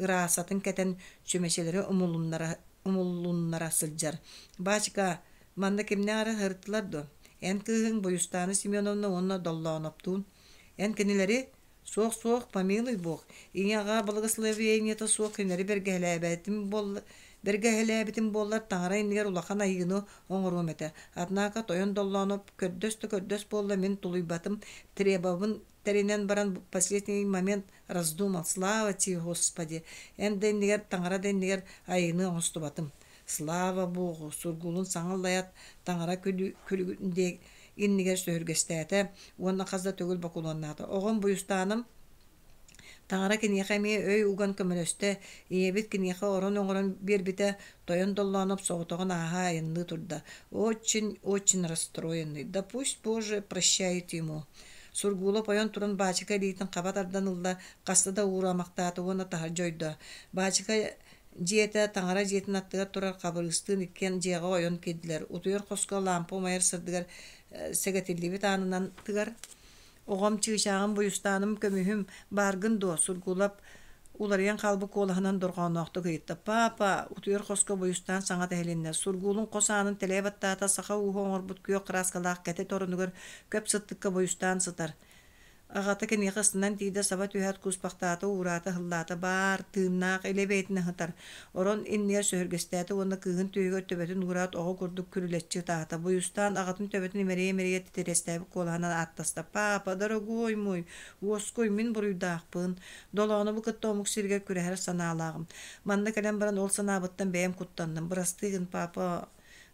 ыраасатын кэтэн чүмэчилэри умулуннара, умуллуннара сылдьар. «Баачыка, манна кимнээх эрэ сырыттылар дуо? Эн кыыһыҥ Бойустаана Семеновна уонна Доллооноптуун. Эн кинилэри Суох-суох, помилуй бог, ийэ-аҕа благословениета суох кинилэри бэргэһэлээбэтим буолла бэргэһэлээбитим буоллар таҥара иннигэр улахан айыыны оҥоруом этэ. Однако тойон Доллооноп көрдөс да көрдөс буолла мин тулуйбатым, требабын тэринэн баран последний момент раздумал слава тебе Господи эн да иннигэр таҥара да иннигэр айыыны оҥостубатым. Слава Богу, сургуулун саҥа аллайаат таҥара күлүгүн иннигэр сөһүргэстээтэ уонна хас да төгүл бокулуоннаата. Оҕом Буйустааным Таҥара киниэхэ эмиэ өй уган көмөлөстө, ийэбит киниэхэ орон оҥорон биэрбитэ, Тойон Доллооноп соҕотоҕун ааһа айанныы турда. Очень, очень расстроенный. Да пусть Боже прощает ему. Сургуулап ойон туран баачыка илиитин хаба тардан ылла, хаста да уураамахтаата уонна таһырдьа ойдо. Баачыка Дьиэтэ таҥара дьиэтин аттыгар турар Хабырыыстыын иккиэн дьиэҕэ ойон киирдилэр. Утуйар хоско лаампа умайар сырдыгар сэгэтиллибит аанынан тыгар «Оҕом, чыычааҕым, буйустааным, көмүһүм, бааргын дуо?» Сургуулап уларыйан хаалбыт куолаһынан дорҕоонноохтук ыйытта. «Паапа!» Утуйар хоско Буйустаан саҥа тэһилиннэ. Сургуулун хос аанын тэлэйэ баттаата, саха ууһа оҥорбут күөх кырааскалаах кэтит оронугар көп сыттыкка Буйустаан сытар. Аҕата киниэхэ ыстанан тиийдэ, саба түһээт кууспахтаата, уураата, ыһыллаата, баар, тыыннаах, илэ бэйэтин аһытар. Орон иннигэр сөһүргэстээтэ уонна кыыһын түөһүгэр төбөтүн уураат оҕо курдук күрүлэччи ытаата. Буйустаан аҕатын төбөтүн имэрийэ-имэрийэ титирэстээбит куолаһынан ааттаста: «Папа, дорогой мой, уоскуй, мин буруйдаахпын. Долоонобу кытта омук сиригэр күрэһэр санаалааҕым. Манна кэлэн баран ол санаабыттан бэйэм куттанным. Бырастыы гын, папа,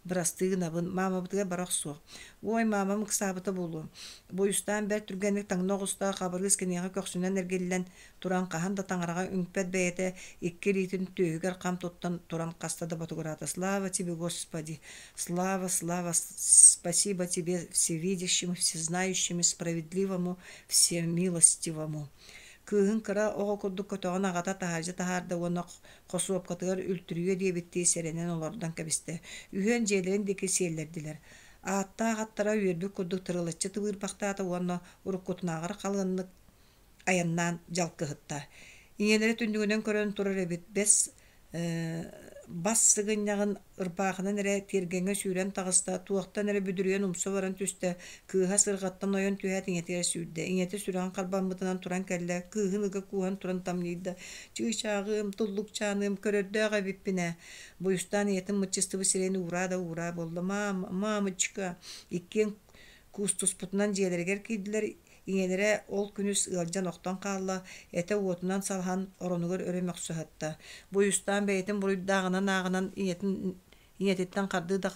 Бырастыы гынабын, маамабытыгар бара охсуох. Уой, маамам ыксаабыта буолуо. Буйустаан бэрт түргэнник таҥна оҕуста, Хабырыыс киниэхэ көхсүнэн эргиллэн туран хаһан да таҥараҕа үҥпэт бэйэтэ икки илиитин түөһүгэр хам туттан туран хаста да ботугураата. Слава тебе, Господи! Слава, слава, спасибо тебе, всевидящему, всезнающему, справедливому, всемилостивому. Кыыһын кыра оҕо курдук көтөҕөн аҕата таһырдьа таһаарда уонна хосуопкатыгар үлтүрүйүө диэбиттии сэрэнэн олордон кэбистэ. Үһүөн дьиэлэрин диэки сиэллэрдилэр. Ааттаах аттара үөрбүт курдук тырылаччы тыбыырбахтаата уонна уруккутунааҕар халыаннык айаннаан дьалкыһытта. Ийэлэрэ түннүгүнэн көрөн турар эбит, бэс бас сыгынньаҕын ырбаахынан эрэ тиэргэҥҥэ сүүрэн таҕыста, туохтан эрэ бүдүрүйэн умса баран түстэ, кыыһа сырҕаттан ойон түһээт ийэтигэр сүүрдэ. Ийэтэ сүрэҕин харбаммытынан туран кэллэ, кыыһын ыга кууһан туран тамньыйда: «Чыычааҕым, туллукчааным, көрөрдөөх эбиппин ээ». Буйустаан ийэтин мыччыстыбыт сирэйин уураа да уураа буолла: «Маама, мамочка!» Иккиэн куустуспутунан дьиэлэригэр киирдилэр, Ийэлэрэ ол күнүс ыалдьан охтон хаалла, этэ уотунан салаһан, оронугар өрө мөхсө сытта. Буйустаан бэйэтин буруйдааҕынан ааҕынан ийэтин ийэтиттэн хардыы да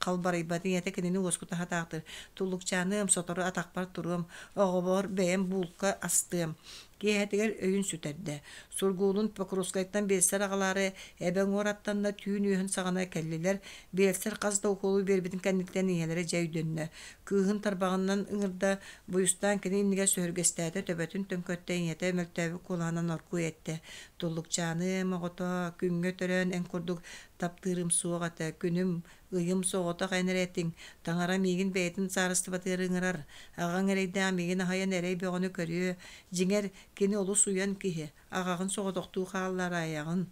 халбарыйбат, ийэтэ кинини уоскута сатаахтыыр: «Туллукчааныам, сотору атахпар туруом, оҕобор бэйэм буулка астыам». Киэһэтигэр өйүн сүтэрдэ. Сургуулун Покровскайтан биэлсэр аҕалаары эбэ уҥуор аттанна, түүн үөһүн саҕана кэллилэр. Биэлсэр хас да укуолу биэрбитин кэнниттэн ийэлэрэ дьэ өйдөннө. Кыыһын тарбаҕынан ыҥырда, Буйустаан кини иннигэр сөһүргэстээтэ, төбөтүн төҥкөттө, ийэтэ мөлтөөбүт куолаһынан оргууй эттэ: «Туллукчааныам оҕото, күҥҥэ төрөөн эн курдук таптыырым суох этэ, күнүм, ыйым соҕотох эн эрэ этиҥ, таҥара миигин бэйэтин саарыстыбатыгар ыҥырар, аҕаҥ эрэйдээх миигин аһыйан эрэй бөҕөнү көрүө, дьиҥэр, кини олус уйан киһи, аҕаҕын соҕотохтуу хааллараайаҕын»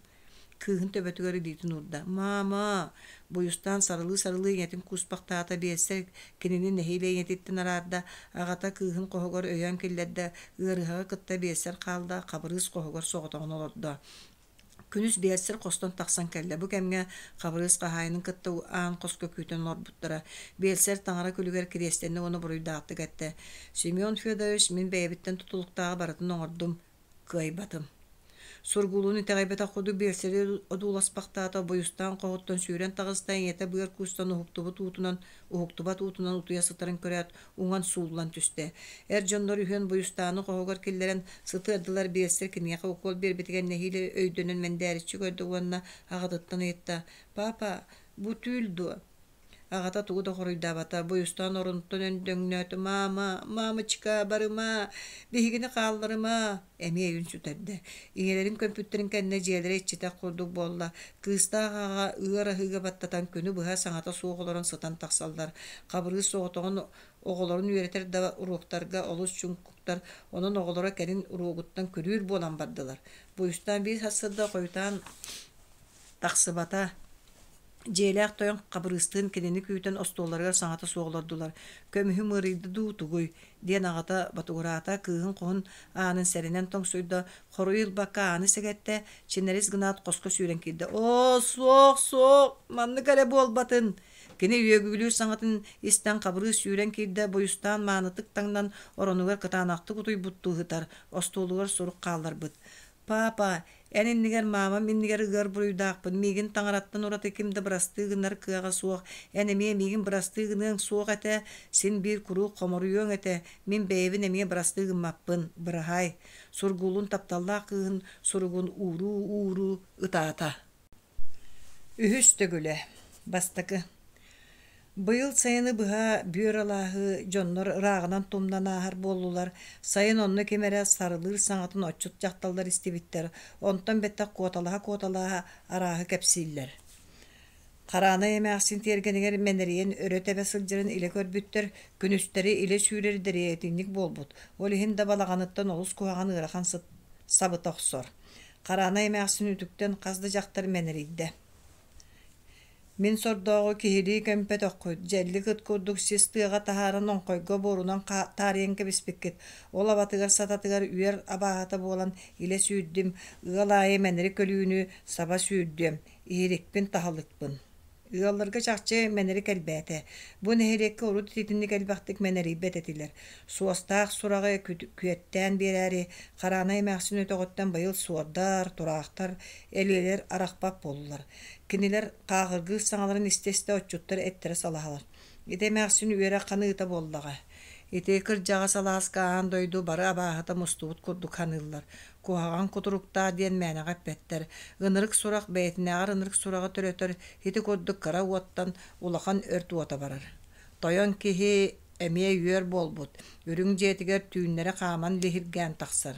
Кыыһын төбөтүгэр илиитин уурда: «Маама!» Буйустаан сарылыы-сарылыы ийэтин кууспахтаата, биэлсэр кинини нэһиилэ ийэтиттэн араарда, аҕата кыыһын хоһугар өйөөн киллэрдэ, ыарыһаҕы кытта биэлсэр хаалла, Хабырыыс хоһугар соҕотоҕун олордо. Күнүс биэлсэр хостон тахсан кэллэ. Бу кэмҥэ Хабырыыс хаһаайынын кытта аан хоско күүтэн олорбуттара. Биэлсэр таҥара күлүгэр кириэстэннэ уонна буруйдаахтык эттэ: «Семен Федорович, мин бэйэбиттэн тутулуктааҕы барытын оҥордум, кыайбатым. Сургуулун итэҕэйбэтэх курдук биэлсэри одууласпахтаата, Бойустаан хоһуттан сүүрэн таҕыста, ийэтэ быар куустан уһуктубут уутунан, уһуктубат уутунан утуйа сытарын көрөөт, уҥан сууллан түстэ. Эр дьоннор үһүөн Бойустааны хоһугар киллэрэн сытыардылар, биэлсэр киниэхэ укуол биэрбитигэр нэһиилэ өйдөнөн мэндээриччи көрдө уонна аҕатыттан ыйытта: «Папа, бу түүл дуо?» Аҕата тугу да хоруйдаабата, Бойустаан оронуттан өндөҥнөөтө: «Маама, мамочка, барыма, биһигини хаалларыма!» Эмиэ өйүн сүтэрдэ. Ийэлэрин көмпүттэрин кэннэ дьиэлэрэ иччитэх курдук буолла. Кыыстаах аҕа ыар аһыыга баттатан күнү быһа саҥата суох олорон сытан тахсаллар. Хабырыыс соҕотоҕун оҕолорун үөрэтэр да уруоктарга олус чуҥкуктар, онон оҕолоро кэлин уруогуттан күрүүр буолан бардылар. Бойустаан биир сарсыарда хойутаан тахсыбата. Дьиэлээх тойон Хабырыыстыын кинини күүтэн остуолларыгар саҥата суох олордулар. «Көмүһүм ыарыйда дуу, тугуй?» диэн аҕата ботугураата, кыыһын хоһун аанын сэрэнэн тоҥсуйда, хоруй ылбакка ааны сэгэттэ, чинэрис гынаат хоско сүүрэн киирдэ. «Оо, суох, суох, маннык эрэ буолбатын!» Кини үөгүлүүр саҥатын истэн Хабырыыс сүүрэн киирдэ, Бойустаан маанытык таҥнан оронугар кытаанахтык утуйбуттуу сытар, остуолугар сурук хаалларбыт. «Паапа, эн иннигэр маамам иннигэр ыар буруйдаахпын, миигин таҥараттан ураты ким да бырастыы гынар кыаҕа суох, эн эмиэ миигин бырастыы гыныаҥ суох этэ, син биир куруук хоморуйуоҥ этэ, мин бэйэбин эмиэ бырастыы гыммаппын, быраһаай» Сургуулун тапталлаах кыыһын суругун ууруу-ууруу ытаата. Үһүс төгүлэ Бастакы Быйыл сайыны быһа бүөр алааһы дьоннор ырааҕынан тумнан ааһар буоллулар. Сайын онно ким эрэ сарылыыр саҥатын отчут дьахталлар истибиттэр, онтон бэттэх куоталаһа-куоталаһа арааһы кэпсииллэр. Хараанай эмээхсин тиэргэнигэр мэнэрийэн өрө тэбэ сылдьарын илэ көрбүттэр, күнүстэри илэ сүүрэр дэриэтинньик буолбут, ол иһин да балаҕаныттан олус куһаҕан ыарахан сыт сабыта охсор. Хараанай эмээхсин үтүктэн хас да дьахтар мэнэрийдэ. Мин сордооҕу киһилии көмпөтөххүт, дьэллик ыт курдук сис тыаҕа таһааран оҥхойго буорунан таарыйан кэбиспиккит, ол абатыгар-сататыгар үөр абааһыта буолан илэ сүүрдүм, ыал аайы мэнэрик өлүүнү саба сүүрдүөм, иһирикпин таһалыкпын. Ыалларга чахчы мэнэрик элбээтэ. Бу нэһилиэккэ урут итинник элбэхтик мэнэрийбэт этилэр. Суостаах сураҕы күөттээн биэрээри, Хараанай эмээхсин өтөҕүттэн быйыл суордар, тураахтар, элиэлэр арахпат буоллулар. Кинилэр хааҕыргыыр саҥаларын истэ-истэ отчуттар эттэрэ салаһалар. Ити эмээхсин үөрэх ханыыта буоллаҕа. Ити кырдьаҕас алааска аан дойду бары абааһыта мустубут курдук саныыллар. Куһаҕан кутуруктаах диэн мээнэҕэ эппэттэр. Ынырык сурах бэйэтинээҕэр ынырык сураҕы төрөтөр, ити курдук кыра уоттан улахан өрт уота барар. Тойон киһи эмиэ үөр буолбут, үрүҥ дьиэтигэр түүннэри хааман лиһиргээн тахсар.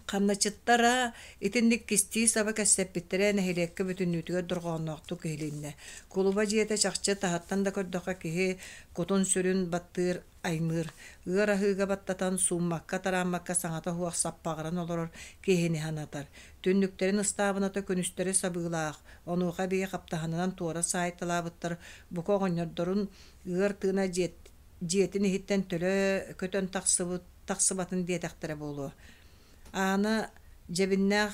Хамначчыттара итинник кистии-саба кэпсэппиттэрэ нэһилиэккэ бүтүннүүтүгэр дорҕоонноохтук иһилиннэ. Кулуба дьиэтэ чахчы таһыттан да көрдөххө киһи кутун-сүрүн баттыыр, аймыыр. Ыар аһыыга баттатан, сууммакка-тарааммакка саҥата суох саппаҕыран олорор киһини санатар. Түннүктэрин ыстаабыната күнүстэри сабыылаах, онуоха эбии хаптаһынынан туора саайталаабыттар бука оҕонньордорун ыар тыына дьиэтин иһиттэн төлө көтөн тахсыбыт тахсыбатын диэтэхтэрэ буолуо. Аана дьэбиннээх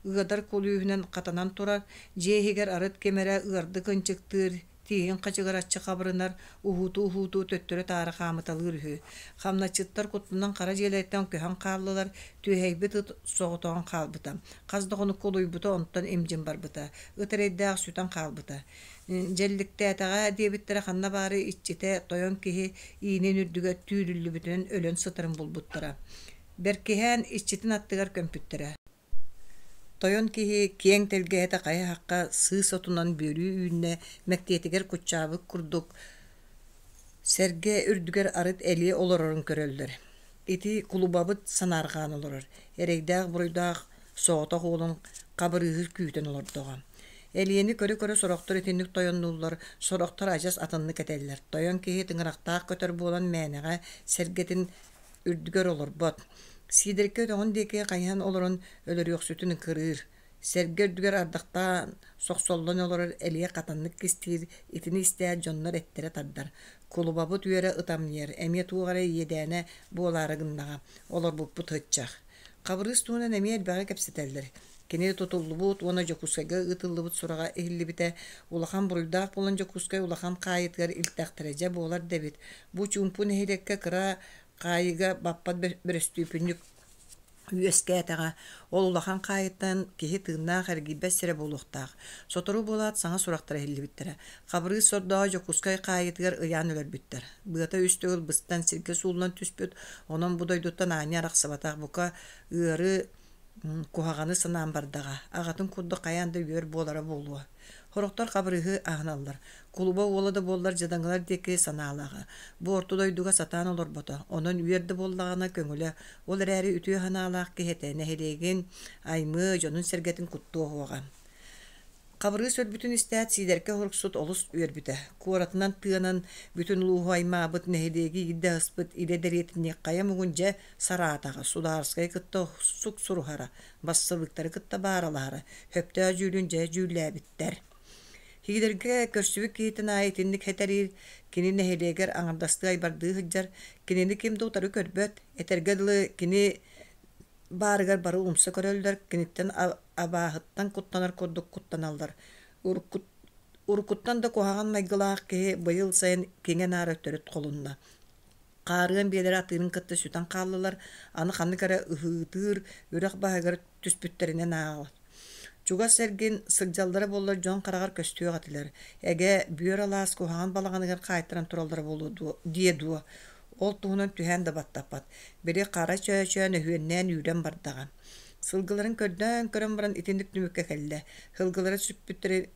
ыадар кулүүһүнэн хатанан турар, дьиэ иһигэр арыт ким эрэ ыардык ынчыктыыр, тииһин хачыгыраччы хабырынар, уһуутуу-уһуутуу төттөрү-таары хаамыталыыр үһү. Хамначчыттар куттанан хара дьиэлэриттэн көһөн хааллылар, түөһэйбит ыт соҕотоҕун хаалбыта. Хас да хонукка улуйбута, онтон имдьин барбыта. Ыт эрэйдээх сүтэн хаалбыта. Дьэлликтээтэҕэ диэбиттэрэ ханна баары иччитэ тойон киһи иинин үрдүгэр түүрүллүбүтүнэн өлөн сытарын булбуттара. Бэркиһээн иччитин аттыгар көмпүттэрэ. Тойон киһи киэҥ тэлгэһэтэ хайа-хахха сыыс отунан бүөрүү үүннэ, мэктиэтигэр куччаабыт курдук сэргэ үрдүгэр арыт элиэ олорорун көрөллөр. Ити кулубабыт санаарҕаан олорор, эрэйдээх-буруйдаах соҕотох уолун Хабырыыһы күүтэн олордоҕо. Элиэни көрө-көрө сорохтор итинник тойоннууллар, сорохтор адьас атыннык этэллэр. Тойон киһи тыҥырахтаах көтөр буолан мээнэҕэ сэргэтин үрдүгэр олорбот. Сиидэркэ өтөҕүн диэки хайыһан олорон өлөрүөхсүтүн ыккырыыр. Сэргэ үрдүгэр ардахтаан сохсоллон олорор элиэ хатаннык кистиир, итини истээт дьоннор эттэрэ тардар. Кулубабыт үөрэ ытамньыйар, эмиэ туох эрэ иэдээнэ буолаары гыннаҕа, олорбуппут һыччах. Хабырыыс туһунан эмиэ элбэҕи кэпсэтэллэр. Кини тутуллубут уонна Дьокуускайга ыытыллыбыт сураҕа иһиллибитэ. Улахан буруйдаах буолан Дьокуускай улахан хаайыытыгар илтэхтэрэ дьэ буолар да эбит. Бу чуумпу нэһилиэккэ кыра хаайыыга баппат бөрөстүүпүнньүк. Үөскээтэҕэ, ол улахан хаайыттан киһи тыыннаах эргийбэт сирэ буолуохтаах. Сотору буолаат саҥа сурахтар иһиллибиттэрэ. Хабырыыс сордооҕо Дьокуускай хаайыытыгар ыйаан өлөрбүттэр. Быата үс төгүл быстан сиргэ сууллан түспүт, онон бу дойдуттан аанньа арахсыбатах, бука ыары куһаҕаны санаан бардаҕа. Аҕатын курдук хайаан да үөр буолара буолуо. Сорохтор Хабырыыһы аһыналлар. Кулуба уола да буоллар дьадаҥылар диэки санаалааҕа. Бу орто дойдуга сатаан олорбото, онон үөр да буоллаҕына көҥүлэ, ол эрээри үтүө санаалаах киһи этэ, нэһилиэгин, аймыа, дьонун-сэргэтин куттуо суоҕа. Хабырыыс өлбүтүн истээт, Сиидэркэ Оһуруксут олус үөрбүтэ. Куоратынан тыанан бүтүн улууһу аймаабыт, нэһилиэги иирдэ аспыт илэ дэриэтинньик хайа муҥун дьэ сараатаҕа, судаарыскайы кытта суксуруһара, бассабыыктары кытта бааралаһара, сөптөөх дьүүлүн дьэ дьүүллээбиттэр. Һиидэргэ көрсүбүт киһитин аайы итинник сэтэриир, кини нэһилиэгэр аҥардастыы айбардыы сылдьар, кинини ким да утары көрбөт, этэргэ дылы кини баарыгар бары умса көрөллөр, киниттэн абааһыттан куттанар курдук куттаналлар. Уруккуттан да куһаҕан майгылаах киһи быйыл сайын киҥэ-наара төрүт холунна. Хаарыан биэлэрэ атыырын кытта сүтэн хааллылар, аны ханнык эрэ ыһыытыыр үрэх баһыгар түспүттэринэн ааҕар. Чугас эргин сылдьаллара буоллар дьон хараҕар көстүөх этилэр. Эгэ, бүөр алаас куһаҕан балаҕаныгар хаайтаран тураллара буолуо дуо диэ дуо? Ол туһунан түһээн да баттаппат. Били хара чөөчөөн өһүөннээн үүрэн бардаҕа. Сылгыларын көрдөөн көрөн баран итинник түмүккэ кэллэ. Сылгылара сүппүттэри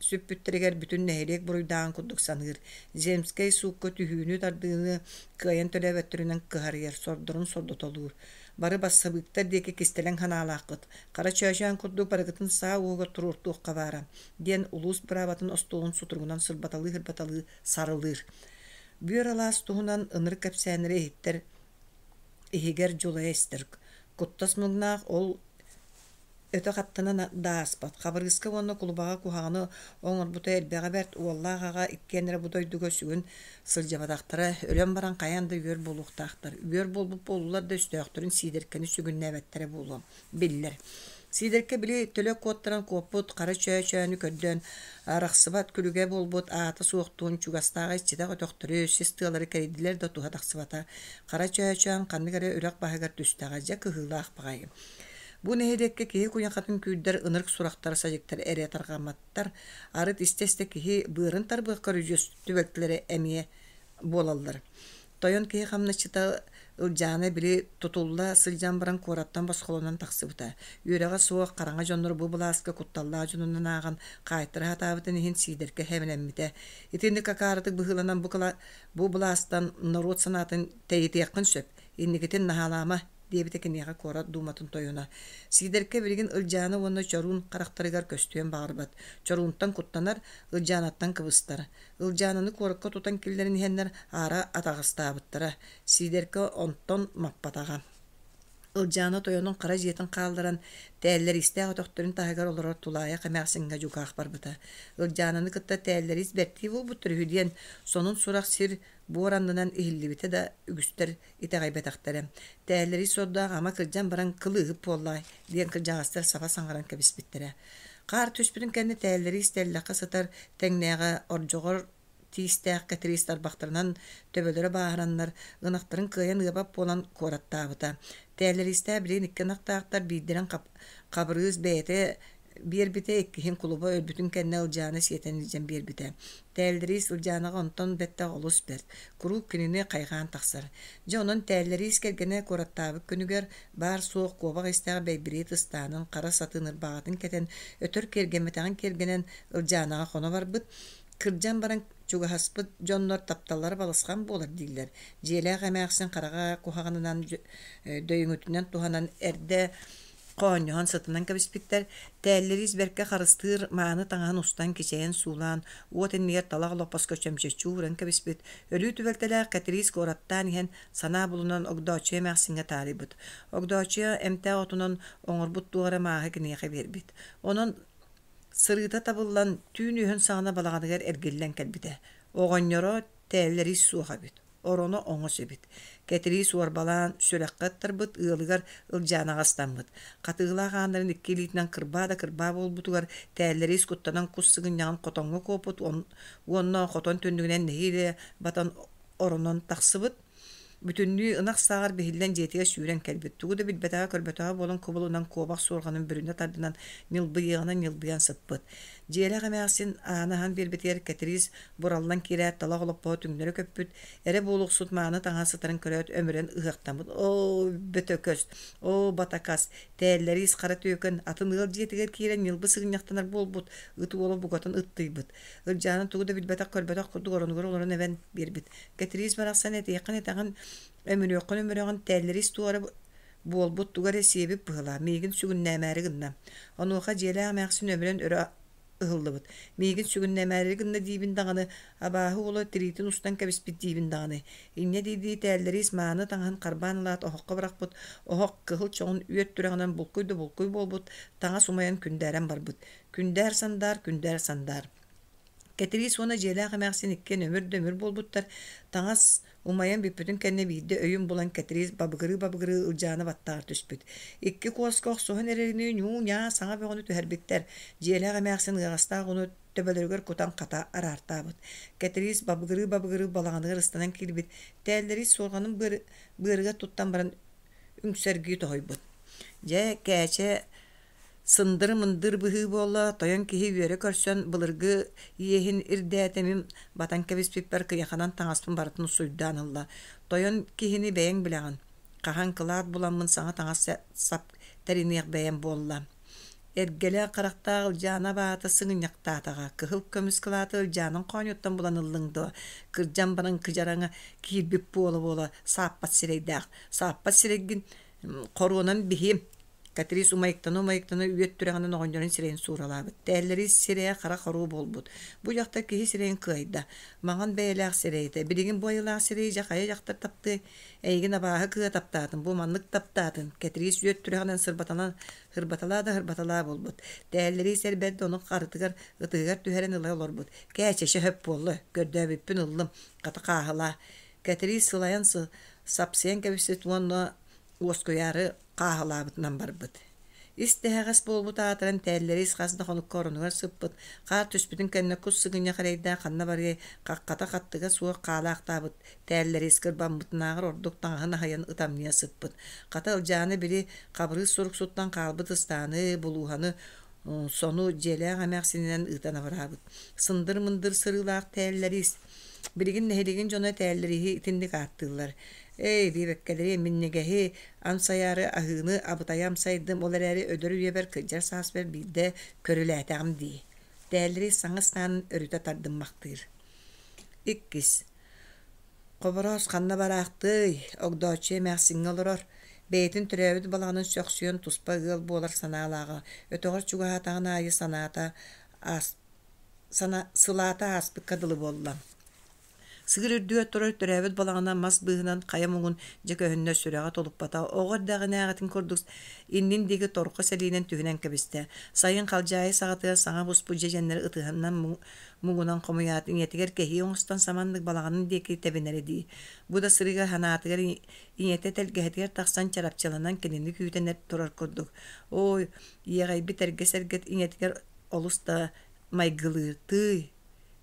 сүппүттэригэр бүтүн нэһилиэк буруйдааҕын курдук саныыр. Земскэй суукка түһүүнү-тардыыны кыайан төлөөбөттөрүнэн кыһарыйар, сордорун сордотолуур. Бары бассабыыктар диэки кистэлэҥ санаалааххыт, хара чөөчөөн курдук барыгытын саа уоһугар туруортуохха баара, диэн улуус быраабатын остуолун сутуругунан сырбаталыы-сырбаталыы сарылыыр. Бүөр алаас туһунан ынырык кэпсээннэри иһиттэр иһигэр дьулайа истэр. Куттас муҥнаах ол Өтөх аттынан да ааспат, Хабырыыска уонна кулубаҕа куһаҕаны оҥорбута элбэҕэ бэрт, уоллаах аҕа иккиэннэрэ бу дойдуга сүгүн сылдьыбатахтара, өлөн баран хайаан да үөр буолуохтаахтар, үөр буолбут буоллулар да өстөөхтөрүн Сиидэркэни сүгүннээбэттэрэ буолуо биллэр. Сиидэркэ били төлө куоттаран куоппут хара чөөчөөнү көрдөөн арахсыбат күлүгэ буолбут аата суохтуун чугастааҕы иччитэх өтөхтөрү, сис тыалары кэрийдилэр да туһа тахсыбата. Хара чөөчөөн ханнык эрэ үрэх баһыгар түстэҕэ дьэ кыһыылаах баҕайы. Бу нэһилиэккэ киһи куйахатын күүрдэр ынырык сурахтар-садьыктар эрэ тарҕамматтар, арыт истэ-истэ киһи быарын тарбыах көрүдьүөс түбэлтэлэрэ эмиэ буолаллар. Тойон киһи хамначчыта Ылдьаана били тутулла сылдьан баран куораттан босхолонон тахсыбыта. Үөрэҕэ суох хараҥа дьоннор бу былааска кутталлаах дьонунан ааҕан хаайтара сатаабытын иһин Сиидэркэ сэмэлэммитэ. Итинник акаарытык быһыыланан бу, бу былаастан норуот санаатын тэйитиэххин сөп, инникитин наһаалаама диэбитэ киниэхэ куорат дууматын тойоно. Сиидэркэ билигин Ылдьаана уонна Чоруун харахтарыгар көстүөн баҕарбат. Чоруунтан куттанар, Ылдьаанаттан кыбыстар. Ылдьаананы куоракка тутан киллэрэн иһэннэр аара атаҕастаабыттара. Сиидэркэ онтон маппатаҕа. Ылдьаана тойонун хара дьиэтин хаалларан, тээллэриистээх өтөхтөрүн таһыгар олорор тулаайах эмээхсиҥҥэ дьукаах барбыта. Ылдьаананы кытта тээллэриис бэртии буолбуттар үһү диэн сонун сурах сир буор аннынан иһиллибитэ да үгүстэр итэҕэйбэтэхтэрэ. Тээллэрий сордоох ама кырдьан баран кылыыһыт буоллаай диэн кырдьаҕастар саба саҥаран кэбиспиттэрэ. Хаар түспүтүн кэннэ тээллэрий тэллэххэ сытар тэҥнээҕэ ордьоҕор тиистээх Кэтириис тарбахтарынан төбөлөрө бааһыраннар, ынахтарын кыайан ыабат буолан куораттаабыта. Тээллэриистээх билигин икки ынахтаахтар биирдэрин Хабырыыс бэйэтэ биэрбитэ, иккиһин кулуба өлбүтүн кэннэ Ылдьаана сиэтэн илдьэн биэрбитэ. Тээллэриис Ылдьаанаҕа онтон бэттэх олус бэрт, куруук кинини хайҕаан тахсар. Дьэ онон Тээллэриис кэргэнэ куораттаабыт күнүгэр баар-суох куобах истээх бэйбириэт ыстаанын хара сатыын ырбаҕатын кэтэн, өтөр киэргэммэтэҕин киэргэнэн Ылдьаанаҕа хоно барбыт. Кырдьан баран чугаһаспыт дьоннор тапталлара балысхан буолар дииллэр. Дьиэлээх эмээхсин хараҕа куһаҕанынан дөйүҥүтүнэн туһанан эрдэ хоонньоһон сытынан кэбиспиттэр. Тээллэриис бэркэ харыстыыр мааны таҥаһын устан кичэйэн суулаан, уот иннигэр талах олоппоско чөмчөччү ууран кэбиспит. Өлүү түбэлтэлээх Кэтириис куораттаан иһэн санаа булунан Огдооччуйа эмээхсиҥҥэ таарыйбыт. Огдооччуйа эмтээх отунан оҥорбут туох эрэ мааһы киниэхэ биэрбит. Онон сырыыта табыллан түүн үөһүн саҕана балаҕаныгар эргиллэн кэлбитэ. Оҕонньоро тээллэриис суох эбит ороно оҥос эбит. Кэтириис уорбалаан, сүрэххэ ыттарбыт ыалыгар Ылдьаанаҕа ыстаммыт. Хатыылаах ааннарын икки илиитинэн кырбаа да кырбаа буолбутугар тээллэриис куттанан кус сыгынньаҕын хотоҥҥо куоппут уонна хотон түннүгүнэн нэһиилэ батан оронон тахсыбыт. Бүтүннүү ынах сааҕар биһиллэн дьиэтигэр сүүрэн кэлбит, тугу да билбэтэҕэ-көрбөтөҕө буолан кубулунан куобах суорҕанын бүрүнэ тардынан ньылбыйыаҕынан ньылбыйан сыппыт. Дьиэлээх эмээхсин ааны аһан биэрбитигэр Кэтириис бураллан киирээт талах олоппоһо түҥнэри көппүт, эрэ буолуохсут мааны таҥаһа сытарын көрөөт өмүрэн ыһыахтаммыт. Оо, бөтөкөс, оо, батакас, тээллэриис хара түөкэн атын ыал дьиэтигэр киирэн ньылбы сыгынньахтанар буолбут, ыт уола букатын ыттыйбыт. Ылдьаана тугу да билбэтэх-көрбөтөх курдук оронугар олорон эбэн биэрбит. Кэтириис барахсан этиэххин этэҕин, өмүрүөххүн өмүрөҕүн, тээллэриис туора буолбут тугу эрэ сиэбит быһыылаах, миигин сүгүннээмээри гынна. Онуоха дьиэлээх эмээхсин өмүрэн өрө ыһыллыбыт. Миигин сүгүннэмээри гынна диибин даҕаны, абааһы уола тириитин устан кэбиспит диибин даҕаны. Инньэ дии-дии тээллэриис мааны таҥаһын харбаан ылаат оһоххо бырахпыт, оһох кыһыл чоҕун үөт түрэҕинэн булкуй да булкуй буолбут, таҥас умайан күндээрэн барбыт. Күндээр сандаар, күндээр сандаар. Кэтириис уонна дьиэлээх эмээхсин иккиэн өмүр да өмүр буолбуттар, таҥас умайан бүппүтүн кэннэ биирдэ өйүн булан Кэтириис бабыгырыы-бабыгырыы Ылдьаана баттаҕар түспүт. Икки куоска охсуһан эрэринии ньуу-ньаа саҥа бөҕөнү түһэрбиттэр. Дьиэлээх эмээхсин ыаҕастаах ууну төбөлөрүгэр кутан хата араартаабыт. Кэтириис бабыгырыы-бабыгырыы балаҕаныгар ыстанан киирбит, тээллэриис суорҕанын быарыгар туттан баран үҥсэргии тоһуйбут. Дьэ, Кээчэ Сындыр-мындыр быһыы буолла, тойон киһи үөрэ көрсөн былыргы иэһин ирдээтэмим, батан кэбиспиппэр кыйаханан таҥаспын барытын суйдаан ылла. Тойон киһини бэйэҥ билэҕин, хаһан кылаат буламмын саҥа таҥас сап тэриниэх бэйэм буолла. Эргэлээх харахтаах Ылдьаана абаата сыгынньахтаатаҕа, кыһыл көмүс кылааты Ылдьаанын хоонньуттан булан ыллыҥ дуо? Кырдьан баран кыдьараҥа киирбит буола-буола сааппат сирэйдээх, сааппат сирэйгин хоруонан биһиэм Катрис умайыктана-умайыктана үөт түрэҕинэн оҕонньорун сирэйин сууралаабыт. Тээллэри сирэйэ хара хоруу буолбут. Бу дьахтар киһи сирэйин кыайда. Маҥан бэйэлээх сирэйитэ. Билигин бу айылаах сирэйи дьэ хайа дьахтар таптыай? Эйигин абааһы кыа таптаатын, бу маннык таптаатын. Кэтириис үөт түрэҕинэн сырбатанан һырбаталаа да һырбаталаа буолбут. Тээллэри сэрбэрдэ ону харытыгар ытыһыгар түһэрэн ыла олорбут. Кээчэшэ сөп буолла, көрдөөбүппүн ыллым, хата хааһылаа. Кэтириис сылайан сапсыйан кэбиспит уонна уоскуйаары хааһылаабытынан барбыт. Ис тэһэҕэс буолбут аатыран тээллэриис хас да хонукка оронугар сыппыт, хаар түспүтүн кэннэ кус сыгынньах эрэйдээх ханна барыай, хаххата хаттыга суох хаалаахтаабыт тээллэриис кырбаммытынааҕар ордук таҥаһын аһыйан ытамньыйа сыппыт. Хата Ылдьаана били Хабырыыс суруксуттан хаалбыт ыстааны, булууһаны, сону дьиэлээх эмээхсининэн ыытан абыраабыт. Сындыр-мындыр сырыылаах тээллэриис. Билигин нэһилиэгин дьоно тээллэрииһи итинник ааттыыллар. Эй, диэбэккэлэри, минньигэһи амсайаары аһыыны абытайа амсайдым, ол эрээри өлөр үйэбэр кырдьар сааспар биирдэ көрүлээтэҕим дии. Тээллэри саҥа ыстаанын өрүтэ тардыммахтыыр. Иккис. Хобороос ханна бараахтыай, Огдооччу эмээхсиҥҥэ олорор. Бэйэтин төрөөбүт балаҕанын сөхсүйэн туспа ыал буолар санаалааҕа. Өтөҕөр чугаһаатаҕын аайы санаата аас сылаата ааспыкка дылы буолла. Сыыр үрдүгэр турар төрөөбүт балаҕана мас быыһынан хайа муҥун дьэ көһүннэ сүрэҕэ тулуппата, оҕо эрдэҕинээҕитин курдук иннин диэки торҕо сэлиинэн түһүнэн кэбистэ. Сайын халдьаайы саҕатыгар саҥа буспут дьэдьэннэри ытыһынан муҥунан хомуйаат, ийэтигэр кэһии оҥостон саманнык балаҕанын диэки тэбинэрэ дии. Бу да сырыыга санаатыгар ийэтэ тэлгэһэтигэр тахсан чарапчыланан кинини күүтэн турар курдук. Ой, иэҕэйбит эргэ сэргэт ийэтигэр олус да майгылыыр. Тыый,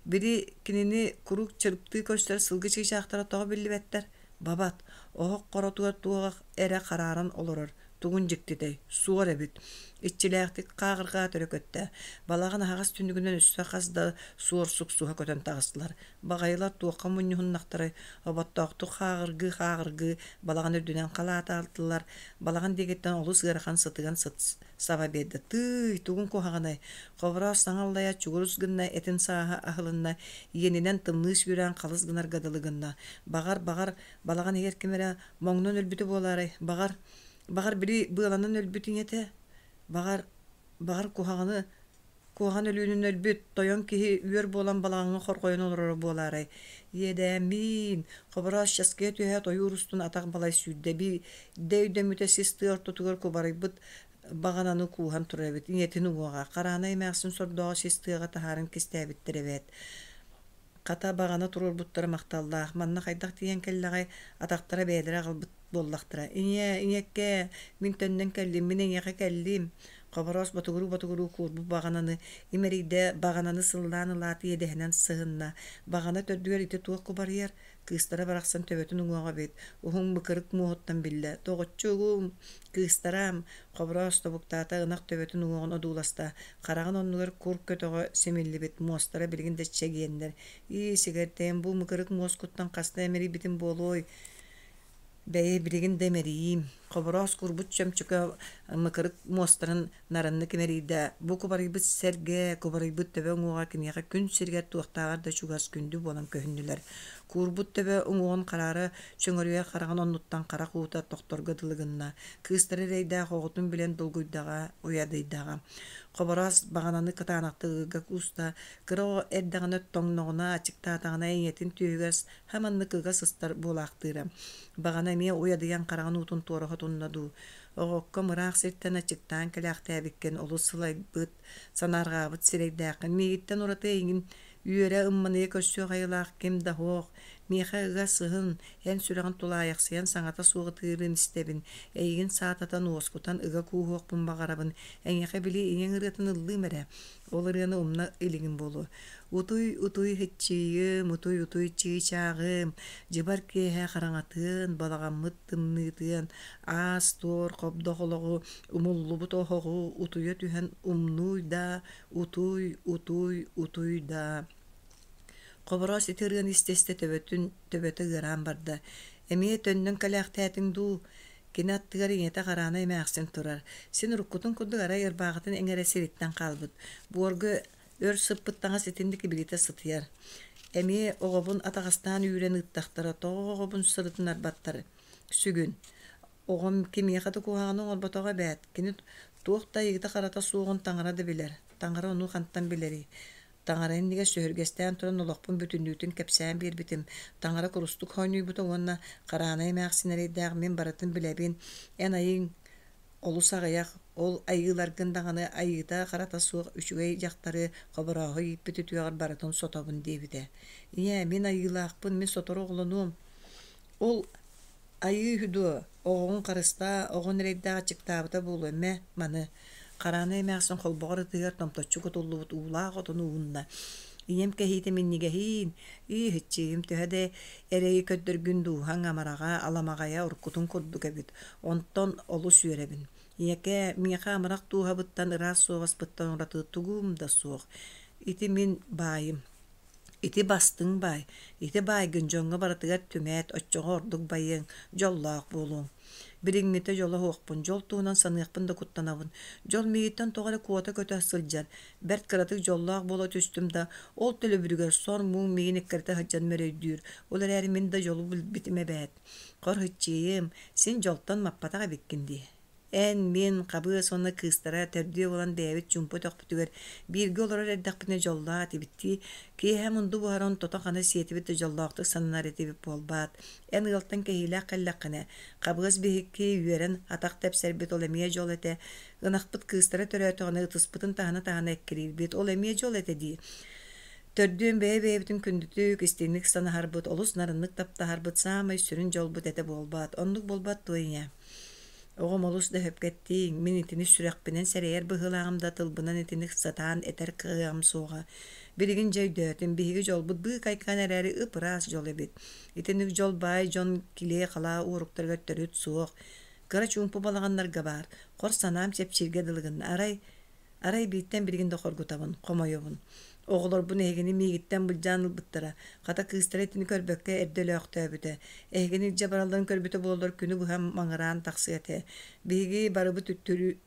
били кинини куруук чырыптыы көрсөр сылгы чыычаахтара тоҕо биллибэттэр? Бабат, оһох хоротугар туох эрэ харааран олорор, тугун дьиктитэй, суор эбит. Иччилээхтик хааҕырҕаат өрө көттө. Балаҕан аһаҕас түннүгүнэн өссө хас да суор суксуһа көтөн таҕыстылар. Баҕайылар туохха мунньуһуннахтарай, оботтоохтук хааҕыргыы-хааҕыргыы балаҕан үрдүнэн халаатаатылар. Балаҕан диэкиттэн олус ыарахан сытыган сыт саба биэрдэ. Тыый, тугун куһаҕанай? Хобороос саҥа аллайа чугурус гынна, этин сааһа аһылынна, иэнинэн тымныы сүүрээн халыс гынарга дылы гынна. Баҕар, баҕар, балаҕан иһигэр ким эрэ моҥнон өлбүтэ буолаарай? Баҕар, баҕар били быаланан өлбүт ийэтэ? Баҕар, баҕар куһаҕаны Куһаҕан өлүүнүн өлбүт, тойон киһи үөр буолан балаҕаҥҥа хорҕойон олороро буолаарай? Иэдээммиин, Хобороос часкыйа түһээт ойуур устун атах балай сүүрдэ, биирдэ өйдөммүтэ сис тыа ортотугар кубарыйбыт баҕананы кууһан турар эбит, ийэтин уҥуоҕа. Хараанай эмээхсин сордооҕу сис тыаҕа таһааран кистээбиттэр эбээт. Хата, баҕана туруорбуттара махталлаах, манна хайдах тиийэн кэллэҕэй, атахтара бэйэлэрэ аҕалбыт буоллахтара. Ийээ, ийэккээ, мин төннөн кэллим, мин эйиэхэ кэллим. Хобороос ботугуруу-ботугуруу куурбут баҕананы имэрийдэ, баҕананы сыллаан ылаат иэдэһинэн сыһынна. Баҕана төрдүгэр ити туох кубарыйар? Кыыстара барахсан төбөтүн уҥуоҕа эбит, уһун быкырык муоһуттан биллэ. Доҕоччугум, кыыстараам, Хобороос тобуктаата, ынах төбөтүн уҥуоҕун одууласта, хараҕын оннугар кур көтөҕө симиллибит, муостара билигин да чэгиэннэр. Ии, сигэртэйэн бу мыкырык муоскуттан хаста эмэрийбитим буолуой? Бэйи, билигин да имэрийиим. Хобороос курбут чөмчөкө мыкырык муостарын нарыннык имэрийдэ. Бу кубарыйбыт сэргэ, кубарыйбыт төбө уҥуоҕа киниэхэ күн сиригэр туохтааҕар да чугас күндү буолан көһүннүлэр. Куурбут төбө уҥуоҕун хараара чөҥөрүйэр хараҕын оннуттан харах уута тохторго дылы гынна. Кыыстара эрэйдээх оҕотун билэн долгуйдаҕа, уйадыйдаҕа. Хобороос баҕананы кытаанахтык ыга кууста, кыра оҕо эрдэҕинэ тоҥноҕуна, аччыктаатаҕына ийэтин түөһүгэр Һа маннык ыга сыстар буолаахтыыра. Баҕана эмиэ уйадыйан хараҕын уутун туора хотунна дуу. Оҕокком ыраах сиртэн аччыктаан кэлээхтээбиккин олус сылайбыт, санаарҕаабыт сирэйдээххин. Миигиттэн ураты эйигин үөрэ ымманыйа көрсүөх айылаах ким да суох. Миэхэ ыга сыһын, эн сүрэҕин тулаайахсыйан саҥата суох ытыырын истэбин. Эйигин саататан, уоскутан ыга кууһуохпун баҕарабын. Эйиэхэ били ийэҥ ырыатын ыллыым эрэ. Ол ырыаны умна илигин буолуо. Утуй, утуй һыччыйым, утуй, утуй чыычааҕым, дьыбар киэһэ хараҥатыан, балаҕаммыт тымныытыан, аас-туор хобдох олоҕу, умуллубут оһоҕу утуйа түһэн умнууй да, утуй, утуй, утуй да. Хобороос ити ырыаны истэ-истэ төбөтүн төбөтө ыараан барда. Эмиэ төннөн кэлээхтээтиҥ дуу? Кини аттыгар ийэтэ Хараана эмээхсин турар. Син уруккутун курдук арай ырбаахытын эҥэрэ сириттэн хаалбыт. Буорга өр сыппыт таҥас итинник ибилитэ сытыйар. Эмиэ оҕобун атаҕастаан үүрэн ыыттахтара, тоҕо оҕобун сырытыннарбаттар сүгүн. Оҕом кимиэхэ да куһаҕаны оҥорботоҕо эбээт. Кини туох да айыыта-харата суоҕун таҥара да билэр. Таҥара ону хантан билэрий? Таҥара иннигэр сөһүргэстээн туран олохпун бүтүннүүтүн кэпсээн биэрбитим. Таҥара курустук хоонньуйбута уонна Хараанай эмээхсин эрэйдээх мин барытын билэбин, эн айыҥ олус аҕыйах, ол айыыларгын даҕаны айыыта-харата суох үчүгэй дьахтары Хоборооһу ииппит үтүөҕэр барытын сотобун диэбитэ. Ийээ, мин айыылаахпын, мин сотору оҕолонуом. Ол Айыы үһү дуо, оҕоҕун харыстаа, оҕон эрэйдээх аччыктаабыта буолуо, мэ, маны Хараанай эмээхсин холбоҕор ытыһыгар томточчу кутуллубут уулаах отону уунна. Ийэм кэһиитэ минньигэһиин, ии-һыччыйым төһө да эрэйи көрдөргүн дууһаҥ амараҕа, аламаҕайа уруккутун курдук эбит, онтон олус үөрэбин. Ийэкээ, миэхэ амарах дууһабыттан, ыраас суобаспыттан ураты тугум да суох. Ити мин баайым. Ити бастыҥ баай, ити баайгын дьоҥҥо барытыгар түҥээт, оччоҕо ордук байыаҥ, дьоллоох буолуоҥ. Билиҥҥитэ дьоло суохпун, дьол туһунан саныахпын да куттанабын. Дьол миигиттэн тоҕо эрэ куота көтө сылдьар. Бэрт кыратык дьоллоох буола түстүм да, ол төлөбүрүгэр сор-муҥ миигин эккирэтэ сылдьан мөрөйдүүр. Ол эрээри мин да дьолу билбитим эбээт. Хор һыччыйым, син дьолтон маппатах эбиккин дии. Эн, мин, Хабыас уонна кыыстара төрдүө буолан бэйэбит чуумпу өтөхпүтүгэр бииргэ олорор эрдэхпитинэ дьоллоох этибит дии. Киэһэ мунду буһаран тото-хана сиэтибит да дьоллоохтук сананар этибит буолбаат. Эн ыалтан кэһиилээх кэллэххинэ, Хабыас биһикки үөрэн атах тэпсэрбит ол эмиэ дьол этэ. Ынахпыт кыыстара төрөөтөҕүнэ ытыспытын таһына-таһына эккириирбит ол эмиэ дьол этэ дии. Төрдүөн бэйэ-бэйэбитин күндүтүк, истиҥник санаһарбыт, олус нарыннык таптаһарбыт саамай сүрүн дьолбут этэ буолбаат. Оннук буолбат дуо ийээ? Оҕом олус да сөпкө эттиҥ, мин итини сүрэхпинэн сэрэйэр быһыылааҕым да тылбынан итинник сатаан этэр кыаҕым суоҕа. Билигин дьэ өйдөөтүм, биһиги дьолбут быыкайкаан эрээри ып-ыраас дьол эбит. Итинник дьол баай дьон килиэ-халаа уоруктарыгар төрүт суох. Кыра чуумпу балаҕаннарга баар, хор санаам чэпчииргэ дылы гынна. Арай Арай бииртэн билигин да хоргутабын, хомойобун. Оҕолорбун эһигини миигиттэн былдьаан ылбыттара, хата кыыстара итини көрбөккө эрдэ өлөөхтөөбүтэ. Эһигини илдьэ баралларын көрбүтэ буоллар күнү быһа маҥыраан тахсыа этэ. Биһиги барыбыт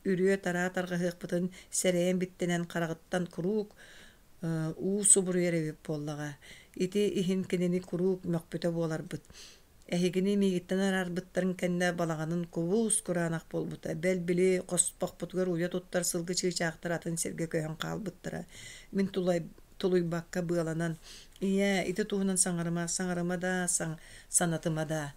үрүө-тараа тарҕаһыахпытын сэрэйэн биттэнэн хараҕыттан куруук уу субуруйар эбит буоллаҕа. Ити иһин кинини куруук мөхпүтэ буоларбыт. Эһигини миигиттэн араарбыттарын кэннэ балаҕанын кубус кураанах буолбута, бэл били хоспохпутугар уйа туттар сылгы чыычаахтар атын сиргэ көһөн хаалбыттара. Мин тулуйбакка быаланан, «Ийээ, ити туһунан саҥарыма, саҥарыма да, санатыма да».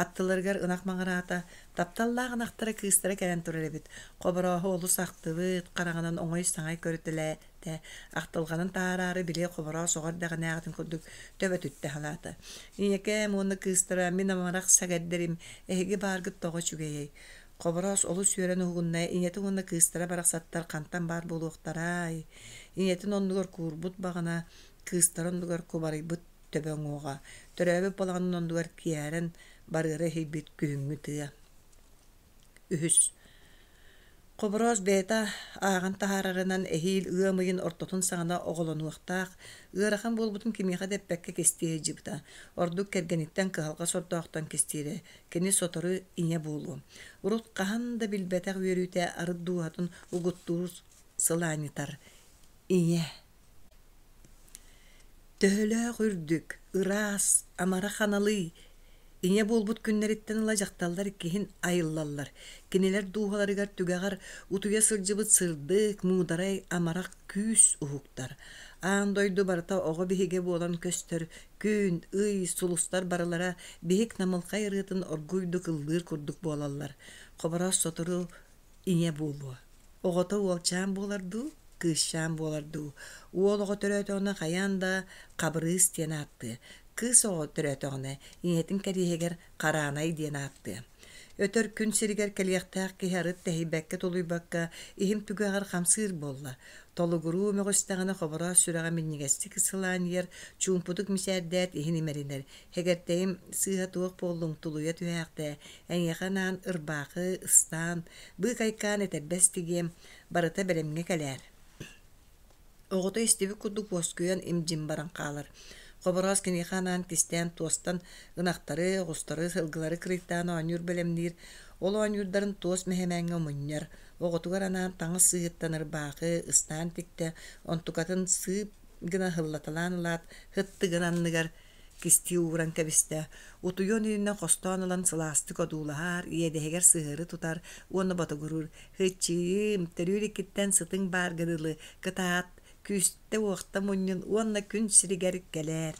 Аттыларыгар ынах маҥыраата, тапталлаах ынахтара кыыстара кэлэн турар эбит. Хоборооһу олус ахтыбыт, хараҕынан оҥой-саҥай көрүтэлээ Тэ ахтылҕанын таһаараары били хобороос оҕо эрдэҕинээҕитин курдук төбөтүттэ халаата. Ийэкээм уонна кыыстара мин амарах сэгэрдэрим, эһиги бааргыт тоҕо үчүгэйэй. Хобороос олус үөрэн уһугунна, ийэтэ уонна кыыстара барахсаттар хантан баар буолуохтарай. Ийэтин оннугар куурбут баҕана, кыыстара оннугар кубарыйбыт төбө уҥуоҕа, төрөөбүт балаҕанын оннугар киэһэрэн барыара иһийбит күһүҥҥү тыа. Үһүс Хобороос бэйэтэ ааҕан таһаарарынан эһиил ыам ыйын ортотун саҕана оҕолонуохтаах, ыарахан буолбутун кимиэхэ да эппэккэ кистии сылдьыбыта. Ордук кэргэниттэн кыһалҕа сордоохтон кистиирэ, кини сотору ийэ буолуо. Урут хаһан да билбэтэх үөрүүтэ арыт дууһатын угуттуур сылаанньытар. Ийэ Төһөлөөх үрдүк, ыраас, амарах аналый, ийэ буолбут күннэриттэн ыла дьахталлар иккиһин айыллаллар. Кинилэр дууһаларыгар түгэҕэр утуйа сылдьыбыт сырдык, муударай, амарах күүс уһуктар. Аан дойду барыта оҕо биһигэ буолан көстөр, күн, ый, сулустар барылара биһик намылхай ырыатын оргууйдук ыллыыр курдук буолаллар. Хобороос сотору ийэ буолуо. Оҕото уолчаан буолар дуу, кыысчаан буолар дуу? Уол оҕо төрөөтөҕүнэ хайаан да Хабырыыс диэн ааттыа, кыыс оҕо төрөөтөҕүнэ ийэтин кэриэһигэр Хараанай диэн ааттыа. Өтөр күн сиригэр кэлиэхтээх киһи арыт тэһийбэккэ-тулуйбакка иһим түгэҕэр хамсыыр буолла. Толугуруу мөҕүстэҕинэ Хобороос сүрэҕэ минньигэстик сылаанньыйар, чуумпутук мичээрдээт иһин имэринэр. Һэгэртэйим сыыһа туох буоллуҥ, тулуйа түһээхтээ, эйиэхэ анаан ырбаахы, ыстаан, быыкайкаан этэрбэс тигиэм, барыта бэлэмҥэ кэлээр. Оҕото истибит курдук уоскуйан им-дьим баран хаалар. Хобороос киниэхэ анаан кистээн туостан ынахтары, оҕустары, сылгылары кырыйтаан оонньуур бэлэмниир, ол оонньуурдарын туос мэһэмээҥҥэ мунньар, оҕотугар анаан таҥас сыыһыттан ырбаахы, ыстаан тиктэ, онтукатын сыып гына һыллаталаан ылаат, һыттыгын анныгар кистии ууран кэбистэ, утуйуон иннинэ хостоон ылан сылаастык одуулаһар, иэдэһигэр сыһыары тутар уонна ботугуруур: «Һыччыым, төрүүр иккиттэн сытыҥ баарга дылы, кытаат, күүстэ-уохта мунньун уонна күн сиригэр кэлээр».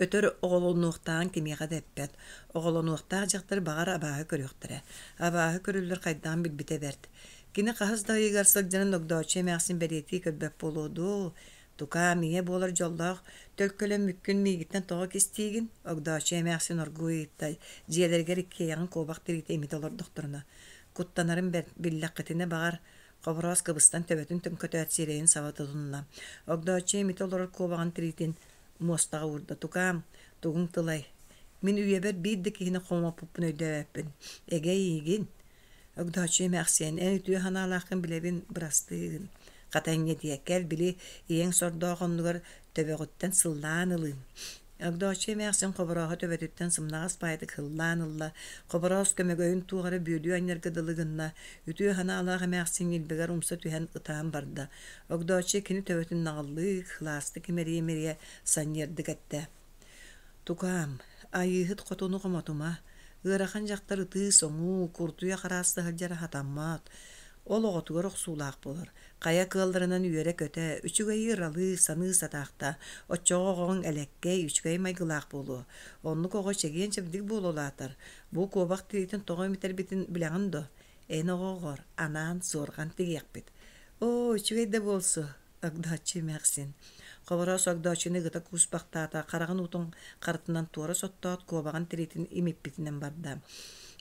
Өтөр оҕолонуохтааҕын кимиэхэ да эппэт, оҕолонуохтаах дьахтар баҕар абааһы көрүөхтэрэ, абааһы көрүллэр хайдаҕын билбитэ бэрт. Кини хаһыс да ыйыгар сылдьарын Огдооччу эмээхсин бэлиэтии көрбөт буолуо дуу, Тукаам, ийэ буолар дьоллоох төлкөлөммүккүн миигиттэн тоҕо кистиигин? Огдооччу эмээхсин оргууй ыйытта, дьиэлэригэр иккиэйэҕин куобах тириитэ имитэ олордохторуна. Куттанарым бэрт, биллэххитинэ баҕар, Хобороос кыбыстан төбөтүн төҥкөтөөт сирэйин саба тутунна. Огдооччу имитэ олорор куобаҕын тириитин муостаҕа уурда. Тукаам, тугуҥ тылай? Мин үйэбэр биир да киһини хомоппуппун өйдөөбөппүн. Эгэ эйиигин, Огдооччу эмээхсиэн, эн үтүө санаалааххын билэбин, бырастыы гын. Хата инньэ диэ, кэл били ийэҥ сордоох оннугар төбөҕүттэн сыллаан ылыым. Огдооччу эмээхсин Хоборооһу төбөтүттэн сымнаҕас баайдык һыллаан ылла, Хобороос көмөгөйүн туох эрэ бүөлүү анньарга дылы гынна, үтүө санаалаах эмээхсин ньилбэгэр умса түһэн ытаан барда. Огдооччу кини төбөтүн наҕыллыы, кылаастык имэрийэ-имэрийэ санньыардык эттэ: Тукаам, Айыыһыт хотуну хомотума, ыарахан дьахтар ытыы-соҥуу, куртуйах араста сылдьара сатаммат, ол оҕотугар охсуулаах буолар. Хайа кыалларынан үөрэ-көтө, үчүгэйи ыралыы, саныы сатаахта, оччоҕо оҕоҥ элэккэй, үчүгэй майгылаах буолуо. Оннук оҕо чэгиэн-чэбдик буола улаатар. Бу куобах тириитин тоҕо имитэрбитин билэҕин дуо? Эн оҕоҕор анаан суорҕан тигиэхпит. Оо, үчүгэй да буолсу, Огдооччу эмээхсин Хобороос Огдооччуну ыгыта кууспахтаата, хараҕын уутун харытынан туора соттоот, куобаҕын тириитин имиппитинэн барда.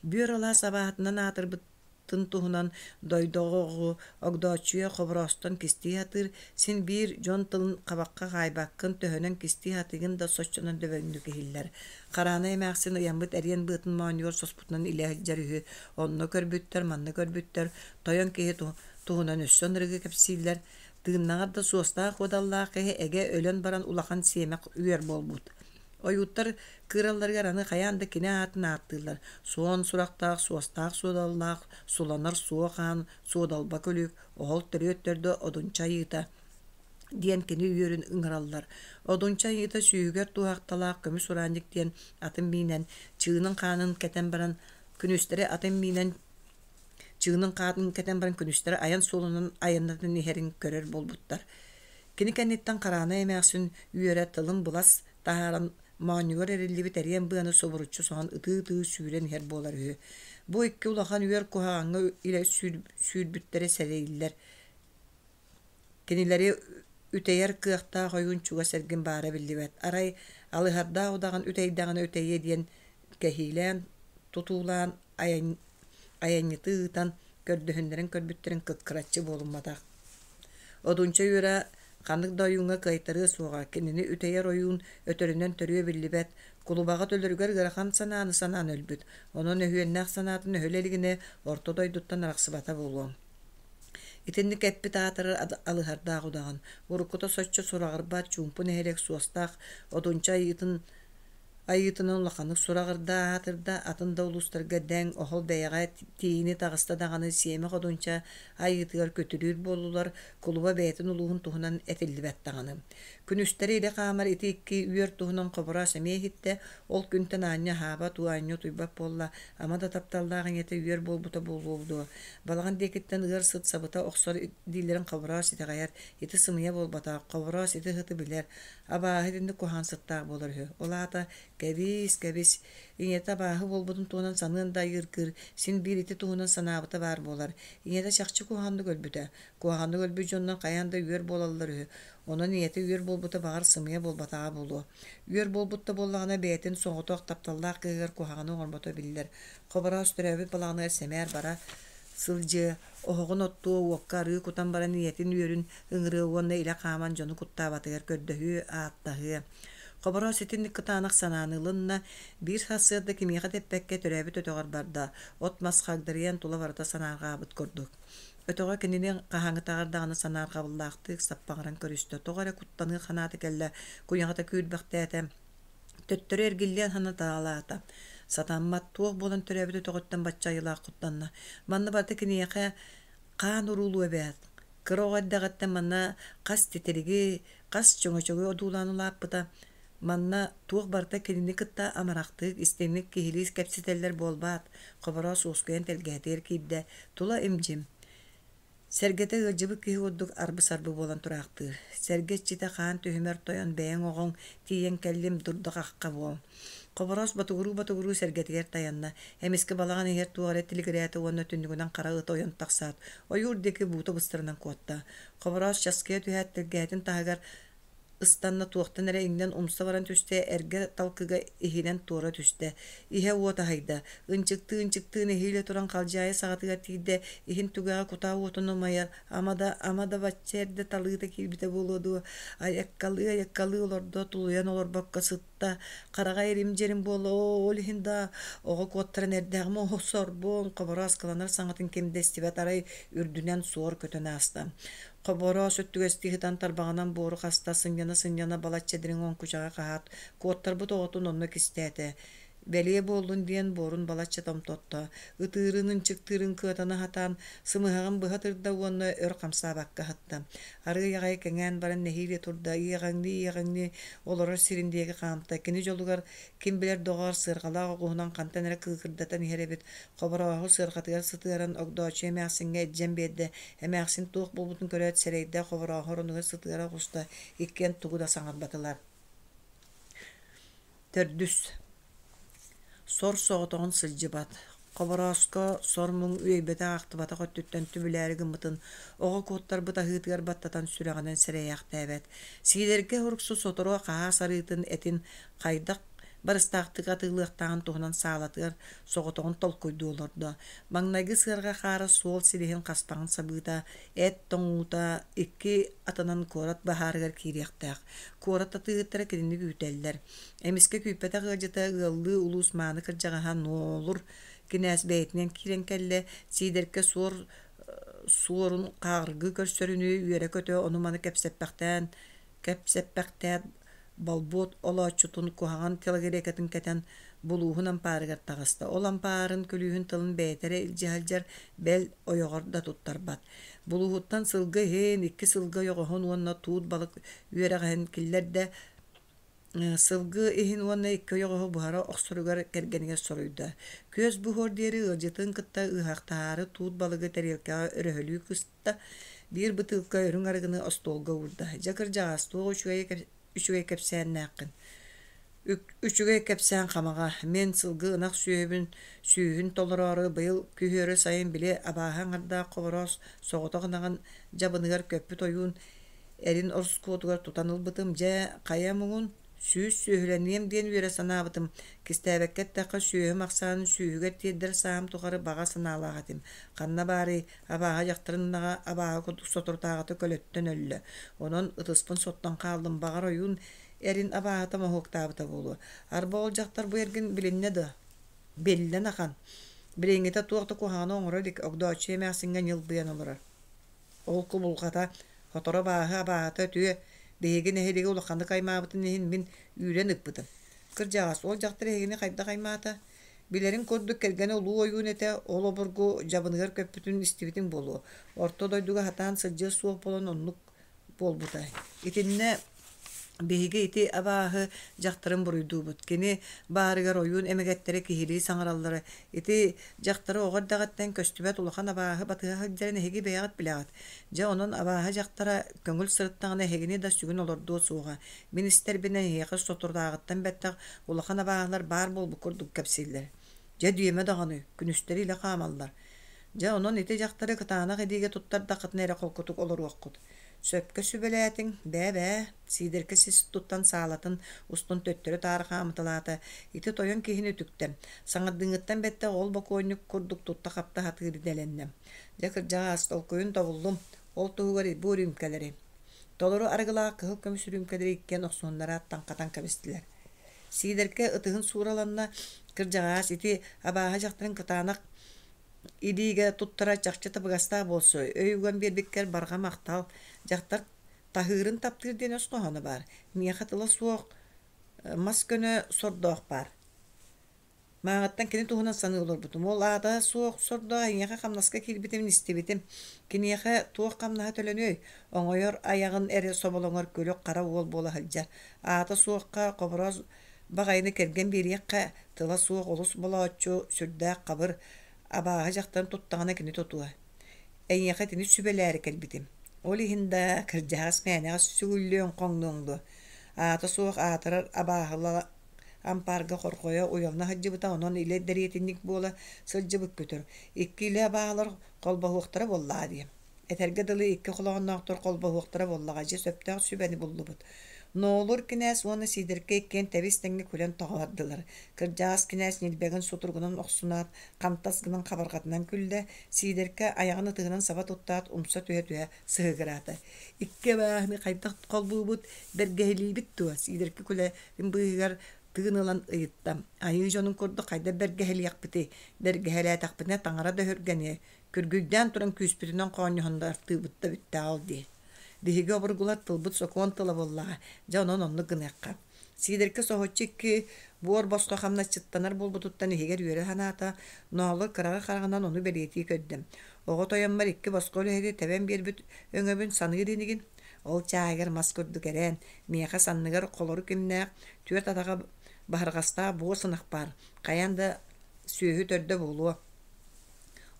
Бүөр алаас абааһытынан аатырбытын туһунан дойдоҕу Огдооччуйа Хобороостон кистии сатыыр, син биир дьон тылын хабахха хаайбаккын, төһөнөн кистии сатыыгын да соччонон дөбөҥнүк иһиллэр. Хараанай эмээхсин ыйаммыт эриэн быатын моонньугар соспутунан илэ сылдьар үһү, онно көрбүттэр, манна көрбүттэр, тойон киһи туһунан өссө ынырыгы кэпсииллэр, Тыыннаҕар да суостаах-уодаллаах киһи эгэ өлөн баран улахан сиэмэх үөр буолбут. Ойууттар кыыралларыгар аны хайаан да кини аатын ааттыыллар: суон сурахтаах, суостаах-суодаллаах, суланар суо хаан, суодалба күлүк, оһол төрүөт төрдө Одунча айыыта диэн кини үөрүн ыҥыраллар. Одунча айыыта сүүһүгэр туоһахталаах көмүс ураанньык диэн атын миинэн, чыынын хаанын кэтэн баран, күнүстэри атын миинэн Чыынын хаатын кэтэн баран күнүстэри айан суолунан айаннатан иһэрин көрөр буолбуттар. Кини кэнниттэн Хараанай эмээхсин үөрэ тылын былас таһааран моонньугар эриллибит эриэн быаны субуруччу соһон ытыы-ытыы сүүрэн иһэр буолар үһү. Бу икки улахан үөр куһаҕаҥҥа илэ сүүрбүттэрэ сэрэйиллэр. Кинилэри үтэйэр кыахтаах ойуун чугас эргин баара биллибэт. Арай Алыһардаах удаҕан үтэйдэҕинэ үтэйиэ диэн кэһиилээн, тутуулаан айанньыты ыытан көрдөһүннэрэн көрбүттэрин кыккыраччы буолумматах. Одунча үөрэ Ханнык да ойууҥҥа кыайтарыа суоҕа, кинини үтэйэр ойуун өтөрүнэн төрүө биллибэт, кулубаҕа төлөрүгэр ыарахан санааны санаан өлбүт, онон өһүөннээх санаатын өһүлэ илигинэ орто дойдуттан арахсыбата буолуо. Итинник эппит аатырар алыһардаах удаҕан, уруккута соччо сураҕырбат чуумпу нэһилиэк суостаах Одунча айыытын айыытынан улаханнык сураҕырда аатырда, атын да улуустарга дэҥ, оһол бэйэҕэ тиийини таҕыста даҕаны сиэмэх Одунча айыытыгар күтүрүүр буоллулар, кулуба бэйэтин улууһун туһунан этиллибэт даҕаны. Күнүстэри илэ хаамар ити икки үөр туһунан Хобороос эмиэ иһиттэ, ол күнтэн аанньа аһаабат, уу аанньа утуйбат буолла, ама да тапталлаах ийэтэ үөр буолбута буолуо дуо? Балаҕан диэкиттэн ыар сыт сабыта охсор дииллэрин Хобороос итэҕэйэр, ити сымыйа буолбатах, Хобороос ити ыһыты билэр, абааһы итинник куһаҕан сыттаах буолар үһү. Ол аата, кэбиис, кэбис, ийэтэ абааһы буолбутун туһунан саныан да айыыргыыр, син биир ити туһунан санаабыта баар буолар. Ийэтэ чахчы куһаҕаннык өлбүтэ. Куһаҕаннык өлбүт дьоннор хайаан да үөр буолаллар үһү. Онон ийэтэ үөр буолбута баҕар сымыйа буолбатаҕа буолуо. Үөр буолбут да буоллаҕына бэйэтин соҕотох тапталлаах кыыһыгар куһаҕаны оҥорбото биллэр. Хобороос төрөөбүт балаҕаныгар сэмээр бара сылдьыа, оһоҕун оттуо, уокка арыы кутан баран ийэтин үөрүн ыҥырыа уонна илэ хааман дьону куттаабатыгар көрдөһүө, ааттаһыа. Хобороос итинник кытаанах санааны ылынна, биир сарсыарда кимиэхэ да эппэккэ төрөөбүт өтөҕөр барда, от-мас хагдарыйан тула барыта санаарҕаабыт курдук. Өтөҕө кинини хаһааҥҥытааҕар даҕаны санаарҕабыллаахтык саппаҕыран көрүстэ, тоҕо эрэ куттаныы ханаата кэллэ, куйаҕата күүрбэхтээтэ, төттөрү эргиллиэн санаталаата. Сатаммат, туох буолан төрөөбүт өтөҕүттэн бачча айылаах куттанна. Манна барыта киниэхэ хаан уруулуу эбээт. Кыра оҕо эрдэҕиттэн манна хас титириги, хас чөҥөчөгү одуулаан улааппыта. Манна туох барыта кинини кытта амарахтык, истиҥник киһилии кэпсэтэллэр буолбаат, Хобороос уоскуйан тэлгэһэтигэр киирдэ, тула им-дьим. Сэргэтэ ыалдьыбыт киһи курдук арбы-сарбы буолан тураахтыыр. Сэргэ иччитэ хаан түһүмэр тойон бэйэҥ оҕоҥ тиийэн кэллим дурда-хахха буол. Хобороос ботугуруу-ботугуруу сэргэтигэр тайанна. Эмискэ балаҕан иһэр туох эрэ тилигирээтэ уонна түннүгүнэн хара ыт ойон тахсаат, ойуур диэки буута быстарынан куотта. Хобороос часкыйа түһээт тэлгэһэтин таһыгар ыстанна туохтан эрэ иҥнэн умса баран түстэ, эргэ талкыга иһинэн туора түстэ. Иһэ уот аһыйда. Ынчыктыы-ынчыктыы нэһиилэ туран халдьаайы саҕатыгар тиийдэ, иһин түгэҕэ кутаа уотун умайар, ама да, ама да бачча эрдэ талыыта киирбитэ буолуо дуо, айаккалыы-айаккалыы олордо, тулуйан олорбокко сытта, хараҕа ирим-дьирим буола, ол иһин да оҕо куоттаран эрдэҕим, оо, сорбуом, Хобороос кыланар саҥатын ким да истибэт, арай үрдүнэн суор көтөн ааста. Хобороос өттүгэстии сытан тарбаҕынан буору хаста, сынньана-сынньана балачча дириҥ оҥкучаҕы хаһаат, куоттарбыт оҕотун онно кистээтэ. Бэлиэ буоллун диэн буорун балачча томтотто, ытыырын, ынчыктыырын кыатана сатаан, сымыһаҕын быһа тырда уонна өр хамсаабакка аһатта. Арыый аҕай кэҥээн баран нэһиилэ турда, иэҕэҥнии-иэҕэҥнии олорор сирин диэки хаамта. Кини дьолугар ким билэр доҕоор сыарҕалаах оҕуһунан хантан эрэ кыыкырдатан иһэр эбит. Хоборооһу сыарҕатыгар сытыаран Огдооччуйа эмээхсиҥҥэ илдьэн биэрдэ. Эмээхсин туох буолбутун көрөөт сэрэйдэ, Хоборооһу оронугар сытыара оҕуста, иккиэн тугу да саҥарбатылар. Төрдүс. Сор соҕотоҕун сылдьыбат. Хоборооско сор-муҥ үөйбэтэх-ахтыбатах өттүттэн түбүлээри гыммытын оҕо куоттарбыт аһыытыгар баттатан сүрэҕинэн сэрэйээхтээбэт. Сиидэргэ уруксу сотору хаһаас арыытын этин хайдах барыстаахтык атыылыахтааҕын туһунан саалатыгар соҕотоҕун толкуйдуу олордо. Маҥнайгы сыарҕа хаара суол силиһин хаспаҕын сабыыта, эт тоҥуута икки атынан куорат баһаарыгар киириэхтээх. Куорат атыыһыттара кинини күүтэллэр. Эмискэ күүппэтэх ыалдьыта ыаллыы улуус мааны кырдьаҕаһа Нуолур кинээс бэйэтинэн киирэн кэллэ, Сиидэркэ суор суорун хааҕыргыы көрсөрүнүү үөрэ-көтө ону-маны кэпсэппэхтээн кэпсэппэхтээт болбуот олооччутун куһаҕан телогрекатын кэтэн булууһун ампаарыгар таҕыста. Ол ампаарын күлүүһүн тылын бэйэтэ эрэ илдьэ сылдьар, бэл, ойоҕор да туттарбат. Булууһуттан сылгы иһин, икки сылгы ойоҕоһун уонна туут балык үөрэҕиһин киллэрдэ, сылгы иһин уонна икки ойоҕоһу буһара охсоругар кэргэнигэр соруйда. Күөс буһуор диэри ыалдьытын кытта ыаһахтаһаары туут балыгы тэриэлкэҕэ өрөһөлүү кыста, биир бытыылка үрүҥ арыгыны остуолга уурда. Дьэ кырдьаҕас, туох үчүгэй, үчүгэй кэпсээннээххин? Үчүгэй кэпсээн хамаҕа. Мин сылгы ынах сүөһүбүн сүүһүн толороору быйыл күһүөрү сайын били абааһы аҥардаах Хобороос соҕотох ынаҕын дьабыныгар көппүт ойуун эрин ороскуотугар тутан ылбытым. Дьэ, хайа муҥун? Сүүс сүөһүлэниэм диэн үөрэ санаабытым. Кистээбэккэ эттэххэ, сүөһүм ахсаанын сүүһүгэр тиэрдэр сааһым тухары баҕа санаалаах этим. Ханна баарый, абааһы дьахтарын ынаҕа абааһы курдук соторутааҕыта көлөттөн өллө. Онон ытыспын соттон хааллым, баҕар ойуун эрин абааһыта моһуоктаабыта буолуо. Арба ол дьахтар бу эргин билиннэ дуо? Биллэн ахан. Билиҥҥитэ туох да куһаҕаны оҥоро илик, Огдооччуйа эмээхсиҥҥэ ньылбыйан олорор. Ол кубулҕата, хоторо абааһы абааһыта үтүө, биһиги нэһилиэги улаханнык аймаабытын иһин мин үүрэн ыыппытым. Кырдьаҕас, ол дьахтар эһигини хайдах аймаата? Билэрин курдук кэргэнэ улуу ойуун этэ, ол обургу дьабыныгар көппүтүн истибитиҥ буолуо. Орто дойдуга сатаан сылдьыа суох буолан оннук буолбута. Итиннэ биһиги ити абааһы дьахтарын буруйдуубут. Кини баарыгар ойуун эмэгэттэрэ киһилии саҥараллара. Ити дьахтары оҕо эрдэҕиттэн көстүбэт улахан абааһы батыһа сылдьарын эһиги бэйэҕит билэҕит. Дьэ, онон абааһы дьахтара көҥүл сырыттаҕына эһигини да сүгүн олордуо суоҕа. Мин истэрбинэн эһиэхэ соторутааҕыттан бэттэх улахан абааһылар баар буолбут курдук кэпсииллэр. Дьэ, диэмэ даҕаны, күнүстэри илэ хаамаллар. Дьэ, онон ити дьахтары кытаанах илиигэ туттардаххытына эрэ холкутук олоруоххут. Сөпкө сүбэлээтиҥ, бээ-бээ, Сиидэркэ сис туттан саалатын устун төттөрү-таары хаамыталаата. Ити тойон киһини үтүктэн, саҥардыыҥҥыттан бэттэх ол бокуонньук курдук тутта-хапта сатыыр идэлэннэ. Дьэ, кырдьаҕас, толкуйун тобуллум, ол туһугар бу үрүүмкэлэри. Толору арыгылаах кыһыл көмүс үрүүмкэлэри иккиэн охсуһуннара таҥхатан кэбистилэр. Сиидэркэ ытыһын суураланна, кырдьаҕаас ити абааһы дьахтарын кытаанах илиигэ туттара чахчы табыгастаах буолсу, өй уган биэрбиккэр барҕа махтал. Дьахтар таһыырын таптыыр диэн өс хоһооно баар. Миэхэ тыла суох мас көнө сордоох баар. Мааҕыттан кини туһунан саныы олорбутум. Ол аата суох сордоох эйиэхэ хамнаска киирбитин истибитим. Киниэхэ туох хамнаһа төлөнүөй? Оҥойор айаҕын эрэ соболоҥор күлүк хара уол буола сылдьар. Аата суохха Хобороос баҕайыны кэргэн биэриэххэ, тыла суох олус болооччу, сүрдээх хабыр, абааһы дьахтарын туттаҕына кини тутуо. Эйиэхэ итини сүбэлээри кэлбитим. Ол иһин да кырдьаҕас мээнэҕэ сүгүллүөҥ хоҥнуоҥ дуо? Аата суох аатырар абааһыла ампаарга хорҕойо уйалана сылдьыбыта, онон илэ дэриэтинньик буола сылдьыбыт көтөр. Икки илэ абааһылар холбоһуохтара буоллаҕа дии. Этэргэ дылы икки холоонноохтор холбоһуохтара буоллаҕа дьэ сөптөөх сүбэни буллубут. Ноолур кинээс уонна Сиидэркэ иккиэн тэбис-тэҥҥэ күлэн тоҕо бардылар. Кырдьаҕас кинээс ньилбэгин сутуругунан охсунаат, хантас гынан хабарҕатынан күллэ, Сиидэркэ айаҕын ытыһынан саба туттаат умса түһэ-түһэ сыһыгыраата. Икки абааһыны хайдах холбуубут, бэргэһилиибит дуо? Сиидэркэ күлэрин быыһыгар тыын ылан ыйытта. Айыы дьонун курдук хайдах бэргэһэлиэхпитий? Бэргэһэлээтэхпитинэ таҥара да өһүргэниэ. Күргүйдээн туран күүспүтүнэн хоонньоһуннартыыбыт да бүттэҕэ ол дии. Биһиги обургулар тылбыт сокуон тыла буоллаҕа, дьэ онон оннук гыныахха. Сиидэркэ соһуччу икки буор босхо хамначчыттанар буолбутуттан иһигэр үөрэ санаата, Ноолор кыраҕы хараҕынан ону бэлиэтии көрдө. Оҕо тойоммор икки босхо үлэһити тэбэн биэрбит өҥөбүн саныыр инигин. Ол чааһыгар мас курдук эрээн, миэхэ санныгар холору кимнээх, түөрт атаҕа баһырҕастаах буор сынах баар, хайаан да сүөһү төрдө буолуо.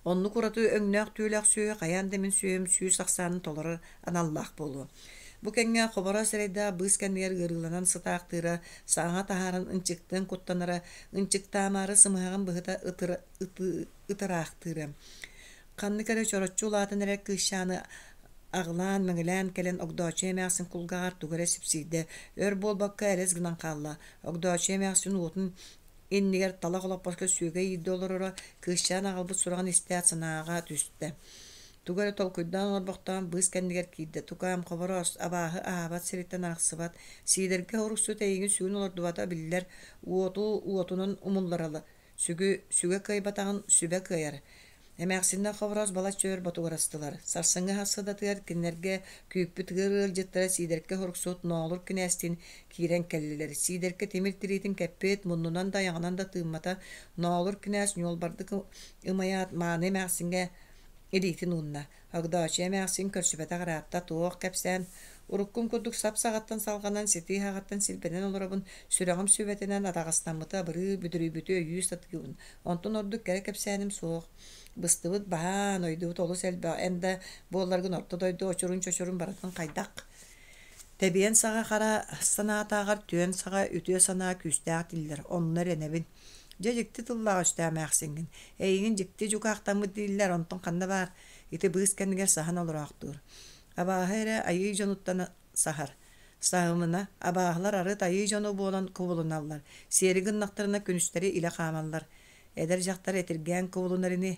Оннук ураты өҥнөөх түүлээх сүөһү хайаан да мин сүөһүм сүүс ахсаанын толорор аналлаах буолуо. Бу кэмҥэ хоборо сирэйдээх быыс кэннигэр ыарыыланан сытаахтыыра, саҥа таһааран ынчыктыан куттанара, ынчыктаамаары сымыһаҕын быһыта ытыраахтыыра. Ханнык эрэ чороччу улаатан эрэр кыысчааны аҕылаан-мэҥилээн кэлэн Огдооччуйа эмээхсин кулгааҕар тугу эрэ сипсийдэ, өр буолбакка элэс гынан хаалла. Огдооччуйа эмээхсин уотун иннигэр талах олоппоско сүөгэй иирдэ олороро, кыысчаан аҕалбыт сураҕын истээт санааҕа түстэ. Тугу эрэ толкуйдаан олорбохтоон быыс кэннигэр киирдэ. Тукаам, Хобороос, абааһы аһаабат сириттэн арахсыбат, Сиидэргэ уруксут эйигин сүгүн олордубата биллэр, уоту уотунан умулларала, сүгү сүгэ кыайбатаҕын сүбэ кыайар. Эмээхсиннэр Хобороос балачча өр ботугурастылар. Сарсыҥҥы сарсыардатыгар кинилэргэ күүппүт ыар ыалдьыттара Сиидэркэ Һуруксут Ноолур кинээстиин киирэн кэллилэр. Сиидэркэ тимир тириитин кэппит, муннунан да айаҕынан да тыыммата. Ноолур кинээс ньуолбардык ымайаат, мааны эмээхсиҥҥэ илиитин уунна. Огдооччуйа эмээхсин көрсүбэтэх ыраатта, туох кэпсээн, уруккум курдук сап саҕаттан салҕанан, ситии аһаҕаттан силбэнэн олоробун, сүрэҕим сүбэтинэн атаҕастаммыты абырыы, бүдүрүйбүтү өйүү сатыыбын. Онтон ордук кэрэ кэпсээним суох. Быстыбыт баһаан, ойдубут олус элбэх, эн да буолларгын орто дойду очурун-чочурун барытын хайдах Тэбиэн саҕа хара санаатааҕар түөн саҕа үтүө санаа күүстээх дииллэр, онно эрэнэбин. Дьэ дьикти тыллаах өстөөх эмээхсиҥҥин. Эйигин дьикти дьукаахтаммыт дииллэр, онтон ханна баар, ити быыс кэннигэр саһан олороохтуур. Абааһы эрэ айыы дьонуттан саһар. Саһымына, абааһылар арыт айыы дьоно буолан кубулуналлар, сиэри гыннахтарына күнүстэри илэ хаамаллар. Эдэр дьахтар этиргээн кубулунар ини,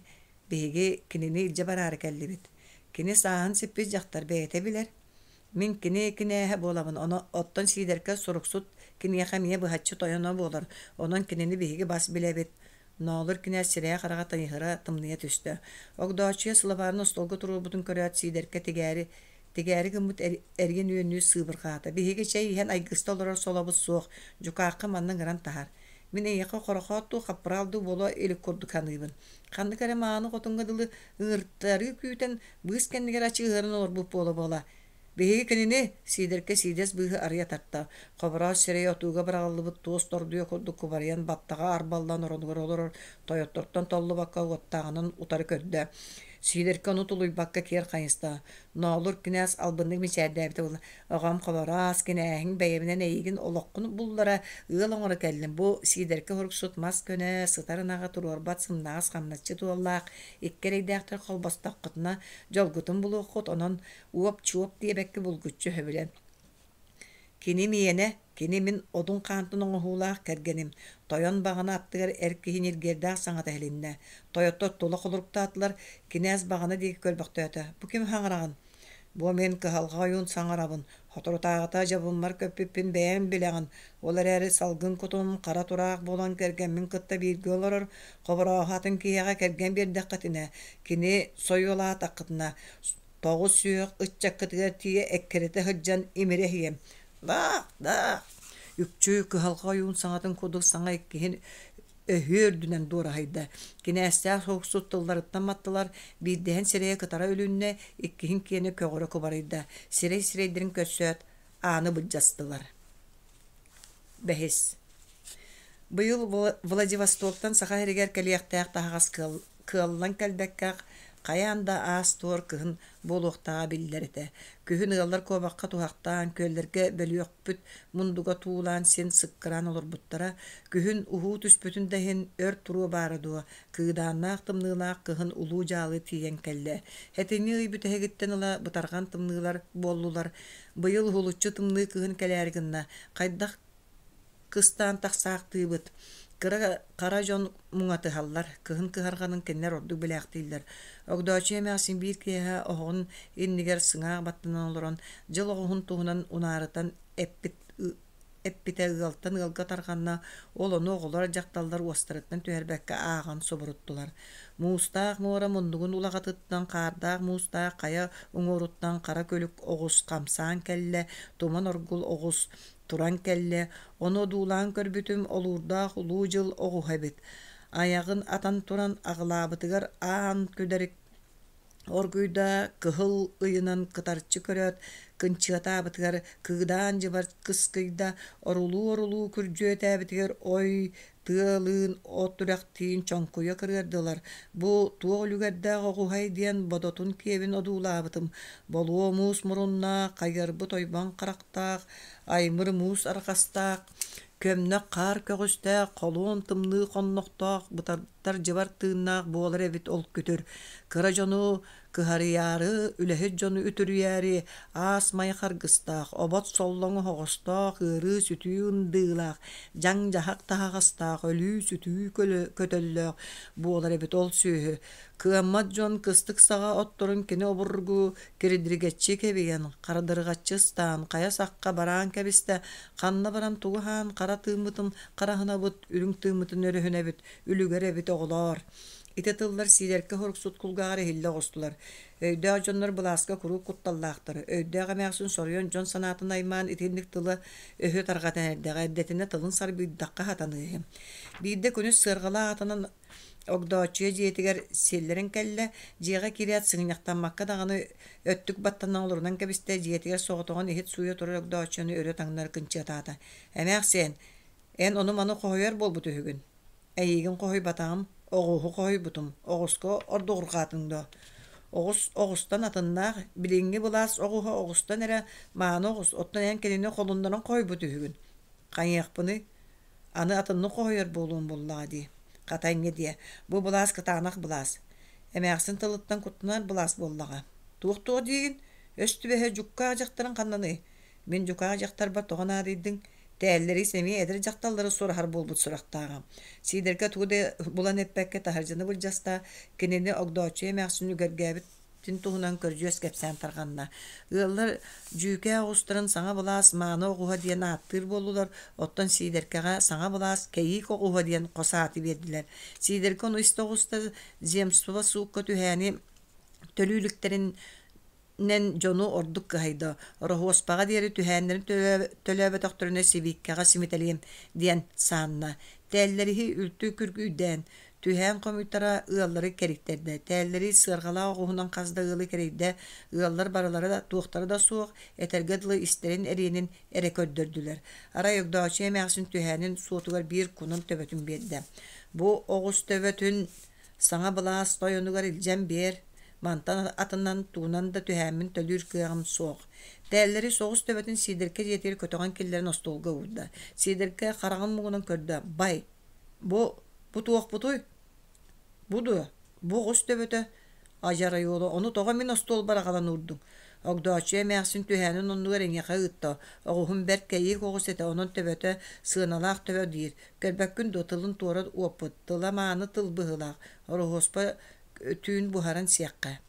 биһиги кинини илдьэ бараары кэллибит. Кини сааһын сиппит дьахтар бэйэтэ билэр. Мин кини кинээһэ буолабын, ону оттон Сиидэркэ суруксут киниэхэ эмиэ быһаччы тойоно буолар, онон кинини биһиги бас билэбит. Ноолур кинээс сирэйэ-хараҕа тыйыһыра тымныйа түстэ. Огдооччуйа сылабаарын остуолга туруорбутун көрөөт, Сиидэркэ тигээри тигээри гыммыт эриэн үөннүү сыыбырҕаата. Биһиги чэй иһэн айгыста олорор солобут суох, дьукаахха манна ыҥыран таһаар. Мин эйиэхэ хорохоот дуу, хаппыраал дуу буола илик курдук саныыбын. Ханнык эрэ мааны хотуҥҥа дылы ыҥыртарыы күүтэн, быыс кэннигэр ачыыһыран олорбут буола-буола. Биһиги кинини Сиидэркэ сиидэс быыһы арыйа тарта. Хобороос сирэйэ отууга быраҕыллыбыт туос тордуйа курдук кубарыйан баттаҕа арбаллан оронугар олорор тойоттортон толлубакка уоттааҕынан утары көрдө. Сиидэркэ ону тулуйбакка киэр хайыста. Ноолур кинээс албыннык мичээрдээбитэ буолла. Оҕом Хобороос, кинээһиҥ бэйэбинэн эйигин олоххун буллара ыал оҥоро кэллим. Бу Сиидэркэ уруксут мас көнө, сытар ынаҕы туруорбат сымнаҕас хамначчыт уоллаах икки эрэйдээхтэр холбостоххутуна дьолгутун булуоххут, онон уоп-чуоп диэбэккэ булгуччу өһөбүлэн. Кини миэнэ, кини мин Одун хаантан оҥоһуулаах кэргэним, тойон баҕана аттыгар эр киһи ньиргиэрдээх саҥата иһилиннэ. Тойоттор тула холоруктаатылар, кинээс баҕана диэки көрбөхтөөтө. Бу ким хаҥыраҕын? Бу мин кыһалҕа ойуун саҥарабын, соторутааҕыта дьабыммар көппүппүн бэйэм билэҕин, ол эрээри салгын кутум хара тураах буолан кэргэммин кытта бииргэ олорор, хоборооһу атын киһиэхэ кэргэн биэрдэххитинэ, кини сойуолаатаххытына, тоҕус сүһүөх ыччаккытыгар тиийэ эккирэтэ сылдьан имирэ иһиэм. Даах, даах! Үкчү кыһалҕа ойуун саҥатын курдук саҥа иккиһин өһүө үрдүнэн дуораһыйда. Кинээстээх суохсут тылларыттан маттылар, биирдэһин сирэйэ кытара үлүннэ, иккиһин киэнэ көҕөрө кубарыйда. Сирэй сирэйдэрин көрсөөт, ааны былдьастылар. Бэһис. Быйыл Владивостоктан Саха сиригэр кэлиэхтээх таһаҕас кыаллан кэлбэккэ, хайаан да аас-туор кыһын буолуохтааҕа биллэр этэ. Күһүн ыаллар куобахха туһахтаан, күөллэргэ бөлүөхпүт мундуга туулаан син сыккыраан олорбуттара. Күһүн уһуу түспүтүн да иһин өр туруо баара дуо, кыыдааннаах тымныылаах кыһын улуу дьаалы тиийэн кэллэ. Этиҥҥи ый бүтэһигиттэн ыла бытарҕан тымныылар буоллулар. Быйыл уһулуччу тымныы кыһын кэлээри гынна. Хайдах кыстаан тахсаахтыыбыт. Кыра хара дьон муҥатыһаллар, кыһын кыһарҕанын кинилэр ордук билээхтииллэр. Огдооччуйа эмээхсин биир киэһэ оһоҕун иннигэр сыҥаах баттанан олорон, дьыл оҕуһун туһунан унаарытан эппит эппитэ ыалтан ыалга тарҕанна, ол ону оҕолор, дьахталлар уостарыттан түһэрбэккэ ааҕан субуруттулар. Муустаах муора муннугун улаҕатыттан хаардаах муустаах хайа уҥуоруттан хара күлүк оҕус хамсаан кэллэ, туман оргул оҕус туран кэллэ, ону одуулаан көрбүтүм олуурдаах улуу дьыл оҕуһа эбит. Айаҕын атан туран аҕылаабытыгар аан күдэрик оргуйда кыһыл ыйынан кытарчы көрөөт кынчыатаабытыгар кыыдаан дьыбар кыскыйда, орулуу-орулуу күрдьүөтээбитигэр ой тыалыын от үрэхтиин чоҥкуйа кырыардылар. Бу туох үлүгэрдээх оҕуһай диэн бодотун киэбин одуулаабытым. Болуо муус муруннаах, хайыарбыт ойбон харахтаах, аймыр муус арҕастаах, көмнөх хаар көҕүстээх, холуон тымныы хоннохтоох, бытартар дьыбар тыыннаах буолар эбит ол күтүр. Кыра дьону кыһарыйаары, үлэһит дьону үтүрүйээри аас-май харгыстаах, обот соллоҥ оһоҕостоох, ыарыы-сүтүү ындыылаах, дьаҥ-дьаһах таһаҕастаах, өлүү-сүтүү көтөллөөх буолар эбит ол сүөһү. Кыаммат дьон кыстык саҕа отторун кини обургу кирдиргэччи кэбийэн, хардырҕаччы ыстаан, хайа сахха бараан кэбистэ, ханна баран тугу аһаан хара тыыммытын хараһынабыт, үрүҥ тыыммытын өрүһүнэбит, үлүгэр эбит оҕолоор. Ити тыллар Сиидэркэ хоруксут кулгааҕар иһиллэ оҕустулар. Өйдөөх дьоннор былааска куруук кутталлаахтар. Өйдөөх эмээхсин соруйан дьон санаатын аймаан итинник тылы-өһү тарҕатан эрдэҕэ, эрдэтинэ тылын сарбыйдахха сатаныыһы. Биирдэ күнүс сыарҕалаах атынан Огдооччуйа дьиэтигэр сиэллэрэн кэллэ, дьиэҕэ киирээт сыгынньахтаммакка даҕаны өттүк баттанан олорунан кэбистэ, дьиэтигэр соҕотоҕун иһит сууйа турар Огдооччуйаны өрө таҥнары кынчыатаата. «Эмээхсиэн, эн ону-маны хоһуйар буолбут үһүгүн. Эйиигин хоһуйбатаҕым, оҕуһу хоһуйбутум, оҕуска ордуҕурҕаатыҥ дуо? Оҕус оҕустан атыннаах, билиҥҥи былаас оҕуһа оҕустан эрэ мааны оҕус, оттон эн кинини холуннаран хоһуйбут үһүгүн. Хайыахпыный, аны атыннык хоһуйар буолуом буоллаҕа дии. Хата инньэ диэ, бу былаас кытаанах былаас. Эмээхсин тылыттан куттанар былаас буоллаҕа. Туох-туох диигин? Өс түбэһэ дьуккаах дьахтарын ханнаный? Мин дьукаах дьахтарбар тоҕо наадыйдыҥ? Тээллэрис эмиэ эдэр дьахталлары сураһар буолбут сурахтааҕа. Сиидэргэ тугу да булан эппэккэ таһырдьаны былдьаста, кинини Огдооччуйа эмээхсин үгэргээбит туһунан көрдьүөс кэпсээн тарҕанна. Ыаллар Дьүүкээ оҕустарын саҥа былаас мааны оҕуһа диэн ааттыыр буоллулар, оттон Сиидэркэҕэ саҥа былаас кэйиик оҕуһа диэн хос ааты биэрдилэр. Сиидэркэ ону истэ оҕуста земство суукка түһээни төлүү иликтэрин нэн дьону ордук кыһайда. Ороһуоспаҕа диэри түһээннэрин төлөөбөтөхтөрүнэ сибииккэҕэ симитэлиэм диэн саанна. Тээллэриһи үлтү күргүйдээн, түһээн хомуйтара ыаллары кэрийтэрдэ. Тээллэри сыарҕалаах оҕуһунан хас да ыалы кэрийдэ. Ыаллар барылара да туохтара да суох, этэргэ дылы истэрин эриэнин эрэ көрдөрдүлэр. Арай Огдооччуйа эмээхсин түһээнин суотугар биир кунан төбөтүн биэрдэ. Бу оҕус төбөтүн саҥа былаас тойонугар илдьэн биэр, мантан атынан тугунан да түһээммин төлүүр кыаҕым суох. Тээллэри соҕус төбөтүн Сиидэркэ дьиэтигэр көтөҕөн киллэрэн остуолга уурда. Сиидэркэ хараҕын муҥунан көрдө: «Бай, бу, бу туохпутуй? Бу дуо? Бу оҕус төбөтө?» Адьарай уола ону тоҕо мин остуолбар аҕалан уурдуҥ? Огдооччуйа эмээхсин түһээнин оннугар эйиэхэ ыытта. Оҕуһум бэрт кэйиик оҕус этэ, онон төбөтө сыаналаах төбө диир. Көрбөккүн дуо, тылын туора уоппут. Тыла мааны тыл быһыылаах. Ороһуоспа түүн буһаран сиэххэ.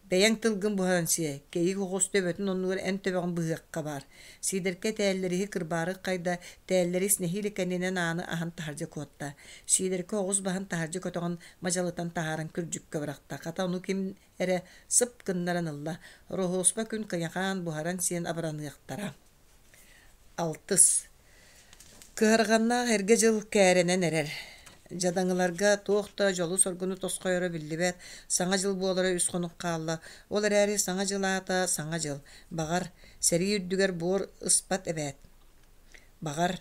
Бэйэҥ тылгын буһаран сиэ, кэйиик оҕус төбөтүн оннугар эн төбөҕүн быһыахха баар. Сиидэркэ тээллэриһи кырбаары ыххайда, тээллэрис нэһиилэ кэннинэн ааны аһан таһырдьа куотта. Сиидэркэ оҕус баһын таһырдьа көтөҕөн мадьалытан таһааран күрдьүккэ бырахта. Хата ону ким эрэ сып гыннаран ылла. Ороһуоспа күн кыйахаан буһаран сиэн абыраныахтара. Алтыс. Кыһарҕаннаах эргэ дьыл кээрэнэн эрэр. Дьадаҥыларга туох да дьолу-соргуну тосхойоро биллибэт, Саҥа дьыл буолара үс хонук хаалла. Ол эрээри Саҥа дьыл аата Саҥа дьыл. Баҕар, сэрии үрдүгэр буор ыспат эбээт. Баҕар,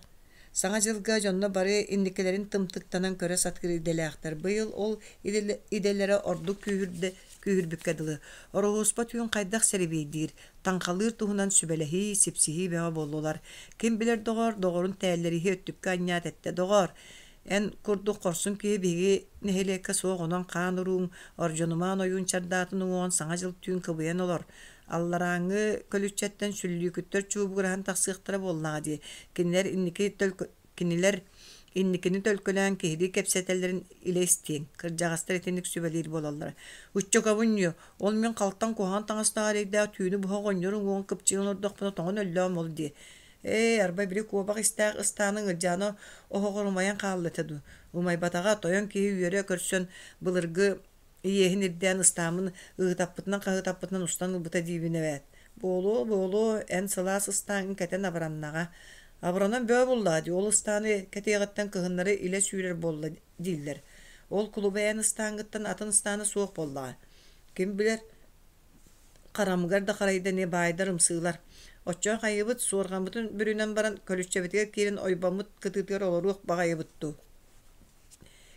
Саҥа дьылга дьонно бары инникилэрин тымтыктанан көрө сатыыр идэлээхтэр. Быйыл ол идэлэрэ ордук күүһүрдэ күүһүрбүккэ дылы. Ороһуоспа түүн хайдах сэрэбиэйдиир, таҥхалыыр туһунан сүбэлэһии, сипсиһии бөҕө буоллулар. Ким билэр доҕоор, доҕорун тээллэриһи өттүккэ анньаат эттэ: «Доҕоор, эн курдук хорсун киһи биһиги нэһилиэккэ суох, онон хаан урууҥ, Ордьонумаан ойуун чардаатын уҥуоҕун Саҥа дьыл түүн кыбыйан олор. Алларааҥҥы көлүччэттэн сүллүүкүттэр чуубугураһан тахсыахтара буоллаҕа дии. Кинилэр инники төлкө Кинилэр инникини төлкөлөөн киһилии кэпсэтэллэрин илэ истиэҥ, кырдьаҕастар итинник сүбэлиир буолаллара. Ыччакабын ньүө, ол мин халтаҥ куһаҕан таҥастаах эрэйдээх түүнү быһа оҕонньор уҥуоҕун кыпчыйан олордохпуна тоҥон өллөөм ол дии. Ээ, арба били куобах истээх ыстааныҥ Ылдьаана оһоҕор умайан хаалла этэ дуу. Умайбатаҕа, тойон киһи үөрэ көрсөн былыргы Иэһин ирдээн ыстааммын ыһытаппытынан-хаһыытаппытынан устан ылбыта диибин эбээт. Буолуо, буолуо, эн сылаас ыстааҥҥын кэтэн абыраннаҕа. Абыранан бөҕө буллаҕа дии, ол ыстааны кэтиэҕиттэн кыһыннары илэ сүүрэр буолла дииллэр. Ол кулуба эн ыстааҥҥыттан атын ыстаана суох буоллаҕа. Ким билэр, харамыгар да харайда ини баайдар ымсыылар. Оччоҕо хайыыбыт, суорҕаммытын бүрүнэн баран, көлүччэбитигэр киирэн ойбоммут кытыытыгар олоруох баҕайыбыт дуу.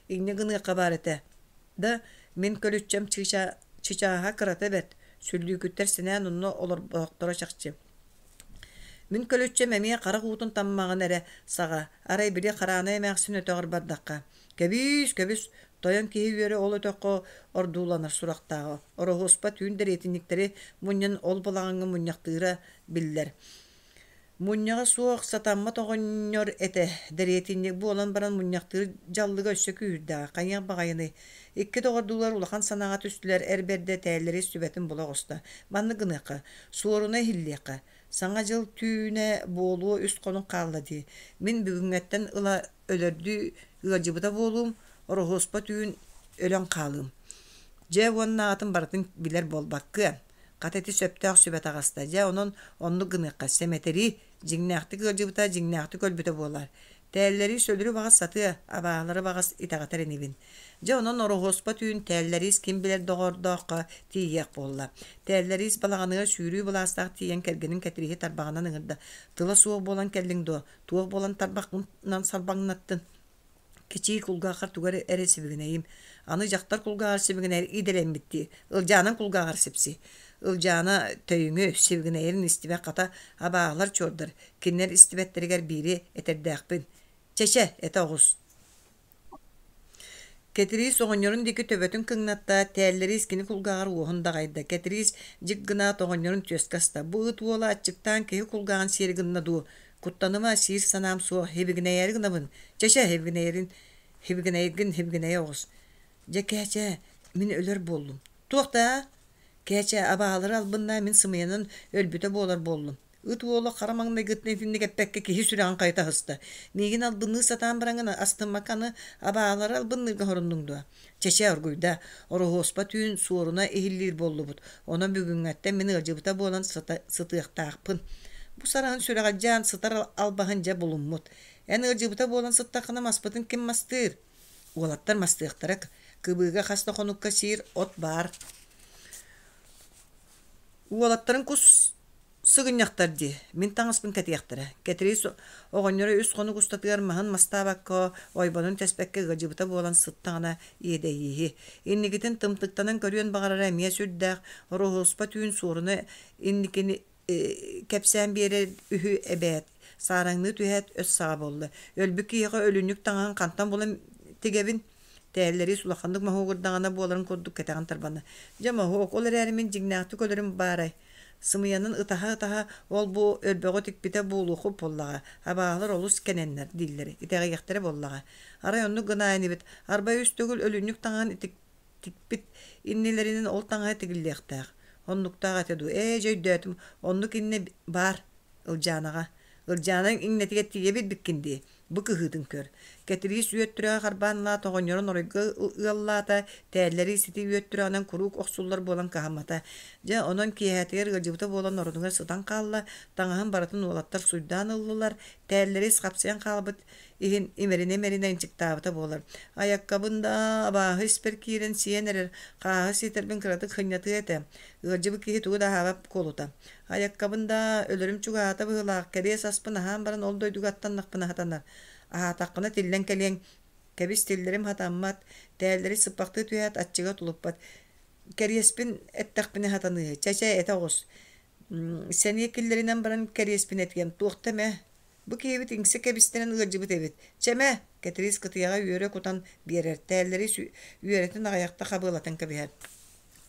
Инньэ гыныахха баар этэ да, мин көлүччэм чычааһа кырата бэрт, сүллүүкүттэр сэнээн онно олорбохторо чахчы. Мин көлүччэм эмиэ харах уутун таммаҕын эрэ саҕа, арай били Хараанай эмээхсин өтөҕөр бардахха, «Кэбиис, кэбис, тойон киһи үөрэ ол өтөххө ордууланар сурахтааҕа, Ороһуоспа түүн дэриэтинньиктэри мунньан ол балаҕаҥҥа мунньахтыыра биллэр. Мунньаҕа суох сатаммат оҕонньор этэ, дэриэтинньик буолан баран мунньахтыыр дьаллыга өссө күүһүрдэҕэ, хайыах баҕайыный. Икки доҕордуулар улахан санааҕа түстүлэр, эр бэрдэ тээллэри сүбэтин була оҕуста. Маннык гыныахха, суоруна иһиллиэххэ. Саҥа дьыл түүнэ буолуо үс хонук хаалла дии. Мин бүгүҥҥэттэн ыла өлөрдүү ыалдьыбыта буолуум, Ороһуоспа түүн өлөн хаалыым. Дьэ уонна аҕатын барытын билэр буолбаккыан. Хата ити сөптөөх сүбэ таҕыста. Дьэ, онон оннук гыныахха, сэмэтэрии, дьиҥнээхтик ыалдьыбыта, дьиҥнээхтик өлбүтэ буолар. Тээллэриис өлөрү баҕас сатыа, абааһылары баҕас итэҕэтэр инибин. Дьэ, онон Ороһуоспа түүн Тээллэриис ким билэр доҕордооххо тиийиэх буолла. Тээллэриис балаҕаныгар сүүрүү былаастаах тиийэн кэргэнин Кэтирииһи тарбаҕынан ыҥырда. Тыла суох буолан кэллиҥ дуо? Туох буолан тарбаххынан сарбаҥнаттын? Кичии кулгааххар тугу эрэ сибигинэйим. Аны дьахтар кулгааҕар сибигинэйэр идэлэммиттии. Ылдьаанан кулгааҕар сипси. Ылдьаана төйүҥү сибигинэйэрин истибэт хата абааһылар чуордар. Кинилэр истибэттэригэр биири этэрдээхпин. Чэ-чэ, этэ оҕус. Кэтириис оҕонньорун диэки төбөтүн кыҥнатта, Тээллэриис кини кулгааҕар уоһун даҕайда. Кэтириис дьик гынаат оҕонньорун түөскэ аста: «Бу ыт уола аччыктаан киһи кулгааҕын сиэри гынна дуу? Куттаныма, сиир санаам суох, һибигинэйээри гынабын. Чэ-чэ, һибигинэйэрин, һибигинэйэргин һибигинэйэ оҕус. Дьэ, кээчэ, мин өлөр буоллум. Туох даа? Кээчэ, абаалары албыннаа мин сымыйанан өлбүтэ буолар буоллум. Ыт уола хара маҥнайгыттан итинник эппэккэ киһи сүрэҕин хайыта аһыста. Миигин албынныы сатаан бараҥҥын астыммакка аны абаалары албынныырга соруннуҥ дуо? Чэчэ оргуйда, Ороһуоспа түүн суоруна иһиллиир буоллубут. Онон бүгүҥҥэттэн мин ыалдьыбыта буолан сытыахтаахпын. Бу сараһын сүрэҕэлдьээн сытар албаһын дьэ булуммут. Эн ыалдьыбыта буолан сыттаххына маспытын ким мастыыр? Уолаттар мастыахтара, кыбыыга хас да хонукка сиир от баар. Уолаттарын кус сыгынньахтар дии, мин таҥаспын кэтиэхтэрэ. Кэтириис оҕонньоро үс хонук устатыгар маһын мастаабакка, ойбонун тэспэккэ ыалдьыбыта буолан сыттаҕына иэдэйииһи. Инникитин тымтыктанан көрүөн баҕарара эмиэ сүрдээх, Ороһуоспа түүн суоруна инникини кэпсээн биэрэр үһү эбээт, саараҥныы түһээт өс саҕа буолла. Өлбүт киһиэхэ өлүнньүк таҥаһын хантан булан тигэбин? Тээллэриис улаханнык моһуогурдаҕына буоларын курдук кэтэҕин тарбанна. Дьэ моһуок, ол эрээри мин дьиҥнээхтик өлөрүм баарай? Сымыйанан ытаһа-ытаһа ол-бу өрбөҕү тикпитэ буолуоххут буоллаҕа, абааһылар олус кэнэннэр дииллэр, итэҕэйиэхтэрэ буоллаҕа. Арай оннук гынаа инибит, арбай үс төгүл өлүнньүк таҥаһын тикпит иннилэринэн ол таҥаһа тигиллиэхтээх. Оннуктаах этэ дуу? Ээ, дьэ өйдөөтүм, оннук иннэ баар Ылдьаанаҕа. Ылдьаана иҥнэтигэр тиийэ билбиккин дии, бу кыһыытын көр. Кэтириис үөттүрэҕэ харбаан ылаат оҕонньорун оройго ыаллаата, тээллэри сити үөттүрэҕинэн куруук охсуллар буолан кыһаммата. Дьэ, онон киэһэтигэр ыалдьыбыта буолан оронугар сытан хаалла, таҥаһын барытын уолаттар суйдаан ыллылар, тээллэри хапсыйан хаалбыт иһин имэринэ-имэринэ ынчыктаабыта буолар. Айаккабын да абааһы испэр киирэн сиэн эрэр, хааһы сиэтэрбин кыратык хынньатыа этэ. Ыалдьыбыт киһи тугу да аһаабат куолута. Айаккабын да өлөрүм чугаһаата быһыылаах, кэриэс аспын аһаан баран ол дойдуга аттаннахпына сатанар. Аһаатаххына тиллэн кэлиэҥ. Кэбис тиллэрим хатаммат, тээллэри сыппахтыы түһээт аччыга тулуппат. Кэриэспин эттэхпинэ сатаныыһы. Чэ-чэ, этэ оҕус. Сэниэ киллэринэн баран кэриэспин этиэм. Туохта эмэ Бу киһибит иҥсэ кэбистэрэн ыалдьыбыт эбит. Чэмэ! Кэтириис кытыйаҕа үөрэ кутан биэрэр, тээллэри үөрэтин аҕыйахта хабыалатан кэбиһэр.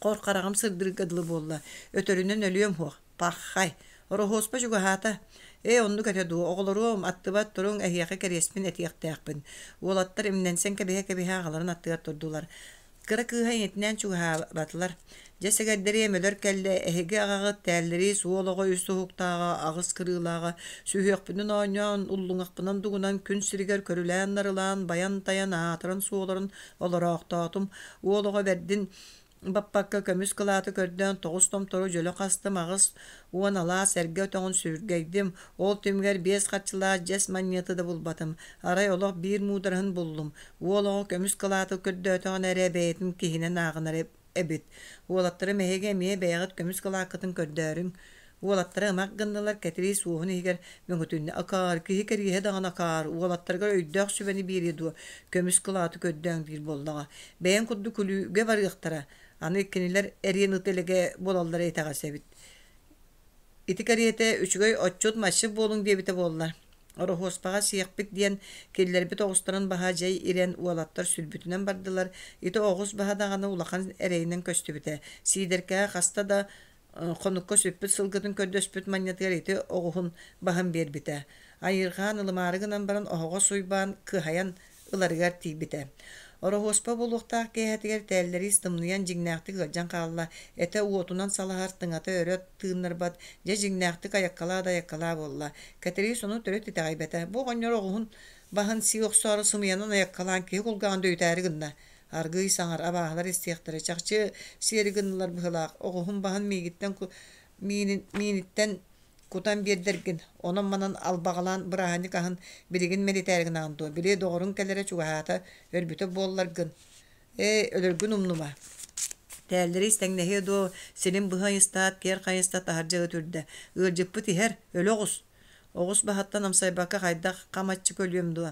Хор хараҕым сырдыырга дылы буолла, өтөрүнэн өлүөм суох. Паххай! Ороһуоспа чугаһаата. Ээ, оннук этэ дуу, оҕолоруом, аттыбат туруҥ, эһиэхэ кэриэспин этиэхтээхпин. Уолаттар имнэнсэн кэбиһэ-кэбиһэ аҕаларын аттыгар турдулар. Кыра кыыһа ийэтинээн чугаһаабатылар: «Дьэ сэгэддэриэм өлөр кэллэ, эһиги аҕаҕыт тээллэриис уол оҕо үс уһуктааҕа, аҕыс кырыылааҕа, сүһүөхпүнэн оонньоон, уллуҥахпынан дугунан күн сиригэр көрүлээн-нарылаан, байан-тайан, аатыран-суоларын олороохтоотум, уол оҕо бэрдин баппакка көмүс кылааты көрдөөн тоҕус томтору дьөлө хастым, 80 алаас эргэ өтөҕүн сүргэйдим, ол түмүгэр биэс харчылаах дьэс манньыаты да булбатым, арай олох биир муудараһын буллум, Уол оҕо көмүс кылааты көрдөөтөҕүнэ эрэ бэйэтин киһинэн ааҕынар эбит. Уолаттарым эһиги эмиэ бэйэҕит көмүс кылааккытын көрдөөрүҥ. Уолаттара ымах гыннылар, Кэтириис уоһун иһигэр мөҥүтүннэ: «Акаар, киһи кэриэһэ даҕаны акаар, уолаттарыгар өйдөөх сүбэни биэриэ дуо, көмүс кылааты көрдөөҥ диир буоллаҕа. Бэйэҥ курдук күлүүгэ барыахтара, аны кинилэр эриэн ыт элэгэ буолаллара итэҕэс эбит. Ити кэриэтэ үчүгэй отчут-масчыт буолуҥ диэбитэ буолла. Ороһуоспаҕа сиэхпит диэн киллэрбит оҕустарын баһа дьэй ирэн уолаттар сүлбүтүнэн бардылар. Ити оҕус баһа даҕаны улахан эрэйинэн көстүбүтэ. Сиидэркэҕэ хаста да хонукка сүппүт сылгытын көрдөспүт манньатыгар ити оҕуһун баһын биэрбитэ. Айыырҕаан ылымаары гынан баран оһоҕос Уйбаан кыһайан ыларыгар тиийбитэ. Ороһуоспа буолуохтаах киэһэтигэр тээллэриис тымныйан дьиҥнээхтик ыалдьан хаалла, этэ уотунан салаһар, тыҥата өрө тыыннарбат, дьэ дьиҥнээхтик айаккалаа да айаккалаа буолла. Кэтириис ону төрүт итэҕэйбэтэ. Бу оҕонньор оҕуһун баһын сии охсоору сымыйанан айаккалаан киһи кулгааҕын дөйүтээри гынна. Аргыый саҥар, абааһылар истиэхтэрэ, чахчы сиэри гыннылар быһыылаах, оҕуһун баһын миигиттэн мииниттэн кутан биэрдэргин, онон-манан албаҕалаан бырааһынньык аһын билигин мэлитээри гынаҕын дуо, били доҕоруҥ кэлэрэ чугаһаата, өлбүтэ буолларгын, ээ, өлөргүн умнума. Тээллэриис тэҥнэһиэ дуо, силин быһа ыйыстаат, киэр хайыста таһырдьа ыт үрдэ. Ыалдьыппыт иһэр, өлө оҕус. Оҕус баһыттан амсайбакка хайдах хам аччык өлүөм дуо?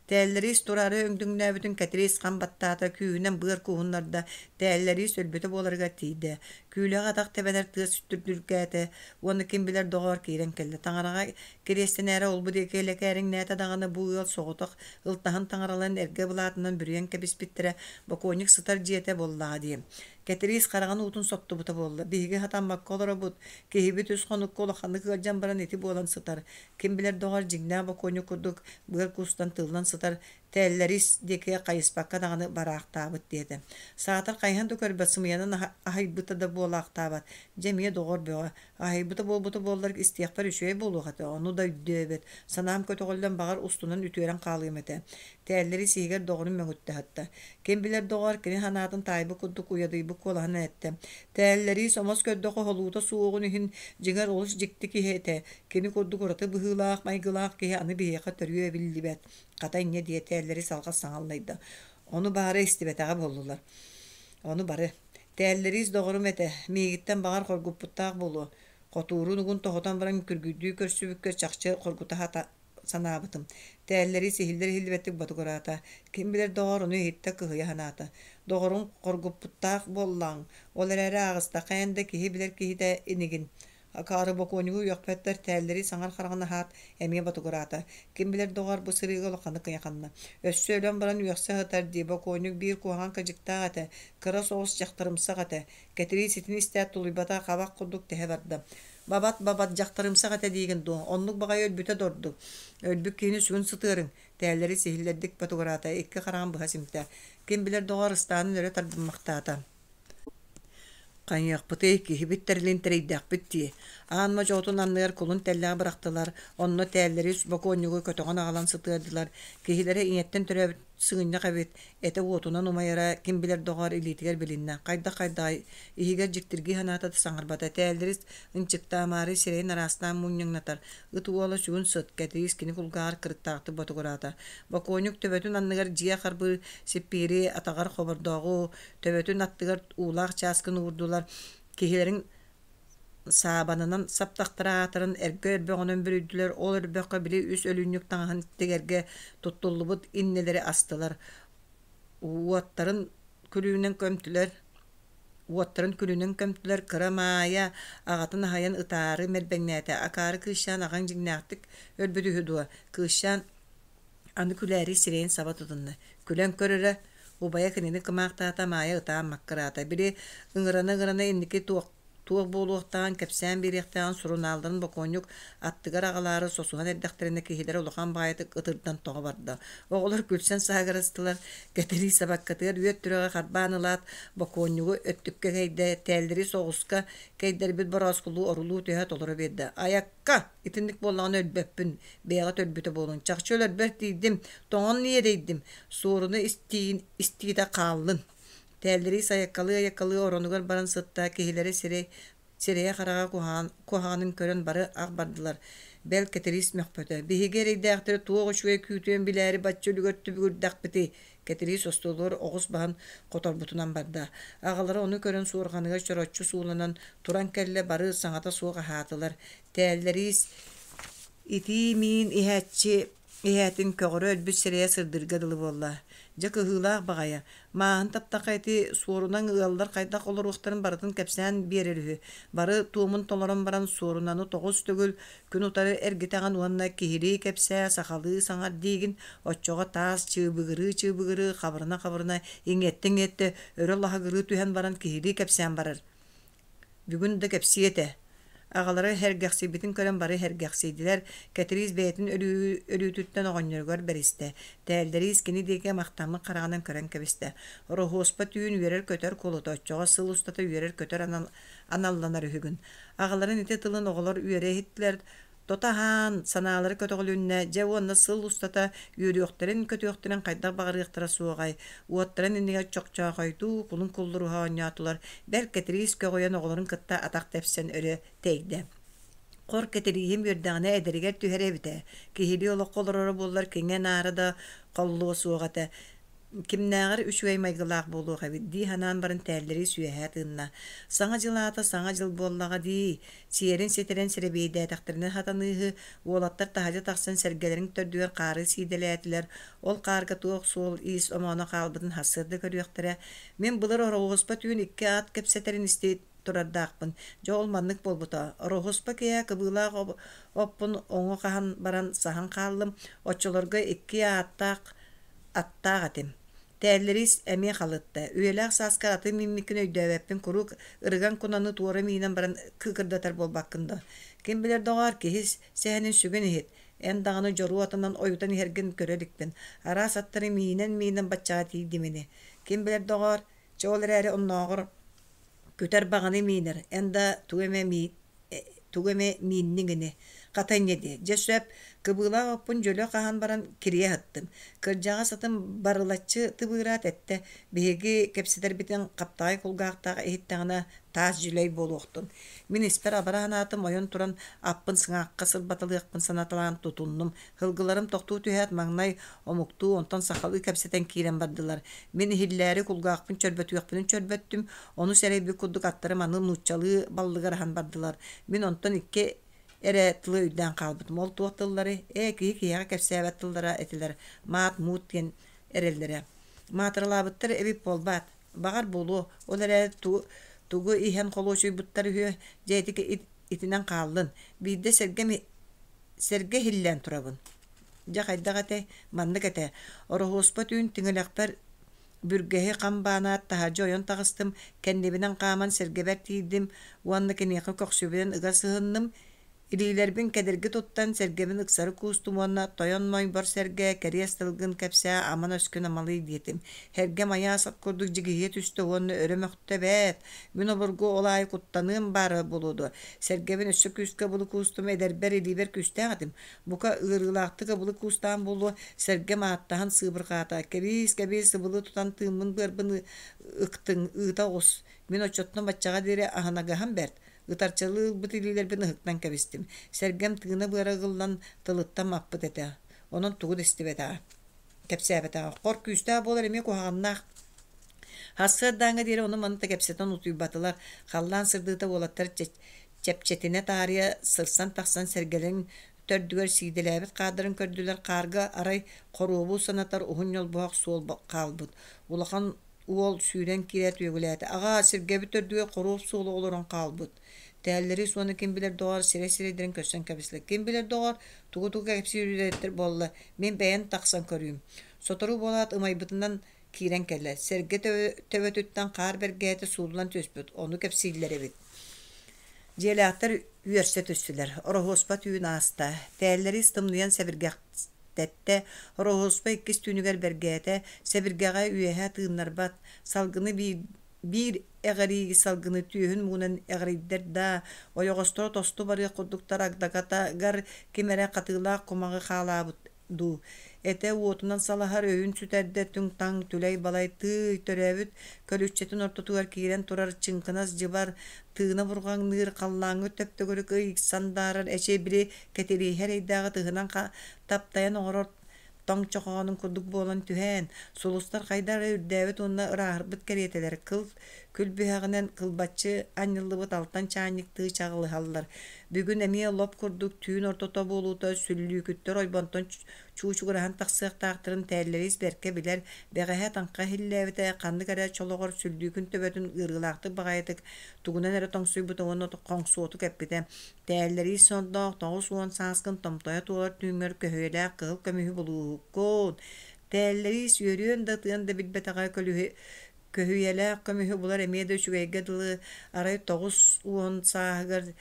Тээллэриис тураары өҥдөҥнөөбүтүн Кэтириис хам баттаата, күүһүнэн быар кууһуннарда, Тээллэриис өлбүтэ буоларыгар тиийдэ. Күүлэҕэ атах тэбэнэр тыас түрдүргээтэ уонна ким билэр доҕоор киирэн кэллэ. Таҥараҕа кириэстэнээрэ ол-бу диэки лэкээриҥнээтэ даҕаны бу ыал соҕотох ылтаһын таҥараларын эргэ былаатынан бүрүйэн кэбиспиттэрэ бокуонньук сытар дьиэтэ буоллаҕа дии. Кэтириис хараҕын уутун соттубута буолла. Биһиги сатаммакка олоробут. Киһибит үс хонукка улаханнык ыалдьан баран ити буолан сытар. Ким билэр доҕор дьиҥнээх бокуонньук курдук быар куустан тыллан сытар Тээллэрис диэки хайыспакка даҕаны бараахтаабыт диэтэ. Саатар хайыһан да көрбөт сымыйанан аһыйбыта да буолаахтаабат. Дьэ эмиэ доҕор бөҕө. Аһыйбыта буолбута буоллар истиэхпэр үчүгэй буолуох этэ. Ону да өйдөөбөт. Санаам көтөҕүллэн баҕар устунан үтүөрэн хаалыам этэ. Тээллэрис иһигэр доҕорун мөҥүттэ сытта. Ким билэр доҕоор кини санаатын таайбыт курдук уйадыйбыт куолаһынан эттэ. Тээллэриис омос көрдөххө холуута суоҕун иһин дьиҥэр олус дьикти киһи этэ. Кини курдук ураты быһыылаах майгылаах киһи аны биһиэхэ төрүө биллибэт. Хата инньэ диэтээллэри салҕас саҥаллайда. Ону баара истибэтэҕэ буоллулар. Ону бары. Тээллэриис доҕорум этэ, миигиттэн баҕар хоргуппуттаах буолуо. Хотуурун угун тоһутан баран күргүйдүү көрсүбүккэ чахчы хоргута санаабытым. Тээллэриис иһиллэр-иһиллибэттик ботугураата. Ким билэр доҕоор ону иһиттэ кыһыйа санаата. Доҕоруҥ хоргуппуттаах буоллаҕыҥ. Ол эрээри ааҕыстахха эн да киһи билэр киһитэ инигин. Акаары бокуонньугу үөхпэттэр, тээллэри саҥар хараҕын аһаат, эмиэ ботугураата. Ким билэр доҕоор, бу сырыыга улаханнык кыйаханна. Өссө өлөн баран үөхсэ сытар дии, бокуонньук биир куһаҕан кыдьыктаах этэ, кыра соҕус дьахтарымсах этэ. Кэтириис итини истээт тулуйбата, хабах курдук тэһэ барда. Бабат, бабат, дьахтарымсах этэ диигин дуо? Оннук баҕайы өлбүтэ да ордук. Өлбүт киһини сүгүн сытыарыҥ, тээллэри сиһиллэрдик ботугураата, икки хараҕын быһа симтэ. Ким билэр доҕоор, ыстаанын өрө тардыммахтаата. Хайыахпытый, киһибит тэрилин тэрийдэхпит дии. Аан модьоҕотун анныгар кулун тэллэҕи бырахтылар, онно тээллэри бокуонньугу көтөҕөн аҕалан сытыардылар. Киһилэрэ ийэттэн төрөөбүт сыгынньах эбит, этэ уотунан умайара, ким билэр доҕоор илиитигэр билиннэ. Хайдах-хайдаҕай, иһигэр дьиктиргии санаата да саҥарбата. Тээллэри ынчыктаамаары сирэйин араастаан мунньуҥнатар. Ыт уола сүгүн сыт, Кэтириис кини кулгааҕар кырыктаахтык ботугураата. Бокуонньук төбөтүн анныгар дьиэ харбыыр сиппиири, атаҕар хобордооҕу, Төбөтүн аттыгар уулаах чааскыны уурдулар, киһилэрин саабанынан саптахтара аатыран эргэ өрбөҕүнэн бүрүйдүлэр, ол өрбөххө били үс өлүнньүк таҥаһын тигэргэ туттуллубут иннэлэри астылар, уоттарын күлүүнэн көмтүлэр, уоттарын күлүнэн көмтүлэр, кыра Маайа аҕатын аһайан ытаары мэрбэҥнээтэ, акаары кыысчаан аҕаҥ дьиҥнээхтик өлбүт үһү дуо, кыысчаан Аны күлээри сирэйин саба тутунна. Күлэн көрөрө, убайа кинини кымаахтаата, Маайа ытаан маккыраата. Били ыҥырана-ыҥырана инники туох туох буолуохтааҕын кэпсээн биэриэхтээҕин сурунаалларын бокуонньук аттыгар аҕалаары сосуһан эрдэхтэринэ киһилэрэ улахан баҕайытык ытырдан тоҕо барда. Оҕолор күлсэн сааһырастылар, кэтэрии сабаккатыгар үөт түрэҕи харбаан ылаат, бокуонньугу өттүккэ кэйдэ, тээллэри соҕуска кэйдэрбит борооскулуу орулуу түһэ толоро биэрдэ. Айакка! Итинник буоллаҕына өлбөппүн, бэйэҕит өлбүтэ буолуҥ. Чахчы өлөрбөр тиийдим, тоҥон иэдэйдим, суоруна истиин истиитэ хааллын. Тээллэрии сайаккалыы-айаккалыы оронугар баран сытта, киһилэрэ сирэй сирэйэ-хараҕа куһаҕан, куһаҕанын көрөн бары ах бардылар. Бэл Кэтириис мөхпөтө. Биһиги эрэйдээхтэри туох үчүгэй күүтүөн билээри бачча үлүгэр түбүгүрдэхпитий? Кэтириис остуолугар оҕус баһын хоторбутунан барда. Аҕалара ону көрөн суорҕаныгар чороччу сууланан туран кэллэ, бары саҥата суох аһаатылар. Тээллэриис итии миин иһээччи иһээтин көҕөрө өлбүт сирэйэ сырдыырга дылы буолла. Дьэ кыһыылаах баҕайы, мааһын таптахха ити суорунан ыаллар хайдах олоруохтарын барытын кэпсээн биэрэр үһү. Бары туомун толорон баран суорунаны тоҕус төгүл күн утары эргитэҕин уонна киһилии кэпсээ, сахалыы саҥар диигин, оччоҕо таас чыыбыгырыы-чыыбыгырыы, хабырына-хабырына, иҥиэттэ-иҥиэттэ өрө лаһыгырыы түһэн баран киһилии кэпсээн барар. Бүгүн да кэпсиэ этэ. Аҕалара сэргэхсийбитин көрөн бары сэргэхсийдилэр, Кэтириис бэйэтин өлүүтүттэн оҕонньоругар бэристэ, Тээллэриис кини диэки махтаммыт хараҕынан көрөн кэбистэ. Ороһуоспа түүн үөрэр-көтөр куолута оччоҕо сыл устата үөрэр-көтөр аналланар үһүгүн. Аҕаларын ити тылын оҕолор үөрэ иһиттилэр, Тото аһаан, санаалара көтөҕүлүннэ, дьэ уонна сыл устата үөрүөхтэрин-көтүөхтэрин хайдах баҕарыахтара суоҕай, уоттарын иннигэр чохчоохойдуу, кулун куллуруһа оонньоотулар, бэл Кэтириис көҕүйэн оҕолорун кытта атах тэпсэн өрө тэйдэ. Хор Кэтирииһим үөрдэҕинэ эдэригэр түһэрэ эбитэ, киһилии олоххо олороро буоллар киҥэ-наара да холлуо суох этэ. Кимнээҕэр үчүгэй майгылаах буолуох эбит дии санаан баран тээллэри сүөһээ тыынна. Саҥа дьыл аата саҥа дьыл буоллаҕа дии. Сиэрин ситэрэн сэрэбиэйдээтэхтэринэ сатаныыһы, уолаттар таһырдьа тахсан сэргэлэрин төрдүгэр хаары сиидэлээтилэр. Ол хаарга туох суол-иис омооно хаалбытын сарсыарда көрүөхтэрэ. Мин былыр Ороһуоспа түүн икки ат кэпсэтэрин исти турардаахпын. Дьэ ол маннык буолбута. Ороһуоспа киэһэ кыбыылаах оппун оҥо хаһан баран саһан хааллым. Оччолорго икки ааттаах аттаах этим. Тээллэрис эмиэ халытта. Үйэлээх сааска аты мииммиккин өйдөөбөппүн куруук ырыган кунаны туора миинэн баран кыыкырдатар буолбаккын да. Ким билэр доҕоор, киһи сэһэнин сүгүн иһит. Эн даҕаны дьоруо атынан ойутан иһэргин көрө иликпин. Араас аттары миинэн-миинэн баччаҕа тиийдим ини. Ким билэр доҕоор, чэ ол эрээри оннооҕор күтэр баҕаны миинэр, эн да тугу эмэ тугу эмэ миинниҥ ини, хата инньэ диэ. Дьэ сөп, кыбыылаах оппун дьөлө хаһан баран кирийэ сыттым. Кырдьаҕас атым барылаччы тыбыыраат эттэ, биһиги кэпсэтэрбитин хаптаҕай кулгаахтаах иһиттэҕинэ таас дьүлэй буолуохтун. Мин испэр абара санаатым ойон туран аппын сыҥаахха сырбаталыахпын санаталаан тутуннум. Сылгыларым тохтуу түһээт маҥнай омуктуу, онтон сахалыы кэпсэтэн киирэн бардылар. Мин иһиллээри кулгаахпын чөрбөтүөхпүнүн чөрбөттүм, ону сэрэйбит курдук аттарым аны нууччалыы баллыгыраһан бардылар. Мин онтон икки эрэ тылы өйдөөн хаалбытым. Ол туох тыллары? Ээ, киһи киһиэхэ кэпсээбэт тыллара этилэр. Маат-муут диэн эрэллэрэ. Маатыралаабыттар эбит буолбаат? Баҕар буолуо, ол эрээри тугу иһэн холуочуйбуттар үһү, дьэ ити итинэн хааллын. Биирдэ сэргэм сэргэ иһиллээн турабын. Дьэ хайдах этэй? Маннык этэ. Ороһуоспа түүн тиҥилэхпэр бүргэһи хам баанаат таһырдьа ойон таҕыстым, кэннибинэн хааман сэргэбэр тиийдим уонна киниэхэ көхсүбүнэн ыга сыһынным. Илиилэрбин кэдэрги туттан, сэргэбин ыксары куустум уонна «Тойон Мойбор сэргэ, кэриэс тылгын кэпсээ, аман өскүн амалый» диэтим. Сэргэм айаас ат курдук дьигиһийэ түстэ уонна өрө мөхтө эбээт! Мин обургу ол аайы куттаныам баара буолуо дуо? Сэргэбин өссө күүскэ ыбылы куустум, эдэрбэр илиибэр күүстээх этим. Бука, ыарыылаахтык ыбылы куустаан буолуо, сэргэм ааттаһан сыыбырҕаата: «Кэбиис, кэбиис, ыбылы тутан тыыммын-быарбын ыктыҥ, ыыта оҕус. Мин оччоттон баччаҕа диэри аһынагаһым бэрт. Ытарчалыы ылбыт илиилэрбин ыһыктан кэбистим. Сэргэм тыына-быара ыгыллан, тылыттан маппыт этэ. Онон тугу да истибэтэҕэ, кэпсээбэтэҕэ. Хор күүстээх буолар эмиэ куһаҕаннаах. Сарсыардааҥҥа диэри ону-маны да кэпсэтэн утуйбатылар. Халлаан сырдыыта уолаттар чэпчэтинэ таарыйа сырсан тахсан сэргэлэрин төрдүгэр сиидэлээбит хаардарын көрдүлэр. Хаарга арай хоруобу санатар уһун ньолбоһох суол хаалбыт. Улахан уол сүүрэн киирээт үөгүлээтэ: «Аҕаа, сиргэбит төрдүгэр хоруоп суола олорон хаалбыт. Тээллэри уонна ким билэр доҕоор сирэй-сирэйдэрин көрсөн кэбистилэр. Ким билэр доҕоор, тугу-тугу кэпсиир үлэһиттэр буолла, мин бэйэм тахсан көрүүм». Сотору буолаат ымайбытынан киирэн кэллэ. Сэргэ төбөтүттэн хаар бэргэһэтэ сууллан түспүт, ону кэпсииллэр эбит. Дьиэлээхтэр үөрсэ түстүлэр. Ороһуоспа түүн ааста. Тээллэрис тымныйан сэбиргэхтэттэ. Ороһуоспа иккис түүнүгэр бэргээтэ. Сэбиргэҕэ үөһэ тыыннарбат. Салгыны биир, биир эҕирии салгыны түөһүн муҥунан эҕирийдэр да, ойоҕосторо тосту барыах курдуктар агдакатагар ким эрэ хатыылаах кумаҕы хаалаабыт дуу, этэ уотунан салаһар өйүн сүтэрдэ түҥ-таҥ, түлэй-балай тыый, төрөөбүт көлүччэтин ортотугар киирэн турар чыҥкынас дьыбар, тыына бурҕаҥныыр, халлааҥҥа төп-төгүрүк ый сандаарар эчи били кэтирииһэ эрэйдээҕи тыһынан таптайан оҥорор тоҥ чохоонун курдук буолан түһэн, сулустар хайда эрэ үрдээбит уонна ырааһырбыт кэриэтэлэр кыл күлбүһэҕинэн кылбаччы анньыллыбыт алтан чаанньыктыы чаҕылыһаллар. Бүгүн эмиэ лоп курдук түүн ортото буолуута сүллүүкүттэр ойбонтон чуучугураһан тахсыахтаахтарын Тээллэрис бэркэ билэр, бэҕэһээ таҥха иһиллээбитэ, ханнык эрэ чолоҕор сүллүүкүн төбөтүн ыарыылаахтык баҕайытык тугунан эрэ тоҥсуйбута уонна хоҥсуотук эппитэ: «Тээллэриис сордоох 90 сааскын томтойо туолар түүҥҥэр көһүйэлээх кыһыл көмүһү булууһуккун». Тээллэриис үөрүөн да ытыан да билбэтэҕэ Көһүйэлээх көмүһү булар эмиэ да үчүгэйгэ дылы, арай 90 сааһыгар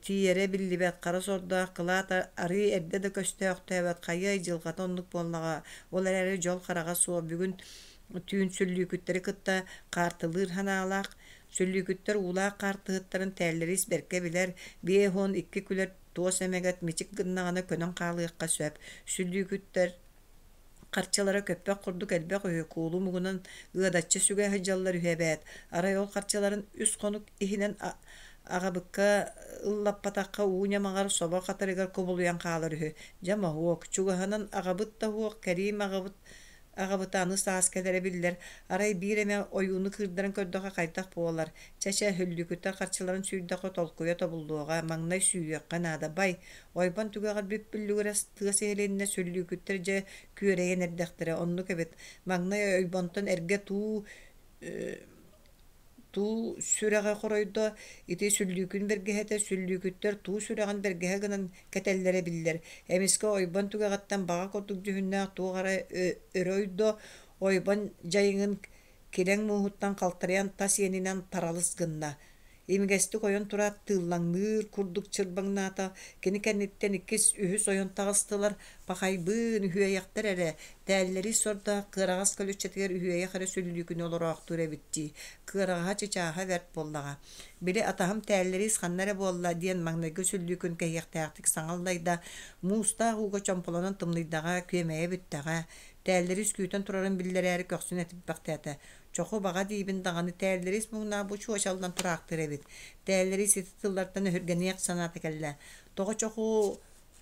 тиийэрэ биллибэт хара сордоох кылаат арыый эрдэ да көстөөхтөөбөт хайыай дьылҕата оннук буоллаҕа, ол эрээри дьол хараҕа суох бүгүн түүн сүллүүкүттэри кытта хаартылыыр санаалаах. Сүллүүкүттэр уулаах хаартыһыттарын Тээллэрис бэркэ билэр, 52 күлэр туос эмэгэт мичик гыннаҕына көнөн хаалыахха сөп. Сүллүүкүттэр Харчылара көппөх курдук элбэх үһү, куулу муҥунан ыадаччы сүгэ сылдьаллар үһү эбээт. Арай ол харчыларын үс хонук иһинэн аҕабыкка ыллаппатахха уу ньамаҕар собо хатарыгар кубулуйан хаалар үһү. Дьэ моһуок, чугаһынан аҕабыт да суох, кэриим аҕабыт Аҕабыта аны саас кэлэрэ биллэр, арай биир эмэ ойууну кыырдаран көрдөххө хайдах буолар, чэ-чэ, һүллүкүттэр харчыларын сүүйдэххэ толкуйа тобуллуоҕа, маҥнай сүүйүөххэ наада, бай, ойбон түгэҕэр бүп-бүллүгүрэс тыас иһилиннэ, сүллүүкүттэр дьэ күөрэйэн эрдэхтэрэ, оннук эбит, маҥнай ойбонтон эргэ туу туу сүрэҕэ хоройдо, ити сүллүүкүн бэргэһэтэ сүллүүкүттэр туу сүрэҕин бэргэһэ гынан кэтэллэрэ биллэр. Эмискэ ойбон түгэҕиттэн баҕа курдук дьүһүннээх туох эрэ өрө ойдо, ойбон дьайыҥын килэҥ мууһуттан халтарыйан тас иэнинэн таралыс гынна. Имигэстик ойон тураат тыыллаҥныыр курдук чырбаҥнаата, кини кэнниттэн иккис, үһүс ойон таҕыстылар, пахайбыын, үһүөйэхтэр эрэ, тээллэрий сордоох кыараҕас көлүччэтигэр үһүөйэх эрэ сүллүүкүнү олороохтуур эбит дии, кыараҕаһа чычааһа бэрт буоллаҕа. Били атаһым тээллэриис ханна эрэ буолла диэн маҥнайгы сүллүүкүн кэһиэхтээхтик саҥа аллайда, муустаах ууга чомполонон тымныйдаҕа, күөмэйэ бүттэҕэ. Тээллэриис күүтэн турарын биллэрээри көхсүн этиппэхтээтэ. Чоху баҕа диибин даҕаны тээллэриис муҥнаах бу чуочаллан тураахтыыр эбит. Тээллэриис ити тыллартан өһүргэниэх санаата кэллэ. Тоҕо чоху,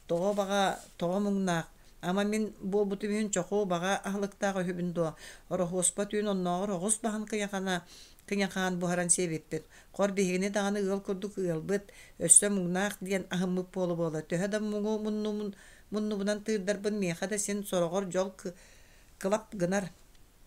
тоҕо баҕа, тоҕо муҥнаах? Ама мин буолбутум иһин чоху баҕа аһылыктаах үһүбүн дуо? Ороһуоспа түүн оннооҕор оҕус баһын кыйахана кыйахаан буһаран сиэбиппит. Хор биһигини даҕаны ыал курдук ыалбыт, өссө муҥнаах диэн аһыммыт буола-буола. Төһө да муҥу муннубун муннубунан тыырдарбын миэхэ да син сороҕор дьол кылап гынар.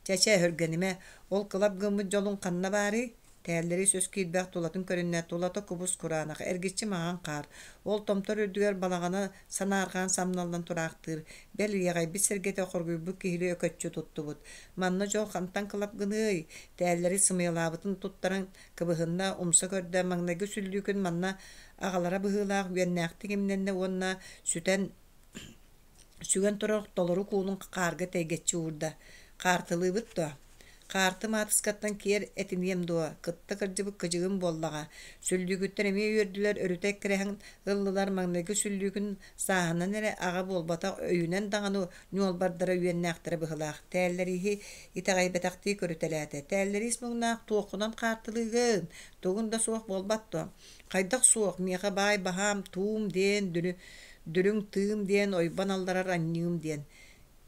Чэ-чэ, өһүргэнимэ, ол кылап гыммыт дьолуҥ ханна баарый? Тээллэри сөс киирбэх тулатын көрүннэ, тулата кубус-кураанах, эргиччи маҥан хаар. Ол томтор үрдүгэр балаҕана санаарҕаан самналлан тураахтыыр, бэл иэҕэйбит сэргэтэ хоргуйбут киһилии өкөччү туттубут. Манна дьол хантан кылап гыныай? Тээллэри сымыйалаабытын туттаран кыбыһынна, умса көрдө, маҥнайгы сүллүүкүн манна аҕалара быһыылаах үөннээхтик имнэннэ уонна сүтэн сүгэн турар толору куулун хаарга тэйгэччи уурда. Хаартылыыбыт дуо? Хаарты маатыскаттан киэр этиниэм дуо, кытта кырдьыбыт кыдьыгым буоллаҕа. Сүллүүкүттэр эмиэ үөрдүлэр, өрүтэ эккирэһэн ыллылар, маҥнайгы сүллүүкүн сааһынан эрэ аҕа буолбатах, өйүнэн даҕаны ньуолбардара үөннээхтэрэ быһылаах. Тээллэрииһи итэҕэйбэтэхтии көрүтэлээтэ. Тээллэриис муҥнаах туоххунан хаартылыыгын, тугун да суох буолбат дуо? Хайдах суох, миэхэ баай баһаам, туум диэн, дүлүҥ тыым диэн, ойбон алларар анньыым диэн.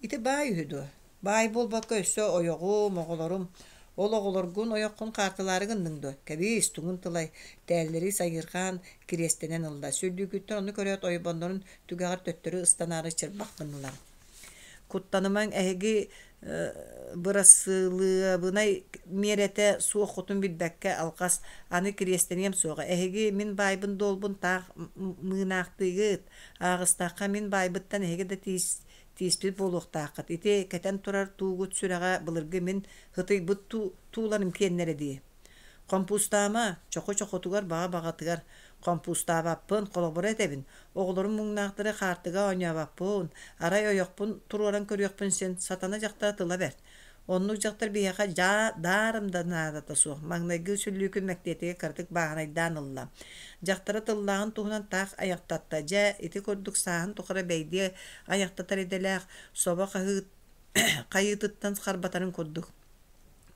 Ити баай үһү дуо? Баай буолбакка өссө ойоҕум, оҕолорум. Ол оҕолоргун, ойоххун хаартылаары гынныҥ дуо? Кэбиис, тугун тылай, тээллэри сайырҕаан кириэстэнэн ылла. Сүллүүкүттэн ону көрөөт ойбоннорун түгэҕэр төттөрү ыстанаары чырбах гыннылар. Куттанымаҥ, эһиги бырасылыабынай миэрэтэ суоххутун билбэккэ алҕас аны кириэстэниэм суоҕа. Эһиги мин баайбын-дуолбун таах мыынаахтыыгыт, ааҕыстахха мин баайбыттан эһиги да тииспит буолуохтааххыт. Ити кэтэн турар туугут сүрэҕэ былыргы мин һытыйбыт тууларым киэннэрэ дии. Хомпуустаама, чоху-чохутугар баҕа-баҕатыгар. Хомпуустаабаппын, холобура этэбин. Оҕолорум муҥнаахтары хаартыга оонньообоппун, арай ойохпун туруоран көрүөхпүн син, сатана дьахтара тыла бэрт. Оннук дьахтар биһиэхэ дьаа даарым да наадата суох. Маҥнайгы сүллүүкүн мэктиэтигэр кыратык бааһынайдаан ылла. Дьахтара тыллааҕын туһунан таах айахтатта. Дьэ, ити курдук сааһын тухары бэйдиэ айахтатар идэлээх собо хайыытыттан харбатарын курдук.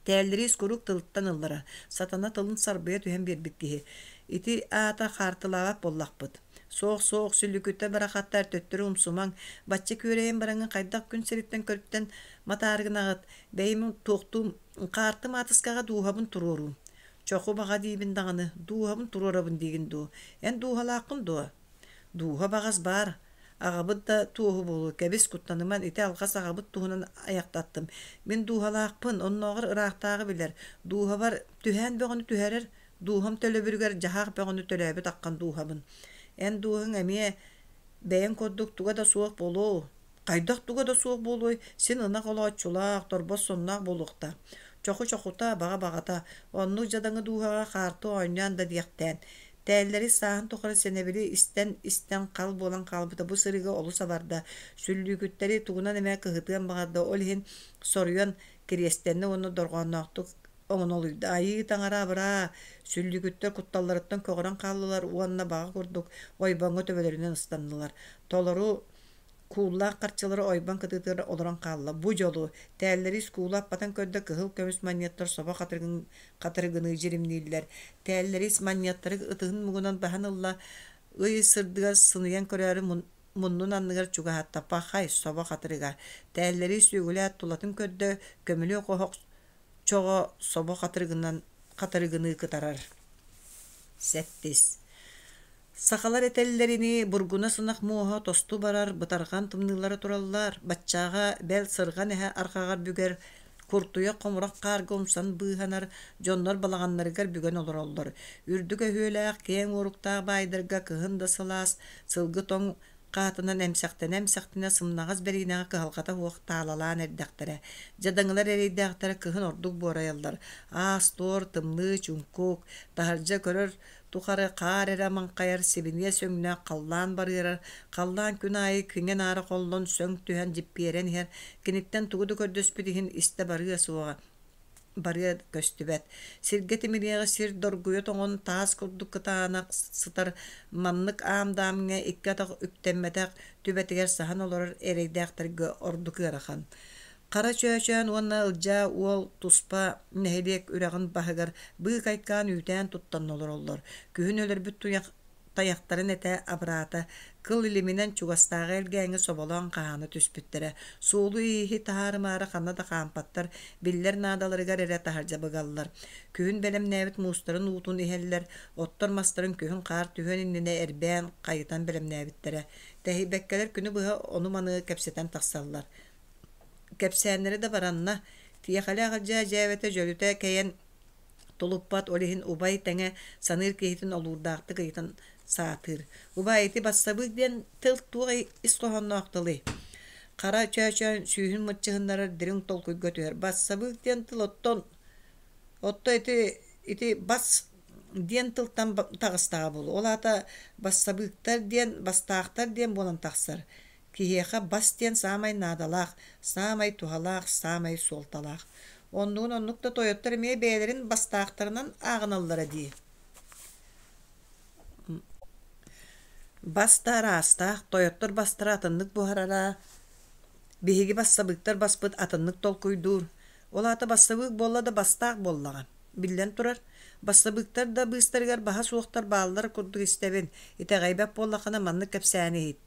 Тээллэриис куруук тылыттан ыллара, сатана тылын сарбыйа түһэн биэрбит киһи. Ити аата хаартылаабат буоллахпыт. Суох-суох, сүллүкүттэр барахаттар төттөрү умсумаҥ, бачча күөрэйэн бараҥҥын хайдах күн сириттэн көрүттэн матаары гынаҕыт, бэйэм туохтуум, хаарты маатыскаҕа дууһабын туруоруум. Чоху баҕа диибин даҕаны, дууһабын туруорабын диигин дуу, эн дууһалааххын дуо? Дууһа баҕас баар, аҕабыт да туоһу буолуо, кэбис куттаныман, ити алҕас аҕабыт туһунан айахтаттым. Мин дууһалаахпын, оннооҕор ыраахтааҕы билэр, дууһабар түһээн бөҕөнү түһэрэр, дууһам төлөбүрүгэр дьаһаах бөҕөнү төлөөбүт аххан дууһабын. Эн дууһаҥ эмиэ бэйэҥ курдук туга да суох буолуо Хайдах туга да суох буолуой, син ынах олооччулаах, торбос сонноох буолуохтаах. Чоху-чохута, баҕа-баҕата, оннук дьадаҥы дууһаҕа хаарты оонньоон да диэхтээн. Тээллэри сааһын тухары сэнэбили истэн-истэн хал буолан хаалбыта бу сырыыга олус абарда, сүллүүкүттэри тугунан эмэ кыһытыан баҕарда, ол иһин соруйан кириэстэннэ уонна дорҕоонноохтук оҥонолуйда. Айыы таҥара абыраа, сүллүүкүттэр кутталларыттан көҕөрөн хааллылар уонна баҕа курдук ойбоҥҥо төбөлөрүнэн ыстаннылар. Толору Кууллаах харчылары ойбон кытыытыгар олорон хаалла. Бу дьолу, тээллэриис куула аппатан көрдө кыһыл көмүс манньыаттар собо хатырыгыныы дьиримнииллэр. Тээллэриис манньыаттары ытыһын муҥунан баһан ылла, ый сырдыгар сыныйан көрөөрү. муннун анныгар чугаһатта пахай, собо хатырыга. Тээллэри сүөгүлээт тулатын көрдө, көмүлүөк оһох чоҕо собо хатырыгынан хатырыгыныы кытарар. Сэттис. Сахалар этэллэринии, бургуна сынах муоһа тосту барар, бытарҕан тымныылара тураллар, баччааҕа бэл сырҕан эһэ арҕаҕар бүгэр, куртуйах хомурах хаарга умсан быыһанар, дьоннор балаҕаннарыгар бүгэн олороллор. Үрдүк өһүөлээх, киэҥ уоруктаах баайдарга кыһын да сылаас, сылгы тоҥ хаатынан эмсэхтэнэ-эмсэхтэнэ сымнаҕас бэриинэҕэ кыһалҕата суох таалалаан эрдэхтэрэ. Дьадаҥылар эрэйдээхтэрэ кыһын ордук буорайаллар. Аас-туор, тымныы, чуҥкук, таһырдьа көрөр тухары хаар эрэ маҥхайар, сибиниэс өҥнөөх халлаан барыарар, халлаан күн аайы киҥэ-наара холлон сөҥ түһэн дьиппиэрэн иһэр, киниттэн тугу да көрдөспүт иһин истэ барыа суоҕа барыа көстүбэт. Сиргэ тимириэҕи сир доргуйа тоҥон таас курдук кытаанах сытар маннык аам-даамҥа икки атах үктэммэтэх түбэтигэр саһан олорор эрэйдээхтэргэ ордук ыарахан. Хара Чөөчөөн уонна Ылдьаа уол туспа нэһилиэк үрэҕин баһыгар быыкайкаан үүтээн туттан олороллор. Күһүн өлөрбүт туйах тайахтарын этэ абыраата, кыл илиминэн чугастааҕы элгээҥҥэ соболоон хаһаана түспүттэрэ. Суолу-ииһи таһаарымаары ханна да хаампаттар, биллэр наадаларыгар эрэ таһырдьа быгаллар. Күһүн бэлэмнээбит муустарын уутун иһэллэр, оттор мастарын күһүн хаар түһүөн иннинэ эрбээн, хайытан бэлэмнээбиттэрэ. Тэһийбэккэлэр күнү быһа ону-маны кэпсэтэн тахсаллар. Кэпсээннэрэ да баранна, Тиэхэлээх Ылдьаа дьээбэтэ дьөлүтэ кэйэн тулуппат, ол иһин убай тэҥэ саныыр киһитин олуурдаахтык ыйытан саатыыр. Убай, ити бассабыык диэн тыл туох ис хоһоонноох тылый? Хара Чөөчөөн сүүһүн мыччыһыннарар дириҥ толкуйга түһэр. Бассабыык диэн тыл оттон отто ити ити бас диэн тылтан таҕыстаҕа буолуо. Ол аата бассабыыктар диэн бастаахтар диэн буолан тахсар. Киһиэхэ бас диэн саамай наадалаах, саамай туһалаах, саамай суолталаах. Оннугун оннук да тойоттор эмиэ бэйэлэрин бастаахтарынан ааҕыналлара дии. Бас да араастаах, тойоттор бастара атыннык буһарара, биһиги бассабыыктар баспыт атыннык толкуйдуур. Ол аата бассабыык буолла да бастаах буоллаҕа. Биллэн турар, бассабыыктар да быыстарыгар баһа суохтар бааллар курдук истэбин. Итэҕэйбэт буоллаххына маннык кэпсээни иһит.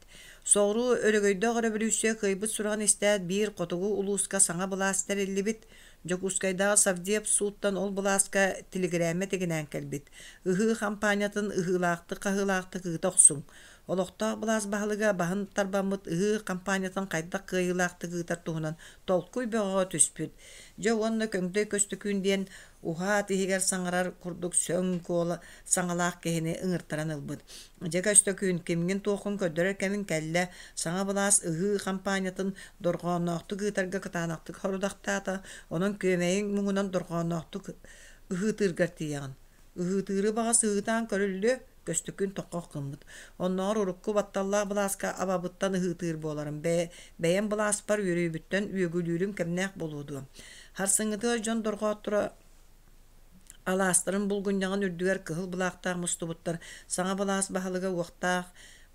Соҕуруу өрөгөйдөөх өрөбөлүүссүйэ кыайбыт сураҕын истээт, биир хотугу улууска саҥа былаас тэриллибит. Дьокуускайдааҕы Совдеп сууттан ол былааска тилигирээммэ тигинээн кэлбит. Ыһыы хампаанньатын ыһыылаахтык-хаһыылаахтык ыыта охсуҥ. Олохтоох былаас баһылыга баһын тарбаммыт ыһыы хампаанньатын хайдах кыайыылаахтык ыытар туһунан толкуй бөҕөҕө түспүт. Дьэ уонна Көҥдөй Көстөкүүн диэн уһаат иһигэр саҥарар курдук сөҥ куола саҥалаах киһини ыҥыртаран ылбыт. Дьэ Көстөкүүн, кимҥин-туоххун көрдөрөр кэмиҥ кэллэ, саҥа былаас ыһыы хампаанньатын дорҕоонноохтук ыытарга кытаанахтык сорудахтаата, онон күөмэйиҥ муҥунан дорҕоонноохтук ыһыытыыргар тиийэҕин. Ыһыытыыры баҕас ыһыытаан көрүллүө, Көстөкүүн тоххох гыммыт. Оннооҕор урукку батталлаах былааска абабыттан ыһыытыыр буоларым. Бэйэм былааспар үөрүүбүттэн үөгүлүүрүм кэмнээх буолуо дуо? Харсыҥҥытыгар дьон дорҕоотторо алаастарын булгунньаҕын үрдүгэр кыһыл былаахтаах мустубуттар. Саҥа былаас баһылыга уохтаах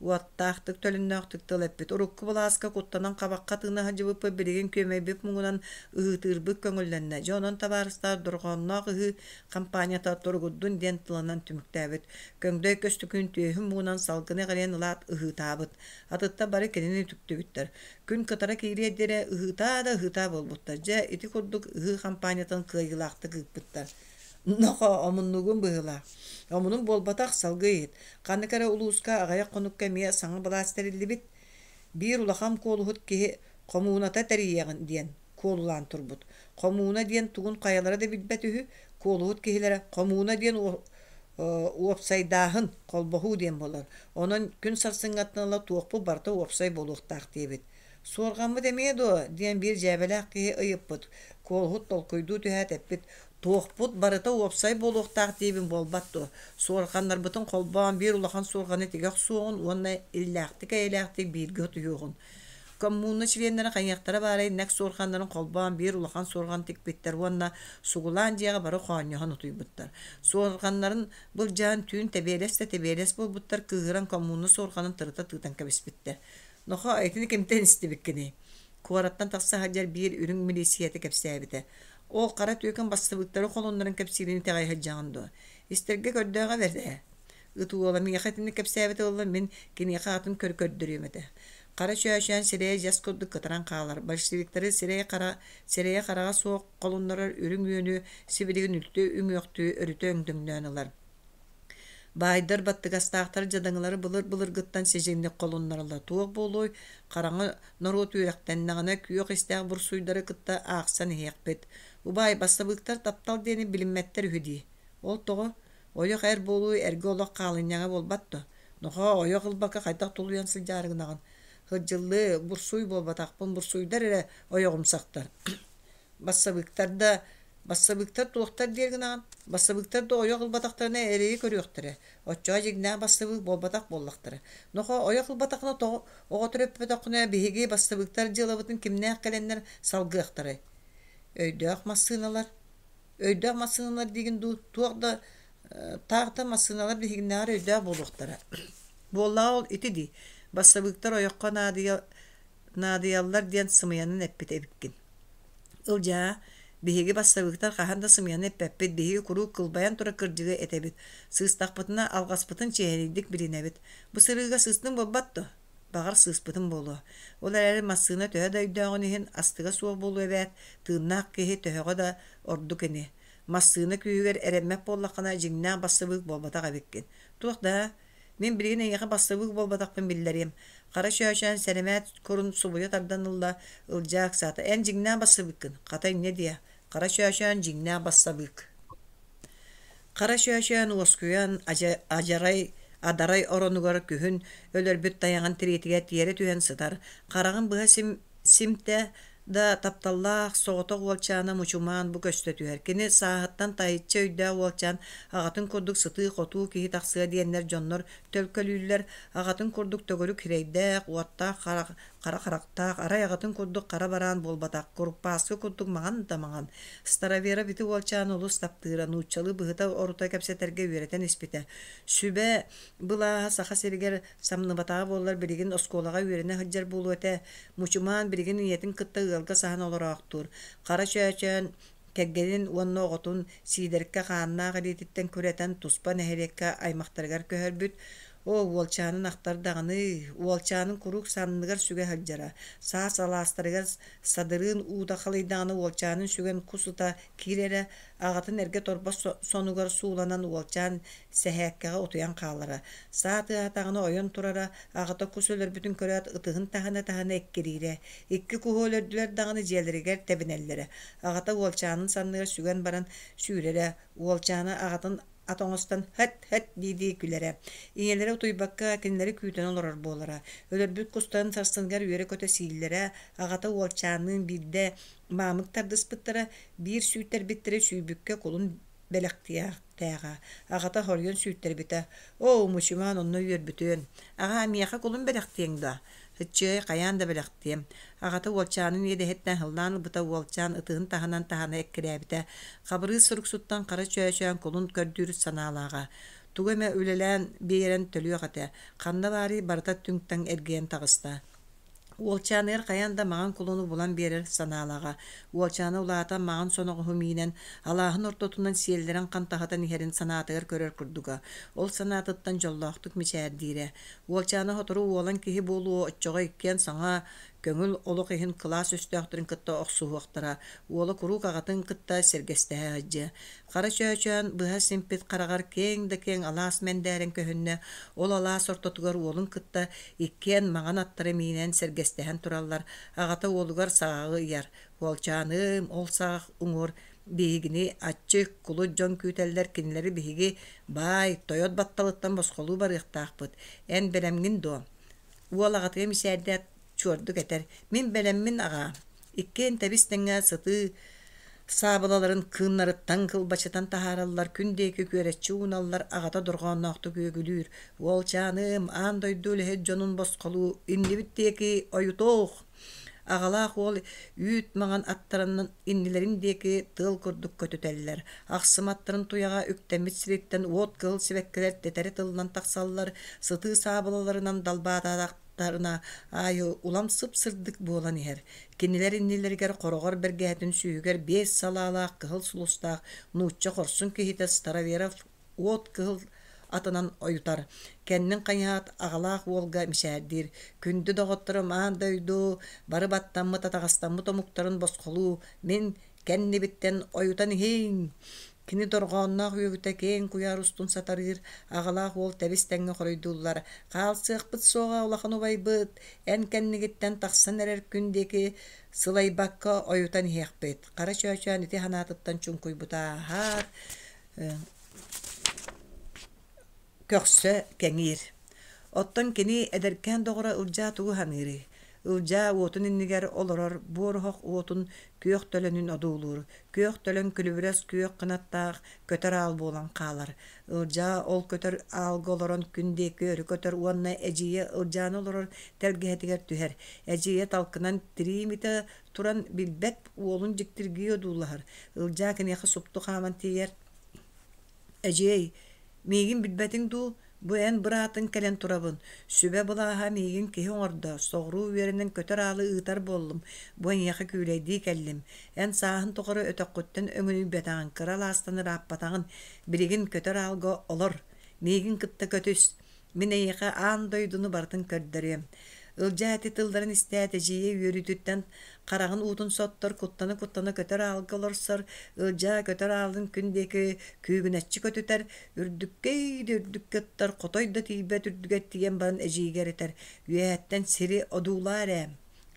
уоттаахтык төлөннөөхтүк тыл эппит. Урукку былааска куттанан хабахха тыына сылдьыбыппыт билигин күөмэйбит муҥунан ыһыытыырбыт көҥүллэннэ. Дьэ онон табаарыстаар дорҕоонноох ыһыы хампаанньата туругурдун диэн тылынан түмүктээбит. Көҥдөй Көстөкүүн түөһүн муҥунан салгыны эҕирийэн ылаат ыһыытаабыт. Атыттар бары кинини үтүктүбүттэр. Күн кытара киириэр диэри ыһыытаа да ыһыытаа буолбуттар. Дьэ, ити курдук ыһыы хампаанньатын кыайыылаахтык ыыппыттар. Нохо, омуннугун быһыылаах. Омунум буолбатах, салгыы иһит. Ханнык эрэ улууска аҕыйах хонукка эмиэ саҥа былаас тэриллибит. Биир улахан куолуһут киһи хомууната тэрийиэҕин диэн куолулаан турбут. Хомууна диэн тугун хайалара да билбэт үһү. Куолуһут киһилэрэ хомууна диэн уопсайдааһын, холбоһуу диэн буолар. Онон күн сарсыҥҥаттан ыла туохпут барыта уопсай буолуохтаах диэбит. Суорҕаммыт эмиэ дуо? диэн биир дьээбэлээх киһи ыйыппыт. Куолуһут толкуйдуу түһээт эппит: Туохпут барыта уопсай буолуохтаах диибин буолбат дуо? Суорҕаннарбытын холбоон биир улахан суорҕаны тигэ охсуоҕун уонна иллээхтик-эйэлээхтик бииргэ утуйуоҕун. Коммуна чилиэннэрэ хайыахтара баарай нэк суорҕаннарын холбоон биир улахан суорҕан тикпиттэр уонна сугулаан дьиэҕэ бары хоонньоһон утуйбуттар. Суорҕаннарын былдьаан түүн тэбиэлэс да тэбиэлэс буолбуттар кыыһыран коммуна суорҕанын тырыта тыытан кэбиспиттэр. Нохоо, итини кимтэн истибиккиний? Куораттан тахса сылдьар биир үрүҥ милииссийэтэ кэпсээбитэ. Ол хара түөкүн бассабыыктары холуннаран кэпсиирин итэҕэйэ сылдьаҕын дуо? Истэргэ көрдөөҕө бэрт ээ. Ыт уола миэхэ итинник кэпсээбитэ буолла, мин киниэхэ атын көр көрдөрүөм этэ. Хара чөөчөөн сирэйэ дьэс курдук кытаран хаалар. Большевиктары сирэйэ сирэйэ хараҕа суох холуннарар үрүҥ үөнү сибилигин үлтү үҥүөхтүү өрүтэ өҥдөҥнөөн ылар. Баайдар баттыгастаахтар дьадаҥылары былыр-былыргыттан сидьиҥник холуннараллар. Туох буолуой, хараҥа норуот үөрэхтэннэҕинэ күөх истээх бурсуйдары кытта аахсан иһиэхпит. Убаай, бассабыыктар таптал диэни билиммэттэр үһү дии. Ол тоҕо? Ойох эр буолуу эргэ олох хаалынньаҥа буолбат дуо? Нохоо, ойох ылбакка хайдах тулуйан сылдьаары гынаҕын? Сылдьыллыы, бурсуй буолбатахпын, бурсуйдар эрэ ойоҕумсахтар. Бассабыыктар да бассабыыктар туохтар диир гынаҕын? Бассабыыктар да ойох ылбатахтарына эрэйи көрүөхтэрэ. Оччоҕо дьиҥнээх бассабыык буолбатах буоллахтара. Нохоо, ойох ылбатаххына тоҕо оҕо төрөппөтөххүнэ биһиги бассабыыктар дьыалабытын кимнээх кэлэннэр салгыахтарай? Өйдөөх массыыналар. Өйдөөх массыыналар диигин дуу, туох да таах да массыыналар биһигиннээҕэр өйдөөх буолуохтара. Буоллаҕа ол ити дии, бассабыыктар ойоххо наадыйа наадыйаллар диэн сымыйанан эппит эбиккин. Ылдьаа, биһиги бассабыыктар хаһан да сымыйаны эппэппит, биһиги куруук кылбайан турар кырдьыгы этэбит, сыыстахпытына алҕаспытын чиэһинэйдик билинэбит. Бу сырыыга сыыстыҥ буолбат дуо? Баҕар сыыспытым буолуо. Ол эрээри массыына төһө да өйдөөҕүн иһин астыга суох буолуо эбээт, тыыннаах киһи төһөҕө да ордук ини. Массыына күүһүгэр эрэммэт буоллаххына дьиҥнээх бассабыык буолбатах эбиккин. Туох да, мин билигин эйиэхэ бассабыык буолбатахпын биллэриэм. Хара чөөчөөн сэрэмээт курун субуйа тардан ылла, Ылдьаа ыксаата. Эн дьиҥнээх бассабыыккын, хата инньэ диэ. Хара чөөчөөн дьиҥнээх бассабыык. Хара чөөчөөн уоскуйан, адьарай адарай оронугар күһүн өлөрбүт тайаҕын тириитигэр тиэрэ түһэн сытар, хараҕын быһа сим симтэ да тапталлаах соҕотох уолчаана мучумаан бу көстө түһэр. Кини сааһыттан тайыччы өйдөөх уолчаан аҕатын курдук сытыы-хотуу киһи тахсыа диэннэр дьоннор төлкөлүүллэр, аҕатын курдук төгүрүк сирэйдээх, уоттаах харах хара харахтаах, арай аҕатын курдук хара бараан буолбатах, куруппааскы курдук маҥан да маҥан. Староверов ити уолчааны олус таптыыра, нууччалыы быһыта-орута кэпсэтэргэ үөрэтэн испитэ. Сүбэ былааһа Саха сиригэр самныбатаҕа буоллар билигин оскуолаҕа үөрэнэ сылдьар буолуо этэ. Мучумаан билигин ийэтин кытта ыалга саһан олороохтуур. Хара чөөчөөн кэргэнин уонна оҕотун Сиидэркэ хааннаах илиититтэн күрэтэн туспа нэһилиэккэ аймахтарыгар көһөрбүт. Оо, уолчаанын ахтар даҕаны, уолчаанын куруук санныгар сүгэ сылдьара. Саас алаастарыгар садырыын уута халыйдаҕына уолчаанын сүгэн кус ыта киирэрэ, аҕатын эргэ торбос сонугар сууланан уолчаан сэһээккэҕэ утуйан хаалара. Саа тыаһатаҕына ойон турара, аҕата кус өлөрбүтүн көрөөт ытыһын таһына-таһына эккириирэ. Икки куһу өлөрдүлэр даҕаны дьиэлэригэр тэбинэллэрэ. Аҕата уолчаанын санныгар сүгэн баран сүүрэрэ, уолчаана аҕатын ат оҥостон «хэт-хэт» дии-дии күлэрэ. Ийэлэрэ утуйбакка кинилэри күүтэн олорор буолара. Өлөрбүт кустарын сарсыныгар үөрэ-көтө сииллэрэ, аҕата уолчаанныын биирдэ маамык тардыспыттара, биир сүүйтэрбиттэрэ сүүйбүккэ кулун бэлэхтиэхтээҕэ. Аҕата хоруйан сүүйтэрбитэ: «Оо, мучумаан онно үөрбүтүөн! Аҕаа, миэхэ кулун бэлэхтиэҥ дуо?» Һыччыай, хайаан да бэлэхтиэм. Аҕата уолчаанын иэдэһиттэн һыллаан ылбыта уолчаан ытыһын таһынан таһына эккирээбитэ. Хабырыыс суруксуттан хара чөөчөөн кулун көрдүүр санаалааҕа. Тугу эмэ үлэлээн биэрэн төлүөх этэ. Ханна баарый барыта түҥ-таҥ эргийэн таҕыста. Уолчааныгар хайаан да маҥан кулуну булан биэрэр санаалааҕа. Уолчаана улаатан маҥан соноҕоһу миинэн, алааһын ортотунан сиэллэрэн хантаһытан иһэрин санаатыгар көрөр курдуга. Ол санаатыттан дьоллоохтук мичээрдиирэ. Уолчаана сотору уолан киһи буолуо, оччоҕо иккиэн саҥа, көҥүл олох иһин кылаас өстөөхтөрүн кытта охсуһуохтара. Уола куруук аҕатын кытта сэргэстэһэ сылдьыа. Хара чөөчөөн быһа симпит хараҕар киэҥ да киэҥ алаас мэндээрэн көһүннэ. Ол алаас ортотугар уолун кытта иккиэн маҥан аттары миинэн сэргэстэһэн тураллар. Аҕата уолугар саҕаҕы ыйар. Уолчааным, ол саҕах уҥуор биһигини аччык, кулут дьон күүтэллэр, кинилэри биһиги баай, тойот батталыттан босхолуу барыахтаахпыт. Эн бэлэмҥин дуо? Уол аҕатыгар мичээрдээт чуордук этэр: «Мин бэлэммин, аҕаа». Иккиэн тэбис-тэҥҥэ сытыы саабылаларын кыыннарыттан кылбачытан таһаараллар, күн диэки күөрэччи ууналлар, аҕата дорҕоонноохтук үөгүлүүр: «Уолчааным, аан дойду үлэһит дьонун босхолуу, иннибит диэки ойутуох!» Аҕалаах уол үүт маҥан аттарынан иннилэрин диэки тыал курдук көтүтэллэр. Ахсым аттарын туйаҕа үктэммит сириттэн уот кыһыл сибэккилэр тэтэрэ тыллан тахсаллар, сытыы саабылаларынан далбаатаатахтарына аайы улам сып-сырдык буолан иһэр. Кинилэр иннилэригэр хороҕор бэргэһэтин сүүһүгэр биэс салаалаах кыһыл сулустаах нуучча хорсун киһитэ Староверов уот кыһыл атынан ойутар. Кэннин хайыһаат аҕалаах уолга мичээрдиир: «Күндү доҕотторум аан дойду бары баттаммыт, атаҕастаммыт омуктарын босхолуу, мин кэннибиттэн ойутан иһиҥ!» Кини дорҕоонноох үөгүтэ киэҥ куйаар устун сатарыыр, аҕалаах уол тэбис-тэҥҥэ хоруйдууллар: «Хаалсыахпыт суоҕа улахан убайбыт, эн кэннигиттэн тахсан эрэр күн диэки сылайбакка ойутан иһиэхпит». Хара Чөөчөөн ити санаатыттан чуҥкуйбута ааһар, көхсө кэҥиир. Оттон кини эдэркээн доҕоро Ылдьаа тугу саныырый? Ылдьаа уотун иннигэр олорор буор оһох уотун күөх төлөнүн одуулуур. Күөх төлөн күлүбүрэс күөх кынаттаах көтөр аал буолан хаалар. Ылдьаа ол көтөр аалга олорон күн диэки өрө көтөр уонна эдьиийэ Ылдьааны олорор тэлгэһэтигэр түһэр. Эдьиийэ талкынан тириимитэ туран билбэт уолун дьиктиргии одуулаһар. Ылдьаа киниэхэ супту хааман тиийэр. Эдьиэй, миигин билбэтиҥ дуу, бу эн быраатыҥ кэлэн турабын, сүбэ былааһа миигин киһи оҥордо, соҕуруу үөрэнэн көтөр аалы ыытар буоллум, бу эйиэхэ күүлэйдии кэллим. Эн сааһын тухары өтөххүттэн өҥүнүйбэтэҕиҥ, кыра алаастан ырааппатаҕын, билигин көтөр аалга олор, миигин кытта көтүс, Мин эйиэхэ аан дойдуну барытын көрдөрүөм. Ылдьаа ити тылларын истээт эдьиийэ үөрүүтүттэн хараҕын уутун соттор, куттана-куттана көтөр аалга олорсор, Ылдьаа көтөр аалын күн диэки күүгүнэччи көтүтэр, үрдүккэй да үрдүккэ ыттар, хотой да тиийбэт үрдүгэр тиийэн баран эдьиийигэр этэр: «Үөһэттэн сири одуулаа эрэ»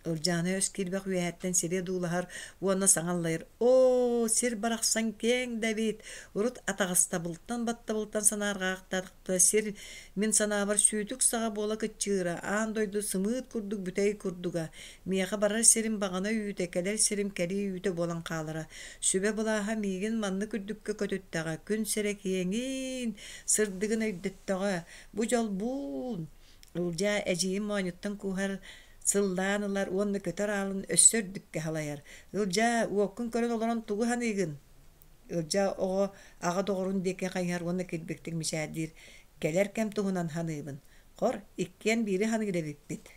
Ылдьаана өс киирбэх үөһэттэн сири одуулаһар уонна саҥа аллайар: «Оо, сир барахсан киэҥ да эбит! Урут атаҕастабылтан баттабылтан санаарҕаахтахта сир мин санаабар сүүтүк саҕа буола кыччыыра, аан дойду сымыыт курдук бүтэй курдуга. Миэхэ барар сирим баҕана үүтэ, кэлэр сирим кэлии үүтэ буолан хаалара. Сүбэ былааһа миигин маннык үрдүккэ көтүттэҕэ, күн сирэ киэҥин, сырдыгын өйдөттөҕө. Бу дьолбуун!» Ылдьаа эдьиийин моонньуттан кууһар, сыллаан ылар уонна көтөр аалын өссө үрдүккэ халайар. «Ылдьаа, уоккун көрөн олорон тугу саныыгын?» Ылдьаа оҕо аҕа доҕорун диэки хайыһар уонна килбиктик мичээрдиир: «Кэлэр кэм туһунан саныыбын. Хор, иккиэн биири саныыр эбиппит».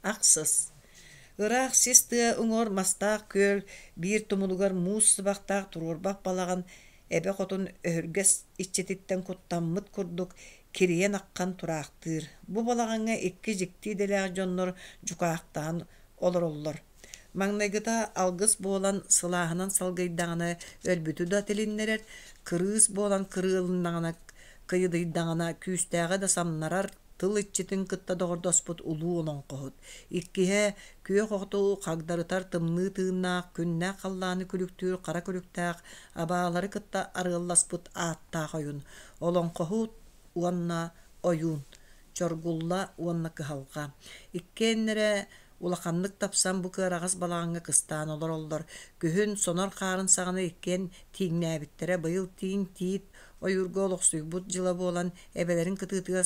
Ахсыс. Ыраах сис тыа уҥуор мастаах күөл биир тумулугар муус сыбахтаах туруорбах балаҕан эбэ хотун өһүргэс иччититтэн куттаммыт курдук кирийэн аххан тураахтыыр. Бу балаҕаҥҥа икки дьикти идэлээх дьоннор дьукаахтаһан олороллор. Маҥнайгыта алгыс буолан сылааһынан салгыйдаҕына өлбүтү да тилиннэрэр, кырыыс буолан кырыылыннаҕына кыйыдыйдаҕына күүстээҕи да самнарар тыл иччитин кытта доҕордоспут улуу олоҥхоһут. Иккиһэ, күөх оту хагдарытар тымныы тыыннаах, күннээх халлааны күлүктүүр хара күлүктээх абаалары кытта арыалласпыт ааттаах ойун. Олоҥхоһут уонна ойуун. Чоргулла уонна кыһалҕа. Иккиэннэрэ улаханнык тапсан бу кыараҕас балаҕаҥҥа кыстаан олороллор. Күһүн сонор хаарын саҕана иккиэн тииҥнээбиттэрэ. Быйыл тииҥ тиит ойуурга олохсуйбут дьыла буолан, эбэлэрин кытыытыгар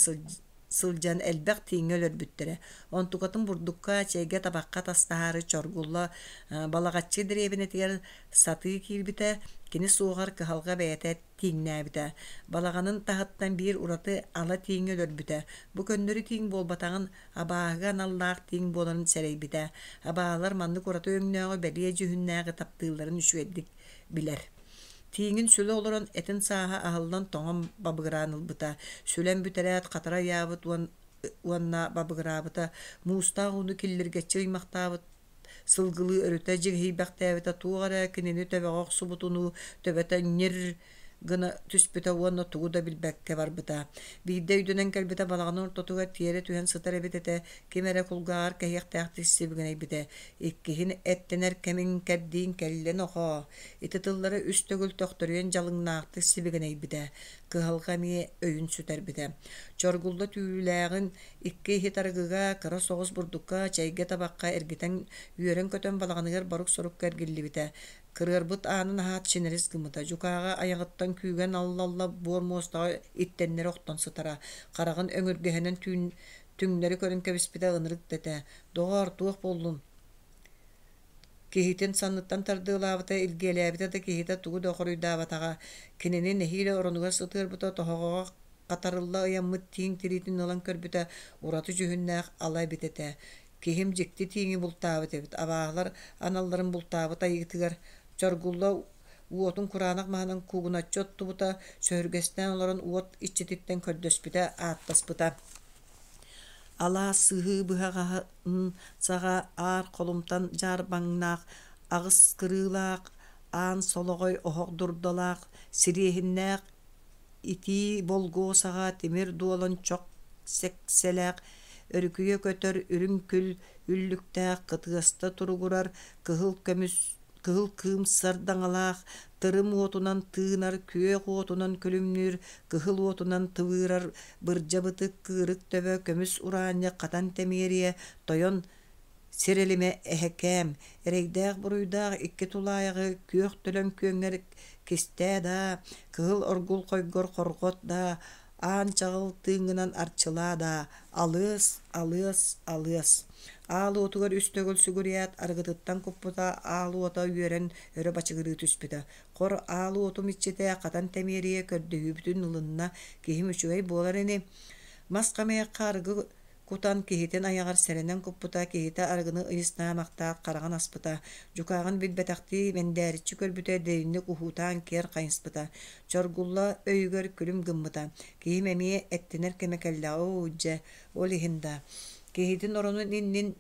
сылдьан элбэх тииҥҥэ өлөрбүттэрэ. Онтукатын бурдукка, чэйгэ, табахха тастаһаары Чоргулла Балаҕаччы дэриэбинэтигэр сатыы киирбитэ, кини суоҕар кыһалҕа бэйэтэ тииҥнээбитэ. Балаҕанын таһыттан биир ураты ала тииҥи өлөрбүтэ. Бу көннөрү тииҥ буолбатаҕын абааһыга аналлаах тииҥ буоларын сэрэйбитэ. Абааһылар маннык ураты өҥнөөҕү бэлиэ дьүһүннээҕи таптыылларын үчүгэйдик билэр. Тииҥин сүлэ олорон этин сааһа аһыллан тоҥон бабыгыраан ылбыта. Сүлэн бүтэрээт хатара ыйаабыт уонна бабыгыраабыта, муустаах ууну киллиргэччи ыймахтаабыт сылгылыы өрүтэ дьигиһийбэхтээбитэ туох эрэ кинини төбөҕө охсубутунуу төбөтө ньир гына түспүтэ уонна тугу да билбэккэ барбыта. Биирдэ өйдөнөн кэлбитэ балаҕанын ортотугар тиэрэ түһэн сытар эбит этэ, ким эрэ кулгааҕар кэһиэхтээхтик сибигинэйбитэ. Иккиһин эттэнэр кэмиҥ кэрдииҥ кэллэ нохоо. Ити тыллары үс төгүл төхтөрүйэн дьалыҥнаахтык сибигинэйбитэ. Кыһалҕа эмиэ өйүн сүтэрбитэ. Чоргулла түүлээҕин Икки иһит арыгыга, кыра соҕус бурдукка, чэйгэ, табахха эргитэн үөрэн-көтөн балаҕаныгар борук-сорукка эргиллибитэ. Кырыарбыт аанын аһаат чинэрис гыммыта. Дьукааҕа айаҕыттан күүгэн алла-алла буор муостаҕа иттэннэри охтон сытара. Хараҕын өҥүргэһинэн түүн түҥнэри көрөн кэбиспитэ ынырык да этэ. «Доҕоор, туох буоллун?» Киһитин санныттан тардыалаабыта, илгиэлээбитэ да киһитэ тугу да хоруйдаабатаҕа. Кинини нэһиилэ оронугар сытыарбыта, тоһоҕоҕо хатарылла ыйаммыт тииҥ тириитин ылан көрбүтэ, ураты дьүһүннээх ала эбит этэ. Киһим дьикти тииҥи бултаабыт эбит, абааһылар аналларын бултаабыт айыытыгар Чоргулла Уотун кураанах маһынан куугуначчы оттубута, сөһүргэстээн олорон уот иччититтэн көрдөспүтэ, ааттаспыта. Алаас сыһыы быһаҕаһын саҕа аар холумтан дьаарбаҥнаах, аҕыс кырыылаах, аан солоҕой оһох дурдалаах, сириэһиннээх итии болгуо саҕа тимир дуолан чох сэксэлээх, өрүкүйэ көтөр үрүҥ күл үллүктээх кытыаста туругурар кыһыл көмүс кыһыл кыым сардаҥалаах, тырым уотунан тыынар, күөх уотунан күлүмнүүр, кыһыл уотунан тыбыырар бырдьа бытык, кыырык төбө, көмүс ураанньа хатан тэмиэрийэ, тойон сирэлимэ эһэкээм, эрэйдээх-буруйдаах икки тулаайаҕы күөх төлөн күөҥҥэр кистээ даа, кыһыл оргул хойгор хорҕот даа, аан чаҕыл тыыҥҥынан арчылаа даа, алыас, алыас, алыас. Аал уотугар үс төгүл сүгүрүйээт, арыгытыттан куппута, аал уота үөрэн өрө бачыгырыы түспүтэ. Хор аал уотум иччитэ хатан тэмиэрийэ көрдөһүүбүтүн ылынна, киһим үчүгэй буолар ини. Мас хамыйахха арыгы кутан киһитин айаҕар сэрэнэн куппута, киһитэ арыгыны ыйыстаамахтаах хараҕын аспыта, дьукааҕын билбэтэхтии мэндээриччи көрбүтэ, дириҥник уһуутаан киэр хайыспыта. Чоргулла өйүгэр күлүм гыммыта, киһим эмиэ эттэнэр кэмэ кэллэҕэ оо, дьэ, ол иһин да Киһитин оронун иннин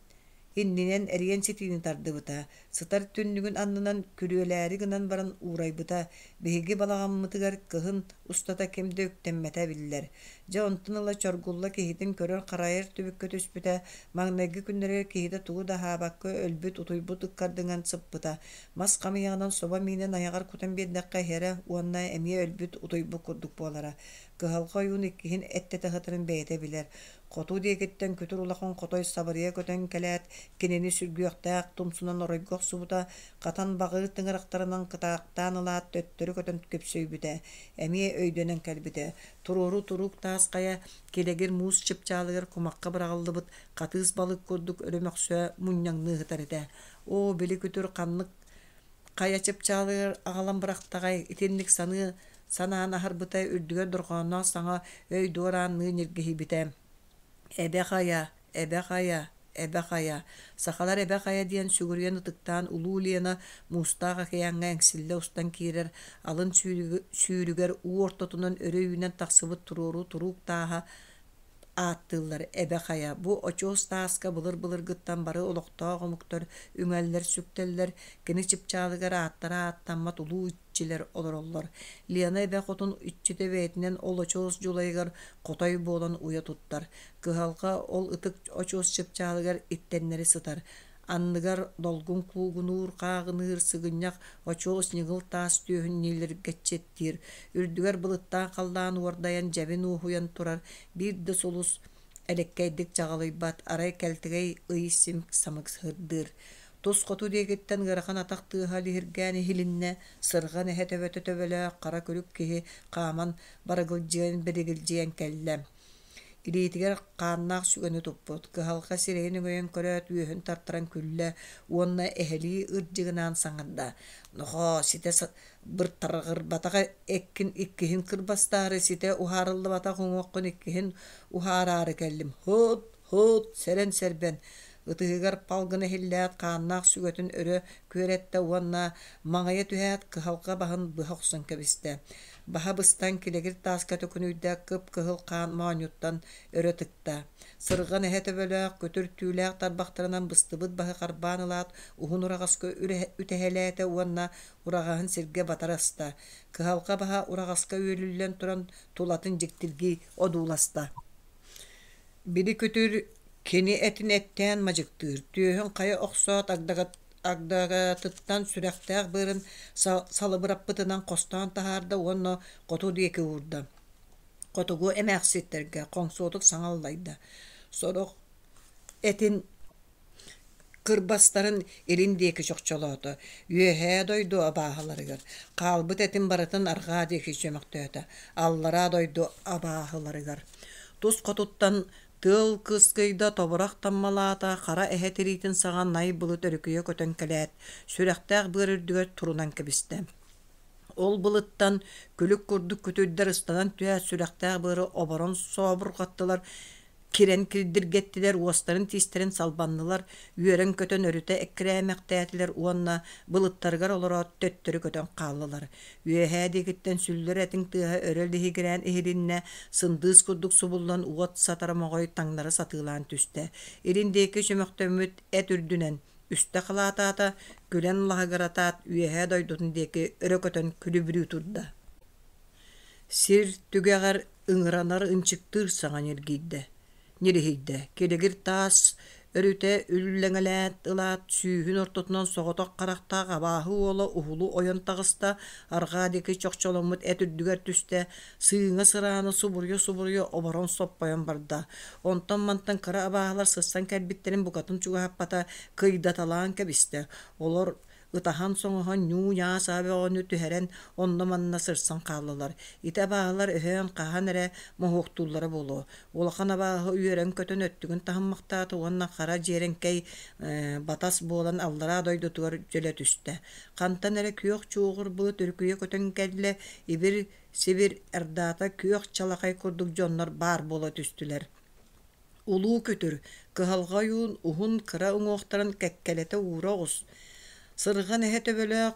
иннинэн эриэн ситиини тардыбыта, сытар түннүгүн аннынан күрүөлээри гынан баран уурайбыта, биһиги балаҕаммытыгар кыһын устата ким да үктэммэтэ биллэр. Дьэ онтон ыла Чоргулла киһитин көрөр-харайар түбүккэ түспүтэ, маҥнайгы күннэригэр киһитэ тугу да аһаабакка өлбүт, утуйбут ыккардынан сыппыта, мас хамыйаҕынан собо миинин айаҕар кутан биэрдэххэ иһэрэ уонна эмиэ өлбүт, утуйбут курдук буолара. Кыһалҕа ойуун иккиһин эттэтэ сытарын бэйэтэ билэр. Хоту диэкиттэн күтүр улахан хотой сабырыйа көтөн кэлээт, кинини сүргүөхтээх тумсунан оройго охсубута, хатан баҕыы тыҥырахтарынан кытаахтаан ылаат төттөрү көтөн күпсүйбүтэ, эмиэ өйдөнөн кэлбитэ. Туруору туруук таас хайа килэгир муус чыпчаалыгар кумахха быраҕыллыбыт хатыыс балык курдук өрө мөхсө мунньаҥныы сытар этэ. Оо, били күтүр ханнык хайа чыпчаалыгар аҕалан бырахтаҕай, итинник саныы санаан аһарбыта үрдүгэр дорҕоонноох саҥа өй дуораанныы ньиргиһийбитэ. Эбэ хайа, эбэ хайа, эбэ хайа. Сахалар эбэ хайа диэн сүгүрүйэн ытыктаан Улуу Лена муустаах океаҥҥа эҥсиллэ устан киирэр алын сүүрүгэр уу ортотунан өрө үүнэн тахсыбыт туруору туруук тааһа ааттыыллар Эбэ Хайа. Бу очуос тааска былыр-былыргыттан бары олохтоох омуктар үҥэллэр-сүктэллэр, кини чыпчаалыгар ааттара ааттаммат улуу иччилэр олороллор. Лена эбэ хотун иччитэ бэйэтинэн ол очуос дьулайыгар хотой буолан уйа туттар. Кыһалҕа ол ытык очуос чыпчаалыгар иттэннэри сытар. Анныгар долгун куугунуур, хааҕыныыр сыгынньах очуос ньыгыл таас түөһүн ньилиргэччиттиир, үрдүгэр былыттаах халлаан уордайан дьэбин уоһуйан турар биир да сулус элэккэйдик чаҕылыйбат, арай кэлтэгэй ый симик-самык сырдыыр. Тус хоту диэкиттэн ыарахан атах тыаһа лиһиргээн иһилиннэ, сырҕан эһэ төбөтө төбөлөөх хара күлүк киһи хааман барыгылдьыйан биригилдьийэн кэллэ. Илиитигэр хааннаах сүгэни туппут, кыһалҕа сирэйин өҥөйөн көрөөт үөһүн тартаран күллэ уонна эһэлии ырдьыгынаан саҥарда: «Нохоо, ситэ быртарҕырбатах эккин иккиһин кырбастаары, ситэ уһаарыллыбатах уҥуоххун иккиһин уһаараары кэллим. Һут, һут, сэрэн-сэрбэн!» Ытыһыгар пал гына иһиллээт, хааннаах сүгэтин өрө күөрэттэ уонна маҥайа түһээт, кыһалҕа баһын быһа охсон кэбистэ. Баһа быстан килэгир тааска төкүнүйдэ, кып-кыһыл хаан моонньуттан өрө тыкта. Сырҕан эһэ төбөлөөх, күтүр түүлээх тарбахтарынан быстыбыт баһы харбаан ылаат, уһун ураҕаска үтэһэлээтэ уонна ураҕаһын сиргэ батары аста. Кыһалҕа баһа ураҕаска үөлүллэн туран тулатын дьиктиргии одууласта. Били күтүр кини этин эттээн мадьыктыыр, түөһүн хайа охсоот агдагатыттан сүрэхтээх быарын салыбыраппытынан хостоон таһаарда уонна хоту диэки уурда. Хотугу эмээхситтэргэ хоҥсуотук саҥа аллайда. Сорох этин кырбастарын илин диэки чохчолоото, үөһээ дойду абааһыларыгар, хаалбыт этин барытын арҕаа диэки чөмөхтөөтө, аллараа дойду абааһыларыгар. Тус хотуттан тыал кыскыйда, тобурах таммалаата, хара эһэ тириитин саҕа най былыт өрүкүйэ көтөн кэлээт, сүрэхтээх быар үрдүгэр турунан кэбистэ. Ол былыттан күлүк курдук күтүрдэр ыстанан түһээт сүрэхтээх быары оборон сообурҕаттылар. Кирэн кирдиргэттилэр, уостарын-тиистэрин салбаннылар, үөрэн-көтөн өрүтэ эккирээмэхтээтилэр уонна былыттарыгар олороот төттөрү көтөн хааллылар. Үөһээ диэкиттэн сүллэр этиҥ тыаһа өрө лиһигирээн иһилиннэ, сындыыс курдук субуллан уот сатара моҕой таҥнары сатыылаан түстэ. Илин диэки чөмөхтөммүт эт үрдүнэн үстэ халаатаата, күлэн лаһыгыратаат үөһээ дойдутун диэки өрө көтөн күлүбүрүү турда. Сир түгэҕэр ыҥыранар ынчыктыыр саҥа ньиргийдэ, ньириһийдэ, килэгир таас өрүтэ үллэҥэлээт ылаат, сүүһүн ортотунан соҕотох харахтаах абааһы уола уһулу ойон таҕыста, арҕаа диэки чохчоломмут эт үрдүгэр түстэ, сыыҥа сыраана субуруйа-субуруйа оборон соппойон барда. Онтон-мантан кыра абааһылар сырсан кэлбиттэрин букатын чугаһаппата, кыйдаталаан кэбистэ. Олор ытаһан-соҥоһон ньуу-ньаа саа бөҕөнү түһэрэн онно-манна сырсан хааллылар. Ити абааһылар өһөөн хаһан эрэ моһуоктууллара буолуо. Улахан абааһы үөрэн-көтөн өттүгүн таһыммахтаата уонна хара дьиэрэҥкэй батас буолан аллараа дойдутугар дьөлө түстэ. Хантан эрэ күөх чуоҕур былыт өрүкүйэ көтөн кэллэ, ибир-сибир ардаата күөх чалахай курдук дьоннор баар буола түстүлэр. Улуу күтүр, кыһалҕа ойуун уһун кыра уҥуохтарын кэккэлэтэ уура оҕус, сырҕан эһэ төбөлөөх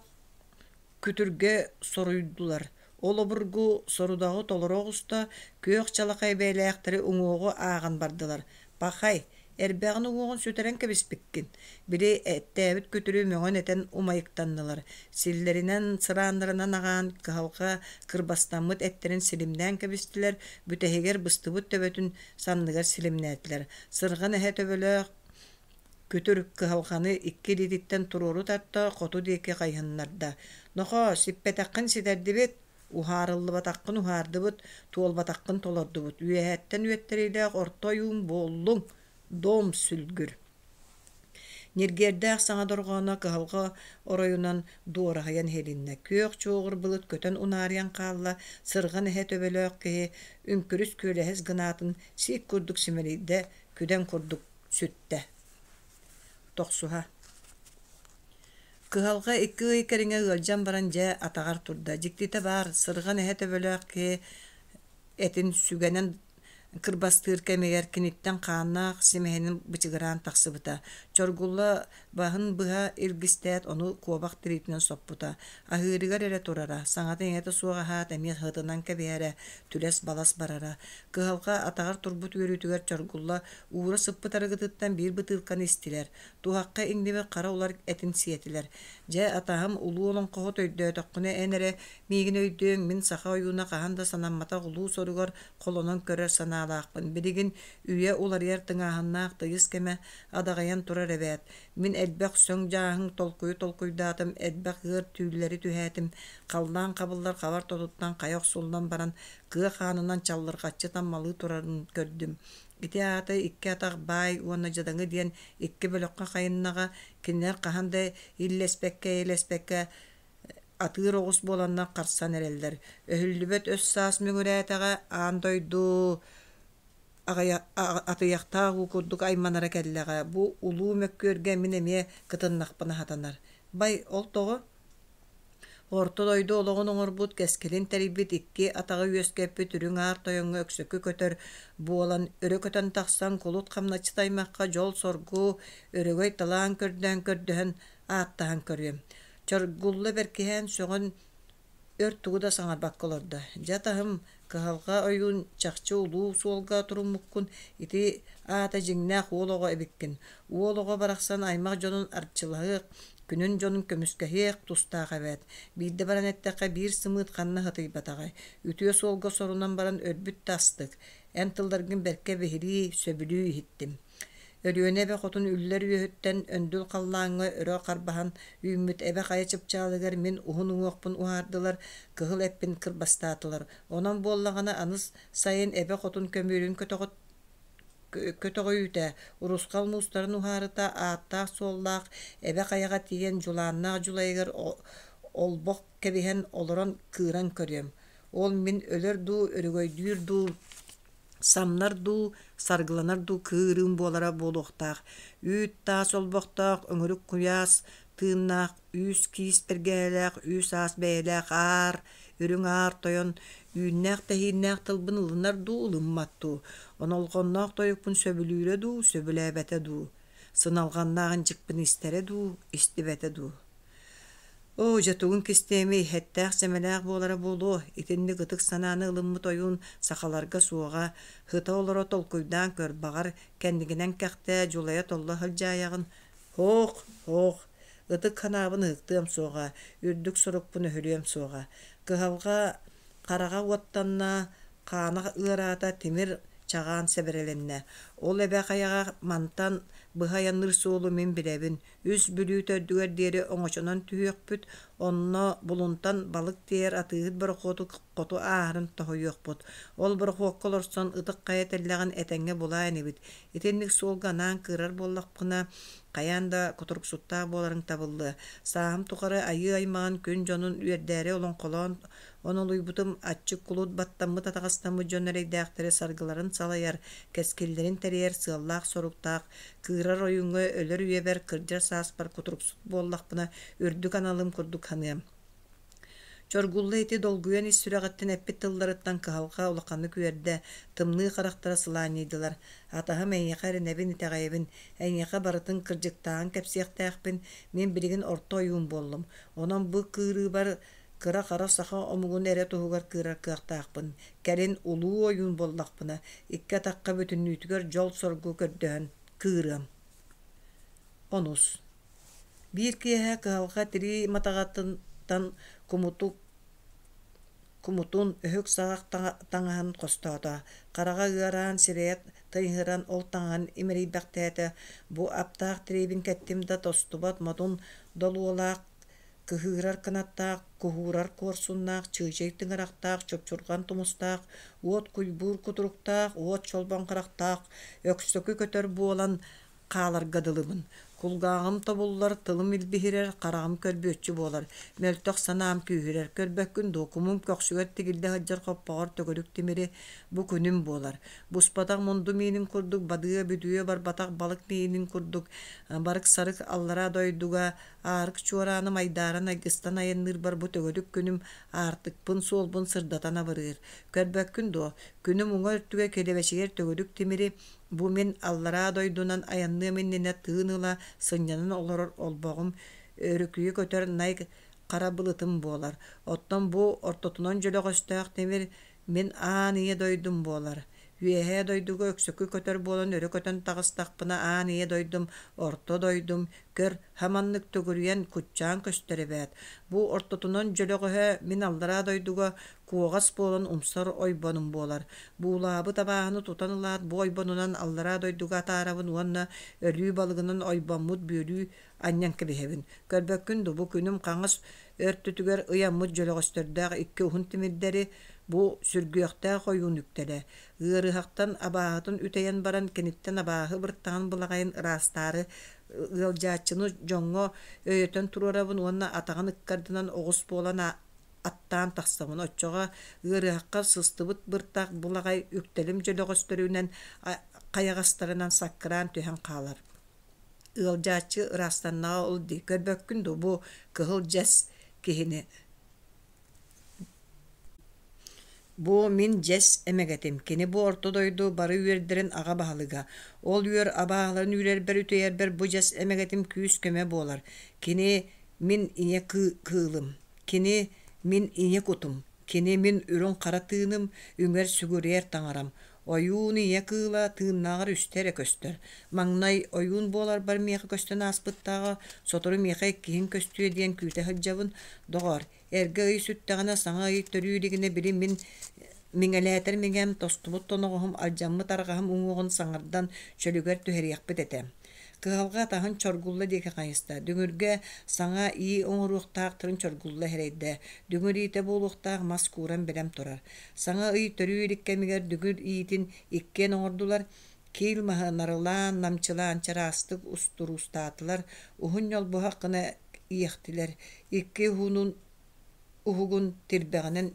күтүргэ соруйдулар. Ол обургу сорудаҕы толоро оҕуста, күөх чалахай бэйэлээхтэри уҥуоҕу ааҕан бардылар. Пахай, эрбэҕин уҥуоҕун сүтэрэн кэбиспиккин, били эттээбит күтүрү мөҥөн-этэн умайыктаннылар, силлэринэн, сырааннарынан аҕаан, кыһалҕа кырбастаммыт эттэрин силимнээн кэбистилэр, бүтэһигэр быстыбыт төбөтүн санныгар силимнээтилэр. Сырҕан эһэ төбөлөөх күтүр кыһалҕаны икки илиититтэн туруору тарта, хоту диэки хайыһыннарда. «Нохоо, сиппэтэххин ситэрдибит, уһаарыллыбатаххын уһаардыбыт, туолбатаххын толордубут, үөһэттэн үөттэриилээх орто ойуун буоллуҥ, дом сүлгүр!» Ньиргиэрдээх саҥа дорҕооно кыһалҕа оройунан дуораһыйан иһилиннэ, күөх чуоҕур былыт көтөн унаарыйан хаалла, сырҕан эһэ төбөлөөх киһи үҥкүрүс-күөлэһис гынаатын сиик курдук симэлийдэ, күдэн курдук сүттэ. Тохсуһа Кыһалҕа икки ый кэриҥэ ыалдьан баран дьэ атаҕар турда. Дьиктитэ баар, сырҕан эһэ төбөлөөх киһи этин сүгэнэн кырбастыыр кэмигэр киниттэн хааннаах симэһинин бычыгыраан тахсыбыта. Чоргулла баһын быһа илгистээт, ону куобах тириитинэн соппута. Аһыырыгар эрэ турара, саҥата-иҥэтэ суох аһаат эмиэ сытынан кэбиһэрэ, түлэс-балас барара. Кыһалҕа атаҕар турбут үөрүүтүгэр Чоргулла уура сыппыт арыгытыттан биир бытыылканы истилэр. Туһахха иҥнибит хара улар этин сиэтилэр. Дьэ, атаһым улуу олоҥхоһут өйдөөтөххүнэ эн эрэ Миигин өйдүөҥ, мин саха ойууна хаһан да санамматах улуу соругар холонон көрөр санаалаахпын. Билигин үйэ уларыйар тыҥааһыннаах тыйыс кэмэ адаҕыйан турар эбээт. Мин элбэх сөҥ-дьааһыҥ толкуйу толкуйдаатым, элбэх ыар түүллэри түһээтим. Халлаан хабыллар хабар тотуттан хайа охсуллан баран, кыа хаанынан чаллырҕаччы таммалыы турарын көрдүм. Ити аата икки атах баай уонна дьадаҥы диэн икки бөлөххө хайыннаҕа, кинилэр хаһан да иллэспэккэ-эйэлэспэккэ атыыр оҕус буоланнар харсан эрэллэр. Өһүллүбэт өс-саас мөҥүрээтэҕэ аан дойду атыйахтаах уу курдук айманара кэллэҕэ. Бу улуу мөккүөргэ мин эмиэ кытыннахпына сатанар. Бай, ол тоҕо? Орто дойду олоҕун оҥорбут, кэскилин тэрийбит икки атаҕы үөскэппит үрүҥ аар тойоҥҥо өксөкү көтөр буолан өрө көтөн тахсан кулут хамначчыт аймахха дьол-соргу, өрөгөй талаан көрдөөн көрдөһөн ааттаһан көрүөм. Чоргулла бэркиһээн сөҕөн өр тугу да саҥарбакка олордо. Дьэ таһым, кыһалҕа ойуун чахчы улуу суолга туруммуккун, ити аата дьиҥнээх уол оҕо эбиккин. Уол оҕо барахсан аймах дьонун арчылаһыах, күнүн дьонун көмүскэһиэх тустаах эбээт. Биирдэ баран эттэххэ биир сымыыт ханна сытыйбатаҕай. Үтүө суолга сорунан баран өлбүт да астык. Эн тылларгын бэркэ биһирии, сөбүлүү иһиттим. Өлүөнэ эбэ хотун үллэр үөһүттэн өндүл халлааҥҥа өрө харбаһан үүммүт эбэ хайа чыпчаалыгар мин уһун уҥуохпун уһаардылар, кыһыл эппин кырбастаатылар. Онон буоллаҕына аны сайын эбэ хотун көмүөлүн көтөҕүйүүтэ, урусхал муустарын уһаарыта ааттаах-суоллаах эбэ хайаҕа тиийэн дьулааннаах дьулайыгар олбох кэбиһэн олорон кыыран көрүөм. Ол мин өлөр дуу, өрөгөйдүүр дуу самнар дуу, саргыланар дуу кыырыым буолара буолуохтаах. Үүт-таас олбохтоох, өҥүрүк куйаас тыыннаах, үүс-киис бэргэһэлээх, үүс-аас бэйэлээх аар, Үрүҥ Аар Тойон үүннээх-тэһииннээх тылбын ылынар дуу, ылыммат дуу, онолҕонноох тойукпун сөбүлүүрэ дуу, сөбүлээбэтэ дуу, сыналҕаннаах ынчыкпын истэрэ дуу, истибэтэ дуу. Оо, дьэ тугун кистиэмий, эттээх-сэмэлээх буолара буолуо, итинник ытык санааны ылыммыт ойуун сахаларга суоҕа, сыта-олоро толкуйдаан көр, баҕар, кэннигинэн кэхтээ, дьулайа-толло сылдьаайаҕын. Һоох, һоох, ытык санаабын ыһыктыам суоҕа, үрдүк сорукпун өһүлүөм суоҕа. Кыһалҕа хараҕа уоттанна, хаана ыараата, тимир чаҕаан сэбэрэлэннэ. Ол эбэ хайаҕа мантан быһа айанныыр суолу мин билэбин, Үс Бүлүү төрдүгэр диэри оҥочонон түһүөхпүт, онно Булунтан балык тиэйэр атыыһыт борохуоту хоту ааһарын тоһуйуохпут. Ол борохуокка олорсон Ытык Хайа тэллэҕин этэҥҥэ булаа инибит. Итинник суолга анаан кыырар буоллахпына, хайаан да кутуруксуттаах буоларыҥ табыллыа. Сааһым тухары айыы аймаҕын күн дьонун үөрдээри олоҥхолоон Онолуйбутум аччык кулут баттаммыт атаҕастаммыт дьон эрэйдээхтэри саргыларын салайар, кэскиллэрин тэрийэр сыаллаах-соруктаах, кыырар ойууҥҥа өлөр үйэбэр кырдьар сааспар кутуруксут буоллахпына, үрдүк аналым курдук саныам. Чоргулла ити долгуйан ис сүрэҕиттэн эппит тылларыттан кыһалҕа улаханнык үөрдэ, тымныы харахтара сылаанньыйдылар. Атаһым эйиэхэ эрэнэбин, итэҕэйэбин, эйиэхэ барытын кырдьыктааҕын кэпсиэхтээхпин, мин билигин орто ойуун буоллум. Онон бу кыырыыбар Кыра-хара саха омугун эрэ туһугар кыырар кыахтаахпын, кэлин улуу ойуун буоллахпына, икки атахха бүтүннүүтүгэр дьол-соргу көрдөһөн кыырыам. Онус. Биир киэһэ кыһалҕа тирии матаҕатыттан кумутук кумутун өһүк саҕах таҥаһын хостоото. Хараҕа ыараан, сирэйэ тыйыһыран ол таҥаһын имэрийбэхтээтэ. Бу аптаах тириибин кэттим да тостубат модун долуолаах Кыһыырар кынаттаах, куһуурар куорсуннаах, чыычай тыҥырахтаах, чупчурҕан тумустаах, уот куйбуур кутуруктаах, уот чолбон харахтаах, өксөкү көтөр буолан хааларга дылыбын. Кулгааҕым тобуллар, тылым илбиһирэр, хараҕым көрбүөччү буолар, мөлтөх санаам күүһүрэр. Көрбөккүн дуо, кумум көхсүгэр тигиллэ сылдьар хоппоҕор төгүрүк тимири бу күнүм буолар. Буспатах мунду миинин курдук, бадыа-бүдүө барбатах балык миинин курдук, барык-сарык аллараа дойдуга Аарык чуорааным айдааран айгыстан айанныырбар бу төгүрүк күнүм аартыкпын, суолбун сырдатан абырыыр. Көрбөккүн дуо, күнүм уҥа өртүгэ килэбэчийэр төгүрүк тимири бу мин аллараа дойдунан айанныам иннинэ тыын ыла сынньанан олорор олбоҕум өрүкүйэ көтөр най хара былытым буолар. Оттон бу ортотунан дьөлөҕөстөөх тимир мин аан ийэ дойдум буолар. Үөһээ дойдуга өксөкү көтөр буолан өрө көтөн таҕыстахпына аан ийэ дойдум, орто дойдум, көр, хаманнык төгүрүйэн, куччаан көстөр эбээт. Бу ортотунан дьөлөҕөһө мин аллараа дойдуга куоҕас буолан умсар ойбонум буолар. Буулаабыт абааһыны тутан ылаат бу ойбонунан аллараа дойдуга атаарабын уонна өлүү балыгынан ойбоммут бүөлүү анньан кэбиһэбин. Көрбөккүн дуу, бу күнүм хаҥас өртүтүгэр ыйаммыт дьөлөҕөстөрдөөх икки уһун тимирдэри бу сүргүөхтээх ойуун үктэлэ. Ыарыһахтан абааһытын үтэйэн баран киниттэн абааһы быртаҕын былаҕайын ыраастаары ыалдьааччыны дьоҥҥо өйөтөн туруорабын уонна атаҕын ыккардынан оҕус буолан аттаан тахсабын. Оччоҕо ыарыһахха сыстыбыт быртах былаҕай үктэлим дьөлөҕөстөрүнэн хайаҕастарынан саккыраан түһэн хаалар. Ыалдьааччы ыраастаннаҕа ол дии, көрбөккүн дуу, бу кыһыл дьэс киһини Бу мин дьэс эмэгэтим, кини бу орто дойду бары үөрдэрин аҕа баһылыга. Ол үөр абааһыларын үүрэрбэр үтэйэрбэр бу дьэс эмэгэтим күүс-көмө буолар. Кини мин ийэ кыылым, кини мин ийэ кутум, кини мин үрүҥ-хара тыыным, үҥэр-сүгүрүйэр таҥарам. Ойуун ийэ кыыла тыыннааҕар үстэ эрэ көстөр. Маҥнай ойуун буоларбар миэхэ көстөн ааспыттааҕа, сотору миэхэ иккиһин көстүө диэн күүтэ сылдьабын. Доҕоор, эргэ ый сүттэҕинэ, саҥа ый төрүү илигинэ били мин миҥэлээтэр миҥэм, тостубут тоноҕоһум, алдьаммыт арҕаһым уҥуоҕун саҥардан чөлүгэр түһэриэхпит этэ. Кыһалҕа атаһын Чоргулла диэки хайыста. Дүҥүргэ саҥа ии оҥоруохтаахтарын Чоргулла эрэйдэ. Дүҥүр иитэ буолуохтаах мас кууран бэлэм турар. Саҥа ый төрүү илик кэмигэр дүҥүр иитин иккиэн оҥордулар. Киил маһы нарылаан, намчылаан чараастык устуруустаатылар, уһун ньолбуһах гына иэхтилэр, икки уһунун уһугун тирбэҕинэн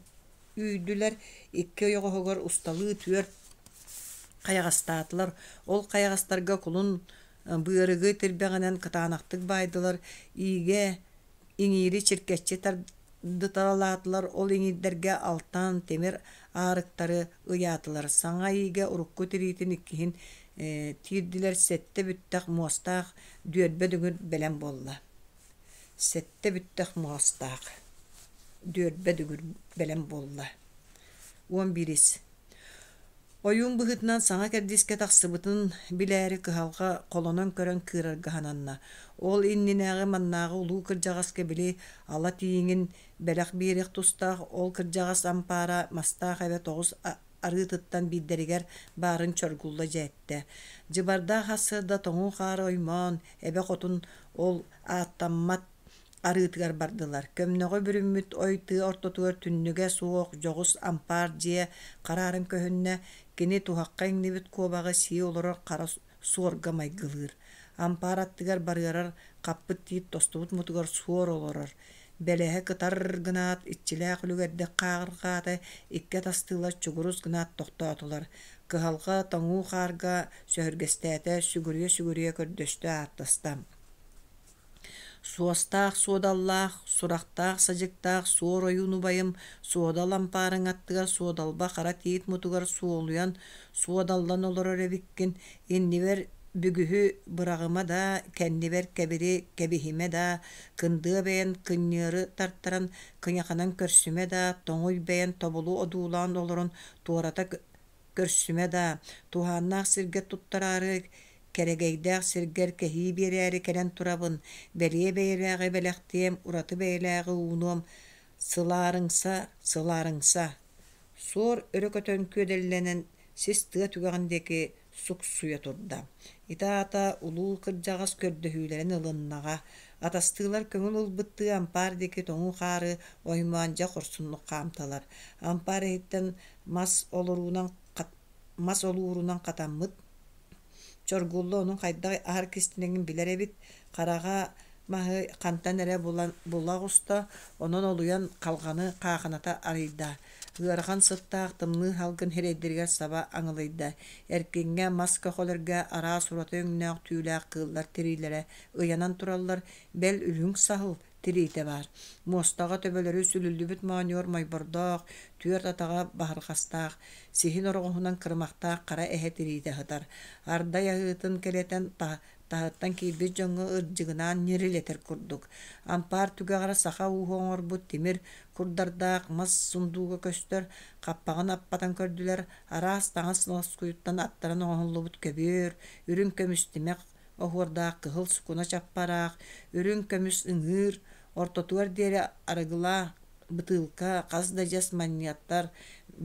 үүйдүлэр, икки ойоҕоһугар усталыы түөрт хайаҕастаатылар, ол хайаҕастарга кулун быарыгы тирбэҕинэн кытаанахтык баайдылар, иигэ иҥиири чиркэччи Дыталаатылар, ол иҥиирдэргэ алтан, тимир аарыктары ыйаатылар. Саҥа иигэ урукку тириитин иккиһин тиирдилэр, сэттэ бүттэх муостаах дүөрбэ дүҥүр бэлэм буолла. Сэттэ бүттэх муостаах дүөрбэ дүҥүр бэлэм буолла. Уон биирис Ойуун быһыытынан саҥа кэрдиискэ тахсыбытын билээри кыһалҕа холонон көрөн кыырарга сананна. Ол иннинээҕи маннааҕы улуу кырдьаҕаска били ала тииҥин бэлэх биэриэх тустаах ол кырдьаҕас ампаара мастаах эбэ тоҕус арыытыттан биирдэригэр баарын чоргулла дьээттэ. Дьыбардаах сарсыарда тоҥуу хаары оймоон, эбэ хотун ол ааттаммат арыытыгар бардылар. Көмнөҕү бүрүммүт ой тыа ортотугар түннүгэ суох дьоҕус ампаар дьиэ харааран көһүннэ, кини туһахха иҥнибит куобаҕы сии олорор хара суорга майгылыыр. Ампаар аттыгар барыарар хаппыт тиит тостубут мутугар суор олорор. Бэлэһэ кытар гынаат, иччилээх үлүгэрдик хааҕырҕаата, икки атастыылар чугурус гынаат тохтоотулар. Кыһалҕа тоҥуу хаарга сөһүргэстээтэ, сүгүрүйэ-сүгүрүйэ көрдөстө ааттаста. Суостаах-суодаллаах, сурахтаах-садьыктаах суор ойуун убайым суодал ампаарыҥ аттыгар суодалба хара тиит мутугар суолуйан суодаллан олорор эбиккин, иннибэр бүгүһү быраҕыма даа, кэннибэр кэбири кэбиһимэ даа, кындыа бэйэн кынньыары тартаран кыйаханан көрсүмэ даа, тоҥуй бэйэн тобулу одуулаан олорон туората Көрсүмэ даа, туһааннаах сиргэ туттараары, кэрэгэйдээх сиргэр кэһии биэрээри кэлэн турабын, бэлиэ бэйэлээҕи бэлэхтиэм, ураты бэйэлээҕи уунуом, сылаарыҥса, сылаарыҥса Суор өрө көтөн күөдэллэнэн сис тыа түгэҕин диэки суксуйа турда. Ити аата улуу кырдьаҕас көрдөһүүлэрин ылыннаҕа. Атастыылар көҥүл ылбыттыы ампаар диэки тоҥуу хаары оймоон дьэ хорсуннук хаамталар. Ампаар иһиттэн мас олоруунан мас олуурунан хатаммыт Чоргулла ону хайдах аһар кистэлэҥин билэр эбит, хараҕа маһы хантан эрэ булан була оҕуста, онон олуйан халҕаны хаахыната арыйда. Ыарахан сыттаах тымныы салгын сирэйдэригэр саба аҥылыйда. Эркиҥҥэ, мас көхөлөргө араас ураты өҥнөөх түүлээх кыыллар тириилэрэ ыйанан тураллар, бэл үрүҥ саһыл, тириитэ баар. Муостаҕа төбөлөрү сүлүллүбүт моонньугар мойбордоох, түөрт атаҕа баһырҕастаах, сиһин ороҕоһунан кырымахтаах хара эһэ тириитэ сытар. Ардай аһыытын кэлэтэн таһыттан киирбит дьоҥҥо ырдьыгынаан ньирилэтэр курдук. Ампаар түгэҕэр саха ууһу оҥорбут тимир курдардаах мас сундууга көстөр, хаппаҕын аппатан көрдүлэр, араас таҥас лоскуйуттан аттаран оҥоһуллубут көбүөр, үрүҥ көмүс тимэх оһуордаах кыһыл сукуна чаппараах, үрүҥ көмүс ыҥыыр, ортотугар диэри арыгылаах бытыылка, хас да дьэс манньыаттар,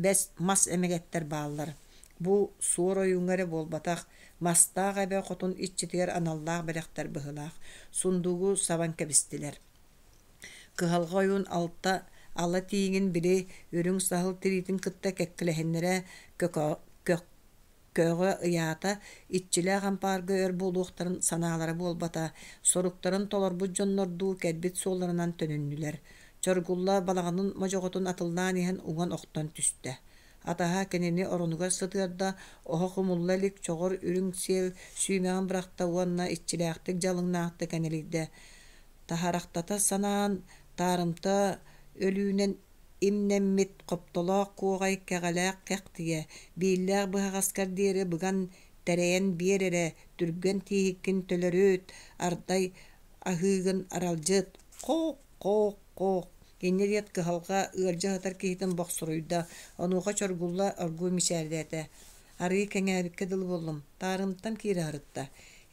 бэс мас эмэгэттэр бааллар. Бу суор ойууҥҥа эрэ буолбатах, мастаах эбэ хотун иччитигэр аналлаах бэлэхтэр быһыылаах. Сундуугу сабан кэбистилэр. Кыһалҕа ойуун алта ала тииҥин били үрүҥ саһыл тириитин кытта кэккэлэһиннэрэ көх Көҕө ыйаата, иччилээх ампаарга өр буолуохтарын санаалара буолбата, соруктарын толорбут дьоннордуу кэлбит суолларынан төнүннүлэр. Чоргулла балаҕанын модьоҕотун атыллаан иһэн уҥан охтон түстэ. Атаһа кинини оронугар сытыарда, оһох умулла илик чоҕор үрүҥ сиэл сүүмэҕин бырахта уонна иччилээхтик дьалыҥнаахтык энэлийдэ. Таһарахтата санаан, таарымта өлүүнэн Имнэммит хоптолоох куоҕай кэҕэлээх кэхтигэ, бииллээх быһаҕаскар диэри быган тэрэйэн биэр эрэ, түргэн тииһиккин төлөрүт, ардай аһыыгын аралдьыт, хоох-хоох-хоох инньэ диэт кыһалҕа ыалдьа сытар киһитин бохсуруйда, онуоха Чоргулла оргууй мичээрдээтэ: Арыый кэҥээбиккэ дылы буоллум, таарымтан киирэ сырытта.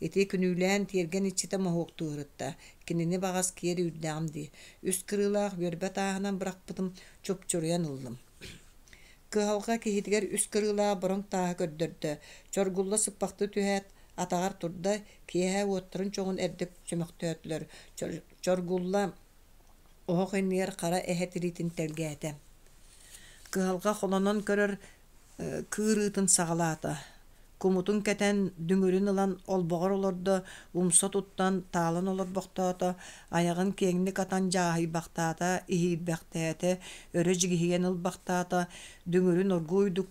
Ити күнүүлээн тиэргэн иччитэ моһуоктуу сырытта, кинини баҕас киэр үүрдэҕим дии, үс кырыылаах үөрбэ тааһынан бырахпытым, чупчуруйан ыллым. Кыһалҕа киһитигэр үс кырыылаах бороҥ тааһы көрдөрдө, чоргулла сыппахтыы түһээт, атаҕар турда, киэһэ уоттарын чоҕун эрдэ чөмөхтөөтүлэр. Чоргулла оһох иннигэр хара эһэ тириитин тэлгээтэ. Кыһалҕа холонон көрөр кыырыытын саҕалаата. Кумутун кэтэн, дүҥүрүн ылан олбоҕор олордо, умса туттан, таалан олорбохтоото, айаҕын киэҥник атан дьааһыйбахтаата, иһиирбэхтээтэ, өрө дьигиһийэн ылбахтаата, дүҥүрүн оргууйдук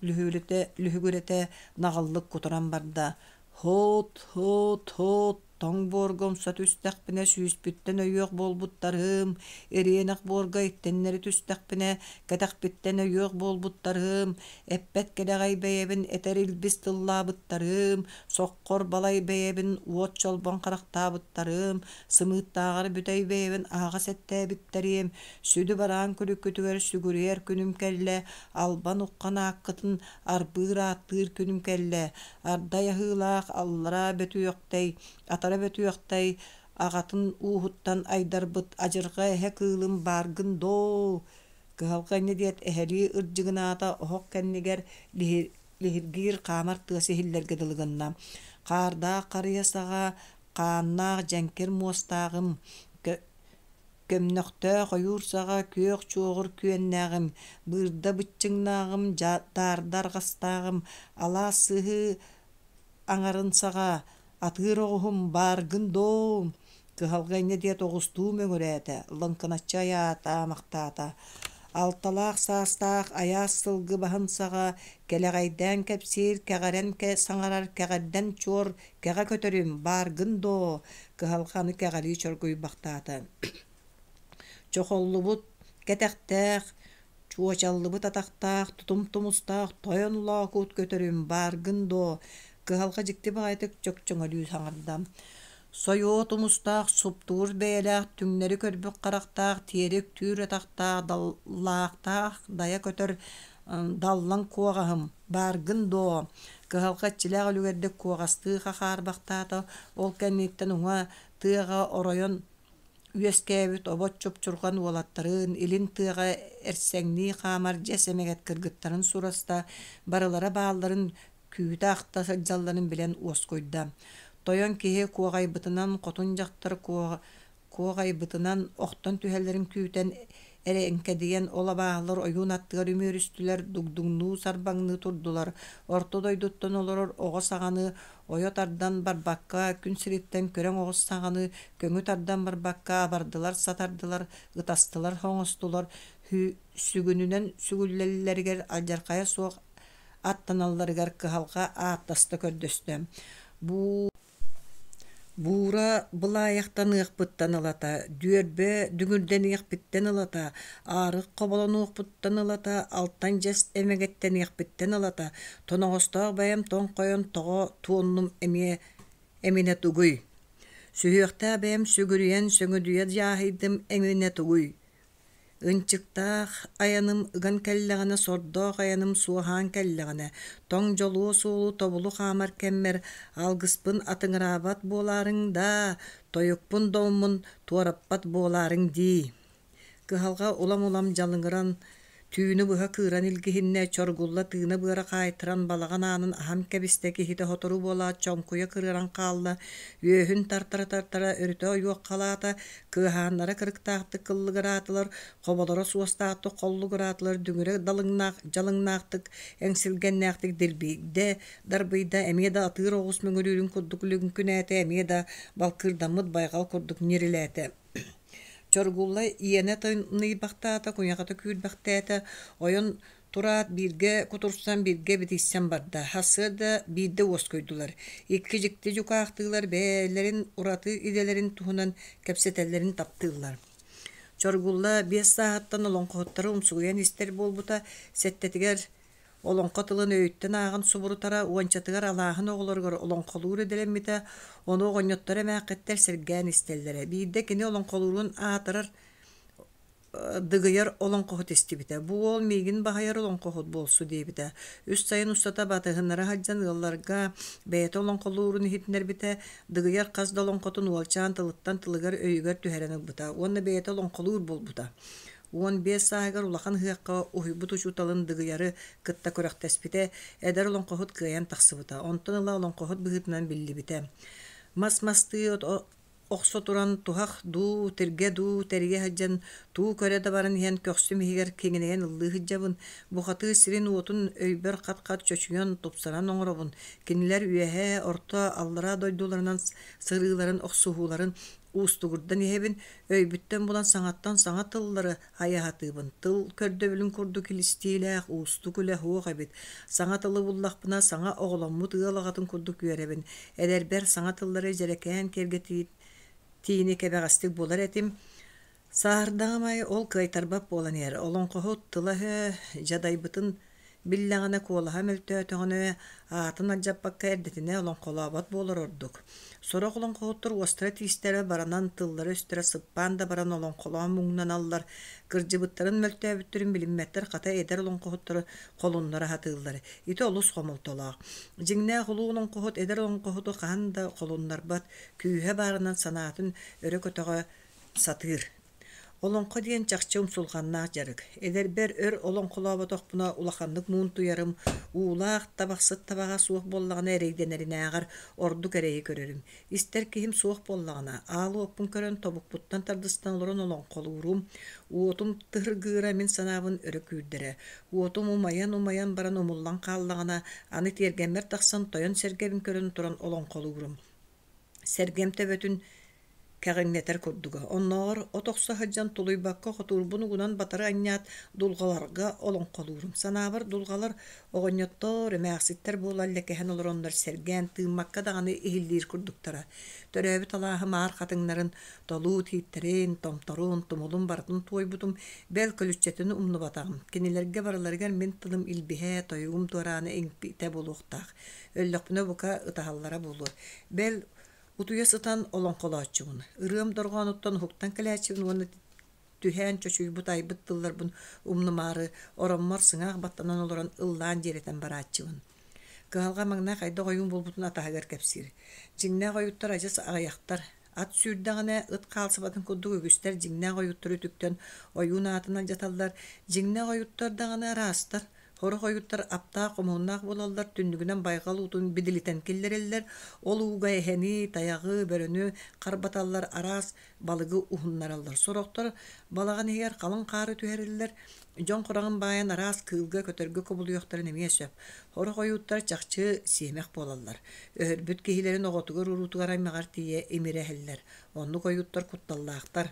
лүһүгүрэтэ, наҕыллык кутуран барда. «Һоот, һоот, һоот!» Тоҥ буорга умса түстэхпинэ сүүспүттэн өйүөх буолбуттарым, ириэнэх буорга иттэннэри түстэхпинэ кэтэхпиттэн өйүөх буолбуттарым, эппэт кэлэҕэй бэйэбин этэр илбис тыллаабыттарым, соххор балай бэйэбин уот чолбон харахтаабыттарым, сымыыттааҕар бүтэй бэйэбин аһаҕас эттээбиттэриэм, сүдү бараан күлүккүтүгэр сүгүрүйэр күнүм кэллэ, албан уххан ааккытын арбыыр ааттыыр күнүм кэллэ, ардай аһыылаах аллараа бөтүөхтэй, атара бөтүөхтэй, аҕатын ууһуттан айдарбыт адьырҕа эһэ кыылым бааргын доо Кыһалҕа инньэ диэт эһэлии ырдьыгынаата оһох кэннигэр лиһиргиир хаамар тыас иһиллэргэ дылы гынна. Хаардаах харыйа саҕа хааннаах дьэҥкир муостааҕым, көмнөхтөөх ойуур саҕа күөх чуоҕур күөннээҕим, быырда быччыҥнааҕым, даарда арҕастааҕым, алаас сыһыы аҥарын саҕа Атыыр оҕуһум, бааргын доо, кыһалҕа инньэ диэт оҕустуу мөҥүрээтэ, лыҥкыначчы айаатаамахтаата. Алталаах саастаах айаас сылгы баһын саҕа кэлэҕэйдээн кэпсиир, кэҕэрэн саҥарар кэҕэрдэн чуор кэҕэ көтөрүм, бааргын доо, кыһалҕа аны кэҕэлии чоргуйбахтаата. Чохоллубут кэтэхтээх, Чуочаллыбыт атахтаах, тутум тумустаах тойон лоокуут көтөрүм, бааргын дуо? Кыһалҕа дьикти баҕайытык чөкчөҥөлүү саҥарда. Сойуо тумустаах, суптуур бэйэлээх, түҥнэри көрбүт харахтаах, тиэрик түүр атахтаах, даллаахтаах дайа көтөр даллан куоҕаһым, бааргын дуо? Кыһалҕа иччилээх үлүгэрдик куоҕастыы хахаарбахтаата, ол кэнниттэн уҥа тыаҕа оройон Үөскээбит обот чупчурҕан уолаттарын, илин тыаҕа эрсэҥнии хаамар дьэс эмэгэт кыргыттарын сураста, барылара баалларын күүтэ-ахта сылдьалларын билэн уоскуйда. Тойон киһи куоҕайбытынан, хотун дьахтар куоҕайбытынан охтон түһэллэрин күүтэн эрэҥкэдийэн ол абааһылар ойуун аттыгар үмүөрүстүлэр, дугдуҥнуу сарбаҥныы турдулар. Орто дойдуттан олорор оҕо саҕаны ойо тардан барбакка, күн сириттэн көрөҥ оҕус саҕаны көҥү тардан барбакка абардылар-сатардылар, ытастылар-хоҥостулар, сүгүнүнэн сүгүллэллэригэр алдьархайа суох аттаналларыгар кыһалҕа ааттаста көрдөстө. Бу Буура былаайахтаныахпыттан ылата, дүөрбэ дүҥүрдэниэхпиттэн ылата, аарык хоболонуохпуттан ылата, алтан дьэс эмэгэттэниэхпиттэн ылата, тоноҕостоох бэйэм тоҥхойон тоҕо туоннум эмиэ эминэ тугуй? Сүһүөхтээх бэйэм сүгүрүйэн сөҥүдүйэ дьааһыйдым эминэ тугуй? Ынчыктаах айаным ыган кэллэҕинэ, сордоох айаным суоһаан кэллэҕинэ, тоҥ дьолуо суолу тобулу хаамар кэммэр алгыспын атыҥыраабат буолаарыҥ даа, тойукпун дооммун туораппат буолаарыҥ дии. Кыһалҕа улам-улам дьалыҥыран, түүнү быһа кыыран илгиһиннэ, чоргулла тыына-быара хаайтаран балаҕан аанын аһан кэбистэ, киһитэ сотору буолаат чоҥкуйа кырыаран хаалла, үөһүн тартара-тартара өрүтэ ойуоххалаата, Кыаһааннара кырыктаахтык кыллыгыраатылар, хоболоро суостаахтык холлугураатылар, дүҥүрэ далыҥнаах дьалыҥнаахтык, эҥсилгэннээхтик дирбийдэ, дарбыйда, эмиэ да атыыр оҕус мөҥүрүүрүн курдук лүҥкүнээтэ, эмиэ да балкыырдаммыт байҕал курдук ньирилээтэ. Чоргулла иэнэ тымныйбахтаата, куйахата күүрбэхтээтэ, ойон Тураат бииргэ кутурсан, бииргэ битийсэн барда. Сарсыарда биирдэ уоскуйдулар. Икки дьикти дьукаахтыылар бэйэлэрин ураты идэлэрин туһунан кэпсэтэллэрин таптыыллар. Чоргулла 5 сааһыттан олоҥхоһуттары умсугуйан истэр буолбута, сэттэтигэр олоҥхо тылын өйүттэн ааҕан субурутара, уончатыгар алааһын оҕолоругар олоҥхолуур идэлэммитэ, ону оҕонньоттор эмээххиттэр сэргээн истэллэрэ. Биирдэ кини олоҥхолуурун аатырар Дыгыйар олоҥхоһут истибитэ: «Бу уол миигин баһыйар олоҥхоһут буолсу» диэбитэ. Үс сайын устата батыһыннара сылдьан ыалларга бэйэтэ олоҥхолуурун иһитиннэрбитэ. Дыгыйар хас да олоҥхотун уолчаан тылыттан тылыгар өйүгэр түһэрэн ылбыта уонна бэйэтэ олоҥхолуур буолбута. 15 сааһыгар улахан ыһыахха уһуйбут учууталын Дыгыйары кытта күрэхтэспитэ, эдэр олоҥхоһут кыайан тахсыбыта. Онтон ыла олоҥхоһут быһыытынан биллибитэ. Мас-мастыы Охсо туран туһах дуу, тиргэ дуу тэрийэ сылдьан, туу көрө да баран иһэн көхсүм иһигэр киҥинэйэн ыллыы сылдьабын. Бухатыыр сирин-уотун өйбөр хат-хат чочуйан, тупсаран оҥоробун. Кинилэр үөһээ, орто, аллараа дойдуларынан сырыыларын, охсуһууларын Уустугурдан иһэбин, өйбүттэн булан саҥаттан саҥа тыллары айа сатыыбын. Тыл көрдөбүлүн курдук илистиилээх, уустук үлэ суох эбит. Саҥа тылы буллахпына, саҥа оҕоломмут ыал аҕатын курдук үөрэбин. Эдэрбэр саҥа тыллары дьэрэкээн киэргэтиини кэбэҕэстик булар этим. Сааһырдаҕым аайы ол кыайтарбат буолан иһэр. Олоҥхоһут тыла-өһө дьадайбытын биллэҕинэ, куолаһа мөлтөөтөҕүнэ, аатын алдьаппакка эрдэтинэ олоҥхолообот буолар ордук. Сорох олоҥхоһуттар уостара-тиистэрэ баранан, тыллара-өстөрө сыппаан да баран олоҥхолоон муҥнаналлар, кырдьыбыттарын, мөлтөөбүттэрин билиммэттэр, хата эдэр олоҥхоһуттары холуннара сатыыллар. Ити олус хомолтолоох. Дьиҥнээх улуу олоҥхоһут эдэр олоҥхоһуту хаһан да холуннарбат, күүһэ баарынан санаатын өрө көтөҕө сатыыр. Олоҥхо диэн чахчы умсулҕаннаах дьарык. Эдэрбэр өр олоҥхолооботохпуна улаханнык муунтуйарым, уулаах, табахсыт табаҕа суох буоллаҕына эрэйдэнэринээҕэр ордук эрэйи көрөрүм. Истэр киһим суох буоллаҕына, аал уоппун көрөн тобукпуттан тардыстан олорон олоҥхолуурум, уотум тыһыргыыра мин санаабын өрө күүрдэрэ. Уотум умайан-умайан баран умуллан хааллаҕына, аны тиэргэммэр тахсан тойон сэргэбин көрөн туран олоҥхолуурум. Сэргэм төбөтүн кэҕиҥнэтэр курдуга. Оннооҕор от охсо сылдьан тулуйбакка хотуурбун угунан батары анньаат дулҕаларга олоҥхолуурум. Санаабар дулҕалар оҕонньоттор, эмээхситтэр буолан лэкэһэн олороннор сэргээн тыыммакка даҕаны иһиллиир курдуктара. Төрөөбүт алааһым аар хатыҥнарын, толуу тииттэрин, томторун, тумулун барытын туойбутум, бэл көлүччэтин умнубатаҕым. Кинилэргэ барыларыгар мин тылым илбиһэ, тойугум туораана иҥпитэ буолуохтаах. Өллөхпүнэ бука ытаһаллара буолуо. Бэл, утуйа сытан олоҥхолооччубун. Ырыам дорҕоонуттан уһуктан кэлээччибин уонна түһээн чочуйбут айбыт тылларбын умнумаары ороммор сыҥаах баттанан олорон ыллаан дьиэрэтэн барааччыбын. Кыһалҕа маҥнай хайдах ойуун буолбутун атаһыгар кэпсиир. Дьиҥнээх ойууттар адьас аҕыйахтар. Ат сүүрдэҕинэ ыт хаалсыбатын курдук үгүстэр дьиҥнээх ойууттары үтүктэн ойуун аатын алдьаталлар. Дьиҥнээх ойууттар даҕаны араастар. Сорох ойууттар аптаах-хомуһуннаах буолаллар, түннүгүнэн байҕал уутун бидилитэн киллэрэллэр, ол ууга эһэни, тайаҕы, бөрөнү харбаталлар, араас балыгы уһуннараллар. Сорохтор балаҕан иһигэр халыҥ хаары түһэрэллэр, дьон хараҕын баайан араас кыылга, көтөргө кубулуйуохтарын эмиэ сөп. Сорох ойууттар чахчы сиэмэх буолаллар. Өһөрбүт киһилэрин оҕотугар, уруутугар, аймаҕар тиийэ имирэһэллэр. Оннук ойууттар кутталлаахтар.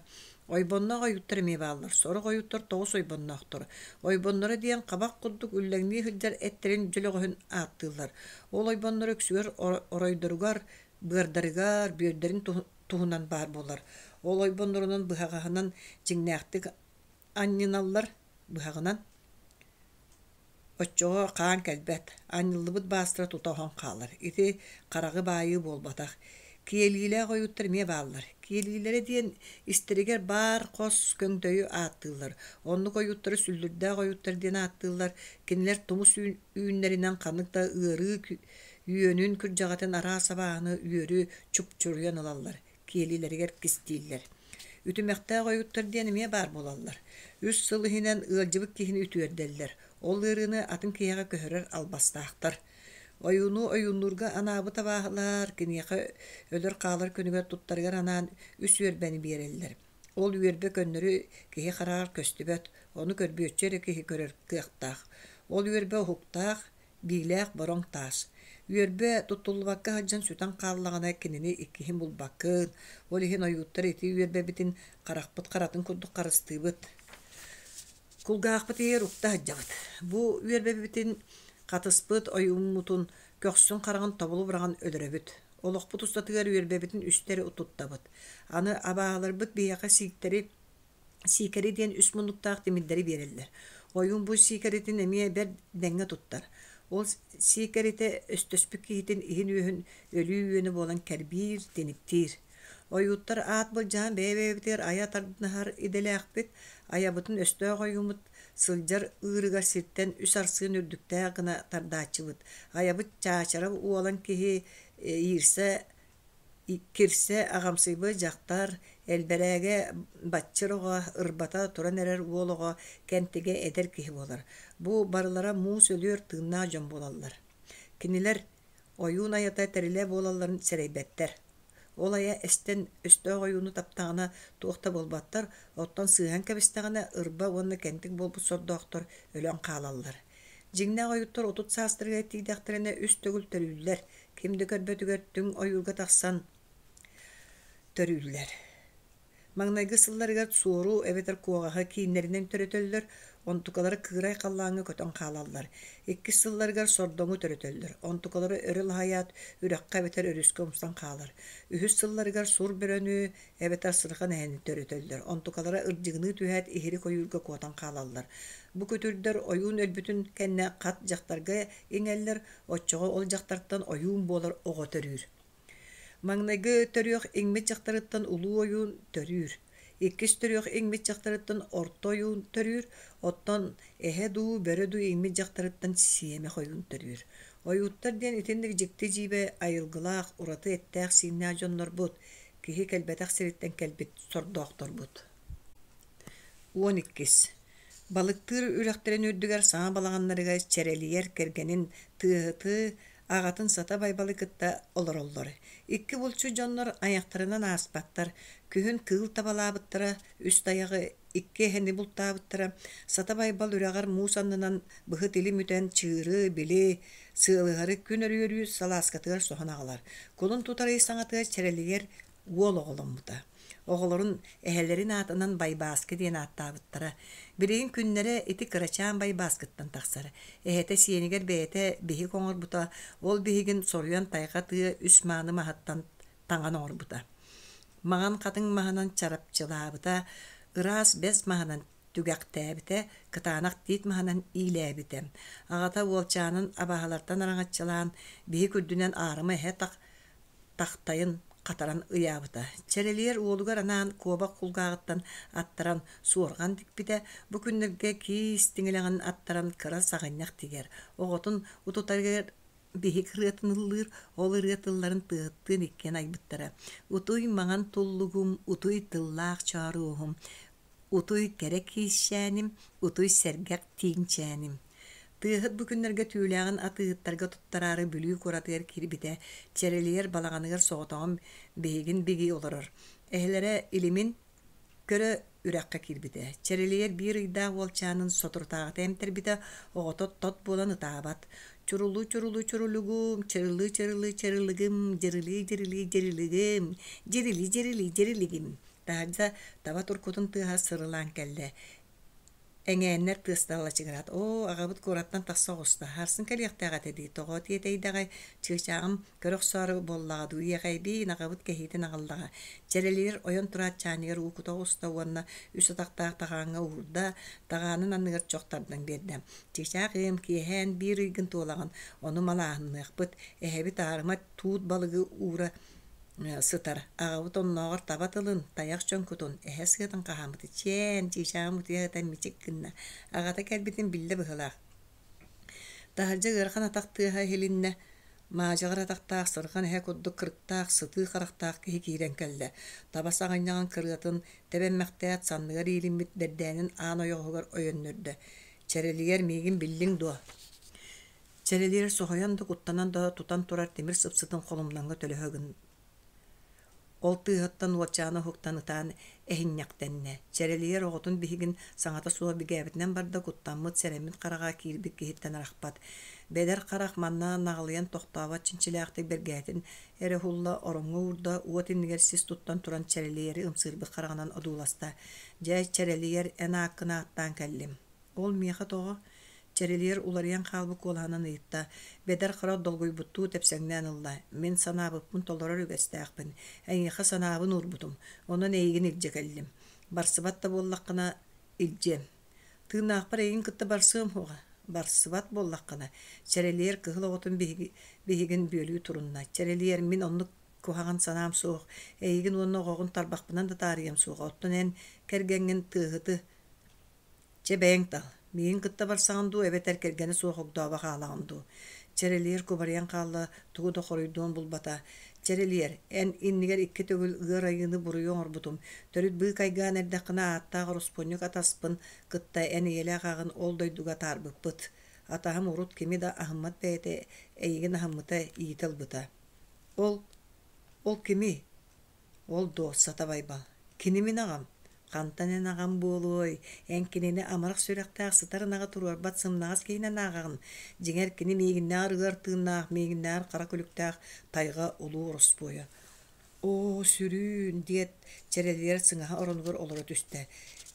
Ойбонноох ойууттар эмиэ бааллар. Сорох ойууттар тоҕус ойбонноохтор. Ойбонноро диэн хабах курдук үллэҥнии сылдьар эттэрин дьөлөҕөһүн ааттыыллар. Ол ойбонноро үксүгэр оройдоругар, быардарыгар, бүөрдэрин туһунан баар буолар. Ол ойбоннорунан быһаҕаһынан дьиҥнээхтик анньыналлар быһаҕынан. Оччоҕо хаан кэлбэт, анньыллыбыт баастара тута оһон хаалар. Ити хараҕы баайыы буолбатах. Киэлиилээх ойууттар эмиэ бааллар. Киэлиилэрэ диэн истэригэр баар хос көҥдөйү ааттыыллар. Оннук ойууттары сүллүрдээх ойууттар диэн ааттыыллар. Кинилэр тумус үүннэринэн ханнык да ыарыы үөнүн, күрдьэҕэтин араас абааһыны үөрү чупчуруйан ылаллар. киэлилэригэр кистииллэр. Үтүмэхтээх ойууттар диэн эмиэ баар буолаллар. Үс сыл иһинэн ыалдьыбыт киһини үтүөрдэллэр. Ол ыарыыны атын киһиэхэ көһөрөр албастаахтар. Ойууну ойууннуурга анаабыт абааһылар киниэхэ өлөр-хаалар күнүгэр туттарыгар анаан үс үөрбэни биэрэллэр. Ол үөрбэ көннөрү киһи хараҕар көстүбэт, ону көрбүөччү эрэ киһи көрөр кыахтаах. Ол үөрбэ уһуктаах, биилээх бороҥ таас. Үөрбэ туттуллубакка сылдьан сүтэн хааллаҕына кинини иккиһин булбаккын, ол иһин ойууттар ити үөрбэбитин харахпыт харатын курдук харыстыыбыт. Кулгаахпыт иһигэр укта сылдьабыт. Бу үөрбэбитин хатыспыт ойууммутун көхсүн хараҕын тобулу быраҕан өлөрөбүт. Олохпут устатыгар үөрбэбитин үстэ эрэ туттабыт. Аны абааһыларбыт биһиэхэ сииктэри Сиикэри диэн үс муннуктаах тимирдэри биэрэллэр. Ойуун бу сиикэритин эмиэ бэрт дэҥҥэ туттар. Ол сиикэритэ өстөспүт киһитин иһин-үөһүн өлүү үөнэ буолан кэрбиир, тиниктиир. Ойууттар аат былдьаһан бэйэ-бэйэбитигэр айа тардыһар идэлээхпит, айабытын өстөөх ойууммут сылдьар ыырыгар сиртэн үс арсыын үрдүктээх гына тардааччыбыт. Айабыт чаачара уолан киһи иирсэ Кирсэ аҕамсыйбыт дьахтар, элбэрээгэ баччыр оҕо, ырбата туран эрэр уол оҕо кэнтигэ эдэр киһи буолар. Бу барылара муус өлүөр тыыннаах дьон буолаллар. Кинилэр ойуун айата тэрилэ буолалларын сэрэйбэттэр. Ол айа эстэн өстөөх ойууну таптаҕына туох да буолбаттар, оттон сыыһан кэбистэҕинэ ырба уонна кэнтик буолбут сордоохтор өлөн хаалаллар. Дьиҥнээх ойууттар 30 саастарыгар тиийдэхтэринэ үс төгүл төрүүллэр, Ким да көрбөтүгэр түҥ ойуурга тахсан төрүүллэр. Маҥнайгы сылларыгар суору эбэтэр куоҕаһы кииннэринэн төрөтөллөр, онтукалара кыырай халлааҥҥа көтөн хаалаллар. Иккис сылларыгар сордоҥу төрөтөллөр, онтукалара өрө лаһыйаат үрэххэ эбэтэр өрүскэ умсан хаалар. Үһүс сылларыгар сур бөрөнү эбэтэр сырҕан эһэни төрөтөллөр, онтукалара ырдьыгыныы түһээт иһирик ойуурга куотан хаалаллар. Бу күтүрдэр ойуун өлбүтүн кэннэ хат дьахтарга иҥэллэр, оччоҕо ол дьахтартан ойуун буолар оҕо төрүүр. Маҥнайгы төрүөх иҥмит дьахтарыттан улуу ойуун төрүүр, иккис төрүөх иҥмит дьахтарыттан орто ойуун төрүүр, оттон эһэ дуу, бөрө дуу иҥмит дьахтарыттан сиэмэх ойуун төрүүр. Ойууттар диэн итинник дьикти-дьиибэ айылгылаах, ураты эттээх-сииннээх дьоннорбут, киһи кэлбэтэх сириттэн кэлбит сордоохторбут. 12. Балыктыыр үрэхтэрин үрдүгэр саҥа балаҕаннарыгар чэрэлийэр кэргэнин тыаһыты аҕатын Сата Байбалы кытта олороллор. Икки булчут дьоннор айахтарынан ааспаттар. Күһүн кыыл табалаабыттара, үс тайаҕы, икки эһэни бултаабыттара. Сата Байбал үрэҕэр муус аннынан быһыт илим үтэн чыыры, били, сыалыһары күн өрүөрүү салааскатыгар соһон аҕалар. Кулун тутар ый саҥатыгар чэрэлийэр уол оҕоломмута. Оҕолорун эһэлэрин аатынан Байбааскы диэн ааттаабыттара. Билигин күннэрэ ити кырачаан Байбааскыттан тахсар. Эһэтэ сиэнигэр бэйэтэ биһик оҥорбута, ол биһигин соруйан тайҕа тыа үс мааны маһыттан таҥан оҥорбута. Маҥан хатыҥ маһынан чарапчылаабыта, ыраас бэс маһынан түгэхтээбитэ, кытаанах тиит маһынан иилээбитэ. Аҕата уолчаанын абаһалартан араҥаччылаан, биһик үрдүнэн аарыма эһэ тах тахтайын хатаран ыйаабыта. Чэрэлийэр уолугар анаан куобах кулгааҕыттан аттаран суорҕан тикпитэ, бу күннэргэ киис тиҥилэҕин аттаран кыра саҕынньах тигэр, оҕотун утутарыгар биһик ырыатын ыллыыр, ол ырыа тылларын тыаһыттыын иккиэн айбыттара. Утуй маҥан туллугум, утуй тыллаах чооруоһум, Утуй кэрэ киисчээним, утуй сэргэх тииҥчээним. Тыаһыт бу күннэргэ түүлээҕин атыыһыттарга туттараары Бүлүү куоратыгар киирбитэ, чэрэлийэр балаҕаныгар соҕотоҕун биһигин бигии олорор. Эһэлэрэ илимин көрө үрэххэ киирбитэ. Чэрэлийэр биир ыйдаах уолчаанын соторутааҕыта эмтэрбитэ, оҕото тот буолан ытаабат. Чурулуу-чурулуу чурулугум, чырылыы-чырылыы чырылыгым, дьырылыы-дьырылыы дьырылыгым, дьирили-дьирили дьирилигим. Таһырдьа таба туркутун тыаһа сырылаан кэллэ. Эҥээннэр тыастара лачыгыраат, «Оо, аҕабыт куораттан тахса оҕуста, сарсын кэлиэхтээх этэ дии, тоҕо тиэтэйдэҕэй, чыычааҕым көрө охсоору буоллаҕа дуу, иэхэйбиин, аҕабыт кэһиитин аҕаллаҕа». Чэрэлийэр ойон тураат чаанньыгар уу кута оҕуста уонна үс атахтаах таҕааҥҥа уурда, таҕаанын анныгар чох тардан биэрдэ. «Чыычаах ыам, киэһээн биир ыйгын туолаҕын, ону малааһынныахпыт, эһэбит аарыма туут балыгы уура сытар. Аҕабыт оннооҕор таба тылын, тайах чоҥкутун, эһэ сыатын хаһааммыты чээн, чыычааҕым утуйа сытан мичик гынна. Аҕата кэлбитин биллэ быһыылаах. Таһырдьа ыарахан атах тыаһа иһилиннэ. Маадьаҕар атахтаах, сырҕан эһэ курдук кырыктаах, сытыы харахтаах киһи киирэн кэллэ. Таба саҕынньаҕын кырыатын тэбэммэхтээт, санныгар иилиммит бэрдээнин аан ойоҕоһугар ойоннөрдө. «Чэрэлийэр миигин биллиҥ дуо?» Чэрэлиэр соһуйан да, куттанан да тутан турар тимир сыпсытын холумнаҥҥа төлөһө гын Ол тыаһыттан уолчаана уһуктан ытаан эһинньэхтэннэ. Чэрэлийэр оҕотун биһигин саҥата суох бигээбитинэн барда, куттаммыт, сэрэммит хараҕа киирбит киһиттэн арахпат. Бэдэр харах манна наҕылыйан тохтообот чинчилээхтик бэргэһэтин эрэ уһулла, ороҥҥо уурда, уот иннигэр сис туттан туран Чэрэлийэри ымсыырбыт хараҕынан одууласта. «Дьэ, Чэрэлийэр, эн ааккын ааттаан кэллим. Ол миэхэ тоҕо? Чэрэлийэр уларыйан хаалбыт куолаһынан ыйытта. Бэдэр Хара долгуйбуттуу тэпсэҥнээн ылла. Мин санаабыппын толорор үгэстээхпин. Эйиэхэ санаабын уурбутум. Онон эйигин илдьэ кэллим. Барсыбат да буоллаххына, илдьиэм. Тыыннаахпар эйигин кытта барсыам суоҕа. Барсыбат буоллаххына, Чэрэлийэр кыһыл оҕотун биһигин бүөлүү турунна. Чэрэлийэр мин оннук куһаҕан санаам суох. Эйигин уонна оҕоҕун тарбахпынан да таарыйыам суоҕа. Оттон эн кэргэҥҥин тыаһыты Чэ бэйэҥ тал, миигин кытта барсаҕын дуу эбэтэр кэргэнэ суох огдообо хаалаҕын дуу? Чэрэлиэр кубарыйан хаалла, тугу да хоруйдуон булбата. Чэрэлиэр, эн иннигэр икки төгүл ыар айыыны буруйу оҥорбутум. Төрүт быыкайгаан эрдэххинэ ааттаах ороспуонньук атаспын кытта эн ийэлээх аҕын ол дойдуга атаарбыппыт. Атаһым урут кими да аһыммат бэйэтэ эйигин аһыммыта, иитэ ылбыта. Ол, ол кимий? Ол дуо, Сата Байбал, кини мин аҕам. Хантан эн аҕам буолуой, эн кинини амарах сүрэхтээх сытар ынаҕы туруорбат сымнаҕас киһинэн ааҕаҕын. Дьиҥэр, кини миигиннээҕэр ыар тыыннаах, миигиннээҕэр хара күлүктээх тайҕа улуу ороспуойа. Оо, сүрүүн, диэт, Чэрэлийэр сыҥаһа оронугар олоро түстэ.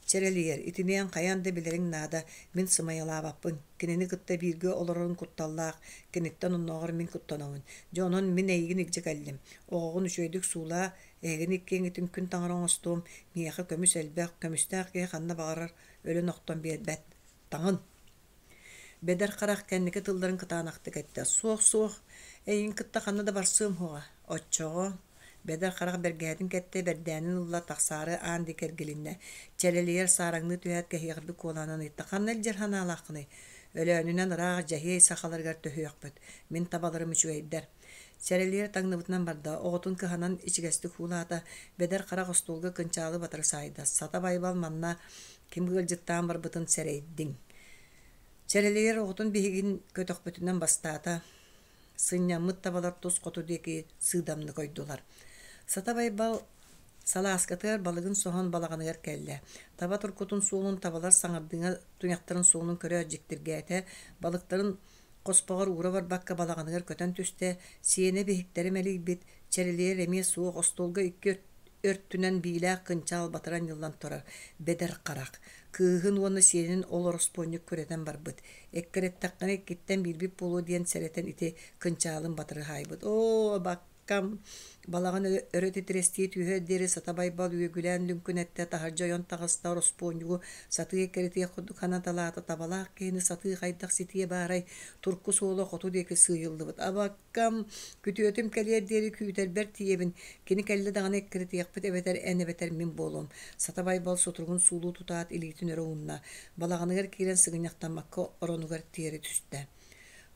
Чэрэлийэр, итини эн хайаан да билэриҥ наада, мин сымыйалаабаппын. Кинини кытта бииргэ олорорун кутталлаах, киниттэн оннооҕор мин куттанабын. Дьэ онон мин эйигин илдьэ кэллим. Оҕоҕун үчүгэйдик суулаа, эһигини иккиэҥҥитин күн таҥара оҥостуом, миэхэ көмүс элбэх, көмүстээх киһи ханна баҕарар өлөн-охтон биэрбэт. Таҥын Бэдэр харах кэнники тылларын кытаанахтык эттэ: «Суох, суох, эйигин кытта ханна да барсыам суоҕа». Оччоҕо Бэдэр харах бэргэһэтин кэттэ, бэрдээнин ылла, тахсаары аан диэки эргилиннэ. Чэрэлийэр саараҥныы түһээт кэһиэҕирбит куолаанан ыйытта: «Ханна илдьэр санаалааххыный?» «Өлөөнүнэн ыраах Дьэһиэй сахаларыгар төһүөхпүт. Мин табаларым үчүгэйдэр». Чэрэлийэр таҥныбытынан барда, оҕотун кыһанан ичигэстик уулаата, Бэдэр харах остуолга кынчаалы батары саайда. Сата Байбал манна ким ыалдьыттаан барбытын сэрэйдиҥ. Чэрэлийэр оҕотун биһигин көтөхпүтүнэн бастаата, сынньаммыт табалар тус хоту диэки сыыдамнык ойдулар. Сата Байбал салааскатыгар балыгын соһон балаҕаныгар кэллэ. Таба туркутун суолун табалар саҥардыҥа туйахтарын суолун көрө дьиктиргээтэ, балыктарын хоспоҕор уура барбакка балаҕаныгар көтөн түстэ, сиэнэ биһиктэрэ мэлийбит, чэрэлийэр эмиэ суох, остуолга икки өртүнэн биилээх кынчаал батыра анньыллан турар бэдэр харах, кыыһын уонна сиэнин ол ороспуонньук күрэтэн барбыт, эккирэттэххинэ иккиттэн биирбит буолуо диэн сэрэтэн ити кынчаалын батыры хаайбыт. Оо, абаккам, балаҕан өрө титирэстии түһүөр диэри Сата Байбал үөгүлээн лүҥкүнэттэ, таһырдьа ойон таҕыста, ороспуонньугу сатыы эккирэтиэх курдук ханаталаата, табалаах киһини сатыы хайдах ситиэ баарай, турку суола хоту диэки сыыйыллыбыт. Абак Кам, күтүөтүм кэлиэр диэри күүтэрбэр тиийэбин, кини кэллэ даҕаны эккирэтиэхпит эбэтэр эн эбэтэр мин буолуом. Сата Байбал сутуругун суулуу тутаат илиитин өрө уунна, балаҕаныгар киирэн сыгынньахтаммакка оронугар тиэрэ түстэ.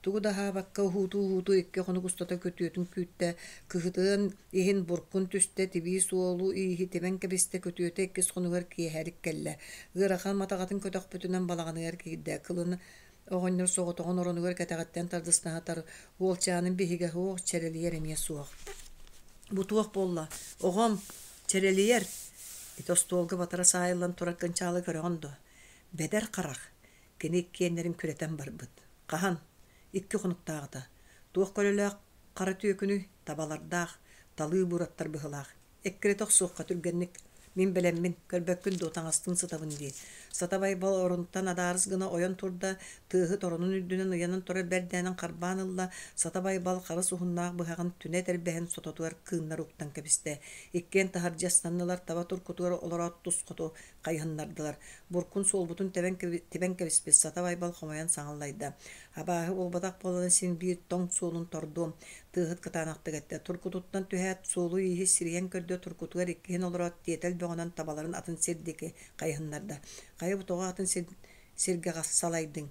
Тугу да аһаабакка уһуутуу-уһуутуу икки хонук устата күтүөтүн күүттэ, кыһытыан иһин буркун түстэ, тибии суолу-ииһи тибэн кэбистэ, күтүөтэ иккис хонугар киэһэлик кэллэ. Ыарахан матаҕатын көтөхпүтүнэн балаҕаныгар киирдэ, кылын Оҕонньор соҕотоҕун оронугар кэтэҕиттэн тардыстаһатар, уолчаанын биһигэ суох, чэрэлийэр эмиэ суох. Бу туох буолла? Оҕом, чэрэлийэр! Ити остуолга батара саайыллан турар кынчаалы көрөҕүн дуо? Бэдэр харах. Кини иккиэннэрин күрэтэн барбыт. Хаһан? Икки хонуктааҕыта. Туох көлөлөөх хара түөкүнүй? Табалардаах, талыы буураттар быһыылаах. Эккирэтэ охсуохха түргэнник. Мин бэлэммин, көрбөккүн дуо, таҥастыын сытабын дии. Сата Байбал оронуттан адаарыс гына ойон турда, тыаһыт оронун үрдүнэн ыйанан турар бэрдээнин харбаан ылла, Сата Байбал харыс уһуннаах быһаҕын түнэ этэрбэһин сототугар кыыннар уктан кэбистэ. Иккиэн таһырдьа ыстаннылар, таба туркутугар олороот тус хоту хайыһыннардылар. Буркун суолбутун тэбэн, тибэн кэбиспит Сата Байбал хомойон саҥаллайда. Абааһы буолбатах буолан син биир тоҥ суолун тордуом, Тыаһыт кытаанахтык эттэ. Туркутуттан түһээт, суолу-ииһи сирийэн көрдө, туркутугар иккиһин олороот, тиэтэл бөҕөнөн табаларын атын сир диэки хайыһыннарда. Хайа бу тоҕо атын сир, сиргэ салайдыҥ?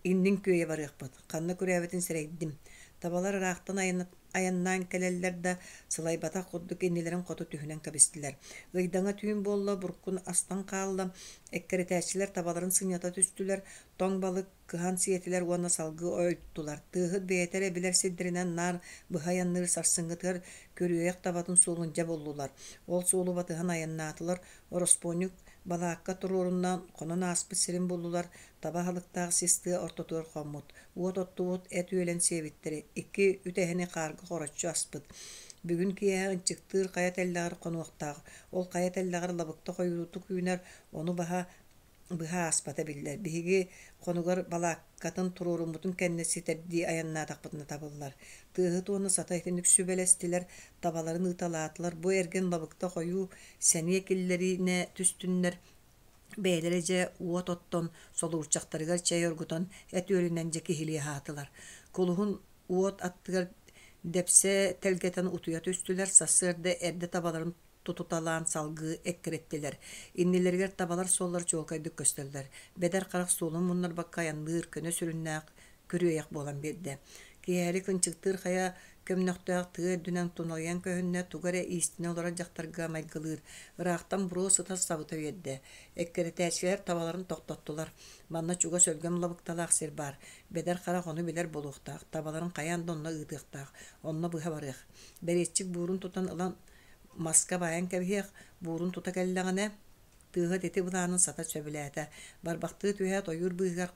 Инниҥ күөйэ барыахпыт. Ханна күрээбитин сэрэйдим. Табалар ыраахтан айаннаан кэлэллэр да, сылайбатах курдук иннилэрин хоту түһүнэн кэбистилэр. Ыйдаҥа түүн буолла, буркун астан хаалла. Эккирэтээччилэр табаларын сынньата түстүлэр, тоҥ балык кыһан сиэтилэр уонна салгыы ойуттулар. Тыаһыт бэйэтэ эрэ билэр сирдэринэн наар быһа айанныыр сарсыҥҥытыгар күрүөйэх табатын суолун дьэ буллулар. Ол суолу батыһан айаннаатылар. Ороспуонньук балаакка туруорунна хонон ааспыт сирин буллулар. Таба аһылыктаах сис тыа ортотугар хоммут. Уот оттубут, эт үөлэн сиэбиттэрэ. Икки үтэһэни хаарга хороччу аспыт. Бүгүн киэһэ ынчыктыыр хайа тэллэҕэр хонуохтаах. Ол хайа тэллэҕэр лабыкта хойуутук үүнэр, ону баһа быһа ааспата биллэр. Биһиги хонугар балааккатын туруоруммутун кэннэ ситэрдии айаннаатахпытына табыллар. Тыаһыт уонна сата итинник сүбэлэстилэр, табаларын ыыталаатылар. Бу эргин лабыкта хойуу сэниэ киллэринэ түстүннэр, бэйэлэрэ дьэ уот оттон, солуурчахтарыгар чэй оргутан, эт үөлүнэн дьэ киһилии аһаатылар. Кулуһун уот аттыгар дэпсэ тэлгэтэн утуйа түстүлэр, сарсыарда эрдэ табаларын тутуталаан салгыы эккирэттилэр. Иннилэригэр табалар суоллара чуолкайдык көстөллөр. Бэдэр харах суолун муннарбакка айанныыр көнө сүрүннээх күрүөйэх буолан биэрдэ. Киэһэлик ынчыктыыр хайа көмнөхтөөх тыа үрдүнэн туналыйан көһүннэ, тугу эрэ иистэнэ олорор дьахтарга майгылыыр. Ыраахтан буруо сыта сабыта биэрдэ. Эккирэтээччилэр табаларын тохтоттулар. Манна чугас өлгөм лабыкталаах сир баар. Бэдэр харах ону билэр буолуохтаах. Табаларын хайаан да онно ыытыахтаах. Онно быһа барыах. Бэриэччик буурун тутан ылан маска баайан кэбиһиэх, буурун тута кэллэҕинэ, тыаһыт ити былаанын сата сөбүлээтэ. Барбахтыы түһээт ойуур быыһыгар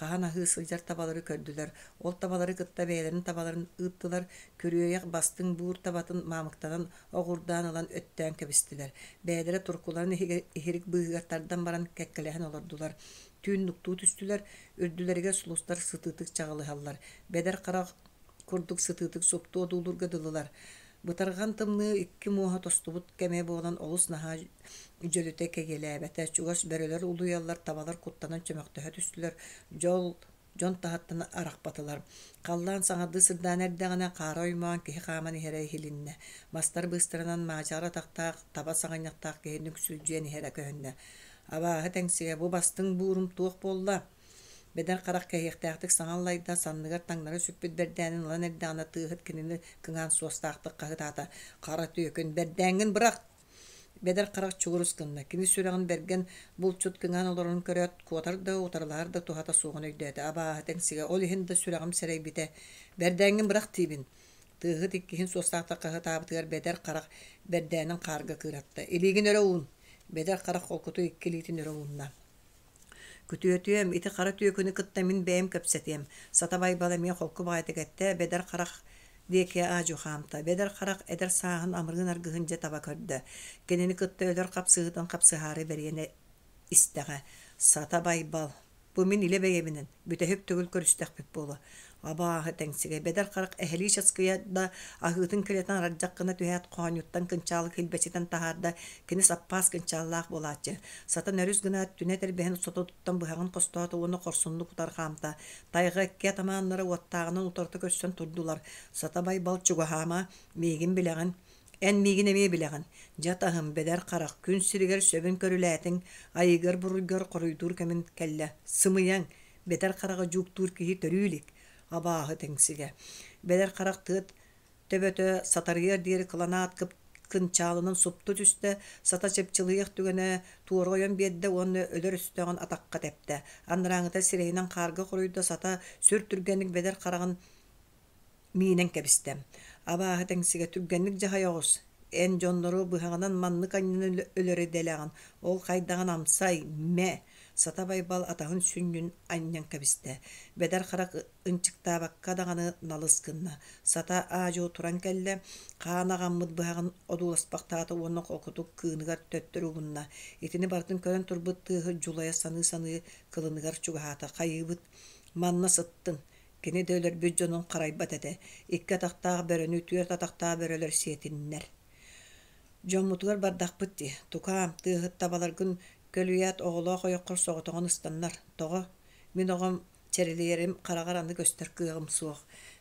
Хаһан аһыы сылдьар табалары көрдүлэр. Ол табалары кытта бэйэлэрин табаларын ыыттылар. Күрүөйэх бастыҥ буур табатын маамыктанан оҕурдаан ылан өттөөн кэбистилэр. Бэйэлэрэ туркуларын иһирик быыһыгар тардан баран кэккэлэһэн олордулар. Түүн нуктуу түстүлэр, үрдүлэригэр сулустар сытыытык чаҕылыһаллар. Бэдэр харах курдук сытыытык супту одуулуурга дылылар. Бытарҕан тымныы икки муоһа тостубут кэмэ буолан олус наһаа дьөлүтэ кэйиэлээбэтэ. Чугас бөрөлөр улуйаллар, табалар куттанан чөмөхтөһө түстүлэр. Дьол дьон таһыттан арахпатылар. Халлаан саҥардыы сырдаан эрдэҕинэ, хаара оймоон киһи хааман иһэрэ иһилиннэ. Мастар быыстарынан маадьаҕар атахтаах, таба саҕынньахтаах киһи нүксүлдьүйэн иһэрэ көһүннэ. Абааһы тэҥсигэ бу бастыҥ буурум туох буолла? Бэдэр харах кэһиэхтээхтик саҥа аллайда, санныгар таҥнары сүппүт бэрдээнин ылан эрдэҕинэ тыаһыт кинини кыҥаан суостаахтык хаһытаата: «Хара түөкүн, бэрдээҥҥин бырах!» Бэдэр харах чугурус гынна. Кини сүрэҕин бэргэн булчут кыҥаан олорорун көрөөт, куотар да, утарылаһар да туһата суоҕун өйдөөтө. Абааһы тэҥсигэ, ол иһин да сүрэҕим сэрэйбитэ. «Бэрдээҥҥин бырах диибин!» Тыаһыт иккиһин суостаахтык хаһытаабытыгар Бэдэр харах бэрдээнин хаарга кыыратта. «Илиигин өрө уун!» Бэдэр харах холкутук икки илиитин өрө уунна. Күтүөтүөм, ити хара түөкүнү кытта мин бэйэм кэпсэтиэм, Сата Байбал эмиэ холку баҕайытык эттэ, Бэдэр харах диэки аа-дьуо хаамта. Бэдэр харах эдэр сааһын амырыын аргыһын дьэ таба көрдө. Кинини кытта өлөр хапсыһыытын хапсыһаары бэрийэн истэҕэ. Сата Байбал, бу мин илэ бэйэбинэн, бүтэһик төгүл көрүстэхпит буолуо. Абааһы тэҥсигэ Бэдэр харах эһэлии часкыйа да аһыытын килэтэн арардьах гына түһээт хоонньуттан кынчаалы килбэчитэн таһаарда, кини саппаас кынчааллаах буолааччы. Сатан өрүс гына түнэ тэрбэһин сототуттан быһаҕын хостоото уонна хорсуннук утары хаамта. Тайҕа икки атамааннара уоттааҕынан утарыта көрсөн турдулар. Сата Байбал чугаһаама, миигин билэҕин. Эн миигин эмиэ билэҕин. Дьэ атаһым, бэдэр харах, күн сиригэр сөбүн көрүлээтиҥ, айыгар-буруйгар хоруйдуур кэмин кэллэ. Сымыйаҥ, бэдэр хараҕы дьууктуур киһи төрүү илик, абааһы тэҥсигэ. Бэдэр харах тыат төбөтө сатарыйар диэри кыланаат кынчаалынан супту түстэ, сата чыпчылыйыах түгэнэ туора ойон биэрдэ уонна өлөр өстөөҕүн атахха тэптэ. Анарааҥыта сирэйинэн хаарга хоруйда, сата сүр түргэнник бэдэр хараҕын миинэн кэбистэ. Абааһы тэҥсигэ түргэнник дьаһай оҕус, эн дьоннору быһаҕынан маннык анньан өлөр идэлээҕин, ол хайдаҕын амсай, мэ! Сата Байбал атаһын сүнньүн анньан кэбистэ. Бэдэр харах ынчыктаабакка даҕаны налыс гынна. Сата аа-дьуо туран кэллэ, хаан аҕаммыт быһаҕын одууласпахтаата уонна холкутук кыыныгар төттөрү угунна. Итини барытын көрөн турбут тыаһы дьулайа саныы-саныы кылыныгар чугаһаата. Хайыыбыт, манна сыттын, Кини да өлөрбүт дьонун харайбат этэ, икки атахтаах бөрөнү түөрт атахтаах бөрөлөр сиэтиннэр. Дьоммутугар бардахпыт дии, тукаам, тыаһыт табаларгын көлүйээт оҕолоох ойоххор соҕотоҕун ыстаннар. Тоҕо? Мин оҕом чэрэлийэрим хараҕар аны көстөр кыаҕым суох.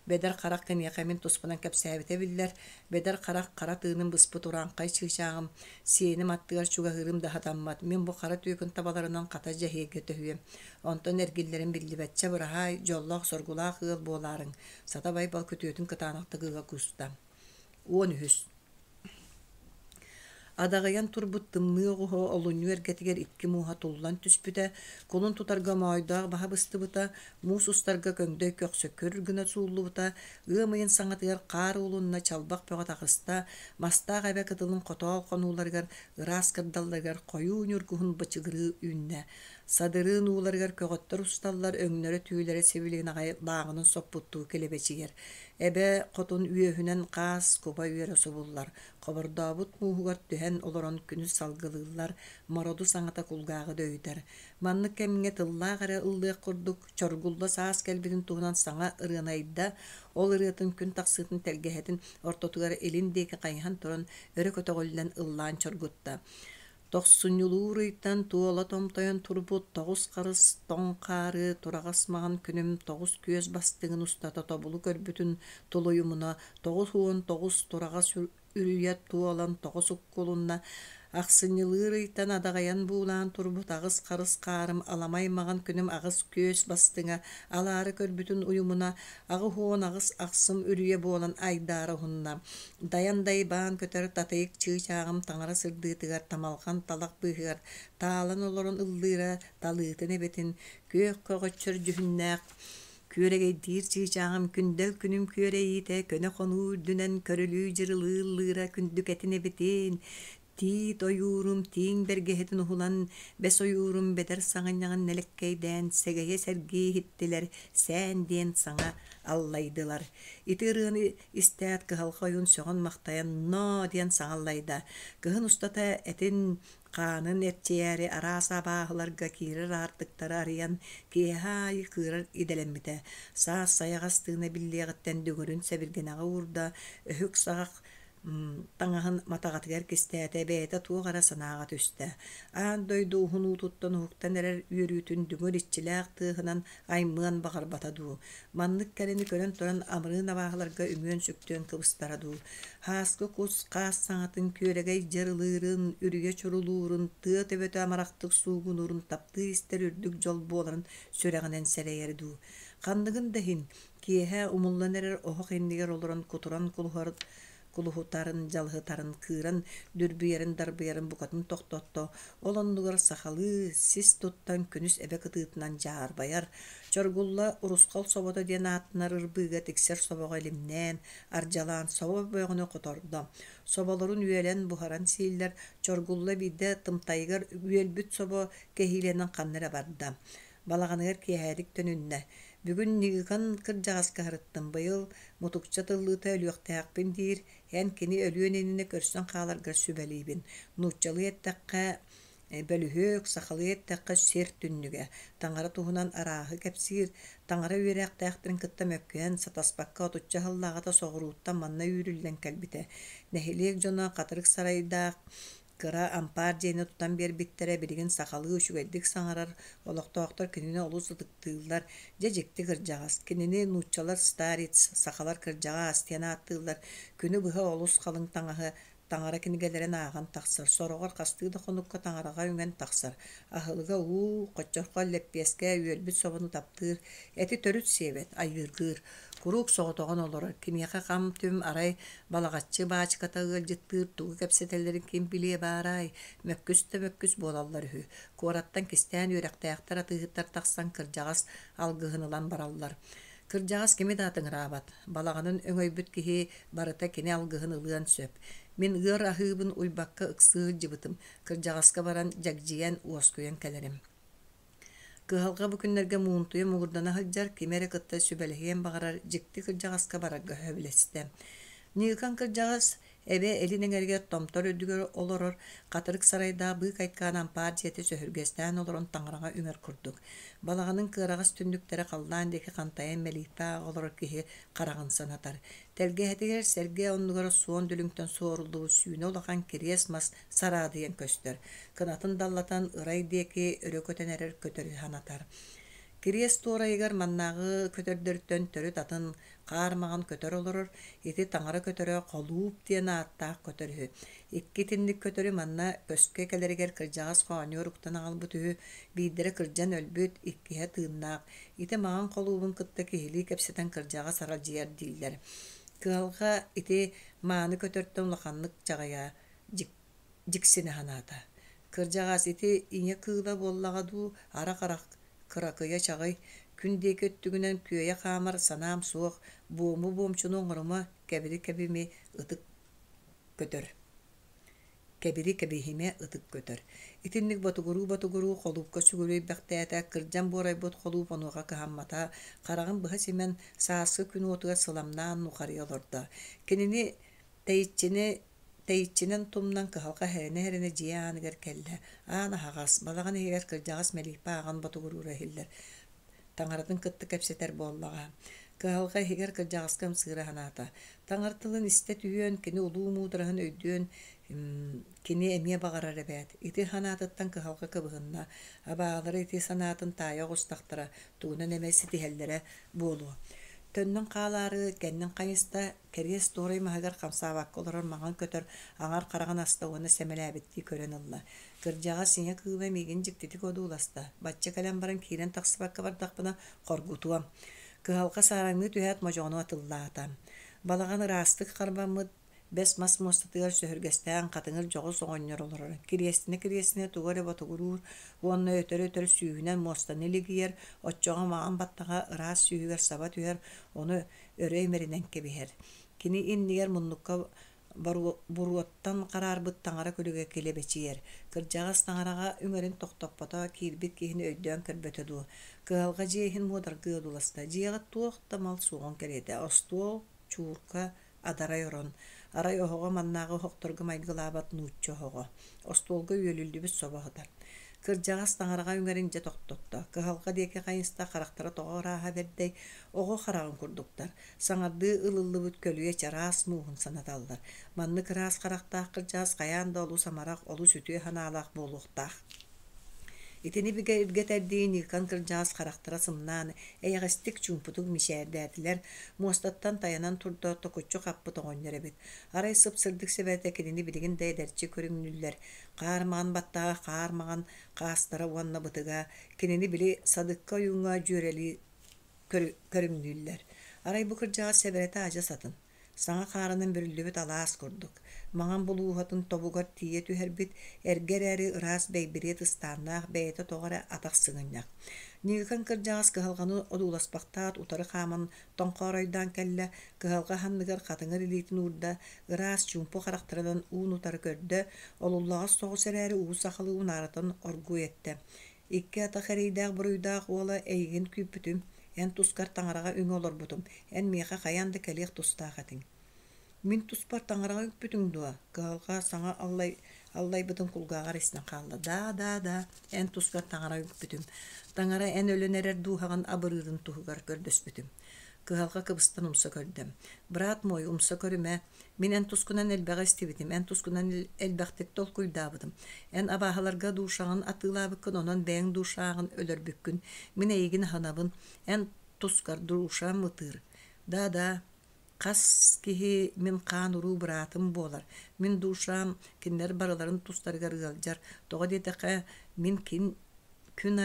Бэдэр харах киниэхэ мин туспунан кэпсээбитэ биллэр. Бэдэр харах хара тыынын быспыт урааҥхай чыычааҕым сиэним аттыгар чугаһыырым да сатаммат. Мин бу хара түөкүн табаларынан хата дьэһиэйгэ төһүөм. Онтон эргиллэрин биллибэтчэ быраһаай, дьоллоох-соргулаах ыал буолаарыҥ, Сата Байбал күтүөтүн кытаанахтык ыга кууста. 13. Адаҕыйан турбут тымныы оҕуһу олунньу эргэтигэр икки мууһа туллан түспүтэ, кулун тутарга моойдоох баһа быстыбыта, муус устарга көҥдөй көхсө көр гына сууллубута, ыам ыйын саҥатыгар хаар уулунна, чалбах бөҕө таҕыста, мастаах эбэ кытылын хотоол хонууларыгар, ыраас кырдалларыгар хойуу ньургуһун бычыгырыы үүннэ. Садырыын ууларыгар көҕөттөр усталлар, өҥнөрө-түүлэрэ сибилигин аҕай лааҕынын соппуттуу килэбэчийэр. Эбэ хотун үөһүнэн хаас, куба үөрэ субуллар. Хобордообут мууһугар түһэн олорон күнүс салгылыыллар, мороду саҥата кулгааҕы дөйүтэр. Маннык кэмҥэ тыллаах эрэ ыллыах курдук, Чоргулла саас кэлбитин туһунан саҥа ырыаны айда, ол ырыатын күн тахсыытын тэлгэһэтин ортотугар илин диэки хайыһан туран өрө көтөҕүллэн ыллаан чоргутта. Тохсунньулуур ыйтан туола томтойон турбут тоҕус харыс тоҥ хаары тураҕас маҕан күнүм тоҕус күөс бастыҥын устата тобулу көрбүтүн тулуйумуна 99 тураҕас үрүйэ туолан тоҕо суккулунна, ахсынньылыыр ыйтан адаҕайан буулаан турбут аҕыс харыс хаарым аламай маҕан күнүм аҕыс күөс бастыҥа алаары көрбүтүн уйумуна 88 ахсым үрүйэ буолан айдаара уһунна. Дайан дайбаан көтөр татыйык чыычааҕым таҥара сырдыытыгар тамалҕан талах быыһыгар таалан олорон ыллыыра талыытын эбэтин күөх көҕөччөр дьүһүннээх күөрэгэйдиир чыычааҕым күндэл күнүм күөрэйиитэ көнө хонуу үрдүнэн көрүлүү дьырылыы ыллыыра күндүкэтин эбитин. Тиит ойуурум тииҥ бэргэһэтин уһулан, бэс ойуурум бэдэр саҕынньаҕын нэлэккэйдээн сэгэйэ сэргии иһиттилэр, сээн диэн саҥа аллайдылар. Ити ырыаны истээт кыһалҕа ойуун сөҕөн-махтайан «Ноо!» диэн саҥа аллайда. Кыһын устата этин хаанын эрчийээри араас абааһыларга киирэр аартыктары арыйан, киэһэ аайы кыырар идэлэммитэ. Саас сайаҕас тыына биллиэҕиттэн дүҥүрүн сэбиргэнэҕэ уурда, өһүк-саҕах таҥаһын матаҕатыгар кистээтэ, бэйэтэ туох эрэ санааҕа түстэ. Аан дойду уһун уутуттан уһуктан эрэр үөрүүтүн дүҥүр иччилээх тыаһынан аймыан баҕарбата дуу, маннык кэрэни көрөн туран амырыын абааһыларга үҥүөн-сүктүөн кыбыстара дуу, һааскы кус хаас саҥатын күөрэгэй дьарылыырын, үрүйэ чурулуурун, тыа төбөтө амарахтык суугунуурун таптыы истэр үрдүк дьол буоларын сүрэҕинэн сэрэйэр дуу. Ханныгын да иһин, Киэһэ умуллан эрэр оһох иннигэр олорон кутуран кулуһутарын, дьалыһытарын кыыран дүрбүйэрин-дарбыйарын букатын тохтотто, ол оннугар сахалыы сис туттан күнүс эбэ кытыытынан дьаарбайар, Чоргулла урусхал собото диэн ааттанар ырбыыга тиксэр собоҕо илимнээн, ардьалаан собо бөҕөнү хотордо. Соболорун үөлэн, буһаран сииллэр, Чоргулла биирдэ тымтайыгар үөлбүт собо кэһиилэнэн ханна эрэ барда. Балаҕаныгар киэһэлик төнүннэ. Бүгүн Ньыыкан кырдьаҕаска сырыттым, быйыл мутукча тыллыыта өлүөхтээхпин диир, эн кини өлүөн иннинэ көрсөн хааларгар сүбэлиибин. Нууччалыы эттэххэ бөлүһүөк, сахалыы эттэххэ сир түннүгэ. Таҥара туһунан арааһы кэпсиир, таҥара үөрэхтээхтэрин кытта мөккүһэн сатаспакка отучча сыллааҕыта соҕурууттан манна үүрүллэн кэлбитэ. Нэһилиэк дьоно хатырык сарайдаах Кыра ампаар дьиэни тутан биэрбиттэрэ билигин сахалыы үчүгэйдик саҥарар, олохтоохтор кинини олус ытыктыыллар. Дьэ дьикти кырдьаҕас. Кинини нууччалар старец, сахалар кырдьаҕас диэн ааттыыллар. Күнү быһа олус халыҥ таҥаһы, таҥара кинигэлэрин ааҕан тахсар, сороҕор хастыы да хонукка таҥараҕа үҥэн тахсар. Аһылыга уу, хоччорхой лэппиэскэ, үөлбүт собону таптыыр, эти төрүт сиэбэт, айыыргыыр. Куруук соҕотоҕун олорор, киниэхэ хам-түм арай Балаҕаччы баачыката ыалдьыттыыр тугу кэпсэтэллэрин ким билиэ баарай, мөккүс да мөккүс буолаллар үһү. Куораттан кистээн үөрэхтээхтэр атыыһыттар тахсан кырдьаҕас алгыһын ылан бараллар. Кырдьаҕас кими да атыҥыраабат, балаҕанын өҥөйбүт киһи барыта кини алгыһын ылыан сөп. Мин ыар аһыыбын уйбакка ыксыы сылдьыбытым, кырдьаҕаска баран дьэгдьийэн, уоскуйан кэлэрим. Кыһалҕа бу күннэргэ муунтуйа муҥурдана сылдьар, кими эрэ кытта сүбэлэһиэн баҕарар дьикти кырдьаҕаска барарга сөбүлэстэ. Ньыыкан кырдьаҕас эбэ илин эҥэригэр томтор үрдүгэр олорор хатырык сарайдаах быыкайкаан ампаар дьиэтэ сөһүргэстээн олорон таҥараҕа үҥэр курдук. Балаҕанын кыараҕас түннүктэрэ халлаан диэки хантайан мэлииппэ ааҕа олорор киһи хараҕын санатар. Тэлгэһэтигэр сэргэ оннугар суон дүлүҥтэн суоруллубут сүүнэ улахан кириэс мас сараадыйан көстөр, кынатын даллатан ырай диэки өрө көтөн эрэр көтөрү санатар. Кириэс туорайыгар маннааҕы көтөрдөртөн төрүт атын хаар маҕан көтөр олорор, ити таҥара көтөрө холууп диэн ааттаах көтөр үһү. Икки итинник көтөрү манна көскө кэлэригэр кырдьаҕас хоонньуор уктан аҕалбыт үһү, биирдэрэ кырдьан өлбүт, иккиһэ тыыннаах. Ити маҕан холуубун кытта киһилии кэпсэтэн кырдьаҕас аралдьыйар дииллэр. Кыһалҕа ити мааны көтөртөн улаханнык чаҕыйа дьиксинэ санаата. Кырдьаҕас ити ийэ кыыла буоллаҕа дуу, арах-арах кыракыйа чаҕый, күн диэки өттүгүнэн күөйэ хаамар санаам суох, буому-буомчуну оҥорума, кэбири-кэбими ытык көтөр. Кэбири-кэбиһимэ ытык көтөр. Итинник ботугуруу-ботугуруу холуупка сүгүрүйбэхтээтэ, кырдьан буорайбыт холууп онуоха кыһаммата, хараҕын быһа симэн, сааскы күн уотугар сыламнаан нухарыйа олордо. Кинини Тэйиччини тэйиччинэн тумнан кыһалҕа эрэнэ-эрэнэ дьиэ ааныгар кэллэ. Аан аһаҕас, балаҕан иһигэр кырдьаҕас мэлииппэ ааҕан ботугуруура иһиллэр. Таҥаратын кытта кэпсэтэр буоллаҕа. Кыһалҕа иһигэр кырдьаҕаска ымсыыра санаата. Таҥара тылын истэ түһүөн, кини улуу муудараһын өйдүөн кини эмиэ баҕарар эбээт. Ити санаатыттан кыһалҕа кыбыһынна. Абаалара ити санаатын таайа оҕустахтара, тугунан эмэ ситиһэллэрэ буолуо. Төннөн хаалаары кэннин хайыста, Кэриэс туорай маһыгар хамсаабакка олорор маҥан көтөр аҥар хараҕын аста уонна сэмэлээбиттии көрөн ылла. Кырдьаҕас ийэ кыыла миигин дьиктитик одууласта. Бачча кэлэн баран киирэн тахсыбакка бардахпына хоргутуом. Кыһалҕа саараҥныы түһээт модьоҕону атыллаата. Балаҕан ыраастык харбаммыт бэс мас муостатыгар сөһүргэстээн хатыҥыр дьоҕус оҕонньор олорор. Кириэстинэ-кириэстинэ тугу эрэ ботугуруур уонна өтөр-өтөр сүүһүнэн муостаны лигийэр, оччоҕо маҕан баттаҕа ыраас сүүһүгэр саба түһэр, ону өрө имэринэн кэбиһэр. Кини иннигэр муннукка Буруоттан хараарбыт таҥара күлүгэ килэбэчийэр. Кырдьаҕас таҥараҕа үҥэрин тохтоппото, киирбит киһини өйдөөн көрбөтө дуу. Кыһалҕа дьиэ иһин муодаргыы одууласта. Дьиэҕэ туох да мал суоҕун кэриэтэ. Остуол, чуурка, адарай орон. Арай оһоҕо маннааҕы оһохторго майгылаабат нуучча оһоҕо. Остуолга үөлүллүбүт собо сытар. Кырдьаҕас таҥараҕа үҥэрин дьэ тохтотто. Кыһалҕа диэки хайыста харахтара тоҕо ырааһа бэрдэй, оҕо хараҕын курдуктар. Саҥардыы ылыллыбыт көлүйэ чараас мууһун санаталлар. Маннык ыраас харахтаах кырдьаҕас хайаан да олус амарах, олус үтүө санаалаах буолуохтаах. Итини бигэргэтэрдии Ньыыкан кырдьаҕас харахтара сымнаан, эйэҕэстик чуумпутук мичээрдээтилэр, муостаттан тайанан турда токуччу хаппыт оҕонньор эбит. Арай сып-сырдык сэбэрэтэ кинини билигин да эдэрчи көрүҥнүүллэр. Хаар маҥан баттаҕа хаар маҥан хаастара уонна бытыга кинини били садыкка ойууҥҥа дьүөрэлии көрүҥнүүллэр. Арай бу кырдьаҕас сэбэрэтэ адьас атын. Саҥа хаарынан бүрүллүбүт алаас курдук, маҥан булууһатын тобугар тиийэ түһэрбит, эргэ эрээри ыраас бэйбириэт ыстааннаах бэйэтэ тоҕо эрэ атах сыгынньах. Ньыыкан кырдьаҕас кыһалҕаны одууласпахтаат утары хааман тоҥхооройдоон кэллэ, кыһалҕа санныгар хатыҥыр илиитин уурда, ыраас чуумпу харахтарынан уун-утары көрдө, олуллаҕас соҕус эрээри уу сахалыы унаарытан оргууй эттэ: Икки атах эрэйдээх-буруйдаах уола эйигин күүппүтүм, эн тускар таҥараҕа үҥэ олорбутум, эн миэхэ хайаан да кэлиэх тустаах этиҥ. Мин туспар таҥараҕа үкпүтүҥ дуо? Кыһалҕа саҥа аллай, аллайбытын кулгааҕар истэн хаалла. Да, да, да, эн тускар таҥара үкпүтүм. Таҥара эн өлөн эрэр дууһаҕын абырыырын туһугар көрдөспүтүм. Кыһалҕа кыбыстан умса көрдө. Брат мой, умса көрүмэ, Мин эн тускунан элбэҕи истибитим, эн тускунан элбэхтик толкуйдаабытым. Эн абааһыларга душаҕын атыылаабыккын, онон бэйэҥ душаҕын өлөрбүккүн. Мин эйигин аһынабын, эн тускар душам ытыыр. Да-да, хас киһи мин хаан-уруу быраатым буолар. Мин душам кинилэр барыларын тустарыгар ыалдьар. Тоҕо диэтэххэ, мин кин күн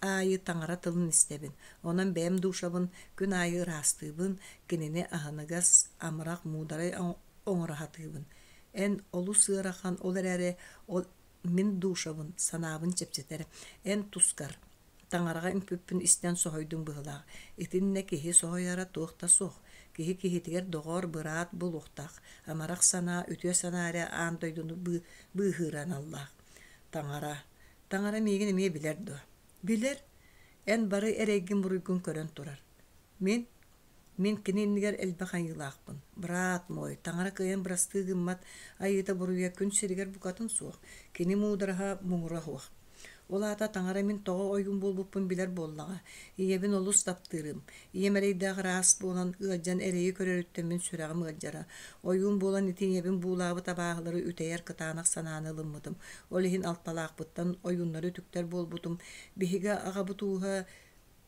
аайы таҥара тылын истэбин. Онон бэйэм душабын күн аайы ыраастыыбын, кинини аһыныгас, амарах, муударай оҥоро сатыыбын. Эн олус ыарахан, ол эрээри ол мин душабын, санаабын чэпчэтэр. Эн тускар таҥараҕа үҥпүппүн истэн соһуйдуҥ быһыылаах. Итиннэ киһи соһуйара туох да суох. Киһи киһитигэр доҕор, быраат буолуохтаах. Амарах санаа, үтүө санаа эрэ аан дойдуну быыһыыра аналлаах. Таҥара Таҥара миигин эмиэ билэр дуо? Билэр. Эн бары эрэйгин-буруйгун көрөн турар. Мин мин кини иннигэр элбэх айыылаахпын. Брат мой, таҥара кыайан бырастыы гыммат айыыта-буруйа күн сиригэр букатын суох. Кини муудараһа муҥура суох. Ол аата таҥара мин тоҕо ойуун буолбуппун билэр буоллаҕа. Ийэбин олус таптыырым. Ийэм эрэйдээх ыраас буолан ыалдьан эрэйи көрөрүттэн мин сүрэҕим ыалдьара. Ойуун буолан ити ийэбин буулаабыт абааһылары үтэйэр кытаанах санааны ылыммытым. Ол иһин алталаахпыттан ойууннары үтүктэр буолбутум. Биһиги аҕабыт ууһа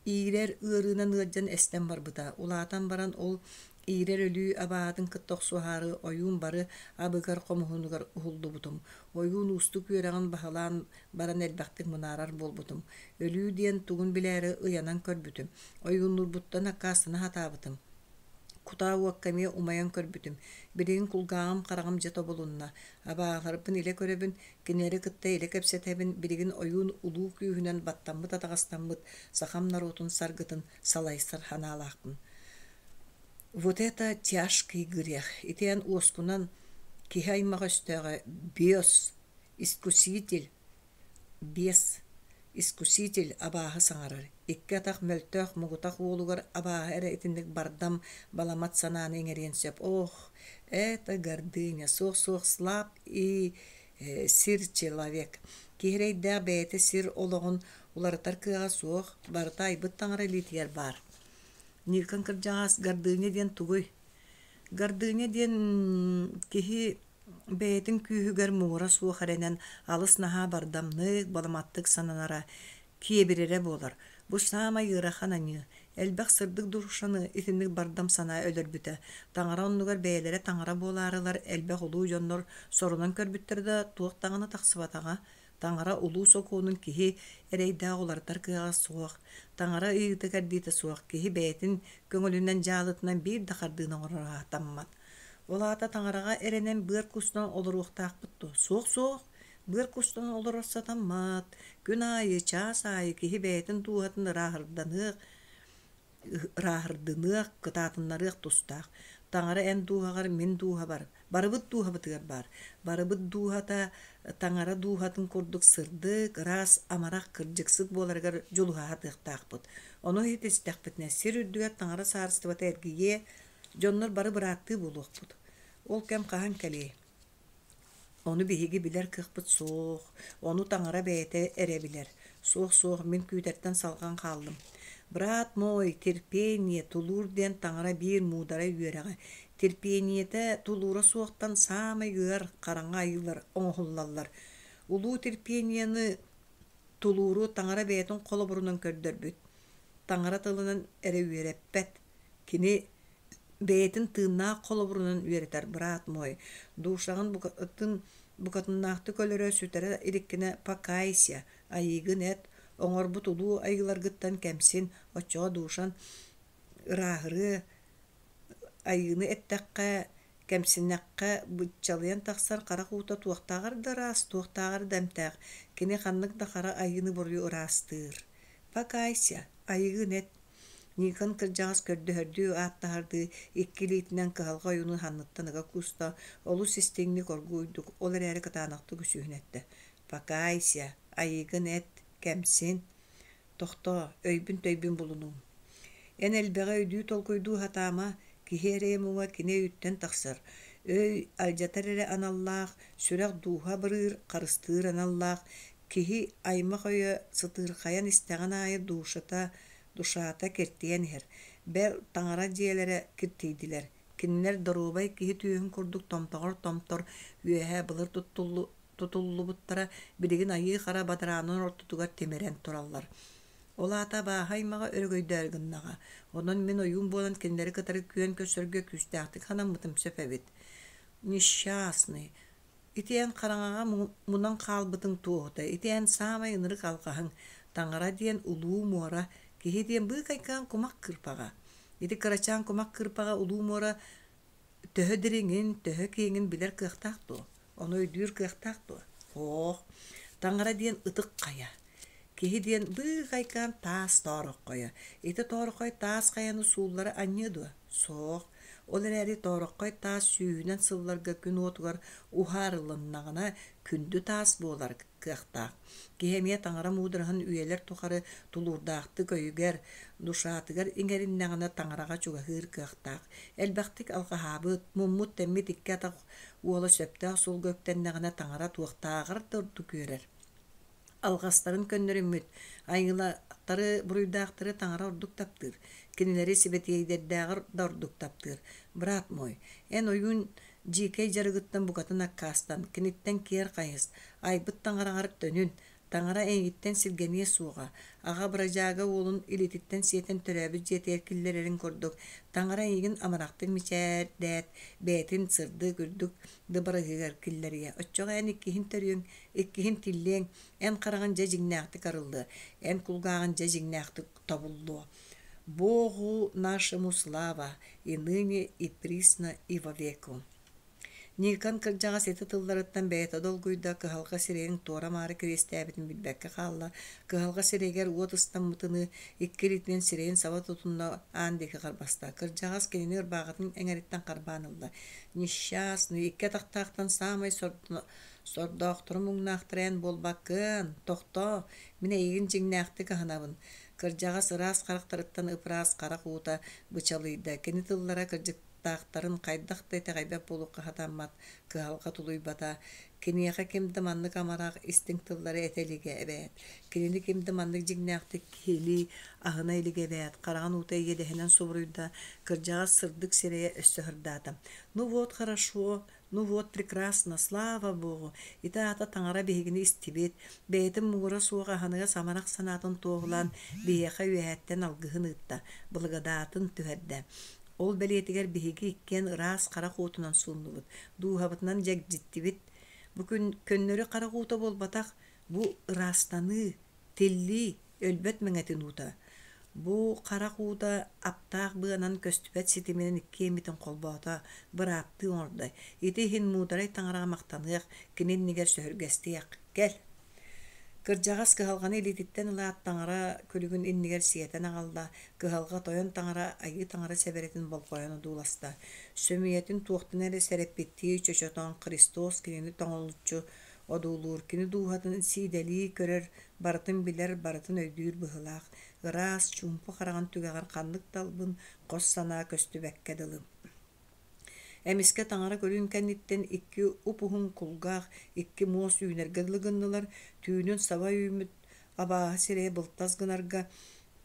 иирэр ыарыынан ыалдьан эстэн барбыта. Улаатан баран ол иирэр өлүү абааһытын кытта охсуһаары ойуун бары абыгар хомуһунугар уһуллубутум. Ойуун уустук үөрэҕин баһылаан баран элбэхтик мунаарар буолбутум. Өлүү диэн тугун билээри ыйанан көрбүтүм. Ойууннуурбуттан аккаастана сатаабытым. Кутаа уокка эмиэ умайан көрбүтүм. Билигин кулгааҕым хараҕым дьэ тобулунна. Абааһыларбын илэ көрөбүн, кинилэри кытта илэ кэпсэтэбин, билигин ойуун улуу күүһүнэн баттаммыт-атаҕастаммыт сахам норуотун саргытын салайсар санаалаахпын. Вот это тяжкий грех. Ити эн уоскунан киһи аймах өстөөҕө бес, искуситель, Биэс. Искуситель абааһы саҥарар. Икки атах мөлтөх, муҥутах уолугар абааһы эрэ итинник бардам, баламат санааны иҥэриэн сөп. Ох, это гордыня, суох-суох слаб и сир человек. Киһи эрэйдээх бэйэтэ сир олоҕун уларытар кыаҕа суох, барыта айбыт таҥара илиитигэр баар. Ньыыкан кырдьаҕас гордыня диэн тугуй? Гордыня диэн киһи Бэйэтин күүһүгэр муҥура суох эрэнэн алыс наһаа бардамнык, баламаттык сананара, киэбирэрэ буолар. Бу саамай ыарахан аньыы. Элбэх сырдык душаны итинник бардам санаа өлөрбүтэ. Таҥара оннугар бэйэлэрэ таҥара буолаарылар элбэх улуу дьоннор сорунан көрбүттэрэ да туох даҕаны тахсыбатаҕа. Таҥара улуу сокуонун киһи эрэйдээх уларытар кыаҕа суох. Таҥара ыйыыта-кэрдиитэ суох киһи бэйэтин көҥүлүнэн дьаалытынан биир да хардыыны оҥороро сатаммат. Ол аата таҥараҕа эрэнэн быар кустан олоруохтаахпыт дуо? Суох-суох, быар кустан олорор сатаммат. Күн аайы, чаас аайы киһи бэйэтин дууһатын ырааһырданыах, ырааһырдыныах, кытаатыннарыах тустаах. Таҥара эн дууһаҕар, мин дууһабар, барыбыт дууһабытыгар баар. Барыбыт дууһата таҥара дууһатын курдук сырдык, ыраас, амарах, кырдьыксыт буоларыгар дьулуһа сатыахтаахпыт. Ону иһитистэхпитинэ, сир үрдүгэр таҥара саарыстыбата эргийиэ, дьоннор бары бырааттыы буолуохпут. Ол кэм хаһан кэлиэй? Ону биһиги билэр кыахпыт суох, ону таҥара бэйэтэ эрэ билэр. Суох-суох, мин күүтэртэн салҕан хааллым. Брат мой, терпение, тулуур диэн таҥара биир муударай үөрэҕэ. Терпениетэ тулуура суохтан саамай ыар, хараҥа айыылар оҥоһуллаллар. Улуу терпениены, тулууру таҥара бэйэтин холобурунан көрдөрбүт. Таҥара тылынан эрэ үөрэппэт. Кини Бэйэтин тыыннаах холобурунан үөрэтэр брат мой, душаҕын букатын букатыннаахтык өлөрө, сүтэрэ иликкинэ покайся, айыыгын эт, оҥорбут улуу айыыларгыттан кэмсин, оччоҕо душан ырааһырыа, айыыны эттэххэ, кэмсиннэххэ быччалыйан тахсар харах уута туохтааҕар да ыраас, туохтааҕар да эмтээх, кини ханнык да хара айыыны-буруйу ыраастыыр. Покайся, айыыгын эт, Никон кырдьаҕас көрдөһөрдүү ааттаһардыы икки илиитинэн кыһалҕа ойуунун санныттан ыга кууста, олус истиҥник оргууйдук, ол эрээри кытаанахтык үсүһүн эттэ: «Покайся, айыыгын эт, кэмсин, тохтоо, өйбүн-төйбүн булунуум. Эн элбэҕи өйдүү-толкуйдуу сатаама, киһи эрэйэ-муҥа кини өйүттэн тахсар. Өй алдьатар эрэ аналлаах, сүрэх дууһа абырыыр, харыстыыр аналлаах, киһи аймах өйө сытыырхайан истэҕин аайы душата душата киртийэн иһэр, бэл, таҥара дьиэлэрэ киртийдилэр. Кинилэр доруобай киһи түөһүн курдук томтоҕор томтор үөһэ былыр тутуллубуттара билигин айыы-хара бадараанын ортотугар тимирэн тураллар. Ол аата абааһы аймаҕа өрөгөйдөөр гыннаҕа. Онон мин ойуун буолан кинилэри кытары күөн көрсөргө күүстээхтик санаммытым сөп эбит. Несчастный, Ити эн хараҥаҕа мунан хаалбытыҥ туоһута, ити эн саамай ынырык алҕаһыҥ, таҥара диэн улуу муора, киһи диэн быыкайкаан кумах кыырпаҕа. Ити кырачаан кумах кыырпаҕа улуу муора төһө дириҥин, төһө киэҥин билэр кыахтаах дуо? Ону өйдүүр кыахтаах дуо? Һоох, таҥара диэн ытык хайа. Киһи диэн быыкайкаан таас тоороххойо. Ити тоороххой таас хайаны сууллара анньыа дуо? Суох. Ол эрээри тоороххой таас сүүһүнэн сылларга күн уотугар уһаарылыннаҕына күндү таас буолар кыахтаах. Киһи эмиэ таҥара муудараһын үйэлэр тухары тулуурдаахтык өйүгэр, душатыгар иҥэриннэҕинэ таҥараҕа чугаһыыр кыахтаах. Элбэхтик алҕаһаабыт, муммут-тэммит икки атах уола сөптөөх суолга үктэннэҕинэ таҥара туохтааҕар да ордук үөрэр. Алҕастарын көннөрүммүт, айыылары буруйдаахтары таҥара ордук таптыыр, кинилэри сибэтиэйдэрдээҕэр да ордук таптыыр. Брат мой, эн ойуун дьиикэй дьарыгыттан букатын аккаастан, киниттэн киэр хайыс, айбыт таҥараҕар төнүн, таҥара эйигиттэн сиргэниэ суоҕа, аҕа бырадьаага уолун илиититтэн сиэтэн төрөөбүт дьиэтигэр киллэрэрин курдук, таҥара эйигин амарахтык мичээрдээт, бэйэтин сырдык, үрдүк дыбарыһыгар киллэриэ. Оччоҕо эн иккиһин төрүөҥ, иккиһин тиллиэҥ, эн хараҕын дьэ дьиҥнээхтик арыллыа, эн кулгааҕын дьэ дьиҥнээхтик тобуллуо. Богу нашему слава, и ныне, и присно, и вовеку. Никон кырдьаҕас ити тылларыттан бэйэтэ долгуйда, кыһалҕа сирэйин туора-маары кириэстээбитин билбэккэ хаалла, кыһалҕа сирэйигэр уот ыстаммытыныы икки илиитинэн сирэйин саба тутунна, аан диэки харбаста. Кырдьаҕас кинини ырбааҕытын эҥэриттэн харбаан ылла. Несчастный, икки атахтаахтан саамай сордоохтору муҥнаахтара эн буолбаккын, тохтоо, мин эйигин дьиҥнээхтик аһынабын. Кырдьаҕас ыраас харахтарыттан ып-ыраас харах уута бычалыйда, кини тыллара кырдьык таахтарын хайдах да итэҕэйбэт буолуохха сатаммат, кыһалҕа тулуйбата. Киниэхэ ким да маннык амарах, истиҥ тыллары этэ илигэ эбээт. Кинини ким да маннык дьиҥнээхтик киһилии аһына илигэ эбээт. Хараҕын уута иэдэһинэн субуруйда, кырдьаҕас сырдык сирэйэ өссө сырдаата. «Ну вот хорошо, ну вот прекрасно, слава Богу! Ити аата таҥара биһигини истибит, бэйэтин муҥура суох аһыныгас амарах санаатын туоһулаан биһиэхэ үөһэттэн алгыһын ыытта, благодаатын түһэрдэ. Ол бэлиэтигэр биһиги иккиэн ыраас харах уутунан сууннубут, дууһабытынан дьэгдьиттибит. Бу күн көннөрү харах уута буолбатах, бу ыраастаныы, тиллии, өлбөт мэҥэтин уута. Бу харах уута аптаах быанан көстүбэт ситиминэн иккиэммитин холбоото, бырааптыы оҥордо. Ити иһин муударай таҥараҕа махтаныах, кини иннигэр сөһүргэстиэх. Кэл. Кырдьаҕас кыһалҕаны илиититтэн ылаат таҥара күлүгүн иннигэр сиэтэн аҕалла, кыһалҕа тойон таҥара, айыы таҥара сэбэрэтин болҕойон одууласта. Сөмүйэтин туохтан эрэ сэрэппиттии чочотон Христос кинини тоҥолуччу одуулуур, кини дууһатын сиидэлии көрөр, барытын билэр, барытын өйдүүр быһыылаах. Ыраас, чуумпу хараҕын түгэҕэр ханнык да албын, хос санаа көстүбэккэ дылы. Эмискэ таҥара көрүүн кэнниттэн икки уп-уһун кулгаах, икки муос үүнэргэ дылы гыннылар, түүнүн саба үүммүт абааһы сирэйэ былтас гынарга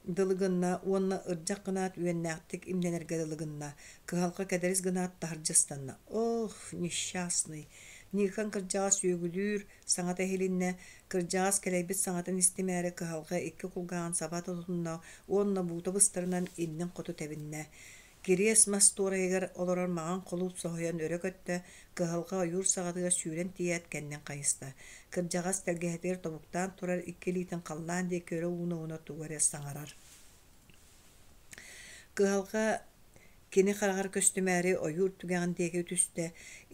дылы гынна уонна ырдьах гынаат үөннээхтик имнэнэргэ дылы гынна, кыһалҕа кэдэрис гынаат таһырдьа ыстанна. «Ох, несчастный!» Никон кырдьаҕас үөгүлүүр саҥата иһилиннэ, кырдьаҕас кэлэйбит саҥатын истимээри кыһалҕа икки кулгааҕын саба тутунна уонна буута быстарынан иннин хоту тэбиннэ. Кириэс мас туорайыгар олорор маҥан холууп соһуйан өрө көттө, кыһалҕа ойуур саҕатыгар сүүрэн тиийээт кэннин хайыста. Кырдьаҕас тэлгэһэтигэр тобуктаан турар икки илиитин халлаан диэки өрө ууна-ууна тугу эрэ саҥарар. Кыһалҕа кини хараҕар көстүмээри ойуур түгэҕин диэки түстэ,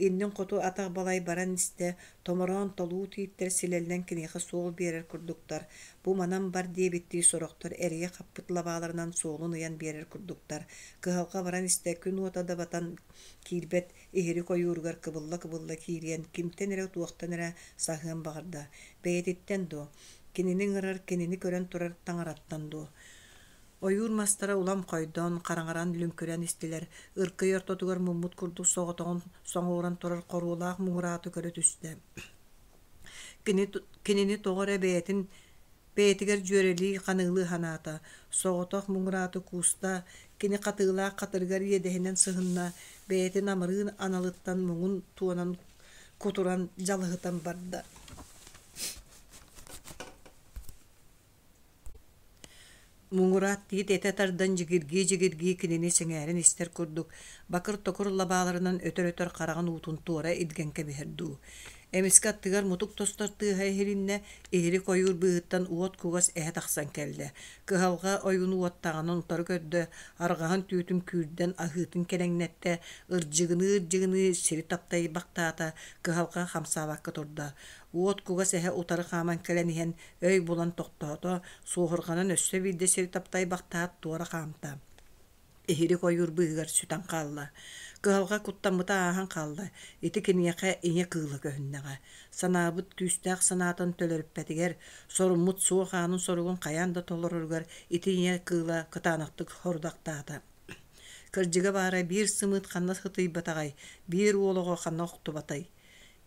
иннин хоту атах балай баран истэ, томороон толуу тииттэр силэллэн киниэхэ суол биэрэр курдуктар, Бу манан бар диэбиттии сорохтор эрийэ хаппыт лабааларынан суолун ыйан биэрэр курдуктар. Кыһалҕа баран истэ, күн уота да батан киирбэт иһирик ойууругар кыбылла-кыбылла киириэн, кимтэн эрэ туохтан эрэ саһыан баҕарда. Бэйэтиттэн дуо? Кинини ыҥырар, кинини көрөн турар таҥараттан дуо? Ойуур мастара улам хойдон, хараҥаран лүҥкүрэн истилэр. Ыркый ортотугар муммут курдук соҕотоҕун соҥуоран турар хоруолаах муҥурааты көрө түстэ. Кини, кинини тоҕо эрэ бэйэтин бэйэтигэр дьүөрэлии ханыылыы санаата, соҕотох муҥурааты кууста, кини хатыылаах хатырыгар иэдэһинэн сыһынна, бэйэтин амырыын аналыттан муҥун туонан кутуран дьалыһытан барда. Муҥураат тиит этэ тардан дьигиргии-дьигиргии кинини сэҥээрэн истэр курдук, бакыр-токур лабааларынан өтөр-өтөр хараҕын уутун туора илгэн кэбиһэр дуу. Эмискэ аттыгар мутук тостор тыаһа иһилиннэ, иһирик ойуур быыһыттан уот кугас эһэ тахсан кэллэ. Кыһалҕа ойууну уоттаҕынан утары көрдө, арҕаһын түүтүн күүрдэн аһыытын кэлэҥнэттэ, ырдьыгыныы-ырдьыгыныы сири таптайбахтаата, кыһалҕа хамсаабакка турда. Уот кугас эһэ утары хааман кэлэн иһэн Өй булан тохтоото, суоһурҕанан өссө биирдэ сири таптайбахтаат туора хаамта. Иһирик ойуур быыһыгар сүтэн хаалла. Кыһалҕа куттаммыта ааһан хаалла. Ити киниэхэ ийэ кыыла көһүннэҕэ. Санаабыт күүстээх санаатын төлөрүппэтигэр, соруммут суох аанын соругун хайаан да толороругар ити ийэ кыыла кытаанахтык сорудахтаата. Кырдьыга баара биир сымыыт ханна сытыйбатаҕай, биир уол оҕо ханна охтубатай?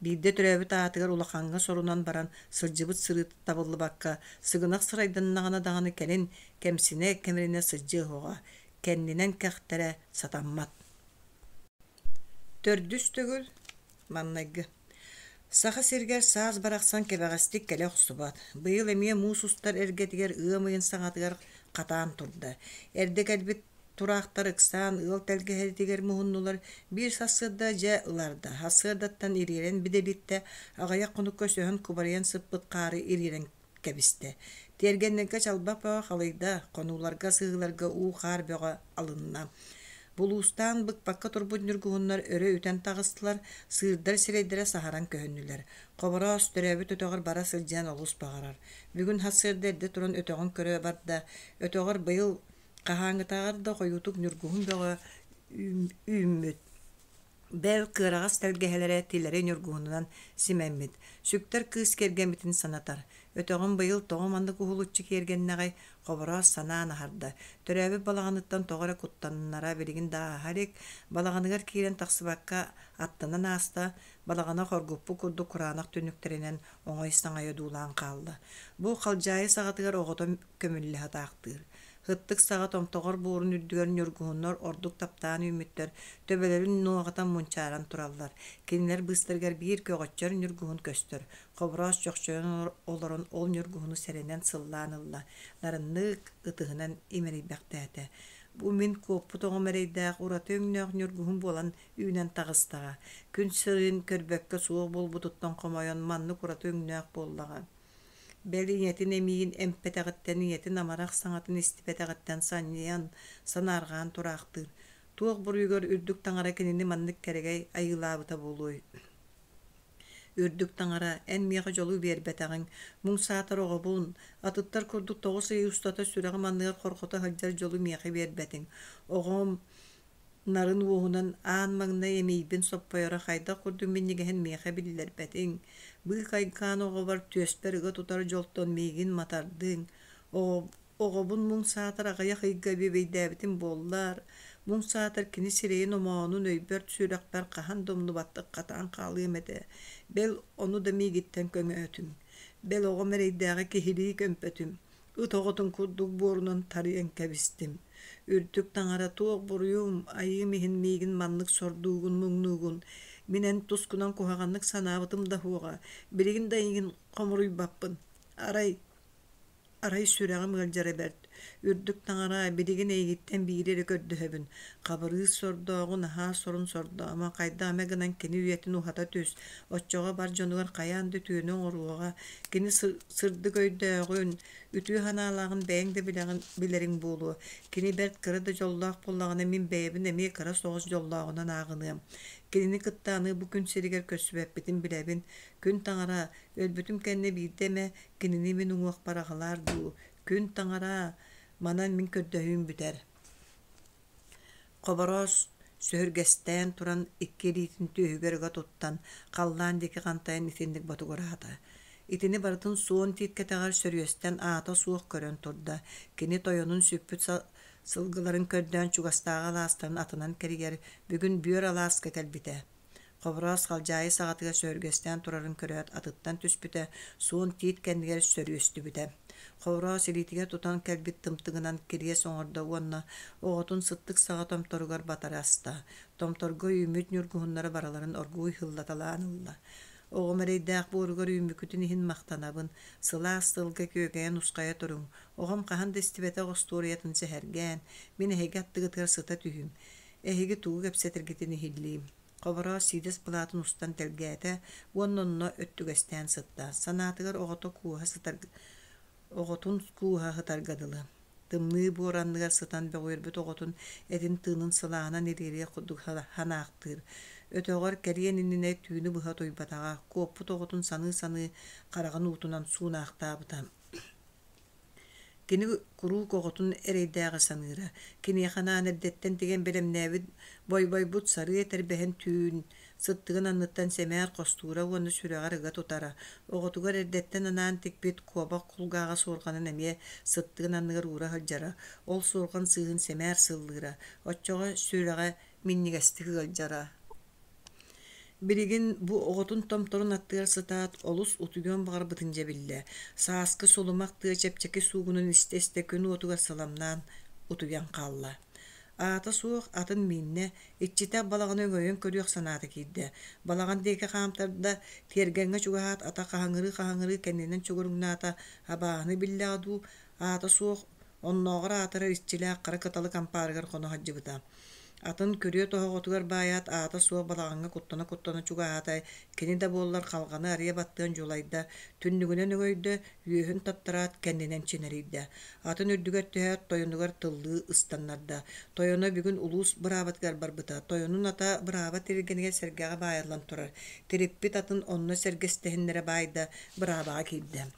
Биирдэ төрөөбүт аатыгар улахаҥҥа сорунан баран сылдьыбыт сырыыта табыллыбакка, сыгынах сырайданнаҕына даҕаны кэлин кэмсинэ-кэмиринэ сылдьыа суоҕа, кэннинэн кэхтэрэ сатаммат. Төрдүс төгүл маҥнайгы Саха сиригэр саас барахсан кэбэҕэстик кэлэ охсубат. Быйыл эмиэ муус устар эргэтигэр ыам ыйын саҥатыгар хатаан турда. Эрдэ кэлбит Тураахтар ыксаан ыал тэлгэһэтигэр муһуннулар, биир сарсыарда дьэ ыларда, сарсыардаттан ириэрэн бидэлиттэ, аҕыйах хонукка өсөһөн кубарыйан сыппыт хаары ириэрэн кэбистэ. Тиэргэннэргэ чалбах бөҕө халыйда, хонууларга, сыһыыларга уу-хаар бөҕө алынна. Булуустаан быкпакка турбут ньургуһуннар өрө үтэн таҕыстылар, сыырдар сирэйдэрэ саһаран көһүннүлэр. Хобороос төрөөбүт өтөҕөр бара сылдьан олус баҕарар. Бүгүн сарсыарда эрдэ туран өтөҕүн көрө барда. Өтөҕөр быйыл Хаһааҥҥытааҕар да хойуутук ньургуһун бөҕө үүммүт, бэл кыараҕас тэлгэһэлэрэ тилэри ньургуһунунан симэммит, сүктэр кыыс киэргэммитин санатар. Өтөҕүм быйыл тоҕо маннык уһулуччу киэргэннэҕэй, Хобороос санаан аһарда. Төрөөбүт балаҕаныттан тоҕо эрэ куттанара билигин да ааһа илик, балаҕаныгар киирэн тахсыбакка аттынан ааста, балаҕана хоргуппут курдук кураанах түннүктэринэн оҥой-саҥай одуулаан хаалла. Бу халдьаайы саҕатыгар оҕото көмүллэ сатаахтыыр. Һыттык саҕа томтоҕор буорун үрдүгэр ньургуһуннар ордук таптаан үүммүттэр, төбөлөрүн нуоҕатан мунчааран тураллар. Кинилэр быыстарыгар биир көҕөччөр ньургуһун көстөр. Хобороос чохчойон олорон ол ньургуһуну сэрэнэн сыллаан ылла, нарыннык ытыһынан имэрийбэхтээтэ. Бу мин куоппут оҕом эрэйдээх ураты өҥнөөх ньургуһун буолан үүнэн таҕыстаҕа. Күн сирин көрбөккө суох буолбутуттан хомойон маннык ураты өҥнөөх буоллаҕа. Бэл ийэтин эмиийин эмпэтэҕиттэн, ийэтин амарах саҥатын истибэтэҕиттэн санньыйан, санаарҕаан тураахтыыр. Туох буруйугар үрдүк таҥара кинини маннык кэрэгэй айыылаабыта буолуой? Үрдүк таҥара, эн миэхэ дьолу биэрбэтэҕиҥ, муҥ саатар оҕобун, атыттар курдук 9 ый устата сүрэҕим анныгар хорҕото сылдьар дьолу миэхэ биэрбэтиҥ. Оҕом нарын уоһунан аан маҥнай эмиийбин соппойоро хайдах курдук минньигэһин миэхэ биллэрбэтиҥ. Быыкайкаан оҕобор түөспэр ыга тутар дьолтон миигин матардыҥ. Оҕобун муҥ саатар аҕыйах ыйга бүөбэйдээбитим буоллар, муҥ саатар кини сирэйин омоонун өйбөр-сүрэхпэр хаһан да умнубаттык хатаан хаалыам этэ. Бэл, ону да миигиттэн көҥөөтүҥ. Бэл, оҕом эрэйдээҕи киһилии көмпөтүм. Ыт оҕотун курдук буорунан тарыйан кэбистим. Үрдүк таҥара туох буруйум, айыым иһин миигин маннык сордуугун-муҥнуугун. Мин эн тускунан куһаҕаннык санаабытым да суоҕа, билигин да эйигин хомуруйбаппын. Арай Арай сүрэҕим ыалдьара бэрт, үрдүк таҥара, билигин эйигиттэн биири эрэ көрдөһөбүн, Хабырыыс сордооҕу наһаа сорун сордоомо, хайдах эмэ гынан кини үйэтин уһата түс, оччоҕо бар дьонугар хайаан да үтүөнү оҥоруоҕа, кини сырдык өйдөөҕүн, үтүө санаалааҕын бэйэҥ да билэҕин, билэриҥ буолуо, кини бэрт кыра да дьоллоох буоллаҕына мин бэйэбин эмиэ кыра соҕус дьоллооҕунан ааҕыныам. Кинини кытта аны бу күн сиригэр көрсүбэппитин билэбин, күн таҥара, өлбүтүм кэннэ биирдэ эмэ Кинини мин уҥуохпар аҕалаар дуу, күн таҥара, манан мин көрдөһүүм бүтэр. Хобороос сөһүргэстээн туран икки илиитин түөһүгэр ыга туттан, халлаан диэки хантайан итинник ботугураата. Итини барытын суон тиит кэтэҕэр сөрүөстэн аата суох көрөн турда. Кини тойонун сүппүт сылгыларын көрдөөн чугастааҕы алаастарын атынан кэрийэр, бүгүн Бүөр алааска кэлбитэ. Хобороос халдьаайы саҕатыгар сөһүргэстээн турарын көрөөт, атыттан түспүтэ, суон тиит кэннигэр сөрүөстүбүтэ. Хобороос илиитигэр тутан кэлбит тымтыгынан кириэс оҥордо уонна оҕотун сыттык саҕа томторугар батары аста. Томторго үүммүт ньургуһуннара барыларын оргууй һыллаталаан ылла. Оҕом эрэйдээх буоругар үүммүкүтүн иһин махтанабын, сылаас тылга күөгэйэн нусхайа туруҥ, оҕом хаһан да истибэтэх остуоруйатын сэһэргээн, мин эһиги аттыгытыгар сыта түһүүм. Эһиги тугу кэпсэтэргитин иһиллиим. Хобороос сиидэс былаатын устан тэлгээтэ уонна онно өттүгэстээн сытта. Санаатыгар оҕото кууһа сытар оҕотун кууһа сытарга дылы. Тымныы буор анныгар сытан бөҕүөрбүт оҕотун этин тыынын сылааһынан ириэриэх курдук ханаахтыыр. Өтөҕөр кэлиэн иннинэ түүнү быһа утуйбатаҕа, куоппут оҕотун саныы-саныы хараҕын уутунан суунаахтаабыта. Кини куруук оҕотун эрэйдээҕи саныыра, киниэхэ анаан эрдэттэн тигэн бэлэмнээбит бойбойбут сарыы этэрбэһин түүн сыттыгын анныттан сэмээр хостуура уонна сүрэҕэр ыга тутара, оҕотугар эрдэттэн анаан тикпит куобах кулгааҕа суорҕанын эмиэ сыттыгын анныгар уура сылдьара, ол суорҕан сыыһын сэмээр сыллыыра, оччоҕо сүрэҕэ минньигэстик ыалдьара. Билигин бу оҕотун томторун аттыгар сытаат, олус утуйуон баҕарбытын дьэ биллэ. Сааскы сулумах тыа чэпчэки суугунун истэ-истэ күн уотугар сыламнаан утуйан хаалла. Аата суох атын мииннэ, иччитэх балаҕаны өҥөйөн көрүөх санаата киирдэ. Балаҕан диэки хаамтарда, тиэргэҥҥэ чугаһаат ата хаһыҥырыы-хаһыҥырыы кэннинэн чугуруҥнаата, абааһыны биллэҕэ дуу, аата суох, оннооҕор аатырар иччилээх хара кыталык ампаарыгар хоно сылдьыбыта. Атын күрүө тоһоҕотугар баайаат, аата суох балаҕаҥҥа куттана-куттана чугаһаата, кини да буоллар халҕаны арыйа баттыан дьулайда, түннүгүнэн өҥөйдө, үөһүн таттараат, кэннинэн чинэрийдэ. Атын үрдүгэр түһээт, тойонугар тыллыы ыстаннарда. Тойоно бүгүн улуус быраабатыгар барбыта. Тойонун ата бырааба тиргэнигэр сэргэҕэ баайыллан турар. Тириппит атын онно сэргэстэһиннэрэ баайда, быраабаҕа киирдэ.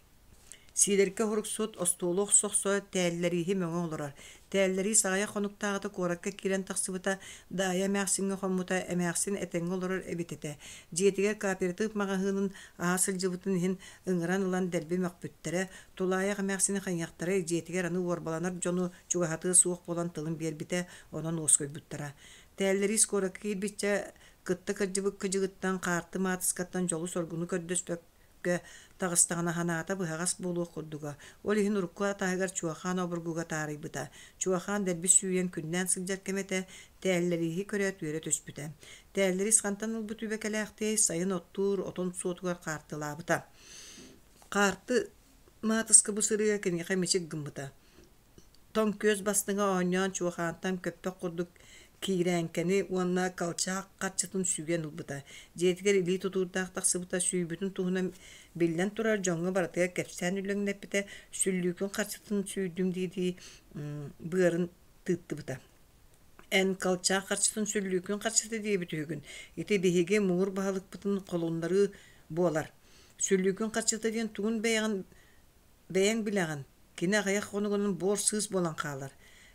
Сиидэркэ Һуруксут остуолу охсо-охсо тээллэрииһи мөҥө олорор. Тээллэриис аҕыйах хонуктааҕыта куоракка киирэн тахсыбыта, Даайа эмээхсиҥҥэ хоммута, эмээхсин этэҥҥэ олорор эбит этэ. Дьиэтигэр кооператив маҕаһыынын аһа сылдьыбытын иһин ыҥыран ылан дэлби мөхпүттэрэ, тулаайах эмээхсини хайыахтарай, дьиэтигэр аны уорбаланар дьону чугаһатыа суох буолан тылын биэрбитэ, онон уоскуйбуттара. Тээллэриис куоракка киирбиччэ, кытта кырдьыбыт кыдьыгыттан, хаарты маатыскаттан дьолу-соргуну көрдөспөккө таҕыстаҕына санаата быһаҕас буолуох курдуга, ол иһин урукку атаһыгар Чуохаан обургуга таарыйбыта. Чуохаан дэлби сүүйэн күннээн сылдьар кэмэ этэ, тээллэрииһи көрөөт үөрэ түспүтэ. Тээллэриис хантан ылбыт үбэ кэлээхтиэй, сайын оттуур отон суотугар хаартылаабыта. Хаарты маатыска бу сырыыга киниэхэ мичик гыммыта. Тоҥ күөс бастыҥа оонньоон чуохаантан көппөх курдук киирээҥкэни уонна колчак харчытын сүгэн ылбыта. Дьиэтигэр илии тутуурдаах тахсыбыта сүүйбүтүн туһунан биллэн турар дьоҥҥо барытыгар кэпсээн үллэҥнэппитэ, сүллүүкүн харчытын сүүйдүм дии-дии быарын тыыттыбыта. Эн колчак харчытын сүллүүкүн харчыта диэбит үһүгүн. Ити биһиги муҥур баһылыкпытын холуннарыы Буолар. Сүллүүкүн харчыта диэн тугун бэйэҕин бэйэҥ билэҕин. Кини аҕыйах хонугунан буор-сыыс буолан хаалар.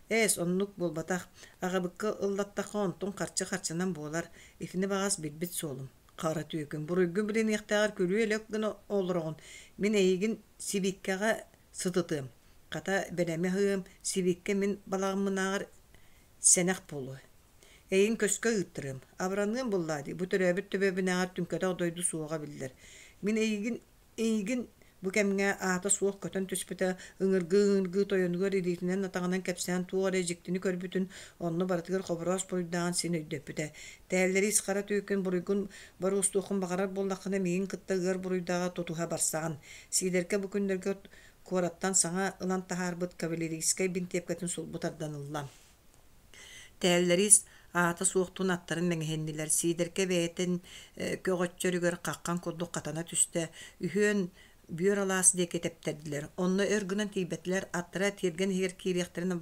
Эс, оннук буолбатах. Аҕабыкка ыллаттахха онтуҥ харчы харчынан буолар. Итини баҕас билбит суолум. Хара түөкүн, буруйгун билиниэхтээҕэр күлүү-элэк гына олороҕун. Мин эйигин сибииккэҕэ сытытыам. Хата, бэлэми аһыам, сибииккэ мин балаҕаммынааҕар сэнэх буолуо. Эйигин көскө ыыттарыам, абыраныам буоллаа дии, бу төрөөбүт төбөбүнээҕэр түҥкэтэх дойду суоҕа биллэр. Мин эйигин эйигин бу кэмҥэ аата суох көтөн түспүтэ, ыҥыргыы-ыҥыргыы тойонугар илиитинэн-атаҕынан кэпсээн туох эрэ дьиктини көрбүтүн, онно барытыгар Хобороос буруйдааҕын син өйдөппүтэ. Тээллэриис хара түүкүн буруйгун боруостуоххун баҕарар буоллаххына миигин кытта ыар буруйдааҕы тутуһа барсаҕын. Сиидэркэ бу күннэргэ куораттан саҥа ылан таһаарбыт кавалерийскай бинтиэпкэтин сулбу тардан ылла. Тээллэриис аата суохтуун аттарын мэҥэһиннилэр, Сиидэркэ бэйэтин көҕөччөрүгэр хаххан курдук хатана түстэ, үһүөн бүөр алаас диэки тэптэрдилэр. Онно өр гынан тиийбэтилэр, аттара тиэргэн иһигэр киириэхтэрин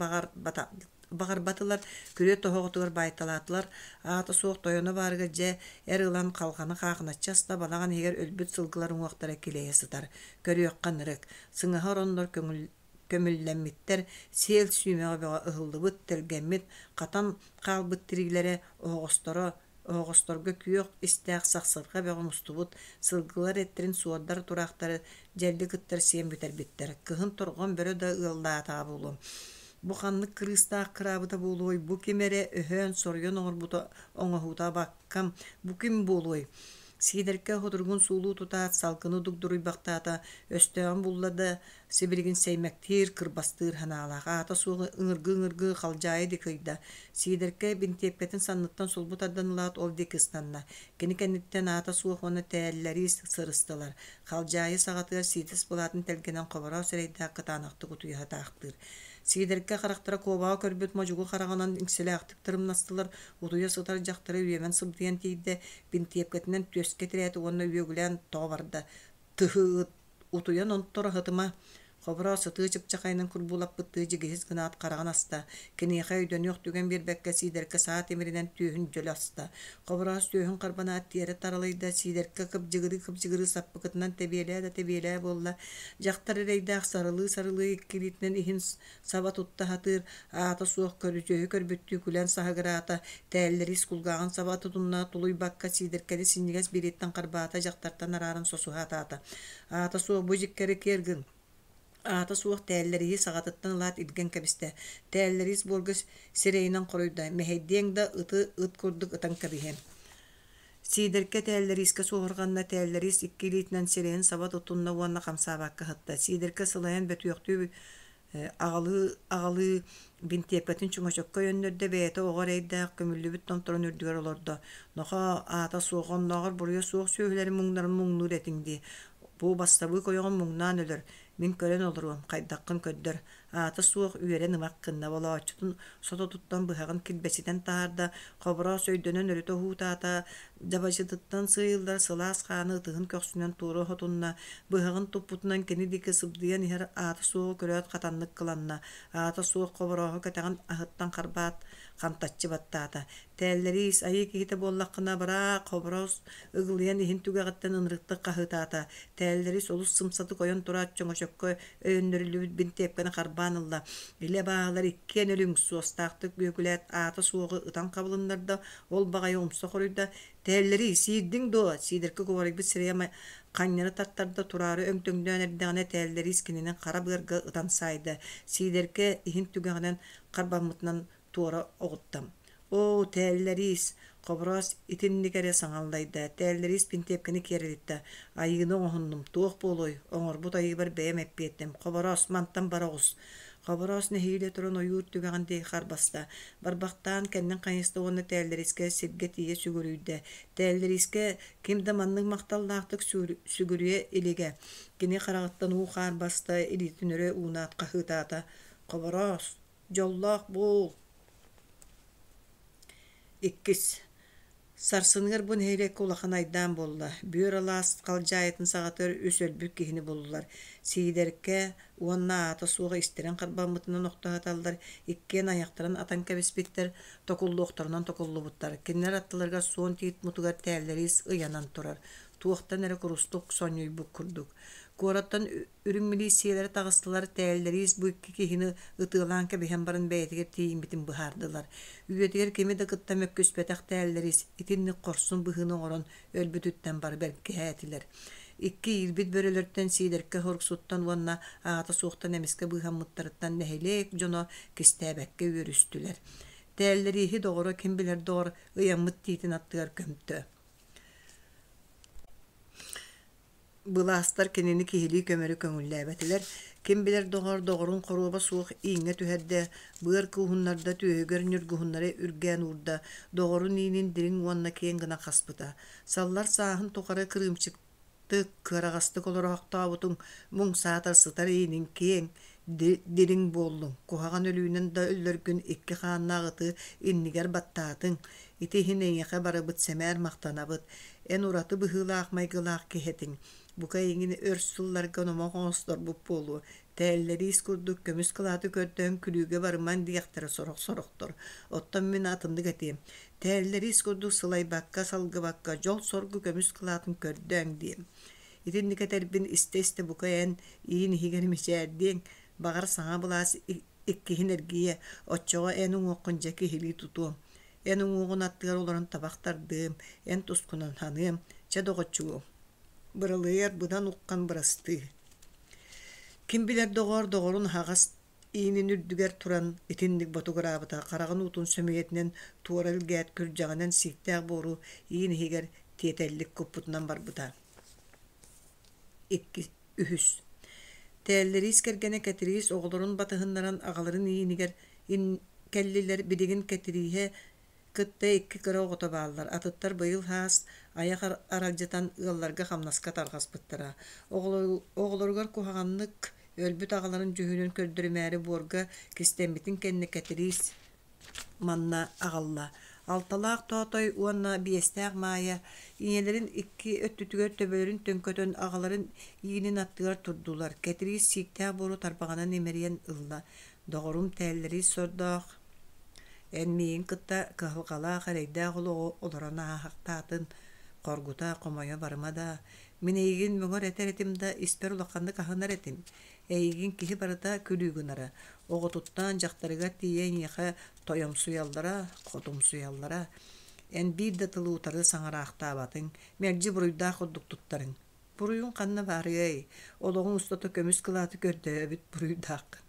баҕарбатылар, күрүө тоһоҕотугар баайталаатылар. Аата суох тойоно баарыгар дьэ эр ылан халҕаны хаахыначчы аста, балаҕан иһигэр өлбүт сылгылар уҥуохтара килэйэ сытар. Көрүөххэ ынырык, сыҥаһа ороннор көҥүл көмүллэммиттэр, сиэл сүүмэҕэ бөҕө ыһыллыбыт, тэлгэммит, хатан хаалбыт тириилэрэ, оһоҕосторо, оһоҕосторго күөх истээх сахсырҕа бөҕө мустубут, сылгылар эттэрин суордар тураахтары дьэлли кыттар сиэн бүтэрбиттэр. Кыһын торҕон бөрө да ыаллаатаҕа буолуо. Бу ханнык кырыыстаах кыраабыта буолуой, бу ким эрэ өһөөн, соруйан оҥорбута оҥоһуута абаккам, бу ким буолуой? Сиидэркэ хотуругун суулуу тутаат, салгыны дугдуруйбахтаата, өстөөҕүн булла да Сибилигин сэймэктиир, кырбастыыр санаалаах, аата суоҕу ыҥыргыы-ыҥыргыы халдьаайы диэки ыйда. Сиидэркэ бинтиэпкэтин санныттан сулбу тардан ылаат, ол диэки ыстанна. Кини кэнниттэн аата суох уонна тээллэриис сырыстылар. Халдьаайы саҕатыгар сиидэс былаатын тэлгэнэн хобороос эрэйдээх кытаанахтык утуйа сатаахтыыр. Сиидэркэ харахтара куобаҕа көрбүт модьугу хараҕынан иҥсэлээхтик тырымнастылар, утуйа сытар дьахтары үөмэн сыбдыйан тиийдэ, бинтиэпкэтинэн түөскэ тирээтэ уонна үөгүлээн тоҕо барда. Тыһы ыт Утуйан онтор аһытыма, Хобороос сытыы чыпчахайынан курбуулаппыттыы дьигиһис гынаат хараҕын аста, киниэхэ өйдөнүөх түгэн биэрбэккэ Сиидэркэ саа тимиринэн түөһүн дьөлө аста. Хобороос түөһүн харбанаат тиэрэ таралыйда, Сиидэркэ кыбдьыгырыы-кыбдьыгырыы саппыкытынан тэбиэлээ да тэбиэлээ буолла. Дьахтар эрэйдээх сарылыы-сарылыы икки илиитинэн иһин саба тутта сатыыр, аата суох көрүдьүөһү көрбүттүү күлэн саһыгыраата, тээллэриис кулгааҕын саба тутунна, тулуйбакка Сиидэркэни синньигэс бириэттэн харбаата, дьахтартан арааран сосуһа атаата. Аата суох бу дьиккэри киэр гын Аата суох тээллэрииһи саҕатыттан ылаат илгэн кэбистэ. Тээллэриис буорга сирэйинэн хоруйда, мэһэйдиэҥ да ыты ыт курдук ытан кэбиһиэм. Сиидэркэ тээллэриискэ суоһурҕанна, тээллэриис икки илиитинэн сирэйин саба тутунна уонна хамсаабакка сытта. Сиидэркэ сылайан бөтүөхтүү аҕалыы-аҕалыы бинтиэпкэтин чөҥөчөккө өйөннөрдө, бэйэтэ оҕо эрэйдээх көмүллүбүт томторун үрдүгэр олордо. Нохоо, аата суох, оннооҕор буруйа суох сүөһүлэри муҥнарын муҥнуур этиҥ дии. Бу бассабыык ойоҕун муҥнаан өлөр, мин көрөн олоруом, хайдаххын көрдөр. Аата суох үөрэн ымах гынна, болооччутун сототуттан быһаҕын килбэчитэн таһаарда, Хобороос өйдөнөн өрүтэ уһуутаата, дьабадьытыттан сыыйыллар сылаас хааны ытыһын көхсүнэн туора хотунна, быһаҕын туппутунан кини диэки сыбдыйан иһэр аата суоҕу көрөөт хатаннык кыланна, аата суох Хоборооһу кэтэҕин аһыттан харбаат хантаччы баттаата. Тээллэриис, айыы киһитэ буоллаххына, быраак, Хобороос ыгылыйан иһин түгэҕиттэн ынырыктык хаһыытаата. Тээллэриис олус сымсатык ойон тураат чөҥөчөккө өйөннөрүллүбүт бинтиэпкэни харбаан ылла. Илэ баалар иккиэн өлүҥ, суостаахтык бүөкүлээт аата суоҕу ытан хабылыннарда, ол баҕайы умса хоруйда: «Тээллэри, сиирдиҥ дуо?» Сиидэркэ кубарыйбыт сирэйэ ханньары тартарда, тураары өҥтөҥнөөн эрдэҕинэ Тээллэриис кинини хара быарга ытан саайда. Сиидэркэ иһин түгэҕинэн харбаммытынан туора оҕутта. «Оо, Тээллэриис!» Хобороос итинник эрэ саҥаллайда, Тээллэриис бинтиэпкэни киэр илиттэ. «Айыыны оҥоһуннум, туох буолуой, оҥорбут айыыбар бэйэм эппиэттим. Хобороос, мантан бара оҕус!» Хобороос нэһиилэ туран ойуур түгэҕин диэки харбаста, барбахтаан кэннин хайыста уонна Тээллэриискэ сиргэ тиийэ сүгүрүйдэ. Тээллэриискэ ким да маннык махталлаахтык сүгүрүйэ илигэ. Кини хараҕыттан уу-хаар баста, илиитин өрө уунаат хаһыытаата: «Хобороос, дьоллоох буол!» Иккис. Сарсыныгар бу нэһилиэккэ улахан айдаан буолла. Бүөр алаас халдьаайытын саҕатыгар үс өлбүт киһини буллулар. Сиидэркэ уонна аата суоҕа истэрин харбаммытынан охтоһуталлар, иккиэн айахтарын атан кэбиспиттэр, токуллуохтарынан токуллубуттар. Кинилэр аттыларыгар суон тиит мутугар тээллэриис ыйанан турар, туохтан эрэ курустук сонньуйбут курдук. Куораттан үрүҥ милииссийэлэрэ таҕыстылар, тээллэриис бу икки киһини ытыалаан кэбиһэн баран бэйэтигэр тиийиммитин быһаардылар. Үйэтигэр кими да кытта мөккүспэтэх тээллэриис итинник хорсун быһыыны оҥорон өлбүтүттэн бары бэркиһээтилэр. Икки иирбит бөрөлөртөн Сиидэркэ Хоруксуттан уонна аата суохтан эмискэ быыһаммыттарыттан нэһилиэк дьоно кистээбэккэ үөрүстүлэр. Тээллэрииһи доҕоро ким билэр доҕор ыйаммыт тиитин аттыгар көмтө. Былаастар кинини киһилии көмөрү көҥүллээбэтилэр, ким билэр доҕор доҕорун хоруоба суох ииҥҥэ түһэрдэ, быар кууһуннарда, түөһүгэр ньургуһуннары үргээн уурда, доҕорун иинин дириҥ уонна киэҥ гына хаспыта. Саллар сааһын тухары кырыымчыктык, кыараҕастык олороохтообутуҥ, муҥ саатар сытар ииниҥ киэҥ, дириҥ буоллуҥ, куһаҕан өлүүнэн да өллөргүн икки хааннаах ыты иннигэр баттаатыҥ, ити иһин эйиэхэ барыбыт сэмээр махтанабыт, Эн ураты быһыылаах-майгылаах киһи этиҥ, бука эйигин өр сылларга номох оҥосторбут буолуо, тээллэриис курдук көмүс кылааты көрдөөн күлүүгэ барымаҥ диэхтэрэ сорох-сорохтор. Оттон мин атыннык этиэм, тээллэриис курдук сылайбакка-салгыбакка дьол-соргу көмүс кылаатын көрдөөҥ диэм. Итинник этэрбин истэ-истэ бука эн иин иһигэр мичээрдиэҥ, баҕар саҥа былаас иккиһин эргийэ, оччоҕо эн уҥуоххун дьэ киһилии тутуом. Эн уҥуоҕун аттыгар олорон табах тардыам, эн тускунан ханыам, чэ доҕоччугуом, быралыйар быдан уххан бырастыы. Ким билэр доҕоор доҕорун аһаҕас иинин үрдүгэр туран итинник ботугураабыта хараҕын уутун сөмүйэтинэн туора илгээт күрдьэҕинэн сииктээх буору иин иһигэр тиэтэллик куппутунан барбыта. Икки, үһүс. Тээллэриис кэргэнэ Кэтириис оҕолорун батыһыннаран аҕаларын иинигэр кэллилэр, билигин Кэтирииһэ кытта икки кыра оҕото бааллар, атыттар быйыл саас айах аралдьытан ыалларга хамнаска тарҕаспыттара. Оҕолоругар куһаҕаннык өлбүт аҕаларын дьүһүнүн көрдөрүмээри буорга кистэммитин кэннэ Кэтириис манна аҕалла. Алталаах Тоотой уонна Биэстээх Маайа ийэлэрин икки өттүтүгэр төбөлөрүн төҥкөтөн аҕаларын иинин аттыгар турдулар. Кэтириис сииктээх буору тарбаҕынан имэрийэн ылла. Доҕорум тээллэриис сордоох, эн миигин кытта кыһалҕалаах эрэйдээх олоҕу олорон ааһахтаатын, хоргута, хомойо барыма даа. Мин эйигин мөҥөр этэр этим да, испэр улаханнык аһынар этим. Эйигин киһи барыта күлүү гынара, оҕотуттан дьахтарыгар тиийэ эйиэхэ тойомсуйаллара, хотумсуйаллара. Эн биир да тылы утары саҥараахтаабатыҥ, мэлдьи буруйдаах курдук туттарыҥ. Буруйуҥ ханна баарыай? Олоҕуҥ устата көмүс кылааты көрдөөбүт буруйдааххын.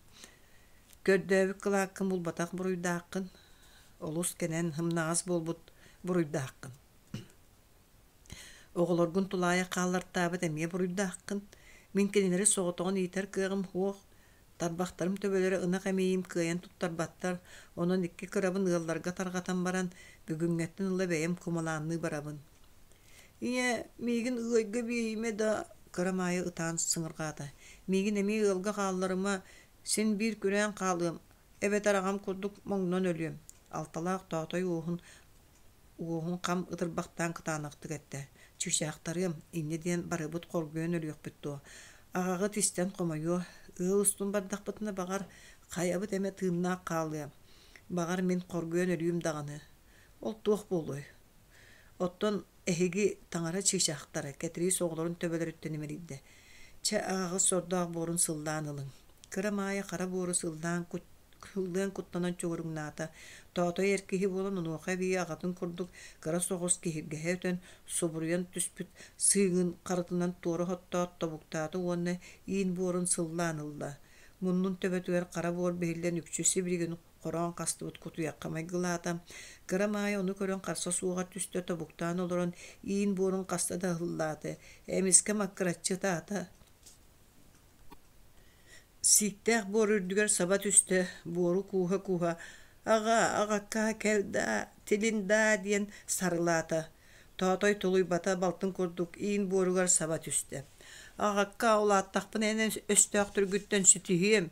Көрдөөбүт кылааккын булбатах буруйдааххын. Олус кэнэн, һымнаҕас буолбут буруйдааххын. Оҕолоргун тулаайах хааллартаабыт эмиэ буруйдааххын. Мин кинилэри соҕотоҕун иитэр кыаҕым суох. Тарбахтарым төбөлөрө ынах эмиийим кыайан туттарбаттар, онон икки кырабын ыалларга тарҕатан баран, бүгүҥҥэттэн ыла бэйэм кумалаанныы барабын. Ийээ, миигин ыайга биэйимэ да, кыра Маайа ытаан сыҥырҕаата. Миигин эмиэ ыалга хаалларыма, син биир күрээн хаалыам, эбэтэр аҕам курдук моҥнон өлүөм. Алталаах тоотой уоһун Уоһун хам ытырбахтаан кытаанахтык эттэ: «Чыычаахтарыам, инньэ диэн барыбыт хоргуйан өлүөхпүт дуо? Аҕаҕыт истэн хомойуо, ыал устун бардахпытына, баҕар, хайабыт эмэ тыыннаах хаалыа. Баҕар, мин хоргуйан өлүүм даҕаны. Ол туох буолуой? Оттон эһиги таҥара чыычаахтара» Кэтириис оҕолорун төбөлөрүттэн имэрийдэ. «Чэ, аҕаҕыт сордоох буорун сыллаан ылыҥ». Кыра Маайа хара буору сыллаан Кыллыан куттанан чугуруҥнаата, Тоотой эр киһи буолан онуоха эбии аҕатын курдук кыра соҕус киһиргэһэ өтөн, субуруйан түспүт сыыҥын харытынан туора хоттоот тобуктаата уонна иин буорун сыллаан ылла. Муннун төбөтүгэр хара буор биһиллэн үкчү сибилигин хороон хастыбыт кутуйахха майгылаата. Кыра Маайа ону көрөн харса суоҕар түстэ тобуктаан олорон иин буорун хаста да ыһыллаата, эмискэ маккыраччы ытаата. Сииктээх буор үрдүгэр саба түстэ, буору кууһа-кууһа «Аҕаа, аҕаккаа, кэл даа, тилин даа» диэн сарылаата. Тоотой тулуйбата, балтын курдук иин буоругар саба түстэ. «Аҕаккаа, улааттахпына эн өстөөхтөргүттэн сүтүһүөм»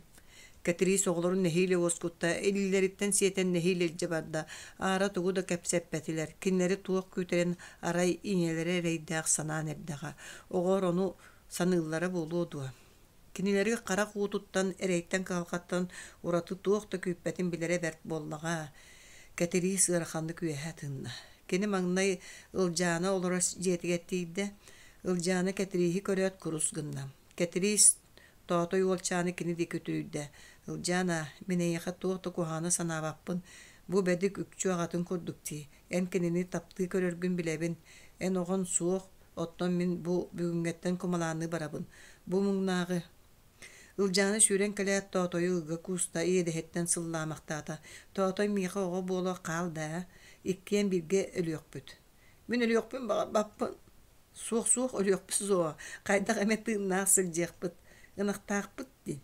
Кэтириис оҕолорун нэһиилэ уоскутта, илиилэриттэн сиэтэн нэһиилэ илдьэ барда. Аара тугу да кэпсэппэтилэр. Кинилэри туох күүтэрин арай ийэлэрэ эрэйдээх санаан эрдэҕэ. Оҕолор ону саныыллара буолуо дуо? Кинилэри харах уутуттан, эрэйтэн-кыһалҕаттан ураты туох да күүппэтин билэрэ бэрт буоллаҕа. Кэтириис ыараханнык үөһэ тыынна. Кини маҥнай Ылдьаана олорор дьиэтигэр тиийдэ. Ылдьаана Кэтирииһи көрөөт курус гынна. Кэтириис Тоотой уолчааны кини диэки үтүрүйдэ: «Ылдьаана, мин эйиэхэ туох да куһаҕаны санаабаппын. Бу бэдик үкчү аҕатын курдук дии. Эн кинини таптыы көрөргүн билэбин. Эн оҕон суох, оттон мин бу бүгүҥҥэттэн кумалаанныы барабын. Бу муҥнааҕы Ылдьаана сүүрэн кэлээт Тоотойу ыга кууста, иэдэһиттэн сыллаамахтаата. Тоотой миэхэ оҕо буола хаал даа, иккиэн бииргэ өлүөхпүт. Мин өлүөхпүн баҕарбаппын. Суох-суох өлүөхпүт суоҕа, хайдах эмэ тыыннаах сылдьыахпыт, ынахтаахпыт дии.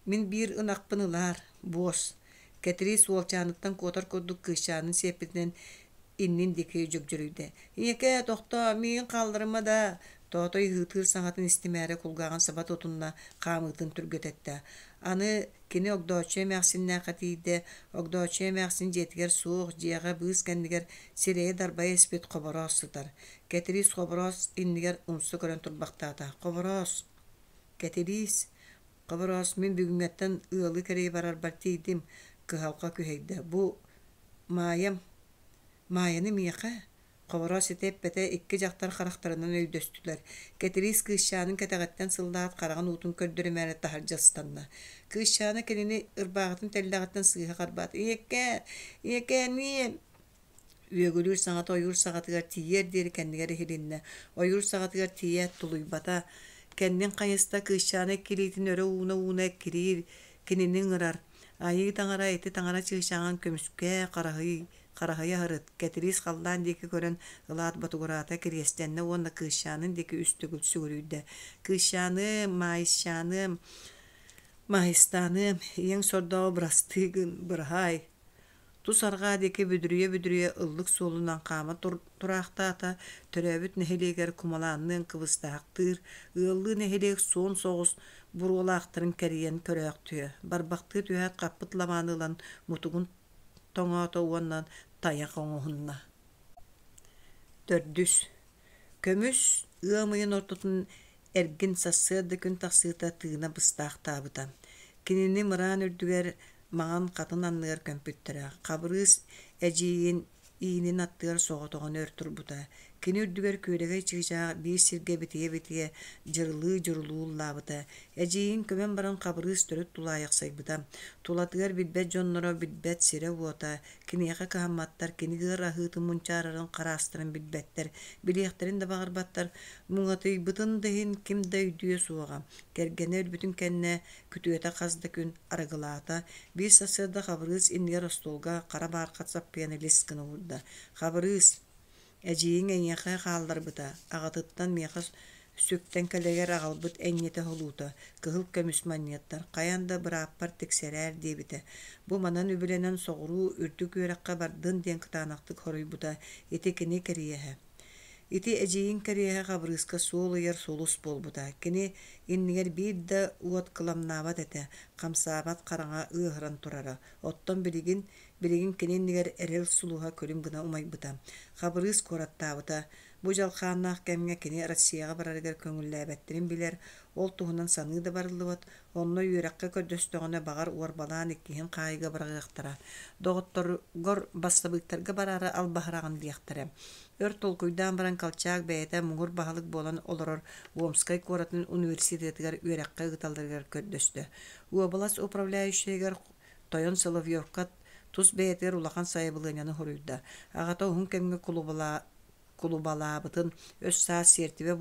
Мин биир ынахпын ылаар, буос. Кэтириис уолчааныттан куотар курдук кыысчаанын сиэппитинэн иннин диэки дьөгдьөрүйдэ. «Ийэкээ, тохтоо, миигин хаалларыма даа!» Тоотой ыһыытыыр саҥатын истимээри кулгааҕын саба тутунна, хаамыытын түргэтэттэ. Аны Кини Огдооччуйа эмээхсиннээххэ тиийдэ. Огдооччуйа эмээхсин дьиэтигэр суох, дьиэҕэ быыс кэннигэр сирэйэ дарбайа испит Хобороос сытар. Кэтириис Хобороос иннигэр умса көрөн турбахтаата. «Хобороос! Кэтириис! Хобороос, мин бүгүҥҥэттэн ыалы кэрийэ барарбар тиийдим, кыһалҕа күһэйдэ. Бу Маайам, Маайаны миэхэ Хобороос ити эппэтэ икки дьахтар харахтарынан өйдөстүлэр. Кэтириис кыысчаанын кэтэҕиттэн сыллаат хараҕын уутун көрдөрүмээри таһырдьа ыстанна. Кыысчаана кинини ырбааҕытын тэллэҕиттэн сыыһа харбаат, «Ийэкээ, ийэкээ, миэм!» Үөгүлүүр саҥата ойуур саҕатыгар тиийиэр диэри кэннигэр иһилиннэ. Ойуур саҕатыгар тиийээт тулуйбата. Кэннин хайыста кыысчаана икки илиитин өрө ууна-ууна эккириир, кинини ыҥырар. «Айыы таҥара ити таҥара чыычааҕын көмүскээ, хараһый, Хараһыйа сырыт, Кэтириис халлаан диэки көрөн, ылаат ботугураата кириэстэннэ уонна кыысчаанын диэки үс төгүл сүгүрүйдэ. «Кыысчааныам, Маайысчааныам, Маайыстааныам, ийэҥ сордооҕу бырастыы гын, быраһаай!» Тус арҕаа диэки бүдүрүйэ-бүдүрүйэ ыллык суолунан хаама тураахтаата, төрөөбүт нэһилиэгэр кумалаанныан кыбыстаахтыыр, ыаллыы нэһилиэк суон соҕус буруолаахтарын кэрийэн көрөөхтүө, барбахтыы түһээт хаппыт лабааны ылан мутугун тоҥоото уонна тайах оҥоһунна. Төрдүс Көмүс ыам ыйын ортотун эргин сарсыарда күн тахсыыта тыына быстаахтаабыта. Кинини мыраан үрдүгэр маҥан хатын анныгар көмпүттэрэ. Хабырыыс эдьиийин иинин аттыгар соҕотоҕун өр турбута. Кини үрдүгэр күөрэгэй чыычаах биир сиргэ битийэ-битийэ дьырылыы-дьурулуу ыллаабыта. Эдьиийин көмөн баран Хабырыыс төрүт тулаайахсайбыта. Тулатыгар билбэт дьонноро билбэт сирэ-уота, киниэхэ кыһамматтар, кини ыар аһыытын мунчаарарын хараастарын билбэттэр, билиэхтэрин да баҕарбаттар, муҥатыйбытын да иһин ким да өйдүө суоҕа. Кэргэнэ өлбүтүн кэннэ күтүөтэ хас да күн арыгылаата. Биир сарсыарда Хабырыыс иннигэр остуолга хара баархат саппыйаны лис гына уурда. «Хабырыыс, Эдьиийиҥ эйиэхэ хаалларбыта, аҕатыттан миэхэ сүктэн кэлэригэр аҕалбыт энньэтэ холуута, кыһыл көмүс манньыаттар, хайаан да бырааппар тиксэрээр диэбитэ. Бу манан үбүлэнэн соҕуруу үрдүк үөрэххэ бардын диэн кытаанахтык хоруйбута. Ити кини кэриэһэ. Ити эдьиийиҥ кэриэһэ Хабырыыска суол ыйар сулус буолбута. Кини иннигэр биир да уот кыламнаабат этэ, хамсаабат хараҥа ыаһыран турара. Оттон билигин Билигин кини иннигэр эрэл сулуһа күлүм гына умайбыта. Хабырыыс куораттаабыта. Бу дьалхааннаах кэмҥэ кини Россияҕа барарыгар көҥүллээбэттэрин билэр, ол туһунан саныы да барыллыбат, онно үөрэххэ көрдөстөҕүнэ баҕар уорбалаан иккиһин хаайыыга быраҕыахтара. Доҕотторгор бассабыыктарга бараары албаһыраҕын диэхтэрэ. Өр толкуйдаан баран Колчак бэйэтэ муҥур баһылык буолан олорор Омскай куоратын университетыгар үөрэххэ ыыталларыгар көрдөстө. Уобалас управляющайыгар Тойон Соловьевка тус бэйэтигэр улахан сайабылыанньаны суруйда. Аҕата уһун кэмҥэ кулубалаабытын, өс-саас сиэртибэ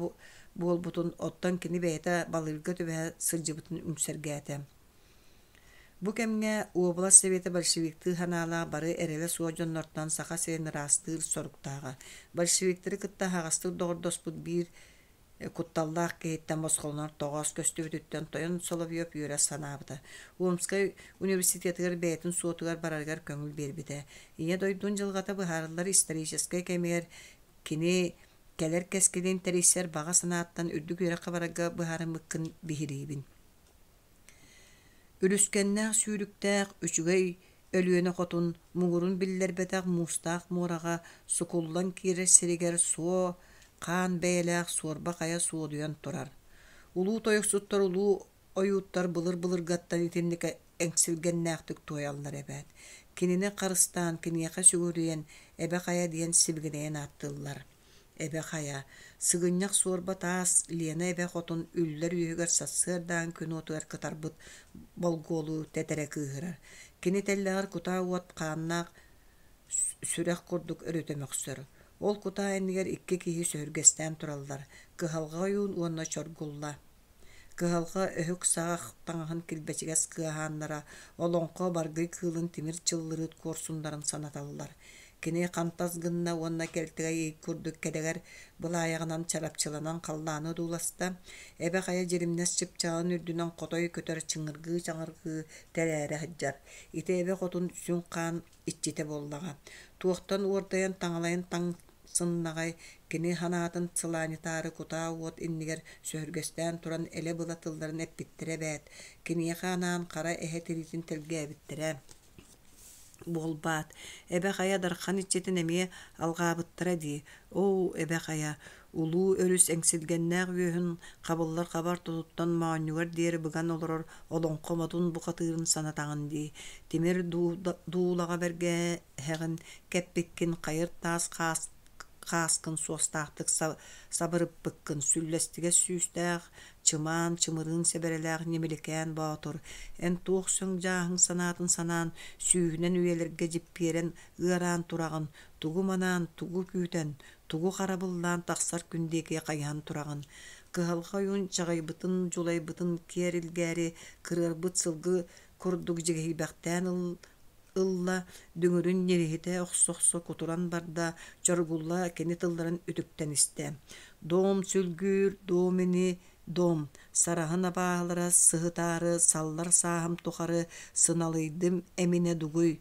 буолбутун, оттон кини бэйэтэ балыырга түбэһэ сылдьыбытын үҥсэргээтэ. Бу кэмҥэ уобалас сэбиэтэ большевиктыы санаалаах бары эрэлэ суох дьоннортон Саха сирин ыраастыыр соруктааҕа. Большевиктары кытта аһаҕастык доҕордоспут биир кутталлаах киһиттэн босхолонор тоҕоос көстүбүтүттэн тойон Соловьев үөрэ санаабыта. Омскай университетыгар бэйэтин суотугар барарыгар көҥүл биэрбитэ. Ийэ дойдун дьылҕата быһаарыллар историческай кэмигэр кини кэлэр кэскилин тэрийсэр баҕа санааттан үрдүк үөрэххэ барарга быһаарыммыккын биһириибин. Үлүскэннээх сүүрүктээх үчүгэй Өлүөнэ хотун муҥурун биллэрбэтэх муустаах муораҕа сукуллан киирэр сиригэр суо хаан бэйэлээх суорба хайа суодуйан турар. Улуу тойуксуттар улуу ойууттар былыр-былыргаттан итинник эҥсилгэннээхтик туойаллар эбээт. Кинини харыстаан, киниэхэ сүгүрүйэн Эбэ Хайа диэн сибигинэйэн ааттыыллар. Эбэ Хайа, сыгынньах суорба таас Лена эбэ хотун үллэр үөһүгэр сарсыардааҥы күн уотугар кытарбыт болгуолуу тэтэрэ кыыһырар. Кини тэллэҕэр кутаа уот хааннаах сүрэх курдук өрүтэ мөхсөр. Ол кутаа иннигэр икки киһи сөһүргэстээн тураллар: Кыһалҕа ойуун уонна Чоргулла. Кыһалҕа өһүк-саҕах таҥаһын килбэчигэс кыаһааннара олоҥхо баргый кыылын тимир чыллырыыт куорсуннарын санаталлар. Кини хантас гынна уонна кэлтэгэй ый курдук кэдэгэр былаайаҕынан чарапчыланан халлааны одууласта, эбэ хайа дьиримнэс чыпчаалын үрдүнэн хотой көтөр чыҥыргыы-чаҥыргыы тэлээрэ сылдьар. Ити эбэ хотун сүҥ хаан иччитэ буоллаҕа. Туохтан уордайан таҥалайын таҥ сыннаҕай, кини санаатын сылаанньытаары кутаа уот иннигэр сөһүргэстээн туран элэ-была тылларын эппиттэрэ эбээт, киниэхэ анаан хара эһэ тириитин тэлгээбиттэрэ буолбаат, Эбэ Хайа Дархан иччитин эмиэ алҕаабыттара дии, оо, Эбэ Хайа, улуу өрүс эҥсилгэннээх үөһүн хабыллар хабар тутуттан моонньугар диэри быган олорор олоҥхо модун бухатыырын санатаҕын дии, тимир дуулаҕа бэргэһэҕин кэппиккин хайыр таас хааскын суостаахтык сабырыппыккын сүллэстигэс сүүстээх, чымаан, чымырыын сэбэрэлээх Ньимиликээн Боотур, эн туох сөҥ дьааһыҥ санаатын санаан, сүүһүнэн үйэлэргэ дьиппиэрэн ыараан тураҕын, тугу манаан, тугу күүтэн, тугу харабыллаан тахсар күн диэки хайыһан тураҕын. Кыһалҕа ойуун чаҕыйбытын, дьулайбытын киэр илгээри кырыарбыт сылгы курдук дьигиһийбэхтээн ылла, дүҥүрүн ньириһитэ охсо-охсо кутуран барда, Чоргулла кини тылларын үтүктэн истэ: «Дом сүлгүүр, дом ини, дом, сараһын абааһылара сыһытаары саллар сааһым тухары сыналыйдым эминэ дугуй,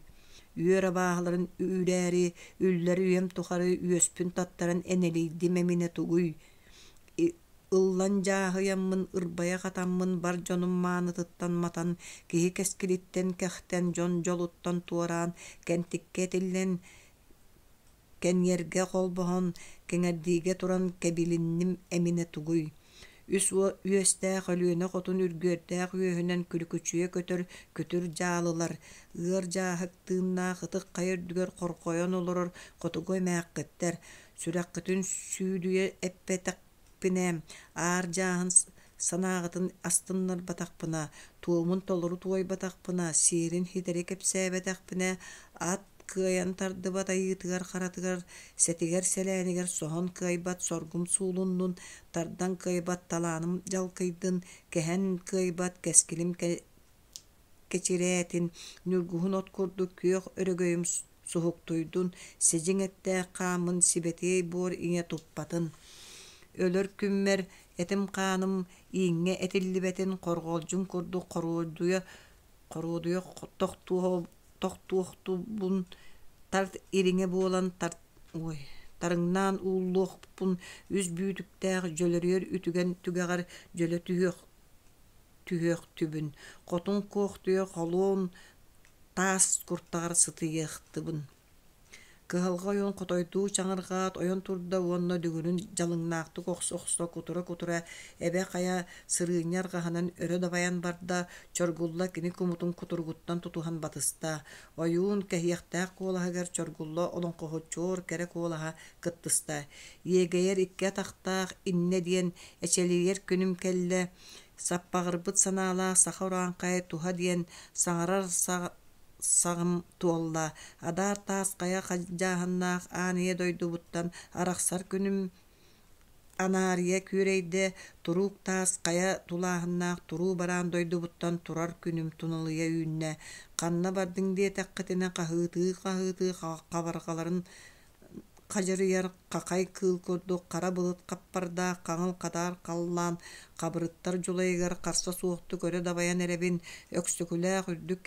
үөр абааһыларын үүрээри үллэр үйэм тухары үөспүн таттаран энэлийдим эминэ тугуй, Ыллан дьааһыйаммын, ырбайа хатаммын бар дьонум маанытыттан матан, киһи кэскилиттэн кэхтэн, дьон дьолуттан туораан, кэнтиккэ этиллэн, кэньиэргэ холбоһон, кэҥэрдиигэ туран кэбилинним эминэ тугуй? Үс үөстээх Өлүөнэ хотун үргүөрдээх үөһүнэн күлүкүчүйэ көтөр күтүр дьаалылар, ыар дьааһык тыыннаах ытык хайа үрдүгэр хорҕойон олорор хотугу эмээххиттэр, сүрэххитин сүүдүйэ эппэтэх Пинэ, аар дьааһын санааҕытын астыннарбатахпына, туомун толору туойбатахпына, сиэрин ситэри кэпсээбэтэхпинэ, ат кыайан тардыбат айыытыгар-харатыгар, сэтигэр-сэлээнигэр соһон кыайбат соргум суулуннун, тардан кыайбат талааным дьалкыйдын, кэһэн кыайбат кэскилим кэчирээтин, ньургуһун от курдук күөх өрөгөйүм суһуктуйдун, сидьиҥ эттээх хааммын сибэтиэй буор ийэ туппатын. Өлөр күммэр этим-хааным ииҥҥэ этиллибэтин хорҕолдьун курдук хоруодуйа хоруодуйа тохтуохтубун тарт ириҥэ буолан тарт ой тарыҥнаан ууллуохпун үс бүүтүктээх дьөлөрүөр үтүгэн түгэҕэр дьөлө түһүөх түһүөхтүбүн, хотун куохтуйа холуон таас куртаҕар сытыйыахтыбын Кыһалҕа ойон хотойдуу чаҥырҕаат ойон турда уонна дүҥүрүн дьалыҥнаахтык охсо-охсо кутура-кутура эбэ хайа сырыынньа арҕаһынан өрө дабайан барда, Чоргулла кини кумутун кутуругуттан тутуһан батыста. Ойуун кэһиэхтээх куолаһыгар Чоргулла олоҥхоһут чуор кэрэ куолаһа кыттыста: «Иэгэйэр икки атахтаах иннэ диэн эчэлийэр күнүм кэллэ, Саппаҕырбыт санаалаах саха урааҥхайа туһа диэн саҥарар саҕым туолла, адаар таас хайа хадьааһыннаах аан ийэ дойдубуттан арахсар күнүм анаарыйа күөрэйдэ, туруук таас хайа тулааһыннаах туруу бараан дойдубуттан турар күнүм туналыйа үүннэ, ханна бардыҥ диэтэххитинэ хаһыытыы-хаһыытыы хабарҕаларын Хадьырыйар хахай кыыл курдук хара былыт хаппардаах хаҥыл хатаар халлаан хабырыттар дьулайыгар харса суохтук өрө дабайан эрэбин, Өксөкүлээх үрдүк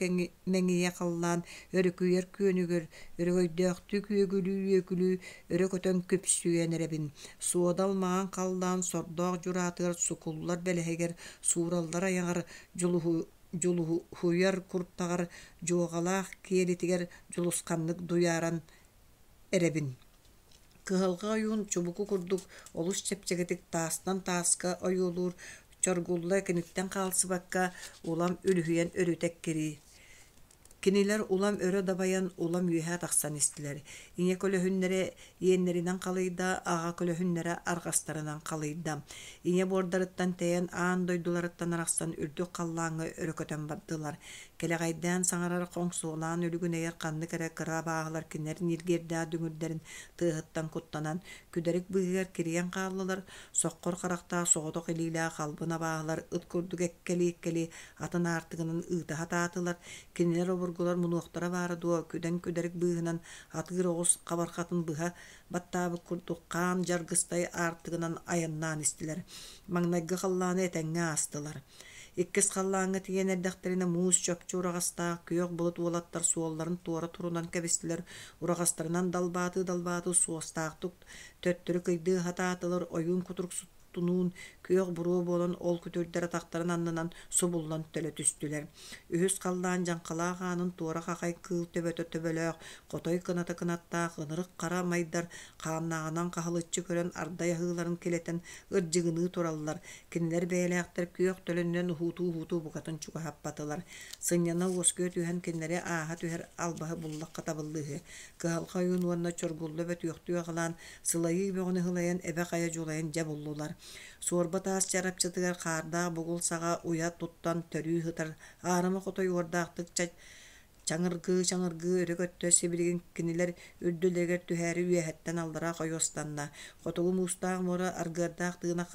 мэҥийэ халлаан өрүкүйэр күөнүгэр өрөгөйдөөхтүү күөгүлүү-үөгүлүү өрө көтөн күпсүйэн эрэбин, Суодал маҥан халлаан сордоох дьураатыгар сукуллар бэлэһигэр суураллар айаҕар дьулуһу. Дьулуһуйар куртаҕар дьуоҕалаах киэлитигэр дьулусханнык дуйааран эрэбин. Кыһалҕа ойуун чубуку курдук олус чэпчэкитик таастан тааска ойуолуур, чоргулла киниттэн хаалсыбакка улам үлүһүйэн өрүтэ эккириир. Кинилэр улам өрө дабайан, улам үөһэ тахсан истилэр. Ийэ көлөһүннэрэ иэннэринэн халыйда, аҕа көлөһүннэрэ арҕастарынан халыйда. Ийэ буордарыттан тэйэн, аан дойдуларыттан арахсан үрдүк халлааҥҥа өрө көтөн бардылар. Кэлэҕэйдээн саҥарар, хоҥсуолаан үлүгүнэйэр ханнык эрэ кыра абааһылар кинилэр ньиргиэрдээх дүҥүрдэрин тыаһыттан куттанан, күдэрик быыһыгар кирийэн хааллылар, соххор харахтаах соҕотох илиилээх албын абааһылар ыт курдук эккэлии-эккэлии атын аартыгынан ыыта сатаатылар, кинилэр обургулар мунуохтара баара дуо, күдэн күдэрик быыһынан атыыр оҕус хабархатын быһа баттаабыт курдук хаан дьаргыстай аартыгынан айаннаан истилэр. Маҥнайгы халлааны этэҥҥэ аастылар. Иккис халлааҥҥа тиийэн эрдэхтэринэ муус чопчу ураҕастаах күөх былыт уолаттар суолларын туора турунан кэбистилэр, ураҕастарынан далбаатыы-далбаатыы суостаахтык төттөрү кыйдыы сатаатылар, ойуун кутуруксут тунуун күөх буруо буолан ол күтүрдэр атахтарын аннынан субуллан төлө түстүлэр. Үһүс халлаан дьаҥхалаах аанын туора хахай кыыл төбөтө төбөлөөх, хотой кыната кынаттаах ынырык хара майдар хааннааҕынан хаһылыччы көрөн ардай аһыыларын килэтэн ырдьыгыныы тураллар. Кинилэр бэйэлээхтэр күөх төлөнүнэн уһуутуу-уһуутуу букатын чугаһаппатылар. Сынньана уоскуйа түһэн кинилэри ааһа түһэр албаһы буллахха табыллыыһы. Кыһалҕа ойуун уонна чоргулла бөтүөхтүү аҕалаан Сылайыы бөҕөнү сылайан эбэ-хайа дьулайан дьэ буллулар. Суорба таас чарапчытыгар хаардаах бугул саҕа уйа туттан төрүү сытар аарыма хотой уордаахтык чаҥыргыы-чаҥыргыы өрө көттө, сибилигин кинилэр үрдүлэригэр түһээри үөһэттэн аллара хойуостанна. Хотугу муустаах муора аргыардаах тыына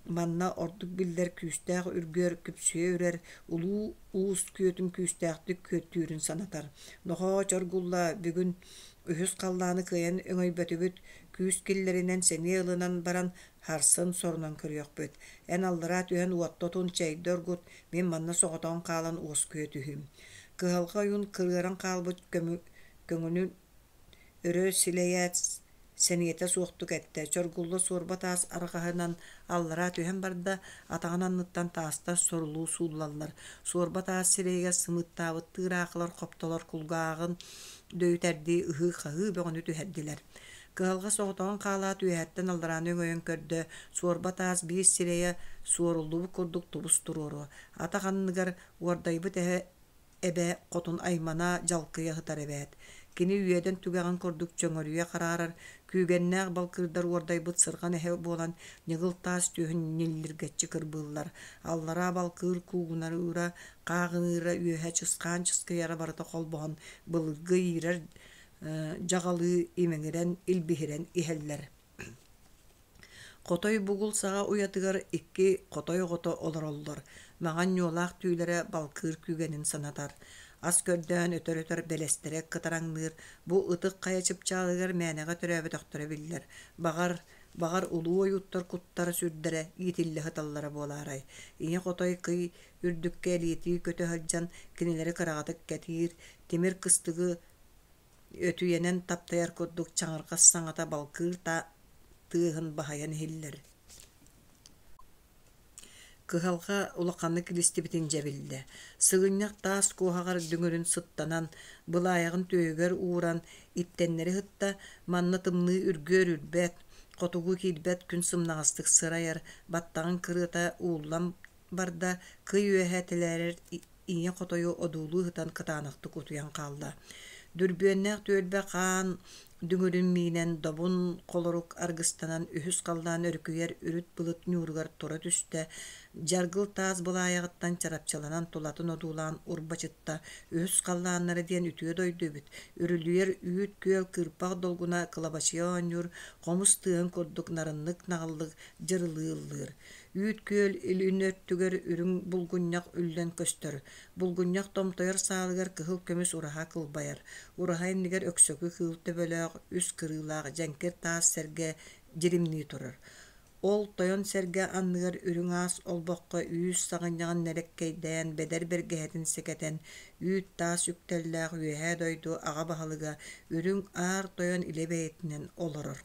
манна ордук биллэр күүстээх үргүөр күпсүйэ үрэр, улуу уус күөтүн күүстээхтик күөттүүрүн санатар. Нохоо, Чоргулла, бүгүн Үһүс халлааны кыайан өҥөйбөтүбүт, күүс киллэринэн сэниэ ылынан баран харсын сорунан көрүөхпүт. Эн аллараа түһэн уотта отун, чэйдэ оргут, мин манна соҕотоҕун хаалан уоскуйа түһүүм. Кыһалҕа ойуун кырыаран хаалбыт көҥүлүн өрө силэйээт сэниэтэ суохтук эттэ, чоргулла суорба таас арҕаһынан аллараа түһэн барда, атаҕын анныттан таастар сорулуу сууллаллар. Суорба таас сирэйигэр сымыыттаабыт тыыраахылар хоптолор кулгааҕын дөйүтэрдии ыһыы-хаһыы бөҕөнү түһэрдилэр. Кыһалҕа соҕотоҕун хаалаат үөһэттэн алларааны өҥөйөн көрдө, суорба таас биир сирэйэ суоруллубут курдук тубус туруору, атах анныгар уордайбыт эһэ эбэ хотун аймана дьалкыйа сытар эбээт. Кини үөдэн түгэҕин курдук чөҥөрүйэ хараарар, күүгэннээх балкыырдар уордайбыт сырҕан эһэ буолан ньыгыл таас түөһүн ньиллиргэччи кырбыыллар. Аллараа балкыыр куугунарыыра, хааҕыныыра үөһэ чысхаан чыскыйара барыта холбоһон былыргы иирэр дьаҕалыы имэҥирэн, илбиһирэн иһэллэр. Хотой бугул саҕа уйатыгар икки хотой оҕото олороллор, маҥан ньуолаах түүлэрэ балкыыр күүгэнин санатар. Ас көрдөөн өтөр-өтөр бэлэстэрэ кытараҥныыр, бу ытык хайа чыпчаалыгар мээнэҕэ төрөөбөтөхтөрө биллэр. Баҕар, баҕар улуу ойууттар куттара сүрдэрэ иитиллэ сыталлара буолаарай. Ийэ хотой кый үрдүккэ элиэтии көтө сылдьан кинилэри кыраҕатык кэтиир, тимир кыстыгы өтүйэнэн таптайар курдук чаҥырҕас саҥата балкыыр тыаһын баһыйан иһиллэр. Кыһалҕа улаханнык илистибитин дьэ биллэ. Сыгынньах таас куоһаҕар дүҥүрүн сыттанан, былаайаҕын түөһүгэр ууран, иттэннэри сытта, манна тымныы үргүөр үрбэт, хотугу киирбэт күн сымнаҕастык сырайар, баттаҕын кырыата ууллан барда, кый үөһэ тэлээрэр ийэ хотойу одуулуу сытан кытаанахтык утуйан хаалла. Дүрбүөннээх түөлбэ хаан дүҥүрүн миинэн добун холорук аргыстанан үһүс халлаан өрүкүйэр үрүт былыт ньууругар тура түстэ, дьаргыл таас былаайаҕыттан чарапчыланан тулатын одуулаан урбачытта, үһүс халлааннара диэн үтүө дойду эбит, үрүлүйэр үүт күөл кыырпах долгуна кылабачыйа оонньуур, хомус тыаһын курдук нарыннык наҕыллык дьырылыы ыллыыр. Үүт күөл илин өттүгэр үрүҥ булгунньах үллэн көстөр. Булгунньах томтойор саалыгар кыһыл көмүс ураһа кылбайар. Ураһа иннигэр өксөкү кыыл төбөлөөх, үс кырыылаах дьэҥкир таас сэргэ дьиримнии турар. Ол тойон сэргэ анныгар үрүҥ аас олбоххо үүс саҕынньаҕын нэлэккэйдээн, бэдэр бэргэһэтин сэкэтэн, үүт таас үктэллээх үөһээ дойду аҕа баһылыга Үрүҥ Аар Тойон илэ бэйэтинэн олорор.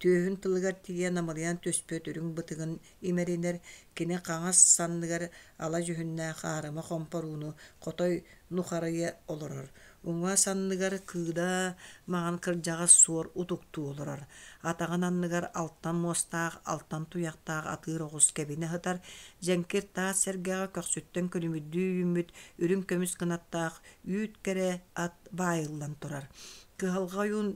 Түөһүн тылыгар тиийэ намылыйан түспүт үрүҥ бытыгын имэринэр, кини хаҥас санныгар ала дьүһүннээх аарыма хомпорууну хотой нухарыйа олорор, уҥа санныгар кыыда маҥан кырдьаҕас суор утуктуу олорор, атаҕын анныгар алтан муостаах, алтан туйахтаах атыыр оҕус кэбинэ сытар, дьэҥкир таас сэргэҕэ көхсүттэн күлүмүрдүү үүммүт үрүҥ көмүс кынаттаах үүт кэрэ ат баайыллан турар. Кыһалҕа ойуун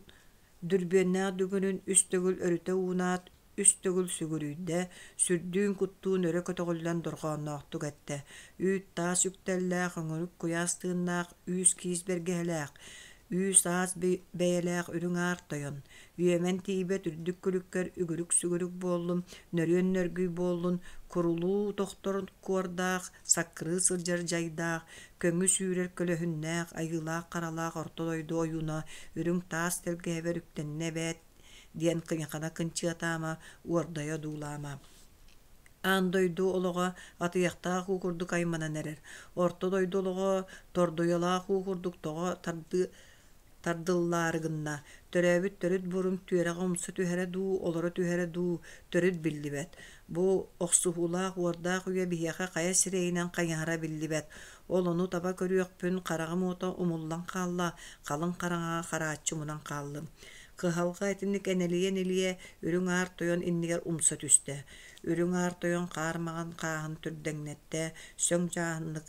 дүрбүөннээх дүҥүрүн үс төгүл өрүтэ уунаат, үс төгүл сүгүрүйдэ, сүрдүүн-куттуун өрө көтөҕүллэн дорҕоонноохтук эттэ: үүт-таас үктэллээх, өҥүрүк куйаас тыыннаах, үүс-киис бэргэһэлээх, үүс-аас бэйэлээх үрүҥ аар тойон, үөмэн тиийбэт үрдүк күлүккэр үгүрүк-сүгүрүк буоллун, нөрүөн нөргүй буоллун, курулуу тохтор куордаах, саккырыы сылдьар дьайдаах, көҥү сүүрэр көлөһүннээх, айыылаах-харалаах орто дойду ойууна үрүҥ таас тэлгэһэбэр үктэннэ эбээт диэн кыйахана кынчыатаама, уордайа одуулаама. Аан дойду олоҕо атыйахтаах уу курдук айманан эрэр. Орто дойду олоҕо тордуйалаах уу курдук тоҕо тардыы тардыллаары гынна. Төрөөбүт төрүт буорум түөрэҕэ умса түһэрэ дуу, олоро түһэрэ дуу төрүт биллибэт. Бу охсуһуулаах уордаах үйэ биһиэхэ хайа сирэйинэн хайыһара биллибэт. Ол ону таба көрүөхпүн хараҕым уота умуллан хаалла, халыҥ хараҥаҕа харааччы мунан хааллым. Кыһалҕа итинник энэлийэ-энэлийэ Үрүҥ Аар Тойон иннигэр умса түстэ. Үрүҥ Аар Тойон хаар маҥан хааһын түрдэҥнэттэ, сөҥ дьааһыннык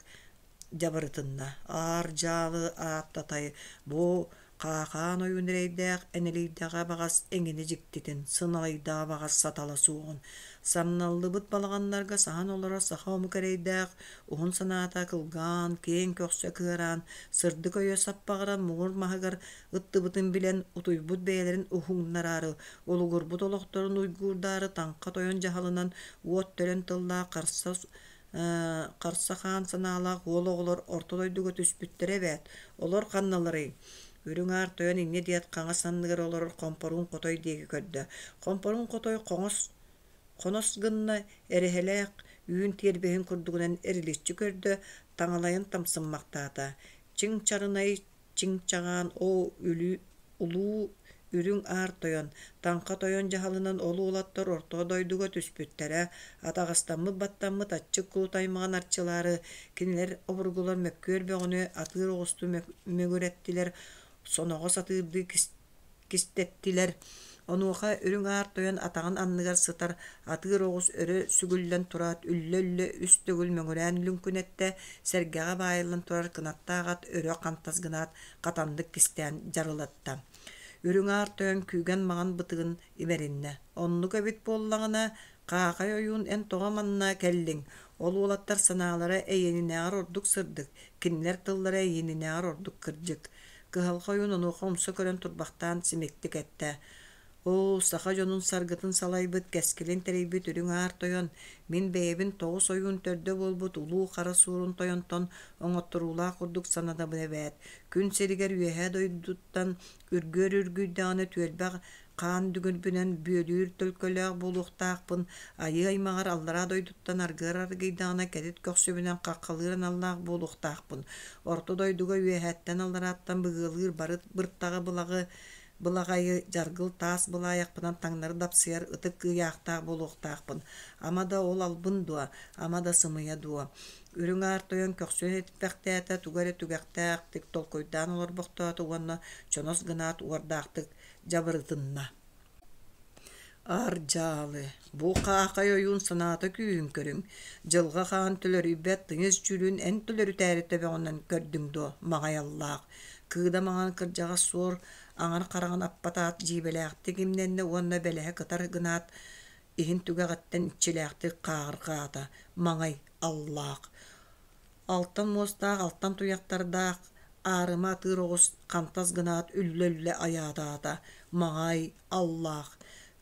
дьабарытынна. Аар дьаалы ааттатай, бу Хаахаан ойуун эрэйдээх энэлийдэҕэ баҕас эҥини дьиктитин, сыналыйдаҕа баҕас сатала суоҕун, самналлыбыт балаҕаннарга саһан олорор саха омук эрэйдээх уһун санаата кылгаан, киэҥ көхсө кыараан, сырдык өйө саппаҕыран муҥур маһыгар ыттыбытын билэн, утуйбут бэйэлэрин уһугуннараары, улугурбут олохторун уйгуурдаары таҥха тойон дьаһалынан уот төлөн тыллаах харса харса хаан санаалаах уол оҕолор орто дойдуга түспүттэрэ эбээт, олор ханналарый? Үрүҥ Аар тойон инньэ диэт хаҥас анныгар олорор Хомпоруун Хотой диэки көрдө. Хомпоруун Хотой хоҥос хонос гынна, эрэһэлээх үүн тиэрбэһин курдугунан эриличчи көрдө, таҥалайын тамсыммахтаата. Чиҥ-чарынай Чиҥ-чаҕаан оо үлүү улуу Үрүҥ Аар Тойон, Таҥха Тойон дьаһалынан ол уолаттар орто дойдуга түспүттэрэ, атаҕастаммыт-баттаммыт аччык кулут аймаҕын арчылаары, кинилэр обургулар мөккүөр бөҕөнү атыыр оҕустуу мөҥүрэттилэр, соноҕос атыырдыы кистэттилэр. Онуоха Үрүҥ Аар Тойон атаҕын анныгар сытар атыыр оҕус өрө сүгүллэн тураат үллэ-үллэ үс төгүл мөҥүрээн лүҥкүнэттэ, сэргэҕэ баайыллан турар кынаттаах ат өрө хантас гынаат хатаннык кистээн дьарылатта. Үрүҥ Аар Тойон күүгэн маҥан бытыгын имэриннэ. Оннук эбит буоллаҕына, Хаахай ойуун эн тоҕо манна кэллиҥ? Ол уолаттар санаалара эйиэнинээҕэр ордук сырдык, кинилэр тыллара эйиэнинээҕэр ордук кырдьык. Кыһалҕа ойуун онуоха умса көрөн турбахтаан симиктик эттэ: «Оо, саха дьонун саргытын салайбыт, кэскилин тэрийбит Үрүҥ Аар Тойон, мин бэйэбин тоҕус ойуун төрдө буолбут Улуу Хара Суорун Тойонтон оҥотторуулаах курдук сананабын эбээт. Күн сиригэр үөһээ дойдуттан үргүөр үргүйдэҕинэ түөлбэх хаан дүҥүрбүнэн бүөлүүр төлкөлөөх буолуохтаахпын, айыы аймаҕар аллараа дойдуттан аргыар аргыйдаҕына кэтит көхсүбүнэн хаххалыыр аналлаах буолуохтаахпын, орто дойдуга үөһээттэн алларааттан быгыалыыр бары быртаҕы былаҕы былаҕайы дьаргыл таас былаайахпынан таҥнары дапсыйар ытык кыйаахтаах буолуохтаахпын, ама да ол албын дуо, ама да сымыйа дуо? Үрүҥ Аар Тойон көхсүн этиппэхтээтэ, тугу эрэ түгэхтээхтик толкуйдаан олорбохтоото уонна чонос гынаат уордаахтык дьабырытынна. Аар дьаалы, бу хаахай ойуун санаата күүһүн көрүҥ, дьылҕа хаан төлөрүйбэт тыйыс дьүлүн эн төлөрүтээри төбөҕүнэн көрдүҥ дуо, маҕайаллаах Кыыда маҥан кырдьаҕас суор аҥар хараҕын аппатаат дьиибэлээхтик имнэннэ уонна бэлэһэ кытар гынаат иһин түгэҕиттэн иччилээхтик хааҕырҕаата, маҥай аллаах Алтан муостаах, алтан туйахтардаах аарыма атыыр оҕус хантас гынаат үллэ-үллэ айаатаата, маҥай, аллаах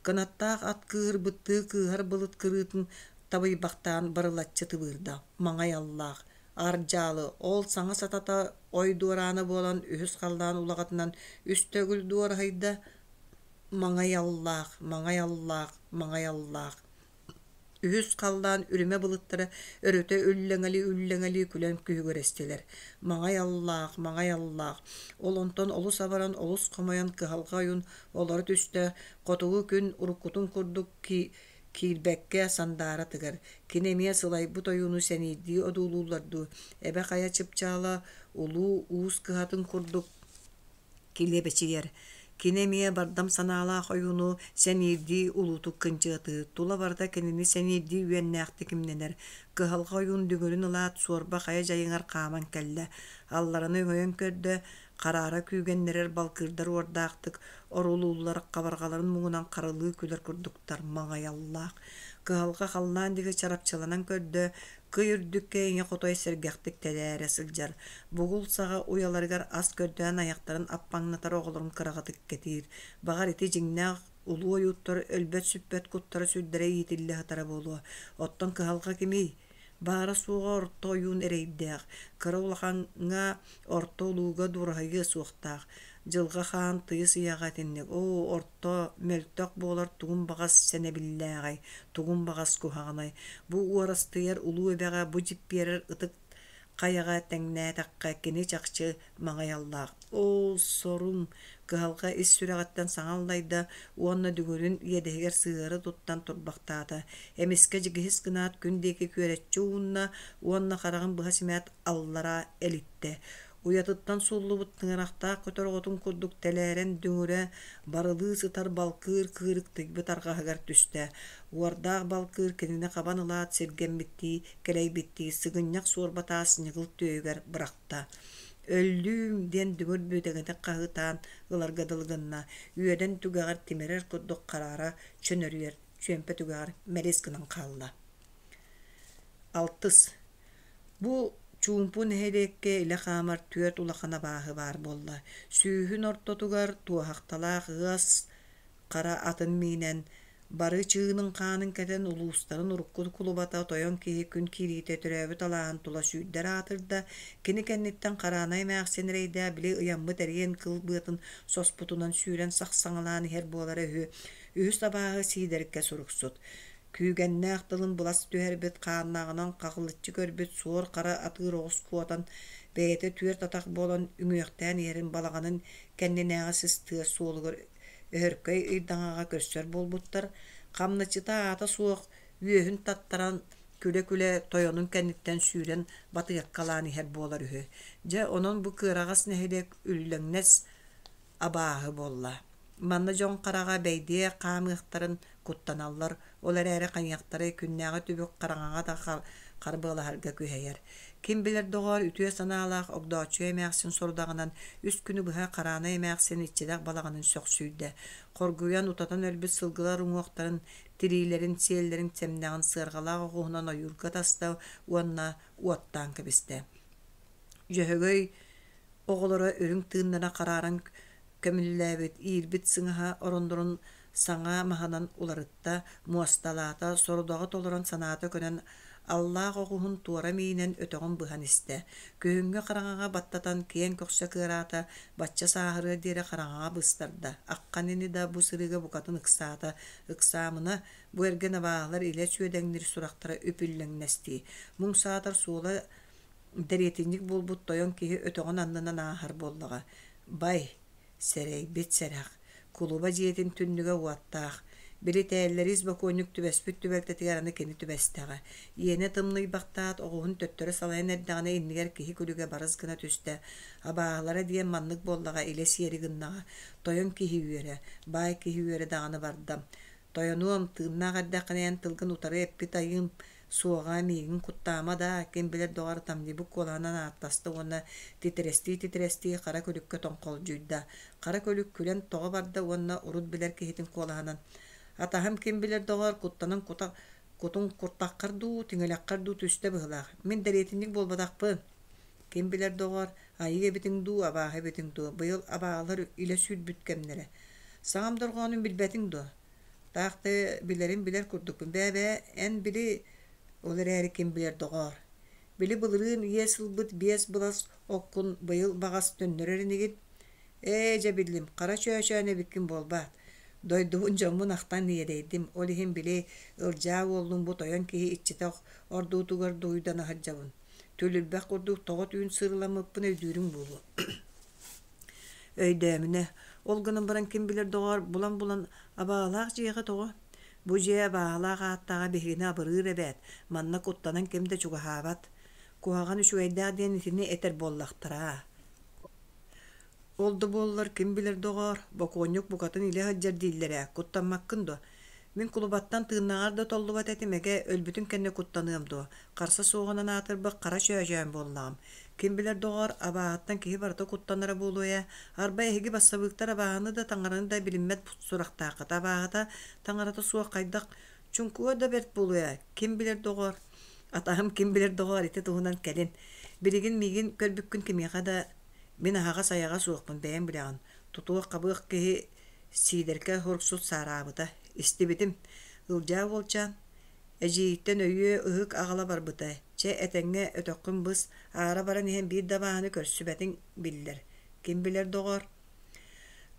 Кынаттаах ат кыыһырбыттыы кыыһар былыт кырыытын табыйбахтаан барылаччы тыбыырда, маҥай аллаах Ардьаалы ол саҥа сатата ой дуораана буолан үһүс халлаан улаҕатынан үс төгүл дуораһыйда, маҥай аллаах, маҥай аллаах, маҥай аллаах. Үһүс халлаан үрүмэ былыттара өрүтэ үллэҥэлии-үллэҥэлии күлэн күһүгүрэстилэр. Маҥай аллаах, маҥай аллаах. Ол онтон олус абаран, олус хомойон кыһалҕа ойун олоро түстэ, хотугу күн уруккутун курдук киирбэккэ сандаара тыгар. Кини эмиэ сылайбыт ойууну сэниирдии одуулууллар дуу, эбэ хайа чыпчаала улуу уус кыһатын курдук килэбэчийэр. Кини эмиэ бардам санаалаах ойууну сэниирдии улуутук кынчыатыыр, тула барыта кинини сэниирдии үөннээхтик имнэнэр. Кыһалҕа ойуун дүҥүрүн ылаат, суорба хайа дьайыҥар хааман кэллэ. Аллараны өҥөйөн көрдө, хараара күүгэннэрэр балкыырдар уордаахтык орулууллар, хабарҕаларын муҥунан харылыы күлэр курдуктар маҥайаллаах. Кыһалҕа халлаан диэки чарапчыланан көрдө, Кый үрдүккэ ийэ хотой сэргэхтик тэлээрэ сылдьар, бугул саҕа уйаларыгар ас көрдөөн айахтарын аппаҥнатар оҕолорун кыраҕытык кэтиир. Баҕар ити дьиҥнээх улуу ойууттар өлбөт-сүппэт куттара-сүрдэрэ иитиллэ сытара буолуо. Оттон кыһалҕа кимий? Баара-суоҕа орто ойуун эрэйдээх, кыра улахаҥҥа орто улууга дуораһыйыа суохтаах. Дьылҕа хаан тыйыс ыйааҕа итинник: «Оо, орто, мөлтөх буолар тугум баҕас сэнэбиллээҕэй, тугум баҕас куһаҕанай, бу уорастыйар улуу эбэҕэ бу дьиппиэрэр ытык хайаҕа тэҥнээтэххэ кини чахчы маҥайаллаах. Оо, сорум!» Кыһалҕа ис сүрэҕиттэн саҥа аллайда уонна дүҥүрүн иэдэһигэр сыһыары туттан турбахтаата. Эмискэ дьигиһис гынаат күн диэки күөрэччи уунна уонна хараҕын быһа симээт аллара элиттэ. Уйатыттан сууллубут тыҥырахтаах көтөр оҕотун курдук тэлээрэн дүҥүрэ барылыы сытар балкыыр кыырыктыйбыт арҕаһыгар түстэ. Уордаах балкыыр кинини хабан ылаат сиргэммиттии, кэлэйбиттии сыгынньах суорба таас ньыгыл түөһүгэр бырахта. «Өллүүм!» диэн дүҥүр бүдэгэтик хаһыытаан ыларга дылы гынна, үөдэн түгэҕэр тимирэр курдук хараара чөнөрүйэр чүөмпэ түгэҕэр мэлис гынан хаалла. Алтыс Бу чуумпу нэһилиэккэ илэ хаамар түөрт улахан абааһы баар буолла. Сүүһүн ортотугар туоһахталаах ыас хара атын миинэн, бары чыынын-хаанын кэтэн улуустарын урукку кулубата тойон киһи күн киириитэ төрөөбүт алааһын тула сүүрдэр аатырда. Кини кэнниттэн Хараанай эмээхсин эрэйдээх били ыйаммыт эриэн кыл быатын соспутунан сүүрэн сахсаҥалаан иһэр буолара үһү. Үһүс абааһы Сиидэркэ суруксут. Күүгэннээх тылын былас түһэрбит, хааннааҕынан хаҕылыччы көрбүт суор хара атыыр оҕус куотан, бэйэтэ түөрт атах буолан үҥүөхтээн иһэрин балаҕанын кэннинээҕи сис тыа суолугар өһөркөй ыйдаҥаҕа көрсөр буолбуттар. Хамначчыта аата суох үөһүн таттаран күлэ-күлэ тойонун кэнниттэн сүүрэн батыаккалаан иһэр буолар үһү. Дьэ, онон бу кыараҕас нэһилиэк үллэҥнэс абааһы буолла. Манна дьон хараҕа бэйдиэ хаамыахтарын куттаналлар, ол эрээри хайыахтарай күннээҕи түбүк хараҥаҕа да харбыалаһарга күһэйэр. Ким билэр доҕоор, үтүө санаалаах Огдооччуйа эмээхсин сорудаҕынан үс күнү быһа Хараанай эмээхсин иччилэх балаҕанын сөхсүйдэ. Хоргуйан утатан өлбүт сылгылар уҥуохтарын, тириилэрин, сиэллэрин сэмнэҕин сыарҕалаах оҕуһунан ойуурга таста уонна уоттаан кэбистэ. Дьөһөгөй оҕолоро үрүҥ тыыннара харааран көмүллээбит, иирбит сыҥаһа ороннорун саҥа маһынан уларытта, муосталаата, сорудаҕы толорон санаата көнөн аллаах оҕуһун туора миинэн өтөҕүн быһан истэ. Күһүҥҥү хараҥаҕа баттатан киэҥ көхсө кыараата, бачча сааһырыар диэри хараҥаҕа быстарда, аххан ини да бу сырыыга букатын ыксаата, ыксаамына бу эргин абааһылар илэ сүөдэҥниир сурахтара үп-үллэҥнэстии. Муҥ саатар суола Дэриэтинньик буолбут тойон киһи өтөҕүн аннынан ааһар буоллаҕа. Бай, сэрэйбит сэрэх, кулуба дьиэтин түннүгэ уоттаах, били тээллэриис бокуонньук түбэспит түбэлтэтигэр аны кини түбэстэҕэ. Иэнэ тымныйбахтаат, оҕуһун төттөрү салайан эрдэҕинэ иннигэр киһи күлүгэ барыс гына түстэ. Абааһылара диэн маннык буоллаҕа илэ сиэри гыннаҕа. Тойон киһи үөрэ, баай киһи үөрэ даҕаны барда. Тойонуом, тыыннаах эрдэххинэ эн тылгын утары эппит айыым суоҕа, миигин куттаама даа, ким билэр доҕор тамньыбыт куолаһынан ааттаста уонна титирэстии-титирэстии хара күлүккэ тоҥхолдьуйда. Хара күлүк күлэн тоҕо барда уонна урут билэр киһитин куолаһынан «Атаһым ким билэр доҕор, куттанан кута кутуҥ куртаххар дуу, тиҥилэххэр дуу түстэ быһыылаах. Мин дэриэтинньик буолбатахпын. Ким билэр доҕор, айыы эбитиҥ дуу, абааһы эбитиҥ дуу, быйыл абааһылар илэ сүүрбүт кэмнэрэ. Саҥам дорҕоонун билбэтиҥ дуо? Таах да билэрин билэр курдукпун. Бээ-бээ, эн били ол эрээри ким билэр доҕоор. Били былырыын иэс ылбыт биэс былас оккун быйыл баҕас төннөрөр инигин? Ээ, дьэ биллим, хара чөөчөөн эбиккин буолбаат. Дойдубун дьоммун ахтан иэдэйдим, ол иһин били Ылдьаа уоллуун бу тойон киһи иччитэх ордуутугар дугуйдана сылдьабын. Түлүрбэх курдук тоҕо түүн сырыламмыппын өйдүүрүҥ буолуо. Өйдөөмүнэ, ол гынан баран ким билэр доҕоор, булан-булан абаалаах дьиэҕэ тоҕо? Бу дьиэ абааһылаах ааттааҕа биһигини абырыыр эбээт, манна куттанан ким да чугаһаабат. Куһаҕан үчүгэйдээх диэн итини этэр буоллахтара. Ол да буоллар ким билэр доҕоор, бокуонньук букатын илэ сылдьар дииллэр ээ, куттаммаккын дуо? Мин кулубаттан тыыннааҕар да толлубат этим эгэ, өлбүтүм кэннэ куттаныам дуо, харса суоҕунан аатырбыт хара чөөчөөн буоллаҕым. Ким билэр доҕоор, абааһыттан киһи барыта куттанара буолуо ээ, арба эһиги бассабыыктар абааһыны да таҥараны да билиммэт сурахтааххыт, абааһыта таҥарата суох хайдах чуҥкуга да бэрт буолуо ээ, ким билэр доҕоор, атаһым ким билэр доҕоор ити туһунан кэлин. Билигин миигин көрбүккүн кимиэхэ да мин аһаҕас айаҕа суохпун бэйэҥ билэҕин, тутуох-хабыах киһи Сиидэркэ һуруксут саараабыта, истибитим, Ылдьаа уолчаан эдьиийиттэн өйүө ыһык аҕала барбыта, чэ этэҥҥэ өтөххүн быс, аара баран иһэн биир да абааһыны көрсүбэтиҥ биллэр, ким билэр доҕоор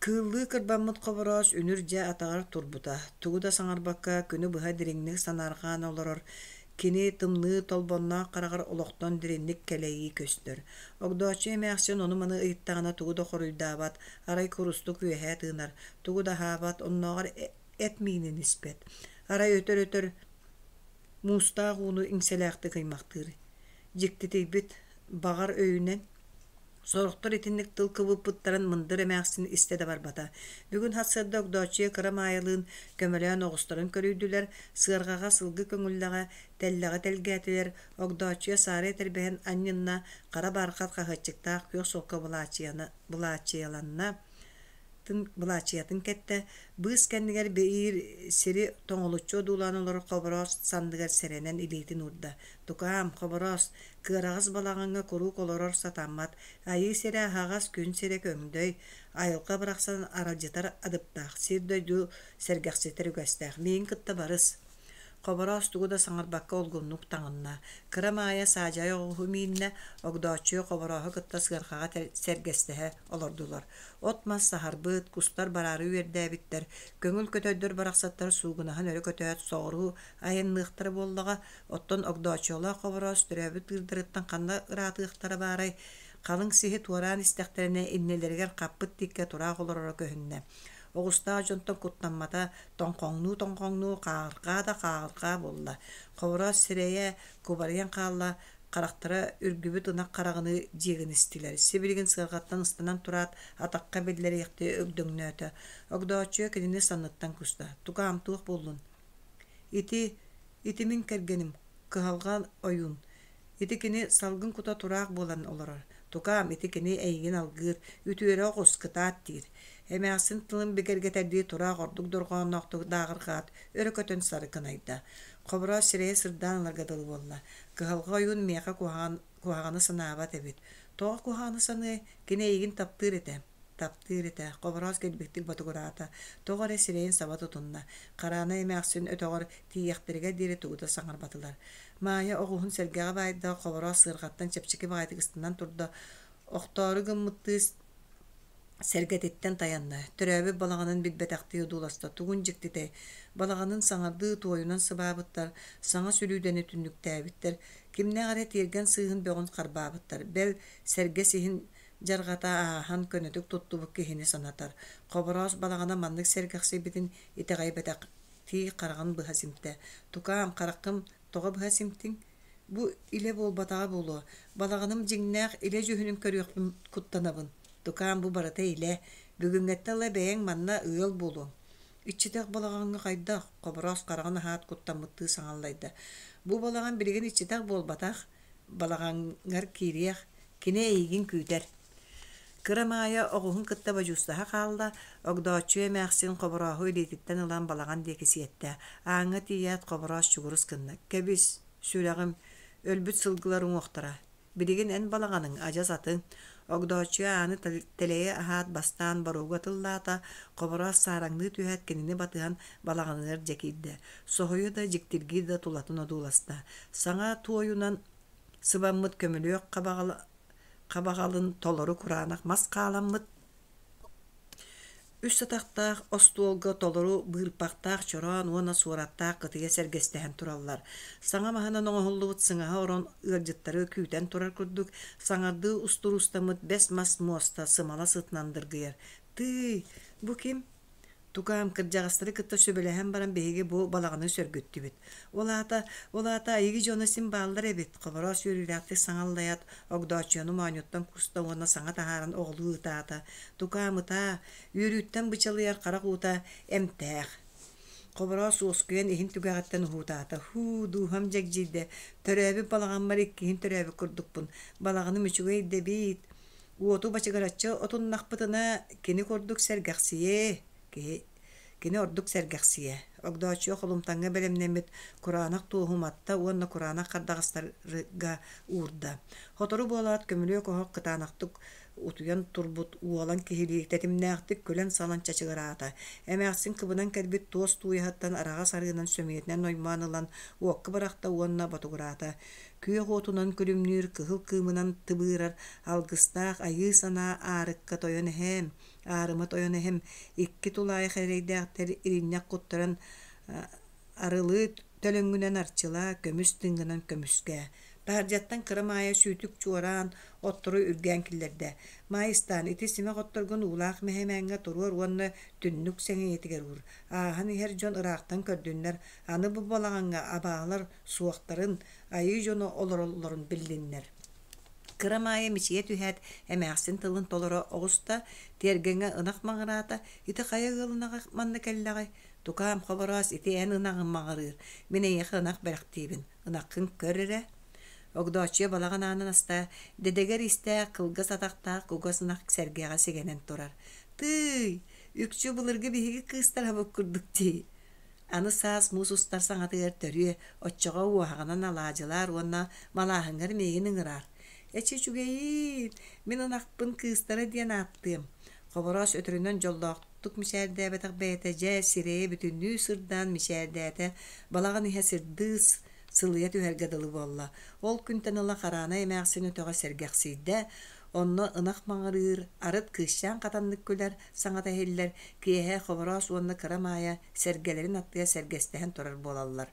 Кыыллыы кырбаммыт Хобороос үнүр дьэ атаҕар турбута, тугу да саҥарбакка күнү быһа дириҥник санаарҕаан олорор кини тымныы толбонноох хараҕар олохтон дириҥник кэлэйии көстөр. Огдооччу эмээхсин ону-маны ыйыттаҕына тугу да хоруйдаабат, арай курустук үөһээ тыынар, тугу да аһаабат, оннооҕор эт миинин испэт. Арай өтөр-өтөр муустаах ууну иҥсэлээхтик ыймахтыыр. Дьиктитийбит, баҕар өйүнэн Сорохтор итинник тыл кыбыппыттарын мындыр эмээхсин истэ да барбата. Бүгүн сарсыарда Огдооччуйа кыра Маайалыын көмөлөөн оҕустарын көрүйдүлэр, сыарҕаҕа сылгы көҥүллэҕэ, тэллэҕи тэлгээтилэр, Огдооччуйа саары этэрбэһин анньынна, хара баархат хаһыаччыктаах күөх солко былаачыйаланна, былаачыйатын кэттэ, быыс кэннигэр биир сири тоҥолуччу одуулаан олорор Хобороос санныгар сэрэнэн илиитин уурда. «Тукаам, Хобороос, кыараҕас балаҕаҥҥа куруук олорор сатаммат, айыы сирэ аһаҕас, күн сирэ көҥдөй, айылҕа барахсан аралдьытар адыптаах, сир-дойду сэргэхситэр үгэстээх, миигин кытта барыс» Хобороос тугу да саҥарбакка улгумнук таҥынна, Кыра Маайа саадьайа оҕуһу мииннэ, Огдооччуйа Хоборооһу кытта сыарҕаҕа сэргэстэһэ олордулар. От-мас саһарбыт, кустар бараары үөрдээбиттэр, көҥүл көтөрдөр барахсаттар суугунаһан өрө көтөөт соҕуруу айанныахтара буоллаҕа, оттон Огдооччуйалаах Хобороос төрөөбүт ыырдарыттан ханна ыраатыахтара баарай, халыҥ сиһи туораан истэхтэринэ иннилэригэр хаппыт тииккэ тураах олороро көһүннэ. Оҕустаах дьонтон куттаммата, тоҥхоҥнуу-тоҥхоҥнуу хааҕырҕаа да хааҕырҕаа буолла. Хобороос сирэйэ кубарыйан хаалла, харахтара үргүбүт ынах хараҕыныы дьиэгинистилэр. Сибилигин сыарҕаттан ыстанан тураат, атахха биллэриэхтии өгдөҥнөөтө. Огдооччуйа кинини санныттан куста: «Тукаам, туох буоллун?» «Ити, ити мин кэргэним, кыһалҕа ойуун. Ити кини салгын кута тураах буолан олорор. Тукаам, ити кини эйигин алгыыр, үтүөрэ оҕус, кытаат диир. Эмээхсин тылын бигэргэтэрдии тураах ордук дорҕоонноохтук дааҕырҕаат, өрө көтөн сарыкынайда. Хобороос сирэйэ сырдаан ыларга дылы буолла. Кыһалҕа ойуун миэхэ куһаҕан, куһаҕаны санаабат эбит. Тоҕо куһаҕаны саныай, кини эйигин таптыыр этэ. Таптыыр этэ, Хобороос кэлбиттик ботугураата, тоҕо эрэ сирэйин саба тутунна. Хараанай эмээхсин өтөҕөр тиийиэхтэригэр диэри тугу да саҥарбатылар. Маайа оҕуһун сэргэҕэ баайда, Хобороос сыарҕаттан чэпчэки баҕайытык ыстанан турда, охтоору гыммыттыы сэргэтиттэн тайанна, төрөөбүт балаҕанын билбэтэхтии одууласта, тугун дьиктитэй, балаҕанын саҥардыы туойунан сыбаабыттар, саҥа сүлүүдэни түннүктээбиттэр, кимнээх эрэ тиэргэн сыыһын бөҕүн харбаабыттар, бэл, сэргэ сиһин дьарҕата ааһан көнөтүк туттубут киһини санатар. Хобороос балаҕана маннык сэргэхсийбитин итэҕэйбэтэх тии хараҕын быһа симтэ. «Тукаам, хараххын тоҕо быһа симтиҥ? Бу илэ буолбатаҕа буолуо. Балаҕаным дьиҥнээх илэ дьүһүнүн көрүөхпүн куттанабын. Тукаам, бу барыта илэ. Бүгүҥҥэттэн ыла бэйэҥ манна ыал буолуоҥ». Иччитэх балаҕаҥҥа хайдах? Хобороос хараҕын аһаат куттаммыттыы саҥаллайда. «Бу балаҕан билигин иччитэх буолбатах. Балаҕаҥҥар киириэх, кини эйигин күүтэр. Кыра Маайа оҕуһун кытта бодьуустаһа хаалла, Огдооччуйа эмээхсин Хоборооһу илиититтэн ылан балаҕан диэки сиэттэ. Ааҥҥа тиийээт Хобороос чугурус гынна: «Кэбис, сүрэҕим, өлбүт сылгылар уҥуохтара. Билигин эн балаҕаныҥ адьас атын». Огдооччуйа ааны тэлэйэ аһаат бастаан боруогу атыллаата, Хобороос саараҥныы түһээт кинини батыһан балаҕаныгар дьэ киирдэ. Соһуйа да, дьиктиргии да тулатын одууласта. Саҥа туойунан сыбаммыт көмүлүөк хабаҕалын толору кураанах мас хааламмыт. Үс атахтаах остуолга толору быырпахтаах чороон уонна суораттаах кытыйа сэргэстэһэн тураллар. Саҥа маһынан оҥоһуллубут сыҥаһа орон ыалдьыттары күүтэн турар курдук, саҥардыы устуруустаммыт бэс мас муоста сымала сытынан дыргыйар. Тыый, бу ким? Тукаам, кырдьаҕастары кытта сүбэлэһэн баран биһиги бу балаҕаны сөргүттүбүт. Ол аата, ол аата айыгы дьоно син бааллар эбит, Хобороос үөрүүлээхтик саҥа аллайаат, Огдооччуйаны моонньуттан куста уонна саҥа таһааран оҕолуу ытаата. Тукаам, ытаа, үөрүүттэн бычалыйар харах уута эмтээх. Хобороос уоскуйан иһин түгэҕиттэн уһуутаата. Һуу, дууһам дьэгдьийдэ, төрөөбүт балаҕаммар иккиһин төрөөбүт курдукпун. Балаҕаным үчүгэй да эбит. Уоту бачыгыраччы отуннахпытына, кини курдук сэргэхсийиэ, киһи кини ордук сэргэхсийэ. Огдооччуйа холумтаҥҥа бэлэмнэммит кураанах туоһу уматта уонна кураанах хардаҕастарга уурда. Сотору буолаат, көмүлүөк оһох кытаанахтык утуйан турбут уолан киһилии тэтимнээхтик күлэн-салан чачыгыраата. Эмээхсин кыбынан кэлбит туос тууйаһыттан араҕас арыынан сөмүйэтинэн оймоон ылан уокка бырахта уонна ботугураата. Күөх уотунан күлүмнүүр кыһыл кыымынан тыбыырар алгыстаах айыы санаа аарыкка тойон эһээм, аарыма тойон эһэм икки тулаайах эрэйдээхтэр иринньэх куттаран арылы төлөҥҥүнэн арчылаа, көмүс тыыҥҥынан көмүскээ. Таһырдьаттан кыра Маайа сүүтүк чуораан оттору үргээн киллэрдэ. Маайыстаан, ити симэх отторгун уулаах мэһэмээҥҥэ туруор уонна түннүк сэҥийэтигэр уур. Ааһан иһэр дьон ыраахтан көрдүннэр, аны бу балаҕаҥҥа абаалар суохтарын, айыы дьоно олороллорун биллиннэр. Кыра Маайа мичийэ түһээт, эмээхсин тылын толоро оҕуста, тиэргэҥҥэ ынах маҥыраата, ити хайа ыал ынаҕа манна кэллэҕэй? Тукаам, Хобороос, ити эн ынаҕыҥ маҥырыыр, мин эйиэхэ ынах бэлэхтиибин, ынаххын көр эрэ. Огдооччуйа балаҕан аанын аста, дэдэгэр истээх, кылгас атахтаах кугас ынах сэргэҕэ сигэнэн турар. Тыый, үкчү былыргы биһиги кыыстарабыт курдук дии. Аны саас муус устар саҥатыгар төрүө, оччоҕо уоһаҕынан алаадьылаар уонна малааһыҥҥар миигин ыҥыраар. Эчи үчүгэйиин, мин ынахпын кыыстара диэн ааттыам. Хобороос өтөрүнэн дьоллоохтук мичээрдээбэтэх бэйэтэ дьэ сирэйэ бүтүннүү сырдаан мичээрдээтэ, балаҕан иһэ сырдыы сылыйа түһэргэ дылы буолла. Ол күнтэн ыла Хараанай эмээхсин өтөҕө сэргэхсийдэ, онно ынах маҥырыыр, арыт кыысчаан хатаннык күлэр, саҥата иһиллэр, киэһэ Хобороос уонна Кыра Маайа сэргэлэрин аттыгар сэргэстэһэн турар буолаллар.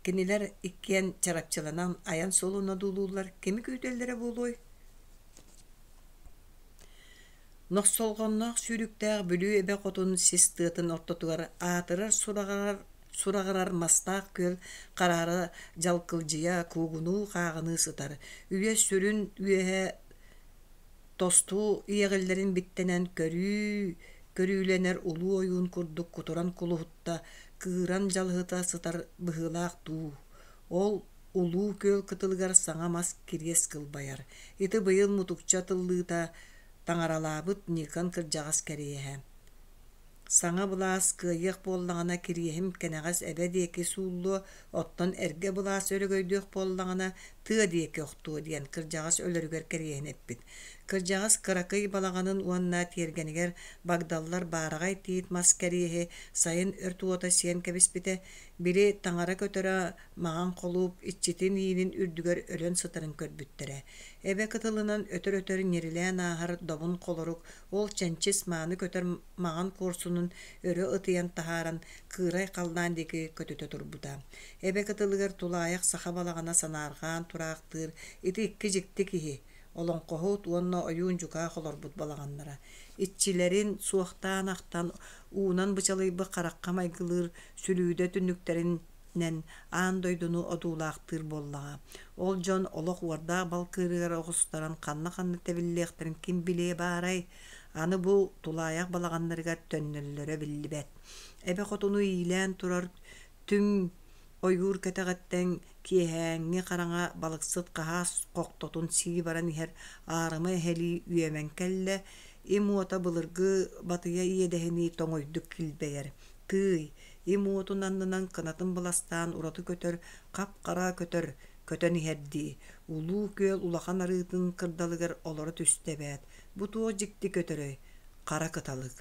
Кинилэр иккиэн чарапчыланан айан суолун одуулууллар, кими күүтэллэрэ буолуой? Нохсолҕонноох сүүрүктээх Бүлүү эбэ хотун сис тыатын ортотугар аатырар сураҕырар, сураҕырар мастаах күөл хараара дьалкылдьыйа, куугунуу-хааҕыныы сытар. Үйэ сүрүн үөһэ тосту иэҕиллэрин биттэнэн көрүү көрүүлэнэр улуу ойуун курдук кутуран кулуһутта, кыыран дьалыһыта сытар быһыылаах дуу. Ол улуу күөл кытылыгар саҥа мас кириэс кылбайар. Ити быйыл мутукча тыллыыта таҥаралаабыт Никон кырдьаҕас кэриэһэ. Саҥа былаас кыайыах буоллаҕына кириэһим кэнэҕэс эбэ диэки сууллуо, оттон эргэ былаас өрөгөйдүөх буоллаҕына тыа диэки охтуо диэн кырдьаҕас өлөрүгэр кэриэһин эппит. Кырдьаҕас кыракый балаҕанын уонна тиэргэнигэр багдаллар баараҕай тиит мас кэриэһи сайын өрт уота сиэн кэбиспитэ, били таҥара көтөрө маҥан холууп иччитин иинин үрдүгэр өлөн сытарын көрбүттэрэ. Эбэ кытылынан өтөр-өтөр ньирилээн ааһар добун холорук ол чэнчис мааны көтөр маҥан куорсунун өрө ытыйан таһааран кыырай халлаан диэки көтүтэ турбута. Эбэ кытылыгар тулаайах саха балаҕана санаарҕаан тураахтыыр ити икки дьикти киһи, олоҥхоһут уонна ойуун дьукаах олорбут балаҕаннара. Иччилэрин суохтаан ахтан уунан бычалыйбыт харахха майгылыыр сүлүүдэ түннүктэрин нэн аан дойдуну одуулаахтыыр буоллаҕа. Ол дьон олох уордаах балкыырыгар оҕустаран ханна-ханна тэбиллиэхтэрин ким билиэ баарай? Аны бу тулаайах балаҕаннарыгар төннөллөрө биллибэт. Эбэ хотуну иилээн турар түҥ ойуур кэтэҕиттэн киэһээҥҥи хараҥа балыксыт хаһаас хохтотун сии баран иһэр аарыма эһэлии үөмэн кэллэ, им уота былыргы батыйа иэдэһинии тоҥуйдук килбэйэр. Тыый, им уотун аннынан кынатын быластаан ураты көтөр, хап-хара көтөр, көтөн иһэрдии, улуу күөл улахан арыытын кырдалыгар олоро түстэ эбээт. Бу туох дьикти көтөрөй? Хара кыталык.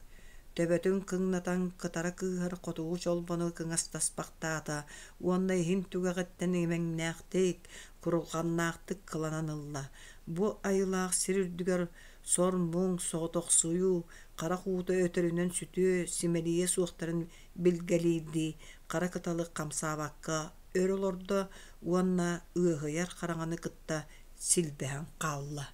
Төбөтүн кыҥнатан кытара кыыһар хотугу чолбону кыҥастаспахтаата уонна иһин түгэҕиттэн имэҥнээхтик, курулҕаннаахтык кыланан ылла. Бу айылаах сир үрдүгэр Сор-муҥ, соҕотохсуйуу, харах уута өтөрүнэн сүтүө, симэлийиэ суохтарын билгэлиирдии хара кыталык хамсаабакка өр олордо уонна ыаһыйар хараҥаны кытта силбэһэн хаалла.